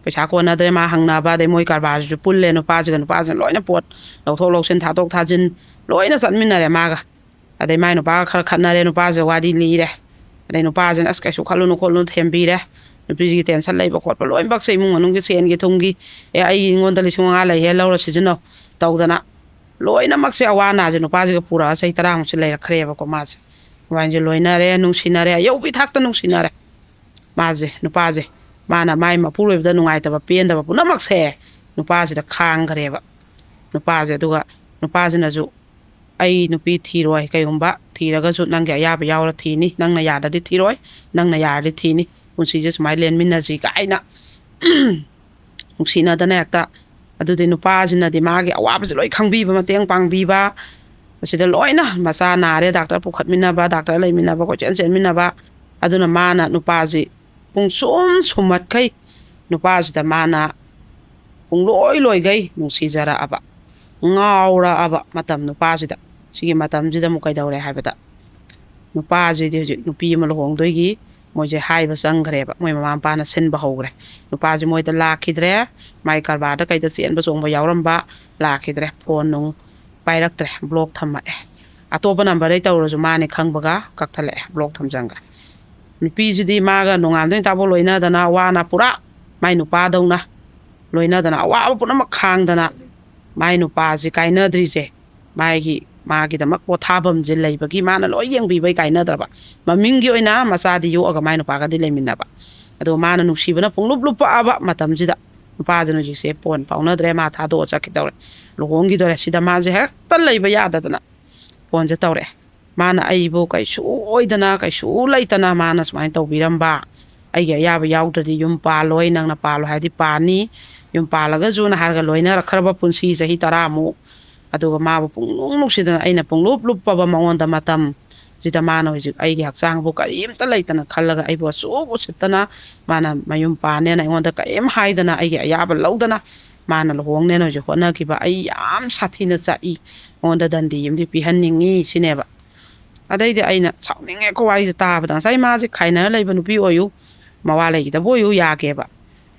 ꯄꯩꯁꯥ ꯀꯣꯟꯅꯗ꯭ꯔꯦ ꯃꯥ ꯍꯪꯅꯕ, ꯑꯗꯩ ꯃꯣꯏ ꯀꯔꯕꯥꯔꯁꯤꯁꯨ ꯄꯨꯜꯂꯦ꯫ ꯅꯨꯄꯥꯁꯤꯒ ꯅꯨꯄꯥꯁꯤꯅ ꯂꯣꯏꯅ ꯄꯣꯠ ꯂꯧꯊꯣꯛ ꯂꯧꯁꯤꯟ, ꯊꯥꯗꯣꯛ ꯊꯥꯖꯤꯟ ꯂꯣꯏꯅ ꯆꯠꯃꯤꯟꯅꯔꯦ ꯃꯥꯒ꯫ ꯑꯗꯩ ꯃꯥꯏ ꯅꯨꯄꯥꯒ ꯈꯔ ꯈꯠꯅꯔꯦ, ꯅꯨꯄꯥꯁꯦ ꯋꯥꯔꯤ ꯂꯤꯔꯦ꯫ ꯑꯗꯩ ꯅꯨꯄꯥꯁꯤꯅ "ꯑꯁ ꯀꯩꯁꯨ ꯈꯜꯂꯨꯅꯨ ꯈꯣꯠꯂꯨꯅꯨ" ꯊꯦꯝꯕꯤꯔꯦ꯫ ꯅꯨꯄꯤꯁꯤꯒꯤ ꯇꯦꯟꯁꯟ ꯂꯩꯕ ꯈꯣꯠꯄ ꯂꯣꯏꯅꯃꯛꯁꯦ, ꯏꯃꯨꯡ ꯃꯅꯨꯡꯒꯤ ꯁꯦꯟꯒꯤ ꯊꯨꯝꯒꯤ, "ꯑꯦ ꯑꯩ ꯑꯩꯉꯣꯟꯗ ꯂꯤꯁꯤꯡ ꯃꯉꯥ ꯂꯩꯍꯦ, ꯂꯧꯔ ꯁꯤꯖꯤꯟꯅꯧ" ꯇꯧꯗꯅ ꯂꯣꯏꯅꯃꯛꯁꯦ ꯑꯋꯥ ꯑꯅꯥꯁꯦ ꯅꯨꯄꯥꯁꯤꯒ ꯄꯨꯔꯛꯑ ꯆꯍꯤ ꯇꯔꯥꯃꯨꯛꯁꯦ ꯂꯩꯔꯛꯈ꯭ꯔꯦꯕꯀꯣ ꯃꯥꯁꯦ꯫ ꯃꯕꯥꯅꯤꯁꯦ ꯂꯣꯏꯅꯔꯦ, ꯅꯨꯡꯁꯤꯅꯔꯦ, ꯑꯌꯧꯕꯤ ꯊꯥꯛꯇ ꯅꯨꯡꯁꯤꯅꯔꯦ꯫ ꯃꯥꯁꯦ, ꯅꯨꯄꯥꯁꯦ, ꯃꯥꯅ ꯃꯥꯏ ꯃꯄꯨꯔꯣꯏꯕꯗ ꯅꯨꯡꯉꯥꯏꯇꯕ ꯄꯦꯟꯗꯕ ꯄꯨꯝꯅꯃꯛꯁꯦ ꯅꯨꯄꯥꯁꯤꯗ ꯈꯥꯡꯈ꯭ꯔꯦꯕ꯫ ꯅꯨꯄꯥꯁꯦ, ꯑꯗꯨꯒ ꯅꯨꯄꯥꯁꯤꯅꯁꯨ "ꯑꯩ ꯅꯨꯄꯤ ꯊꯤꯔꯣꯏ, ꯀꯩꯒꯨꯝꯕ ꯊꯤꯔꯒꯁꯨ ꯅꯪꯒꯤ ꯑꯌꯥꯕ ꯌꯥꯎꯔ ꯊꯤꯅꯤ, ꯅꯪꯅ ꯌꯥꯗ꯭ꯔꯗꯤ ꯊꯤꯔꯣꯏ, ꯅꯪꯅ ꯌꯥꯔꯗꯤ ꯊꯤꯅꯤ, ꯄꯨꯟꯁꯤꯁꯦ ꯁꯨꯃꯥꯏꯅ ꯂꯦꯟꯃꯤꯟꯅꯁꯤ" ꯀꯥꯏꯅ ꯅꯨꯡꯁꯤꯅꯗꯅ ꯍꯦꯛꯇ ꯑꯗꯨꯗꯤ ꯅꯨꯄꯥꯁꯤꯅꯗꯤ ꯃꯥꯒꯤ ꯑꯋꯥꯕꯁꯦ ꯂꯣꯏ ꯈꯪꯕꯤꯕ, ꯃꯇꯦꯡ ꯄꯥꯡꯕꯤꯕ, ꯑꯁꯤꯗ ꯂꯣꯏꯅ ꯃꯆꯥ ꯅꯥꯔꯦ, ꯗꯥꯛꯇꯔ ꯄꯨꯈꯠꯃꯤꯟꯅꯕ, ꯗꯥꯛꯇꯔ ꯂꯩꯃꯤꯟꯅꯕ, ꯀꯣꯏꯆꯦꯟ ꯆꯦꯟꯃꯤꯟꯅꯕ, ꯑꯗꯨꯅ ꯃꯥꯅ ꯅꯨꯄꯥꯁꯤ ꯄꯨꯡꯁꯨꯝ ꯁꯨꯝꯃꯠꯈꯩ ꯅꯨꯄꯥꯁꯤꯗ ꯃꯥꯅ ꯄꯨꯡꯂꯣꯏ ꯂꯣꯏꯈꯩ ꯅꯨꯡꯁꯤꯖꯔꯛꯑꯕ, ꯉꯥꯎꯔꯛꯑꯕ ꯃꯇꯝ ꯅꯨꯄꯥꯁꯤꯗ꯫ ꯁꯤꯒꯤ ꯃꯇꯝꯁꯤꯗ ꯑꯃꯨꯛ ꯀꯩꯗꯧꯔꯦ ꯍꯥꯏꯕꯗ, ꯅꯨꯄꯥꯁꯤꯗꯤ ꯍꯧꯖꯤꯛ ꯅꯨꯄꯤ ꯑꯃ ꯂꯨꯍꯣꯡꯗꯣꯏꯒꯤ ꯃꯣꯏꯁꯦ ꯍꯥꯏꯕ ꯆꯪꯈ꯭ꯔꯦꯕ, ꯃꯣꯏ ꯃꯃꯥ ꯃꯄꯥꯅ ꯁꯤꯟꯕ ꯍꯧꯈ꯭ꯔꯦ꯫ ꯅꯨꯄꯥꯁꯤ ꯃꯣꯏꯗ ꯂꯥꯛꯈꯤꯗ꯭ꯔꯦ, ꯃꯥꯏ ꯀꯔꯕꯥꯔꯗ ꯀꯩꯗ ꯆꯦꯟꯕ ꯆꯣꯡꯕ ꯌꯥꯎꯔꯝꯕ ꯂꯥꯛꯈꯤꯗ꯭ꯔꯦ, ꯐꯣꯟ ꯅꯨꯡ ꯄꯥꯏꯔꯛꯇ꯭ꯔꯦ, ꯕ꯭ꯂꯣꯛ ꯊꯝꯃꯛꯑꯦ꯫ ꯑꯇꯣꯞꯄ ꯅꯝꯕꯔꯗꯩ ꯇꯧꯔꯁꯨ ꯃꯥꯅꯦ ꯈꯪꯕꯒ ꯀꯛꯊꯠꯂꯛꯑꯦ, ꯕ꯭ꯂꯣꯛ ꯊꯝꯖꯟꯈ꯭ꯔꯦ꯫ ꯅꯨꯄꯤꯁꯤꯗꯤ ꯃꯥꯒ ꯅꯣꯡꯉꯥꯟꯕꯗꯩ ꯅꯨꯃꯤꯠ ꯇꯥꯐꯥꯎ ꯂꯣꯏꯅꯗꯅ, ꯋꯥꯅ ꯄꯨꯔꯥ ꯃꯥꯏ ꯅꯨꯄꯥꯗꯧꯅ ꯂꯣꯏꯅꯗꯅ, ꯑꯋꯥꯕ ꯄꯨꯝꯅꯃꯛ ꯈꯥꯡꯗꯅ, ꯃꯥꯏ ꯅꯨꯄꯥꯁꯤ ꯀꯥꯏꯅꯗ꯭ꯔꯤꯁꯦ ꯃꯥꯒꯤ, ꯃꯥꯒꯤꯗꯃꯛ ꯄꯣꯊꯥꯐꯝꯁꯦ ꯂꯩꯕꯒꯤ ꯃꯥꯅ ꯂꯣꯏ ꯌꯦꯡꯕꯤꯕꯩ ꯀꯥꯏꯅꯗ꯭ꯔꯕ꯫ ꯃꯃꯤꯡꯒꯤ ꯑꯣꯏꯅ ꯃꯆꯥꯗꯤ ꯌꯣꯛꯑꯒ ꯃꯥꯏ ꯅꯨꯄꯥꯒꯗꯤ ꯂꯩꯃꯤꯟꯅꯕ꯫ ꯑꯗꯣ ꯃꯥꯅ ꯅꯨꯡꯁꯤꯕꯅ ꯄꯨꯡꯂꯨꯞ ꯂꯨꯞꯄꯛꯑꯕ ꯃꯇꯝꯁꯤꯗ, ꯅꯨꯄꯥꯁꯤꯅ ꯍꯧꯖꯤꯛꯁꯦ ꯐꯣꯟ ꯐꯥꯎꯅꯗ꯭ꯔꯦ, ꯃꯥ ꯊꯥꯗꯣꯛꯑ ꯆꯠꯈꯤꯗꯧꯔꯦ, ꯂꯨꯍꯣꯡꯈꯤꯗꯧꯔꯦ꯫ ꯁꯤꯗ ꯃꯥꯁꯦ ꯍꯦꯛꯇ ꯂꯩꯕ ꯌꯥꯗꯗꯅ ꯐꯣꯟꯁꯦ ꯇꯧꯔꯛꯑꯦ꯫ ꯃꯥꯅ ꯑꯩꯕꯨ ꯀꯩꯁꯨ ꯑꯣꯏꯗꯅ, ꯀꯩꯁꯨ ꯂꯩꯇꯅ ꯃꯥꯅ ꯁꯨꯃꯥꯏꯅ ꯇꯧꯕꯤꯔꯝꯕ, "ꯑꯩꯒꯤ ꯑꯌꯥꯕ ꯌꯥꯎꯗ꯭ꯔꯗꯤ ꯌꯨꯝ ꯄꯥꯜꯂꯣꯏ, ꯅꯪꯅ ꯄꯥꯜꯂꯣ ꯍꯥꯏꯔꯗꯤ ꯄꯥꯟꯅꯤ, ꯌꯨꯝ ꯄꯥꯜꯂꯒꯁꯨꯅ" ꯍꯥꯏꯔꯒ ꯂꯣꯏꯅꯔꯛꯈ꯭ꯔꯕ ꯄꯨꯟꯁꯤ ꯆꯍꯤ ꯇꯔꯥꯃꯨꯛ꯫ ꯑꯗꯨꯒ ꯃꯥꯕꯨ ꯄꯨꯡꯅꯨꯡ ꯅꯨꯡꯁꯤꯗꯅ ꯑꯩꯅ ꯄꯨꯡꯂꯨꯞ ꯂꯨꯞꯄꯕ ꯃꯉꯣꯟꯗ ꯃꯇꯝ ꯁꯤꯗ ꯃꯥꯅ ꯍꯧꯖꯤꯛ ꯑꯩꯒꯤ ꯍꯛꯆꯥꯡꯕꯨ ꯀꯔꯤꯝꯇ ꯂꯩꯇꯅ ꯈꯜꯂꯒ ꯑꯩꯕꯨ ꯑꯁꯨꯛ ꯎꯁꯤꯠꯇꯅ ꯃꯥꯅ ꯃꯌꯨꯝ ꯄꯥꯟꯅꯦꯅ ꯑꯩꯉꯣꯟꯗ ꯀꯔꯤꯝ ꯍꯥꯏꯗꯅ ꯑꯩꯒꯤ ꯑꯌꯥꯕ ꯂꯧꯗꯅ ꯃꯥꯅ ꯂꯨꯍꯣꯡꯅꯦꯅ ꯍꯧꯖꯤꯛ ꯍꯣꯠꯅꯈꯤꯕ ꯑꯩ ꯌꯥꯝ ꯁꯥꯊꯤꯅ ꯆꯥꯛꯏ꯫ ꯃꯉꯣꯟꯗ ꯗꯟꯗꯤ ꯑꯃꯗꯤ ꯄꯤꯍꯟꯅꯤꯡꯉꯤ ꯁꯤꯅꯦꯕ꯫ ꯑꯗꯩꯗꯤ ꯑꯩꯅ ꯁꯥꯎꯅꯤꯡꯉꯦꯀꯣ ꯋꯥꯔꯤꯁꯦ ꯇꯥꯕꯗ꯫ ꯉꯁꯥꯏ ꯃꯥꯁꯦ ꯈꯥꯏꯅꯔ ꯂꯩꯕ ꯅꯨꯄꯤ ꯑꯣꯏꯌꯨ, ꯃꯋꯥ ꯂꯩꯈꯤꯗꯕ ꯑꯣꯏꯌꯨ ꯌꯥꯒꯦꯕ꯫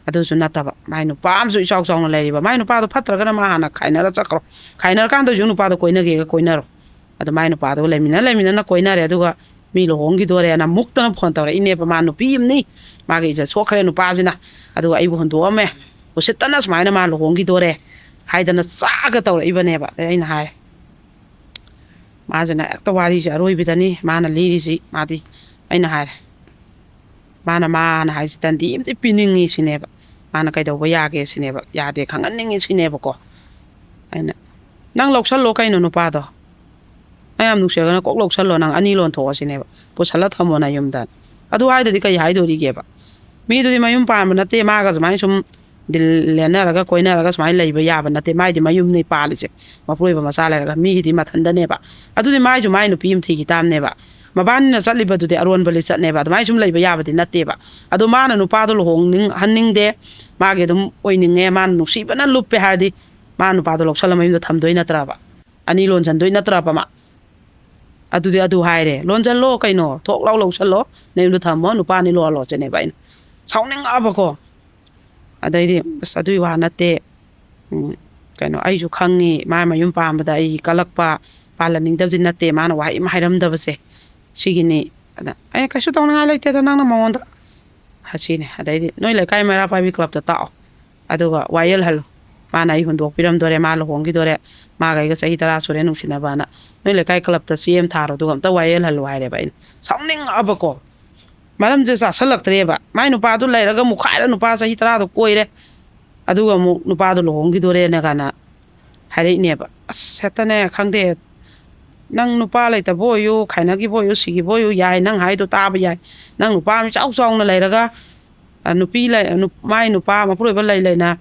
ꯑꯗꯨꯁꯨ ꯅꯠꯇꯕ, ꯃꯥꯏ ꯅꯨꯄꯥ ꯑꯃꯁꯨ ꯏꯆꯥꯎ ꯆꯥꯎꯅ ꯂꯩꯔꯤꯕ꯫ ꯃꯥꯏ ꯅꯨꯄꯥꯗꯣ ꯐꯠꯇ꯭ꯔꯒꯅ ꯃꯥ ꯍꯥꯟꯅ ꯈꯥꯏꯅꯔ ꯆꯠꯈ꯭ꯔꯣ꯫ ꯈꯥꯏꯅꯔꯀꯥꯟꯗꯁꯨ ꯅꯨꯄꯥꯗꯣ ꯀꯣꯏꯅꯒꯦꯒ ꯀꯣꯏꯅꯔꯣ꯫ ꯑꯗꯨ ꯃꯥꯏ ꯅꯨꯄꯥꯗꯨꯒ ꯂꯩꯃꯤꯟꯅ ꯂꯩꯃꯤꯟꯅꯅ ꯀꯣꯏꯅꯔꯦ꯫ ꯑꯗꯨꯒ ꯃꯤ ꯂꯨꯍꯣꯡꯈꯤꯗꯣꯔꯦꯅ ꯃꯨꯛꯇꯅ ꯐꯣꯟ ꯇꯧꯔꯛꯏꯅꯦꯕ꯫ ꯃꯥ ꯅꯨꯄꯤ ꯑꯃꯅꯤ, ꯃꯥꯒꯤ ꯏꯖꯠ ꯁꯣꯛꯈ꯭ꯔꯦ ꯅꯨꯄꯥꯁꯤꯅ, ꯑꯗꯨꯒ ꯑꯩꯕꯨ ꯍꯨꯟꯗꯣꯛꯑꯝꯃꯦ, ꯎꯁꯤꯠꯇꯅ ꯁꯨꯃꯥꯏꯅ ꯃꯥ ꯂꯨꯍꯣꯡꯈꯤꯗꯣꯔꯦ ꯍꯥꯏꯗꯅ ꯆꯥꯒ ꯇꯧꯔꯛꯏꯕꯅꯦꯕ꯫ ꯑꯗꯩ ꯑꯩꯅ ꯍꯥꯏꯔꯦ, ꯃꯥꯁꯤꯅ ꯍꯦꯛꯇ ꯋꯥꯔꯤꯁꯦ ꯑꯔꯣꯏꯕꯤꯗꯅꯤ ꯃꯥꯅ ꯂꯤꯔꯤꯁꯤ꯫ ꯃꯥꯗꯤ, ꯑꯩꯅ ꯍꯥꯏꯔꯦ, ꯃꯥꯅ, ꯃꯥꯅ ꯍꯥꯏꯁꯤ ꯇꯟꯗꯤ ꯑꯃꯗꯤ ꯄꯤꯅꯤꯡꯉꯤ ꯁꯤꯅꯦꯕ꯫ ꯃꯥꯅ ꯀꯩꯗꯧꯕ ꯌꯥꯒꯦ ꯁꯤꯅꯦꯕ, ꯌꯥꯗꯦ ꯈꯪꯍꯟꯅꯤꯡꯉꯤ ꯁꯤꯅꯦꯕꯀꯣ꯫ ꯑꯩꯅ, "ꯅꯪ ꯂꯧꯁꯜꯂꯣ ꯀꯩꯅꯣ ꯅꯨꯄꯥꯗꯣ, ꯅꯪ ꯌꯥꯝ ꯅꯨꯡꯁꯤꯔꯒꯅ ꯀꯣꯛ ꯂꯧꯁꯜꯂꯣ, ꯅꯪ ꯑꯅꯤ ꯂꯣꯟꯊꯣꯛꯑꯣ ꯁꯤꯅꯦꯕ, ꯄꯨꯁꯜꯂ ꯊꯝꯃꯣ ꯅꯌꯨꯝꯗ"꯫ ꯑꯗꯨ ꯍꯥꯏꯗꯗꯤ ꯀꯩ ꯍꯥꯏꯗꯣꯔꯤꯒꯦꯕ? ꯃꯤꯗꯨꯗꯤ ꯃꯌꯨꯝ ꯄꯥꯟꯕ ꯅꯠꯇꯦ, ꯃꯥꯒ ꯁꯨꯃꯥꯏꯅ ꯁꯨꯝ ꯗꯤꯜ ꯂꯦꯟꯅꯔꯒ ꯀꯣꯏꯅꯔꯒ ꯁꯨꯃꯥꯏꯅ ꯂꯩꯕ ꯌꯥꯕ ꯅꯠꯇꯦ꯫ ꯃꯥꯏꯗꯤ ꯃꯌꯨꯝꯅꯤ ꯄꯥꯜꯂꯤꯁꯦ, ꯃꯄꯨꯔꯣꯏꯕ ꯃꯆꯥ ꯂꯩꯔꯒ꯫ ꯃꯤꯒꯤꯗꯤ ꯃꯊꯟꯗꯅꯦꯕ꯫ ꯑꯗꯨꯗꯤ ꯃꯥꯏꯁꯨ ꯃꯥꯏ ꯅꯨꯄꯤ ꯑꯃ ꯊꯤꯈꯤ ꯇꯥꯕꯅꯦꯕ꯫ ꯃꯕꯥꯅꯤꯅ ꯆꯠꯂꯤꯕꯗꯨꯗꯤ ꯑꯔꯣꯟꯕ ꯂꯤꯆꯠꯅꯦꯕ꯫ ꯑꯗꯨꯃꯥꯏꯅ ꯁꯨꯝ ꯂꯩꯕ ꯌꯥꯕꯗꯤ ꯅꯠꯇꯦꯕ꯫ ꯑꯗꯣ ꯃꯥꯅ ꯅꯨꯄꯥꯗꯣ ꯂꯨꯍꯣꯡꯅꯤꯡ-, ꯍꯟꯅꯤꯡꯗꯦ, ꯃꯥꯒꯤ ꯑꯗꯨꯝ ꯑꯣꯏꯅꯤꯡꯉꯦ, ꯃꯥꯅ ꯅꯨꯡꯁꯤꯕꯅ ꯂꯨꯞꯄꯦ ꯍꯥꯏꯔꯗꯤ, ꯃꯥ ꯅꯨꯄꯥꯗꯣ ꯂꯧꯁꯜꯂ ꯃꯌꯨꯝꯗ ꯊꯝꯗꯣꯏ ꯅꯠꯇ꯭ꯔꯕ? ꯑꯅꯤ ꯂꯣꯟꯁꯟꯗꯣꯏ ꯅꯠꯇ꯭ꯔꯕ ꯃꯥ? ꯑꯗꯨꯗꯤ ꯑꯗꯨ ꯍꯥꯏꯔꯦ, "ꯂꯣꯟꯁꯜꯂꯣ ꯀꯩꯅꯣ, ꯊꯣꯛ ꯂꯥꯎ ꯂꯧꯁꯜꯂꯣ, ꯅꯌꯨꯝꯗ ꯊꯝꯃꯣ, ꯅꯨꯄꯥ ꯑꯅꯤ ꯂꯣꯜꯂꯣ", ꯁꯤꯅꯦꯕ ꯑꯩꯅ ꯁꯥꯎꯅꯤꯡꯉꯛꯑꯕꯀꯣ꯫ ꯑꯗꯩꯗꯤ, "ꯑꯁ, ꯑꯗꯨꯏ ꯋꯥ ꯅꯠꯇꯦ, ꯎꯝ, ꯀꯩꯅꯣ, ꯑꯩꯁꯨ ꯈꯪꯉꯤ, ꯃꯥ ꯃꯌꯨꯝ ꯄꯥꯟꯕꯗ ꯑꯩ ꯀꯜꯂꯛꯄ, ꯄꯥꯜꯍꯟꯅꯤꯡꯗꯕꯗꯤ ꯅꯠꯇꯦ, ꯃꯥꯅ ꯋꯥꯍꯩ ꯑꯃ ꯍꯥꯏꯔꯝꯗꯕꯁꯦ, ꯁꯤꯒꯤꯅꯤ"꯫ ꯑꯗ ꯑꯩꯅ, "ꯀꯩꯁꯨ ꯇꯧꯅꯤꯡꯉꯥꯏ ꯂꯩꯇꯦꯗ, ꯅꯪꯅ ꯃꯉꯣꯟꯗ", ꯍꯥꯏꯁꯤꯅꯦ꯫ ꯑꯗꯩꯗꯤ, "ꯅꯣꯏ ꯂꯩꯀꯥꯏ ꯃꯩꯔꯥ ꯄꯥꯏꯕꯤ ꯀ꯭ꯂꯕꯇ ꯇꯥꯛꯑꯣ, ꯑꯗꯨꯒ ꯋꯥꯌꯦꯜꯍꯜꯂꯨ, ꯃꯥꯅ ꯑꯩ ꯍꯨꯟꯗꯣꯛꯄꯤꯔꯝꯗꯣꯔꯦ, ꯃꯥ ꯂꯨꯍꯣꯡꯈꯤꯗꯣꯔꯦ, ꯃꯥꯒ ꯑꯩꯒ ꯆꯍꯤ ꯇꯔꯥ ꯁꯨꯔꯦ ꯅꯨꯡꯁꯤꯅꯕꯅ, ꯅꯣꯏ ꯂꯩꯀꯥꯏ ꯀ꯭ꯂꯕꯇ ꯆꯦ ꯑꯃ ꯊꯥꯔꯣ, ꯑꯗꯨꯒ ꯑꯝꯇ ꯋꯥꯌꯦꯜꯍꯜꯂꯨ", ꯍꯥꯏꯔꯦꯕ꯫ ꯑꯩꯅ ꯁꯥꯎꯅꯤꯡꯉꯛꯑꯕꯀꯣ꯫ ꯃꯔꯝꯁꯦ ꯆꯥꯁꯜꯂꯛꯇ꯭ꯔꯦꯕ꯫ ꯃꯥꯏ ꯅꯨꯄꯥꯗꯨ ꯂꯩꯔꯒ ꯃꯨꯛꯈꯥꯏꯔ ꯅꯨꯄꯥ ꯆꯍꯤ ꯇꯔꯥꯗꯣ ꯀꯣꯏꯔꯦ, ꯑꯗꯨꯒ ꯑꯃꯨꯛ ꯅꯨꯄꯥꯗꯣ ꯂꯨꯍꯣꯡꯈꯤꯗꯣꯔꯦꯅ ꯀꯥꯏꯅ ꯍꯥꯏꯔꯛꯏꯅꯦꯕ꯫ ꯑꯁ, ꯍꯦꯛꯇꯅꯦ, ꯈꯪꯗꯦ, ꯅꯪ ꯅꯨꯄꯥ ꯂꯩꯇꯕ ꯑꯣꯏꯌꯨ, ꯈꯥꯏꯅꯈꯤꯕ ꯑꯣꯏꯌꯨ, ꯁꯤꯈꯤꯕ ꯑꯣꯏꯌꯨ, ꯌꯥꯏ, ꯅꯪ ꯍꯥꯏꯗꯣ ꯇꯥꯕ ꯌꯥꯏ꯫ ꯅꯪ ꯅꯨꯄꯥ ꯑꯃ ꯏꯆꯥꯎ ꯆꯥꯎꯅ ꯂꯩꯔꯒ, ꯑ, ꯅꯨꯄꯤ ꯂꯩ-, ꯅꯨ-, ꯃꯥꯏ ꯅꯨꯄꯥ ꯃꯄꯨꯔꯣꯏꯕ ꯂꯩ ꯂꯩꯅ,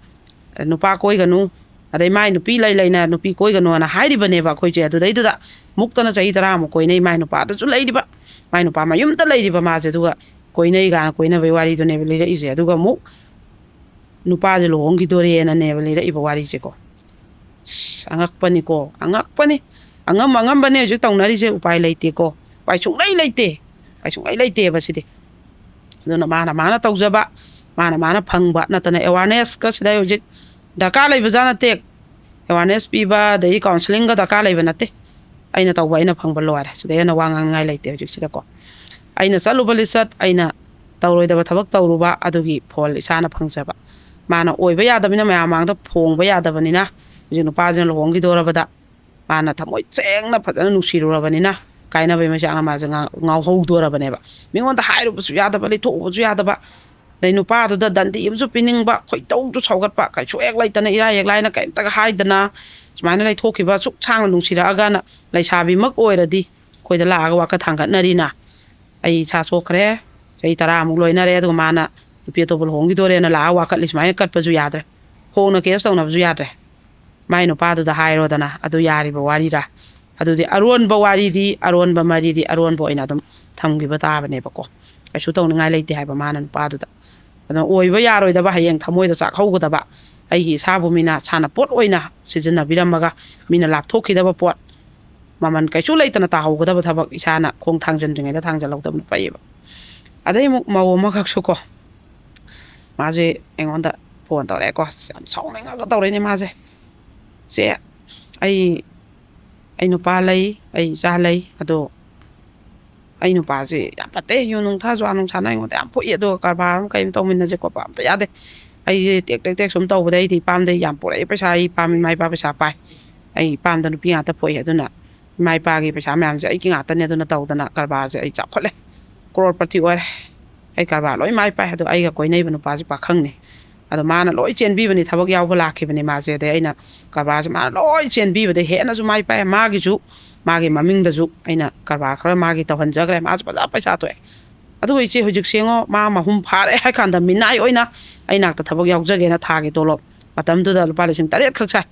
ꯑ, ꯅꯨꯄꯥ ꯀꯣꯏꯒꯅꯨ, ꯑꯗꯩ ꯃꯥꯏ ꯅꯨꯄꯤ ꯂꯩ ꯂꯩꯅ ꯅꯨꯄꯤ ꯀꯣꯏꯒꯅꯨꯅ ꯍꯥꯏꯔꯤꯕꯅꯦꯕ ꯑꯩꯈꯣꯏꯁꯦ꯫ ꯑꯗꯨꯗꯩꯗꯨꯗ ꯃꯨꯛꯇꯅ ꯆꯍꯤ ꯇꯔꯥꯃꯨꯛ ꯀꯣꯏꯅꯩ, ꯃꯥꯏ ꯅꯨꯄꯥꯗꯨꯁꯨ ꯂꯩꯔꯤꯕ, ꯃꯥꯏ ꯅꯨꯄꯥ ꯃꯌꯨꯝꯗ ꯂꯩꯔꯤꯕ ꯃꯥꯁꯦ, ꯑꯗꯨꯒ ꯀꯣꯏꯅꯩ ꯀꯥꯏꯅ ꯀꯣꯏꯅꯕꯩ ꯋꯥꯔꯤꯗꯨꯅꯦꯕ ꯂꯤꯔꯛꯏꯁꯦ꯫ ꯑꯗꯨꯒ ꯑꯃꯨꯛ ꯅꯨꯄꯥꯁꯦ ꯂꯨꯍꯣꯡꯈꯤꯗꯣꯔꯦꯅꯅꯦꯕ ꯂꯤꯔꯛꯏꯕ ꯋꯥꯔꯤꯁꯦꯀꯣ꯫ ꯑꯁ, ꯑꯉꯛꯄꯅꯤꯀꯣ, ꯑꯉꯛꯄꯅꯤ꯫ ꯑꯉꯝ ꯑꯉꯝꯕꯅꯦ ꯍꯧꯖꯤꯛ ꯇꯧꯅꯔꯤꯁꯦ, ꯎꯄꯥꯏ ꯂꯩꯇꯦꯀꯣ꯫ ꯎꯄꯥꯏ ꯁꯨꯡꯂꯩ ꯂꯩꯇꯦ꯫ ꯎꯄꯥꯏ ꯁꯨꯡꯂꯩ ꯂꯩꯇꯦꯕ ꯁꯤꯗꯤ꯫ ꯑꯗꯨꯅ ꯃꯥꯅ ꯃꯥꯅ ꯇꯧꯖꯕ, ꯃꯥꯅ ꯃꯥꯅ ꯐꯪꯕ ꯅꯠꯇꯅ, ꯑꯦꯋꯥꯔꯅꯦꯁꯀ ꯁꯤꯗ ꯍꯧꯖꯤꯛ ꯗꯔꯀꯥꯔ ꯂꯩꯕꯖꯥꯠ ꯅꯠꯇꯦ꯫ ꯑꯦꯋꯥꯔꯅꯦꯁ ꯄꯤꯕ, ꯑꯗꯒꯤ ꯀꯥꯎꯟꯁꯤꯂꯤꯡꯒ ꯗꯔꯀꯥꯔ ꯂꯩꯕ ꯅꯠꯇꯦ꯫ ꯑꯩꯅ ꯇꯧꯕ ꯑꯩꯅ ꯐꯪꯕ ꯂꯣꯏꯔꯦ꯫ ꯁꯤꯗꯩ ꯍꯦꯟꯅ ꯋꯥ ꯉꯥꯡꯅꯤꯡꯉꯥꯏ ꯂꯩꯇꯦ ꯍꯧꯖꯤꯛꯁꯤꯗꯀꯣ꯫ ꯑꯩꯅ ꯆꯠꯂꯨꯕ ꯂꯤꯆꯠ, ꯑꯩꯅ ꯇꯧꯔꯣꯏꯗꯕ ꯊꯕꯛ ꯇꯧꯔꯨꯕ, ꯑꯗꯨꯒꯤ ꯐꯣꯜ ꯏꯁꯥꯅ ꯐꯪꯖꯕ꯫ ꯃꯥꯅ ꯑꯣꯏꯕ ꯌꯥꯗꯕꯅꯤꯅ, ꯃꯌꯥꯝ ꯃꯥꯡꯗ ꯐꯣꯡꯕ ꯌꯥꯗꯕꯅꯤꯅ, ꯍꯧꯖꯤꯛ ꯅꯨꯄꯥꯁꯤꯅ ꯂꯨꯍꯣꯡꯈꯤꯗꯣꯔꯕꯗ, ꯃꯥꯅ ꯊꯃꯣꯏ ꯁꯦꯡꯅ ꯐꯖꯅ ꯅꯨꯡꯁꯤꯔꯨꯔꯕꯅꯤꯅ, ꯀꯥꯏꯅꯕꯩ ꯃꯆꯥꯛꯅ ꯃꯥꯁꯦ ꯉꯥ-, ꯉꯥꯎꯍꯧꯗꯣꯔꯕꯅꯦꯕ꯫ ꯃꯤꯉꯣꯟꯗ ꯍꯥꯏꯔꯨꯕꯁꯨ ꯌꯥꯗꯕ, ꯂꯩꯊꯣꯛꯎꯕꯁꯨ ꯌꯥꯗꯕ꯫ ꯑꯗꯩ ꯅꯨꯄꯥꯗꯨꯗ ꯗꯟꯗꯤ ꯑꯃꯁꯨ ꯄꯤꯅꯤꯡꯕ, ꯈꯣꯏꯗꯧꯁꯨ ꯁꯥꯎꯒꯠꯄ, ꯀꯩꯁꯨ ꯍꯦꯛ ꯂꯩꯇꯅ, ꯏꯔꯥꯏ ꯍꯦꯛ ꯂꯥꯏꯅ ꯀꯩꯝꯇꯒ ꯍꯥꯏꯗꯅ ꯁꯨꯃꯥꯏꯅ ꯂꯩꯊꯣꯛꯈꯤꯕ, ꯑꯁꯨꯛ ꯁꯥꯡꯅ ꯅꯨꯡꯁꯤꯔꯛꯑꯒꯅ꯫ ꯂꯩꯁꯥꯕꯤꯃꯛ ꯑꯣꯏꯔꯗꯤ ꯑꯩꯈꯣꯏꯗ ꯂꯥꯛꯑꯒ ꯋꯥꯀꯠ ꯊꯥꯡꯒꯠꯅꯔꯤꯅ꯫ ꯑꯩ ꯏꯁꯥ ꯁꯣꯛꯈ꯭ꯔꯦ, ꯆꯍꯤ ꯇꯔꯥꯃꯨꯛ ꯂꯣꯏꯅꯔꯦ, ꯑꯗꯨꯒ ꯃꯥꯅ ꯅꯨꯄꯤ ꯑꯇꯣꯞꯄ ꯂꯨꯍꯣꯡꯈꯤꯗꯣꯔꯦꯅ ꯂꯥꯛꯑ ꯋꯥꯀꯠꯂꯤ ꯁꯨꯃꯥꯏꯅ ꯀꯠꯄꯁꯨ ꯌꯥꯗ꯭ꯔꯦ꯫ ꯍꯣꯡꯅ ꯀꯦꯁ ꯇꯧꯅꯕꯁꯨ ꯌꯥꯗ꯭ꯔꯦ꯫ ꯃꯥꯏ ꯅꯨꯄꯥꯗꯨꯗ ꯍꯥꯏꯔꯣꯗꯅ, ꯑꯗꯨ ꯌꯥꯔꯤꯕ ꯋꯥꯔꯤꯔꯥ? ꯑꯗꯨꯗꯤ ꯑꯔꯣꯟꯕ ꯋꯥꯔꯤꯗꯤ, ꯑꯔꯣꯟꯕ ꯃꯔꯤꯗꯤ ꯑꯔꯣꯟꯕ ꯑꯣꯏꯅ ꯑꯗꯨꯝ ꯊꯝꯈꯤꯕ ꯇꯥꯕꯅꯦꯕꯀꯣ꯫ ꯀꯩꯁꯨ ꯇꯧꯅꯤꯡꯉꯥꯏ ꯂꯩꯇꯦ ꯍꯥꯏꯕ ꯃꯥꯅ ꯅꯨꯄꯥꯗꯨꯗ꯫ ꯑꯗꯨꯅ ꯑꯣꯏꯕ ꯌꯥꯔꯣꯏꯗꯕ, ꯍꯌꯦꯡ ꯊꯃꯣꯏꯗ ꯆꯥꯛꯍꯧꯒꯗꯕ, ꯑꯩꯒꯤ ꯏꯁꯥꯕꯨ ꯃꯤꯅ ꯁꯥꯟꯅꯄꯣꯠ ꯑꯣꯏꯅ ꯁꯤꯖꯤꯟꯅꯕꯤꯔꯝꯃꯒ ꯃꯤꯅ ꯂꯥꯞꯊꯣꯛꯈꯤꯗꯕ ꯄꯣꯠ, ꯃꯃꯜ ꯀꯩꯁꯨ ꯂꯩꯇꯅ ꯇꯥꯍꯧꯒꯗꯕ ꯊꯕꯛ ꯏꯁꯥꯅ ꯈꯣꯡ ꯊꯥꯡꯖꯟꯗ꯭ꯔꯤꯉꯩꯗ ꯊꯥꯡꯖꯜꯍꯧꯗꯕꯅ ꯐꯩꯌꯦꯕ꯫ ꯑꯗꯩ ꯑꯃꯨꯛ ꯃꯧ ꯑꯃꯈꯛꯁꯨ ꯀꯣ, ꯃꯥꯁꯦ ꯑꯩꯉꯣꯟꯗ ꯐꯣꯟ ꯇꯧꯔꯛꯑꯦꯀꯣ꯫ ꯑꯁ, ꯌꯥꯝ ꯁꯥꯎꯅꯤꯡꯉꯒ ꯇꯧꯔꯛꯏꯅꯦ ꯃꯥꯁꯦ꯫ "ꯆꯦ, ꯑꯩ, ꯑꯩ ꯅꯨꯄꯥ ꯂꯩ, ꯑꯩ ꯏꯆꯥ ꯂꯩ, ꯑꯗꯣ ꯑꯩ ꯅꯨꯄꯥꯁꯦ ꯌꯥꯝ ꯐꯠꯇꯦ, ꯌꯨ ꯅꯨꯡ ꯊꯛꯑ ꯖꯨꯋꯥ ꯅꯨꯡ ꯁꯥꯟꯅ ꯑꯩꯉꯣꯟꯗ ꯌꯥꯝ ꯐꯨꯏ, ꯑꯗꯨꯒ ꯀꯔꯕꯥꯔ ꯑꯃ ꯀꯩ ꯑꯃ ꯇꯧꯃꯤꯟꯅꯁꯦ ꯈꯣꯠꯄ ꯑꯝꯇ ꯌꯥꯗꯦ꯫ ꯑꯩꯁꯦ ꯇꯦꯛ ꯇꯦꯛ ꯇꯦꯛ ꯁꯨꯝ ꯇꯧꯕꯗ ꯑꯩꯗꯤ ꯏꯄꯥꯝꯗꯩ ꯌꯥꯝ ꯄꯨꯔꯛꯑꯦ ꯄꯩꯁꯥ, ꯑꯩ ꯏꯄꯥꯝ ꯏꯃꯥ ꯏꯄꯥ ꯄꯩꯁꯥ ꯄꯥꯏ, ꯑꯩ ꯏꯄꯥꯝꯗ ꯅꯨꯄꯤ ꯉꯥꯛꯇ ꯄꯣꯛꯏ, ꯑꯗꯨꯅ ꯏꯃꯥ ꯏꯄꯥꯒꯤ ꯄꯩꯁꯥ ꯃꯌꯥꯝꯁꯦ ꯑꯩꯒꯤ ꯉꯥꯛꯇꯅꯦ, ꯑꯗꯨꯅ ꯇꯧꯗꯅ ꯀꯔꯕꯥꯔꯁꯦ ꯑꯩ ꯆꯥꯎꯈꯠꯂꯦ, ꯀ꯭ꯔꯣꯔꯄꯇꯤ ꯑꯣꯏꯔꯦ, ꯑꯩ ꯀꯔꯕꯥꯔ ꯂꯣꯏ ꯃꯥꯏ ꯄꯥꯏ, ꯑꯗꯣ ꯑꯩꯒ ꯀꯣꯏꯅꯩꯕ ꯅꯨꯄꯥꯁꯦ ꯄꯥꯈꯪꯅꯦ, ꯑꯗꯣ ꯃꯥꯅ ꯂꯣꯏ ꯆꯦꯟꯕꯤꯕꯅꯤ, ꯊꯕꯛ ꯌꯥꯎꯕ ꯂꯥꯛꯈꯤꯕꯅꯤ ꯃꯥꯁꯦ, ꯑꯗꯩ ꯑꯩꯅ ꯀꯔꯕꯥꯔꯁꯦ ꯃꯥꯅ ꯂꯣꯏ ꯆꯦꯟꯕꯤꯕꯗꯩ ꯍꯦꯟꯅꯁꯨ ꯃꯥꯏ ꯄꯥꯏ, ꯃꯥꯒꯤꯁꯨ, ꯃꯥꯒꯤ ꯃꯃꯤꯡꯗꯁꯨ ꯑꯩꯅ ꯀꯔꯕꯥꯔ ꯈꯔ ꯃꯥꯒꯤ ꯇꯧꯍꯟꯖꯈ꯭ꯔꯦ, ꯃꯥꯁꯨ ꯐꯖ ꯄꯩꯁꯥ ꯊꯣꯛꯑꯦ꯫ ꯑꯗꯨꯒ ꯏꯆꯦ, ꯍꯧꯖꯤꯛ ꯁꯦꯡꯉꯣ, ꯃꯥ ꯃꯍꯨꯝ ꯐꯥꯔꯦ ꯍꯥꯏ ꯀꯥꯟꯗ ꯃꯤꯅꯥꯏ ꯑꯣꯏꯅ ꯑꯩ ꯅꯥꯛꯇ ꯊꯕꯛ ꯌꯥꯎꯖꯒꯦꯅ ꯊꯥꯒꯤ ꯇꯣꯂꯣꯞ ꯃꯇꯝꯗꯨꯗ ꯂꯨꯄꯥ ꯂꯤꯁꯤꯡ ꯇꯔꯦꯠ ꯈꯛ ꯁꯥꯏ꯫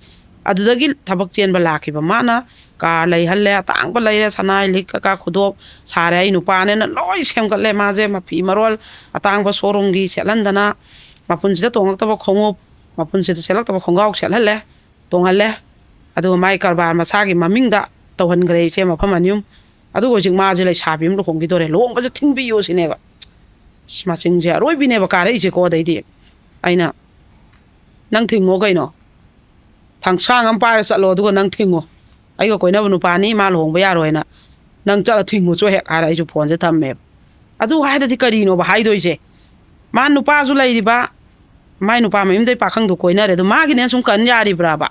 ꯑꯗꯨꯗꯒꯤ ꯊꯕꯛ ꯆꯦꯟꯕ ꯂꯥꯛꯈꯤꯕ ꯃꯥꯅ ꯀꯥꯔ ꯂꯩꯍꯜꯂꯦ, ꯑꯇꯥꯡꯕ ꯂꯩꯔꯦ, ꯁꯅꯥ ꯂꯤꯛ ꯀꯩꯀꯥ ꯈꯨꯗꯣꯞ ꯁꯥꯔꯦ, ꯑꯩ ꯅꯨꯄꯥꯅꯦꯅ ꯂꯣꯏ ꯁꯦꯝꯒꯠꯂꯦ꯫ ꯃꯥꯁꯦ ꯃꯐꯤ ꯃꯔꯣꯜ ꯑꯇꯥꯡꯕ ꯁꯣꯔꯨꯝꯒꯤ ꯁꯦꯠꯍꯟꯗꯅ, ꯃꯄꯨꯟꯁꯤꯗ ꯇꯣꯡꯉꯛꯇꯕ ꯈꯣꯡꯎꯞ, ꯃꯄꯨꯟꯁꯤꯗ ꯁꯦꯠꯂꯛꯇꯕ ꯈꯣꯡꯒ꯭ꯔꯥꯎ ꯁꯦꯠꯍꯜꯂꯦ, ꯇꯣꯡꯍꯜꯂꯦ꯫ ꯑꯗꯨꯒ ꯃꯥꯏ ꯀꯔꯕꯥꯔ ꯃꯁꯥꯒꯤ ꯃꯃꯤꯡꯗ ꯇꯧꯍꯟꯈ꯭ꯔꯦ ꯏꯆꯦ, ꯃꯐꯝ ꯑꯅꯤ ꯑꯍꯨꯝ꯫ ꯑꯗꯨꯒ ꯍꯧꯖꯤꯛ ꯃꯥꯁꯦ ꯂꯩꯁꯥꯕꯤ ꯑꯃ ꯂꯨꯍꯣꯡꯈꯤꯗꯣꯔꯦ, ꯂꯨꯍꯣꯡꯕꯁꯦ ꯊꯤꯡꯕꯤꯌꯨ ꯁꯤꯅꯦꯕ꯫ ꯑꯁ, ꯃꯆꯤꯟꯁꯦ ꯑꯔꯣꯏꯕꯤꯅꯦꯕ ꯀꯥꯔꯛꯏꯁꯦꯀꯣ꯫ ꯑꯗꯩꯗꯤ ꯑꯩꯅ, "ꯅꯪ ꯊꯤꯡꯉꯣ ꯀꯩꯅꯣ, ꯊꯥꯡꯁꯥꯡ ꯑꯃ ꯄꯥꯏꯔ ꯆꯠꯂꯣ, ꯑꯗꯨꯒ ꯅꯪ ꯊꯤꯡꯉꯣ, ꯑꯩꯒ ꯀꯣꯏꯅꯕ ꯅꯨꯄꯥꯅꯤ, ꯃꯥ ꯂꯨꯍꯣꯡꯕ ꯌꯥꯔꯣꯏꯅ, ꯅꯪ ꯆꯠꯂ ꯊꯤꯡꯉꯨ ꯆꯣ ꯍꯦꯛ" ꯍꯥꯏꯔ ꯑꯩꯁꯨ ꯐꯣꯟꯁꯦ ꯊꯝꯃꯦꯕ꯫ ꯑꯗꯨ ꯍꯥꯏꯗꯗꯤ ꯀꯔꯤꯅꯣꯕ ꯍꯥꯏꯗꯣꯏꯁꯦ? ꯃꯥ ꯅꯨꯄꯥꯁꯨ ꯂꯩꯔꯤꯕ, ꯃꯥꯏ ꯅꯨꯄꯥ ꯃꯌꯨꯝꯗꯩ ꯄꯥꯈꯪꯗꯣ ꯀꯣꯏꯅꯔꯦ, ꯑꯗꯣ ꯃꯥꯒꯤꯅꯦꯅ ꯁꯨꯝ ꯀꯟ ꯌꯥꯔꯤꯕ꯭ꯔꯥꯕ?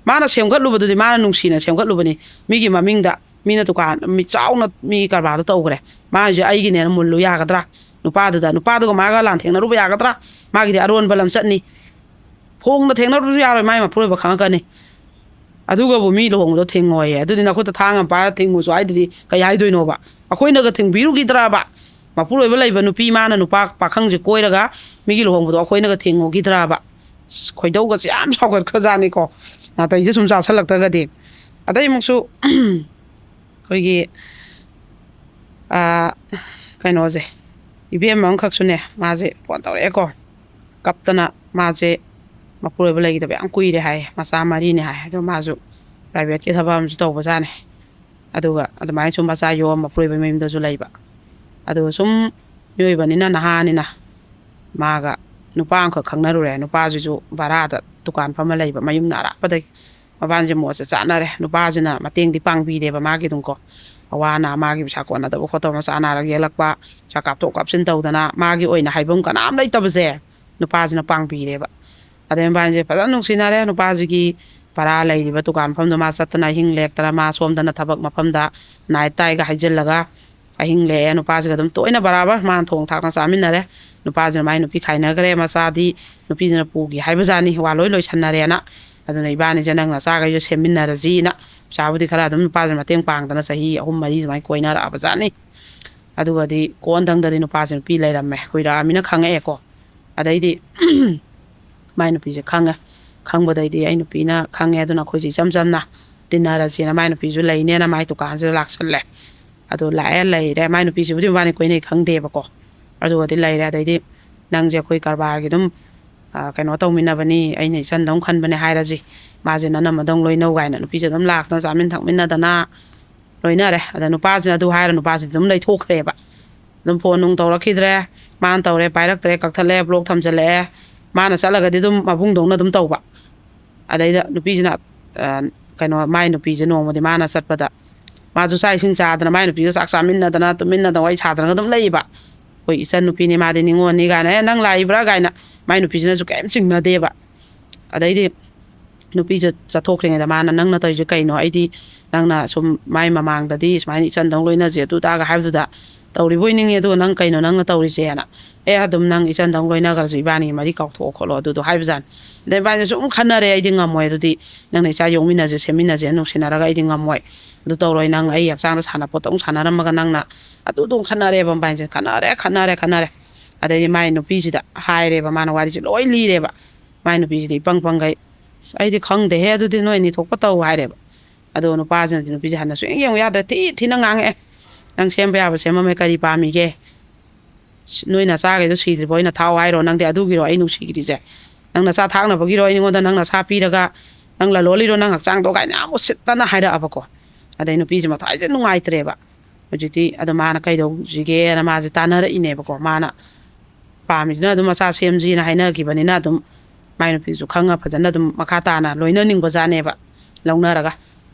ꯃꯥꯅ ꯁꯦꯝꯒꯠꯂꯨꯕꯗꯨꯗꯤ ꯃꯥꯅ ꯅꯨꯡꯁꯤꯅ ꯁꯦꯝꯒꯠꯂꯨꯕꯅꯤ꯫ ꯃꯤꯒꯤ ꯃꯃꯤꯡꯗ, ꯃꯤꯅ ꯗꯨꯀꯥꯟ, ꯃꯤ ꯆꯥꯎꯅ ꯃꯤ ꯀꯔꯕꯥꯔꯗꯣ ꯇꯧꯈ꯭ꯔꯦ, ꯃꯥꯒꯤꯁꯨ ꯑꯩꯒꯤꯅꯦꯅ ꯃꯨꯜꯂꯨ ꯌꯥꯒꯗ꯭ꯔꯥ? ꯅꯨꯄꯥꯗꯨꯗ, ꯅꯨꯄꯥꯗꯨꯒ ꯃꯥꯒ ꯂꯥꯟꯊꯦꯡꯅꯔꯨꯕ ꯌꯥꯒꯗ꯭ꯔꯥ? ꯃꯥꯒꯤꯗꯤ ꯑꯔꯣꯟꯕ ꯂꯝꯆꯠꯅꯤ꯫ ꯐꯣꯡꯅ ꯊꯦꯡꯅꯔꯨꯕꯁꯨ ꯌꯥꯔꯣꯏ, ꯃꯥꯏ ꯃꯄꯨꯔꯣꯏꯕ ꯈꯪꯉꯛꯀꯅꯤ꯫ ꯑꯗꯨꯒꯕꯨ ꯃꯤ ꯂꯨꯍꯣꯡꯕꯗꯣ ꯊꯤꯡꯉꯣꯏꯌꯦ꯫ ꯑꯗꯨꯗꯤ ꯅꯈꯨꯠꯇ ꯊꯥꯡ ꯑꯃ ꯄꯥꯏꯔ ꯊꯤꯡꯉꯨꯁꯨ ꯍꯥꯏꯗꯨꯗꯤ ꯀꯩ ꯍꯥꯏꯗꯣꯏꯅꯣꯕ? ꯑꯩꯈꯣꯏꯅꯒ ꯊꯤꯡꯕꯤꯔꯨꯈꯤꯗ꯭ꯔꯕ? ꯃꯄꯨꯔꯣꯏꯕ ꯂꯩꯕ ꯅꯨꯄꯤ ꯃꯥꯅ ꯅꯨꯄꯥ ꯄꯥꯈꯪꯁꯦ ꯀꯣꯏꯔꯒ ꯃꯤꯒꯤ ꯂꯨꯍꯣꯡꯕꯗꯣ ꯑꯩꯈꯣꯏꯅꯒ ꯊꯦꯡꯉꯨꯈꯤꯗ꯭ꯔꯕ? ꯑꯁ, ꯈꯣꯏꯗꯧꯒꯁꯦ ꯌꯥꯝ ꯁꯥꯎꯒꯠꯈ꯭ꯔꯖꯥꯠꯅꯤꯀꯣ, ꯅꯥꯇꯩꯁꯦ ꯁꯨꯝ ꯆꯥꯁꯜꯂꯛꯇ꯭ꯔꯒꯗꯤ꯫ ꯑꯗꯩ ꯑꯃꯨꯛꯁꯨ ꯑꯩꯈꯣꯏꯒꯤ, ꯑꯥ, ꯀꯩꯅꯣꯁꯦ, ꯏꯕꯦꯝꯃ ꯑꯃꯈꯛꯁꯨꯅꯦ, ꯃꯥꯁꯦ ꯐꯣꯟ ꯇꯧꯔꯛꯑꯦꯀꯣ, ꯀꯞꯇꯅ꯫ ꯃꯥꯁꯦ ꯃꯄꯨꯔꯣꯏꯕ ꯂꯩꯈꯤꯗꯕ ꯌꯥꯝ ꯀꯨꯏꯔꯦ ꯍꯥꯏꯌꯦ, ꯃꯆꯥ ꯃꯔꯤꯅꯦ ꯍꯥꯏ꯫ ꯑꯗꯣ ꯃꯥꯁꯨ ꯄ꯭ꯔꯥꯏꯚꯦꯠꯀꯤ ꯊꯕꯛ ꯑꯃꯁꯨ ꯇꯧꯕꯖꯥꯠꯅꯦ꯫ ꯑꯗꯨꯒ ꯑꯗꯨꯃꯥꯏꯅ ꯁꯨꯝ ꯃꯆꯥ ꯌꯣꯛꯑ ꯃꯄꯨꯔꯣꯏꯕ ꯃꯌꯨꯝꯗꯁꯨ ꯂꯩꯕ꯫ ꯑꯗꯨꯒ ꯁꯨꯝ ꯃꯤꯑꯣꯏꯕꯅꯤꯅ, ꯅꯍꯥꯅꯤꯅ, ꯃꯥꯒ ꯅꯨꯄꯥ ꯑꯃꯈꯛ ꯈꯪꯅꯔꯨꯔꯦ꯫ ꯅꯨꯄꯥꯁꯤꯁꯨ ꯚꯔꯥꯗ ꯗꯨꯀꯥꯟ ꯐꯝꯃ ꯂꯩꯕ, ꯃꯌꯨꯝꯅ ꯑꯔꯥꯞꯄꯗꯒꯤ꯫ ꯃꯕꯥꯅꯤꯁꯦ ꯃꯣꯠꯁꯦ ꯆꯥꯟꯅꯔꯦ꯫ ꯅꯨꯄꯥꯁꯤꯅ ꯃꯇꯦꯡꯗꯤ ꯄꯥꯡꯕꯤꯔꯦꯕ ꯃꯥꯒꯤ ꯑꯗꯨꯝ ꯀꯣ, ꯑꯋꯥ ꯑꯅꯥ, ꯃꯥꯒꯤ ꯄꯩꯁꯥ ꯀꯣꯟꯅꯗꯕ ꯈꯣꯠꯇꯕ, ꯃꯆꯥ ꯅꯥꯔꯒ ꯌꯦꯛꯂꯛꯄ, ꯄꯩꯁꯥ ꯀꯥꯞꯊꯣꯛ ꯀꯥꯞꯁꯤꯟ ꯇꯧꯗꯅ, ꯃꯥꯒꯤ ꯑꯣꯏꯅ ꯍꯥꯏꯐꯝ ꯀꯅꯥꯝ ꯂꯩꯇꯕꯁꯦ ꯅꯨꯄꯥꯁꯤꯅ ꯄꯥꯡꯕꯤꯔꯦꯕ꯫ ꯑꯗꯩ ꯃꯕꯥꯅꯤꯁꯦ ꯐꯖꯅ ꯅꯨꯡꯁꯤꯅꯔꯦ꯫ ꯅꯨꯄꯥꯁꯤꯒꯤ ꯚꯔꯥ ꯂꯩꯔꯤꯕ ꯗꯨꯀꯥꯟ ꯃꯐꯝꯗꯣ ꯃꯥ ꯆꯠꯇꯅ ꯑꯍꯤꯡ ꯂꯦꯛꯇꯅ, ꯃꯥ ꯁꯣꯝꯗꯅ ꯊꯕꯛ ꯃꯐꯝꯗ ꯅꯥꯏꯠ ꯇꯥꯏꯒ ꯍꯥꯏꯖꯤꯜꯂꯒ ꯑꯍꯤꯡ ꯂꯦꯛꯑꯦ꯫ ꯅꯨꯄꯥꯁꯤꯒ ꯑꯗꯨꯝ ꯇꯣꯏꯅ ꯕꯔꯥꯕꯔ ꯃꯥꯅ ꯊꯣꯡ ꯊꯥꯛꯅ ꯆꯥꯃꯤꯟꯅꯔꯦ꯫ ꯅꯨꯄꯥꯁꯤꯅ ꯃꯥꯏ ꯅꯨꯄꯤ ꯈꯥꯏꯅꯈ꯭ꯔꯦ, ꯃꯆꯥꯗꯤ ꯅꯨꯄꯤꯁꯤꯅ ꯄꯨꯈꯤ ꯍꯥꯏꯕꯖꯥꯠꯅꯤ, ꯋꯥ ꯂꯣꯏ ꯂꯣꯏꯁꯟꯅꯔꯦꯅ꯫ ꯑꯗꯨꯅ ꯏꯕꯥꯅꯤꯁꯦ ꯅꯪ ꯅꯆꯥꯈꯩꯁꯨ ꯁꯦꯝꯃꯤꯟꯅꯔꯁꯤꯅ, ꯄꯩꯁꯥꯕꯨꯗꯤ ꯈꯔ ꯑꯗꯨꯝ ꯅꯨꯄꯥꯁꯤꯅ ꯃꯇꯦꯡ ꯄꯥꯡꯗꯅ ꯆꯍꯤ ꯑꯍꯨꯝ ꯃꯔꯤ ꯁꯨꯃꯥꯏꯅ ꯀꯣꯏꯅꯔꯛꯑꯕꯖꯥꯠꯅꯤ꯫ ꯑꯗꯨꯒꯗꯤ ꯀꯣꯟꯗꯪꯗꯗꯤ ꯅꯨꯄꯥꯁꯦ ꯅꯨꯄꯤ ꯂꯩꯔꯝꯃꯦ, ꯀꯨꯏꯔꯛꯑꯃꯤꯅ ꯈꯪꯉꯛꯑꯦꯀꯣ꯫ ꯑꯗꯩꯗꯤ ꯃꯥꯏ ꯅꯨꯄꯤꯁꯦ ꯈꯪꯉꯦ꯫ ꯈꯪꯕꯗꯩꯗꯤ ꯑꯩ ꯅꯨꯄꯤꯅ ꯈꯪꯉꯦ, ꯑꯗꯨꯅ ꯑꯩꯈꯣꯏꯁꯦ ꯏꯆꯝ ꯆꯝꯅ ꯇꯤꯟꯅꯔꯁꯦꯅ ꯃꯥꯏ ꯅꯨꯄꯤꯁꯨ ꯂꯩꯅꯦꯅ ꯃꯥꯏ ꯗꯨꯀꯥꯟꯁꯤꯗ ꯂꯥꯛꯁꯜꯂꯦ꯫ ꯑꯗꯨ ꯂꯥꯛꯑꯦ, ꯂꯩꯔꯦ꯫ ꯃꯥꯏ ꯅꯨꯄꯤꯁꯤꯕꯨꯗꯤ ꯃꯕꯥꯅꯤ ꯀꯣꯏꯅꯩ ꯈꯪꯗꯦꯕꯀꯣ꯫ ꯑꯗꯨꯒꯗꯤ ꯂꯩꯔꯦ꯫ ꯑꯗꯩꯗꯤ ꯅꯪꯁꯦ ꯑꯩꯈꯣꯏ ꯀꯔꯕꯥꯔꯒꯤ ꯑꯗꯨꯝ, ꯑ, ꯀꯩꯅꯣ ꯇꯧꯃꯤꯟꯅꯕꯅꯤ, ꯑꯩꯅ ꯏꯆꯟꯗꯧ ꯈꯟꯕꯅꯦ ꯍꯥꯏꯔꯁꯤ, ꯃꯥꯁꯦ ꯅꯅꯝꯃꯗꯧ ꯂꯣꯏꯅꯧ ꯀꯥꯏꯅ ꯅꯨꯄꯤꯁꯦ ꯑꯗꯨꯝ ꯂꯥꯛꯇꯅ ꯆꯥꯃꯤꯟ ꯊꯛꯃꯤꯟꯅꯗꯅ ꯂꯣꯏꯅꯔꯦ꯫ ꯑꯗ ꯅꯨꯄꯥꯁꯤꯅ ꯑꯗꯨ ꯍꯥꯏꯔ ꯅꯨꯄꯥꯁꯤꯗꯤ ꯑꯗꯨꯝ ꯂꯩꯊꯣꯛꯈ꯭ꯔꯦꯕ꯫ ꯑꯗꯨꯝ ꯐꯣꯟ ꯅꯨꯡ ꯇꯧꯔꯛꯈꯤꯗ꯭ꯔꯦ꯫ ꯃꯥꯅ ꯇꯧꯔꯦ, ꯄꯥꯏꯔꯛꯇ꯭ꯔꯦ, ꯀꯛꯊꯠꯂꯦ, ꯕ꯭ꯂꯣꯛ ꯊꯝꯖꯜꯂꯛꯑꯦ꯫ ꯃꯥꯅ ꯆꯠꯂꯒꯗꯤ ꯑꯗꯨꯝ ꯃꯕꯨꯡꯗꯧꯅ ꯑꯗꯨꯝ ꯇꯧꯕ꯫ ꯑꯗꯩꯗ ꯅꯨꯄꯤꯁꯤꯅ, ꯑ, ꯀꯩꯅꯣ, ꯃꯥꯏ ꯅꯨꯄꯤꯁꯦ ꯅꯣꯡꯃꯗꯤ ꯃꯥꯅ ꯆꯠꯄꯗ ꯃꯥꯁꯨ ꯆꯥꯛ ꯏꯁꯤꯡ ꯆꯥꯗꯅ ꯃꯥꯏ ꯅꯨꯄꯤꯒ ꯆꯥꯛ ꯆꯥꯃꯤꯟꯅꯗꯅ ꯇꯨꯃꯤꯟꯅꯗꯅ ꯋꯥꯔꯤ ꯁꯥꯗꯅꯒ ꯑꯗꯨꯝ ꯂꯩꯌꯦꯕ꯫ ꯑꯩꯈꯣꯏ ꯏꯆꯟ ꯅꯨꯄꯤꯅꯤ, ꯃꯥꯗꯤ ꯅꯤꯉꯣꯜꯅꯤ ꯀꯥꯏꯅ, "ꯑꯦ, ꯅꯪ ꯂꯥꯛꯏꯕ꯭ꯔꯥ?" ꯀꯥꯏꯅ ꯃꯥꯏ ꯅꯨꯄꯤꯁꯤꯅꯁꯨ ꯀꯩꯝ ꯆꯤꯡꯅꯗꯦꯕ꯫ ꯑꯗꯩꯗꯤ ꯅꯨꯄꯤꯁꯦ ꯆꯠꯊꯣꯛꯈ꯭ꯔꯤꯉꯩꯗ ꯃꯥꯅ, "ꯅꯪꯅ ꯇꯧꯔꯤꯁꯦ ꯀꯩꯅꯣ? ꯑꯩꯗꯤ ꯅꯪꯅ ꯁꯨꯝ ꯃꯥꯏ ꯃꯃꯥꯡꯗꯗꯤ ꯁꯨꯃꯥꯏꯅ ꯏꯆꯟꯗꯧ ꯂꯣꯏꯅꯁꯦ ꯑꯗꯨ ꯇꯥꯒ ꯍꯥꯏꯕꯗꯨꯗ ꯇꯧꯔꯤꯕꯣꯏ ꯅꯤꯡꯉꯤ, ꯑꯗꯨꯒ ꯅꯪ ꯀꯩꯅꯣ ꯅꯪꯅ ꯇꯧꯔꯤꯁꯦꯅ꯫ "ꯑꯦ, ꯑꯗꯨꯝ ꯅꯪ ꯏꯆꯟꯗꯧ ꯂꯣꯏꯅꯈ꯭ꯔꯁꯨ ꯏꯕꯥꯅꯤꯒꯤ ꯃꯔꯤ ꯀꯥꯎꯊꯣꯛꯑꯣ ꯈꯣꯠꯂꯣ" ꯑꯗꯨꯗꯣ ꯍꯥꯏꯕꯖꯥꯠꯅꯤ꯫ ꯑꯗꯩ ꯏꯕꯥꯅꯤꯁꯨ ꯁꯨꯝ ꯈꯟꯅꯔꯦ, "ꯑꯩꯗꯤ ꯉꯝꯃꯣꯏ, ꯑꯗꯨꯗꯤ ꯅꯪꯅ ꯏꯆꯥ ꯌꯣꯛꯃꯤꯟꯅꯁꯦ ꯁꯦꯝꯃꯤꯟꯅꯁꯦ ꯅꯨꯡꯁꯤꯅꯔꯒ ꯑꯩꯗꯤ ꯉꯝꯃꯣꯏ, ꯑꯗꯨ ꯇꯧꯔꯣꯏ, ꯅꯪ ꯑꯩ ꯍꯛꯆꯥꯡꯗ ꯁꯥꯟꯅꯄꯣꯠꯇ ꯑꯃꯨꯛ ꯁꯥꯟꯅꯔꯝꯃꯒ ꯅꯪꯅ" ꯑꯗꯨꯗꯣ ꯑꯃꯨꯛ ꯈꯟꯅꯔꯦꯕ ꯃꯕꯥꯅꯤꯁꯦ, ꯈꯟꯅꯔꯦ, ꯈꯟꯅꯔꯦ, ꯈꯟꯅꯔꯦ꯫ ꯑꯗꯩꯗꯤ ꯃꯥꯏ ꯅꯨꯄꯤꯁꯤꯗ ꯍꯥꯏꯔꯦꯕ, ꯃꯥꯅ ꯋꯥꯔꯤꯁꯦ ꯂꯣꯏ ꯂꯤꯔꯦꯕ꯫ ꯃꯥꯏ ꯅꯨꯄꯤꯁꯤꯗꯤ ꯏꯄꯪ ꯄꯪꯒꯩ, "ꯑꯁ, ꯑꯩꯗꯤ ꯈꯪꯗꯦꯍꯦ, ꯑꯗꯨꯗꯤ ꯅꯣꯏ ꯑꯅꯤ ꯊꯣꯛꯄ ꯇꯧ" ꯍꯥꯏꯔꯦꯕ꯫ ꯑꯗꯣ ꯅꯨꯄꯥꯁꯤꯅꯗꯤ ꯅꯨꯄꯤꯁꯦ ꯍꯟꯅ ꯁꯨꯡꯌꯦꯡ ꯌꯦꯡꯉꯨ ꯌꯥꯗ꯭ꯔꯦ, ꯊꯤ ꯊꯤꯅ ꯉꯥꯡꯉꯛꯑꯦ꯫ "ꯅꯪ ꯁꯦꯝꯕ ꯌꯥꯕ ꯁꯦꯝꯃꯝꯃꯦ, ꯀꯔꯤ ꯄꯥꯝꯃꯤꯒꯦ? ꯁꯤ-, ꯅꯣꯏ ꯅꯆꯥꯈꯩꯗꯣ ꯁꯤꯗ꯭ꯔꯤꯕꯣ ꯑꯩꯅ ꯊꯥꯎ ꯍꯥꯏꯔꯣ? ꯅꯪꯗꯤ ꯑꯗꯨꯒꯤꯔꯣ ꯑꯩ ꯅꯨꯡꯁꯤꯈ꯭ꯔꯤꯁꯦ? ꯅꯪ ꯅꯆꯥ ꯊꯥꯛꯅꯕꯒꯤꯔꯣ ꯑꯩꯉꯣꯟꯗ ꯅꯪ ꯅꯁꯥ ꯄꯤꯔꯒ ꯅꯪ ꯂꯂꯣꯜꯂꯤꯔꯣ ꯅꯪ ꯍꯛꯆꯥꯡꯗꯣ?" ꯀꯥꯏꯅ ꯌꯥꯝ ꯎꯁꯤꯠꯇꯅ ꯍꯥꯏꯔꯛꯑꯕꯀꯣ꯫ ꯑꯗꯩ ꯅꯨꯄꯤꯁꯦ ꯃꯊ꯭ꯋꯥꯏꯁꯦ ꯅꯨꯡꯉꯥꯏꯇ꯭ꯔꯦꯕ꯫ ꯍꯧꯖꯤꯛꯇꯤ ꯑꯗꯣ ꯃꯥꯅ ꯀꯩꯗꯧꯁꯤꯒꯦꯅ ꯃꯥꯁꯦ ꯇꯥꯟꯅꯔꯛꯏꯅꯦꯕꯀꯣ꯫ ꯃꯥꯅ ꯄꯥꯝꯃꯤꯁꯤꯅ ꯑꯗꯨꯝ ꯃꯆꯥ ꯁꯦꯝꯁꯤꯅ ꯍꯥꯏꯅꯈꯤꯕꯅꯤꯅ ꯑꯗꯨꯝ ꯃꯥꯏ ꯅꯨꯄꯤꯁꯨ ꯈꯪꯉ ꯐꯖꯅ ꯑꯗꯨꯝ ꯃꯈꯥ ꯇꯥꯅ ꯂꯣꯏꯅꯅꯤꯡꯕꯖꯥꯠꯅꯦꯕ, ꯂꯧꯅꯔꯒ꯫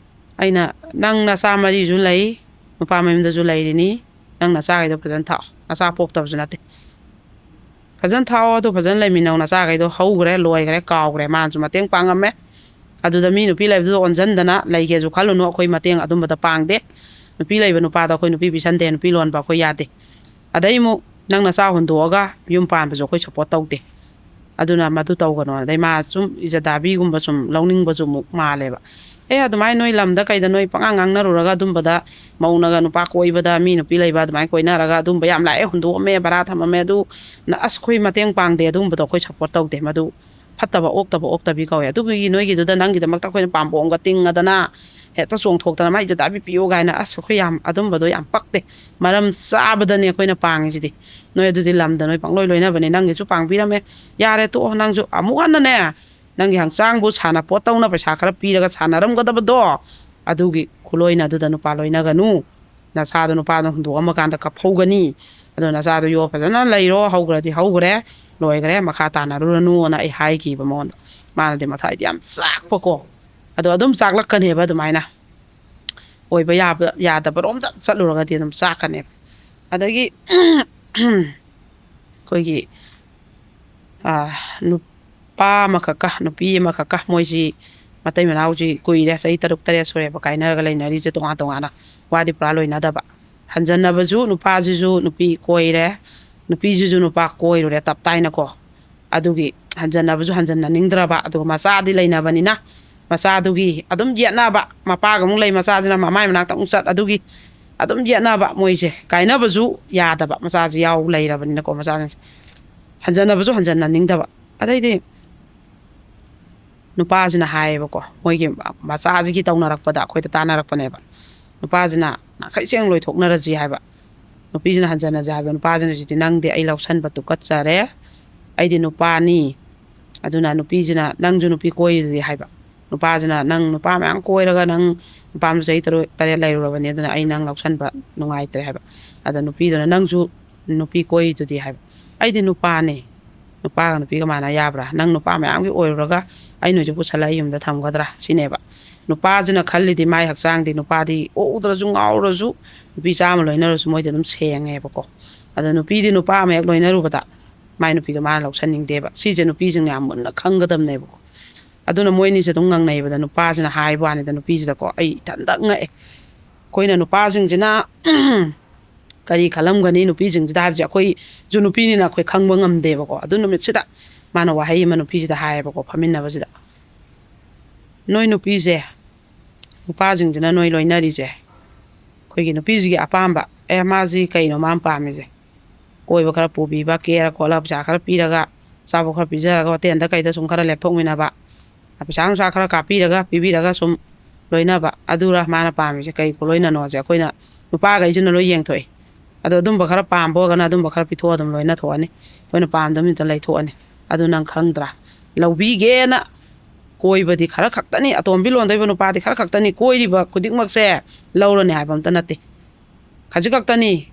ꯑꯩꯅ, "ꯅꯪ ꯅꯆꯥ ꯃꯔꯤꯁꯨ ꯂꯩ, ꯅꯨꯄꯥ ꯃꯌꯨꯝꯗꯁꯨ ꯂꯩꯔꯤꯅꯤ, ꯅꯪ ꯅꯆꯥꯈꯩꯗꯣ ꯐꯖꯅ ꯊꯥꯛꯑꯣ, ꯅꯆꯥ ꯄꯣꯛꯇꯕꯁꯨ ꯅꯠꯇꯦ, ꯐꯖꯅ ꯊꯥꯛꯑꯣ, ꯑꯗꯨ ꯐꯖꯅ ꯂꯩꯃꯤꯟꯅꯧ, ꯅꯆꯥꯈꯩꯗꯣ ꯍꯧꯈ꯭ꯔꯦ, ꯂꯣꯏꯈ꯭ꯔꯦ, ꯀꯥꯎꯈ꯭ꯔꯦ"꯫ ꯃꯥꯅꯁꯨ ꯃꯇꯦꯡ ꯄꯥꯡꯉꯝꯃꯦ꯫ ꯑꯗꯨꯗ ꯃꯤ ꯅꯨꯄꯤ ꯂꯩꯕꯗꯨꯗ ꯑꯣꯟꯁꯤꯟꯗꯅ ꯂꯩꯒꯦꯁꯨ ꯈꯜꯂꯨꯅꯨ, ꯑꯩꯈꯣꯏ ꯃꯇꯦꯡ ꯑꯗꯨꯝꯕꯗ ꯄꯥꯡꯗꯦ꯫ ꯅꯨꯄꯤ ꯂꯩꯕ ꯅꯨꯄꯥꯗ ꯑꯩꯈꯣꯏ ꯅꯨꯄꯤ ꯄꯤꯁꯟꯗꯦ, ꯅꯨꯄꯤ ꯂꯣꯟꯕ ꯑꯩꯈꯣꯏ ꯌꯥꯗꯦ꯫ ꯑꯗꯩ ꯑꯃꯨꯛ ꯅꯪ ꯅꯆꯥ ꯍꯨꯟꯗꯣꯛꯑꯒ ꯌꯨꯝ ꯄꯥꯟꯕꯁꯨ ꯑꯩꯈꯣꯏ ꯁꯞꯄꯣꯔꯠ ꯇꯧꯗꯦ꯫ ꯑꯗꯨꯅ ꯃꯗꯨ ꯇꯧꯒꯅꯣ꯫ ꯑꯗꯩ ꯃꯥ ꯁꯨꯝ ꯏꯖꯗꯥꯕꯤꯒꯨꯝꯕ ꯁꯨꯝ ꯂꯧꯅꯤꯡꯕꯁꯨ ꯑꯃꯨꯛ ꯃꯥꯜꯂꯦꯕ꯫ "ꯑꯦ, ꯑꯗꯨꯃꯥꯏꯅ ꯅꯣꯏ ꯂꯝꯗ ꯀꯩꯗ ꯅꯣꯏ ꯄꯉꯥꯡ ꯉꯥꯡꯅꯔꯨꯔꯒ ꯑꯗꯨꯝꯕꯗ ꯃꯧꯅꯒ ꯅꯨꯄꯥ ꯀꯣꯏꯕꯗ, ꯃꯤ ꯅꯨꯄꯤ ꯂꯩꯕ ꯑꯗꯨꯃꯥꯏꯅ ꯀꯣꯏꯅꯔꯒ ꯑꯗꯨꯝꯕ ꯌꯥꯝ ꯂꯥꯛꯑꯦ, ꯍꯨꯟꯗꯣꯛꯑꯝꯃꯦ, ꯚꯔꯥ ꯊꯝꯃꯝꯃꯦ, ꯑꯗꯨ ꯅ-, ꯑꯁ, ꯑꯩꯈꯣꯏ ꯃꯇꯦꯡ ꯄꯥꯡꯗꯦ, ꯑꯗꯨꯒꯨꯝꯕꯗꯣ ꯑꯩꯈꯣꯏ ꯁꯞꯄꯣꯔꯠ ꯇꯧꯗꯦ꯫ ꯃꯗꯨ ꯐꯠꯇꯕ ꯑꯣꯛꯇꯕ ꯑꯣꯛꯇꯕꯤ ꯀꯧꯋꯦ꯫ ꯑꯗꯨꯒꯤ ꯅꯣꯏꯒꯤꯗꯨꯗ ꯅꯪꯒꯤꯗꯃꯛꯇ ꯑꯩꯈꯣꯏꯅ ꯄꯥꯝꯕꯣꯝꯒ ꯇꯤꯡꯉꯗꯅ ꯍꯦꯛꯇ ꯆꯣꯡꯊꯣꯛꯇꯅ ꯃꯥꯏ ꯏꯖꯗꯥꯕꯤ ꯄꯤꯌꯨ ꯀꯥꯏꯅ, ꯑꯁ, ꯑꯩꯈꯣꯏ ꯌꯥꯝ ꯑꯗꯨꯝꯕꯗꯣ ꯌꯥꯝ ꯄꯛꯇꯦ꯫ ꯃꯔꯝ ꯆꯥꯕꯗꯅꯦ ꯑꯩꯈꯣꯏꯅ ꯄꯥꯡꯉꯤꯁꯤꯗꯤ꯫ ꯅꯣꯏ ꯑꯗꯨꯗꯤ ꯂꯝꯗ ꯅꯣꯏ ꯄꯪꯂꯣꯏ ꯂꯣꯏꯅꯕꯅꯦ, ꯅꯪꯒꯤꯁꯨ ꯄꯥꯡꯕꯤꯔꯝꯃꯦ, ꯌꯥꯔꯦ ꯇꯣꯛꯑꯣ꯫ ꯅꯪꯁꯨ ꯑꯃꯨꯛ ꯍꯟꯅꯅꯦ ꯅꯪꯒꯤ ꯍꯛꯆꯥꯡꯕꯨ ꯁꯥꯟꯅꯄꯣꯠꯇꯧꯅ ꯄꯩꯁꯥ ꯈꯔ ꯄꯤꯔꯒ ꯁꯥꯟꯅꯔꯝꯒꯗꯕꯗꯣ, ꯑꯗꯨꯒꯤ ꯈꯨꯂꯣꯏꯅ ꯑꯗꯨꯗ ꯅꯨꯄꯥ ꯂꯣꯏꯅꯒꯅꯨ꯫ ꯅꯁꯥꯗꯣ ꯅꯨꯄꯥꯗꯣ ꯍꯨꯟꯗꯣꯛꯑꯝꯃꯀꯥꯟꯗ ꯀꯞꯍꯧꯒꯅꯤ꯫ ꯑꯗꯣ ꯅꯆꯥꯗꯣ ꯌꯣ ꯐꯖꯅ ꯂꯩꯔꯣ, ꯍꯧꯈ꯭ꯔꯗꯤ ꯍꯧꯈ꯭ꯔꯦ, ꯂꯣꯏꯈ꯭ꯔꯦ, ꯃꯈꯥ ꯇꯥꯅꯔꯨꯔꯅꯨꯅ ꯑꯩ ꯍꯥꯏꯈꯤꯕ ꯃꯉꯣꯟꯗ꯫ ꯃꯥꯅꯗꯤ ꯃꯊꯥꯏꯗꯤ ꯌꯥꯝ ꯆꯥꯛꯄꯀꯣ꯫ ꯑꯗꯣ ꯑꯗꯨꯝ ꯆꯥꯛꯂꯛꯀꯅꯦꯕ ꯑꯗꯨꯃꯥꯏꯅ꯫ ꯑꯣꯏꯕ ꯌꯥꯕ, ꯌꯥꯗꯕꯔꯣꯝꯗ ꯆꯠꯂꯨꯔꯒꯗꯤ ꯑꯗꯨꯝ ꯆꯥꯛꯀꯅꯦꯕ꯫ ꯑꯗꯒꯤ ꯑꯩꯈꯣꯏꯒꯤ, ꯑꯥ, ꯅꯨꯄꯥ ꯑꯃꯈꯛꯀ ꯅꯨꯄꯤ ꯑꯃꯈꯛꯀ, ꯃꯣꯏꯁꯤ ꯃꯇꯩ ꯃꯅꯥꯎꯁꯤ ꯀꯨꯏꯔꯦ, ꯆꯍꯤ ꯇꯔꯨꯛ ꯇꯔꯦꯠ ꯁꯨꯔꯦꯕ ꯀꯥꯏꯅꯔꯒ ꯂꯩꯅꯔꯤꯁꯦ ꯇꯣꯉꯥꯟ ꯇꯣꯉꯥꯟꯅ꯫ ꯋꯥꯗꯤ ꯄꯨꯔꯥ ꯂꯣꯏꯅꯗꯕ꯫ ꯍꯟꯖꯟꯅꯕꯁꯨ, ꯅꯨꯄꯥꯁꯤꯁꯨ ꯅꯨꯄꯤ ꯀꯣꯏꯔꯦ, ꯅꯨꯄꯤꯁꯤꯁꯨ ꯅꯨꯄꯥ ꯀꯣꯏꯔꯨꯔꯦ ꯇꯞ ꯇꯥꯏꯅꯀꯣ꯫ ꯑꯗꯨꯒꯤ ꯍꯟꯖꯟꯅꯕꯁꯨ ꯍꯟꯖꯟꯅꯅꯤꯡꯗ꯭ꯔꯕ, ꯑꯗꯨꯒ ꯃꯆꯥꯗꯤ ꯂꯩꯅꯕꯅꯤꯅ ꯃꯆꯥꯗꯨꯒꯤ ꯑꯗꯨꯝ ꯌꯦꯠꯅꯕ, ꯃꯄꯥꯒ ꯑꯃꯨꯛ ꯂꯩ, ꯃꯆꯥꯁꯤꯅ ꯃꯃꯥꯏ ꯃꯅꯥꯛꯇ ꯑꯃꯨꯛ ꯆꯠ, ꯑꯗꯨꯒꯤ ꯑꯗꯨꯝ ꯌꯦꯠꯅꯕ, ꯃꯣꯏꯁꯦ ꯀꯥꯏꯅꯕꯁꯨ ꯌꯥꯗꯕ, ꯃꯆꯥꯁꯤ ꯌꯥꯎ ꯂꯩꯔꯕꯅꯤꯅꯀꯣ꯫ ꯃꯆꯥꯁꯤꯡꯁꯦ ꯍꯟꯖꯟꯅꯕꯁꯨ ꯍꯟꯖꯟꯅꯅꯤꯡꯗꯕ꯫ ꯑꯗꯩꯗꯤ ꯅꯨꯄꯥꯁꯤꯅ ꯍꯥꯏꯌꯦꯕꯀꯣ, ꯃꯣꯏꯒꯤ ꯃꯆꯥꯁꯤꯒꯤ ꯇꯧꯅꯔꯛꯄꯗ ꯑꯩꯈꯣꯏꯗ ꯇꯥꯟꯅꯔꯛꯄꯅꯦꯕ꯫ ꯅꯨꯄꯥꯁꯤꯅ ꯅꯥꯈꯩ ꯁꯦꯡ ꯂꯣꯏꯊꯣꯛꯅꯔꯁꯤ ꯍꯥꯏꯕ, ꯅꯨꯄꯤꯁꯤꯅ ꯍꯟꯖꯟꯅꯁꯦ ꯍꯥꯏꯕ꯫ ꯅꯨꯄꯥꯁꯤꯅ ꯍꯧꯖꯤꯛꯇꯤ, "ꯅꯪꯗꯤ ꯑꯩ ꯂꯧꯁꯟꯕ ꯇꯨꯀꯠꯆꯔꯦ, ꯑꯩꯗꯤ ꯅꯨꯄꯥꯅꯤ"꯫ ꯑꯗꯨꯅ ꯅꯨꯄꯤꯁꯤꯅ, "ꯅꯪꯁꯨ ꯅꯨꯄꯤ ꯀꯣꯏꯔꯤꯗꯨꯗꯤ" ꯍꯥꯏꯕ꯫ ꯅꯨꯄꯥꯁꯤꯅ, "ꯅꯪ ꯅꯨꯄꯥ ꯃꯌꯥꯝ ꯀꯣꯏꯔꯒ ꯅꯪ ꯅꯨꯄꯥ ꯑꯃꯁꯨ ꯆꯍꯤ ꯇꯔꯨꯛ ꯇꯔꯦꯠ ꯂꯩꯔꯨꯔꯕꯅꯤ, ꯑꯗꯨꯅ ꯑꯩ ꯅꯪ ꯂꯧꯁꯟꯕ ꯅꯨꯡꯉꯥꯏꯇ꯭ꯔꯦ" ꯍꯥꯏꯕ꯫ ꯑꯗ ꯅꯨꯄꯤꯗꯨꯅ, "ꯅꯪꯁꯨ ꯅꯨꯄꯤ ꯀꯣꯏꯔꯤꯗꯨꯗꯤ" ꯍꯥꯏꯕ꯫ "ꯑꯩꯗꯤ ꯅꯨꯄꯥꯅꯦ, ꯅꯨꯄꯥꯒ ꯅꯨꯄꯤꯒ ꯃꯥꯟꯅ ꯌꯥꯕ꯭ꯔꯥ? ꯅꯪ ꯅꯨꯄꯥ ꯃꯌꯥꯝꯒꯤ ꯑꯣꯏꯔꯨꯔꯒ ꯑꯩ ꯅꯣꯏꯁꯦ ꯄꯨꯁꯜꯂ ꯑꯩ ꯌꯨꯝꯗ ꯊꯝꯒꯗ꯭ꯔꯥ?" ꯁꯤꯅꯦꯕ꯫ ꯅꯨꯄꯥꯁꯤꯅ ꯈꯜꯂꯤꯗꯤ ꯃꯥꯏ ꯍꯛꯆꯥꯡꯗꯤ, ꯅꯨꯄꯥꯗꯤ ꯑꯣꯛꯎꯗ꯭ꯔꯁꯨ ꯉꯥꯎꯔꯁꯨ ꯅꯨꯄꯤ ꯆꯥꯝꯃ ꯂꯣꯏꯅꯔꯁꯨ ꯃꯣꯏꯗꯤ ꯑꯗꯨꯝ ꯁꯦꯡꯉꯦꯕꯀꯣ꯫ ꯑꯗꯣ ꯅꯨꯄꯤꯗꯤ ꯅꯨꯄꯥ ꯑꯃ ꯍꯦꯛ ꯂꯣꯏꯅꯔꯨꯕꯗ ꯃꯥꯏ ꯅꯨꯄꯤꯗꯣ ꯃꯥꯅ ꯂꯧꯁꯟꯅꯤꯡꯗꯦꯕ꯫ ꯁꯤꯁꯦ ꯅꯨꯄꯤꯁꯤꯡꯅ ꯌꯥꯝ ꯃꯨꯟꯅ ꯈꯪꯒꯗꯕꯅꯦꯕꯀꯣ꯫ ꯑꯗꯨꯅ ꯃꯣꯏ ꯑꯅꯤꯁꯦ ꯑꯗꯨꯝ ꯉꯪꯅꯩꯕꯗ ꯅꯨꯄꯥꯁꯤꯅ ꯍꯥꯏꯕ ꯋꯥꯅꯤꯗ ꯅꯨꯄꯤꯁꯤꯗꯀꯣ, ꯑꯩ ꯏꯊꯟꯇ ꯉꯛꯑꯦ꯫ ꯑꯩꯈꯣꯏꯅ ꯅꯨꯄꯥꯁꯤꯡꯁꯤꯅ ꯀꯔꯤ ꯈꯜꯂꯝꯒꯅꯤ ꯅꯨꯄꯤꯁꯤꯡꯁꯤꯗ ꯍꯥꯏꯕꯁꯦ ꯑꯩꯈꯣꯏꯁꯨ ꯅꯨꯄꯤꯅꯤꯅ ꯑꯩꯈꯣꯏ ꯈꯪꯕ ꯉꯝꯗꯦꯕꯀꯣ꯫ ꯑꯗꯨ ꯅꯨꯃꯤꯠꯁꯤꯗ ꯃꯥꯅ ꯋꯥꯍꯩ ꯑꯃ ꯅꯨꯄꯤꯁꯤꯗ ꯍꯥꯏꯌꯦꯕꯀꯣ, ꯐꯝꯃꯤꯟꯅꯕꯁꯤꯗ, "ꯅꯣꯏ ꯅꯨꯄꯤꯁꯦ, ꯅꯨꯄꯥꯁꯤꯡꯁꯤꯅ ꯅꯣꯏ ꯂꯣꯏꯅꯔꯤꯁꯦ ꯑꯩꯈꯣꯏꯒꯤ ꯅꯨꯄꯤꯁꯤꯒꯤ ꯑꯄꯥꯝꯕ, ꯑꯦ, ꯃꯥꯁꯤ ꯀꯩꯅꯣ ꯃꯥꯅ ꯄꯥꯝꯃꯤꯁꯦ? ꯀꯣꯏꯕ ꯈꯔ ꯄꯨꯕꯤꯕ, ꯀꯦꯔ ꯈꯣꯠꯂ ꯄꯩꯁꯥ ꯈꯔ ꯄꯤꯔꯒ, ꯑꯆꯥꯄꯣꯠ ꯈꯔ ꯄꯤꯖꯔꯒ, ꯍꯣꯇꯦꯜꯗ ꯀꯩꯗ ꯁꯨꯝ ꯈꯔ ꯂꯦꯞꯊꯣꯛꯃꯤꯟꯅꯕ, ꯄꯩꯁꯥ ꯅꯨꯡꯁꯥ ꯈꯔ ꯀꯥꯞꯄꯤꯔꯒ, ꯄꯤꯕꯤꯔꯒ ꯁꯨꯝ ꯂꯣꯏꯅꯕ, ꯑꯗꯨꯔ ꯃꯥꯅ ꯄꯥꯝꯃꯤꯁꯦ? ꯀꯩ ꯈꯨꯂꯣꯏꯅꯅꯣꯁꯦ ꯑꯩꯈꯣꯏꯅ ꯅꯨꯄꯥꯈꯩꯁꯤꯅ ꯂꯣꯏ ꯌꯦꯡꯊꯣꯛꯏ꯫ ꯑꯗꯣ ꯑꯗꯨꯝꯕ ꯈꯔ ꯄꯥꯝꯕ ꯑꯣꯏꯔꯒꯅ ꯑꯗꯨꯝꯕ ꯈꯔ ꯄꯤꯊꯣꯛꯑ ꯑꯗꯨꯝ ꯂꯣꯏꯅ ꯊꯣꯛꯑꯅꯤ, ꯑꯩꯈꯣꯏꯅ ꯄꯥꯝꯗꯕ ꯅꯨꯃꯤꯠꯇ ꯂꯩꯊꯣꯛꯑꯅꯤ꯫ ꯑꯗꯨ ꯅꯪ ꯈꯪꯗ꯭ꯔꯥ? ꯂꯧꯕꯤꯒꯦꯅ ꯀꯣꯏꯕꯗꯤ ꯈꯔ ꯈꯛꯇꯅꯤ, ꯑꯇꯣꯝꯕꯤ ꯂꯣꯟꯗꯣꯏꯕ ꯅꯨꯄꯥꯗꯤ ꯈꯔ ꯈꯛꯇꯅꯤ, ꯀꯣꯏꯔꯤꯕ ꯈꯨꯗꯤꯡꯃꯛꯁꯦ ꯂꯧꯔꯅꯤ ꯍꯥꯏꯕ ꯑꯝꯇ ꯅꯠꯇꯦ, ꯈꯖꯤꯛ ꯈꯛꯇꯅꯤ꯫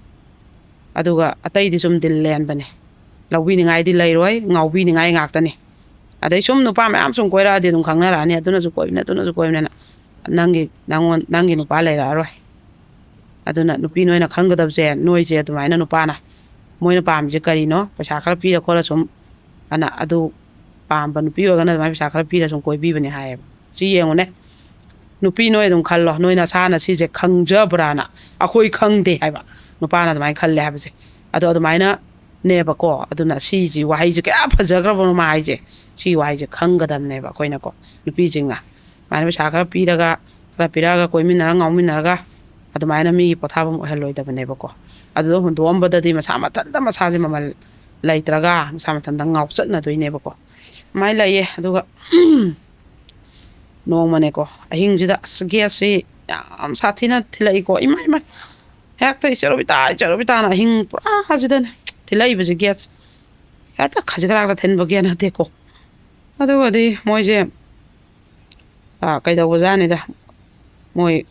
ꯑꯗꯨꯒ ꯑꯇꯩꯗꯤ ꯁꯨꯝ ꯗꯤꯜ ꯂꯦꯟꯕꯅꯦ, ꯂꯧꯕꯤꯅꯤꯡꯉꯥꯏꯗꯤ ꯂꯩꯔꯣꯏ, ꯉꯥꯎꯕꯤꯅꯤꯡꯉꯥꯏ ꯉꯥꯛꯇꯅꯤ꯫ ꯑꯗꯩ ꯁꯨꯝ ꯅꯨꯄꯥ ꯃꯌꯥꯝ ꯁꯨꯝ ꯀꯣꯏꯔꯛꯑꯗꯤ ꯑꯗꯨꯝ ꯈꯪꯅꯔꯛꯑꯅꯤ, ꯑꯗꯨꯅꯁꯨ ꯀꯣꯏꯕꯅꯦ, ꯑꯗꯨꯅꯁꯨ ꯀꯣꯏꯕꯅꯦꯅ꯫ ꯅꯪꯒꯤ, ꯅꯪꯉꯣꯟ-, ꯅꯪꯒꯤ ꯅꯨꯄꯥ ꯂꯩꯔꯛꯑꯔꯣꯏ꯫ ꯑꯗꯨꯅ ꯅꯨꯄꯤ ꯅꯣꯏꯅ ꯈꯪꯒꯗꯕꯁꯦ, ꯅꯣꯏꯁꯦ ꯑꯗꯨꯃꯥꯏꯅ ꯅꯨꯄꯥꯅ, ꯃꯣꯏꯅ ꯄꯥꯝꯃꯤꯁꯦ ꯀꯔꯤꯅꯣ, ꯄꯩꯁꯥ ꯈꯔ ꯄꯤꯔ ꯈꯣꯠꯂ ꯁꯨꯝ, ꯑꯅ ꯑꯗꯨ ꯄꯥꯝꯕ ꯅꯨꯄꯤ ꯑꯣꯏꯔꯒꯅ ꯑꯗꯨꯃꯥꯏꯅ ꯄꯩꯁꯥ ꯈꯔ ꯄꯤꯔ ꯁꯨꯝ ꯀꯣꯏꯕꯤꯕꯅꯦ ꯍꯥꯏꯌꯦꯕ꯫ ꯁꯤ ꯌꯦꯡꯉꯨꯅꯦ, ꯅꯨꯄꯤ ꯅꯣꯏ ꯑꯗꯨꯝ ꯈꯜꯂꯣ, ꯅꯣꯏ ꯅꯁꯥꯅ ꯁꯤꯁꯦ ꯈꯪꯖꯕ꯭ꯔꯥꯅ꯫ ꯑꯩꯈꯣꯏ ꯈꯪꯗꯦ ꯍꯥꯏꯕ, ꯅꯨꯄꯥꯅ ꯑꯗꯨꯃꯥꯏꯅ ꯈꯜꯂꯦ ꯍꯥꯏꯕꯁꯦ꯫ ꯑꯗꯣ ꯑꯗꯨꯃꯥꯏꯅꯅꯦꯕꯀꯣ꯫ ꯑꯗꯨꯅ ꯁꯤꯁꯤ ꯋꯥꯍꯩꯁꯦ ꯀꯌꯥ ꯐꯖꯈ꯭ꯔꯕꯅꯣ ꯃꯥ ꯍꯥꯏꯁꯦ꯫ ꯁꯤ ꯋꯥꯍꯩꯁꯦ ꯈꯪꯒꯗꯕꯅꯦꯕ ꯑꯩꯈꯣꯏꯅꯀꯣ, ꯅꯨꯄꯤꯁꯤꯡꯅ꯫ ꯑꯗꯨꯃꯥꯏꯅ ꯄꯩꯁꯥ ꯈꯔ ꯄꯤꯔꯒ, ꯈꯔ ꯄꯤꯔꯛꯑꯒ, ꯀꯣꯏꯃꯤꯟꯅꯔꯒ, ꯉꯥꯎꯃꯤꯟꯅꯔꯒ ꯑꯗꯨꯃꯥꯏꯅ ꯃꯤꯒꯤ ꯄꯣꯊꯥꯐꯝ ꯑꯣꯏꯍꯜꯂꯣꯏꯗꯕꯅꯦꯕꯀꯣ꯫ ꯑꯗꯨꯗ ꯍꯨꯟꯗꯣꯛꯑꯝꯕꯗꯗꯤ ꯃꯁꯥ ꯃꯊꯟꯇ ꯃꯁꯥꯁꯦ ꯃꯃꯜ ꯂꯩꯇ꯭ꯔꯒ ꯃꯁꯥ ꯃꯊꯟꯇ ꯉꯥꯎꯆꯠꯅꯗꯣꯏꯅꯦꯕꯀꯣ꯫ ꯑꯗꯨꯃꯥꯏꯅ ꯂꯩꯌꯦ꯫ ꯑꯗꯨꯒ ꯅꯣꯡꯃꯅꯦꯀꯣ, ꯑꯍꯤꯡꯁꯤꯗ ꯑꯁ ꯒ꯭ꯌꯥꯁꯁꯤ ꯌꯥꯝ ꯁꯥꯊꯤꯅ ꯊꯤꯜꯂꯛꯏꯀꯣ꯫ ꯏꯃꯥ, ꯏꯃꯥ! ꯍꯦꯛꯇ ꯏꯆꯦ ꯔꯣꯕꯤꯇꯥ, ꯏꯆꯦ ꯔꯣꯕꯤꯇꯥꯅ ꯑꯍꯤꯡ ꯄꯨꯔꯥꯁꯤꯗꯅꯦ ꯊꯤꯜꯂꯛꯏꯕꯁꯦ ꯒ꯭ꯌꯥꯁ꯫ ꯍꯦꯛꯇ ꯈꯖꯤꯛ ꯈꯔꯥꯛꯇ ꯊꯤꯟꯕ ꯒ꯭ꯌꯥꯁ ꯅꯠꯇꯦꯀꯣ꯫ ꯑꯗꯨꯒꯗꯤ ꯃꯣꯏꯁꯦ, ꯑ, ꯀꯩꯗꯧꯕꯖꯥꯠꯅꯤꯗ, ꯃꯣꯏ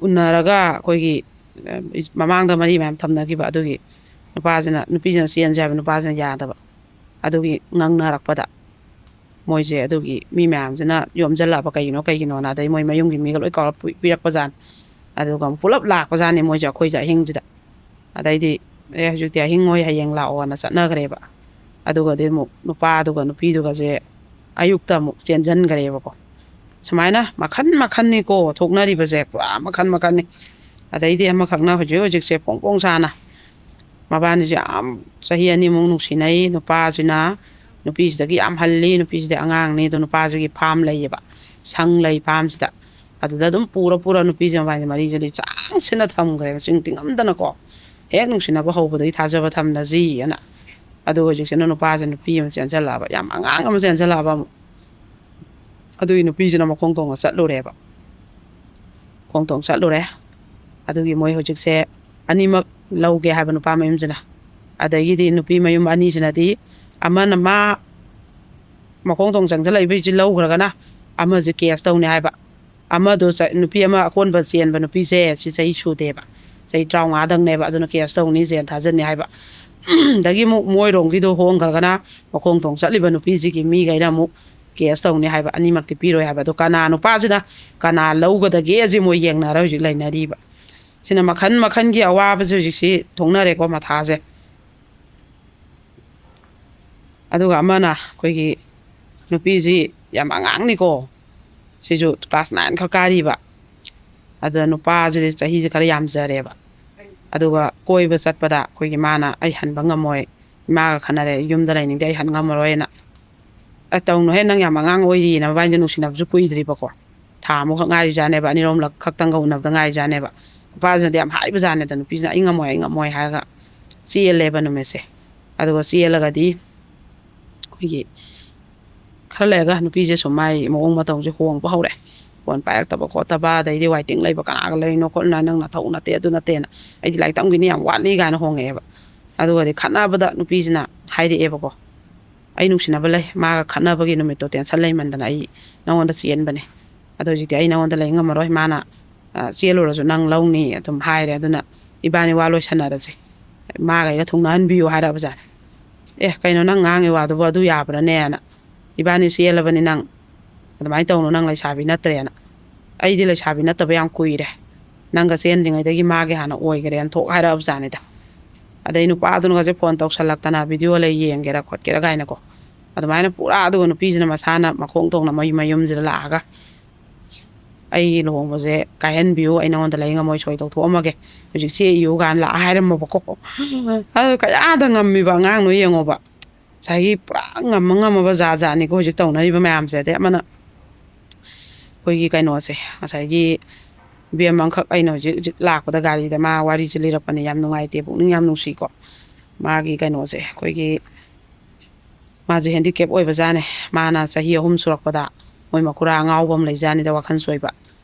ꯎꯅꯔꯒ ꯑꯩꯈꯣꯏꯒꯤ, ꯑ, ꯃꯃꯥꯡꯗ ꯃꯔꯤ ꯃꯌꯥꯝ ꯊꯝꯅꯈꯤꯕ ꯑꯗꯨꯒꯤ ꯅꯨꯄꯥꯁꯤꯅ, ꯅꯨꯄꯤꯁꯤꯅ ꯆꯦꯟꯁꯦ ꯍꯥꯏꯕ, ꯅꯨꯄꯥꯁꯤꯅ ꯌꯥꯗꯕ꯫ ꯑꯗꯨꯒꯤ ꯉꯥꯡꯅꯔꯛꯄꯗ ꯃꯣꯏꯁꯦ ꯑꯗꯨꯒꯤ ꯃꯤ ꯃꯌꯥꯝꯁꯤꯅ ꯌꯣꯝꯁꯤꯜꯂꯛꯑꯕ, ꯀꯩꯒꯤꯅꯣ ꯀꯩꯒꯤꯅꯣꯅ꯫ ꯑꯗꯩ ꯃꯣꯏ ꯃꯌꯨꯝꯒꯤ ꯃꯤꯒ ꯂꯣꯏ ꯀꯧꯔ ꯄꯨ-, ꯄꯤꯔꯛꯄꯖꯥꯠꯅꯤ꯫ ꯑꯗꯨꯒ ꯑꯃꯨꯛ ꯄꯨꯂꯞ ꯂꯥꯛꯄꯖꯥꯠꯅꯤ ꯃꯣꯏꯁꯦ ꯑꯩꯈꯣꯏꯁꯦ ꯑꯍꯤꯡꯁꯤꯗ꯫ ꯑꯗꯩꯗꯤ, "ꯑꯦ, ꯍꯧꯖꯤꯛꯇꯤ ꯑꯍꯤꯡ ꯑꯣꯏ, ꯍꯌꯦꯡ ꯂꯥꯛꯑꯣꯅ" ꯆꯠꯅꯈ꯭ꯔꯦꯕ꯫ ꯑꯗꯨꯒꯗꯤ ꯑꯃꯨꯛ ꯅꯨꯄꯥꯗꯨꯒ ꯅꯨꯄꯤꯗꯨꯒꯁꯦ ꯑꯌꯨꯛꯇ ꯑꯃꯨꯛ ꯆꯦꯟꯁꯤꯟꯈ꯭ꯔꯦꯕꯀꯣ꯫ ꯁꯨꯃꯥꯏꯅ ꯃꯈꯟ ꯃꯈꯟꯅꯤꯀꯣ ꯊꯣꯛꯅꯔꯤꯕꯁꯦ, ꯄꯨꯔꯥ ꯃꯈꯟ ꯃꯈꯟꯅꯤ꯫ ꯑꯗꯩꯗꯤ ꯑꯃꯈꯛꯅ ꯍꯧꯖꯤꯛ ꯍꯧꯖꯤꯛꯁꯦ ꯐꯣꯡ ꯐꯣꯡ ꯁꯥꯅ ꯃꯕꯥꯅꯤꯁꯦ ꯌꯥꯝ ꯆꯍꯤ ꯑꯅꯤꯃꯨꯛ ꯅꯨꯡꯁꯤꯅꯩ꯫ ꯅꯨꯄꯥꯁꯤꯅ ꯅꯨꯄꯤꯁꯤꯗꯒꯤ ꯌꯥꯝ ꯍꯜꯂꯤ꯫ ꯅꯨꯄꯤꯁꯤꯗꯤ ꯑꯉꯥꯡꯅꯤ꯫ ꯑꯗꯣ ꯅꯨꯄꯥꯁꯤꯒꯤ ꯐꯥꯝ ꯂꯩꯌꯦꯕ, ꯁꯪ ꯂꯩ ꯐꯥꯝꯁꯤꯗ꯫ ꯑꯗꯨꯗ ꯑꯗꯨꯝ ꯄꯨꯔ ꯄꯨꯔ ꯅꯨꯄꯤꯁꯦ ꯃꯕꯥꯅꯤ ꯃꯔꯤꯁꯦ ꯂꯣꯏ ꯆꯥꯡ ꯁꯤꯟꯅ ꯊꯝꯈ꯭ꯔꯦꯕ, ꯆꯤꯡ ꯇꯤꯡꯉꯝꯗꯅꯀꯣ꯫ ꯍꯦꯛ ꯅꯨꯡꯁꯤꯅꯕ ꯍꯧꯕꯗꯒꯤ ꯊꯥꯖꯕ ꯊꯝꯅꯁꯤꯑꯅ꯫ ꯑꯗꯨꯒ ꯍꯧꯖꯤꯛꯁꯤꯅ ꯅꯨꯄꯥꯁꯦ ꯅꯨꯄꯤ ꯑꯃ ꯆꯦꯟꯁꯤꯜꯂꯛꯑꯕ, ꯌꯥꯝ ꯑꯉꯥꯡ ꯑꯃ ꯆꯦꯟꯁꯤꯜꯂꯛꯑꯕ ꯑꯃꯨꯛ꯫ ꯑꯗꯨꯒꯤ ꯅꯨꯄꯤꯁꯤꯅ ꯃꯈꯣꯡ ꯊꯣꯡꯅ ꯆꯠꯂꯨꯔꯦꯕ꯫ ꯈꯣꯡꯊꯣꯡ ꯆꯠꯂꯨꯔꯦ꯫ ꯑꯗꯨꯒꯤ ꯃꯣꯏ ꯍꯧꯖꯤꯛꯁꯦ ꯑꯅꯤꯃꯛ ꯂꯧꯒꯦ ꯍꯥꯏꯕ ꯅꯨꯄꯥ ꯃꯌꯨꯝꯁꯤꯅ꯫ ꯑꯗꯒꯤꯗꯤ ꯅꯨꯄꯤ ꯃꯌꯨꯝ ꯑꯅꯤꯁꯤꯅꯗꯤ ꯑꯃꯅ ꯃꯥ ꯃꯈꯣꯡ ꯊꯣꯡ ꯆꯪꯁꯤꯜꯂꯛꯏꯕꯁꯤ ꯂꯧꯈ꯭ꯔꯒꯅ ꯑꯃꯁꯦ ꯀꯦꯁ ꯇꯧꯅꯤ ꯍꯥꯏꯕ꯫ ꯑꯃꯗꯣ ꯆ-, ꯅꯨꯄꯤ ꯑꯃ ꯑꯀꯣꯟꯕ ꯆꯦꯟꯕ ꯅꯨꯄꯤꯁꯦ ꯁꯤ ꯆꯍꯤ ꯁꯨꯗꯦꯕ, ꯆꯍꯤ ꯇꯔꯥꯃꯉꯥꯗꯪꯅꯦꯕ꯫ ꯑꯗꯨꯅ ꯀꯦꯁ ꯇꯧꯅꯤ, ꯖꯦꯜ ꯊꯥꯖꯟꯅꯤ ꯍꯥꯏꯕ꯫ ꯑꯗꯒꯤ ꯑꯃꯨꯛ ꯃꯣꯏꯔꯣꯝꯒꯤꯗꯣ ꯍꯣꯡꯈ꯭ꯔꯒꯅ ꯃꯈꯣꯡ ꯊꯣꯡ ꯆꯠꯂꯤꯕ ꯅꯨꯄꯤꯁꯤꯒꯤ ꯃꯤꯈꯩꯅ ꯑꯃꯨꯛ ꯀꯦꯁ ꯇꯧꯅꯤ ꯍꯥꯏꯕ, ꯑꯅꯤꯃꯛꯇꯤ ꯄꯤꯔꯣꯏ ꯍꯥꯏꯕ꯫ ꯑꯗꯣ ꯀꯅꯥ ꯅꯨꯄꯥꯁꯤꯅ ꯀꯅꯥ ꯂꯧꯒꯗꯒꯦ ꯑꯁꯤ ꯃꯣꯏ ꯌꯦꯡꯅꯔ ꯍꯧꯖꯤꯛ ꯂꯩꯅꯔꯤꯕ꯫ ꯁꯤꯅ ꯃꯈꯟ ꯃꯈꯟꯒꯤ ꯑꯋꯥꯕꯁꯦ ꯍꯧꯖꯤꯛꯁꯤ ꯊꯣꯛꯅꯔꯦꯀꯣ, ꯃꯊꯥꯁꯦ꯫ ꯑꯗꯨꯒ ꯑꯃꯅ ꯑꯩꯈꯣꯏꯒꯤ ꯅꯨꯄꯤꯁꯤ ꯌꯥꯝ ꯑꯉꯥꯡꯅꯤꯀꯣ, ꯁꯤꯁꯨ class nine ꯈꯛ ꯀꯥꯔꯤꯕ꯫ ꯑꯗꯨꯗ ꯅꯨꯄꯥꯁꯤꯗꯤ ꯆꯍꯤꯁꯦ ꯈꯔ ꯌꯥꯝꯖꯔꯦꯕ꯫ ꯑꯗꯨꯒ ꯀꯣꯏꯕ ꯆꯠꯄꯗ ꯑꯩꯈꯣꯏꯒꯤ ꯃꯥꯅ "ꯑꯩ ꯍꯟꯕ ꯉꯝꯃꯣꯏ, ꯏꯃꯥꯒ ꯈꯟꯅꯔꯦ, ꯌꯨꯝꯗ ꯂꯩꯅꯤꯡꯗꯦ, ꯑꯩ ꯍꯟ ꯉꯝꯃꯔꯣꯏꯅ"꯫ "ꯑꯁ, ꯇꯧꯅꯨꯍꯦ, ꯅꯪ ꯌꯥꯝ ꯑꯉꯥꯡ ꯑꯣꯏꯔꯤꯅ", ꯃꯕꯥꯏꯅꯤꯁꯦ ꯅꯨꯡꯁꯤꯅꯕꯁꯨ ꯀꯨꯏꯗ꯭ꯔꯤꯕꯀꯣ, ꯊꯥ ꯑꯃꯨꯛꯈꯛ ꯉꯥꯏꯔꯤꯖꯥꯠꯅꯦꯕ, ꯑꯅꯤꯔꯣꯝꯂꯛ ꯈꯛꯇꯪꯒ ꯎꯅꯕꯗ ꯉꯥꯏꯔꯤꯖꯥꯠꯅꯦꯕ꯫ ꯅꯨꯄꯥꯁꯤꯅꯗꯤ ꯌꯥꯝ ꯍꯥꯏꯕꯖꯥꯠꯅꯦꯗ, ꯅꯨꯄꯤꯁꯤꯅ "ꯑꯩ ꯉꯝꯃꯣꯏ, ꯑꯩ ꯉꯝꯃꯣꯏ" ꯍꯥꯏꯔꯒ ꯆꯦꯜꯂꯦꯕ ꯅꯨꯃꯤꯠꯁꯦ꯫ ꯑꯗꯨꯒ ꯆꯦꯜꯂꯒꯗꯤ ꯑꯩꯈꯣꯏꯒꯤ ꯈꯔ ꯂꯩꯔꯒ ꯅꯨꯄꯤꯁꯦ ꯁꯨꯝ ꯃꯥꯏ ꯃꯑꯣꯡ ꯃꯇꯧꯁꯦ ꯍꯣꯡꯕ ꯍꯧꯔꯦ꯫ ꯐꯣꯟ ꯄꯥꯏꯔꯛꯇꯕ ꯈꯣꯠꯇꯕ, ꯑꯗꯩꯗꯤ "ꯋꯥꯏꯇꯤꯡ ꯂꯩꯕ ꯀꯅꯥꯒ ꯂꯩꯔꯤꯅꯣ ꯈꯣꯠꯂꯤꯅꯣ, ꯅꯪ ꯅꯊꯧ ꯅꯠꯇꯦ, ꯑꯗꯨ ꯅꯠꯇꯦꯅ, ꯑꯩꯗꯤ ꯂꯥꯏꯔꯤꯛ ꯇꯝꯈꯤꯅꯤ, ꯌꯥꯝ ꯋꯥꯠꯂꯤ" ꯀꯥꯏꯅ ꯍꯣꯡꯉꯛꯑꯦꯕ꯫ ꯑꯗꯨꯒꯗꯤ ꯈꯠꯅꯕꯗ ꯅꯨꯄꯤꯁꯤꯅ ꯍꯥꯏꯔꯛꯑꯦꯕꯀꯣ, "ꯑꯩ ꯅꯨꯡꯁꯤꯅꯕ ꯂꯩ, ꯃꯥꯒ ꯈꯠꯅꯕꯒꯤ ꯅꯨꯃꯤꯠꯇꯣ tension ꯂꯩꯃꯟꯗꯅ ꯑꯩ ꯅꯉꯣꯟꯗ ꯆꯦꯟꯕꯅꯦ꯫ ꯑꯗꯣ ꯍꯧꯖꯤꯛꯇꯤ ꯑꯩ ꯅꯉꯣꯟꯗ ꯂꯩ ꯉꯝꯃꯔꯣꯏ, ꯃꯥꯅ, ꯑ, ꯆꯦꯜꯂꯨꯔꯁꯨ ꯅꯪ ꯂꯧꯅꯤ" ꯑꯗꯨꯝ ꯍꯥꯏꯔꯦ꯫ "ꯑꯗꯨꯅ ꯏꯕꯥꯅꯤ ꯋꯥ ꯂꯣꯏꯁꯟꯅꯔꯁꯦ, ꯃꯥꯒ ꯑꯩꯒ ꯊꯨꯡꯅꯍꯟꯕꯤꯌꯨ" ꯍꯥꯏꯔꯛꯑꯕꯖꯥꯠꯅꯦ꯫ "ꯑꯦ, ꯀꯩꯅꯣ ꯅꯪ ꯉꯥꯡꯉꯤ ꯋꯥꯗꯨꯕꯨ ꯑꯗꯨ ꯌꯥꯕ꯭ꯔꯥꯅꯦꯅ? ꯏꯕꯥꯅꯤ ꯆꯦꯜꯂꯕꯅꯤ, ꯅꯪ ꯑꯗꯨꯃꯥꯏꯅ ꯇꯧꯅꯨ, ꯅꯪ ꯂꯩꯁꯥꯕꯤ ꯅꯠꯇ꯭ꯔꯦꯅ꯫ ꯑꯩꯗꯤ ꯂꯩꯁꯥꯕꯤ ꯅꯠꯇꯕ ꯌꯥꯝ ꯀꯨꯏꯔꯦ, ꯅꯪꯒ ꯆꯦꯟꯗ꯭ꯔꯤꯉꯩꯗꯒꯤ ꯃꯥꯒꯤ ꯍꯥꯟꯅ ꯑꯣꯏꯈ꯭ꯔꯦꯅ" ꯊꯣꯛ ꯍꯥꯏꯔꯛꯑꯕꯖꯥꯠꯅꯤꯗ꯫ ꯑꯗꯩ ꯅꯨꯄꯥꯗꯨꯅꯒꯁꯦ ꯐꯣꯟ ꯇꯧꯁꯜꯂꯛꯇꯅ "video ꯂꯩ, ꯌꯦꯡꯒꯦꯔꯥ ꯈꯣꯠꯀꯦꯔꯥ" ꯀꯥꯏꯅꯀꯣ꯫ ꯑꯗꯨꯃꯥꯏꯅ ꯄꯨꯔꯥ, ꯑꯗꯨꯒ ꯅꯨꯄꯤꯁꯤꯅ ꯃꯁꯥꯅ ꯃꯈꯣꯡ ꯊꯣꯡꯅ ꯃꯌꯨꯝ, ꯃꯌꯨꯝꯁꯤꯗ ꯂꯥꯛꯑꯒ "ꯑꯩꯒꯤ ꯂꯨꯍꯣꯡꯕꯁꯦ ꯀꯥꯏꯍꯟꯕꯤꯌꯨ, ꯑꯩ ꯅꯉꯣꯟꯗ ꯂꯩ ꯉꯝꯃꯣꯏ, ꯁꯣꯏ ꯇꯧꯊꯣꯛꯑꯝꯃꯒꯦ, ꯍꯧꯖꯤꯛ ꯆꯦꯜꯂꯨ" ꯀꯥꯏꯅ ꯂꯥꯛꯑ ꯍꯥꯏꯔꯝꯃꯕꯀꯣ꯫ ꯑꯗꯨ ꯀꯌꯥꯗ ꯉꯝꯃꯤꯕ ꯑꯉꯥꯡꯅꯣ ꯌꯦꯡꯉꯣꯕ꯫ ꯉꯁꯥꯏꯒꯤ ꯄꯨꯔꯥ ꯉꯝꯃ ꯉꯝꯃꯕ ꯖꯥꯠ ꯖꯥꯠꯅꯤꯀꯣ ꯍꯧꯖꯤꯛ ꯇꯧꯅꯔꯤꯕ ꯃꯌꯥꯝꯁꯦ꯫ ꯑꯗꯩ ꯑꯃꯅ ꯑꯩꯈꯣꯏꯒꯤ ꯀꯩꯅꯣꯁꯦ, ꯉꯁꯥꯏꯒꯤ ꯕꯦꯝ ꯑꯃꯈꯛ ꯑꯩꯅ ꯍꯧꯖꯤꯛ ꯍꯧꯖꯤꯛ ꯂꯥꯛꯄꯗ ꯒꯥꯔꯤꯗ ꯃꯥ ꯋꯥꯔꯤꯁꯦ ꯂꯤꯔꯛꯄꯅꯦ, ꯌꯥꯝ ꯅꯨꯡꯉꯥꯏꯇꯦ, ꯄꯨꯛꯅꯤꯡ ꯌꯥꯝ ꯅꯨꯡꯁꯤꯀꯣ꯫ ꯃꯥꯒꯤ ꯀꯩꯅꯣꯁꯦ, ꯑꯩꯈꯣꯏꯒꯤ ꯃꯥꯁꯦ handicap ꯑꯣꯏꯕꯖꯥꯠꯅꯦ꯫ ꯃꯥꯅ ꯆꯍꯤ ꯑꯍꯨꯝ ꯁꯨꯔꯛꯄꯗ ꯃꯣꯏ ꯃꯈꯨꯔꯥ ꯑꯉꯥꯎꯕ ꯑꯃ ꯂꯩꯖꯥꯠꯅꯤꯗ, ꯋꯥꯈꯜ ꯁꯣꯏꯕ,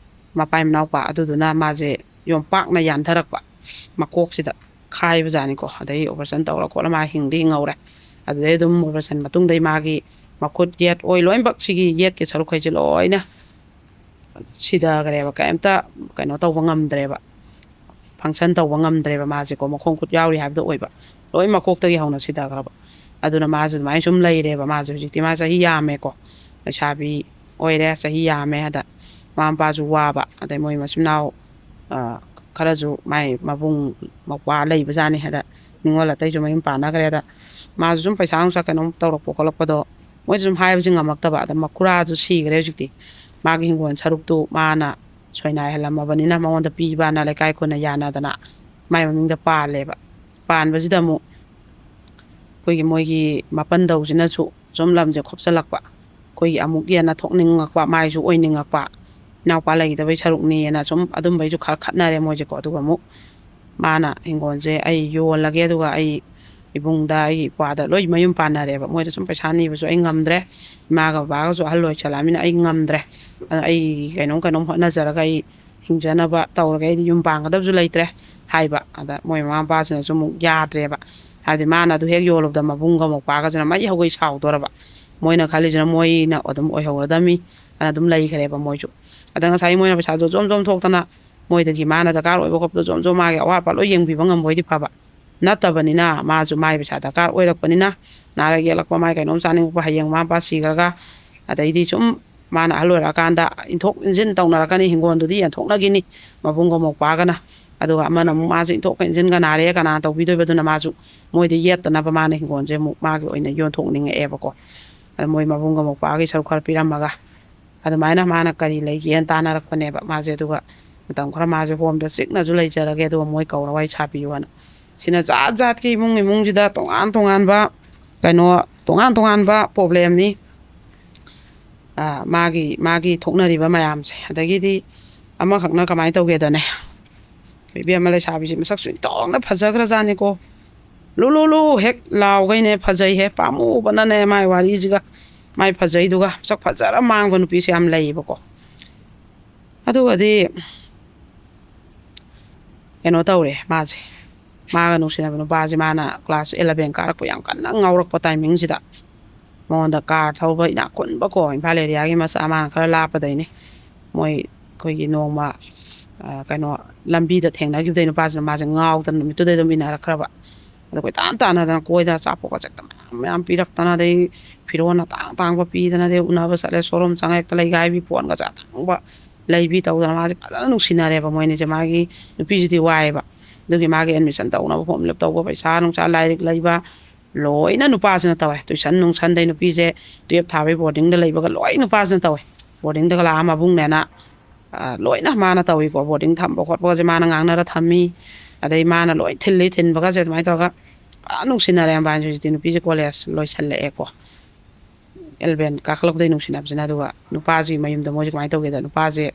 ꯃꯄꯥꯏ ꯃꯅꯥꯎꯄꯥ꯫ ꯑꯗꯨꯗꯨꯅ ꯃꯥꯁꯦ ꯌꯣꯝꯄꯥꯛꯅ ꯌꯥꯟꯊꯔꯛꯄ, ꯃꯀꯣꯛꯁꯤꯗ ꯈꯥꯏꯕꯖꯥꯠꯅꯤꯀꯣ꯫ ꯑꯗꯩ operation ꯇꯧꯔ ꯈꯣꯠꯂ ꯃꯥ ꯍꯤꯡꯗꯤ ꯍꯤꯡꯍꯧꯔꯦ꯫ ꯑꯗꯨꯗꯩ ꯑꯗꯨꯝ operation ꯃꯇꯨꯡꯗꯩ ꯃꯥꯒꯤ ꯃꯈꯨꯠ, ꯌꯦꯠ, ꯑꯣꯏ, ꯂꯣꯏꯅꯃꯛ ꯁꯤꯒꯤ ꯌꯦꯠꯀꯤ ꯁꯔꯨꯛꯈꯩꯁꯦ ꯂꯣꯏꯅ ꯁꯤꯊꯈ꯭ꯔꯦꯕ, ꯀꯩꯝꯇ ꯀꯩꯅꯣ ꯇꯧꯕ ꯉꯝꯗ꯭ꯔꯦꯕ, function ꯇꯧꯕ ꯉꯝꯗ꯭ꯔꯦꯕ꯫ ꯃꯥꯁꯦꯀꯣ, ꯃꯈꯣꯡ ꯈꯨꯠ ꯌꯥꯎꯔꯤ ꯍꯥꯏꯕꯗꯣ ꯑꯣꯏꯕ, ꯂꯣꯏ ꯃꯀꯣꯛꯇꯒꯤ ꯍꯧꯅ ꯁꯤꯊꯈ꯭ꯔꯕ꯫ ꯑꯗꯨꯅ ꯃꯥꯁꯨ ꯑꯗꯨꯃꯥꯏꯅ ꯁꯨꯝ ꯂꯩꯔꯦꯕ꯫ ꯃꯥꯁꯨ ꯍꯧꯖꯤꯛꯇꯤ ꯃꯥ ꯆꯍꯤ ꯌꯥꯝꯃꯦꯀꯣ, ꯂꯩꯁꯥꯕꯤ ꯑꯣꯏꯔꯦ, ꯆꯍꯤ ꯌꯥꯝꯃꯦ꯫ ꯑꯗ ꯃꯃꯥ ꯃꯄꯥꯁꯨ ꯋꯥꯕ, ꯑꯗꯩ ꯃꯣꯏ ꯃꯆꯤꯟ ꯃꯅꯥꯎ, ꯑ, ꯈꯔꯁꯨ, ꯃꯥꯏ ꯃꯕꯨꯡ ꯃꯧꯄ꯭ꯋꯥ ꯂꯩꯕꯖꯥꯠꯅꯤ꯫ ꯑꯗ ꯅꯤꯉꯣꯜ ꯑꯇꯩꯁꯨ ꯃꯌꯨꯝ ꯄꯥꯟꯅꯈ꯭ꯔꯦ꯫ ꯑꯗ ꯃꯥꯁꯨ ꯁꯨꯝ ꯄꯩꯁꯥ ꯅꯨꯡꯁꯥ ꯀꯩꯅꯣꯝ ꯇꯧꯔꯛꯄ ꯈꯣꯠꯂꯛꯄꯗꯣ ꯃꯣꯏꯁꯨ ꯁꯨꯝ ꯍꯥꯏꯕꯁꯦ ꯉꯝꯃꯛꯇꯕ꯫ ꯑꯗ ꯃꯈꯨꯔꯥꯁꯨ ꯁꯤꯈ꯭ꯔꯦ ꯍꯧꯖꯤꯛꯇꯤ꯫ ꯃꯥꯒꯤ ꯍꯤꯡꯒꯣꯜ ꯁꯔꯨꯛꯇꯨ ꯃꯥꯅ ꯁꯣꯏꯅꯥꯏꯍꯜꯂꯝꯃꯕꯅꯤꯅ, ꯃꯉꯣꯟꯗ ꯄꯤꯕꯅ ꯂꯩꯀꯥꯏ ꯈꯨꯟꯅ ꯌꯥꯅꯗꯅ ꯃꯥꯏ ꯃꯃꯤꯡꯗ ꯄꯥꯜꯂꯦꯕ꯫ ꯄꯥꯟꯕꯁꯤꯗ ꯑꯃꯨꯛ ꯑꯩꯈꯣꯏꯒꯤ ꯃꯣꯏꯒꯤ ꯃꯄꯟꯗꯧꯁꯤꯅꯁꯨ ꯁꯨꯝ ꯂꯝꯁꯦ ꯈꯣꯞꯆꯜꯂꯛꯄ, ꯑꯩꯈꯣꯏꯒꯤ ꯑꯃꯨꯛ ꯍꯦꯟꯅ ꯊꯣꯛꯅꯤꯡꯉꯛꯄ, ꯃꯥꯏꯁꯨ ꯑꯣꯏꯅꯤꯡꯉꯛꯄ, ꯏꯅꯥꯎꯄꯥ ꯂꯩꯈꯤꯗꯕꯩ ꯁꯔꯨꯛꯅꯤꯅ ꯁꯨꯝ ꯑꯗꯨꯝꯕꯩꯁꯨ ꯈꯔ ꯈꯠꯅꯔꯦ ꯃꯣꯏꯁꯦꯀꯣ꯫ ꯑꯗꯨꯒ ꯑꯃꯨꯛ ꯃꯥꯅ ꯍꯤꯡꯒꯣꯜꯁꯦ ꯑꯩ ꯌꯣꯜꯂꯒꯦ, ꯑꯗꯨꯒ ꯑꯩ ꯏꯕꯨꯡꯗ, ꯑꯩꯒꯤ ꯏꯄ꯭ꯋꯥꯗ ꯂꯣꯏ ꯃꯌꯨꯝ ꯄꯥꯟꯅꯔꯦꯕ꯫ ꯃꯣꯏꯗ ꯁꯨꯝ ꯄꯩꯁꯥ ꯅꯤꯕꯁꯨ ꯑꯩ ꯉꯝꯗ꯭ꯔꯦ, ꯏꯃꯥꯒ ꯕꯕꯥꯒꯁꯨ ꯑꯍꯜ ꯑꯣꯏꯁꯜꯂꯛꯑꯃꯤꯅ ꯑꯩ ꯉꯝꯗ꯭ꯔꯦ꯫ ꯑꯗꯨꯅ ꯑꯩ ꯀꯩꯅꯣꯝ ꯀꯩꯅꯣꯝ ꯍꯣꯠꯅꯖꯔꯒ ꯑꯩ ꯍꯤꯡꯖꯅꯕ ꯇꯧꯔꯒꯦ, ꯑꯩꯗꯤ ꯌꯨꯝ ꯄꯥꯟꯒꯗꯕꯁꯨ ꯂꯩꯇ꯭ꯔꯦ ꯍꯥꯏꯕ꯫ ꯑꯗ ꯃꯣꯏ ꯃꯃꯥ ꯃꯄꯥꯁꯤꯅꯁꯨ ꯑꯃꯨꯛ ꯌꯥꯗ꯭ꯔꯦꯕ꯫ ꯍꯥꯏꯕꯗꯤ ꯃꯥꯅ ꯑꯗꯨ ꯍꯦꯛ ꯌꯣꯜꯂꯨꯕꯗ ꯃꯕꯨꯡꯒ ꯃꯧꯄ꯭ꯋꯥꯒꯁꯤꯅ ꯃꯩ ꯍꯧꯒꯩ ꯁꯥꯎꯗꯣꯔꯕ꯫ ꯃꯣꯏꯅ ꯈꯜꯂꯤꯁꯤꯅ ꯃꯣꯏꯅ ꯑꯗꯨꯝ ꯑꯣꯏꯍꯧꯔꯗꯝꯃꯤ ꯑꯅ ꯑꯗꯨꯝ ꯂꯩꯈ꯭ꯔꯦꯕ ꯃꯣꯏꯁꯨ꯫ ꯑꯗ ꯉꯁꯥꯏ ꯃꯣꯏꯅ ꯄꯩꯁꯥꯗꯣ ꯖꯣꯝ ꯖꯣꯝ ꯊꯣꯛꯇꯅ ꯃꯣꯏꯗꯒꯤ ꯃꯥꯅ ꯗꯔꯀꯥꯔ ꯑꯣꯏꯕ ꯈꯣꯠꯄꯗꯣ ꯖꯣꯝ ꯖꯣꯝ ꯃꯥꯒꯤ ꯑꯋꯥꯠ ꯑꯄꯥ ꯂꯣꯏ ꯌꯦꯡꯕꯤꯕ ꯉꯝꯕ ꯑꯣꯏꯗꯤ ꯐꯕ꯫ ꯅꯠꯇꯕꯅꯤꯅ ꯃꯥꯁꯨ ꯃꯥꯏ ꯄꯩꯁꯥ ꯗꯔꯀꯥꯔ ꯑꯣꯏꯔꯛꯄꯅꯤꯅ, ꯅꯥꯔꯛ ꯌꯦꯛꯂꯛꯄ, ꯃꯥꯏ ꯀꯩꯅꯣꯝ ꯆꯥꯅꯤꯡꯉꯛꯄ, ꯍꯌꯦꯡ ꯃꯃꯥ ꯃꯄꯥ ꯁꯤꯈ꯭ꯔꯒ, ꯑꯗꯩꯗꯤ ꯁꯨꯝ ꯃꯥꯅ ꯑꯍꯜ ꯑꯣꯏꯔꯛꯑꯀꯥꯟꯗ ꯏꯟꯊꯣꯛ ꯏꯟꯁꯤꯟ ꯇꯧꯅꯔꯛꯀꯅꯤ, ꯍꯤꯡꯒꯣꯜꯗꯨꯗꯤ ꯌꯦꯟꯊꯣꯛꯅꯈꯤꯅꯤ ꯃꯕꯨꯡꯒ ꯃꯧꯄ꯭ꯋꯥꯒꯅ꯫ ꯑꯗꯨꯒ ꯑꯃꯅ ꯑꯃꯨꯛ ꯃꯥꯁꯦ ꯏꯟꯊꯣꯛꯀ ꯏꯟꯁꯤꯟꯒ ꯅꯥꯔꯦ, ꯀꯅꯥ ꯇꯧꯕꯤꯗꯣꯏꯕ? ꯑꯗꯨꯅ ꯃꯥꯁꯨ ꯃꯣꯏꯗ ꯌꯦꯠꯇꯅꯕ ꯃꯥꯅ ꯍꯤꯡꯒꯣꯜꯁꯦ ꯑꯃꯨꯛ ꯃꯥꯒꯤ ꯑꯣꯏꯅ ꯌꯣꯟꯊꯣꯛꯅꯤꯡꯉꯛꯑꯦꯕꯀꯣ꯫ ꯑꯗ ꯃꯣꯏ ꯃꯕꯨꯡꯒ ꯃꯧꯄ꯭ꯋꯥꯒꯤ ꯁꯔꯨꯛ ꯈꯔ ꯄꯤꯔꯝꯃꯒ, ꯑꯗꯨꯃꯥꯏꯅ ꯃꯥꯅ ꯀꯔꯤ ꯂꯩꯒꯦꯅ ꯇꯥꯟꯅꯔꯛꯄꯅꯦꯕ ꯃꯥꯁꯦ꯫ ꯑꯗꯨꯒ ꯃꯇꯝ ꯈꯔ ꯃꯥꯁꯦ ꯍꯣꯝꯗ ꯆꯤꯛꯅꯁꯨ ꯂꯩꯖꯔꯒꯦ, ꯑꯗꯨꯒ ꯃꯣꯏ ꯀꯧꯔ ꯋꯥꯔꯤ ꯁꯥꯕꯤꯌꯨꯅ꯫ ꯁꯤꯅ ꯖꯥꯠ ꯖꯥꯠꯀꯤ ꯏꯃꯨꯡ ꯏꯃꯨꯡꯁꯤꯗ ꯇꯣꯉꯥꯟ ꯇꯣꯉꯥꯟꯕ ꯀꯩꯅꯣ, ꯇꯣꯉꯥꯟ ꯇꯣꯉꯥꯟꯕ ꯄ꯭ꯔꯣꯕ꯭ꯂꯦꯝꯅꯤ꯫ ꯑ, ꯃꯥꯒꯤ, ꯃꯥꯒꯤ ꯊꯣꯛꯅꯔꯤꯕ ꯃꯌꯥꯝꯁꯦ꯫ ꯑꯗꯒꯤꯗꯤ ꯑꯃꯈꯛꯅ ꯀꯃꯥꯏꯅ ꯇꯧꯒꯦꯗꯅꯦ, ꯑꯩꯈꯣꯏ ꯏꯕꯦꯝꯃ ꯂꯩꯁꯥꯕꯤꯁꯦ ꯃꯁꯛꯁꯨ ꯏꯟꯊꯣꯛꯅ ꯐꯖꯈ꯭ꯔꯖꯥꯠꯅꯤꯀꯣ꯫ ꯂꯨ ꯂꯨ ꯂꯨ ꯍꯦꯛ ꯂꯥꯎꯒꯩꯅꯦ ꯐꯖꯩꯍꯦ, ꯄꯥꯝꯃꯨꯕꯅꯅꯦ ꯃꯥꯏ ꯋꯥꯔꯤꯁꯤꯒ꯫ ꯃꯥꯏ ꯐꯖꯩꯗꯨꯒ꯫ ꯃꯁꯛ ꯐꯖꯔ ꯃꯥꯡꯕ ꯅꯨꯄꯤꯁꯨ ꯌꯥꯝ ꯂꯩꯌꯦꯕꯀꯣ꯫ ꯑꯗꯨꯒꯗꯤ ꯀꯩꯅꯣ ꯇꯧꯔꯦ ꯃꯥꯁꯦ, ꯃꯥꯒ ꯅꯨꯡꯁꯤꯅꯕ ꯅꯨꯄꯥꯁꯦ ꯃꯥꯅ ꯀ꯭ꯂꯥꯁ ꯑꯦꯂꯚꯦꯟ ꯀꯥꯔꯛꯄ ꯌꯥꯝ ꯀꯟꯅ ꯉꯥꯎꯔꯛꯄ ꯇꯥꯏꯃꯤꯡꯁꯤꯗ, ꯃꯉꯣꯟꯗ ꯀꯥꯔ ꯊꯧꯕ ꯏꯅꯥꯛ ꯈꯨꯟꯕꯀꯣ, ꯏꯝꯐꯥꯜ ꯑꯦꯔꯤꯌꯥꯒꯤ ꯃꯆꯥ, ꯃꯥꯅ ꯈꯔ ꯂꯥꯞꯄꯗꯩꯅꯦ꯫ ꯃꯣꯏ ꯑꯩꯈꯣꯏꯒꯤ ꯅꯣꯡꯃ, ꯑ, ꯀꯩꯅꯣ, ꯂꯝꯕꯤꯗ ꯊꯦꯡꯅꯈꯤꯕꯗꯩ ꯅꯨꯄꯥꯁꯤꯅ ꯃꯥꯁꯦ ꯉꯥꯎꯗꯅ ꯅꯨꯃꯤꯠꯇꯨꯗꯩ ꯑꯗꯨꯝ ꯏꯟꯅꯔꯛꯈ꯭ꯔꯕ꯫ ꯑꯗꯣ ꯀꯣꯏꯇꯥꯟ ꯇꯥꯟꯅꯗꯅ ꯀꯣꯏꯗꯅ ꯑꯆꯥꯄꯣꯠꯀꯁꯦ ꯍꯦꯛꯇ ꯃꯌꯥꯝ ꯃꯌꯥꯝ ꯄꯤꯔꯛꯇꯅ, ꯑꯗꯩ ꯐꯤꯔꯣꯟ ꯑꯇꯥꯡ ꯑꯇꯥꯡꯕ ꯄꯤꯗꯅ, ꯑꯗꯩ ꯎꯅꯕ ꯆꯠꯂꯦ, ꯁꯣꯔꯨꯝ ꯆꯪꯉ ꯍꯦꯛꯇ ꯂꯩꯒꯥꯏꯕꯤ, ꯐꯣꯟꯒꯁꯦ ꯑꯇꯥꯡꯕ ꯂꯩꯕꯤ ꯇꯧꯗꯅ ꯃꯥꯁꯦ ꯐꯖꯅ ꯅꯨꯡꯁꯤꯅꯔꯦꯕ ꯃꯣꯏ ꯑꯅꯤꯁꯦ꯫ ꯃꯥꯒꯤ ꯅꯨꯄꯤꯁꯤꯗꯤ ꯋꯥꯏꯑꯦꯕ꯫ ꯑꯗꯨꯒꯤ ꯃꯥꯒꯤ ꯑꯦꯗꯃꯤꯁꯟ ꯇꯧꯅꯕ, ꯐꯣꯔꯝ ꯐꯤꯜ ꯑꯞ ꯇꯧꯕ, ꯄꯩꯁꯥ ꯅꯨꯡꯁꯥ, ꯂꯥꯏꯔꯤꯛ ꯂꯩꯕ, ꯂꯣꯏꯅ ꯅꯨꯄꯥꯁꯤꯅ ꯇꯧꯋꯦ꯫ ꯇꯨꯏꯁꯟ ꯅꯨꯡꯁꯟꯗꯩ ꯅꯨꯄꯤꯁꯦ ꯇꯨꯌꯦꯜꯞ ꯊꯥꯕꯩ ꯕꯣꯔꯗꯤꯡꯗ ꯂꯩꯕꯒ ꯂꯣꯏ ꯅꯨꯄꯥꯁꯤꯅ ꯇꯧꯋꯦ꯫ ꯕꯣꯔꯗꯤꯡꯗꯒ ꯂꯥꯛꯑ ꯃꯕꯨꯡꯅꯦꯅ, ꯑ, ꯂꯣꯏꯅ ꯃꯥꯅ ꯇꯧꯏꯀꯣ꯫ ꯕꯣꯔꯗꯤꯡ ꯊꯝꯕ ꯈꯣꯠꯄꯒꯁꯦ ꯃꯥꯅ ꯉꯥꯡꯅꯔ ꯊꯝꯃꯤ꯫ ꯑꯗꯩ ꯃꯥꯅ ꯂꯣꯏ ꯊꯤꯜꯂꯤ, ꯊꯤꯟꯕꯒꯁꯦ ꯑꯗꯨꯃꯥꯏꯅ ꯇꯧꯔꯒ ꯐꯖꯅ ꯅꯨꯡꯁꯤꯅꯔꯦ ꯃꯕꯥꯅꯤꯁꯦ꯫ ꯍꯧꯖꯤꯛꯇꯤ ꯅꯨꯄꯤꯁꯦ ꯀꯣꯂꯦꯖ ꯂꯣꯏꯁꯜꯂꯛꯑꯦꯀꯣ, ꯑꯦꯂꯚꯦꯟ ꯀꯥꯈꯠꯂꯛꯄꯗꯒꯤ ꯅꯨꯡꯁꯤꯅꯕꯁꯤꯅ꯫ ꯑꯗꯨꯒ ꯅꯨꯄꯥꯁꯤꯒꯤ ꯃꯌꯨꯝꯗ ꯃꯣꯏꯁꯦ ꯀꯃꯥꯏꯅ ꯇꯧꯒꯦꯗ, ꯅꯨꯄꯥꯁꯦ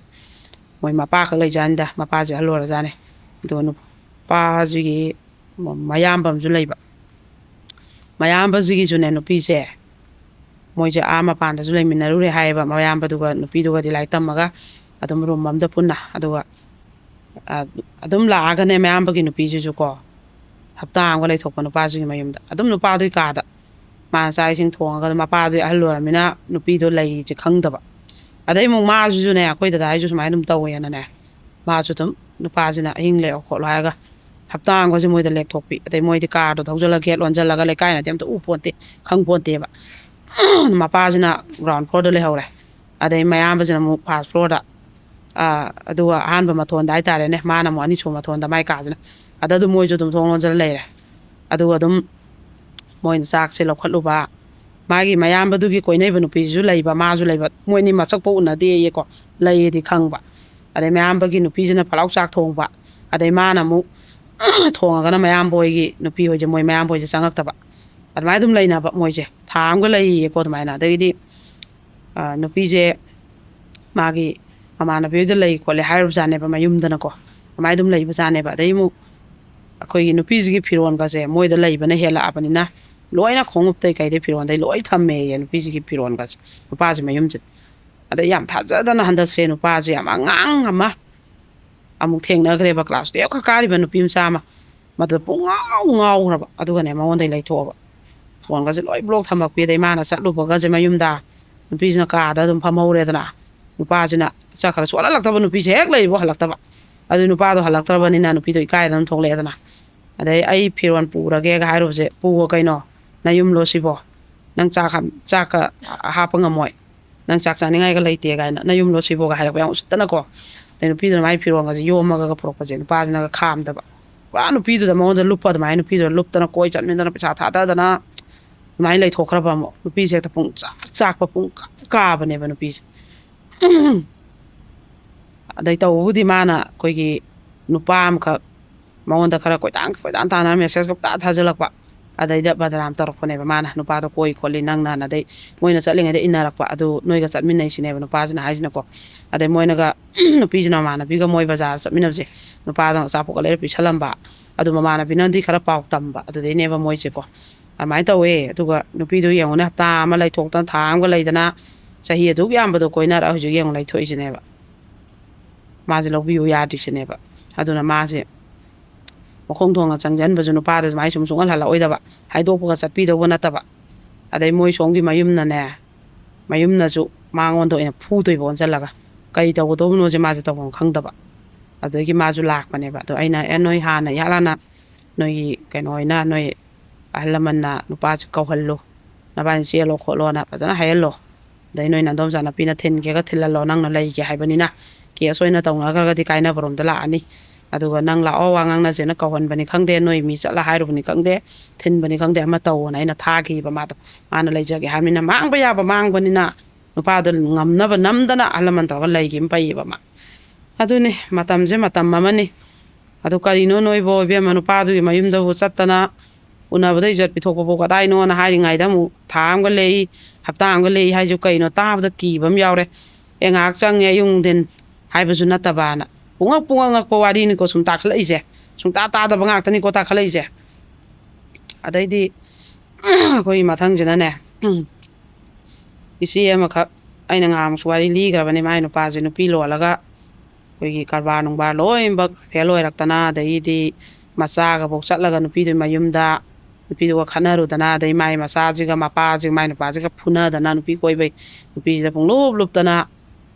ꯃꯣꯏ ꯃꯄꯥ ꯈꯛ ꯂꯩꯖꯥꯠꯅꯤꯗ, ꯃꯄꯥꯁꯦ ꯑꯍꯜ ꯑꯣꯏꯔꯖꯥꯠꯅꯤ꯫ ꯑꯗꯨꯒ ꯅꯨꯄꯥꯁꯤꯒꯤ ꯃꯌꯥꯝꯕ ꯑꯃꯁꯨ ꯂꯩꯕ꯫ ꯃꯌꯥꯝꯕꯁꯤꯒꯤꯁꯨꯅꯦ ꯅꯨꯄꯤꯁꯦ, ꯃꯣꯏꯁꯦ ꯑꯥ ꯃꯄꯥꯟꯗꯁꯨ ꯂꯩꯃꯤꯟꯅꯔꯨꯔꯦ ꯍꯥꯏꯌꯦꯕ, ꯃꯌꯥꯝꯕꯗꯨꯒ ꯅꯨꯄꯤꯗꯨꯒꯗꯤ ꯂꯥꯏꯔꯤꯛ ꯇꯝꯃꯒ ꯑꯗꯨꯝ ꯔꯨꯝ ꯑꯃꯗ ꯄꯨꯟꯅ꯫ ꯑꯗꯨꯒ, ꯑ, ꯑꯗꯨꯝ ꯂꯥꯛꯑꯒꯅꯦ ꯃꯌꯥꯝꯕꯒꯤ ꯅꯨꯄꯤꯁꯤꯁꯨ ꯀꯣ, ꯍꯞꯇꯥ ꯑꯃꯒ ꯂꯩꯊꯣꯛꯄ ꯅꯨꯄꯥꯁꯤꯒꯤ ꯃꯌꯨꯝꯗ, ꯑꯗꯨꯝ ꯅꯨꯄꯥꯗꯨꯒꯤ ꯀꯥꯗ꯫ ꯃꯥꯅ ꯆꯥꯛ ꯏꯁꯤꯡ ꯊꯣꯡꯉꯒ, ꯃꯄꯥꯗꯨꯗꯤ ꯑꯍꯜ ꯑꯣꯏꯔꯃꯤꯅ ꯅꯨꯄꯤꯗꯣ ꯂꯩꯁꯦ ꯈꯪꯗꯕ꯫ ꯑꯗꯩ ꯑꯃꯨꯛ ꯃꯥꯁꯤꯁꯨꯅꯦ, ꯑꯩꯈꯣꯏ ꯗꯗꯥ ꯍꯥꯏꯁꯨ ꯁꯨꯃꯥꯏꯅ ꯑꯗꯨꯝ ꯇꯧꯋꯦꯅꯅꯦ, ꯃꯥꯁꯨ ꯑꯗꯨꯝ ꯅꯨꯄꯥꯁꯤꯅ ꯑꯍꯤꯡ ꯂꯩꯔꯣ ꯈꯣꯠꯂꯣ ꯍꯥꯏꯔꯒ ꯍꯞꯇꯥ ꯑꯃꯒꯁꯦ ꯃꯣꯏꯗ ꯂꯦꯛꯊꯣꯛꯄꯤ꯫ ꯑꯗꯩ ꯃꯣꯏꯗꯤ ꯀꯥꯔꯗꯣ ꯊꯧꯖꯤꯜꯂꯒ, ꯒꯦꯠ ꯂꯣꯟꯁꯤꯜꯂꯒ, ꯂꯩꯀꯥꯏꯅꯗꯤ ꯑꯝꯇ ꯎ ꯄꯣꯟꯇꯦ, ꯈꯪ ꯄꯣꯟꯇꯦꯕ꯫ ꯃꯄꯥꯁꯤꯅ ꯒ꯭ꯔꯥꯎꯟ ꯐ꯭ꯂꯣꯔꯗ ꯂꯩꯍꯧꯔꯦ꯫ ꯑꯗꯩ ꯃꯌꯥꯝꯕꯁꯤꯅ ꯑꯃꯨꯛ ꯐꯥꯔꯁ ꯐ꯭ꯂꯣꯔꯗ, ꯑꯥ, ꯑꯗꯨꯒ ꯑꯍꯥꯟꯕ ꯃꯊꯣꯟꯗ ꯍꯥꯏꯇꯥꯔꯦꯅꯦ, ꯃꯥꯅ ꯑꯃꯨꯛ ꯑꯅꯤꯁꯨꯕ ꯃꯊꯣꯟꯗ ꯃꯥꯏ ꯀꯥꯁꯤꯅ꯫ ꯑꯗ ꯑꯗꯨꯝ ꯃꯣꯏꯁꯨ ꯑꯗꯨꯝ ꯊꯣꯡ ꯂꯣꯟꯁꯤꯜꯂ ꯂꯩꯔꯦ꯫ ꯑꯗꯨꯒ ꯑꯗꯨꯝ ꯃꯣꯏꯅ ꯆꯥꯛꯁꯦ ꯂꯧꯈꯠꯂꯨꯕ, ꯃꯥꯒꯤ ꯃꯌꯥꯝꯕꯗꯨꯒꯤ ꯀꯣꯏꯅꯩꯕ ꯅꯨꯄꯤꯁꯤꯁꯨ ꯂꯩꯕ, ꯃꯥꯁꯨ ꯂꯩꯕ, ꯃꯣꯏꯅꯤ ꯃꯁꯛ ꯄꯣꯛ ꯎꯅꯗꯦꯌꯦꯀꯣ, ꯂꯩꯌꯦꯗꯤ ꯈꯪꯕ꯫ ꯑꯗꯩ ꯃꯌꯥꯝꯕꯒꯤ ꯅꯨꯄꯤꯁꯤꯅ ꯐꯠꯂꯥꯎ ꯆꯥꯛ ꯊꯣꯡꯕ, ꯑꯗꯩ ꯃꯥꯅ ꯑꯃꯨꯛ ꯊꯣꯡꯉꯒꯅ ꯃꯌꯥꯝꯕ ꯍꯣꯏꯒꯤ ꯅꯨꯄꯤ ꯍꯣꯏꯁꯦ, ꯃꯣꯏ ꯃꯌꯥꯝꯕ ꯍꯣꯏꯁꯦ ꯆꯪꯉꯛꯇꯕ꯫ ꯑꯗꯨꯃꯥꯏꯅ ꯑꯗꯨꯝ ꯂꯩꯅꯕ ꯃꯣꯏꯁꯦ ꯊꯥ ꯑꯃꯒ ꯂꯩꯌꯦꯀꯣ ꯑꯗꯨꯃꯥꯏꯅ꯫ ꯑꯗꯒꯤꯗꯤ, ꯑ, ꯅꯨꯄꯤꯁꯦ ꯃꯥꯒꯤ ꯃꯃꯥꯟꯅꯕꯤ ꯍꯣꯏꯗ ꯂꯩ ꯈꯣꯠꯂꯦ ꯍꯥꯏꯔꯨꯕꯖꯥꯠꯅꯦꯕ ꯃꯌꯨꯝꯗꯅꯀꯣ꯫ ꯑꯗꯨꯃꯥꯏꯅ ꯑꯗꯨꯝ ꯂꯩꯕꯖꯥꯠꯅꯦꯕ꯫ ꯑꯗꯩ ꯑꯃꯨꯛ ꯑꯩꯈꯣꯏꯒꯤ ꯅꯨꯄꯤꯁꯤꯒꯤ ꯐꯤꯔꯣꯟꯒꯁꯦ ꯃꯣꯏꯗ ꯂꯩꯕꯅ ꯍꯦꯜꯂꯛꯑꯕꯅꯤꯅ ꯂꯣꯏꯅ ꯈꯣꯡꯎꯞꯇꯩ ꯀꯩꯗꯩ ꯐꯤꯔꯣꯟꯗꯩ ꯂꯣꯏ ꯊꯝꯃꯦꯌꯦ ꯅꯨꯄꯤꯁꯤꯒꯤ ꯐꯤꯔꯣꯟꯒꯁꯦ ꯅꯨꯄꯥꯁꯤ ꯃꯌꯨꯝꯁꯤꯗ꯫ ꯑꯗꯩ ꯌꯥꯝ ꯊꯥꯖꯗꯅ ꯍꯟꯗꯛꯁꯦ ꯅꯨꯄꯥꯁꯦ ꯌꯥꯝ ꯑꯉꯥꯡ ꯑꯃ ꯑꯃꯨꯛ ꯊꯦꯡꯅꯈ꯭ꯔꯦꯕ, ꯀ꯭ꯂꯥꯁ ꯇꯨꯌꯦꯜꯐ ꯈꯛ ꯀꯥꯔꯤꯕ ꯅꯨꯄꯤ ꯃꯆꯥ ꯑꯃ꯫ ꯃꯗꯨꯗ ꯄꯨꯡꯉꯥꯎ ꯉꯥꯎꯈ꯭ꯔꯕ꯫ ꯑꯗꯨꯒꯅꯦ ꯃꯉꯣꯟꯗꯩ ꯂꯩꯊꯣꯛꯑꯕ꯫ ꯐꯣꯟꯒꯁꯦ ꯂꯣꯏ ꯕ꯭ꯂꯣꯛ ꯊꯝꯃꯛꯄꯤ꯫ ꯑꯗꯩ ꯃꯥꯅ ꯆꯠꯂꯨꯕꯒꯁꯦ ꯃꯌꯨꯝꯗ, ꯅꯨꯄꯤꯁꯤꯅ ꯀꯥꯗ ꯑꯗꯨꯝ ꯐꯝꯍꯧꯔꯦꯗꯅ꯫ ꯅꯨꯄꯥꯁꯤꯅ ꯆꯠꯈ꯭ꯔ ꯁꯨꯡꯍꯜ ꯍꯜꯂꯛꯇꯕ, ꯅꯨꯄꯤꯁꯦ ꯍꯦꯛ ꯂꯩꯕ ꯍꯜꯂꯛꯇꯕ꯫ ꯑꯗꯨ ꯅꯨꯄꯥꯗꯣ ꯍꯜꯂꯛꯇ꯭ꯔꯕꯅꯤꯅ ꯅꯨꯄꯤꯗꯣ ꯏꯀꯥꯏꯗꯅ ꯑꯗꯨꯝ ꯊꯣꯛꯂꯛꯑꯦꯗꯅ꯫ ꯑꯗꯩ ꯑꯩ ꯐꯤꯔꯣꯜ ꯄꯨꯔꯒꯦꯒ ꯍꯥꯏꯔꯨꯕꯁꯦ, "ꯄꯨꯒꯣ ꯀꯩꯅꯣ, ꯅꯌꯨꯝꯂꯣ ꯁꯤꯕꯣ? ꯅꯪ ꯆꯥꯛ ꯍꯥꯞ-, ꯆꯥꯛꯀ ꯍꯥꯞꯄ ꯉꯝꯃꯣꯏ꯫ ꯅꯪ ꯆꯥꯛ ꯆꯥꯅꯤꯡꯉꯥꯏꯒ ꯂꯩꯇꯦ" ꯀꯥꯏꯅ, "ꯅꯌꯨꯝꯂꯣ ꯁꯤꯕꯣꯒ" ꯍꯥꯏꯔꯛꯄ ꯌꯥꯝ ꯎꯁꯤꯠꯇꯅꯀꯣ꯫ ꯑꯗꯩ ꯅꯨꯄꯤꯗꯨꯅ ꯃꯥꯏ ꯐꯤꯔꯣꯜꯒꯁꯦ ꯌꯣꯝꯃꯒ ꯄꯨꯔꯛꯄꯁꯦ ꯅꯨꯄꯥꯁꯤꯅꯒ ꯈꯥꯝꯗꯕ꯫ ꯄꯨꯔꯥ ꯅꯨꯄꯤꯗꯨꯗ ꯃꯉꯣꯟꯗ ꯂꯨꯞꯄ, ꯑꯗꯨꯃꯥꯏꯅ ꯅꯨꯄꯤꯗꯨꯗ ꯂꯨꯞꯇꯅ ꯀꯣꯏ ꯆꯠꯃꯤꯟꯗꯅ ꯄꯩꯁꯥ ꯊꯥꯗꯗꯅ ꯑꯗꯨꯃꯥꯏꯅ ꯂꯩꯊꯣꯛꯈ꯭ꯔꯕ ꯑꯃꯨꯛ꯫ ꯅꯨꯄꯤꯁꯦ ꯍꯦꯛꯇ ꯄꯨꯡ ꯆꯥꯛ ꯆꯥꯛꯄ, ꯄꯨꯡ ꯀꯥ ꯀꯥꯕꯅꯦꯕ ꯅꯨꯄꯤꯁꯦ꯫ ꯑꯗꯩ ꯇꯧꯕꯕꯨꯗꯤ ꯃꯥꯅ ꯑꯩꯈꯣꯏꯒꯤ ꯅꯨꯄꯥ ꯑꯃꯈꯛ ꯃꯉꯣꯟꯗ ꯈꯔ ꯀꯣꯏꯇꯥꯟ ꯀꯣꯏꯇꯥꯟ ꯇꯥꯟꯅꯔ ꯃꯦꯁꯦꯖ ꯀꯣꯏꯇꯥ ꯊꯥꯖꯤꯜꯂꯛꯄ꯫ ꯑꯗꯩꯗ ꯕꯗꯅꯥꯝ ꯇꯧꯔꯛꯄꯅꯦꯕ, ꯃꯥꯅ ꯅꯨꯄꯥꯗꯣ ꯀꯣꯏ ꯈꯣꯠꯂꯤ ꯅꯪꯅ꯫ ꯑꯗꯩ ꯃꯣꯏꯅ ꯆꯠꯂꯤꯉꯩꯗ ꯏꯟꯅꯔꯛꯄ, ꯑꯗꯨ ꯅꯣꯏꯒ ꯆꯠꯃꯤꯟꯅꯩꯁꯤꯅꯦꯕ ꯅꯨꯄꯥꯁꯤꯅ ꯍꯥꯏꯁꯤꯅꯀꯣ꯫ ꯑꯗꯩ ꯃꯣꯏꯅꯒ ꯅꯨꯄꯤꯁꯤꯅ ꯃꯃꯥꯟꯅꯕꯤꯒ ꯃꯣꯏ ꯕꯖꯥꯔ ꯆꯠꯃꯤꯟꯅꯕꯁꯦ, ꯅꯨꯄꯥꯗꯣ ꯑꯆꯥꯄꯣꯠꯀ ꯂꯩꯔ ꯄꯤꯁꯜꯂꯝꯕ꯫ ꯑꯗꯨ ꯃꯃꯥꯟꯅꯕꯤꯅꯗꯤ ꯈꯔ ꯄꯥꯎ ꯇꯝꯕ, ꯑꯗꯨꯗꯩꯅꯦꯕ ꯃꯣꯏꯁꯦꯀꯣ꯫ ꯑꯗꯨꯃꯥꯏꯅ ꯇꯧꯋꯦ꯫ ꯑꯗꯨꯒ ꯅꯨꯄꯤꯗꯣ ꯌꯦꯡꯉꯨꯅꯦ, ꯍꯞꯇꯥ ꯑꯃ ꯂꯩꯊꯣꯛꯇꯅ, ꯊꯥ ꯑꯃꯒ ꯂꯩꯗꯅ, ꯆꯍꯤ ꯑꯗꯨꯛ ꯌꯥꯝꯕꯗꯣ ꯀꯣꯏꯅꯔꯒ ꯍꯧꯖꯤꯛ ꯌꯦꯡꯉꯨ ꯂꯩꯊꯣꯛꯏꯁꯤꯅꯦꯕ꯫ ꯃꯥꯁꯦ ꯂꯧꯕꯤꯌꯨ ꯌꯥꯗ꯭ꯔꯤꯁꯤꯅꯦꯕ꯫ ꯑꯗꯨꯅ ꯃꯥꯁꯦ ꯃꯈꯣꯡ ꯊꯣꯡꯅ ꯆꯪꯁꯤꯟꯕꯁꯨ ꯅꯨꯄꯥꯗ ꯁꯨꯃꯥꯏꯅ ꯁꯨꯝ ꯁꯨꯡꯍꯜꯍꯜꯂꯛꯑꯣꯏꯗꯕ, ꯍꯥꯏꯗꯣꯛꯄꯒ ꯆꯠꯄꯤꯗꯧꯕ ꯅꯠꯇꯕ꯫ ꯑꯗꯩ ꯃꯣꯏ ꯁꯣꯝꯒꯤ ꯃꯌꯨꯝꯅꯅꯦ, ꯃꯌꯨꯝꯅꯁꯨ ꯃꯉꯣꯟꯗ ꯑꯣꯏꯅ ꯐꯨꯗꯣꯏꯕ ꯑꯣꯟꯁꯤꯜꯂꯒ꯫ ꯀꯩ ꯇꯧꯒꯗꯧꯕꯅꯣꯁꯦ ꯃꯥꯁꯦ ꯇꯧꯐꯝ ꯈꯪꯗꯕ꯫ ꯑꯗꯨꯗꯒꯤ ꯃꯥꯁꯨ ꯂꯥꯛꯄꯅꯦꯕ꯫ ꯑꯗꯣ ꯑꯩꯅ, "ꯑꯦ, ꯅꯣꯏ ꯍꯥꯟꯅ ꯏꯍꯥꯟ ꯍꯥꯟꯅ ꯅꯣꯏꯒꯤ ꯀꯩꯅꯣ ꯍꯣꯏꯅ, ꯅꯣꯏ ꯑꯍꯜ ꯂꯃꯟꯅ ꯅꯨꯄꯥꯁꯦ ꯀꯧꯍꯜꯂꯨ, ꯅꯕꯥꯅꯤ ꯆꯦꯜꯂꯣ ꯈꯣꯠꯂꯣꯅ ꯐꯖꯅ ꯍꯥꯏꯍꯜꯂꯣ꯫ ꯑꯗꯩ ꯅꯣꯏ ꯅꯥꯗꯣꯝꯆꯥ ꯅꯨꯄꯤꯅ ꯊꯤꯟꯒꯦꯒ ꯊꯤꯜꯍꯜꯂꯣ, ꯅꯪꯅ ꯂꯩꯒꯦ ꯍꯥꯏꯕꯅꯤꯅ꯫ ꯀꯦꯁ ꯑꯣꯏꯅ ꯇꯧꯅꯈ꯭ꯔꯒꯗꯤ ꯀꯥꯏꯅꯕꯔꯣꯝꯗ ꯂꯥꯛꯑꯅꯤ꯫ ꯑꯗꯨꯒ ꯅꯪ ꯂꯥꯛꯑꯣ, ꯋꯥ ꯉꯥꯡꯅꯁꯦꯅ ꯀꯧꯍꯟꯕꯅꯤ ꯈꯪꯗꯦ, ꯅꯣꯏ ꯃꯤ ꯆꯠꯂ ꯍꯥꯏꯔꯨꯕꯅꯤ ꯈꯪꯗꯦ, ꯊꯤꯟꯕꯅꯤ ꯈꯪꯗꯦ, ꯑꯃ ꯇꯧꯋꯣꯅ" ꯑꯩꯅ ꯊꯥꯈꯤꯕ ꯃꯥꯗꯣ꯫ ꯃꯥꯅ ꯂꯩꯖꯒꯦ ꯍꯥꯏꯕꯅꯤꯅ, ꯃꯥꯡꯕ ꯌꯥꯕ ꯃꯥꯡꯕꯅꯤꯅ ꯅꯨꯄꯥꯗꯣ ꯉꯝꯅꯕ ꯅꯝꯗꯅ ꯑꯍꯜ ꯂꯃꯟ ꯇꯧꯔꯒ ꯂꯩꯈꯤꯕ ꯐꯩꯌꯦꯕ ꯃꯥ꯫ ꯑꯗꯨꯅꯤ, ꯃꯇꯝꯁꯦ ꯃꯇꯝ ꯑꯃꯅꯤ꯫ ꯑꯗꯨ ꯀꯔꯤꯅꯣ ꯅꯣꯏꯕꯣ, ꯏꯕꯦꯝꯃ, ꯅꯨꯄꯥꯗꯨꯒꯤ ꯃꯌꯨꯝꯗꯕꯨ ꯆꯠꯇꯅ ꯎꯅꯕꯗ ꯏꯖꯠ ꯄꯤꯊꯣꯛꯄꯕꯨ ꯀꯗꯥꯏꯅꯣꯅ ꯍꯥꯏꯔꯤꯉꯩꯗ ꯑꯃꯨꯛ ꯊꯥ ꯑꯃꯒ ꯂꯩ, ꯍꯞꯇꯥ ꯑꯃꯒ ꯂꯩ ꯍꯥꯏꯁꯨ ꯀꯩꯅꯣ? ꯇꯥꯕꯗ ꯀꯤꯕ ꯑꯃ ꯌꯥꯎꯔꯦ꯫ ꯑꯦ, ꯉꯥꯏꯍꯥꯛ ꯆꯪꯉꯦ ꯑꯌꯨꯛ ꯅꯨꯡꯊꯤꯟ ꯍꯥꯏꯕꯁꯨ ꯅꯠꯇꯕꯅ꯫ ꯄꯨꯡꯉꯛ ꯄꯨꯡꯉꯛ ꯉꯛꯄ ꯋꯥꯔꯤꯅꯤꯀꯣ ꯁꯨꯝ ꯇꯥꯈꯠꯂꯛꯏꯁꯦ꯫ ꯁꯨꯡꯇꯥ ꯇꯥꯗꯕ ꯉꯥꯛꯇꯅꯤꯀꯣ ꯇꯥꯈꯠꯂꯛꯏꯁꯦ꯫ ꯑꯗꯩꯗꯤ ꯑꯩꯈꯣꯏ ꯃꯊꯪꯁꯤꯅꯅꯦ, ꯏꯆꯦ ꯑꯃꯈꯛ ꯑꯩꯅ ꯉꯥꯡꯕꯁꯨ ꯋꯥꯔꯤ ꯂꯤꯈ꯭ꯔꯕꯅꯤ, ꯃꯥꯏ ꯅꯨꯄꯥꯁꯦ ꯅꯨꯄꯤ ꯂꯣꯜꯂꯒ ꯑꯩꯈꯣꯏꯒꯤ ꯀꯔꯕꯥꯔ ꯅꯨꯡꯕꯥꯔ ꯂꯣꯏꯅꯃꯛ ꯐꯦꯜ ꯑꯣꯏꯔꯛꯇꯅ, ꯑꯗꯩꯗꯤ ꯃꯆꯥꯒꯐꯧ ꯆꯠꯂꯒ ꯅꯨꯄꯤꯗꯨꯒꯤ ꯃꯌꯨꯝꯗ ꯅꯨꯄꯤꯗꯨꯒ ꯈꯠꯅꯔꯨꯗꯅ, ꯑꯗꯩ ꯃꯥꯏ ꯃꯆꯥꯁꯤꯒ ꯃꯄꯥꯁꯤꯒ ꯃꯥꯏ ꯅꯨꯄꯥꯁꯤꯒ ꯐꯨꯅꯗꯅ, ꯅꯨꯄꯤ ꯀꯣꯏꯕꯩ ꯅꯨꯄꯤꯁꯤꯗ ꯄꯨꯡꯂꯨꯞ ꯂꯨꯞꯇꯅ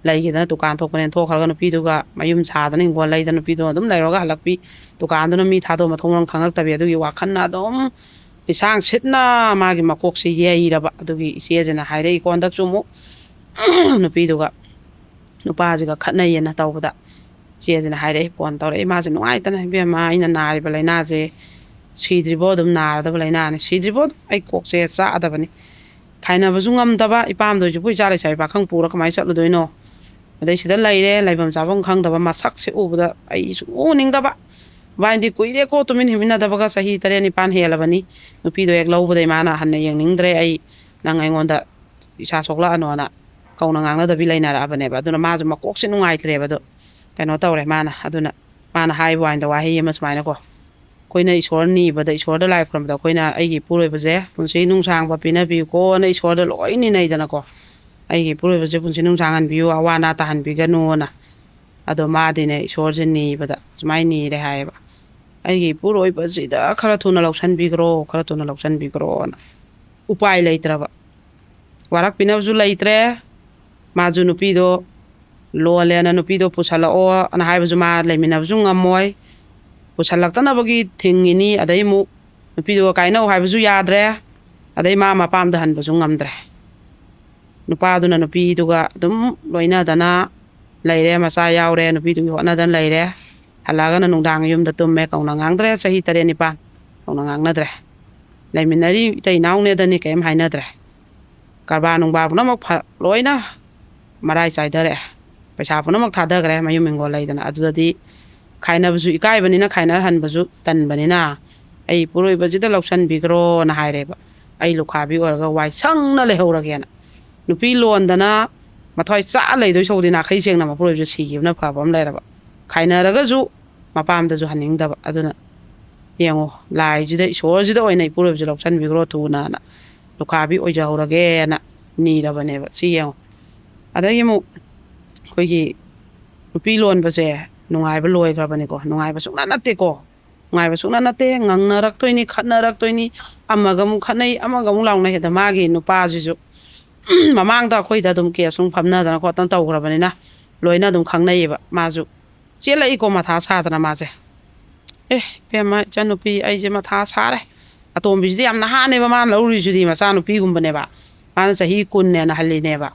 ꯂꯩꯈꯤꯗꯅ, ꯗꯨꯀꯥꯟ ꯊꯣꯛꯄꯅꯦꯅ ꯊꯣꯛꯈ꯭ꯔꯒ ꯅꯨꯄꯤꯗꯨꯒ ꯃꯌꯨꯝ ꯁꯥꯗꯅ ꯍꯤꯡꯒꯣꯜ ꯂꯩꯗꯅ ꯅꯨꯄꯤꯗꯨ ꯑꯗꯨꯝ ꯂꯩꯔꯒ ꯍꯜꯂꯛꯄꯤ꯫ ꯗꯨꯀꯥꯟꯗꯨꯅ ꯃꯤ ꯊꯥꯗꯣꯛꯑ ꯃꯊꯣꯡ ꯃꯔꯝ ꯈꯪꯉꯛꯇꯕꯤ, ꯑꯗꯨꯒꯤ ꯋꯥꯈꯜꯅ ꯑꯗꯨꯝ ꯂꯤꯁꯥꯡ ꯁꯤꯠꯅ ꯃꯥꯒꯤ ꯃꯀꯣꯛꯁꯦ ꯌꯩꯔꯕ꯫ ꯑꯗꯨꯒꯤ ꯏꯆꯦꯁꯤꯅ ꯍꯥꯏꯔꯛꯏꯀꯣ, ꯍꯟꯗꯛꯁꯨ ꯑꯃꯨꯛ ꯅꯨꯄꯤꯗꯨꯒ ꯅꯨꯄꯥꯁꯤꯒ ꯈꯠꯅꯩꯌꯦꯅ ꯇꯧꯕꯗ, ꯏꯆꯦꯁꯤꯅ ꯍꯥꯏꯔꯛꯏ, ꯐꯣꯟ ꯇꯧꯔꯛꯏ꯫ ꯃꯥꯁꯦ ꯅꯨꯡꯉꯥꯏꯇꯅ, "ꯏꯕꯦꯝꯃ, ꯑꯩꯅ ꯅꯥꯔꯤꯕ ꯂꯥꯏꯅꯥꯁꯦ ꯁꯤꯗ꯭ꯔꯤꯕꯣ ꯑꯗꯨꯝ ꯅꯥꯔꯗꯕ ꯂꯥꯏꯅꯥꯅꯤ, ꯁꯤꯗ꯭ꯔꯤꯕꯣ ꯑꯗꯨꯝ ꯑꯩ ꯀꯣꯛꯁꯦ ꯆꯥꯛꯑꯗꯕꯅꯤ, ꯈꯥꯏꯅꯕꯁꯨ ꯉꯝꯗꯕ, ꯏꯄꯥꯝꯗ ꯍꯧꯖꯤꯛꯄꯨ ꯏꯆꯥ ꯂꯩꯁꯥꯕꯤ ꯄꯥꯈꯪ ꯄꯨꯔ ꯀꯃꯥꯏꯅ ꯆꯠꯂꯨꯗꯣꯏꯅꯣ?" ꯑꯗꯩ ꯁꯤꯗ ꯂꯩꯔꯦ, ꯂꯩꯐꯝ ꯆꯥꯐꯝ ꯈꯪꯗꯕ, ꯃꯁꯛꯁꯦ ꯎꯕꯗ ꯑꯩ ꯁꯨꯡꯎ ꯎꯅꯤꯡꯗꯕ꯫ ꯚꯥꯏꯗꯤ ꯀꯨꯏꯔꯦꯀꯣ ꯇꯨꯃꯤꯟ ꯍꯤꯞꯃꯤꯟꯅꯗꯕꯒ, ꯆꯍꯤ ꯇꯔꯦꯠ ꯅꯤꯄꯥꯟ ꯍꯦꯜꯂꯕꯅꯤ꯫ ꯅꯨꯄꯤꯗꯣ ꯍꯦꯛ ꯂꯧꯕꯗꯩ ꯃꯥꯅ ꯍꯟꯅ ꯌꯦꯡꯅꯤꯡꯗ꯭ꯔꯦ, ꯑꯩ ꯅꯪ ꯑꯩꯉꯣꯟꯗ ꯏꯁꯥ ꯁꯣꯛꯂꯛꯑꯅꯣꯅ ꯀꯧꯅ ꯉꯥꯡꯅꯗꯕꯤ ꯂꯩꯅꯔꯛꯑꯕꯅꯦꯕ꯫ ꯑꯗꯨꯅ ꯃꯥꯁꯨ ꯃꯀꯣꯛꯁꯦ ꯅꯨꯡꯉꯥꯏꯇ꯭ꯔꯦꯕ꯫ ꯑꯗꯣ ꯀꯩꯅꯣ ꯇꯧꯔꯦ ꯃꯥꯅ꯫ ꯑꯗꯨꯅ ꯃꯥꯅ ꯍꯥꯏꯕ ꯋꯥꯅꯤꯗ ꯋꯥꯍꯩ ꯑꯃ ꯁꯨꯃꯥꯏꯅꯀꯣ, ꯑꯩꯈꯣꯏꯅ ꯏꯁꯣꯔ ꯅꯤꯕꯗ, ꯏꯁꯣꯔꯗ ꯂꯥꯏ ꯈꯨꯔꯨꯝꯕꯗ ꯑꯩꯈꯣꯏꯅ "ꯑꯩꯒꯤ ꯏꯄꯨꯔꯣꯏꯕꯁꯦ ꯄꯨꯟꯁꯤ ꯅꯨꯡꯁꯥꯡꯕ ꯄꯤꯅꯕꯤꯌꯨꯀꯣꯅ" ꯏꯁꯣꯔꯗ ꯂꯣꯏ ꯅꯤꯅꯩꯗꯅꯀꯣ꯫ "ꯑꯩꯒꯤ ꯏꯄꯨꯔꯣꯏꯕꯁꯦ ꯄꯨꯟꯁꯤ ꯅꯨꯡꯁꯥꯡꯍꯟꯕꯤꯌꯨ, ꯑꯋꯥ ꯑꯅꯥ ꯇꯥꯍꯟꯕꯤꯒꯅꯨꯅ"꯫ ꯑꯗꯣ ꯃꯥꯗꯤꯅꯦ ꯏꯁꯣꯔꯁꯦ ꯅꯤꯕꯗ ꯁꯨꯃꯥꯏꯅ ꯅꯤꯔꯦ ꯍꯥꯏꯌꯦꯕ, "ꯑꯩꯒꯤ ꯏꯄꯨꯔꯣꯏꯕꯁꯤꯗ ꯈꯔ ꯊꯨꯅ ꯂꯧꯁꯟꯕꯤꯈ꯭ꯔꯣ, ꯈꯔ ꯊꯨꯅ ꯂꯧꯁꯟꯕꯤꯈ꯭ꯔꯣꯅ"꯫ ꯎꯄꯥꯏ ꯂꯩꯇ꯭ꯔꯕ, ꯋꯥꯔꯛꯄꯤꯅꯕꯁꯨ ꯂꯩꯇ꯭ꯔꯦ꯫ ꯃꯥꯁꯨ ꯅꯨꯄꯤꯗꯣ ꯂꯣꯜꯂꯦꯅ ꯅꯨꯄꯤꯗꯣ ꯄꯨꯁꯜꯂꯛꯑꯣꯅ ꯍꯥꯏꯕꯁꯨ ꯃꯥ ꯂꯩꯃꯤꯟꯅꯕꯁꯨ ꯉꯝꯃꯣꯏ꯫ ꯄꯨꯁꯜꯂꯛꯇꯅꯕꯒꯤ ꯊꯤꯡꯉꯤꯅꯤ꯫ ꯑꯗꯩ ꯑꯃꯨꯛ ꯅꯨꯄꯤꯗꯨꯒ ꯀꯥꯏꯅꯧ ꯍꯥꯏꯕꯁꯨ ꯌꯥꯗ꯭ꯔꯦ꯫ ꯑꯗꯩ ꯃꯥ ꯃꯄꯥꯝꯗ ꯍꯟꯕꯁꯨ ꯉꯝꯗ꯭ꯔꯦ꯫ ꯅꯨꯄꯥꯗꯨꯅ ꯅꯨꯄꯤꯗꯨꯒ ꯑꯗꯨꯝ ꯂꯣꯏꯅꯗꯅ ꯂꯩꯔꯦ, ꯃꯆꯥ ꯌꯥꯎꯔꯦ, ꯅꯨꯄꯤꯗꯨꯒꯤ ꯍꯣꯠꯅꯗꯅ ꯂꯩꯔꯦ꯫ ꯍꯜꯂꯛꯑꯒꯅ ꯅꯨꯡꯗꯥꯡ ꯌꯨꯝꯗ ꯇꯨꯝꯃꯦ, ꯀꯧꯅ ꯉꯥꯡꯗ꯭ꯔꯦ꯫ ꯆꯍꯤ ꯇꯔꯦꯠ ꯅꯤꯄꯥꯟ ꯀꯧꯅ ꯉꯥꯡꯅꯗ꯭ꯔꯦ꯫ ꯂꯩꯃꯤꯟꯅꯔꯤ ꯏꯇꯩ ꯏꯅꯥꯎꯅꯦꯗꯅꯤ ꯀꯔꯤꯝ ꯍꯥꯏꯅꯗ꯭ꯔꯦ꯫ ꯀꯔꯕꯥꯔ ꯅꯨꯡꯕꯥꯔ ꯄꯨꯝꯅꯃꯛ ꯐ-, ꯂꯣꯏꯅ ꯃꯔꯥꯏ ꯆꯥꯏꯊꯔꯛꯑꯦ꯫ ꯄꯩꯁꯥ ꯄꯨꯝꯅꯃꯛ ꯊꯥꯗꯈ꯭ꯔꯦ ꯃꯌꯨꯝ ꯍꯤꯡꯒꯣꯜ ꯂꯩꯗꯅ꯫ ꯑꯗꯨꯗꯗꯤ ꯈꯥꯏꯅꯕꯁꯨ ꯏꯀꯥꯏꯕꯅꯤꯅ ꯈꯥꯏꯅꯍꯟꯕꯁꯨ ꯇꯟꯕꯅꯤꯅ, "ꯑꯩ ꯏꯄꯨꯔꯣꯏꯕꯁꯤꯗ ꯂꯧꯁꯟꯕꯤꯈ꯭ꯔꯣꯅ" ꯍꯥꯏꯔꯦꯕ꯫ "ꯑꯩ ꯂꯨꯈꯥꯕꯤ ꯑꯣꯏꯔꯒ ꯋꯥꯏ ꯁꯪꯅ ꯂꯩꯍꯧꯔꯒꯦꯅ"꯫ ꯅꯨꯄꯤ ꯂꯣꯟꯗꯅ ꯃꯊ꯭ꯋꯥꯏ ꯆꯥꯛꯑ ꯂꯩꯗꯣꯏ ꯁꯔꯨꯛꯇꯤ ꯅꯥꯈꯩ ꯁꯦꯡꯅ ꯃꯄꯨꯔꯣꯏꯕꯁꯦ ꯁꯤꯈꯤꯕꯅ ꯐꯕ ꯑꯃ ꯂꯩꯔꯕ꯫ ꯈꯥꯏꯅꯔꯒꯁꯨ ꯃꯄꯥꯝꯗꯁꯨ ꯍꯟꯅꯤꯡꯗꯕ꯫ ꯑꯗꯨꯅ ꯌꯦꯡꯉꯣ, ꯂꯥꯏꯁꯤꯗ, ꯏꯁꯣꯔꯁꯤꯗ ꯑꯣꯏꯅ ꯏꯄꯨꯔꯣꯏꯕꯁꯦ ꯂꯧꯁꯟꯕꯤꯈ꯭ꯔꯣ ꯊꯨꯅꯅ ꯂꯨꯈꯥꯕꯤ ꯑꯣꯏꯖꯍꯧꯔꯒꯦꯅ ꯅꯤꯔꯕꯅꯦꯕ꯫ ꯁꯤ ꯌꯦꯡꯉꯣ꯫ ꯑꯗꯒꯤ ꯑꯃꯨꯛ ꯑꯩꯈꯣꯏꯒꯤ ꯅꯨꯄꯤ ꯂꯣꯟꯕꯁꯦ ꯅꯨꯡꯉꯥꯏꯕ ꯂꯣꯏꯈ꯭ꯔꯕꯅꯤꯀꯣ꯫ ꯅꯨꯡꯉꯥꯏꯕ ꯁꯨꯡꯅꯠ ꯅꯠꯇꯦꯀꯣ꯫ ꯅꯨꯡꯉꯥꯏꯕ ꯁꯨꯡꯅꯠ ꯅꯠꯇꯦ꯫ ꯉꯪꯅꯔꯛꯇꯣꯏꯅꯤ, ꯈꯠꯅꯔꯛꯇꯣꯏꯅꯤ, ꯑꯃꯒ ꯑꯃꯨꯛ ꯈꯠꯅꯩ, ꯑꯃꯒ ꯑꯃꯨꯛ ꯂꯥꯎꯅꯩ꯫ ꯑꯗ ꯃꯥꯒꯤ ꯅꯨꯄꯥꯁꯤꯁꯨ ꯃꯃꯥꯡꯗ ꯑꯩꯈꯣꯏꯗ ꯑꯗꯨꯝ ꯀꯦꯁ ꯅꯨꯡ ꯐꯝꯅꯗꯅ ꯈꯣꯠꯇꯅ ꯇꯧꯈ꯭ꯔꯕꯅꯤꯅ ꯂꯣꯏꯅ ꯑꯗꯨꯝ ꯈꯪꯅꯩꯌꯦꯕ꯫ ꯃꯥꯁꯨ ꯆꯦꯜꯂꯛꯏꯀꯣ ꯃꯊꯥ ꯁꯥꯗꯅ ꯃꯥꯁꯦ꯫ "ꯑꯦ, ꯏꯕꯦꯝꯃ, ꯏꯆꯟꯅꯨꯄꯤ, ꯑꯩꯁꯦ ꯃꯊꯥ ꯁꯥꯔꯦ꯫ ꯑꯇꯣꯝꯕꯤꯁꯤꯗꯤ ꯌꯥꯝ ꯅꯍꯥꯅꯦꯕ ꯃꯥꯅ ꯂꯧꯔꯤꯁꯤꯗꯤ, ꯃꯆꯥꯅꯨꯄꯤꯒꯨꯝꯕꯅꯦꯕ꯫ ꯃꯥꯅ ꯆꯍꯤ ꯀꯨꯟꯅꯦꯅ ꯍꯜꯂꯤꯅꯦꯕ꯫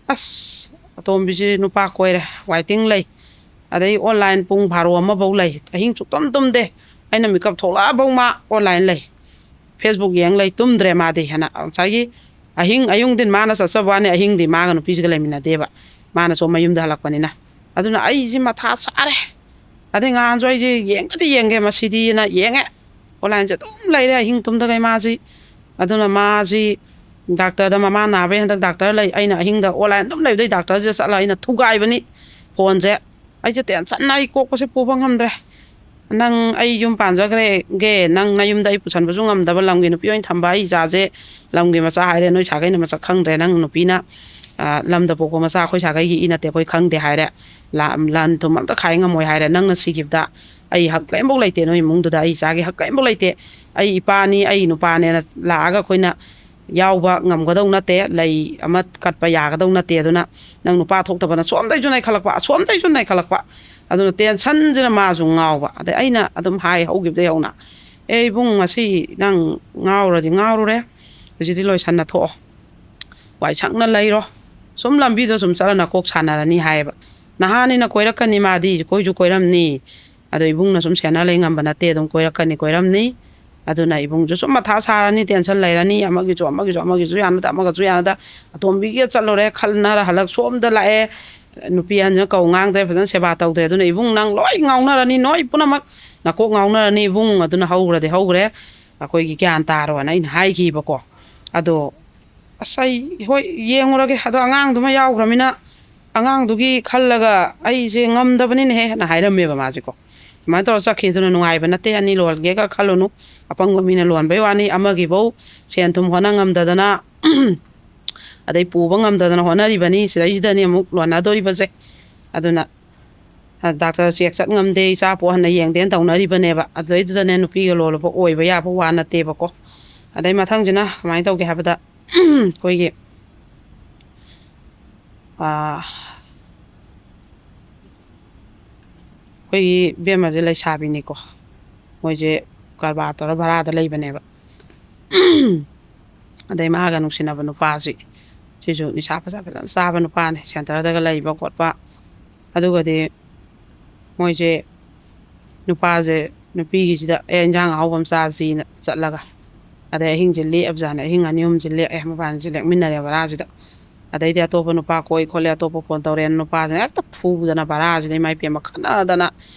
ꯑꯁ, ꯑꯇꯣꯝꯕꯤꯁꯤ ꯅꯨꯄꯥ ꯀꯣꯏꯔꯦ, ꯋꯥꯏꯇꯤꯡ ꯂꯩ꯫ ꯑꯗꯩ ꯑꯣꯟꯂꯥꯏꯟ ꯄꯨꯡ ꯕꯥꯔꯣ ꯑꯃꯐꯧ ꯂꯩ꯫ ꯑꯍꯤꯡ ꯁꯨꯛꯇꯨꯝ ꯇꯨꯝꯗꯦ꯫ ꯑꯩꯅ ꯃꯤꯀꯞ ꯊꯣꯛꯂꯛꯑꯐꯧ ꯃꯥ ꯑꯣꯟꯂꯥꯏꯟ ꯂꯩ꯫ ꯐꯦꯁꯕꯨꯛ ꯌꯦꯡ ꯂꯩ, ꯇꯨꯝꯗ꯭ꯔꯦ ꯃꯥꯗꯤ", ꯍꯥꯏꯅ꯫ ꯉꯁꯥꯏꯒꯤ ꯑꯍꯤꯡ, ꯑꯌꯨꯛ ꯅꯨꯡꯊꯤꯟ ꯃꯥꯅ ꯆꯠꯆꯕ ꯋꯥꯅꯤ, ꯑꯍꯤꯡꯗꯤ ꯃꯥꯒ ꯅꯨꯄꯤꯁꯤꯒ ꯂꯩꯃꯤꯟꯅꯗꯦꯕ꯫ ꯃꯥꯅꯁꯨ ꯃꯌꯨꯝꯗ ꯍꯜꯂꯛꯄꯅꯤꯅ꯫ ꯑꯗꯨꯅ ꯑꯩꯁꯤ ꯃꯊꯥ ꯁꯥꯔꯦ꯫ ꯑꯗꯩ ꯉꯍꯥꯟꯁꯨ ꯑꯩꯁꯦ ꯌꯦꯡꯒꯗꯤ ꯌꯦꯡꯒꯦ ꯃꯁꯤꯗꯤꯅ ꯌꯦꯡꯉꯦ꯫ ꯑꯣꯟꯂꯥꯏꯟꯁꯦ ꯑꯗꯨꯝ ꯂꯩꯔꯦ ꯑꯍꯤꯡ ꯇꯨꯝꯗꯈꯩ ꯃꯥꯁꯤ꯫ ꯑꯗꯨꯅ ꯃꯥꯁꯤ ꯗꯥꯛꯇꯔꯗ, ꯃꯃꯥ ꯅꯥꯕꯩ ꯍꯟꯗꯛ ꯗꯥꯛꯇꯔ ꯂꯩ, ꯑꯩꯅ ꯑꯍꯤꯡꯗ ꯑꯣꯟꯂꯥꯏꯟ ꯑꯗꯨꯝ ꯂꯩꯕꯗꯩ ꯗꯥꯛꯇꯔꯁꯤꯗ ꯆꯠꯂꯒ ꯑꯩꯅ ꯊꯨꯒꯥꯏꯕꯅꯤ ꯐꯣꯟꯁꯦ꯫ ꯑꯩꯁꯦ ꯇꯦꯟꯁꯟꯅ ꯑꯩ ꯀꯣꯛꯄꯁꯦ ꯄꯨꯕ ꯉꯝꯗ꯭ꯔꯦ꯫ "ꯅꯪ ꯑꯩ ꯌꯨꯝ ꯄꯥꯟꯖꯈ꯭ꯔꯦꯒꯦ, ꯅꯪ ꯅꯌꯨꯝꯗ ꯑꯩ ꯄꯨꯁꯟꯕꯁꯨ ꯉꯝꯗꯕ, ꯂꯝꯒꯤ ꯅꯨꯄꯤ ꯑꯣꯏꯅ ꯊꯝꯕ ꯑꯩ ꯏꯆꯥꯁꯦ, ꯂꯝꯒꯤ ꯃꯆꯥ ꯍꯥꯏꯔꯦ, ꯅꯣꯏ ꯁꯥꯒꯩꯅ ꯃꯁꯛ ꯈꯪꯗ꯭ꯔꯦ, ꯅꯪ ꯅꯨꯄꯤꯅ, ꯑ, ꯂꯝꯗ ꯄꯣꯛꯄ ꯃꯆꯥ ꯑꯩꯈꯣꯏ ꯁꯥꯒꯩꯒꯤ ꯏ ꯅꯠꯇꯦ, ꯑꯩꯈꯣꯏ ꯈꯪꯗꯦ" ꯍꯥꯏꯔꯦ꯫ "ꯂꯥ-, ꯂꯟ ꯊꯨꯝ ꯑꯝꯇ ꯈꯥꯏ ꯉꯝꯃꯣꯏ" ꯍꯥꯏꯔꯦ꯫ "ꯅꯪꯅ ꯁꯤꯈꯤꯕꯗ ꯑꯩ ꯍꯛ ꯀꯔꯤꯝꯐꯥꯎ ꯂꯩꯇꯦ, ꯅꯣꯏ ꯏꯃꯨꯡꯗꯨꯗ ꯑꯩ ꯏꯆꯥꯒꯤ ꯍꯛ ꯀꯔꯤꯝꯐꯥꯎ ꯂꯩꯇꯦ꯫ ꯑꯩ ꯏꯄꯥꯅꯤ, ꯑꯩ ꯅꯨꯄꯥꯅꯦꯅ ꯂꯥꯛꯑꯒ ꯑꯩꯈꯣꯏꯅ ꯌꯥꯎꯕ ꯉꯝꯒꯗꯧ ꯅꯠꯇꯦ, ꯂꯩ ꯑꯃ ꯀꯠꯄ ꯌꯥꯒꯗꯧ ꯅꯠꯇꯦ꯫ ꯑꯗꯨꯅ ꯅꯪ ꯅꯨꯄꯥ ꯊꯣꯛꯇꯕꯅ ꯁꯣꯝꯗꯩꯁꯨ ꯅꯩꯈꯠꯂꯛꯄ, ꯑꯁꯣꯝꯗꯩꯁꯨ ꯅꯩꯈꯠꯂꯛꯄ꯫ ꯑꯗꯨꯅ ꯇꯦꯟꯁꯟꯁꯤꯅ ꯃꯥꯁꯨ ꯉꯥꯎꯕ꯫ ꯑꯗꯩ ꯑꯩꯅ ꯑꯗꯨꯝ ꯍꯥꯏ ꯍꯧꯈꯤꯕꯗꯩ ꯍꯧꯅ, "ꯑꯦ ꯏꯕꯨꯡ, ꯉꯁꯤ ꯅꯪ ꯉꯥꯎꯔꯗꯤ ꯉꯥꯎꯔꯨꯔꯦ, ꯍꯧꯖꯤꯛꯇꯤ ꯂꯣꯏꯁꯟꯅ ꯊꯣꯛꯑꯣ, ꯋꯥꯏ ꯁꯪꯅ ꯂꯩꯔꯣ, ꯁꯨꯝ ꯂꯝꯕꯤꯗꯣ ꯁꯨꯝ ꯆꯠꯂ ꯅꯀꯣꯛ ꯁꯥꯟꯅꯔꯅꯤ" ꯍꯥꯏꯌꯦꯕ꯫ "ꯅꯍꯥꯅꯤꯅ ꯀꯣꯏꯔꯛꯀꯅꯤ ꯃꯥꯗꯤ, ꯀꯣꯏꯁꯨ ꯀꯣꯏꯔꯝꯅꯤ꯫ ꯑꯗꯣ ꯏꯕꯨꯡꯅ ꯁꯨꯝ ꯁꯦꯟꯅ ꯂꯩ ꯉꯝꯕ ꯅꯠꯇꯦ, ꯑꯗꯨꯝ ꯀꯣꯏꯔꯛꯀꯅꯤ, ꯀꯣꯏꯔꯝꯅꯤ꯫ ꯑꯗꯨꯅ ꯏꯕꯨꯡꯁꯨ ꯁꯨꯝ ꯃꯊꯥ ꯁꯥꯔꯅꯤ, ꯇꯦꯟꯁꯟ ꯂꯩꯔꯅꯤ, ꯑꯃꯒꯤꯁꯨ, ꯑꯃꯒꯤꯁꯨ, ꯑꯃꯒꯤꯁꯨ ꯌꯥꯅꯗ, ꯑꯃꯒꯁꯨ ꯌꯥꯅꯗ, ꯑꯇꯣꯝꯕꯤꯒꯤ ꯆꯠꯂꯨꯔꯦ, ꯈꯠꯅꯔ ꯍꯜꯂꯛ, ꯁꯣꯝꯗ ꯂꯥꯛꯑꯦ, ꯅꯨꯄꯤ ꯑꯍꯟꯁꯤꯅ ꯀꯧ ꯉꯥꯡꯗ꯭ꯔꯦ, ꯐꯖꯅ ꯁꯦꯕꯥ ꯇꯧꯗ꯭ꯔꯦ꯫ ꯑꯗꯨꯅ ꯏꯕꯨꯡ ꯅꯪ ꯂꯣꯏ ꯉꯥꯎꯅꯔꯅꯤ, ꯅꯣꯏ ꯄꯨꯝꯅꯃꯛ ꯅꯀꯣꯛ ꯉꯥꯎꯅꯔꯅꯤ ꯏꯕꯨꯡ, ꯑꯗꯨꯅ ꯍꯧꯈ꯭ꯔꯗꯤ ꯍꯧꯈ꯭ꯔꯦ, ꯑꯩꯈꯣꯏꯒꯤ ꯒ꯭ꯌꯥꯟ ꯇꯥꯔꯣꯅ" ꯑꯩꯅ ꯍꯥꯏꯈꯤꯕꯀꯣ꯫ ꯑꯗꯣ ꯑꯁ, ꯑꯩ ꯍꯣꯏ ꯌꯦꯡꯉꯨꯔꯒꯦ, ꯑꯗꯣ ꯑꯉꯥꯡꯗꯨꯃ ꯌꯥꯎꯈ꯭ꯔꯃꯤꯅ ꯑꯉꯥꯡꯗꯨꯒꯤ ꯈꯜꯂꯒ ꯑꯩꯁꯦ ꯉꯝꯗꯕꯅꯤꯅꯦꯍꯦꯅ ꯍꯥꯏꯔꯝꯃꯦꯕ ꯃꯥꯁꯦꯀꯣ꯫ ꯑꯗꯨꯃꯥꯏꯅ ꯇꯧꯔ ꯆꯠꯈꯤ꯫ ꯑꯗꯨꯅ ꯅꯨꯡꯉꯥꯏꯕ ꯅꯠꯇꯦ, ꯑꯅꯤ ꯂꯣꯜꯒꯦꯒ ꯈꯜꯂꯨꯅꯨ꯫ ꯑꯄꯪꯕ ꯃꯤꯅ ꯂꯣꯟꯕꯩ ꯋꯥꯅꯤ, ꯑꯃꯒꯤꯐꯧ ꯁꯦꯟ ꯊꯨꯝ ꯍꯣꯠꯅ ꯉꯝꯗꯗꯅ, ꯑꯗꯩ ꯄꯨꯕ ꯉꯝꯗꯗꯅ ꯍꯣꯠꯅꯔꯤꯕꯅꯤ, ꯁꯤꯗꯩꯁꯤꯗꯅꯤ ꯑꯃꯨꯛ ꯂꯣꯟꯅꯗꯣꯔꯤꯕꯁꯦ꯫ ꯑꯗꯨꯅ ꯗꯥꯛꯇꯔ ꯆꯦꯛ ꯆꯠ ꯉꯝꯗꯦ, ꯏꯆꯥ ꯄꯣꯛꯍꯟꯅ ꯌꯦꯡꯗꯦꯅ ꯇꯧꯅꯔꯤꯕꯅꯦꯕ꯫ ꯑꯗꯨꯗꯩꯗꯨꯗꯅꯦ ꯅꯨꯄꯤꯒ ꯂꯣꯜꯂꯨꯕ ꯑꯣꯏꯕ ꯌꯥꯕ ꯋꯥ ꯅꯠꯇꯦꯕꯀꯣ꯫ ꯑꯗꯩ ꯃꯊꯪꯁꯤꯅ ꯀꯃꯥꯏꯅ ꯇꯧꯒꯦ ꯍꯥꯏꯕꯗ, ꯑꯩꯈꯣꯏꯒꯤ, ꯑꯥ, ꯑꯩꯈꯣꯏꯒꯤ ꯏꯕꯦꯝꯃꯁꯦ ꯂꯩꯁꯥꯕꯤꯅꯤꯀꯣ, ꯃꯣꯏꯁꯦ ꯀꯔꯕꯥꯔ ꯇꯧꯔ ꯚꯔꯥꯗ ꯂꯩꯕꯅꯦꯕ꯫ ꯑꯗꯩ ꯃꯥꯒ ꯅꯨꯡꯁꯤꯅꯕ ꯅꯨꯄꯥꯁꯤ, ꯁꯤꯁꯨ ꯅꯤꯁꯥ ꯄꯩꯁꯥ ꯐꯖꯅ ꯆꯥꯕ ꯅꯨꯄꯥꯅꯤ, ꯁꯦꯟꯇꯔꯗꯒ ꯂꯩꯕ ꯈꯣꯠꯄ꯫ ꯑꯗꯨꯒꯗꯤ ꯃꯣꯏꯁꯦ, ꯅꯨꯄꯥꯁꯦ, ꯅꯨꯄꯤꯒꯤꯁꯤꯗ "ꯑꯦ, ꯏꯟꯖꯥꯡ ꯑꯍꯥꯎꯕ ꯑꯃ ꯆꯥꯁꯤꯅ" ꯆꯠꯂꯒ, ꯑꯗꯩ ꯑꯍꯤꯡꯁꯦ ꯂꯦꯛꯑꯕꯖꯥꯠꯅꯦ꯫ ꯑꯍꯤꯡ ꯑꯅꯤ ꯑꯍꯨꯝꯁꯦ ꯂꯦꯛꯑꯦ, ꯃꯕꯥꯅꯤꯁꯦ ꯂꯦꯛꯃꯤꯟꯅꯔꯦ ꯚꯔꯥꯁꯤꯗ꯫ ꯑꯗꯩꯗꯤ ꯑꯇꯣꯞꯄ ꯅꯨꯄꯥ ꯀꯣꯏ ꯈꯣꯠꯂꯦ, ꯑꯇꯣꯞꯄ ꯐꯣꯟ ꯇꯧꯔꯦꯅ ꯅꯨꯄꯥꯁꯤꯅ ꯍꯦꯛꯇ ꯐꯨꯗꯅ, ꯚꯔꯥꯁꯤꯗ ꯏꯃꯥ ꯏꯄꯦꯝꯃ ꯈꯠꯅꯗꯅ,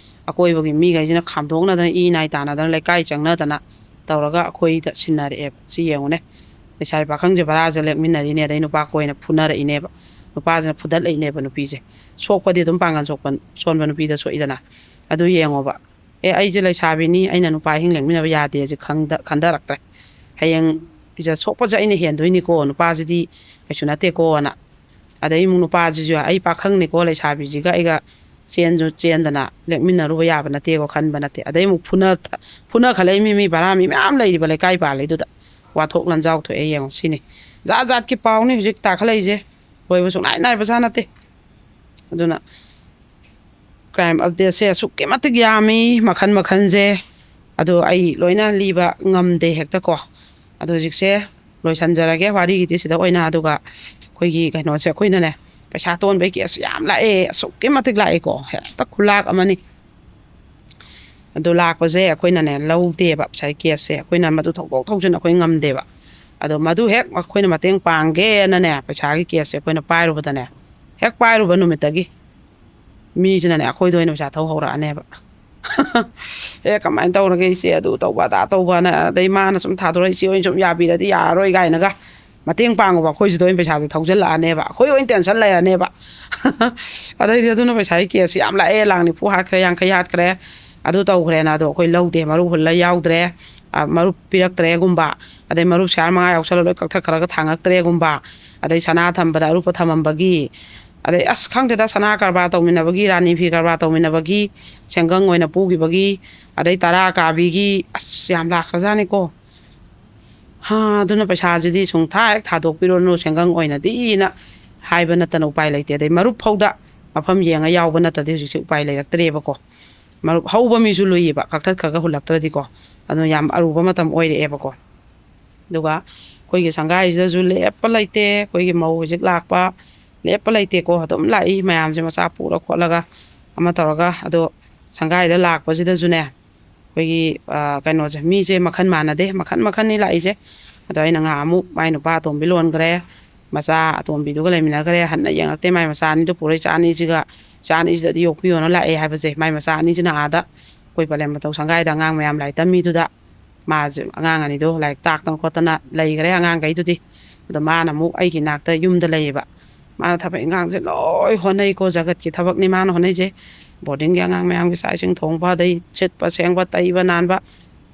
ꯑꯀꯣꯏꯕꯒꯤ ꯃꯤꯈꯩꯁꯤꯅ ꯈꯥꯝꯗꯣꯛꯅꯗꯅ, ꯏ ꯅꯥꯏ ꯇꯥꯅꯗꯅ, ꯂꯩꯀꯥꯏ ꯆꯪꯅꯗꯅ ꯇꯧꯔꯒ ꯑꯩꯈꯣꯏꯗ ꯁꯤꯟꯅꯔꯛꯑꯦꯕ꯫ ꯁꯤ ꯌꯦꯡꯉꯨꯅꯦ, ꯂꯩꯁꯥꯕꯤ ꯄꯥꯈꯪꯁꯦ ꯚꯔꯥꯁꯦ ꯂꯦꯛꯃꯤꯟꯅꯔꯤꯅꯦ, ꯑꯗꯩ ꯅꯨꯄꯥ ꯀꯣꯏꯅ ꯐꯨꯅꯔꯛꯏꯅꯦꯕ, ꯅꯨꯄꯥꯁꯤꯅ ꯐꯨꯗꯠꯂꯛꯏꯅꯦꯕ ꯅꯨꯄꯤꯁꯦ꯫ ꯁꯣꯛꯄꯗꯤ ꯑꯗꯨꯝ ꯄꯥꯡꯒꯜ ꯁꯣꯛꯄ, ꯁꯣꯟꯕ ꯅꯨꯄꯤꯗ ꯁꯣꯛꯏꯗꯅ꯫ ꯑꯗꯨ ꯌꯦꯡꯉꯣꯕ, ꯑꯦ, ꯑꯩꯁꯦ ꯂꯩꯁꯥꯕꯤꯅꯤ, ꯑꯩꯅ ꯅꯨꯄꯥ ꯑꯍꯤꯡ ꯂꯦꯡꯃꯤꯟꯅꯕ ꯌꯥꯗꯦꯁꯦ ꯈꯪꯗ-, ꯈꯟꯊꯔꯛꯇ꯭ꯔꯦ꯫ ꯍꯌꯦꯡ ꯁꯤꯗ ꯁꯣꯛꯄꯁꯦ ꯑꯩꯅ ꯍꯦꯟꯗꯣꯏꯅꯤꯀꯣ, ꯅꯨꯄꯥꯁꯤꯗꯤ ꯀꯩꯁꯨ ꯅꯠꯇꯦꯀꯣꯅ꯫ ꯑꯗꯩ ꯑꯃꯨꯛ ꯅꯨꯄꯥꯁꯤꯁꯨ ꯑꯩ ꯄꯥꯈꯪꯅꯤꯀꯣ, ꯂꯩꯁꯥꯕꯤꯁꯤꯒ ꯑꯩꯒ ꯆꯦꯟꯁꯨ ꯆꯦꯟꯗꯅ ꯂꯦꯛꯃꯤꯟꯅꯔꯨꯕ ꯌꯥꯕ ꯅꯠꯇꯦꯀꯣ ꯈꯟꯕ ꯅꯠꯇꯦ꯫ ꯑꯗꯩ ꯑꯃꯨꯛ ꯐꯨꯅ-, ꯐꯨꯅꯈꯠꯂꯛꯏ ꯃꯤ, ꯃꯤ ꯚꯔꯥ ꯃꯤ ꯃꯌꯥꯝ ꯂꯩꯔꯤꯕ ꯂꯩꯀꯥꯏ ꯄꯥꯜꯂꯤꯗꯨꯗ꯫ ꯋꯥꯊꯣꯛ ꯂꯥꯟꯖꯥꯎ ꯊꯣꯛꯑꯦ ꯌꯦꯡꯉꯣ, ꯁꯤꯅꯤ꯫ ꯖꯥꯠ ꯖꯥꯠꯀꯤ ꯄꯥꯎꯅꯤ ꯍꯧꯖꯤꯛ ꯇꯥꯈꯠꯂꯛꯏꯁꯦ, ꯂꯣꯏꯕ ꯁꯨꯡꯅꯥꯏ ꯅꯥꯏꯕꯖꯥꯠ ꯅꯠꯇꯦ꯫ ꯑꯗꯨꯅ ꯀ꯭ꯔꯥꯏꯝ ꯑꯞꯗꯦꯠꯁꯦ ꯑꯁꯨꯛꯀꯤ ꯃꯇꯤꯛ ꯌꯥꯝꯃꯤ, ꯃꯈꯜ ꯃꯈꯜꯁꯦ꯫ ꯑꯗꯣ ꯑꯩ ꯂꯣꯏꯅ ꯂꯤꯕ ꯉꯝꯗꯦ ꯍꯦꯛꯇ ꯀꯣ꯫ ꯑꯗꯣ ꯍꯧꯖꯤꯛꯁꯦ ꯂꯣꯏꯁꯟꯖꯔꯒꯦ ꯋꯥꯔꯤꯒꯤꯗꯤ ꯁꯤꯗ ꯑꯣꯏꯅ, ꯑꯗꯨꯒ ꯑꯩꯈꯣꯏꯒꯤ ꯀꯩꯅꯣꯁꯦ, ꯑꯩꯈꯣꯏꯅꯅꯦ, ꯄꯩꯁꯥ ꯇꯣꯟꯕꯩ ꯀꯦꯁ ꯌꯥꯝ ꯂꯥꯛꯑꯦ, ꯑꯁꯨꯛꯀꯤ ꯃꯇꯤꯛ ꯂꯥꯛꯑꯦꯀꯣ, ꯍꯦꯛꯇ ꯈꯨꯂꯥꯛ ꯑꯃꯅꯤ꯫ ꯑꯗꯣ ꯂꯥꯛꯄꯁꯦ ꯑꯩꯈꯣꯏꯅꯅꯦ ꯂꯧꯗꯦꯕ, ꯉꯁꯥꯏ ꯀꯦꯁꯁꯦ ꯑꯩꯈꯣꯏꯅ ꯃꯗꯨ ꯊꯧꯗꯣꯛ ꯊꯧꯖꯤꯟ ꯑꯩꯈꯣꯏ ꯉꯝꯗꯦꯕ꯫ ꯑꯗꯣ ꯃꯗꯨ ꯍꯦꯛ ꯑꯩꯈꯣꯏꯅ ꯃꯇꯦꯡ ꯄꯥꯡꯒꯦꯅꯅꯦ, ꯄꯩꯁꯥꯒꯤ ꯀꯦꯁꯁꯦ ꯑꯩꯈꯣꯏꯅ ꯄꯥꯏꯔꯨꯕꯗꯅꯦ, ꯍꯦꯛ ꯄꯥꯏꯔꯨꯕ ꯅꯨꯃꯤꯠꯇꯒꯤ ꯃꯤꯁꯤꯅꯅꯦ ꯑꯩꯈꯣꯏꯗ ꯑꯣꯏꯅ ꯄꯩꯁꯥ ꯊꯧ ꯍꯧꯔꯛꯑꯅꯦꯕ꯫ "ꯑꯦ, ꯀꯃꯥꯏꯅ ꯇꯧꯔꯒꯦ ꯏꯆꯦ, ꯑꯗꯨ ꯇꯧꯕ ꯑꯗꯥ ꯇꯧꯕꯅ?" ꯑꯗꯩ ꯃꯥꯅ ꯁꯨꯝ ꯊꯥꯗꯣꯔꯛꯏ, "ꯏꯆꯦ ꯍꯣꯏꯅ ꯁꯨꯝ ꯌꯥꯕꯤꯔꯗꯤ ꯌꯥꯔꯔꯣꯏ" ꯀꯥꯏꯅꯒ ꯃꯇꯦꯡ ꯄꯥꯡꯉꯨꯕ ꯑꯩꯈꯣꯏꯁꯤꯗ ꯑꯣꯏꯅ ꯄꯩꯁꯥꯁꯦ ꯊꯧꯖꯤꯜꯂꯛꯑꯅꯦꯕ, ꯑꯩꯈꯣꯏ ꯑꯣꯏꯅ ꯇꯦꯟꯁꯟ ꯂꯩꯔꯅꯦꯕ꯫ ꯑꯗꯩꯗꯤ ꯑꯗꯨꯅ ꯄꯩꯁꯥꯒꯤ ꯀꯦꯁꯁꯤ ꯌꯥꯝ ꯂꯥꯛꯑꯦ, ꯂꯥꯛ ꯅꯤꯐꯨ ꯍꯥꯠꯈ꯭ꯔꯦ, ꯌꯥꯡꯈꯩ ꯍꯥꯠꯈ꯭ꯔꯦ, ꯑꯗꯨ ꯇꯧꯈ꯭ꯔꯦꯅ꯫ ꯑꯗꯣ ꯑꯩꯈꯣꯏ ꯂꯧꯗꯦ, ꯃꯔꯨꯞ ꯍꯨꯜꯂ ꯌꯥꯎꯗ꯭ꯔꯦ, ꯑ, ꯃꯔꯨꯞ ꯄꯤꯔꯛꯇ꯭ꯔꯦꯒꯨꯝꯕ, ꯑꯗꯩ ꯃꯔꯨꯞ ꯁꯤꯌꯥꯔ ꯃꯉꯥ ꯌꯥꯎꯁꯜꯂ ꯂꯣꯏ ꯀꯛꯊꯠꯈ꯭ꯔꯒ ꯊꯥꯡꯉꯛꯇ꯭ꯔꯦꯒꯨꯝꯕ, ꯑꯗꯩ ꯁꯅꯥ ꯊꯝꯕꯗ ꯑꯔꯨꯞꯄ ꯊꯝꯃꯝꯕꯒꯤ, ꯑꯗꯩ ꯑꯁ ꯈꯪꯗꯦꯗ, ꯁꯅꯥ ꯀꯔꯕꯥꯔ ꯇꯧꯃꯤꯟꯅꯕꯒꯤ, ꯔꯥꯅꯤ ꯐꯤ ꯀꯔꯕꯥꯔ ꯇꯧꯃꯤꯟꯅꯕꯒꯤ, ꯁꯦꯟꯒꯪ ꯑꯣꯏꯅ ꯄꯨꯈꯤꯕꯒꯤ, ꯑꯗꯩ ꯇꯔꯥ ꯀꯥꯕꯤꯒꯤ, ꯑꯁ ꯌꯥꯝ ꯂꯥꯛꯈ꯭ꯔꯖꯥꯠꯅꯤꯀꯣ꯫ ꯍꯥ, ꯑꯗꯨꯅ ꯄꯩꯁꯥꯁꯤꯗꯤ ꯁꯨꯡꯊꯥ ꯍꯦꯛ ꯊꯥꯗꯣꯛꯄꯤꯔꯨꯔꯅꯨ, ꯁꯦꯟꯒꯪ ꯑꯣꯏꯅꯗꯤꯅ ꯍꯥꯏꯕ ꯅꯠꯇꯅ ꯎꯄꯥꯏ ꯂꯩꯇꯦ꯫ ꯑꯗꯩ ꯃꯔꯨꯞ ꯐꯥꯎꯗ ꯃꯐꯝ ꯌꯦꯡꯉ ꯌꯥꯎꯕ ꯅꯠꯇ꯭ꯔꯗꯤ ꯍꯧꯖꯤꯛꯁꯦ ꯎꯄꯥꯏ ꯂꯩꯔꯛꯇ꯭ꯔꯦꯕꯀꯣ꯫ ꯃꯔꯨꯞ ꯍꯧꯕ ꯃꯤꯁꯨ ꯂꯨꯏꯌꯦꯕ, ꯀꯛꯊꯠꯈ꯭ꯔꯒ ꯍꯨꯜꯂꯛꯇ꯭ꯔꯗꯤꯀꯣ꯫ ꯑꯗꯨꯅ ꯌꯥꯝ ꯑꯔꯨꯕ ꯃꯇꯝ ꯑꯣꯏꯔꯛꯑꯦꯕꯀꯣ꯫ ꯑꯗꯨꯒ ꯑꯩꯈꯣꯏꯒꯤ ꯁꯪꯒꯥꯏꯁꯤꯗꯁꯨ ꯂꯦꯞꯄ ꯂꯩꯇꯦ꯫ ꯑꯩꯈꯣꯏꯒꯤ ꯃꯧ ꯍꯧꯖꯤꯛ ꯂꯥꯛꯄ ꯂꯦꯞꯄ ꯂꯩꯇꯦꯀꯣ, ꯑꯗꯨꯝ ꯂꯥꯛꯏ ꯃꯌꯥꯝꯁꯦ, ꯃꯆꯥ ꯄꯨꯔ ꯈꯣꯠꯂꯒ ꯑꯃ ꯇꯧꯔꯒ꯫ ꯑꯗꯣ ꯁꯪꯒꯥꯏꯗ ꯂꯥꯛꯄꯁꯤꯗꯁꯨꯅꯦ, ꯑꯩꯈꯣꯏꯒꯤ, ꯑ, ꯀꯩꯅꯣꯁꯦ, ꯃꯤꯁꯦ ꯃꯈꯜ ꯃꯥꯟꯅꯗꯦ, ꯃꯈꯜ ꯃꯈꯜꯅꯤ ꯂꯥꯛꯏꯁꯦ꯫ ꯑꯗꯣ ꯑꯩꯅ ꯉꯍꯥꯟ ꯑꯃꯨꯛ ꯃꯥꯏ ꯅꯨꯄꯥ ꯑꯇꯣꯝꯕꯤ ꯂꯣꯟꯈ꯭ꯔꯦ, ꯃꯆꯥ ꯑꯇꯣꯝꯕꯤꯗꯨꯒ ꯂꯩꯃꯤꯟꯅꯈ꯭ꯔꯦ꯫ ꯍꯟꯅ ꯌꯦꯡꯉꯛꯇꯦ꯫ ꯃꯥꯏ ꯃꯆꯥ ꯑꯅꯤꯗꯨ ꯄꯨꯔ ꯏꯆꯥ ꯑꯅꯤꯁꯤꯒ, ꯏꯆꯥ ꯑꯅꯤꯁꯤꯗꯗꯤ ꯌꯣꯛꯄꯤꯌꯣꯅ ꯂꯥꯛꯑꯦ ꯍꯥꯏꯕꯁꯦ꯫ ꯃꯥꯏ ꯃꯆꯥ ꯑꯅꯤꯁꯤꯅ ꯑꯥꯗ ꯑꯩꯈꯣꯏ ꯄꯂꯦꯝ ꯃꯇꯧ ꯁꯪꯒꯥꯏꯗ ꯑꯉꯥꯡ ꯃꯌꯥꯝ ꯂꯥꯏꯔꯤꯛ ꯇꯝꯃꯤꯗꯨꯗ ꯃꯥꯁꯦ, ꯑꯉꯥꯡ ꯑꯅꯤꯗꯣ ꯂꯥꯏꯔꯤꯛ ꯇꯥꯛꯇꯅ ꯈꯣꯠꯇꯅ ꯂꯩꯈ꯭ꯔꯦ ꯑꯉꯥꯡꯈꯩꯗꯨꯗꯤ꯫ ꯑꯗꯣ ꯃꯥꯅ ꯑꯃꯨꯛ ꯑꯩꯒꯤ ꯏꯅꯥꯛꯇ ꯌꯨꯝꯗ ꯂꯩꯌꯦꯕ꯫ ꯃꯥꯅ ꯊꯕꯛ ꯏꯪꯈꯥꯡꯁꯦ ꯂꯣꯏ ꯍꯣꯠꯅꯩꯀꯣ, ꯖꯒꯠꯀꯤ ꯊꯕꯛꯅꯤ ꯃꯥꯅ ꯍꯣꯠꯅꯩꯁꯦ꯫ ꯕꯣꯔꯗꯤꯡꯒꯤ ꯑꯉꯥꯡ ꯃꯌꯥꯝꯒꯤ ꯆꯥꯛ ꯏꯁꯤꯡ ꯊꯣꯡꯕ, ꯑꯗꯩ ꯁꯤꯠꯄ ꯁꯦꯡꯕ, ꯇꯩꯕ ꯅꯥꯟꯕ,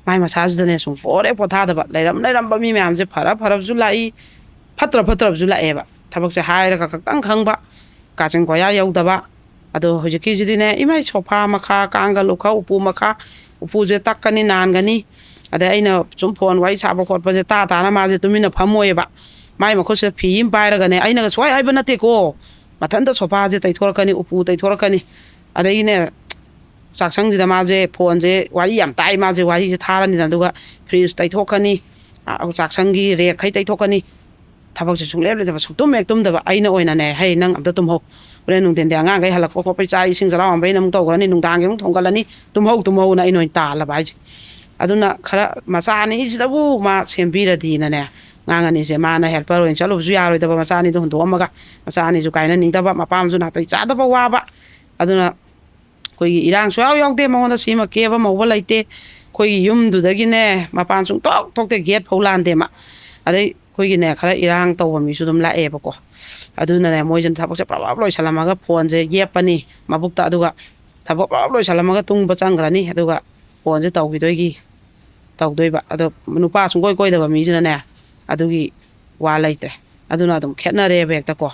ꯃꯥꯏ ꯃꯁꯥꯁꯤꯗꯅꯦ ꯁꯨꯡ ꯄꯣꯔꯦ ꯄꯣꯊꯥꯗꯕ꯫ ꯂꯩꯔꯝ ꯂꯩꯔꯝꯕ ꯃꯤ ꯃꯌꯥꯝꯁꯦ ꯐꯔ ꯐꯔꯕꯁꯨ ꯂꯥꯛꯏ, ꯐꯠꯇ꯭ꯔ ꯐꯠꯇ꯭ꯔꯕꯁꯨ ꯂꯥꯛꯑꯦꯕ꯫ ꯊꯕꯛꯁꯦ ꯍꯥꯏꯔꯒ ꯈꯛꯇꯪ ꯈꯪꯕ, ꯀꯥꯆꯤꯟ ꯀꯣꯌꯥ ꯌꯧꯗꯕ꯫ ꯑꯗꯣ ꯍꯧꯖꯤꯛꯀꯤꯁꯤꯗꯤꯅꯦ, ꯏꯃꯥꯏ, ꯁꯣꯐꯥ ꯃꯈꯥ, ꯀꯥꯡꯒ ꯂꯨꯈ, ꯎꯄꯨ ꯃꯈꯥ, ꯎꯄꯨꯁꯦ ꯇꯛꯀꯅꯤ, ꯅꯥꯟꯒꯅꯤ꯫ ꯑꯗꯩ ꯑꯩꯅ ꯁꯨꯝ ꯐꯣꯟ ꯋꯥꯔꯤ ꯁꯥꯕ ꯈꯣꯠꯄꯁꯦ ꯇꯥ ꯇꯥꯅ ꯃꯥꯁꯦ ꯇꯨꯃꯤꯟꯅ ꯐꯝꯃꯣꯏꯑꯕ꯫ ꯃꯥꯏ ꯃꯈꯨꯠꯁꯤꯗ ꯐꯤ ꯑꯃ ꯄꯥꯏꯔꯒꯅꯦ, ꯑꯩꯅꯒ ꯁꯨꯡꯍꯥꯏ ꯍꯥꯏꯕ ꯅꯠꯇꯦꯀꯣ, ꯃꯊꯟꯇ ꯁꯣꯐꯥꯁꯦ ꯇꯩꯊꯣꯔꯛꯀꯅꯤ, ꯎꯄꯨ ꯇꯩꯊꯣꯔꯛꯀꯅꯤ꯫ ꯑꯗꯩꯅꯦ, ꯆꯥꯛꯁꯪꯁꯤꯗ ꯃꯥꯁꯦ ꯐꯣꯟꯁꯦ, ꯋꯥꯔꯤ ꯌꯥꯝ ꯇꯥꯏ, ꯃꯥꯁꯦ ꯋꯥꯔꯤꯁꯦ ꯊꯥꯔꯅꯤꯗꯅ, ꯑꯗꯨꯒ ꯐ꯭ꯔꯤꯖ ꯇꯩꯊꯣꯛꯀꯅꯤ, ꯑ, ꯆꯥꯛꯁꯪꯒꯤ ꯔꯦꯛꯈꯩ ꯇꯩꯊꯣꯛꯀꯅꯤ꯫ ꯊꯕꯛꯁꯦ ꯁꯨꯡꯂꯦꯞ ꯂꯦꯞꯇꯕ, ꯁꯨꯡꯇꯨꯝ ꯍꯦꯛ ꯇꯨꯝꯗꯕ꯫ ꯑꯩꯅ ꯑꯣꯏꯅꯅꯦ, "ꯍꯩ, ꯅꯪ ꯑꯝꯇ ꯇꯨꯝꯍꯧ, ꯍꯣꯔꯦꯟ ꯅꯨꯡꯊꯤꯟꯗꯤ ꯑꯉꯥꯡꯈꯩ ꯍꯜꯂꯛꯄ ꯈꯣꯠꯄꯩ ꯆꯥꯛ ꯏꯁꯤꯡ ꯆꯔꯥ ꯋꯥꯟꯕꯩꯅ ꯑꯃꯨꯛ ꯇꯧꯈ꯭ꯔꯅꯤ, ꯅꯨꯡꯗꯥꯡꯒꯤ ꯑꯃꯨꯛ ꯊꯣꯡꯒꯠꯂꯅꯤ, ꯇꯨꯝꯍꯧ, ꯇꯨꯝꯍꯧꯅ" ꯑꯩꯅ ꯑꯣꯏꯅ ꯇꯥꯜꯂꯕ ꯍꯥꯏꯁꯦ꯫ ꯑꯗꯨꯅ ꯈꯔ ꯃꯆꯥ ꯑꯅꯤꯁꯤꯗꯕꯨ ꯃꯥ ꯁꯦꯝꯕꯤꯔꯗꯤꯅꯅꯦ, ꯑꯉꯥꯡ ꯑꯅꯤꯁꯦ ꯃꯥꯅ ꯍꯦꯜꯄꯔ ꯑꯣꯏꯅ ꯆꯠꯂꯨꯕꯁꯨ ꯌꯥꯔꯣꯏꯗꯕ, ꯃꯆꯥ ꯑꯅꯤꯗꯣ ꯍꯨꯟꯗꯣꯛꯑꯝꯃꯒ, ꯃꯆꯥ ꯑꯅꯤꯁꯨ ꯀꯥꯏꯅꯅꯤꯡꯗꯕ, ꯃꯄꯥ ꯑꯃꯁꯨ ꯅꯥꯇꯩ ꯆꯥꯗꯕ ꯋꯥꯕ꯫ ꯑꯗꯨꯅ ꯑꯩꯈꯣꯏꯒꯤ ꯏꯔꯥꯡ ꯁꯨꯡꯌꯥꯎ ꯌꯥꯎꯗꯦ ꯃꯉꯣꯟꯗ, ꯁꯤꯃ ꯀꯦꯕ ꯃꯧꯕ ꯂꯩꯇꯦ꯫ ꯑꯩꯈꯣꯏꯒꯤ ꯌꯨꯝꯗꯨꯗꯒꯤꯅꯦ ꯃꯄꯥꯟ ꯁꯨꯡꯊꯣꯛ ꯊꯣꯛꯇꯦ, ꯒꯦꯠ ꯐꯥꯎ ꯂꯥꯟꯗꯦ ꯃꯥ꯫ ꯑꯗꯩ ꯑꯩꯈꯣꯏꯒꯤꯅꯦ ꯈꯔ ꯏꯔꯥꯡ ꯇꯧꯕ ꯃꯤꯁꯨ ꯑꯗꯨꯝ ꯂꯥꯛꯑꯦꯕꯀꯣ꯫ ꯑꯗꯨꯅꯅꯦ ꯃꯣꯏꯁꯤꯅ ꯊꯕꯛꯁꯦ ꯄ꯭ꯔꯞ ꯄ꯭ꯔꯞ ꯂꯣꯏꯁꯜꯂꯝꯃꯒ ꯐꯣꯟꯁꯦ ꯌꯦꯞꯄꯅꯤ ꯃꯕꯨꯛꯇ, ꯑꯗꯨꯒ ꯊꯕꯛ ꯄ꯭ꯔꯞ ꯄ꯭ꯔꯞ ꯂꯣꯏꯁꯜꯂꯝꯃꯒ ꯇꯨꯝꯕ ꯆꯪꯈ꯭ꯔꯅꯤ꯫ ꯑꯗꯨꯒ ꯐꯣꯟꯁꯦ ꯇꯧꯈꯤꯗꯣꯏꯒꯤ ꯇꯧꯗꯣꯏꯕ꯫ ꯑꯗꯣ ꯅꯨꯄꯥ ꯁꯨꯡꯀꯣꯏ ꯀꯣꯏꯗꯕ ꯃꯤꯁꯤꯅꯅꯦ ꯑꯗꯨꯒꯤ ꯋꯥ ꯂꯩꯇ꯭ꯔꯦ꯫ ꯑꯗꯨꯅ ꯑꯗꯨꯝ ꯈꯦꯠꯅꯔꯦꯕ ꯍꯦꯛꯇꯀꯣ꯫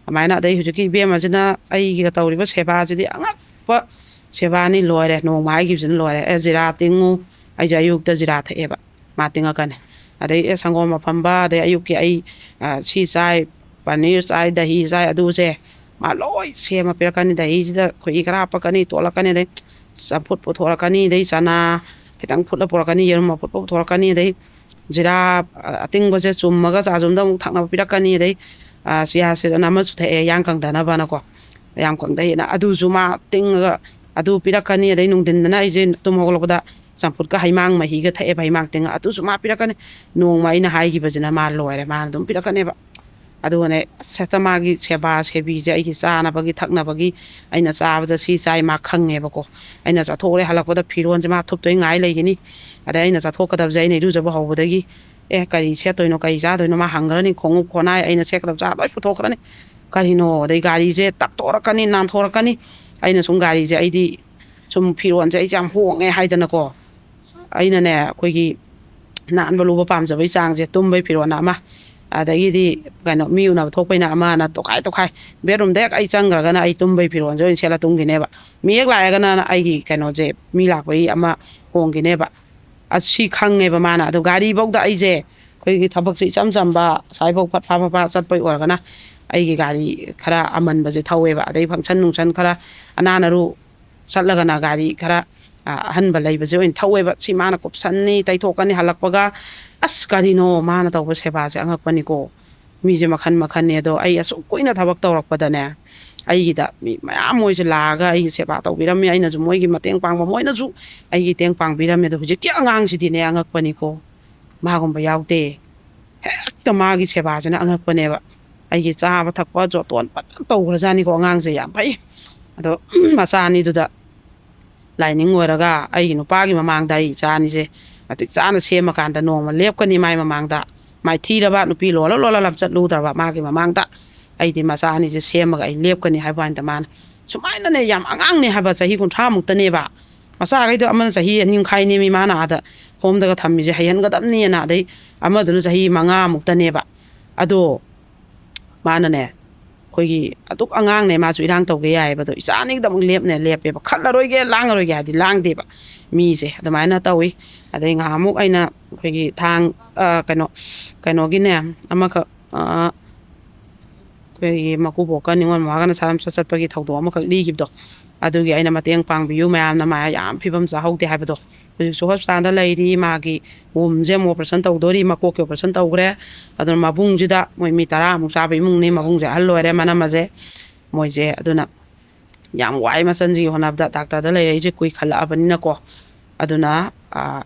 ꯑꯗꯨꯃꯥꯏꯅ ꯑꯗꯩ ꯍꯧꯖꯤꯛꯀꯤ ꯏꯕꯦꯝꯃꯁꯤꯅ ꯑꯩꯒ ꯇꯧꯔꯤꯕ ꯁꯦꯕꯥꯁꯤꯗꯤ ꯑꯉꯛꯄ ꯁꯦꯕꯥꯅꯤ, ꯂꯣꯏꯔꯦ꯫ ꯅꯣꯡꯃ ꯍꯥꯏꯈꯤꯕꯁꯤꯅ ꯂꯣꯏꯔꯦ꯫ "ꯑꯦ, ꯖꯤꯔꯥ ꯇꯤꯡꯉꯨ", ꯑꯩꯁꯦ ꯑꯌꯨꯛꯇ ꯖꯤꯔꯥ ꯊꯛꯑꯦꯕ, ꯃꯥ ꯇꯤꯡꯉꯛꯀꯅꯤ꯫ ꯑꯗꯩ, "ꯑꯦ, ꯁꯪꯒꯣꯝ ꯑꯐꯝꯕ", ꯑꯗꯩ ꯑꯌꯨꯛꯀꯤ ꯑꯩ, ꯑ, ꯁꯤ ꯆꯥꯏ, ꯄꯅꯤꯔ ꯆꯥꯏ, ꯗꯍꯤ ꯆꯥꯏ, ꯑꯗꯨꯁꯦ ꯃꯥ ꯂꯣꯏ ꯁꯦꯝꯃ ꯄꯤꯔꯛꯀꯅꯤ꯫ ꯗꯍꯤꯁꯤꯗ ꯈꯣꯏꯍꯤ ꯈꯔ ꯍꯥꯞꯄꯛꯀꯅꯤ, ꯇꯣꯠꯂꯛꯀꯅꯤ, ꯑꯗꯩ ꯆꯝꯐꯨꯠ ꯄꯨꯊꯣꯔꯛꯀꯅꯤ, ꯑꯗꯩ ꯆꯅꯥ ꯈꯤꯇꯪ ꯐꯨꯠꯂ ꯄꯨꯔꯛꯀꯅꯤ, ꯌꯦꯔꯨꯝ ꯑꯐꯨꯠꯄ ꯄꯨꯊꯣꯔꯛꯀꯅꯤ, ꯑꯗꯩ ꯖꯤꯔꯥ, ꯑ, ꯑꯇꯤꯡꯕꯁꯦ ꯆꯨꯝꯃꯒ ꯆꯥꯖꯨꯝꯗ ꯑꯃꯨꯛ ꯊꯛꯅꯕ ꯄꯤꯔꯛꯀꯅꯤ, ꯑꯗꯩ, ꯑ, ꯆꯤꯌꯥ ꯁꯤꯗ ꯑꯃꯁꯨ ꯊꯛꯑꯦ, ꯌꯥꯡ ꯀꯪꯗꯅꯕꯅꯀꯣ꯫ ꯌꯥꯝ ꯀꯪꯗꯩꯑꯅ ꯑꯗꯨꯁꯨ ꯃꯥ ꯇꯤꯡꯉꯒ ꯑꯗꯨ ꯄꯤꯔꯛꯀꯅꯤ꯫ ꯑꯗꯩ ꯅꯨꯡꯊꯤꯟꯗꯅ ꯑꯩꯁꯦ ꯇꯨꯝ ꯍꯧꯒꯠꯂꯛꯄꯗ ꯆꯝꯐꯨꯠꯀ ꯍꯩꯃꯥꯡ ꯃꯍꯤꯒ ꯊꯛꯑꯦꯕ, ꯍꯩꯃꯥꯡ ꯇꯤꯡꯉ꯫ ꯑꯗꯨꯁꯨ ꯃꯥ ꯄꯤꯔꯛꯀꯅꯤ꯫ ꯅꯣꯡꯃ ꯑꯩꯅ ꯍꯥꯏꯈꯤꯕꯁꯤꯅ ꯃꯥ ꯂꯣꯏꯔꯦ, ꯃꯥꯅ ꯑꯗꯨꯝ ꯄꯤꯔꯛꯀꯅꯦꯕ꯫ ꯑꯗꯨꯒꯅꯦ, ꯑꯁ, ꯍꯦꯛꯇ ꯃꯥꯒꯤ ꯁꯦꯕꯥ ꯁꯦꯕꯤꯁꯦ, ꯑꯩꯒꯤ ꯆꯥꯅꯕꯒꯤ ꯊꯛꯅꯕꯒꯤ, ꯑꯩꯅ ꯆꯥꯕꯗ ꯁꯤ ꯆꯥꯏ ꯃꯥ ꯈꯪꯉꯦꯕꯀꯣ꯫ ꯑꯩꯅ ꯆꯠꯊꯣꯛꯎꯔꯦ, ꯍꯜꯂꯛꯄꯗ ꯐꯤꯔꯣꯟꯁꯦ ꯃꯥ ꯊꯨꯞꯇꯣꯏ ꯉꯥꯏ ꯂꯩꯒꯅꯤ꯫ ꯑꯗꯩ ꯑꯩꯅ ꯆꯠꯊꯣꯛꯀꯗꯕꯁꯦ, ꯑꯩꯅ ꯏꯔꯨꯖꯕ ꯍꯧꯕꯗꯒꯤ, "ꯑꯦ, ꯀꯔꯤ ꯁꯦꯠꯇꯣꯏꯅꯣ, ꯀꯔꯤ ꯆꯥꯗꯣꯏꯅꯣ?" ꯃꯥ ꯍꯪꯈ꯭ꯔꯅꯤ, ꯈꯣꯡꯎꯞ ꯈꯣꯅꯥꯏ, ꯑꯩꯅ ꯁꯦꯠꯀꯗꯕ ꯆꯥ ꯂꯣꯏ ꯄꯨꯊꯣꯛꯈ꯭ꯔꯅꯤ꯫ ꯀꯔꯤꯅꯣ? ꯑꯗꯩ ꯒꯥꯔꯤꯁꯦ ꯇꯛꯇꯣꯔꯛꯀꯅꯤ, ꯅꯥꯟꯊꯣꯔꯛꯀꯅꯤ꯫ ꯑꯩꯅ ꯁꯨꯝ ꯒꯥꯔꯤꯁꯦ, ꯑꯩꯗꯤ ꯁꯨꯝ ꯐꯤꯔꯣꯟꯁꯦ ꯑꯩꯁꯦ ꯌꯥꯝ ꯍꯣꯡꯉꯦ ꯍꯥꯏꯗꯅꯀꯣ, ꯑꯩꯅꯅꯦ, ꯑꯩꯈꯣꯏꯒꯤ ꯅꯥꯟꯕ ꯂꯨꯕ ꯄꯥꯝꯖꯕꯒꯤ ꯆꯥꯡꯁꯦ, ꯇꯨꯝꯕꯩ ꯐꯤꯔꯣꯟ ꯑꯃ, ꯑꯗꯒꯤꯗꯤ ꯀꯩꯅꯣ, ꯃꯤ ꯎꯅꯕ ꯊꯣꯛꯄꯩꯅ ꯑꯃꯅ ꯇꯣꯈꯥꯏ ꯇꯣꯈꯥꯏ꯫ ꯕꯦꯠꯔꯨꯝꯗ ꯍꯦꯛ ꯑꯩ ꯆꯪꯈ꯭ꯔꯒꯅ ꯑꯩ ꯇꯨꯝꯕꯩ ꯐꯤꯔꯣꯟꯁꯦ ꯑꯣꯏꯅ ꯁꯦꯠꯂ ꯇꯨꯝꯈꯤꯅꯦꯕ꯫ ꯃꯤ ꯍꯦꯛ ꯂꯥꯛꯑꯒꯅ ꯑꯩꯒꯤ ꯀꯩꯅꯣꯁꯦ, ꯃꯤ ꯂꯥꯛꯄꯒꯤ ꯑꯃ ꯍꯣꯡꯈꯤꯅꯦꯕ꯫ ꯑꯁꯤ ꯈꯪꯉꯦꯕ ꯃꯥꯅ꯫ ꯑꯗꯣ ꯒꯥꯔꯤꯐꯧꯗ ꯑꯩꯁꯦ, ꯑꯩꯈꯣꯏꯒꯤ ꯊꯕꯛꯁꯦ ꯏꯆꯝ ꯆꯝꯕ, ꯁ꯭ꯋꯥꯏꯐꯥꯎ ꯐꯠ ꯐꯥ ꯐꯠ ꯐꯥ ꯆꯠꯄꯩ ꯑꯣꯏꯔꯒꯅ ꯑꯩꯒꯤ ꯒꯥꯔꯤ ꯈꯔ ꯑꯃꯟꯕꯁꯦ ꯊꯧꯋꯦꯕ꯫ ꯑꯗꯩ ꯐꯪꯁꯟ ꯅꯨꯡꯁꯟ ꯈꯔ ꯑꯅꯥ ꯅꯔꯨ ꯆꯠꯂꯒꯅ ꯒꯥꯔꯤ ꯈꯔ, ꯑ, ꯑꯍꯟꯕ ꯂꯩꯕꯁꯦ ꯑꯣꯏꯅ ꯊꯧꯋꯦꯕ꯫ ꯁꯤ ꯃꯥꯅ ꯀꯨꯞꯁꯟꯅꯤ, ꯇꯩꯊꯣꯛꯀꯅꯤ, ꯍꯜꯂꯛꯄꯒ, ꯑꯁ, ꯀꯔꯤꯅꯣ ꯃꯥꯅ ꯇꯧꯕ ꯁꯦꯕꯥꯁꯦ? ꯑꯉꯛꯄꯅꯤꯀꯣ꯫ ꯃꯤꯁꯦ ꯃꯈꯟ ꯃꯈꯟꯅꯦ꯫ ꯑꯗꯣ ꯑꯩ ꯑꯁꯨꯛ ꯀꯨꯏꯅ ꯊꯕꯛ ꯇꯧꯔꯛꯄꯗꯅꯦ, ꯑꯩꯒꯤꯗ ꯃꯤ ꯃꯌꯥꯝ ꯃꯣꯏꯁꯦ ꯂꯥꯛꯑꯒ ꯑꯩꯒꯤ ꯁꯦꯕꯥ ꯇꯧꯕꯤꯔꯝꯃꯤ, ꯑꯩꯅꯁꯨ ꯃꯣꯏꯒꯤ ꯃꯇꯦꯡ ꯄꯥꯡꯕ, ꯃꯣꯏꯅꯁꯨ ꯑꯩꯒꯤ ꯃꯇꯦꯡ ꯄꯥꯡꯕꯤꯔꯝꯃꯦ꯫ ꯑꯗꯣ ꯍꯧꯖꯤꯛꯀꯤ ꯑꯉꯥꯡꯁꯤꯗꯤꯅꯦ, ꯑꯉꯛꯄꯅꯤꯀꯣ, ꯃꯥꯒꯨꯝꯕ ꯌꯥꯎꯗꯦ꯫ ꯍꯦꯛꯇ ꯃꯥꯒꯤ ꯁꯦꯕꯥꯁꯤꯅ ꯑꯉꯛꯄꯅꯦꯕ꯫ ꯑꯩꯒꯤ ꯆꯥꯕ ꯊꯛꯄ ꯖꯣꯇꯣꯟ ꯐꯖꯅ ꯇꯧꯈ꯭ꯔꯖꯥꯠꯅꯤꯀꯣ꯫ ꯑꯉꯥꯡꯁꯦ ꯌꯥꯝ ꯐꯩ꯫ ꯑꯗꯣ ꯃꯆꯥ ꯑꯅꯤꯗꯨꯗ ꯂꯥꯏꯅꯤꯡ ꯑꯣꯏꯔꯒ, ꯑꯩꯒꯤ ꯅꯨꯄꯥꯒꯤ ꯃꯃꯥꯡꯗ ꯑꯩ ꯏꯆꯥ ꯑꯅꯤꯁꯦ ꯃꯇꯤꯛ ꯆꯥꯅ ꯁꯦꯝꯃꯀꯥꯟꯗ ꯅꯣꯡꯃ ꯂꯦꯞꯀꯅꯤ ꯃꯥꯏ ꯃꯃꯥꯡꯗ꯫ ꯃꯥꯏ ꯊꯤꯔꯕ ꯅꯨꯄꯤ ꯂꯣꯜꯂ ꯂꯣꯜꯂ ꯂꯝꯆꯠ ꯂꯨꯗ꯭ꯔꯕ ꯃꯥꯒꯤ ꯃꯃꯥꯡꯗ꯫ ꯑꯩꯗꯤ ꯃꯆꯥ ꯑꯅꯤꯁꯦ ꯁꯦꯝꯃꯒ ꯑꯩ ꯂꯦꯞꯀꯅꯤ ꯍꯥꯏꯕ ꯋꯥꯅꯤꯗ꯫ ꯃꯥꯅ ꯁꯨꯃꯥꯏꯅꯅꯦ, ꯌꯥꯝ ꯑꯉꯥꯡꯅꯦ ꯍꯥꯏꯕ, ꯆꯍꯤ ꯀꯨꯟꯊ꯭ꯔꯥ ꯃꯨꯛꯇꯅꯦꯕ꯫ ꯃꯆꯥꯈꯩꯗꯣ ꯑꯃꯅ ꯆꯍꯤ ꯑꯅꯤ ꯃꯈꯥꯏꯅꯦꯃꯤ ꯃꯥꯅ ꯑꯥꯗ ꯍꯣꯝꯗꯒ ꯊꯝꯃꯤꯁꯦ, ꯍꯩꯍꯟꯒꯗꯕꯅꯦꯅ꯫ ꯑꯗꯩ ꯑꯃꯗꯨꯅ ꯆꯍꯤ ꯃꯉꯥ ꯃꯨꯛꯇꯅꯦꯕ꯫ ꯑꯗꯣ ꯃꯥꯅꯅꯦ, ꯑꯩꯈꯣꯏꯒꯤ ꯑꯗꯨꯛ ꯑꯉꯥꯡꯅꯦ, ꯃꯥꯁꯨ ꯏꯔꯥꯡ ꯇꯧꯒꯦ ꯌꯥꯏꯌꯦꯕ꯫ ꯑꯗꯣ ꯏꯆꯥ ꯑꯅꯤꯒꯤꯗꯃꯛ ꯂꯦꯞꯅꯦ ꯂꯦꯞꯄꯦꯕ꯫ ꯈꯠꯂꯔꯣꯏꯒꯦ, ꯂꯥꯡꯉꯔꯣꯏꯒꯦ ꯍꯥꯏꯗꯤ ꯂꯥꯡꯗꯦꯕ ꯃꯤꯁꯦ꯫ ꯑꯗꯨꯃꯥꯏꯅ ꯇꯧꯋꯤ꯫ ꯑꯗꯩ ꯉꯍꯥꯟꯃꯨꯛ ꯑꯩꯅ ꯑꯩꯈꯣꯏꯒꯤ ꯊꯥꯡ, ꯑ, ꯀꯩꯅꯣ, ꯀꯩꯅꯣꯒꯤꯅꯦ, ꯑꯃꯈꯛ, ꯑ, ꯑꯩꯈꯣꯏꯒꯤ ꯃꯀꯨꯕꯣꯛꯀ ꯅꯤꯉꯣꯜ ꯃꯃꯥꯒꯅ ꯁꯥꯔꯝ ꯆꯠ ꯆꯠꯄꯒꯤ ꯊꯧꯗꯣꯛ ꯑꯃꯈꯛ ꯂꯤꯈꯤꯕꯗꯣ, ꯑꯗꯨꯒꯤ ꯑꯩꯅ ꯃꯇꯦꯡ ꯄꯥꯡꯕꯤꯌꯨ, ꯃꯌꯥꯝꯅ ꯃꯥ ꯌꯥꯝ ꯐꯤꯕꯝ ꯆꯥꯍꯧꯗꯦ ꯍꯥꯏꯕꯗꯣ꯫ ꯍꯧꯖꯤꯛꯁꯨ ꯍꯣꯁꯄꯤꯇꯥꯜꯗ ꯂꯩꯔꯤ꯫ ꯃꯥꯒꯤ ꯋꯨꯝꯁꯦ ꯑꯃꯨꯛ ꯑꯣꯄꯔꯦꯁꯟ ꯇꯧꯗꯣꯔꯤ, ꯃꯀꯣꯛꯀꯤ ꯑꯣꯄꯔꯦꯁꯟ ꯇꯧꯈ꯭ꯔꯦ꯫ ꯑꯗꯨꯅ ꯃꯕꯨꯡꯁꯤꯗ, ꯃꯣꯏ ꯃꯤ ꯇꯔꯥꯃꯨꯛ ꯆꯥꯕ ꯏꯃꯨꯡꯅꯤ, ꯃꯕꯨꯡꯁꯦ ꯑꯍꯜ ꯑꯣꯏꯔꯦ, ꯃꯅꯝꯃꯁꯦ, ꯃꯣꯏꯁꯦ꯫ ꯑꯗꯨꯅ ꯌꯥꯝ ꯋꯥꯏ ꯃꯆꯟꯁꯤꯒꯤ ꯍꯣꯠꯅꯕꯗ꯫ ꯗꯥꯛꯇꯔꯗ ꯂꯩꯔꯛꯏꯁꯦ ꯀꯨꯏꯈꯠꯂꯛꯑꯕꯅꯤꯅꯀꯣ꯫ ꯑꯗꯨꯅ, ꯑ,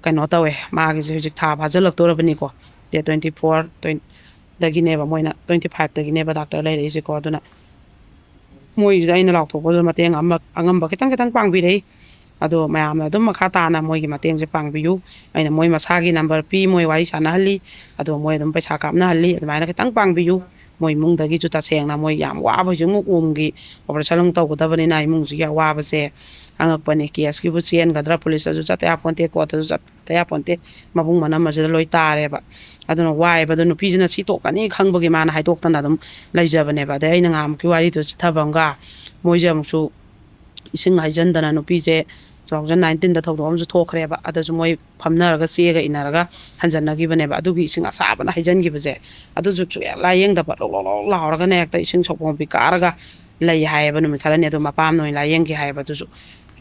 ꯀꯩꯅꯣ ꯇꯧꯋꯦ, ꯃꯥꯒꯤꯁꯦ ꯍꯧꯖꯤꯛ ꯊꯥ ꯐꯥꯖꯤꯜꯂꯛꯇꯣꯔꯕꯅꯤꯀꯣ꯫ ꯗꯦꯠ ꯇ꯭ꯋꯦꯟꯇꯤ ꯐꯣꯔ, ꯇ꯭ꯋꯦꯟ-, ꯗꯒꯤꯅꯦꯕ, ꯃꯣꯏꯅ ꯇ꯭ꯋꯦꯟꯇꯤ ꯐꯥꯏꯚꯇꯒꯤꯅꯦꯕ ꯗꯥꯛꯇꯔ ꯂꯩꯔꯛꯏꯁꯦꯀꯣ꯫ ꯑꯗꯨꯅ ꯃꯣꯏꯁꯤꯗ ꯑꯩꯅ ꯂꯥꯎꯊꯣꯛꯄꯗ ꯃꯇꯦꯡ ꯑꯃ ꯑꯉꯝꯕ ꯈꯤꯇꯪ ꯈꯤꯇꯪ ꯄꯥꯡꯕꯤꯔꯛꯏ꯫ ꯑꯗꯣ ꯃꯌꯥꯝꯅ ꯑꯗꯨꯝ ꯃꯈꯥ ꯇꯥꯅ ꯃꯣꯏꯒꯤ ꯃꯇꯦꯡꯁꯦ ꯄꯥꯡꯕꯤꯌꯨ꯫ ꯑꯩꯅ ꯃꯣꯏ ꯃꯁꯥꯒꯤ ꯅꯝꯕꯔ ꯄꯤ, ꯃꯣꯏ ꯋꯥꯔꯤ ꯁꯥꯟꯅꯍꯜꯂꯤ꯫ ꯑꯗꯣ ꯃꯣꯏ ꯑꯗꯨꯝ ꯄꯩꯁꯥ ꯀꯥꯞꯅꯍꯜꯂꯤ꯫ ꯑꯗꯨꯃꯥꯏꯅ ꯈꯤꯇꯪ ꯄꯥꯡꯕꯤꯌꯨ꯫ ꯃꯣꯏ ꯏꯃꯨꯡꯗꯒꯤꯁꯨ ꯇꯁꯦꯡꯅ ꯃꯣꯏ ꯌꯥꯝ ꯋꯥꯕ, ꯍꯧꯖꯤꯛ ꯑꯃꯨꯛ ꯎꯝꯒꯤ ꯑꯣꯄꯔꯦꯁꯟ ꯑꯃꯨꯛ ꯇꯧꯒꯗꯕꯅꯤꯅ ꯏꯃꯨꯡꯁꯤꯒꯤ ꯑꯋꯥꯕꯁꯦ ꯑꯉꯛꯄꯅꯤ꯫ ꯀꯦꯁꯀꯤꯕꯨ ꯆꯦꯟꯒꯗ꯭ꯔꯥ, ꯄꯨꯂꯤꯁꯇꯁꯨ ꯆꯠꯇ ꯌꯥꯄꯣꯟꯇꯦ, ꯀꯣꯔꯠꯇꯁꯨ ꯆꯠꯇ ꯌꯥꯄꯣꯟꯇꯦ, ꯃꯕꯨꯡ ꯃꯅꯝ ꯑꯁꯤꯗ ꯂꯣꯏ ꯇꯥꯔꯦꯕ꯫ ꯑꯗꯨꯅ ꯋꯥꯏꯕꯗꯣ ꯅꯨꯄꯤꯁꯤꯅ ꯁꯤ ꯇꯣꯛꯀꯅꯤ ꯈꯪꯕꯒꯤ ꯃꯥꯅ ꯍꯥꯏꯗꯣꯛꯇꯅ ꯑꯗꯨꯝ ꯂꯩꯖꯕꯅꯦꯕ꯫ ꯑꯗꯩ ꯑꯩꯅ ꯉꯥꯃꯨꯛꯀꯤ ꯋꯥꯔꯤꯗꯨ ꯆꯤꯊꯕ ꯑꯃꯒ, ꯃꯣꯏꯁꯦ ꯑꯃꯨꯛꯁꯨ ꯏꯁꯤꯡ ꯍꯩꯖꯤꯟꯗꯅ ꯅꯨꯄꯤꯁꯦ ꯇꯨ ꯊꯥꯎꯖꯟ ꯅꯥꯏꯟꯇꯤꯟꯗ ꯊꯧꯗꯣꯛ ꯑꯃꯁꯨ ꯊꯣꯛꯈ꯭ꯔꯦꯕ꯫ ꯑꯗꯨꯁꯨ ꯃꯣꯏ ꯐꯝꯅꯔꯒ ꯆꯦꯒ ꯏꯟꯅꯔꯒ ꯍꯟꯖꯟꯅꯈꯤꯕꯅꯦꯕ꯫ ꯑꯗꯨꯒꯤ ꯏꯁꯤꯡ ꯑꯁꯥꯕꯅ ꯍꯩꯖꯤꯟꯈꯤꯕꯁꯦ, ꯑꯗꯨꯁꯨ ꯁꯨꯛꯌꯥ ꯂꯥꯏꯌꯦꯡꯗꯕ, ꯂꯣꯛ ꯂꯣꯛ ꯂꯣꯛ ꯂꯥꯎꯔꯒꯅꯦ ꯍꯦꯛꯇ ꯏꯁꯤꯡ ꯁꯣꯛꯄ ꯃꯄꯤ ꯀꯥꯔꯒ ꯂꯩ ꯍꯥꯏꯌꯦꯕ ꯅꯨꯃꯤꯠ ꯈꯔꯅꯤ꯫ ꯑꯗꯨ ꯃꯄꯥꯝꯅ ꯑꯣꯏꯅ ꯂꯥꯏꯌꯦꯡꯒꯦ ꯍꯥꯏꯌꯦꯕ꯫ ꯑꯗꯨꯁꯨ,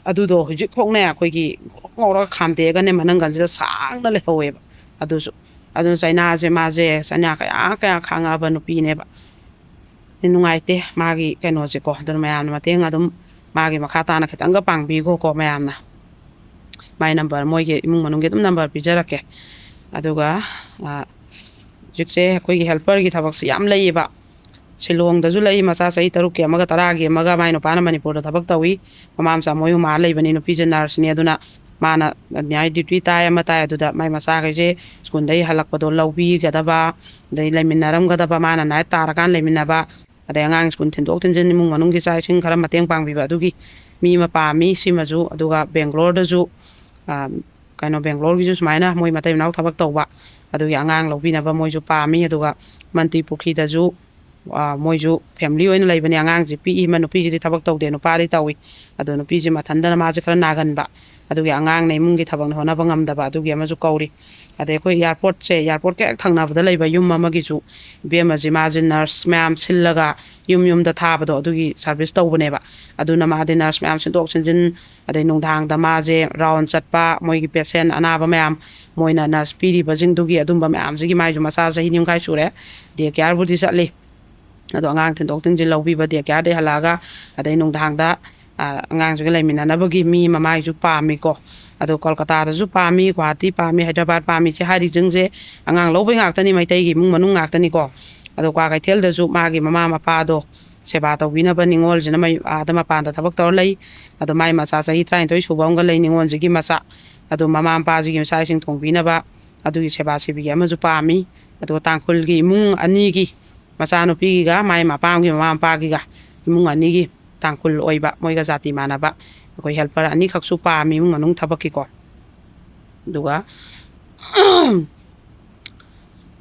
ꯑꯗꯨꯗꯣ ꯍꯧꯖꯤꯛ ꯐꯥꯎꯅꯦ ꯑꯩꯈꯣꯏꯒꯤ ꯉꯧꯔꯒ ꯈꯥꯝꯗꯦꯛꯑꯒꯅꯦ ꯃꯅꯪꯒꯟꯁꯤꯗ ꯁꯥꯡꯅ ꯂꯩꯍꯧꯋꯦꯕ꯫ ꯑꯗꯨꯁꯨ, ꯑꯗꯨꯅ ꯆꯩꯅꯥꯁꯦ ꯃꯥꯁꯦ ꯆꯩꯅꯥ ꯀꯌꯥ ꯀꯌꯥ ꯈꯥꯡꯉꯛꯑꯕ ꯅꯨꯄꯤꯅꯦꯕ꯫ ꯅꯨꯡꯉꯥꯏꯇꯦ ꯃꯥꯒꯤ ꯀꯩꯅꯣꯁꯦꯀꯣ꯫ ꯑꯗꯨꯅ ꯃꯌꯥꯝꯅ ꯃꯇꯦꯡ ꯑꯗꯨꯝ ꯃꯥꯒꯤ ꯃꯈꯥ ꯇꯥꯅ ꯈꯤꯇꯪꯒ ꯄꯥꯡꯕꯤꯈꯣꯀꯣ ꯃꯌꯥꯝꯅ꯫ ꯃꯥꯏ ꯅꯝꯕꯔ, ꯃꯣꯏꯒꯤ ꯏꯃꯨꯡ ꯃꯅꯨꯡꯒꯤ ꯑꯗꯨꯝ ꯅꯝꯕꯔ ꯄꯤꯖꯔꯛꯀꯦ꯫ ꯑꯗꯨꯒ, ꯑ, ꯍꯧꯖꯤꯛꯁꯦ ꯑꯩꯈꯣꯏꯒꯤ ꯍꯦꯜꯄꯔꯒꯤ ꯊꯕꯛꯁꯦ ꯌꯥꯝ ꯂꯩꯌꯦꯕ꯫ ꯁꯤꯂꯣꯡꯗꯁꯨ ꯂꯩ, ꯃꯆꯥ ꯆꯍꯤ ꯇꯔꯨꯛꯀꯤ ꯑꯃꯒ ꯇꯔꯥꯒꯤ ꯑꯃꯒ, ꯃꯥꯏ ꯅꯨꯄꯥꯅ ꯃꯅꯤꯄꯨꯔꯗ ꯊꯕꯛ ꯇꯧꯏ꯫ ꯃꯃꯥ ꯃꯆꯥ ꯃꯣꯏ ꯑꯍꯨꯝ ꯑꯥ ꯂꯩꯕꯅꯤ꯫ ꯅꯨꯄꯤꯁꯦ ꯅꯔꯁꯅꯤ꯫ ꯑꯗꯨꯅ ꯃꯥꯅ ꯅꯥꯏꯠ ꯗ꯭ꯌꯨꯇꯤ ꯇꯥꯏ ꯑꯃ ꯇꯥꯏ꯫ ꯑꯗꯨꯗ ꯃꯥꯏ ꯃꯆꯥꯈꯩꯁꯦ ꯁ꯭ꯀꯨꯜꯗꯒꯤ ꯍꯜꯂꯛꯄꯗꯣ ꯂꯧꯕꯤꯒꯗꯕ, ꯑꯗꯩ ꯂꯩꯃꯤꯟꯅꯔꯝꯒꯗꯕ, ꯃꯥꯅ ꯅꯥꯏꯠ ꯇꯥꯔꯀꯥꯟ ꯂꯩꯃꯤꯟꯅꯕ, ꯑꯗꯩ ꯑꯉꯥꯡ ꯁ꯭ꯀꯨꯜ ꯊꯤꯟꯗꯣꯛ ꯊꯤꯟꯖꯤꯟ, ꯏꯃꯨꯡ ꯃꯅꯨꯡꯒꯤ ꯆꯥꯛ ꯏꯁꯤꯡ ꯈꯔ ꯃꯇꯦꯡ ꯄꯥꯡꯕꯤꯕ, ꯑꯗꯨꯒꯤ ꯃꯤ ꯑꯃ ꯄꯥꯝꯃꯤ꯫ ꯁꯤꯃꯁꯨ, ꯑꯗꯨꯒ ꯕꯦꯡꯒ꯭ꯂꯣꯔꯗꯁꯨ, ꯑ, ꯀꯩꯅꯣ, ꯕꯦꯡꯒ꯭ꯂꯣꯔꯒꯤꯁꯨ ꯁꯨꯃꯥꯏꯅ ꯃꯣꯏ ꯃꯇꯩ ꯃꯅꯥꯎ ꯊꯕꯛ ꯇꯧꯕ, ꯑꯗꯨꯒꯤ ꯑꯉꯥꯡ ꯂꯧꯕꯤꯅꯕ ꯃꯣꯏꯁꯨ ꯄꯥꯝꯃꯤ꯫ ꯑꯗꯨꯒ ꯃꯟꯇ꯭ꯔꯤ ꯄꯨꯈ꯭ꯔꯤꯗꯁꯨ, ꯑ, ꯃꯣꯏꯁꯨ ꯐꯦꯃꯤꯂꯤ ꯑꯣꯏꯅ ꯂꯩꯕꯅꯦ꯫ ꯑꯉꯥꯡꯁꯦ ꯄꯤꯛꯏ, ꯃ-, ꯅꯨꯄꯤꯁꯤꯗꯤ ꯊꯕꯛ ꯇꯧꯗꯦ, ꯅꯨꯄꯥꯗꯤ ꯇꯧꯏ꯫ ꯑꯗꯣ ꯅꯨꯄꯤꯁꯦ ꯃꯊꯟꯗꯅ, ꯃꯥꯁꯦ ꯈꯔ ꯅꯥꯒꯟꯕ, ꯑꯗꯨꯒꯤ ꯑꯉꯥꯡꯅ ꯏꯃꯨꯡꯒꯤ ꯊꯕꯛꯅ ꯍꯣꯠꯅꯕ ꯉꯝꯗꯕ, ꯑꯗꯨꯒꯤ ꯑꯃꯁꯨ ꯀꯧꯔꯤ꯫ ꯑꯗꯩ ꯑꯩꯈꯣꯏ ꯑꯦꯌꯥꯔꯄꯣꯔꯠꯁꯦ, ꯑꯦꯌꯥꯔꯄꯣꯔꯠꯀ ꯍꯦꯛ ꯊꯪꯅꯕꯗ ꯂꯩꯕ ꯌꯨꯝ ꯑꯃꯒꯤꯁꯨ ꯏꯕꯦꯝꯃꯁꯦ, ꯃꯥꯁꯦ ꯅꯔꯁ ꯃꯌꯥꯝ ꯁꯤꯜꯂꯒ ꯌꯨꯝ ꯌꯨꯝꯗ ꯊꯥꯕꯗꯣ, ꯑꯗꯨꯒꯤ ꯁꯥꯔꯚꯤꯁ ꯇꯧꯕꯅꯦꯕ꯫ ꯑꯗꯨꯅ ꯃꯥꯗꯤ ꯅꯔꯁ ꯃꯌꯥꯝ ꯁꯤꯟꯗꯣꯛ ꯁꯤꯟꯖꯤꯟ, ꯑꯗꯩ ꯅꯨꯡꯗꯥꯡꯗ ꯃꯥꯁꯦ ꯔꯥꯎꯟ ꯆꯠꯄ, ꯃꯣꯏꯒꯤ ꯄꯦꯁꯦꯟ ꯑꯅꯥꯕ ꯃꯌꯥꯝ, ꯃꯣꯏꯅ ꯅꯔꯁ ꯄꯤꯔꯤꯕꯁꯤꯡꯗꯨꯒꯤ ꯑꯗꯨꯝꯕ ꯃꯌꯥꯝꯁꯤꯒꯤ, ꯃꯥꯏꯁꯨ ꯃꯆꯥ ꯆꯍꯤ ꯅꯤꯐꯨ ꯃꯈꯥꯏ ꯁꯨꯔꯦ, ꯗꯦ ꯀꯤꯌꯥꯔꯕꯨꯗꯤ ꯆꯠꯂꯤ꯫ ꯑꯗꯣ ꯑꯉꯥꯡ ꯊꯤꯟꯗꯣꯛ ꯊꯤꯟꯖꯤꯟ ꯂꯧꯕꯤꯕ, ꯗꯦ ꯀꯤꯌꯥꯔꯗꯩ ꯍꯜꯂꯛꯑꯒ, ꯑꯗꯩ ꯅꯨꯡꯗꯥꯡꯗ, ꯑ, ꯑꯉꯥꯡꯁꯤꯒ ꯂꯩꯃꯤꯟꯅꯅꯕꯒꯤ ꯃꯤ ꯑꯃ ꯃꯥꯏꯁꯨ ꯄꯥꯝꯃꯤꯀꯣ꯫ ꯑꯗꯣ ꯀꯣꯜꯀꯇꯥꯗꯁꯨ ꯄꯥꯝꯃꯤ, ꯒꯨꯋꯥꯍꯥꯇꯤ ꯄꯥꯝꯃꯤ, ꯍꯥꯏꯗ꯭ꯔꯕꯥꯗ ꯄꯥꯝꯃꯤ, ꯁꯤ ꯍꯥꯏꯔꯤꯁꯤꯡꯁꯦ ꯑꯉꯥꯡ ꯂꯧꯕꯩ ꯉꯥꯛꯇꯅꯤ, ꯃꯩꯇꯩꯒꯤ ꯏꯃꯨꯡ ꯃꯅꯨꯡ ꯉꯥꯛꯇꯅꯤꯀꯣ꯫ ꯑꯗꯣ ꯀ꯭ꯋꯥꯀꯩꯊꯦꯜꯗꯁꯨ ꯃꯥꯒꯤ ꯃꯃꯥ ꯃꯄꯥꯗꯣ ꯁꯦꯕꯥ ꯇꯧꯕꯤꯅꯕ ꯅꯤꯉꯣꯜꯁꯤꯅ ꯃꯩ-, ꯑꯥꯗ ꯃꯄꯥꯟꯗ ꯊꯕꯛ ꯇꯧꯔ ꯂꯩ꯫ ꯑꯗꯣ ꯃꯥꯏ ꯃꯆꯥ ꯆꯍꯤ ꯇꯔꯥꯅꯤꯊꯣꯏ ꯁꯨꯕ ꯑꯃꯒ ꯂꯩ ꯅꯤꯉꯣꯜꯁꯤꯒꯤ ꯃꯆꯥ꯫ ꯑꯗꯣ ꯃꯃꯥ ꯃꯄꯥꯁꯤꯒꯤ ꯃꯆꯥꯁꯤꯡ ꯊꯣꯡꯕꯤꯅꯕ ꯑꯗꯨꯒꯤ ꯁꯦꯕꯥ ꯁꯦꯕꯤꯒꯤ ꯑꯃꯁꯨ ꯄꯥꯝꯃꯤ꯫ ꯑꯗꯨꯒ ꯇꯥꯡꯈꯨꯜꯒꯤ ꯏꯃꯨꯡ ꯑꯅꯤꯒꯤ ꯃꯆꯥꯅꯨꯄꯤꯒꯤꯒ ꯃꯥꯏ ꯃꯄꯥꯝꯒꯤ ꯃꯃꯥ ꯃꯄꯥꯒꯤꯒ ꯏꯃꯨꯡ ꯑꯅꯤꯒꯤ ꯇꯥꯡꯈꯨꯜ ꯑꯣꯏꯕ, ꯃꯣꯏꯒ ꯖꯥꯇꯤ ꯃꯥꯟꯅꯕ ꯑꯩꯈꯣꯏ helper ꯑꯅꯤꯈꯛꯁꯨ ꯄꯥꯝꯃꯤ ꯏꯃꯨꯡ ꯃꯅꯨꯡ ꯊꯕꯛꯀꯤꯀꯣ꯫ ꯑꯗꯨꯒ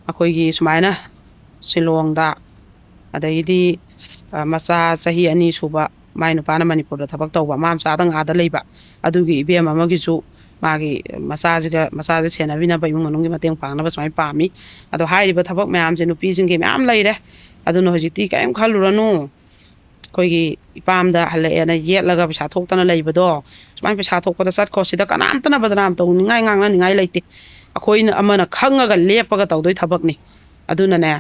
ꯑꯩꯈꯣꯏꯒꯤ ꯁꯨꯃꯥꯏꯅ ꯁꯤꯂꯣꯡꯗ, ꯑꯗꯒꯤꯗꯤ, ꯑ, ꯃꯆꯥ ꯆꯍꯤ ꯑꯅꯤ ꯁꯨꯕ, ꯃꯥꯏ ꯅꯨꯄꯥꯅ ꯃꯅꯤꯄꯨꯔꯗ ꯊꯕꯛ ꯇꯧꯕ, ꯃꯥ ꯃꯆꯥꯗ ꯉꯥꯗ ꯂꯩꯕ, ꯑꯗꯨꯒꯤ ꯏꯕꯦꯝ ꯑꯃꯒꯤꯁꯨ ꯃꯥꯒꯤ ꯃꯆꯥꯁꯤꯒ, ꯃꯆꯥꯁꯦ ꯁꯦꯟꯅꯕꯤꯅꯕ, ꯏꯃꯨꯡ ꯃꯅꯨꯡꯒꯤ ꯃꯇꯦꯡ ꯄꯥꯡꯅꯕ ꯁꯨꯃꯥꯏꯅ ꯄꯥꯝꯃꯤ꯫ ꯑꯗꯣ ꯍꯥꯏꯔꯤꯕ ꯊꯕꯛ ꯃꯌꯥꯝꯁꯦ ꯅꯨꯄꯤꯁꯤꯡꯒꯤ ꯃꯌꯥꯝ ꯂꯩꯔꯦ꯫ ꯑꯗꯨꯅ ꯍꯧꯖꯤꯛꯇꯤ ꯀꯔꯤꯝ ꯈꯜꯂꯨꯔꯅꯨ꯫ ꯑꯩꯈꯣꯏꯒꯤ ꯏꯄꯥꯝꯗ ꯍꯜꯂꯛꯑꯦꯅ ꯌꯦꯠꯂꯒ ꯄꯩꯁꯥ ꯊꯣꯛꯇꯅ ꯂꯩꯕꯗꯣ, ꯁꯨꯃꯥꯏꯅ ꯄꯩꯁꯥ ꯊꯣꯛꯄꯗ ꯆꯠꯈꯣ, ꯁꯤꯗ ꯀꯅꯥꯝꯇꯅ ꯕꯗꯅꯥꯝ ꯇꯧꯅꯤꯡꯉꯥꯏ, ꯉꯥꯡꯅꯅꯤꯡꯉꯥꯏ ꯂꯩꯇꯦ꯫ ꯑꯩꯈꯣꯏꯅ ꯑꯃꯅ ꯈꯪꯉꯒ ꯂꯦꯞꯄꯒ ꯇꯧꯗꯣꯏ ꯊꯕꯛꯅꯤ꯫ ꯑꯗꯨꯅꯅꯦ,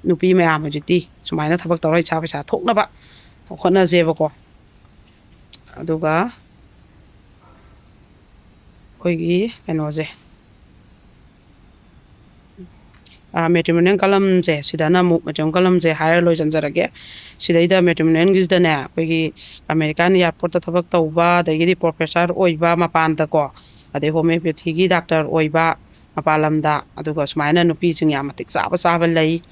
ꯅꯨꯄꯤ ꯃꯌꯥꯝ ꯍꯧꯖꯤꯛꯇꯤ ꯁꯨꯃꯥꯏꯅ ꯊꯕꯛ ꯇꯧꯔ ꯏꯁꯥ ꯄꯩꯁꯥ ꯊꯣꯛꯅꯕ ꯍꯣꯠꯅꯁꯦꯕꯀꯣ꯫ ꯑꯗꯨꯒ ꯑꯩꯈꯣꯏꯒꯤ ꯀꯩꯅꯣꯁꯦ, ꯑ, matrimonial columnꯁꯦ, ꯁꯤꯗꯅ ꯑꯃꯨꯛ matrimonial columnꯁꯦ ꯍꯥꯏꯔ ꯂꯣꯏꯁꯤꯟꯖꯔꯒꯦ꯫ ꯁꯤꯗꯩꯗ matrimonialꯒꯤꯁꯤꯗꯅꯦ, ꯑꯩꯈꯣꯏꯒꯤ American airportꯇ ꯊꯕꯛ ꯇꯧꯕ, ꯑꯗꯒꯤꯗꯤ professor ꯑꯣꯏꯕ ꯃꯄꯥꯟꯗꯀꯣ, ꯑꯗꯩ homeopathyꯒꯤ doctor ꯑꯣꯏꯕ ꯃꯄꯥꯟ ꯂꯝꯗ, ꯑꯗꯨꯒ ꯁꯨꯃꯥꯏꯅ ꯅꯨꯄꯤꯁꯤꯡ ꯌꯥꯝ ꯃꯇꯤꯛ ꯆꯥꯕ ꯆꯥꯕ ꯂꯩ꯫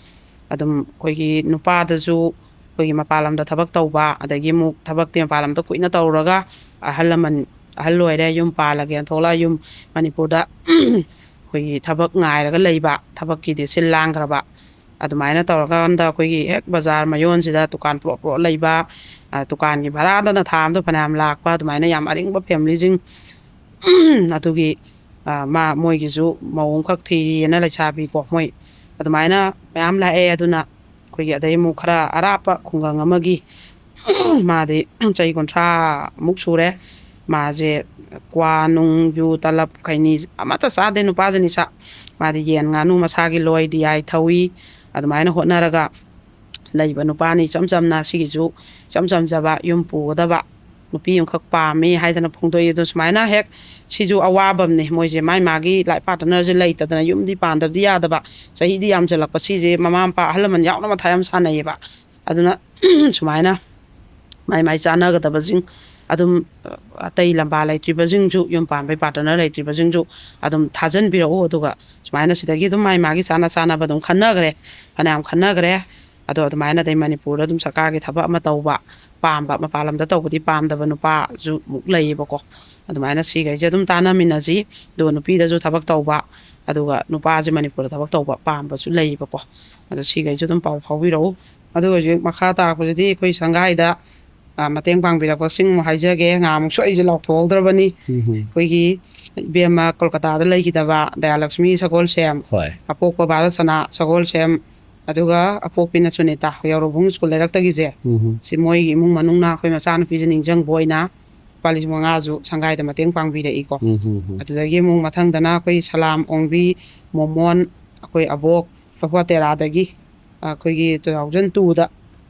ꯑꯗꯨꯝ ꯑꯩꯈꯣꯏꯒꯤ ꯅꯨꯄꯥꯗꯁꯨ ꯑꯩꯈꯣꯏꯒꯤ ꯃꯄꯥꯟ ꯂꯝꯗ ꯊꯕꯛ ꯇꯧꯕ, ꯑꯗꯒꯤ ꯑꯃꯨꯛ ꯊꯕꯛꯇꯤ ꯃꯄꯥꯟ ꯂꯝꯗ ꯀꯨꯏꯅ ꯇꯧꯔꯨꯔꯒ ꯑꯍꯜ ꯂꯃꯟ, ꯑꯍꯜ ꯑꯣꯏꯔꯦ, ꯌꯨꯝ ꯄꯥꯜꯂꯒꯦꯅ ꯊꯣꯛꯂꯛꯑ ꯌꯨꯝ ꯃꯅꯤꯄꯨꯔꯗ ꯑꯩꯈꯣꯏꯒꯤ ꯊꯕꯛ ꯉꯥꯏꯔꯒ ꯂꯩꯕ, ꯊꯕꯛꯀꯤꯗꯤ ꯁꯤꯜ ꯂꯥꯡꯈ꯭ꯔꯕ, ꯑꯗꯨꯃꯥꯏꯅ ꯇꯧꯔꯀꯥꯟꯗ ꯑꯩꯈꯣꯏꯒꯤ ꯍꯦꯛ ꯕꯖꯥꯔ ꯃꯌꯣꯟꯁꯤꯗ ꯗꯨꯀꯥꯟ ꯄ꯭ꯂꯣꯠ ꯄ꯭ꯂꯣꯠ ꯂꯩꯕ, ꯑ, ꯗꯨꯀꯥꯟꯒꯤ ꯚꯔꯥꯗꯅ ꯊꯥ ꯑꯃꯗ ꯐꯅꯌꯥꯝ ꯂꯥꯛꯄ, ꯑꯗꯨꯃꯥꯏꯅ ꯌꯥꯝ ꯑꯔꯤꯡꯕ familyꯁꯤꯡ, ꯑꯗꯨꯒꯤ, ꯑ, ꯃꯥ, ꯃꯣꯏꯒꯤꯁꯨ ꯃꯧ ꯑꯃꯈꯛ ꯊꯤꯔꯤꯑꯅ ꯂꯩꯁꯥꯕꯤꯀꯣ, ꯃꯣꯏ ꯑꯗꯨꯃꯥꯏꯅ ꯃꯌꯥꯝ ꯂꯥꯛꯑꯦ꯫ ꯑꯗꯨꯅ ꯑꯩꯈꯣꯏꯒꯤ ꯑꯗꯩ ꯑꯃꯨꯛ ꯈꯔ ꯑꯔꯥꯞꯄ ꯈꯨꯡꯒꯪ ꯑꯃꯒꯤ ꯃꯥꯗꯤ ꯆꯍꯤ ꯀꯨꯟꯊ꯭ꯔꯥ ꯃꯨꯛ ꯁꯨꯔꯦ꯫ ꯃꯥꯁꯦ ꯀ꯭ꯋꯥ ꯅꯨꯡ, ꯌꯨ, ꯇꯂꯞ, ꯈꯩꯅꯤ ꯑꯃꯠꯇ ꯆꯥꯗꯦ ꯅꯨꯄꯥꯁꯦ, ꯅꯤꯁꯥ꯫ ꯃꯥꯗꯤ ꯌꯦꯟ ꯉꯥꯅꯨ ꯃꯁꯥꯒꯤ ꯂꯣꯏ, ꯗꯤ ꯑꯥꯏ ꯊꯧꯏ꯫ ꯑꯗꯨꯃꯥꯏꯅ ꯍꯣꯠꯅꯔꯒ ꯂꯩꯕ ꯅꯨꯄꯥꯅꯤ, ꯏꯆꯝ ꯆꯝꯅ꯫ ꯁꯤꯒꯤꯁꯨ ꯏꯆꯝ ꯆꯝꯖꯕ ꯌꯨꯝ ꯄꯨꯒꯗꯕ ꯅꯨꯄꯤ ꯑꯃꯈꯛ ꯄꯥꯝꯃꯤ ꯍꯥꯏꯗꯅ ꯐꯣꯡꯗꯣꯛꯏ꯫ ꯑꯗꯣ ꯁꯨꯃꯥꯏꯅ ꯍꯦꯛ ꯁꯤꯁꯨ ꯑꯋꯥꯕ ꯑꯃꯅꯦ꯫ ꯃꯣꯏꯁꯦ ꯃꯥꯏ ꯃꯥꯒꯤ ꯂꯥꯏꯐ ꯄꯥꯔꯠꯅꯔꯁꯦ ꯂꯩꯇꯗꯅ ꯌꯨꯝꯗꯤ ꯄꯥꯟꯗꯕꯗꯤ ꯌꯥꯗꯕ, ꯆꯍꯤꯗꯤ ꯌꯥꯝꯁꯤꯜꯂꯛꯄ, ꯁꯤꯁꯦ ꯃꯃꯥ ꯃꯄꯥ ꯑꯍꯜ ꯂꯃꯟ ꯌꯥꯎꯅ ꯃꯊꯥ ꯌꯥꯝ ꯁꯥꯟꯅꯩꯌꯦꯕ꯫ ꯑꯗꯨꯅ ꯁꯨꯃꯥꯏꯅ ꯃꯥꯏ ꯃꯥꯏ ꯆꯥꯟꯅꯒꯗꯕꯁꯤꯡ ꯑꯗꯨꯝ, ꯑ, ꯑꯇꯩ ꯂꯝꯕꯥ ꯂꯩꯇ꯭ꯔꯤꯕꯁꯤꯡꯁꯨ, ꯌꯨꯝ ꯄꯥꯟꯕꯩ ꯄꯥꯔꯠꯅꯔ ꯂꯩꯇ꯭ꯔꯤꯕꯁꯤꯡꯁꯨ ꯑꯗꯨꯝ ꯊꯥꯖꯟꯕꯤꯔꯛꯎ꯫ ꯑꯗꯨꯒ ꯁꯨꯃꯥꯏꯅ ꯁꯤꯗꯒꯤ ꯑꯗꯨꯝ ꯃꯥꯏ ꯃꯥꯒꯤ ꯆꯥꯅ ꯆꯥꯅꯕ ꯑꯗꯨꯝ ꯈꯟꯅꯈ꯭ꯔꯦ, ꯐꯅꯌꯥꯝ ꯈꯟꯅꯈ꯭ꯔꯦ꯫ ꯑꯗꯣ ꯑꯗꯨꯃꯥꯏꯅ ꯑꯗꯩ ꯃꯅꯤꯄꯨꯔꯗ ꯑꯗꯨꯝ ꯁꯔꯀꯥꯔꯒꯤ ꯊꯕꯛ ꯑꯃ ꯇꯧꯕ ꯄꯥꯝꯕ, ꯃꯄꯥꯟ ꯂꯝꯗ ꯇꯧꯕꯗꯤ ꯄꯥꯝꯗꯕ ꯅꯨꯄꯥꯁꯨ ꯑꯃꯨꯛ ꯂꯩꯌꯦꯕꯀꯣ꯫ ꯑꯗꯨꯃꯥꯏꯅ ꯁꯤꯈꯩꯁꯦ ꯑꯗꯨꯝ ꯇꯥꯟꯅꯃꯤꯟꯅꯁꯤ꯫ ꯑꯗꯨꯒ ꯅꯨꯄꯤꯗꯁꯨ ꯊꯕꯛ ꯇꯧꯕ, ꯑꯗꯨꯒ ꯅꯨꯄꯥꯁꯦ ꯃꯅꯤꯄꯨꯔꯗ ꯊꯕꯛ ꯇꯧꯕ ꯄꯥꯝꯕꯁꯨ ꯂꯩꯌꯦꯕꯀꯣ꯫ ꯑꯗꯣ ꯁꯤꯈꯩꯁꯨ ꯑꯗꯨꯝ ꯄꯥꯎ ꯐꯥꯎꯕꯤꯔꯛꯎ꯫ ꯑꯗꯨꯒ ꯍꯧꯖꯤꯛ ꯃꯈꯥ ꯇꯥꯔꯛꯄꯁꯤꯗꯤ ꯑꯩꯈꯣꯏ ꯁꯪꯒꯥꯏꯗ, ꯑ, ꯃꯇꯦꯡ ꯄꯥꯡꯕꯤꯔꯛꯄꯁꯤꯡ ꯑꯃꯨꯛ ꯍꯥꯏꯖꯒꯦ꯫ ꯉꯥꯃꯨꯛꯁꯨ ꯑꯩꯁꯦ ꯂꯥꯎꯊꯣꯛꯍꯧꯗ꯭ꯔꯕꯅꯤ꯫ ꯎꯝ꯫ ꯑꯩꯈꯣꯏꯒꯤ ꯏꯕꯦꯝꯃ ꯀꯣꯜꯀꯇꯥꯗ ꯂꯩꯈꯤꯗꯕ ꯗꯌꯥꯂꯛꯁꯃꯤ ꯁꯒꯣꯜꯁꯦꯝ, ꯍꯣꯏ꯫ ꯑꯄꯣꯛꯄ ꯚꯥꯔꯠꯁꯅꯥ ꯁꯒꯣꯜꯁꯦꯝ, ꯑꯗꯨꯒ ꯑꯄꯣꯛꯄꯤꯅ ꯁꯨꯅꯤꯇꯥ, ꯌꯥꯎꯔꯕꯨꯡ ꯁ꯭ꯀꯨꯜ ꯂꯩꯔꯛꯇꯒꯤꯁꯦ꯫ ꯎꯝ꯫ ꯁꯤ ꯃꯣꯏꯒꯤ ꯏꯃꯨꯡ ꯃꯅꯨꯡꯅ ꯑꯩꯈꯣꯏ ꯃꯆꯥꯅꯨꯄꯤꯁꯦ ꯅꯤꯡꯁꯤꯡꯕ ꯑꯣꯏꯅ ꯂꯨꯄꯥ ꯂꯤꯁꯤꯡ ꯃꯉꯥꯁꯨ ꯁꯪꯒꯥꯏꯗ ꯃꯇꯦꯡ ꯄꯥꯡꯕꯤꯔꯛꯏꯀꯣ꯫ ꯎꯝ, ꯎꯝ, ꯎꯝ꯫ ꯑꯗꯨꯗꯒꯤ ꯑꯃꯨꯛ ꯃꯊꯪꯗꯅ ꯑꯩꯈꯣꯏ ꯁꯂꯥꯝ ꯑꯣꯡꯕꯤ ꯃꯣꯃꯣꯟ, ꯑꯩꯈꯣꯏ ꯑꯕꯣꯛ ꯐꯐꯨꯋꯥ ꯇꯦꯔꯥꯗꯒꯤ, ꯑꯩꯈꯣꯏꯒꯤ two thousand twoꯗ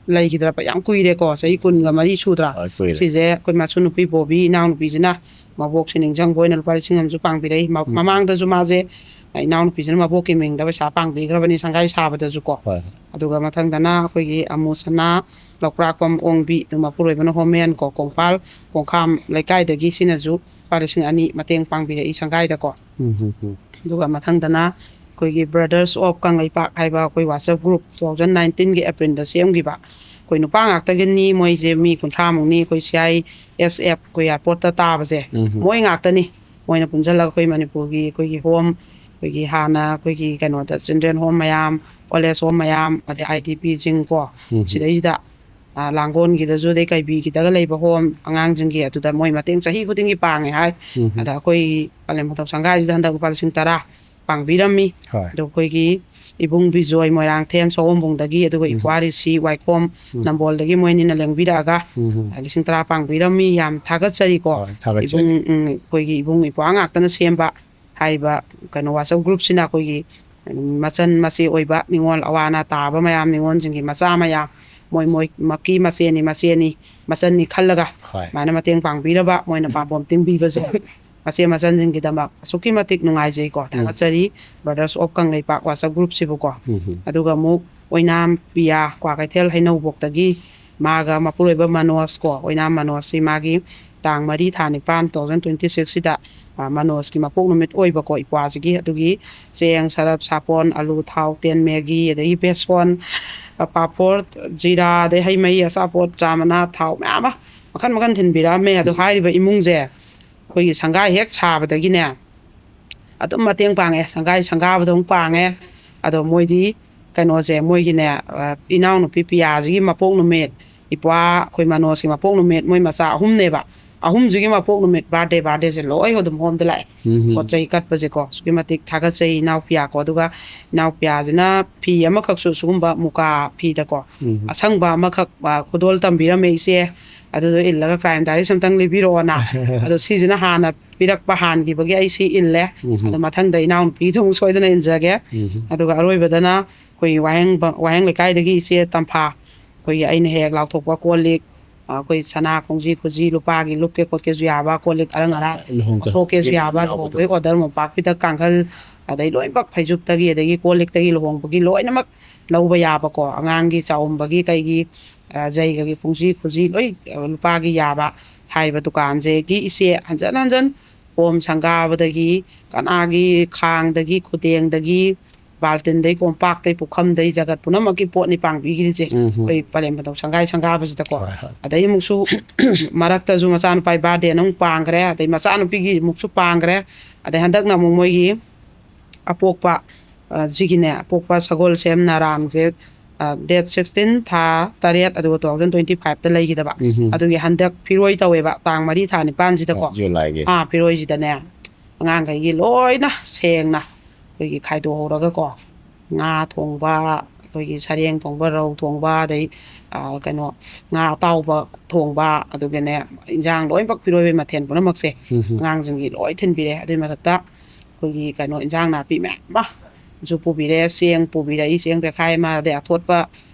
ꯂꯩꯈꯤꯗ꯭ꯔꯕ, ꯌꯥꯝ ꯀꯨꯏꯔꯦꯀꯣ, ꯆꯍꯤ ꯀꯨꯟꯒ ꯃꯔꯤ ꯁꯨꯗ꯭ꯔꯥ? ꯍꯣꯏ, ꯀꯨꯏꯔꯦ꯫ ꯁꯤꯁꯦ ꯑꯩꯈꯣꯏ ꯃꯁꯨ ꯅꯨꯄꯤ ꯕꯣꯕꯤ ꯏꯅꯥꯎꯅꯨꯄꯤꯁꯤꯅ ꯃꯕꯣꯛꯁꯦ ꯅꯤꯡꯁꯤꯡꯕ ꯑꯣꯏꯅ ꯂꯨꯄꯥ ꯂꯤꯁꯤꯡ ꯑꯃꯁꯨ ꯄꯥꯡꯕꯤꯔꯛꯏ꯫ ꯃ-, ꯎꯝ꯫ ꯃꯃꯥꯡꯗꯁꯨ ꯃꯥꯁꯦ ꯏꯅꯥꯎꯅꯨꯄꯤꯁꯤꯅ ꯃꯕꯣꯛꯀꯤ ꯃꯤꯡꯗ ꯄꯩꯁꯥ ꯄꯥꯡꯕꯤꯈ꯭ꯔꯕꯅꯤ ꯁꯪꯒꯥꯏ ꯁꯥꯕꯗꯁꯨ ꯀꯣ꯫ ꯍꯣꯏ꯫ ꯑꯗꯨꯒ ꯃꯊꯪꯗꯅ ꯑꯩꯈꯣꯏꯒꯤ ꯑꯃꯨ ꯁꯅꯥ ꯂꯧꯄ꯭ꯔꯥꯛꯄꯝ ꯑꯣꯡꯕꯤ, ꯑꯗꯨ ꯃꯄꯨꯔꯣꯏꯕꯅ ꯍꯣꯃꯦꯟ ꯀꯣ, ꯀꯣꯡꯄꯥꯜ ꯀꯣꯡꯈꯥꯝ ꯂꯩꯀꯥꯏꯗꯒꯤ, ꯁꯤꯅꯁꯨ ꯂꯨꯄꯥ ꯂꯤꯁꯤꯡ ꯑꯅꯤ ꯃꯇꯦꯡ ꯄꯥꯡꯕꯤꯔꯛꯏ ꯁꯪꯒꯥꯏꯗꯀꯣ꯫ ꯎꯝ, ꯎꯝ, ꯎꯝ꯫ ꯑꯗꯨꯒ ꯃꯊꯪꯗꯅ ꯑꯩꯈꯣꯏꯒꯤ Brothers of ꯀꯪꯂꯩꯄꯥꯛ ꯍꯥꯏꯕ ꯑꯩꯈꯣꯏ WhatsApp group, two thousand nineteenꯒꯤ Aprilꯗ ꯁꯦꯝꯈꯤꯕ, ꯑꯩꯈꯣꯏ ꯅꯨꯄꯥ ꯉꯥꯛꯇꯒꯤꯅꯤ꯫ ꯃꯣꯏꯁꯦ ꯃꯤ ꯀꯨꯟꯊ꯭ꯔꯥꯃꯨꯛꯅꯤ, ꯑꯩꯈꯣꯏ CISF ꯑꯩꯈꯣꯏ airportꯇ ꯇꯥꯕꯁꯦ, ꯎꯝ, ꯎꯝ꯫ ꯃꯣꯏ ꯉꯥꯛꯇꯅꯤ꯫ ꯃꯣꯏꯅ ꯄꯨꯟꯁꯤꯜꯂꯒ ꯑꯩꯈꯣꯏ ꯃꯅꯤꯄꯨꯔꯒꯤ ꯑꯩꯈꯣꯏꯒꯤ home, ꯑꯩꯈꯣꯏꯒꯤ ꯍꯥꯟꯅ ꯑꯩꯈꯣꯏꯒꯤ ꯀꯩꯅꯣꯗ children home ꯃꯌꯥꯝ, old age home ꯃꯌꯥꯝ, ꯑꯗꯩ IDPꯁꯤꯡ ꯀꯣ, ꯎꯝ, ꯎꯝ꯫ ꯁꯤꯗꯩꯁꯤꯗ, ꯑ, ꯂꯥꯡꯒꯣꯜꯒꯤꯗꯁꯨ, ꯑꯗꯩ ꯀꯩꯕꯤꯒꯤꯗꯒ ꯂꯩꯕ home ꯑꯉꯥꯡꯁꯤꯡꯒꯤ, ꯑꯗꯨꯗ ꯃꯣꯏ ꯃꯇꯦꯡ ꯆꯍꯤ ꯈꯨꯗꯤꯡꯒꯤ ꯄꯥꯡꯉꯦ ꯍꯥꯏ꯫ ꯎꯝ, ꯎꯝ꯫ ꯑꯗ ꯑꯩꯈꯣꯏ ꯄꯂꯦꯝ ꯐꯣꯡꯗꯣꯛ ꯁꯪꯒꯥꯏꯁꯤꯗ ꯍꯟꯗꯛ ꯂꯨꯄꯥ ꯂꯤꯁꯤꯡ ꯇꯔꯥ ꯄꯥꯡꯕꯤꯔꯝꯃꯤ꯫ ꯍꯣꯏ꯫ ꯑꯗꯣ ꯑꯩꯈꯣꯏꯒꯤ ꯏꯕꯨꯡ ꯕꯤꯖꯣꯏ ꯃꯣꯏꯔꯥꯡꯊꯦꯝ ꯁꯑꯣꯝꯕꯨꯡꯗꯒꯤ, ꯑꯗꯨꯒ ꯎꯝ꯫ ꯏꯄ꯭ꯋꯥ ꯔꯤꯁꯤ ꯋꯥꯏꯈꯣꯝ ꯎꯝ꯫ ꯅꯝꯕꯣꯜꯗꯒꯤ ꯃꯣꯏ ꯑꯅꯤꯅ ꯂꯦꯡꯕꯤꯔꯛꯑꯒ ꯎꯝ, ꯎꯝ꯫ ꯂꯤꯁꯤꯡ ꯇꯔꯥ ꯄꯥꯡꯕꯤꯔꯝꯃꯤ꯫ ꯌꯥꯝ ꯊꯥꯒꯠꯆꯔꯤꯀꯣ꯫ ꯍꯣꯏ, ꯊꯥꯒꯠꯆꯔꯤ꯫ ꯏꯕꯨꯡ, ꯎꯝ, ꯑꯩꯈꯣꯏꯒꯤ ꯏꯕꯨꯡ ꯏꯄ꯭ꯋꯥ ꯉꯥꯛꯇꯅ ꯁꯦꯝꯕ ꯍꯥꯏꯔꯤꯕ ꯀꯩꯅꯣ WhatsApp groupꯁꯤꯅ ꯑꯩꯈꯣꯏꯒꯤ, ꯎꯝ, ꯃꯆꯟ ꯃꯆꯦ ꯑꯣꯏꯕ ꯅꯤꯉꯣꯜ ꯑꯋꯥ ꯑꯅꯥ ꯇꯥꯕ ꯃꯌꯥꯝ, ꯅꯤꯉꯣꯜꯁꯤꯡꯒꯤ ꯃꯆꯥ ꯃꯌꯥꯝ, ꯃꯣꯏ ꯃꯣꯏꯃꯛꯀꯤ ꯃꯆꯦꯅꯤ, ꯃꯆꯦꯅꯤ, ꯃꯆꯟꯅꯤ ꯈꯜꯂꯒ ꯍꯣꯏ꯫ ꯁꯨꯃꯥꯏꯅ ꯃꯇꯦꯡ ꯄꯥꯡꯕꯤꯔꯕ, ꯃꯣꯏꯅ ꯄꯥꯝꯕꯣꯝ ꯇꯤꯡꯕꯤꯕꯁꯦ ꯃꯆꯦ ꯃꯆꯟꯁꯤꯡꯒꯤꯗꯃꯛ ꯑꯁꯨꯛꯀꯤ ꯃꯇꯤꯛ ꯅꯨꯡꯉꯥꯏꯖꯩꯀꯣ꯫ ꯊꯥꯒꯠꯆꯔꯤ꯫ Brothers of Kangleipak WhatsApp groupꯁꯤꯕꯨꯀꯣ꯫ ꯎꯝ꯫ ꯑꯗꯨꯒ ꯑꯃꯨꯛ ꯑꯣꯏꯅꯥꯝ ꯄꯤꯌꯥ, ꯀ꯭ꯋꯥꯀꯩꯊꯦꯜ ꯍꯩꯅꯧꯕꯣꯛꯇꯒꯤ, ꯃꯥꯒ ꯃꯄꯨꯔꯣꯏꯕ ꯃꯅꯣꯖ ꯀꯣ, ꯑꯣꯏꯅꯥꯝ ꯃꯅꯣꯖꯁꯤ ꯃꯥꯒꯤ ꯇꯥꯡ ꯃꯔꯤ ꯊꯥ ꯅꯤꯄꯥꯟ two thousand twenty sixꯁꯤꯗ, ꯑ, ꯃꯅꯣꯖꯀꯤ ꯃꯄꯣꯛ ꯅꯨꯃꯤꯠ ꯑꯣꯏꯕꯀꯣ, ꯏꯄ꯭ꯋꯥꯁꯤꯒꯤ꯫ ꯑꯗꯨꯒꯤ ꯆꯦꯡ, ꯁꯔꯞ, ꯁꯥꯄꯣꯟ, ꯑꯂꯨ, ꯊꯥꯎ, ꯇꯦꯟ, ꯃꯦꯒꯤ, ꯑꯗꯒꯤ ꯕꯦꯁꯣꯟ, ꯑ, ꯄꯥꯐꯣꯔ, ꯖꯤꯔꯥ, ꯑꯗꯩ ꯍꯩ ꯃꯍꯤ, ꯑꯆꯥꯄꯣꯠ, ꯆꯥ ꯃꯅꯥ, ꯊꯥꯎ ꯃꯌꯥꯝ ꯑꯃ ꯃꯈꯟ ꯃꯈꯟ ꯊꯤꯟꯕꯤꯔꯛꯑꯝꯃꯦ꯫ ꯑꯗꯣ ꯍꯥꯏꯔꯤꯕ ꯏꯃꯨꯡꯁꯦ ꯑꯩꯈꯣꯏꯒꯤ ꯁꯪꯒꯥꯏ ꯍꯦꯛ ꯁꯥꯕꯗꯒꯤꯅꯦ ꯑꯗꯨꯝ ꯃꯇꯦꯡ ꯄꯥꯡꯉꯦ꯫ ꯁꯪꯒꯥꯏ ꯁꯪꯒꯥꯕꯗ ꯑꯃꯨꯛ ꯄꯥꯡꯉꯦ꯫ ꯑꯗꯣ ꯃꯣꯏꯗꯤ ꯀꯩꯅꯣꯁꯦ, ꯃꯣꯏꯒꯤꯅꯦ, ꯑ, ꯏꯅꯥꯎꯅꯨꯄꯤ ꯄꯤꯌꯥꯁꯤꯒꯤ ꯃꯄꯣꯛ ꯅꯨꯃꯤꯠ, ꯏꯄ꯭ꯋꯥ ꯑꯩꯈꯣꯏ ꯃꯅꯣꯖꯀꯤ ꯃꯄꯣꯛ ꯅꯨꯃꯤꯠ, ꯃꯣꯏ ꯃꯆꯥ ꯑꯍꯨꯝꯅꯦꯕ꯫ ꯑꯍꯨꯝꯁꯤꯒꯤ ꯃꯄꯣꯛ ꯅꯨꯃꯤꯠ, ꯕꯥꯔꯗꯦ, ꯕꯥꯔꯗꯦꯁꯦ ꯂꯣꯏ ꯑꯗꯨꯝ ꯍꯣꯝꯗ ꯂꯥꯛꯑꯦ꯫ ꯎꯝ꯫ ꯄꯣꯠ ꯆꯩ ꯀꯠꯄꯁꯦꯀꯣ꯫ ꯑꯁꯨꯛꯀꯤ ꯃꯇꯤꯛ ꯊꯥꯒꯠꯆꯩ ꯏꯅꯥꯎꯄꯤꯌꯥꯀꯣ꯫ ꯑꯗꯨꯒ ꯏꯅꯥꯎꯄꯤꯌꯥꯁꯤꯅ ꯐꯤ ꯑꯃꯈꯛꯁꯨ ꯁꯤꯒꯨꯝꯕ ꯃꯨꯀꯥ ꯐꯤꯗꯀꯣ, ꯎꯝ꯫ ꯑꯁꯪꯕ ꯑꯃꯈꯛ, ꯑ, ꯈꯨꯗꯣꯜ ꯇꯝꯕꯤꯔꯝꯃꯦ ꯏꯆꯦ꯫ ꯑꯗꯨꯗꯣ ꯏꯜꯂꯒ Crime Diaries ꯑꯝꯇꯪ ꯂꯤꯕꯤꯔꯛꯑꯣꯅ꯫ ꯑꯗꯣ ꯁꯤꯁꯤꯅ ꯍꯥꯟꯅ ꯄꯤꯔꯛꯄ ꯍꯥꯟꯈꯤꯕꯒꯤ ꯑꯩ ꯁꯤ ꯏꯜꯂꯦ꯫ ꯎꯝ꯫ ꯑꯗꯣ ꯃꯊꯪꯗ ꯏꯅꯥꯎꯅꯨꯄꯤꯗꯨ ꯑꯃꯨꯛ ꯁꯣꯏꯗꯅ ꯏꯟꯖꯒꯦ꯫ ꯎꯝ꯫ ꯑꯗꯨꯒ ꯑꯔꯣꯏꯕꯗꯅ ꯑꯩꯈꯣꯏꯒꯤ ꯋꯥꯍꯦꯡ, ꯋꯥꯍꯦꯡ ꯂꯩꯀꯥꯏꯗꯒꯤ ꯏꯆꯦ ꯇꯝꯐꯥ, ꯑꯩꯈꯣꯏꯒꯤ ꯑꯩꯅ ꯍꯦꯛ ꯍꯦꯛ ꯂꯥꯎꯊꯣꯛꯄ ꯀꯣꯜ ꯂꯤꯛ, ꯑ, ꯑꯩꯈꯣꯏ ꯁꯅꯥ ꯈꯣꯡꯖꯤ ꯈꯨꯖꯤ ꯂꯨꯄꯥꯒꯤ ꯂꯨꯞꯀꯦ ꯈꯣꯠꯀꯦꯁꯨ ꯌꯥꯕ, ꯀꯣꯜ ꯂꯤꯛ ꯑꯔꯪ ꯑꯔꯥꯛ ꯂꯨꯍꯣꯡ ꯀ- ꯂꯧꯊꯣꯛꯀꯦꯁꯨ ꯌꯥꯕ, ꯌꯥꯕꯗꯣ꯫ ꯂꯨꯍꯣꯡꯕꯒꯤ order, ꯃꯣꯝꯄꯥꯛ ꯐꯤꯗꯛ ꯀꯥꯡꯈꯜ, ꯑꯗꯩ ꯂꯣꯏꯅꯃꯛ ꯐꯩꯖꯨꯞꯇꯒꯤ, ꯑꯗꯒꯤ ꯀꯣꯜ ꯂꯤꯛꯇꯒꯤ ꯂꯨꯍꯣꯡꯕꯒꯤ ꯂꯣꯏꯅꯃꯛ ꯂꯧꯕ ꯌꯥꯕꯀꯣ꯫ ꯑꯉꯥꯡꯒꯤ ꯆꯥꯎꯝꯕꯒꯤ ꯀꯩꯒꯤ, ꯑ, ꯖꯩꯒꯒꯤ ꯈꯣꯡꯖꯤ ꯈꯨꯖꯤ ꯂꯣꯏ, ꯑ, ꯂꯨꯄꯥꯒꯤ ꯌꯥꯕ꯫ ꯍꯥꯏꯔꯤꯕ ꯗꯨꯀꯥꯟꯁꯤꯒꯤ ꯏꯆꯦ ꯍꯟꯖꯟ ꯍꯟꯖꯟ ꯀꯣꯝ ꯁꯪꯒꯥꯕꯗꯒꯤ, ꯀꯅꯥꯒꯤ ꯈꯥꯡꯗꯒꯤ, ꯈꯨꯗꯦꯡꯗꯒꯤ, ꯕꯥꯜꯇꯤꯟꯗꯩ, ꯀꯣꯝꯄꯥꯛꯇꯩ, ꯄꯨꯈꯝꯗꯩ, ꯖꯒꯠ ꯄꯨꯝꯅꯃꯛꯀꯤ ꯄꯣꯠꯅꯤ ꯄꯥꯡꯕꯤꯈ꯭ꯔꯤꯁꯦ꯫ ꯎꯝ꯫ ꯑꯩꯈꯣꯏ ꯄꯂꯦꯝ ꯐꯗꯧ ꯁꯪꯒꯥꯏ ꯁꯪꯒꯥꯕꯁꯤꯗꯀꯣ꯫ ꯍꯣꯏ, ꯍꯣꯏ꯫ ꯑꯗꯩ ꯑꯃꯨꯛꯁꯨ ꯃꯔꯛꯇꯁꯨ ꯃꯆꯥꯅꯨꯄꯥꯒꯤ ꯕꯥꯔꯗꯦꯅ ꯑꯃꯨꯛ ꯄꯥꯡꯈ꯭ꯔꯦ, ꯑꯗꯩ ꯃꯆꯥꯅꯨꯄꯤꯒꯤ ꯑꯃꯨꯛꯁꯨ ꯄꯥꯡꯈ꯭ꯔꯦ, ꯑꯗꯩ ꯍꯟꯗꯛꯅ ꯑꯃꯨꯛ ꯃꯣꯏꯒꯤ ꯑꯄꯣꯛꯄ, ꯑ, ꯁꯤꯒꯤꯅꯦ, ꯑꯄꯣꯛꯄ ꯁꯒꯣꯜꯁꯦꯝ ꯅꯔꯥꯡꯁꯦ, ꯑ, date sixteen ꯊꯥ ꯇꯔꯦꯠ, ꯑꯗꯨꯒ two thousand twenty fiveꯇ ꯂꯩꯈꯤꯗꯕ꯫ ꯎꯝ꯫ ꯑꯗꯨꯒꯤ ꯍꯟꯗꯛ ꯐꯤꯔꯣꯏ ꯇꯧꯋꯦꯕ, ꯇꯥꯡ ꯃꯔꯤ ꯊꯥ ꯅꯤꯄꯥꯟꯁꯤꯗꯀꯣ꯫ ꯖꯨꯂꯥꯏꯒꯤ꯫ ꯑꯥ, ꯐꯤꯔꯣꯏꯁꯤꯗꯅꯦ ꯑꯉꯥꯡꯈꯩꯒꯤ ꯂꯣꯏꯅ ꯁꯦꯡꯅ ꯑꯩꯈꯣꯏꯒꯤ ꯈꯥꯏꯗꯣꯛꯍꯧꯔꯒꯀꯣ, ꯉꯥ ꯊꯣꯡꯕ, ꯑꯩꯈꯣꯏꯒꯤ ꯁꯔꯦꯡ ꯊꯣꯡꯕ, ꯔꯧ ꯊꯣꯡꯕ, ꯑꯗꯩ, ꯑ, ꯀꯩꯅꯣ, ꯉꯥ ꯑꯇꯥꯎꯕ ꯊꯣꯡꯕ, ꯑꯗꯨꯒꯅꯦ ꯏꯟꯖꯥꯡ ꯂꯣꯏꯅꯃꯛ, ꯐꯤꯔꯣꯏꯕꯩ ꯃꯊꯦꯜ ꯄꯨꯝꯅꯃꯛꯁꯦ ꯎꯝ꯫ ꯑꯉꯥꯡꯁꯤꯡꯒꯤ ꯂꯣꯏ ꯊꯤꯟꯕꯤꯔꯦ꯫ ꯑꯗꯨꯒꯤ ꯃꯊꯛꯇ ꯑꯩꯈꯣꯏꯒꯤ ꯀꯩꯅꯣ, ꯏꯟꯖꯥꯡ ꯅꯥꯄꯤ ꯃꯌꯥꯝ ꯑꯃꯁꯨ ꯄꯨꯕꯤꯔꯦ꯫ ꯆꯦꯡ ꯄꯨꯕꯤꯔꯛꯏ, ꯆꯦꯡ ꯕꯦꯈꯥꯏ ꯑꯃ, ꯑꯗꯩ ꯑꯊꯣꯠꯄ,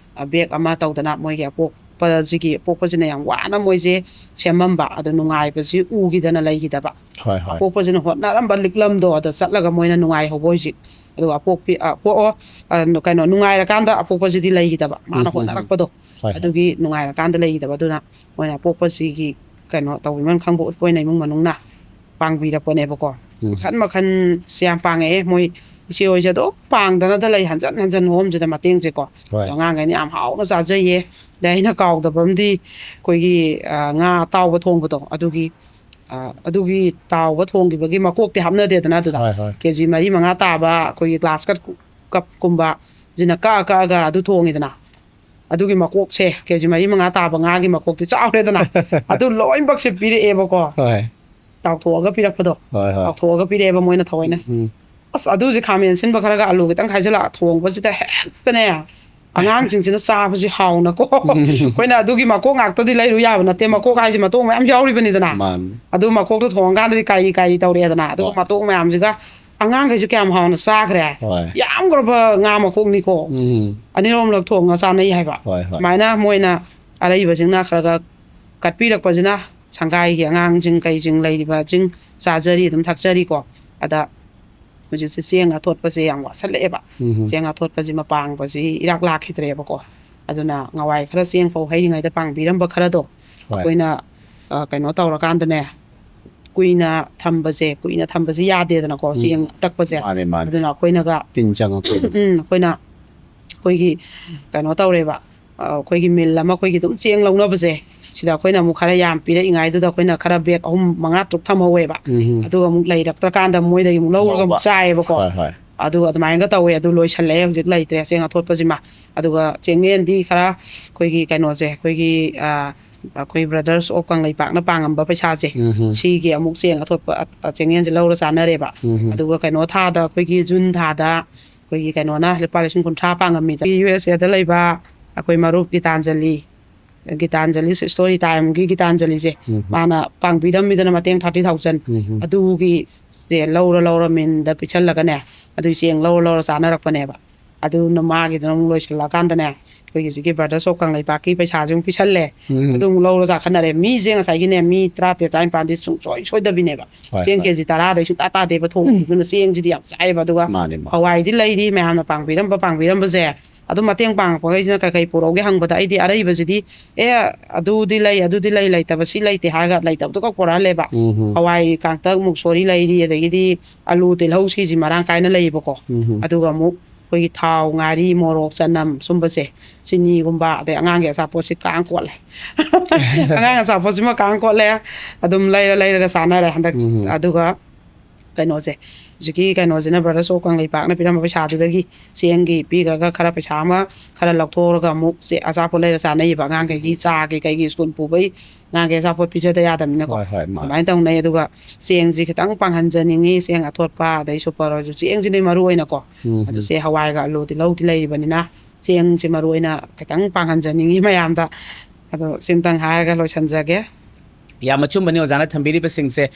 ꯕꯦꯛ ꯑꯃ ꯇꯧꯗꯅ ꯃꯣꯏꯒꯤ ꯑꯄꯣꯛꯄꯁꯤꯒꯤ, ꯑꯄꯣꯛꯄꯁꯤꯅ ꯌꯥꯝ ꯋꯥꯅ ꯃꯣꯏꯁꯦ ꯁꯦꯝꯃꯝꯕ, ꯑꯗꯣ ꯅꯨꯡꯉꯥꯏꯕꯁꯤ ꯎꯈꯤꯗꯅ ꯂꯩꯈꯤꯗꯕ꯫ ꯍꯣꯏ ꯍꯣꯏ ꯑꯄꯣꯛꯄꯁꯤꯅ ꯍꯣꯠꯅꯔꯝꯕ ꯂꯤꯛꯂꯝꯗꯣ ꯑꯗ ꯆꯠꯂꯒ ꯃꯣꯏꯅ ꯅꯨꯡꯉꯥꯏꯍꯧꯕ ꯍꯧꯖꯤꯛ꯫ ꯑꯗꯨꯒ ꯑꯄꯣꯛꯄꯤ ꯑ, ꯄꯣꯛꯑꯣ ꯑ, ꯀꯩꯅꯣ ꯅꯨꯡꯉꯥꯏꯔꯀꯥꯟꯗ ꯑꯄꯣꯛꯄꯁꯤꯗꯤ ꯂꯩꯈꯤꯗꯕ, ꯃꯥꯅ ꯎꯝ, ꯎꯝ, ꯎꯝ꯫ ꯍꯣꯠꯅꯔꯛꯄꯗꯣ ꯍꯣꯏ ꯍꯣꯏ ꯑꯗꯨꯒꯤ ꯅꯨꯡꯉꯥꯏꯔꯀꯥꯟꯗ ꯂꯩꯈꯤꯗꯕ꯫ ꯑꯗꯨꯅ ꯃꯣꯏꯅ ꯑꯄꯣꯛꯄꯁꯤꯒꯤ ꯀꯩꯅꯣ ꯇꯧꯕꯤꯃꯟ ꯈꯪꯕ ꯎꯠꯄ ꯑꯣꯏꯅ ꯏꯃꯨꯡ ꯃꯅꯨꯡꯅ ꯄꯥꯡꯕꯤꯔꯛꯄꯅꯦꯕꯀꯣ꯫ ꯎꯝ꯫ ꯃꯈꯟ ꯃꯈꯟꯁꯦ ꯌꯥꯝ ꯄꯥꯡꯉꯛꯑꯦ꯫ ꯃꯣꯏ ꯏꯆꯦ ꯍꯣꯏꯁꯦ ꯑꯗꯨꯝ ꯄꯥꯡꯗꯅꯗ ꯂꯩ, ꯍꯟꯖꯟ ꯍꯟꯖꯟ ꯍꯣꯝꯁꯤꯗ ꯃꯇꯦꯡꯁꯦꯀꯣ꯫ ꯍꯣꯏ ꯑꯗꯣ ꯑꯉꯥꯡꯈꯩꯅ ꯌꯥꯝ ꯍꯥꯎꯅ ꯆꯥꯖꯩꯌꯦ꯫ ꯑꯗꯩ ꯑꯩꯅ ꯀꯥꯎꯗꯕ ꯑꯃꯗꯤ ꯑꯩꯈꯣꯏꯒꯤ ꯑ, ꯉꯥ ꯑꯇꯥꯎꯕ ꯊꯣꯡꯕꯗꯣ ꯑꯗꯨꯒꯤ ꯑ, ꯑꯗꯨꯒꯤ ꯇꯥꯎꯕ ꯊꯣꯡꯈꯤꯕꯒꯤ ꯃꯀꯣꯛꯇꯤ ꯍꯥꯞꯅꯗꯦꯗꯅ ꯑꯗꯨꯗ ꯍꯣꯏ ꯍꯣꯏ ꯀꯦ ꯖꯤ ꯃꯔꯤ ꯃꯉꯥ ꯇꯥꯕ ꯑꯩꯈꯣꯏꯒꯤ ꯒ꯭ꯂꯥꯁ ꯀꯠ ꯀꯞꯀꯨꯝꯕꯁꯤꯅ ꯀꯛꯑ ꯀꯛꯑꯒ ꯑꯗꯨ ꯊꯣꯡꯉꯤꯗꯅ꯫ ꯑꯗꯨꯒꯤ ꯃꯀꯣꯛꯁꯦ ꯀꯦ ꯖꯤ ꯃꯔꯤ ꯃꯉꯥ ꯇꯥꯕ ꯉꯥꯒꯤ ꯃꯀꯣꯛꯇꯤ ꯆꯥꯎꯔꯦꯗꯅ꯫ ꯑꯗꯨ ꯂꯣꯏꯅꯃꯛꯁꯦ ꯄꯤꯔꯛꯑꯦꯕꯀꯣ꯫ ꯍꯣꯏ ꯇꯥꯎꯊꯣꯛꯑꯒ ꯄꯤꯔꯛꯄꯗꯣ꯫ ꯍꯣꯏ ꯍꯣꯏ ꯇꯥꯎꯊꯣꯛꯑꯒ ꯄꯤꯔꯛꯑꯦꯕ ꯃꯣꯏꯅ ꯊꯑꯣꯏꯅ꯫ ꯎꯝ ꯑꯁ ꯑꯗꯨꯁꯦ ꯈꯥꯃꯦꯟ ꯁꯤꯟꯕ ꯈꯔꯒ ꯑꯂꯨ ꯈꯤꯇꯪ ꯈꯥꯏꯖꯤꯜꯂꯒ ꯊꯣꯡꯕꯁꯤꯗ ꯍꯦꯛꯇꯅꯦ, ꯑꯉꯥꯡꯁꯤꯡꯁꯤꯅ ꯆꯥꯕꯁꯤ ꯍꯥꯎꯅꯀꯣ꯫ ꯑꯩꯈꯣꯏꯅ ꯑꯗꯨꯒꯤ ꯃꯀꯣꯛ ꯉꯥꯛꯇꯗꯤ ꯂꯩꯔꯨ ꯌꯥꯕ ꯅꯠꯇꯦ, ꯃꯀꯣꯛ ꯍꯥꯏꯁꯦ ꯃꯇꯣꯡ ꯃꯌꯥꯝ ꯌꯥꯎꯔꯤꯕꯅꯤꯗꯅ꯫ ꯃꯥꯅꯤ ꯑꯗꯨ ꯃꯀꯣꯛꯇꯣ ꯊꯣꯡꯉꯀꯥꯟꯗꯗꯤ ꯀꯥꯏꯔꯤ ꯀꯥꯏꯔꯤ ꯇꯧꯔꯛꯑꯦꯗꯅ꯫ ꯑꯗꯨꯒ ꯍꯣꯏ꯫ ꯃꯇꯣꯡ ꯃꯌꯥꯝꯁꯤꯒ ꯑꯉꯥꯡꯈꯩꯁꯨ ꯀꯌꯥꯝ ꯍꯥꯎꯅ ꯆꯥꯈ꯭ꯔꯦ꯫ ꯍꯣꯏ ꯌꯥꯝꯈ꯭ꯔꯕ ꯉꯥ ꯃꯀꯣꯛꯅꯤꯀꯣ꯫ ꯎꯝ ꯑꯅꯤꯔꯛ ꯑꯍꯨꯝꯂꯛ ꯊꯣꯡꯉ ꯆꯥꯅꯩ ꯍꯥꯏꯕ꯫ ꯍꯣꯏ ꯍꯣꯏ ꯁꯨꯃꯥꯏꯅ ꯃꯣꯏꯅ ꯑꯔꯩꯕꯁꯤꯡꯅ ꯈꯔ ꯈꯔ ꯀꯠꯄꯤꯔꯛꯄꯁꯤꯅ ꯁꯪꯒꯥꯏꯒꯤ ꯑꯉꯥꯡꯁꯤꯡ ꯀꯩꯁꯤꯡ ꯂꯩꯔꯤꯕꯁꯤꯡ ꯆꯥꯖꯔꯤ, ꯑꯗꯨꯝ ꯊꯛꯆꯔꯤꯀꯣ꯫ ꯑꯗ ꯍꯧꯖꯤꯛꯁꯦ ꯆꯦꯡ ꯑꯊꯣꯠꯄꯁꯦ ꯌꯥꯝ ꯋꯥꯠꯁꯜꯂꯛꯑꯦꯕ꯫ ꯎꯝ ꯆꯦꯡ ꯑꯊꯣꯠꯄꯁꯤ ꯃꯄꯥꯡꯕꯁꯤ ꯏꯔꯥꯛ ꯂꯥꯛꯈꯤꯗ꯭ꯔꯦꯕꯀꯣ꯫ ꯑꯗꯨꯅ ꯉꯋꯥꯏ ꯈꯔ ꯆꯦꯡ ꯐꯧ ꯍꯩꯔꯤꯉꯩꯗ ꯄꯥꯡꯕꯤꯔꯝꯕ ꯈꯔꯗꯣ ꯍꯣꯏ ꯑꯩꯈꯣꯏꯅ ꯑ, ꯀꯩꯅꯣ ꯇꯧꯔꯀꯥꯟꯗꯅꯦ, ꯀꯨꯏꯅ ꯊꯝꯕꯁꯦ, ꯀꯨꯏꯅ ꯊꯝꯕꯁꯦ ꯌꯥꯗꯦꯗꯅꯀꯣ꯫ ꯎꯝ꯫ ꯆꯦꯡ ꯑꯇꯛꯄꯁꯦ꯫ ꯃꯥꯅꯦ ꯃꯥꯅꯦ ꯑꯗꯨꯅ ꯑꯩꯈꯣꯏꯅꯒ ꯇꯤꯟ ꯆꯪꯉꯛꯄꯗꯣ ꯎꯝ, ꯑꯩꯈꯣꯏꯅ ꯑꯩꯈꯣꯏꯒꯤ ꯀꯩꯅꯣ ꯇꯧꯔꯦꯕ꯫ ꯑ, ꯑꯩꯈꯣꯏꯒꯤ ꯃꯤꯜ ꯑꯃ ꯑꯩꯈꯣꯏꯒꯤ ꯑꯗꯨꯝ ꯆꯦꯡ ꯂꯧꯅꯕꯁꯦ, ꯁꯤꯗ ꯑꯩꯈꯣꯏꯅ ꯑꯃꯨꯛ ꯈꯔ ꯌꯥꯝ ꯄꯤꯔꯛꯏꯉꯥꯏꯗꯨꯗ ꯑꯩꯈꯣꯏꯅ ꯈꯔ ꯕꯦꯛ ꯑꯍꯨꯝ ꯃꯉꯥ ꯇꯔꯨꯛ ꯊꯝꯍꯧꯋꯦꯕ꯫ ꯎꯝ ꯑꯗꯨꯒ ꯑꯃꯨꯛ ꯂꯩꯔꯛꯇ꯭ꯔꯀꯥꯟꯗ ꯃꯣꯏꯗꯒꯤ ꯑꯃꯨꯛ ꯂꯧꯔꯒ ꯑꯃꯨꯛ ꯂꯧꯕ꯫ ꯆꯥꯏꯌꯦꯕꯀꯣ꯫ ꯍꯣꯏ ꯍꯣꯏ ꯑꯗꯨ ꯑꯗꯨꯃꯥꯏꯅꯒ ꯇꯧꯋꯦ꯫ ꯑꯗꯨ ꯂꯣꯏꯁꯜꯂꯛꯑꯦ, ꯍꯧꯖꯤꯛ ꯂꯩꯇ꯭ꯔꯦ ꯆꯦꯡ ꯑꯊꯣꯠꯄꯁꯤꯃ꯫ ꯑꯗꯨꯒ ꯆꯦꯡꯌꯦꯟꯗꯤ ꯈꯔ ꯑꯩꯈꯣꯏꯒꯤ ꯀꯩꯅꯣꯁꯦ, ꯑꯩꯈꯣꯏꯒꯤ ꯑ, ꯑꯩꯈꯣꯏ Brothers of ꯀꯪꯂꯩꯄꯥꯛꯅ ꯄꯥꯡꯉꯝꯕ ꯄꯩꯁꯥꯁꯦ, ꯎꯝ ꯁꯤꯒꯤ ꯑꯃꯨꯛ ꯆꯦꯡ ꯑꯊꯣꯠꯄ ꯑ, ꯆꯦꯡꯌꯦꯟꯁꯦ ꯂꯧꯔ ꯆꯥꯅꯔꯦꯕ꯫ ꯎꯝ ꯑꯗꯨꯒ ꯀꯩꯅꯣ ꯊꯥꯗ, ꯑꯩꯈꯣꯏꯒꯤ ꯖꯨꯟ ꯊꯥꯗ ꯑꯩꯈꯣꯏꯒꯤ ꯀꯩꯅꯣꯅ ꯂꯨꯄꯥ ꯂꯤꯁꯤꯡ ꯀꯨꯟꯊ꯭ꯔꯥ ꯄꯥꯡꯉꯝꯃꯤꯗ꯫ ꯌꯨ ꯑꯦꯁ ꯑꯦꯗ ꯂꯩꯕ ꯑꯩꯈꯣꯏ ꯃꯔꯨꯞ ꯒꯤꯇꯥꯟꯖꯂꯤ, ꯒꯤꯇꯥꯟꯖꯂꯤ ꯁ꯭ꯇꯣꯔꯤ ꯇꯥꯏꯝꯒꯤ ꯒꯤꯇꯥꯟꯖꯂꯤꯁꯦ, ꯎꯝ ꯃꯥꯅ ꯄꯥꯡꯕꯤꯔꯝꯃꯤꯗꯅ ꯃꯇꯦꯡ ꯊꯥꯔꯇꯤ ꯊꯥꯎꯖꯟ꯫ ꯎꯝ ꯑꯗꯨꯒꯤ ꯁꯦ ꯂꯧꯔ ꯂꯧꯔ ꯃꯤꯟꯗ ꯄꯤꯁꯜꯂꯒꯅꯦ, ꯑꯗꯨꯒꯤ ꯆꯦꯡ ꯂꯧꯔ ꯂꯧꯔ ꯆꯥꯅꯔꯛꯄꯅꯦꯕ꯫ ꯑꯗꯨꯅ ꯃꯥꯒꯤꯗꯨꯅ ꯑꯃꯨꯛ ꯂꯣꯏꯁꯤꯜꯂꯛꯑꯀꯥꯟꯗꯅꯦ, ꯑꯩꯈꯣꯏꯒꯤ ꯍꯧꯖꯤꯛꯀꯤ Brothers of ꯀꯪꯂꯩꯄꯥꯛꯀꯤ ꯄꯩꯁꯥꯁꯦ ꯑꯃꯨꯛ ꯄꯤꯁꯜꯂꯦ꯫ ꯑꯗꯨ ꯑꯃꯨꯛ ꯂꯧꯔ ꯆꯥꯈꯠꯅꯔꯦ꯫ ꯃꯤꯁꯦ ꯉꯁꯥꯏꯒꯤꯅꯦ, ꯃꯤ ꯇꯔꯥ ꯇꯔꯦꯠ ꯇꯔꯥꯅꯤꯄꯥꯟꯗꯤ ꯁꯨꯡꯁꯣꯏ ꯁꯣꯏꯗꯕꯤꯅꯦꯕ꯫ ꯍꯣꯏ, ꯆꯦꯡ ꯍꯣꯏ꯫ ꯀꯦꯖꯤ ꯇꯔꯥꯗꯩ ꯁꯨꯡꯇꯥ ꯇꯥꯗꯦꯕ ꯊꯣꯡꯕꯗꯨꯅ꯫ ꯆꯦꯡꯁꯤꯗꯤ ꯌꯥꯝ ꯆꯥꯏꯌꯦꯕ꯫ ꯑꯗꯨꯒ ꯃꯥꯅꯦ, ꯃꯥꯅꯦ꯫ ꯍꯋꯥꯏꯗꯤ ꯂꯩꯔꯤ, ꯃꯌꯥꯝꯅ ꯄꯥꯡꯕꯤꯔꯝꯕ ꯄꯥꯡꯕꯤꯔꯝꯕꯁꯦ꯫ ꯑꯗꯨꯝ ꯃꯇꯦꯡ ꯄꯥꯡꯉꯛꯄꯈꯩꯁꯤꯅ ꯀꯩ ꯀꯩ ꯄꯨꯔꯛꯎꯒꯦ ꯍꯪꯕꯗ, ꯑꯩꯗꯤ ꯑꯔꯩꯕꯁꯤꯗꯤ, "ꯑꯦ, ꯑꯗꯨꯗꯤ ꯂꯩ, ꯑꯗꯨꯗꯤ ꯂꯩ, ꯂꯩꯇꯕ ꯁꯤ ꯂꯩꯇꯦ" ꯍꯥꯏꯔꯒ ꯂꯩꯇꯕꯗꯨ ꯈꯛ ꯄꯨꯔꯛꯍꯜꯂꯦꯕ꯫ ꯎꯝ ꯍꯝ꯫ ꯍꯋꯥꯏ ꯀꯥꯡꯇꯛ, ꯃꯨꯛꯁꯣꯔꯤ ꯂꯩꯔꯤ, ꯑꯗꯒꯤꯗꯤ ꯑꯂꯨ, ꯇꯤꯜꯍꯧ, ꯁꯤꯁꯤ ꯃꯔꯥꯡ ꯀꯥꯏꯅ ꯂꯩꯌꯦꯕꯀꯣ꯫ ꯎꯝ ꯍꯝ꯫ ꯑꯗꯨꯒ ꯑꯃꯨꯛ ꯑꯩꯈꯣꯏꯒꯤ ꯊꯥꯎ, ꯉꯥꯔꯤ, ꯃꯣꯔꯣꯛ, ꯆꯅꯝ ꯁꯨꯝꯕꯁꯦ, ꯆꯤꯅꯤꯒꯨꯝꯕ, ꯑꯗꯩ ꯑꯉꯥꯡꯒꯤ ꯑꯆꯥꯄꯣꯠꯁꯤ ꯀꯥꯡ ꯀꯣꯠꯂꯦ꯫ ꯑꯉꯥꯡ ꯑꯆꯥꯄꯣꯠꯁꯤꯃ ꯀꯥꯡ ꯀꯣꯠꯂꯦ꯫ ꯑꯗꯨꯝ ꯂꯩꯔ ꯂꯩꯔꯒ ꯆꯥꯅꯔꯦ ꯍꯟꯗꯛ꯫ ꯎꯝ꯫ ꯑꯗꯨꯒ ꯀꯩꯅꯣꯁꯦ, ꯍꯧꯖꯤꯛꯀꯤ ꯀꯩꯅꯣꯁꯤꯅ, Brothers of ꯀꯪꯂꯩꯄꯥꯛꯅ ꯄꯤꯔꯝꯕ ꯄꯩꯁꯥꯗꯨꯗꯒꯤ ꯆꯦꯡꯒꯤ ꯄꯤꯈ꯭ꯔꯒ ꯈꯔ ꯄꯩꯁꯥ ꯑꯃ ꯈꯔ ꯂꯧꯊꯣꯛꯑꯒ ꯑꯃꯨꯛ ꯆꯦ-, ꯑꯆꯥꯄꯣꯠ ꯂꯩꯔ ꯆꯥꯅꯩꯌꯦꯕ꯫ ꯑꯉꯥꯡꯈꯩꯒꯤ ꯆꯥꯒꯤ ꯀꯩꯒꯤ ꯁ꯭ꯀꯨꯜ ꯄꯨꯕꯩ ꯑꯉꯥꯡꯈꯩ ꯑꯆꯥꯄꯣꯠ ꯄꯤꯖꯗ ꯌꯥꯗꯕꯅꯤꯅꯀꯣ꯫ ꯍꯣꯏ, ꯍꯣꯏ, ꯃꯥꯅꯦ꯫ ꯑꯗꯨꯃꯥꯏꯅ ꯇꯧꯅꯩ꯫ ꯑꯗꯨꯒ ꯆꯦꯡꯁꯤ ꯈꯤꯇꯪ ꯄꯥꯡꯍꯟꯖꯅꯤꯡꯉꯤ, ꯆꯦꯡ ꯑꯊꯣꯠꯄ, ꯑꯗꯩ ꯁꯨꯄꯔ ꯑꯣꯏꯔꯁꯨ, ꯆꯦꯡꯁꯤꯅꯦ ꯃꯔꯨ ꯑꯣꯏꯅꯀꯣ꯫ ꯎꯝ, ꯑꯗꯨ ꯎꯝ꯫ ꯆꯦ-, ꯍꯋꯥꯏꯒ ꯑꯂꯨ ꯇꯤꯜꯍꯧꯗꯤ ꯂꯩꯔꯤꯕꯅꯤꯅ, ꯆꯦꯡꯁꯦ ꯃꯔꯨ ꯑꯣꯏꯅ ꯈꯤꯇꯪ ꯄꯥꯡꯍꯟꯖꯅꯤꯡꯉꯤ ꯃꯌꯥꯝꯗ꯫ ꯑꯗꯣ ꯁꯤꯝꯇꯪ ꯍꯥꯏꯔꯒ ꯂꯣꯏꯁꯤꯟꯖꯒꯦ꯫ ꯌꯥꯝ ꯑꯆꯨꯝꯕꯅꯤ ꯑꯣꯖꯥꯅ ꯊꯝꯕꯤꯔꯤꯕꯁꯤꯡꯁꯦ꯫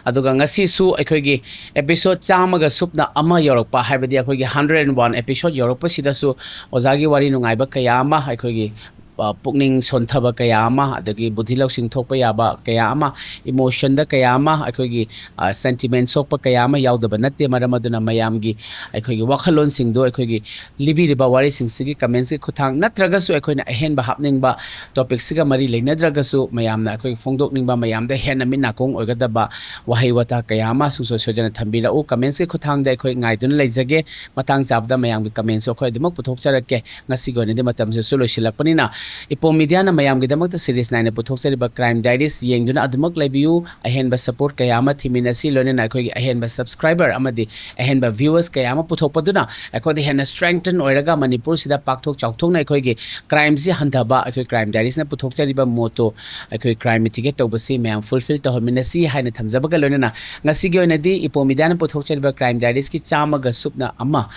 ꯑꯗꯨꯒ ꯉꯁꯤꯁꯨ ꯑꯩꯈꯣꯏꯒꯤ episode ꯆꯥꯝꯃꯒ ꯁꯨꯞꯅ ꯑꯃ ꯌꯧꯔꯛꯄ, ꯍꯥꯏꯕꯗꯤ ꯑꯩꯈꯣꯏꯒꯤ hundred and one episode ꯌꯧꯔꯛꯄꯁꯤꯗꯁꯨ ꯑꯣꯖꯥꯒꯤ ꯋꯥꯔꯤ ꯅꯨꯡꯉꯥꯏꯕ ꯀꯌꯥ ꯑꯃ, ꯑꯩꯈꯣꯏꯒꯤ, ꯑ, ꯄꯨꯛꯅꯤꯡ ꯁꯣꯟꯊꯕ ꯀꯌꯥ ꯑꯃ, ꯑꯗꯒꯤ ꯕꯨꯙꯤ ꯂꯧꯁꯤꯡ ꯊꯣꯛꯄ ꯌꯥꯕ ꯀꯌꯥ ꯑꯃ, emotionꯗ ꯀꯌꯥ ꯑꯃ, ꯑꯩꯈꯣꯏꯒꯤ, ꯑ, sentiment ꯁꯣꯛꯄ ꯀꯌꯥ ꯑꯃ ꯌꯥꯎꯗꯕ ꯅꯠꯇꯦ꯫ ꯃꯔꯝ ꯑꯗꯨꯅ ꯃꯌꯥꯝꯒꯤ ꯑꯩꯈꯣꯏꯒꯤ ꯋꯥꯈꯜꯂꯣꯟꯁꯤꯡꯗꯣ ꯑꯩꯈꯣꯏꯒꯤ ꯂꯤꯕꯤꯔꯤꯕ ꯋꯥꯔꯤꯁꯤꯡꯁꯤꯒꯤ commentsꯀꯤ ꯈꯨꯠꯊꯥꯡ ꯅꯠꯇ꯭ꯔꯒꯁꯨ ꯑꯩꯈꯣꯏꯅ ꯑꯍꯦꯟꯕ ꯍꯥꯞꯅꯤꯡꯕ topicꯁꯤꯒ ꯃꯔꯤ ꯂꯩꯅꯗ꯭ꯔꯒꯁꯨ ꯃꯌꯥꯝꯅ ꯑꯩꯈꯣꯏꯒꯤ ꯐꯣꯡꯗꯣꯛꯅꯤꯡꯕ, ꯃꯌꯥꯝꯗ ꯍꯦꯟꯅ ꯃꯤꯠ ꯅꯥꯀꯣꯡ ꯑꯣꯏꯒꯗꯕ ꯋꯥꯍꯩ ꯋꯥꯇꯥ ꯀꯌꯥ ꯑꯃ ꯁꯨꯡꯁꯣꯏ ꯁꯣꯏꯗꯅ ꯊꯝꯕꯤꯔꯛꯎ꯫ Commentsꯀꯤ ꯈꯨꯠꯊꯥꯡꯗ ꯑꯩꯈꯣꯏ ꯉꯥꯏꯗꯨꯅ ꯂꯩꯖꯒꯦ꯫ ꯃꯇꯥꯡ ꯆꯥꯕꯗ ꯃꯌꯥꯝꯒꯤ commentsꯁꯨ ꯑꯩꯈꯣꯏ ꯑꯗꯨꯃꯛ ꯄꯨꯊꯣꯛꯆꯔꯛꯀꯦ꯫ ꯉꯁꯤꯒꯤ ꯑꯣꯏꯅꯗꯤ ꯃꯇꯝꯁꯤꯁꯨ ꯂꯣꯏꯁꯤꯜꯂꯛꯄꯅꯤꯅ, ꯏꯄꯣꯝ ꯃꯤꯗꯤꯌꯥꯅ ꯃꯌꯥꯝꯒꯤꯗꯃꯛꯇ series ꯅꯥꯏꯅ ꯄꯨꯊꯣꯛꯆꯔꯤꯕ Crime Diaries ꯌꯦꯡꯗꯨꯅ ꯑꯗꯨꯃꯛ ꯂꯩꯕꯤꯌꯨ꯫ ꯑꯍꯦꯟꯕ support ꯀꯌꯥ ꯑꯃ ꯊꯤꯃꯤꯟꯅꯁꯤ, ꯂꯣꯏꯅꯅ ꯑꯩꯈꯣꯏꯒꯤ ꯑꯍꯦꯟꯕ subscriber ꯑꯃꯗꯤ ꯑꯍꯦꯟꯕ viewers ꯀꯌꯥ ꯑꯃ ꯄꯨꯊꯣꯛꯄꯗꯨꯅ ꯑꯩꯈꯣꯏꯗ ꯍꯦꯟꯅ strengthen ꯑꯣꯏꯔꯒ ꯃꯅꯤꯄꯨꯔꯁꯤꯗ ꯄꯥꯛꯊꯣꯛ ꯆꯥꯎꯊꯣꯛꯅ ꯑꯩꯈꯣꯏꯒꯤ crimeꯁꯤ ꯍꯟꯊꯕ, ꯑꯩꯈꯣꯏ Crime Diariesꯅ ꯄꯨꯊꯣꯛꯆꯔꯤꯕ motto, ꯑꯩꯈꯣꯏ crime mitigate ꯇꯧꯕꯁꯤ ꯃꯌꯥꯝ fulfil ꯇꯧꯍꯟꯃꯤꯟꯅꯁꯤ ꯍꯥꯏꯅ ꯊꯝꯖꯕꯒ ꯂꯣꯏꯅꯅ, ꯉꯁꯤꯒꯤ ꯑꯣꯏꯅꯗꯤ ꯏꯄꯣꯝ ꯃꯤꯗꯤꯌꯥꯅ ꯄꯨꯊꯣꯛꯆꯔꯤꯕ Crime Diariesꯀꯤ ꯆꯥꯝꯃꯒ ꯁꯨꯞꯅ ꯑꯃ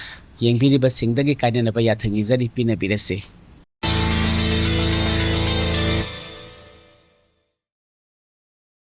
ꯌꯦꯡꯕꯤꯔꯤꯕꯁꯤꯡꯗꯒꯤ ꯀꯥꯏꯅꯅꯕ ꯌꯥꯊꯪ ꯅꯤꯖꯔꯤ, ꯄꯤꯅꯕꯤꯔꯁꯤ꯫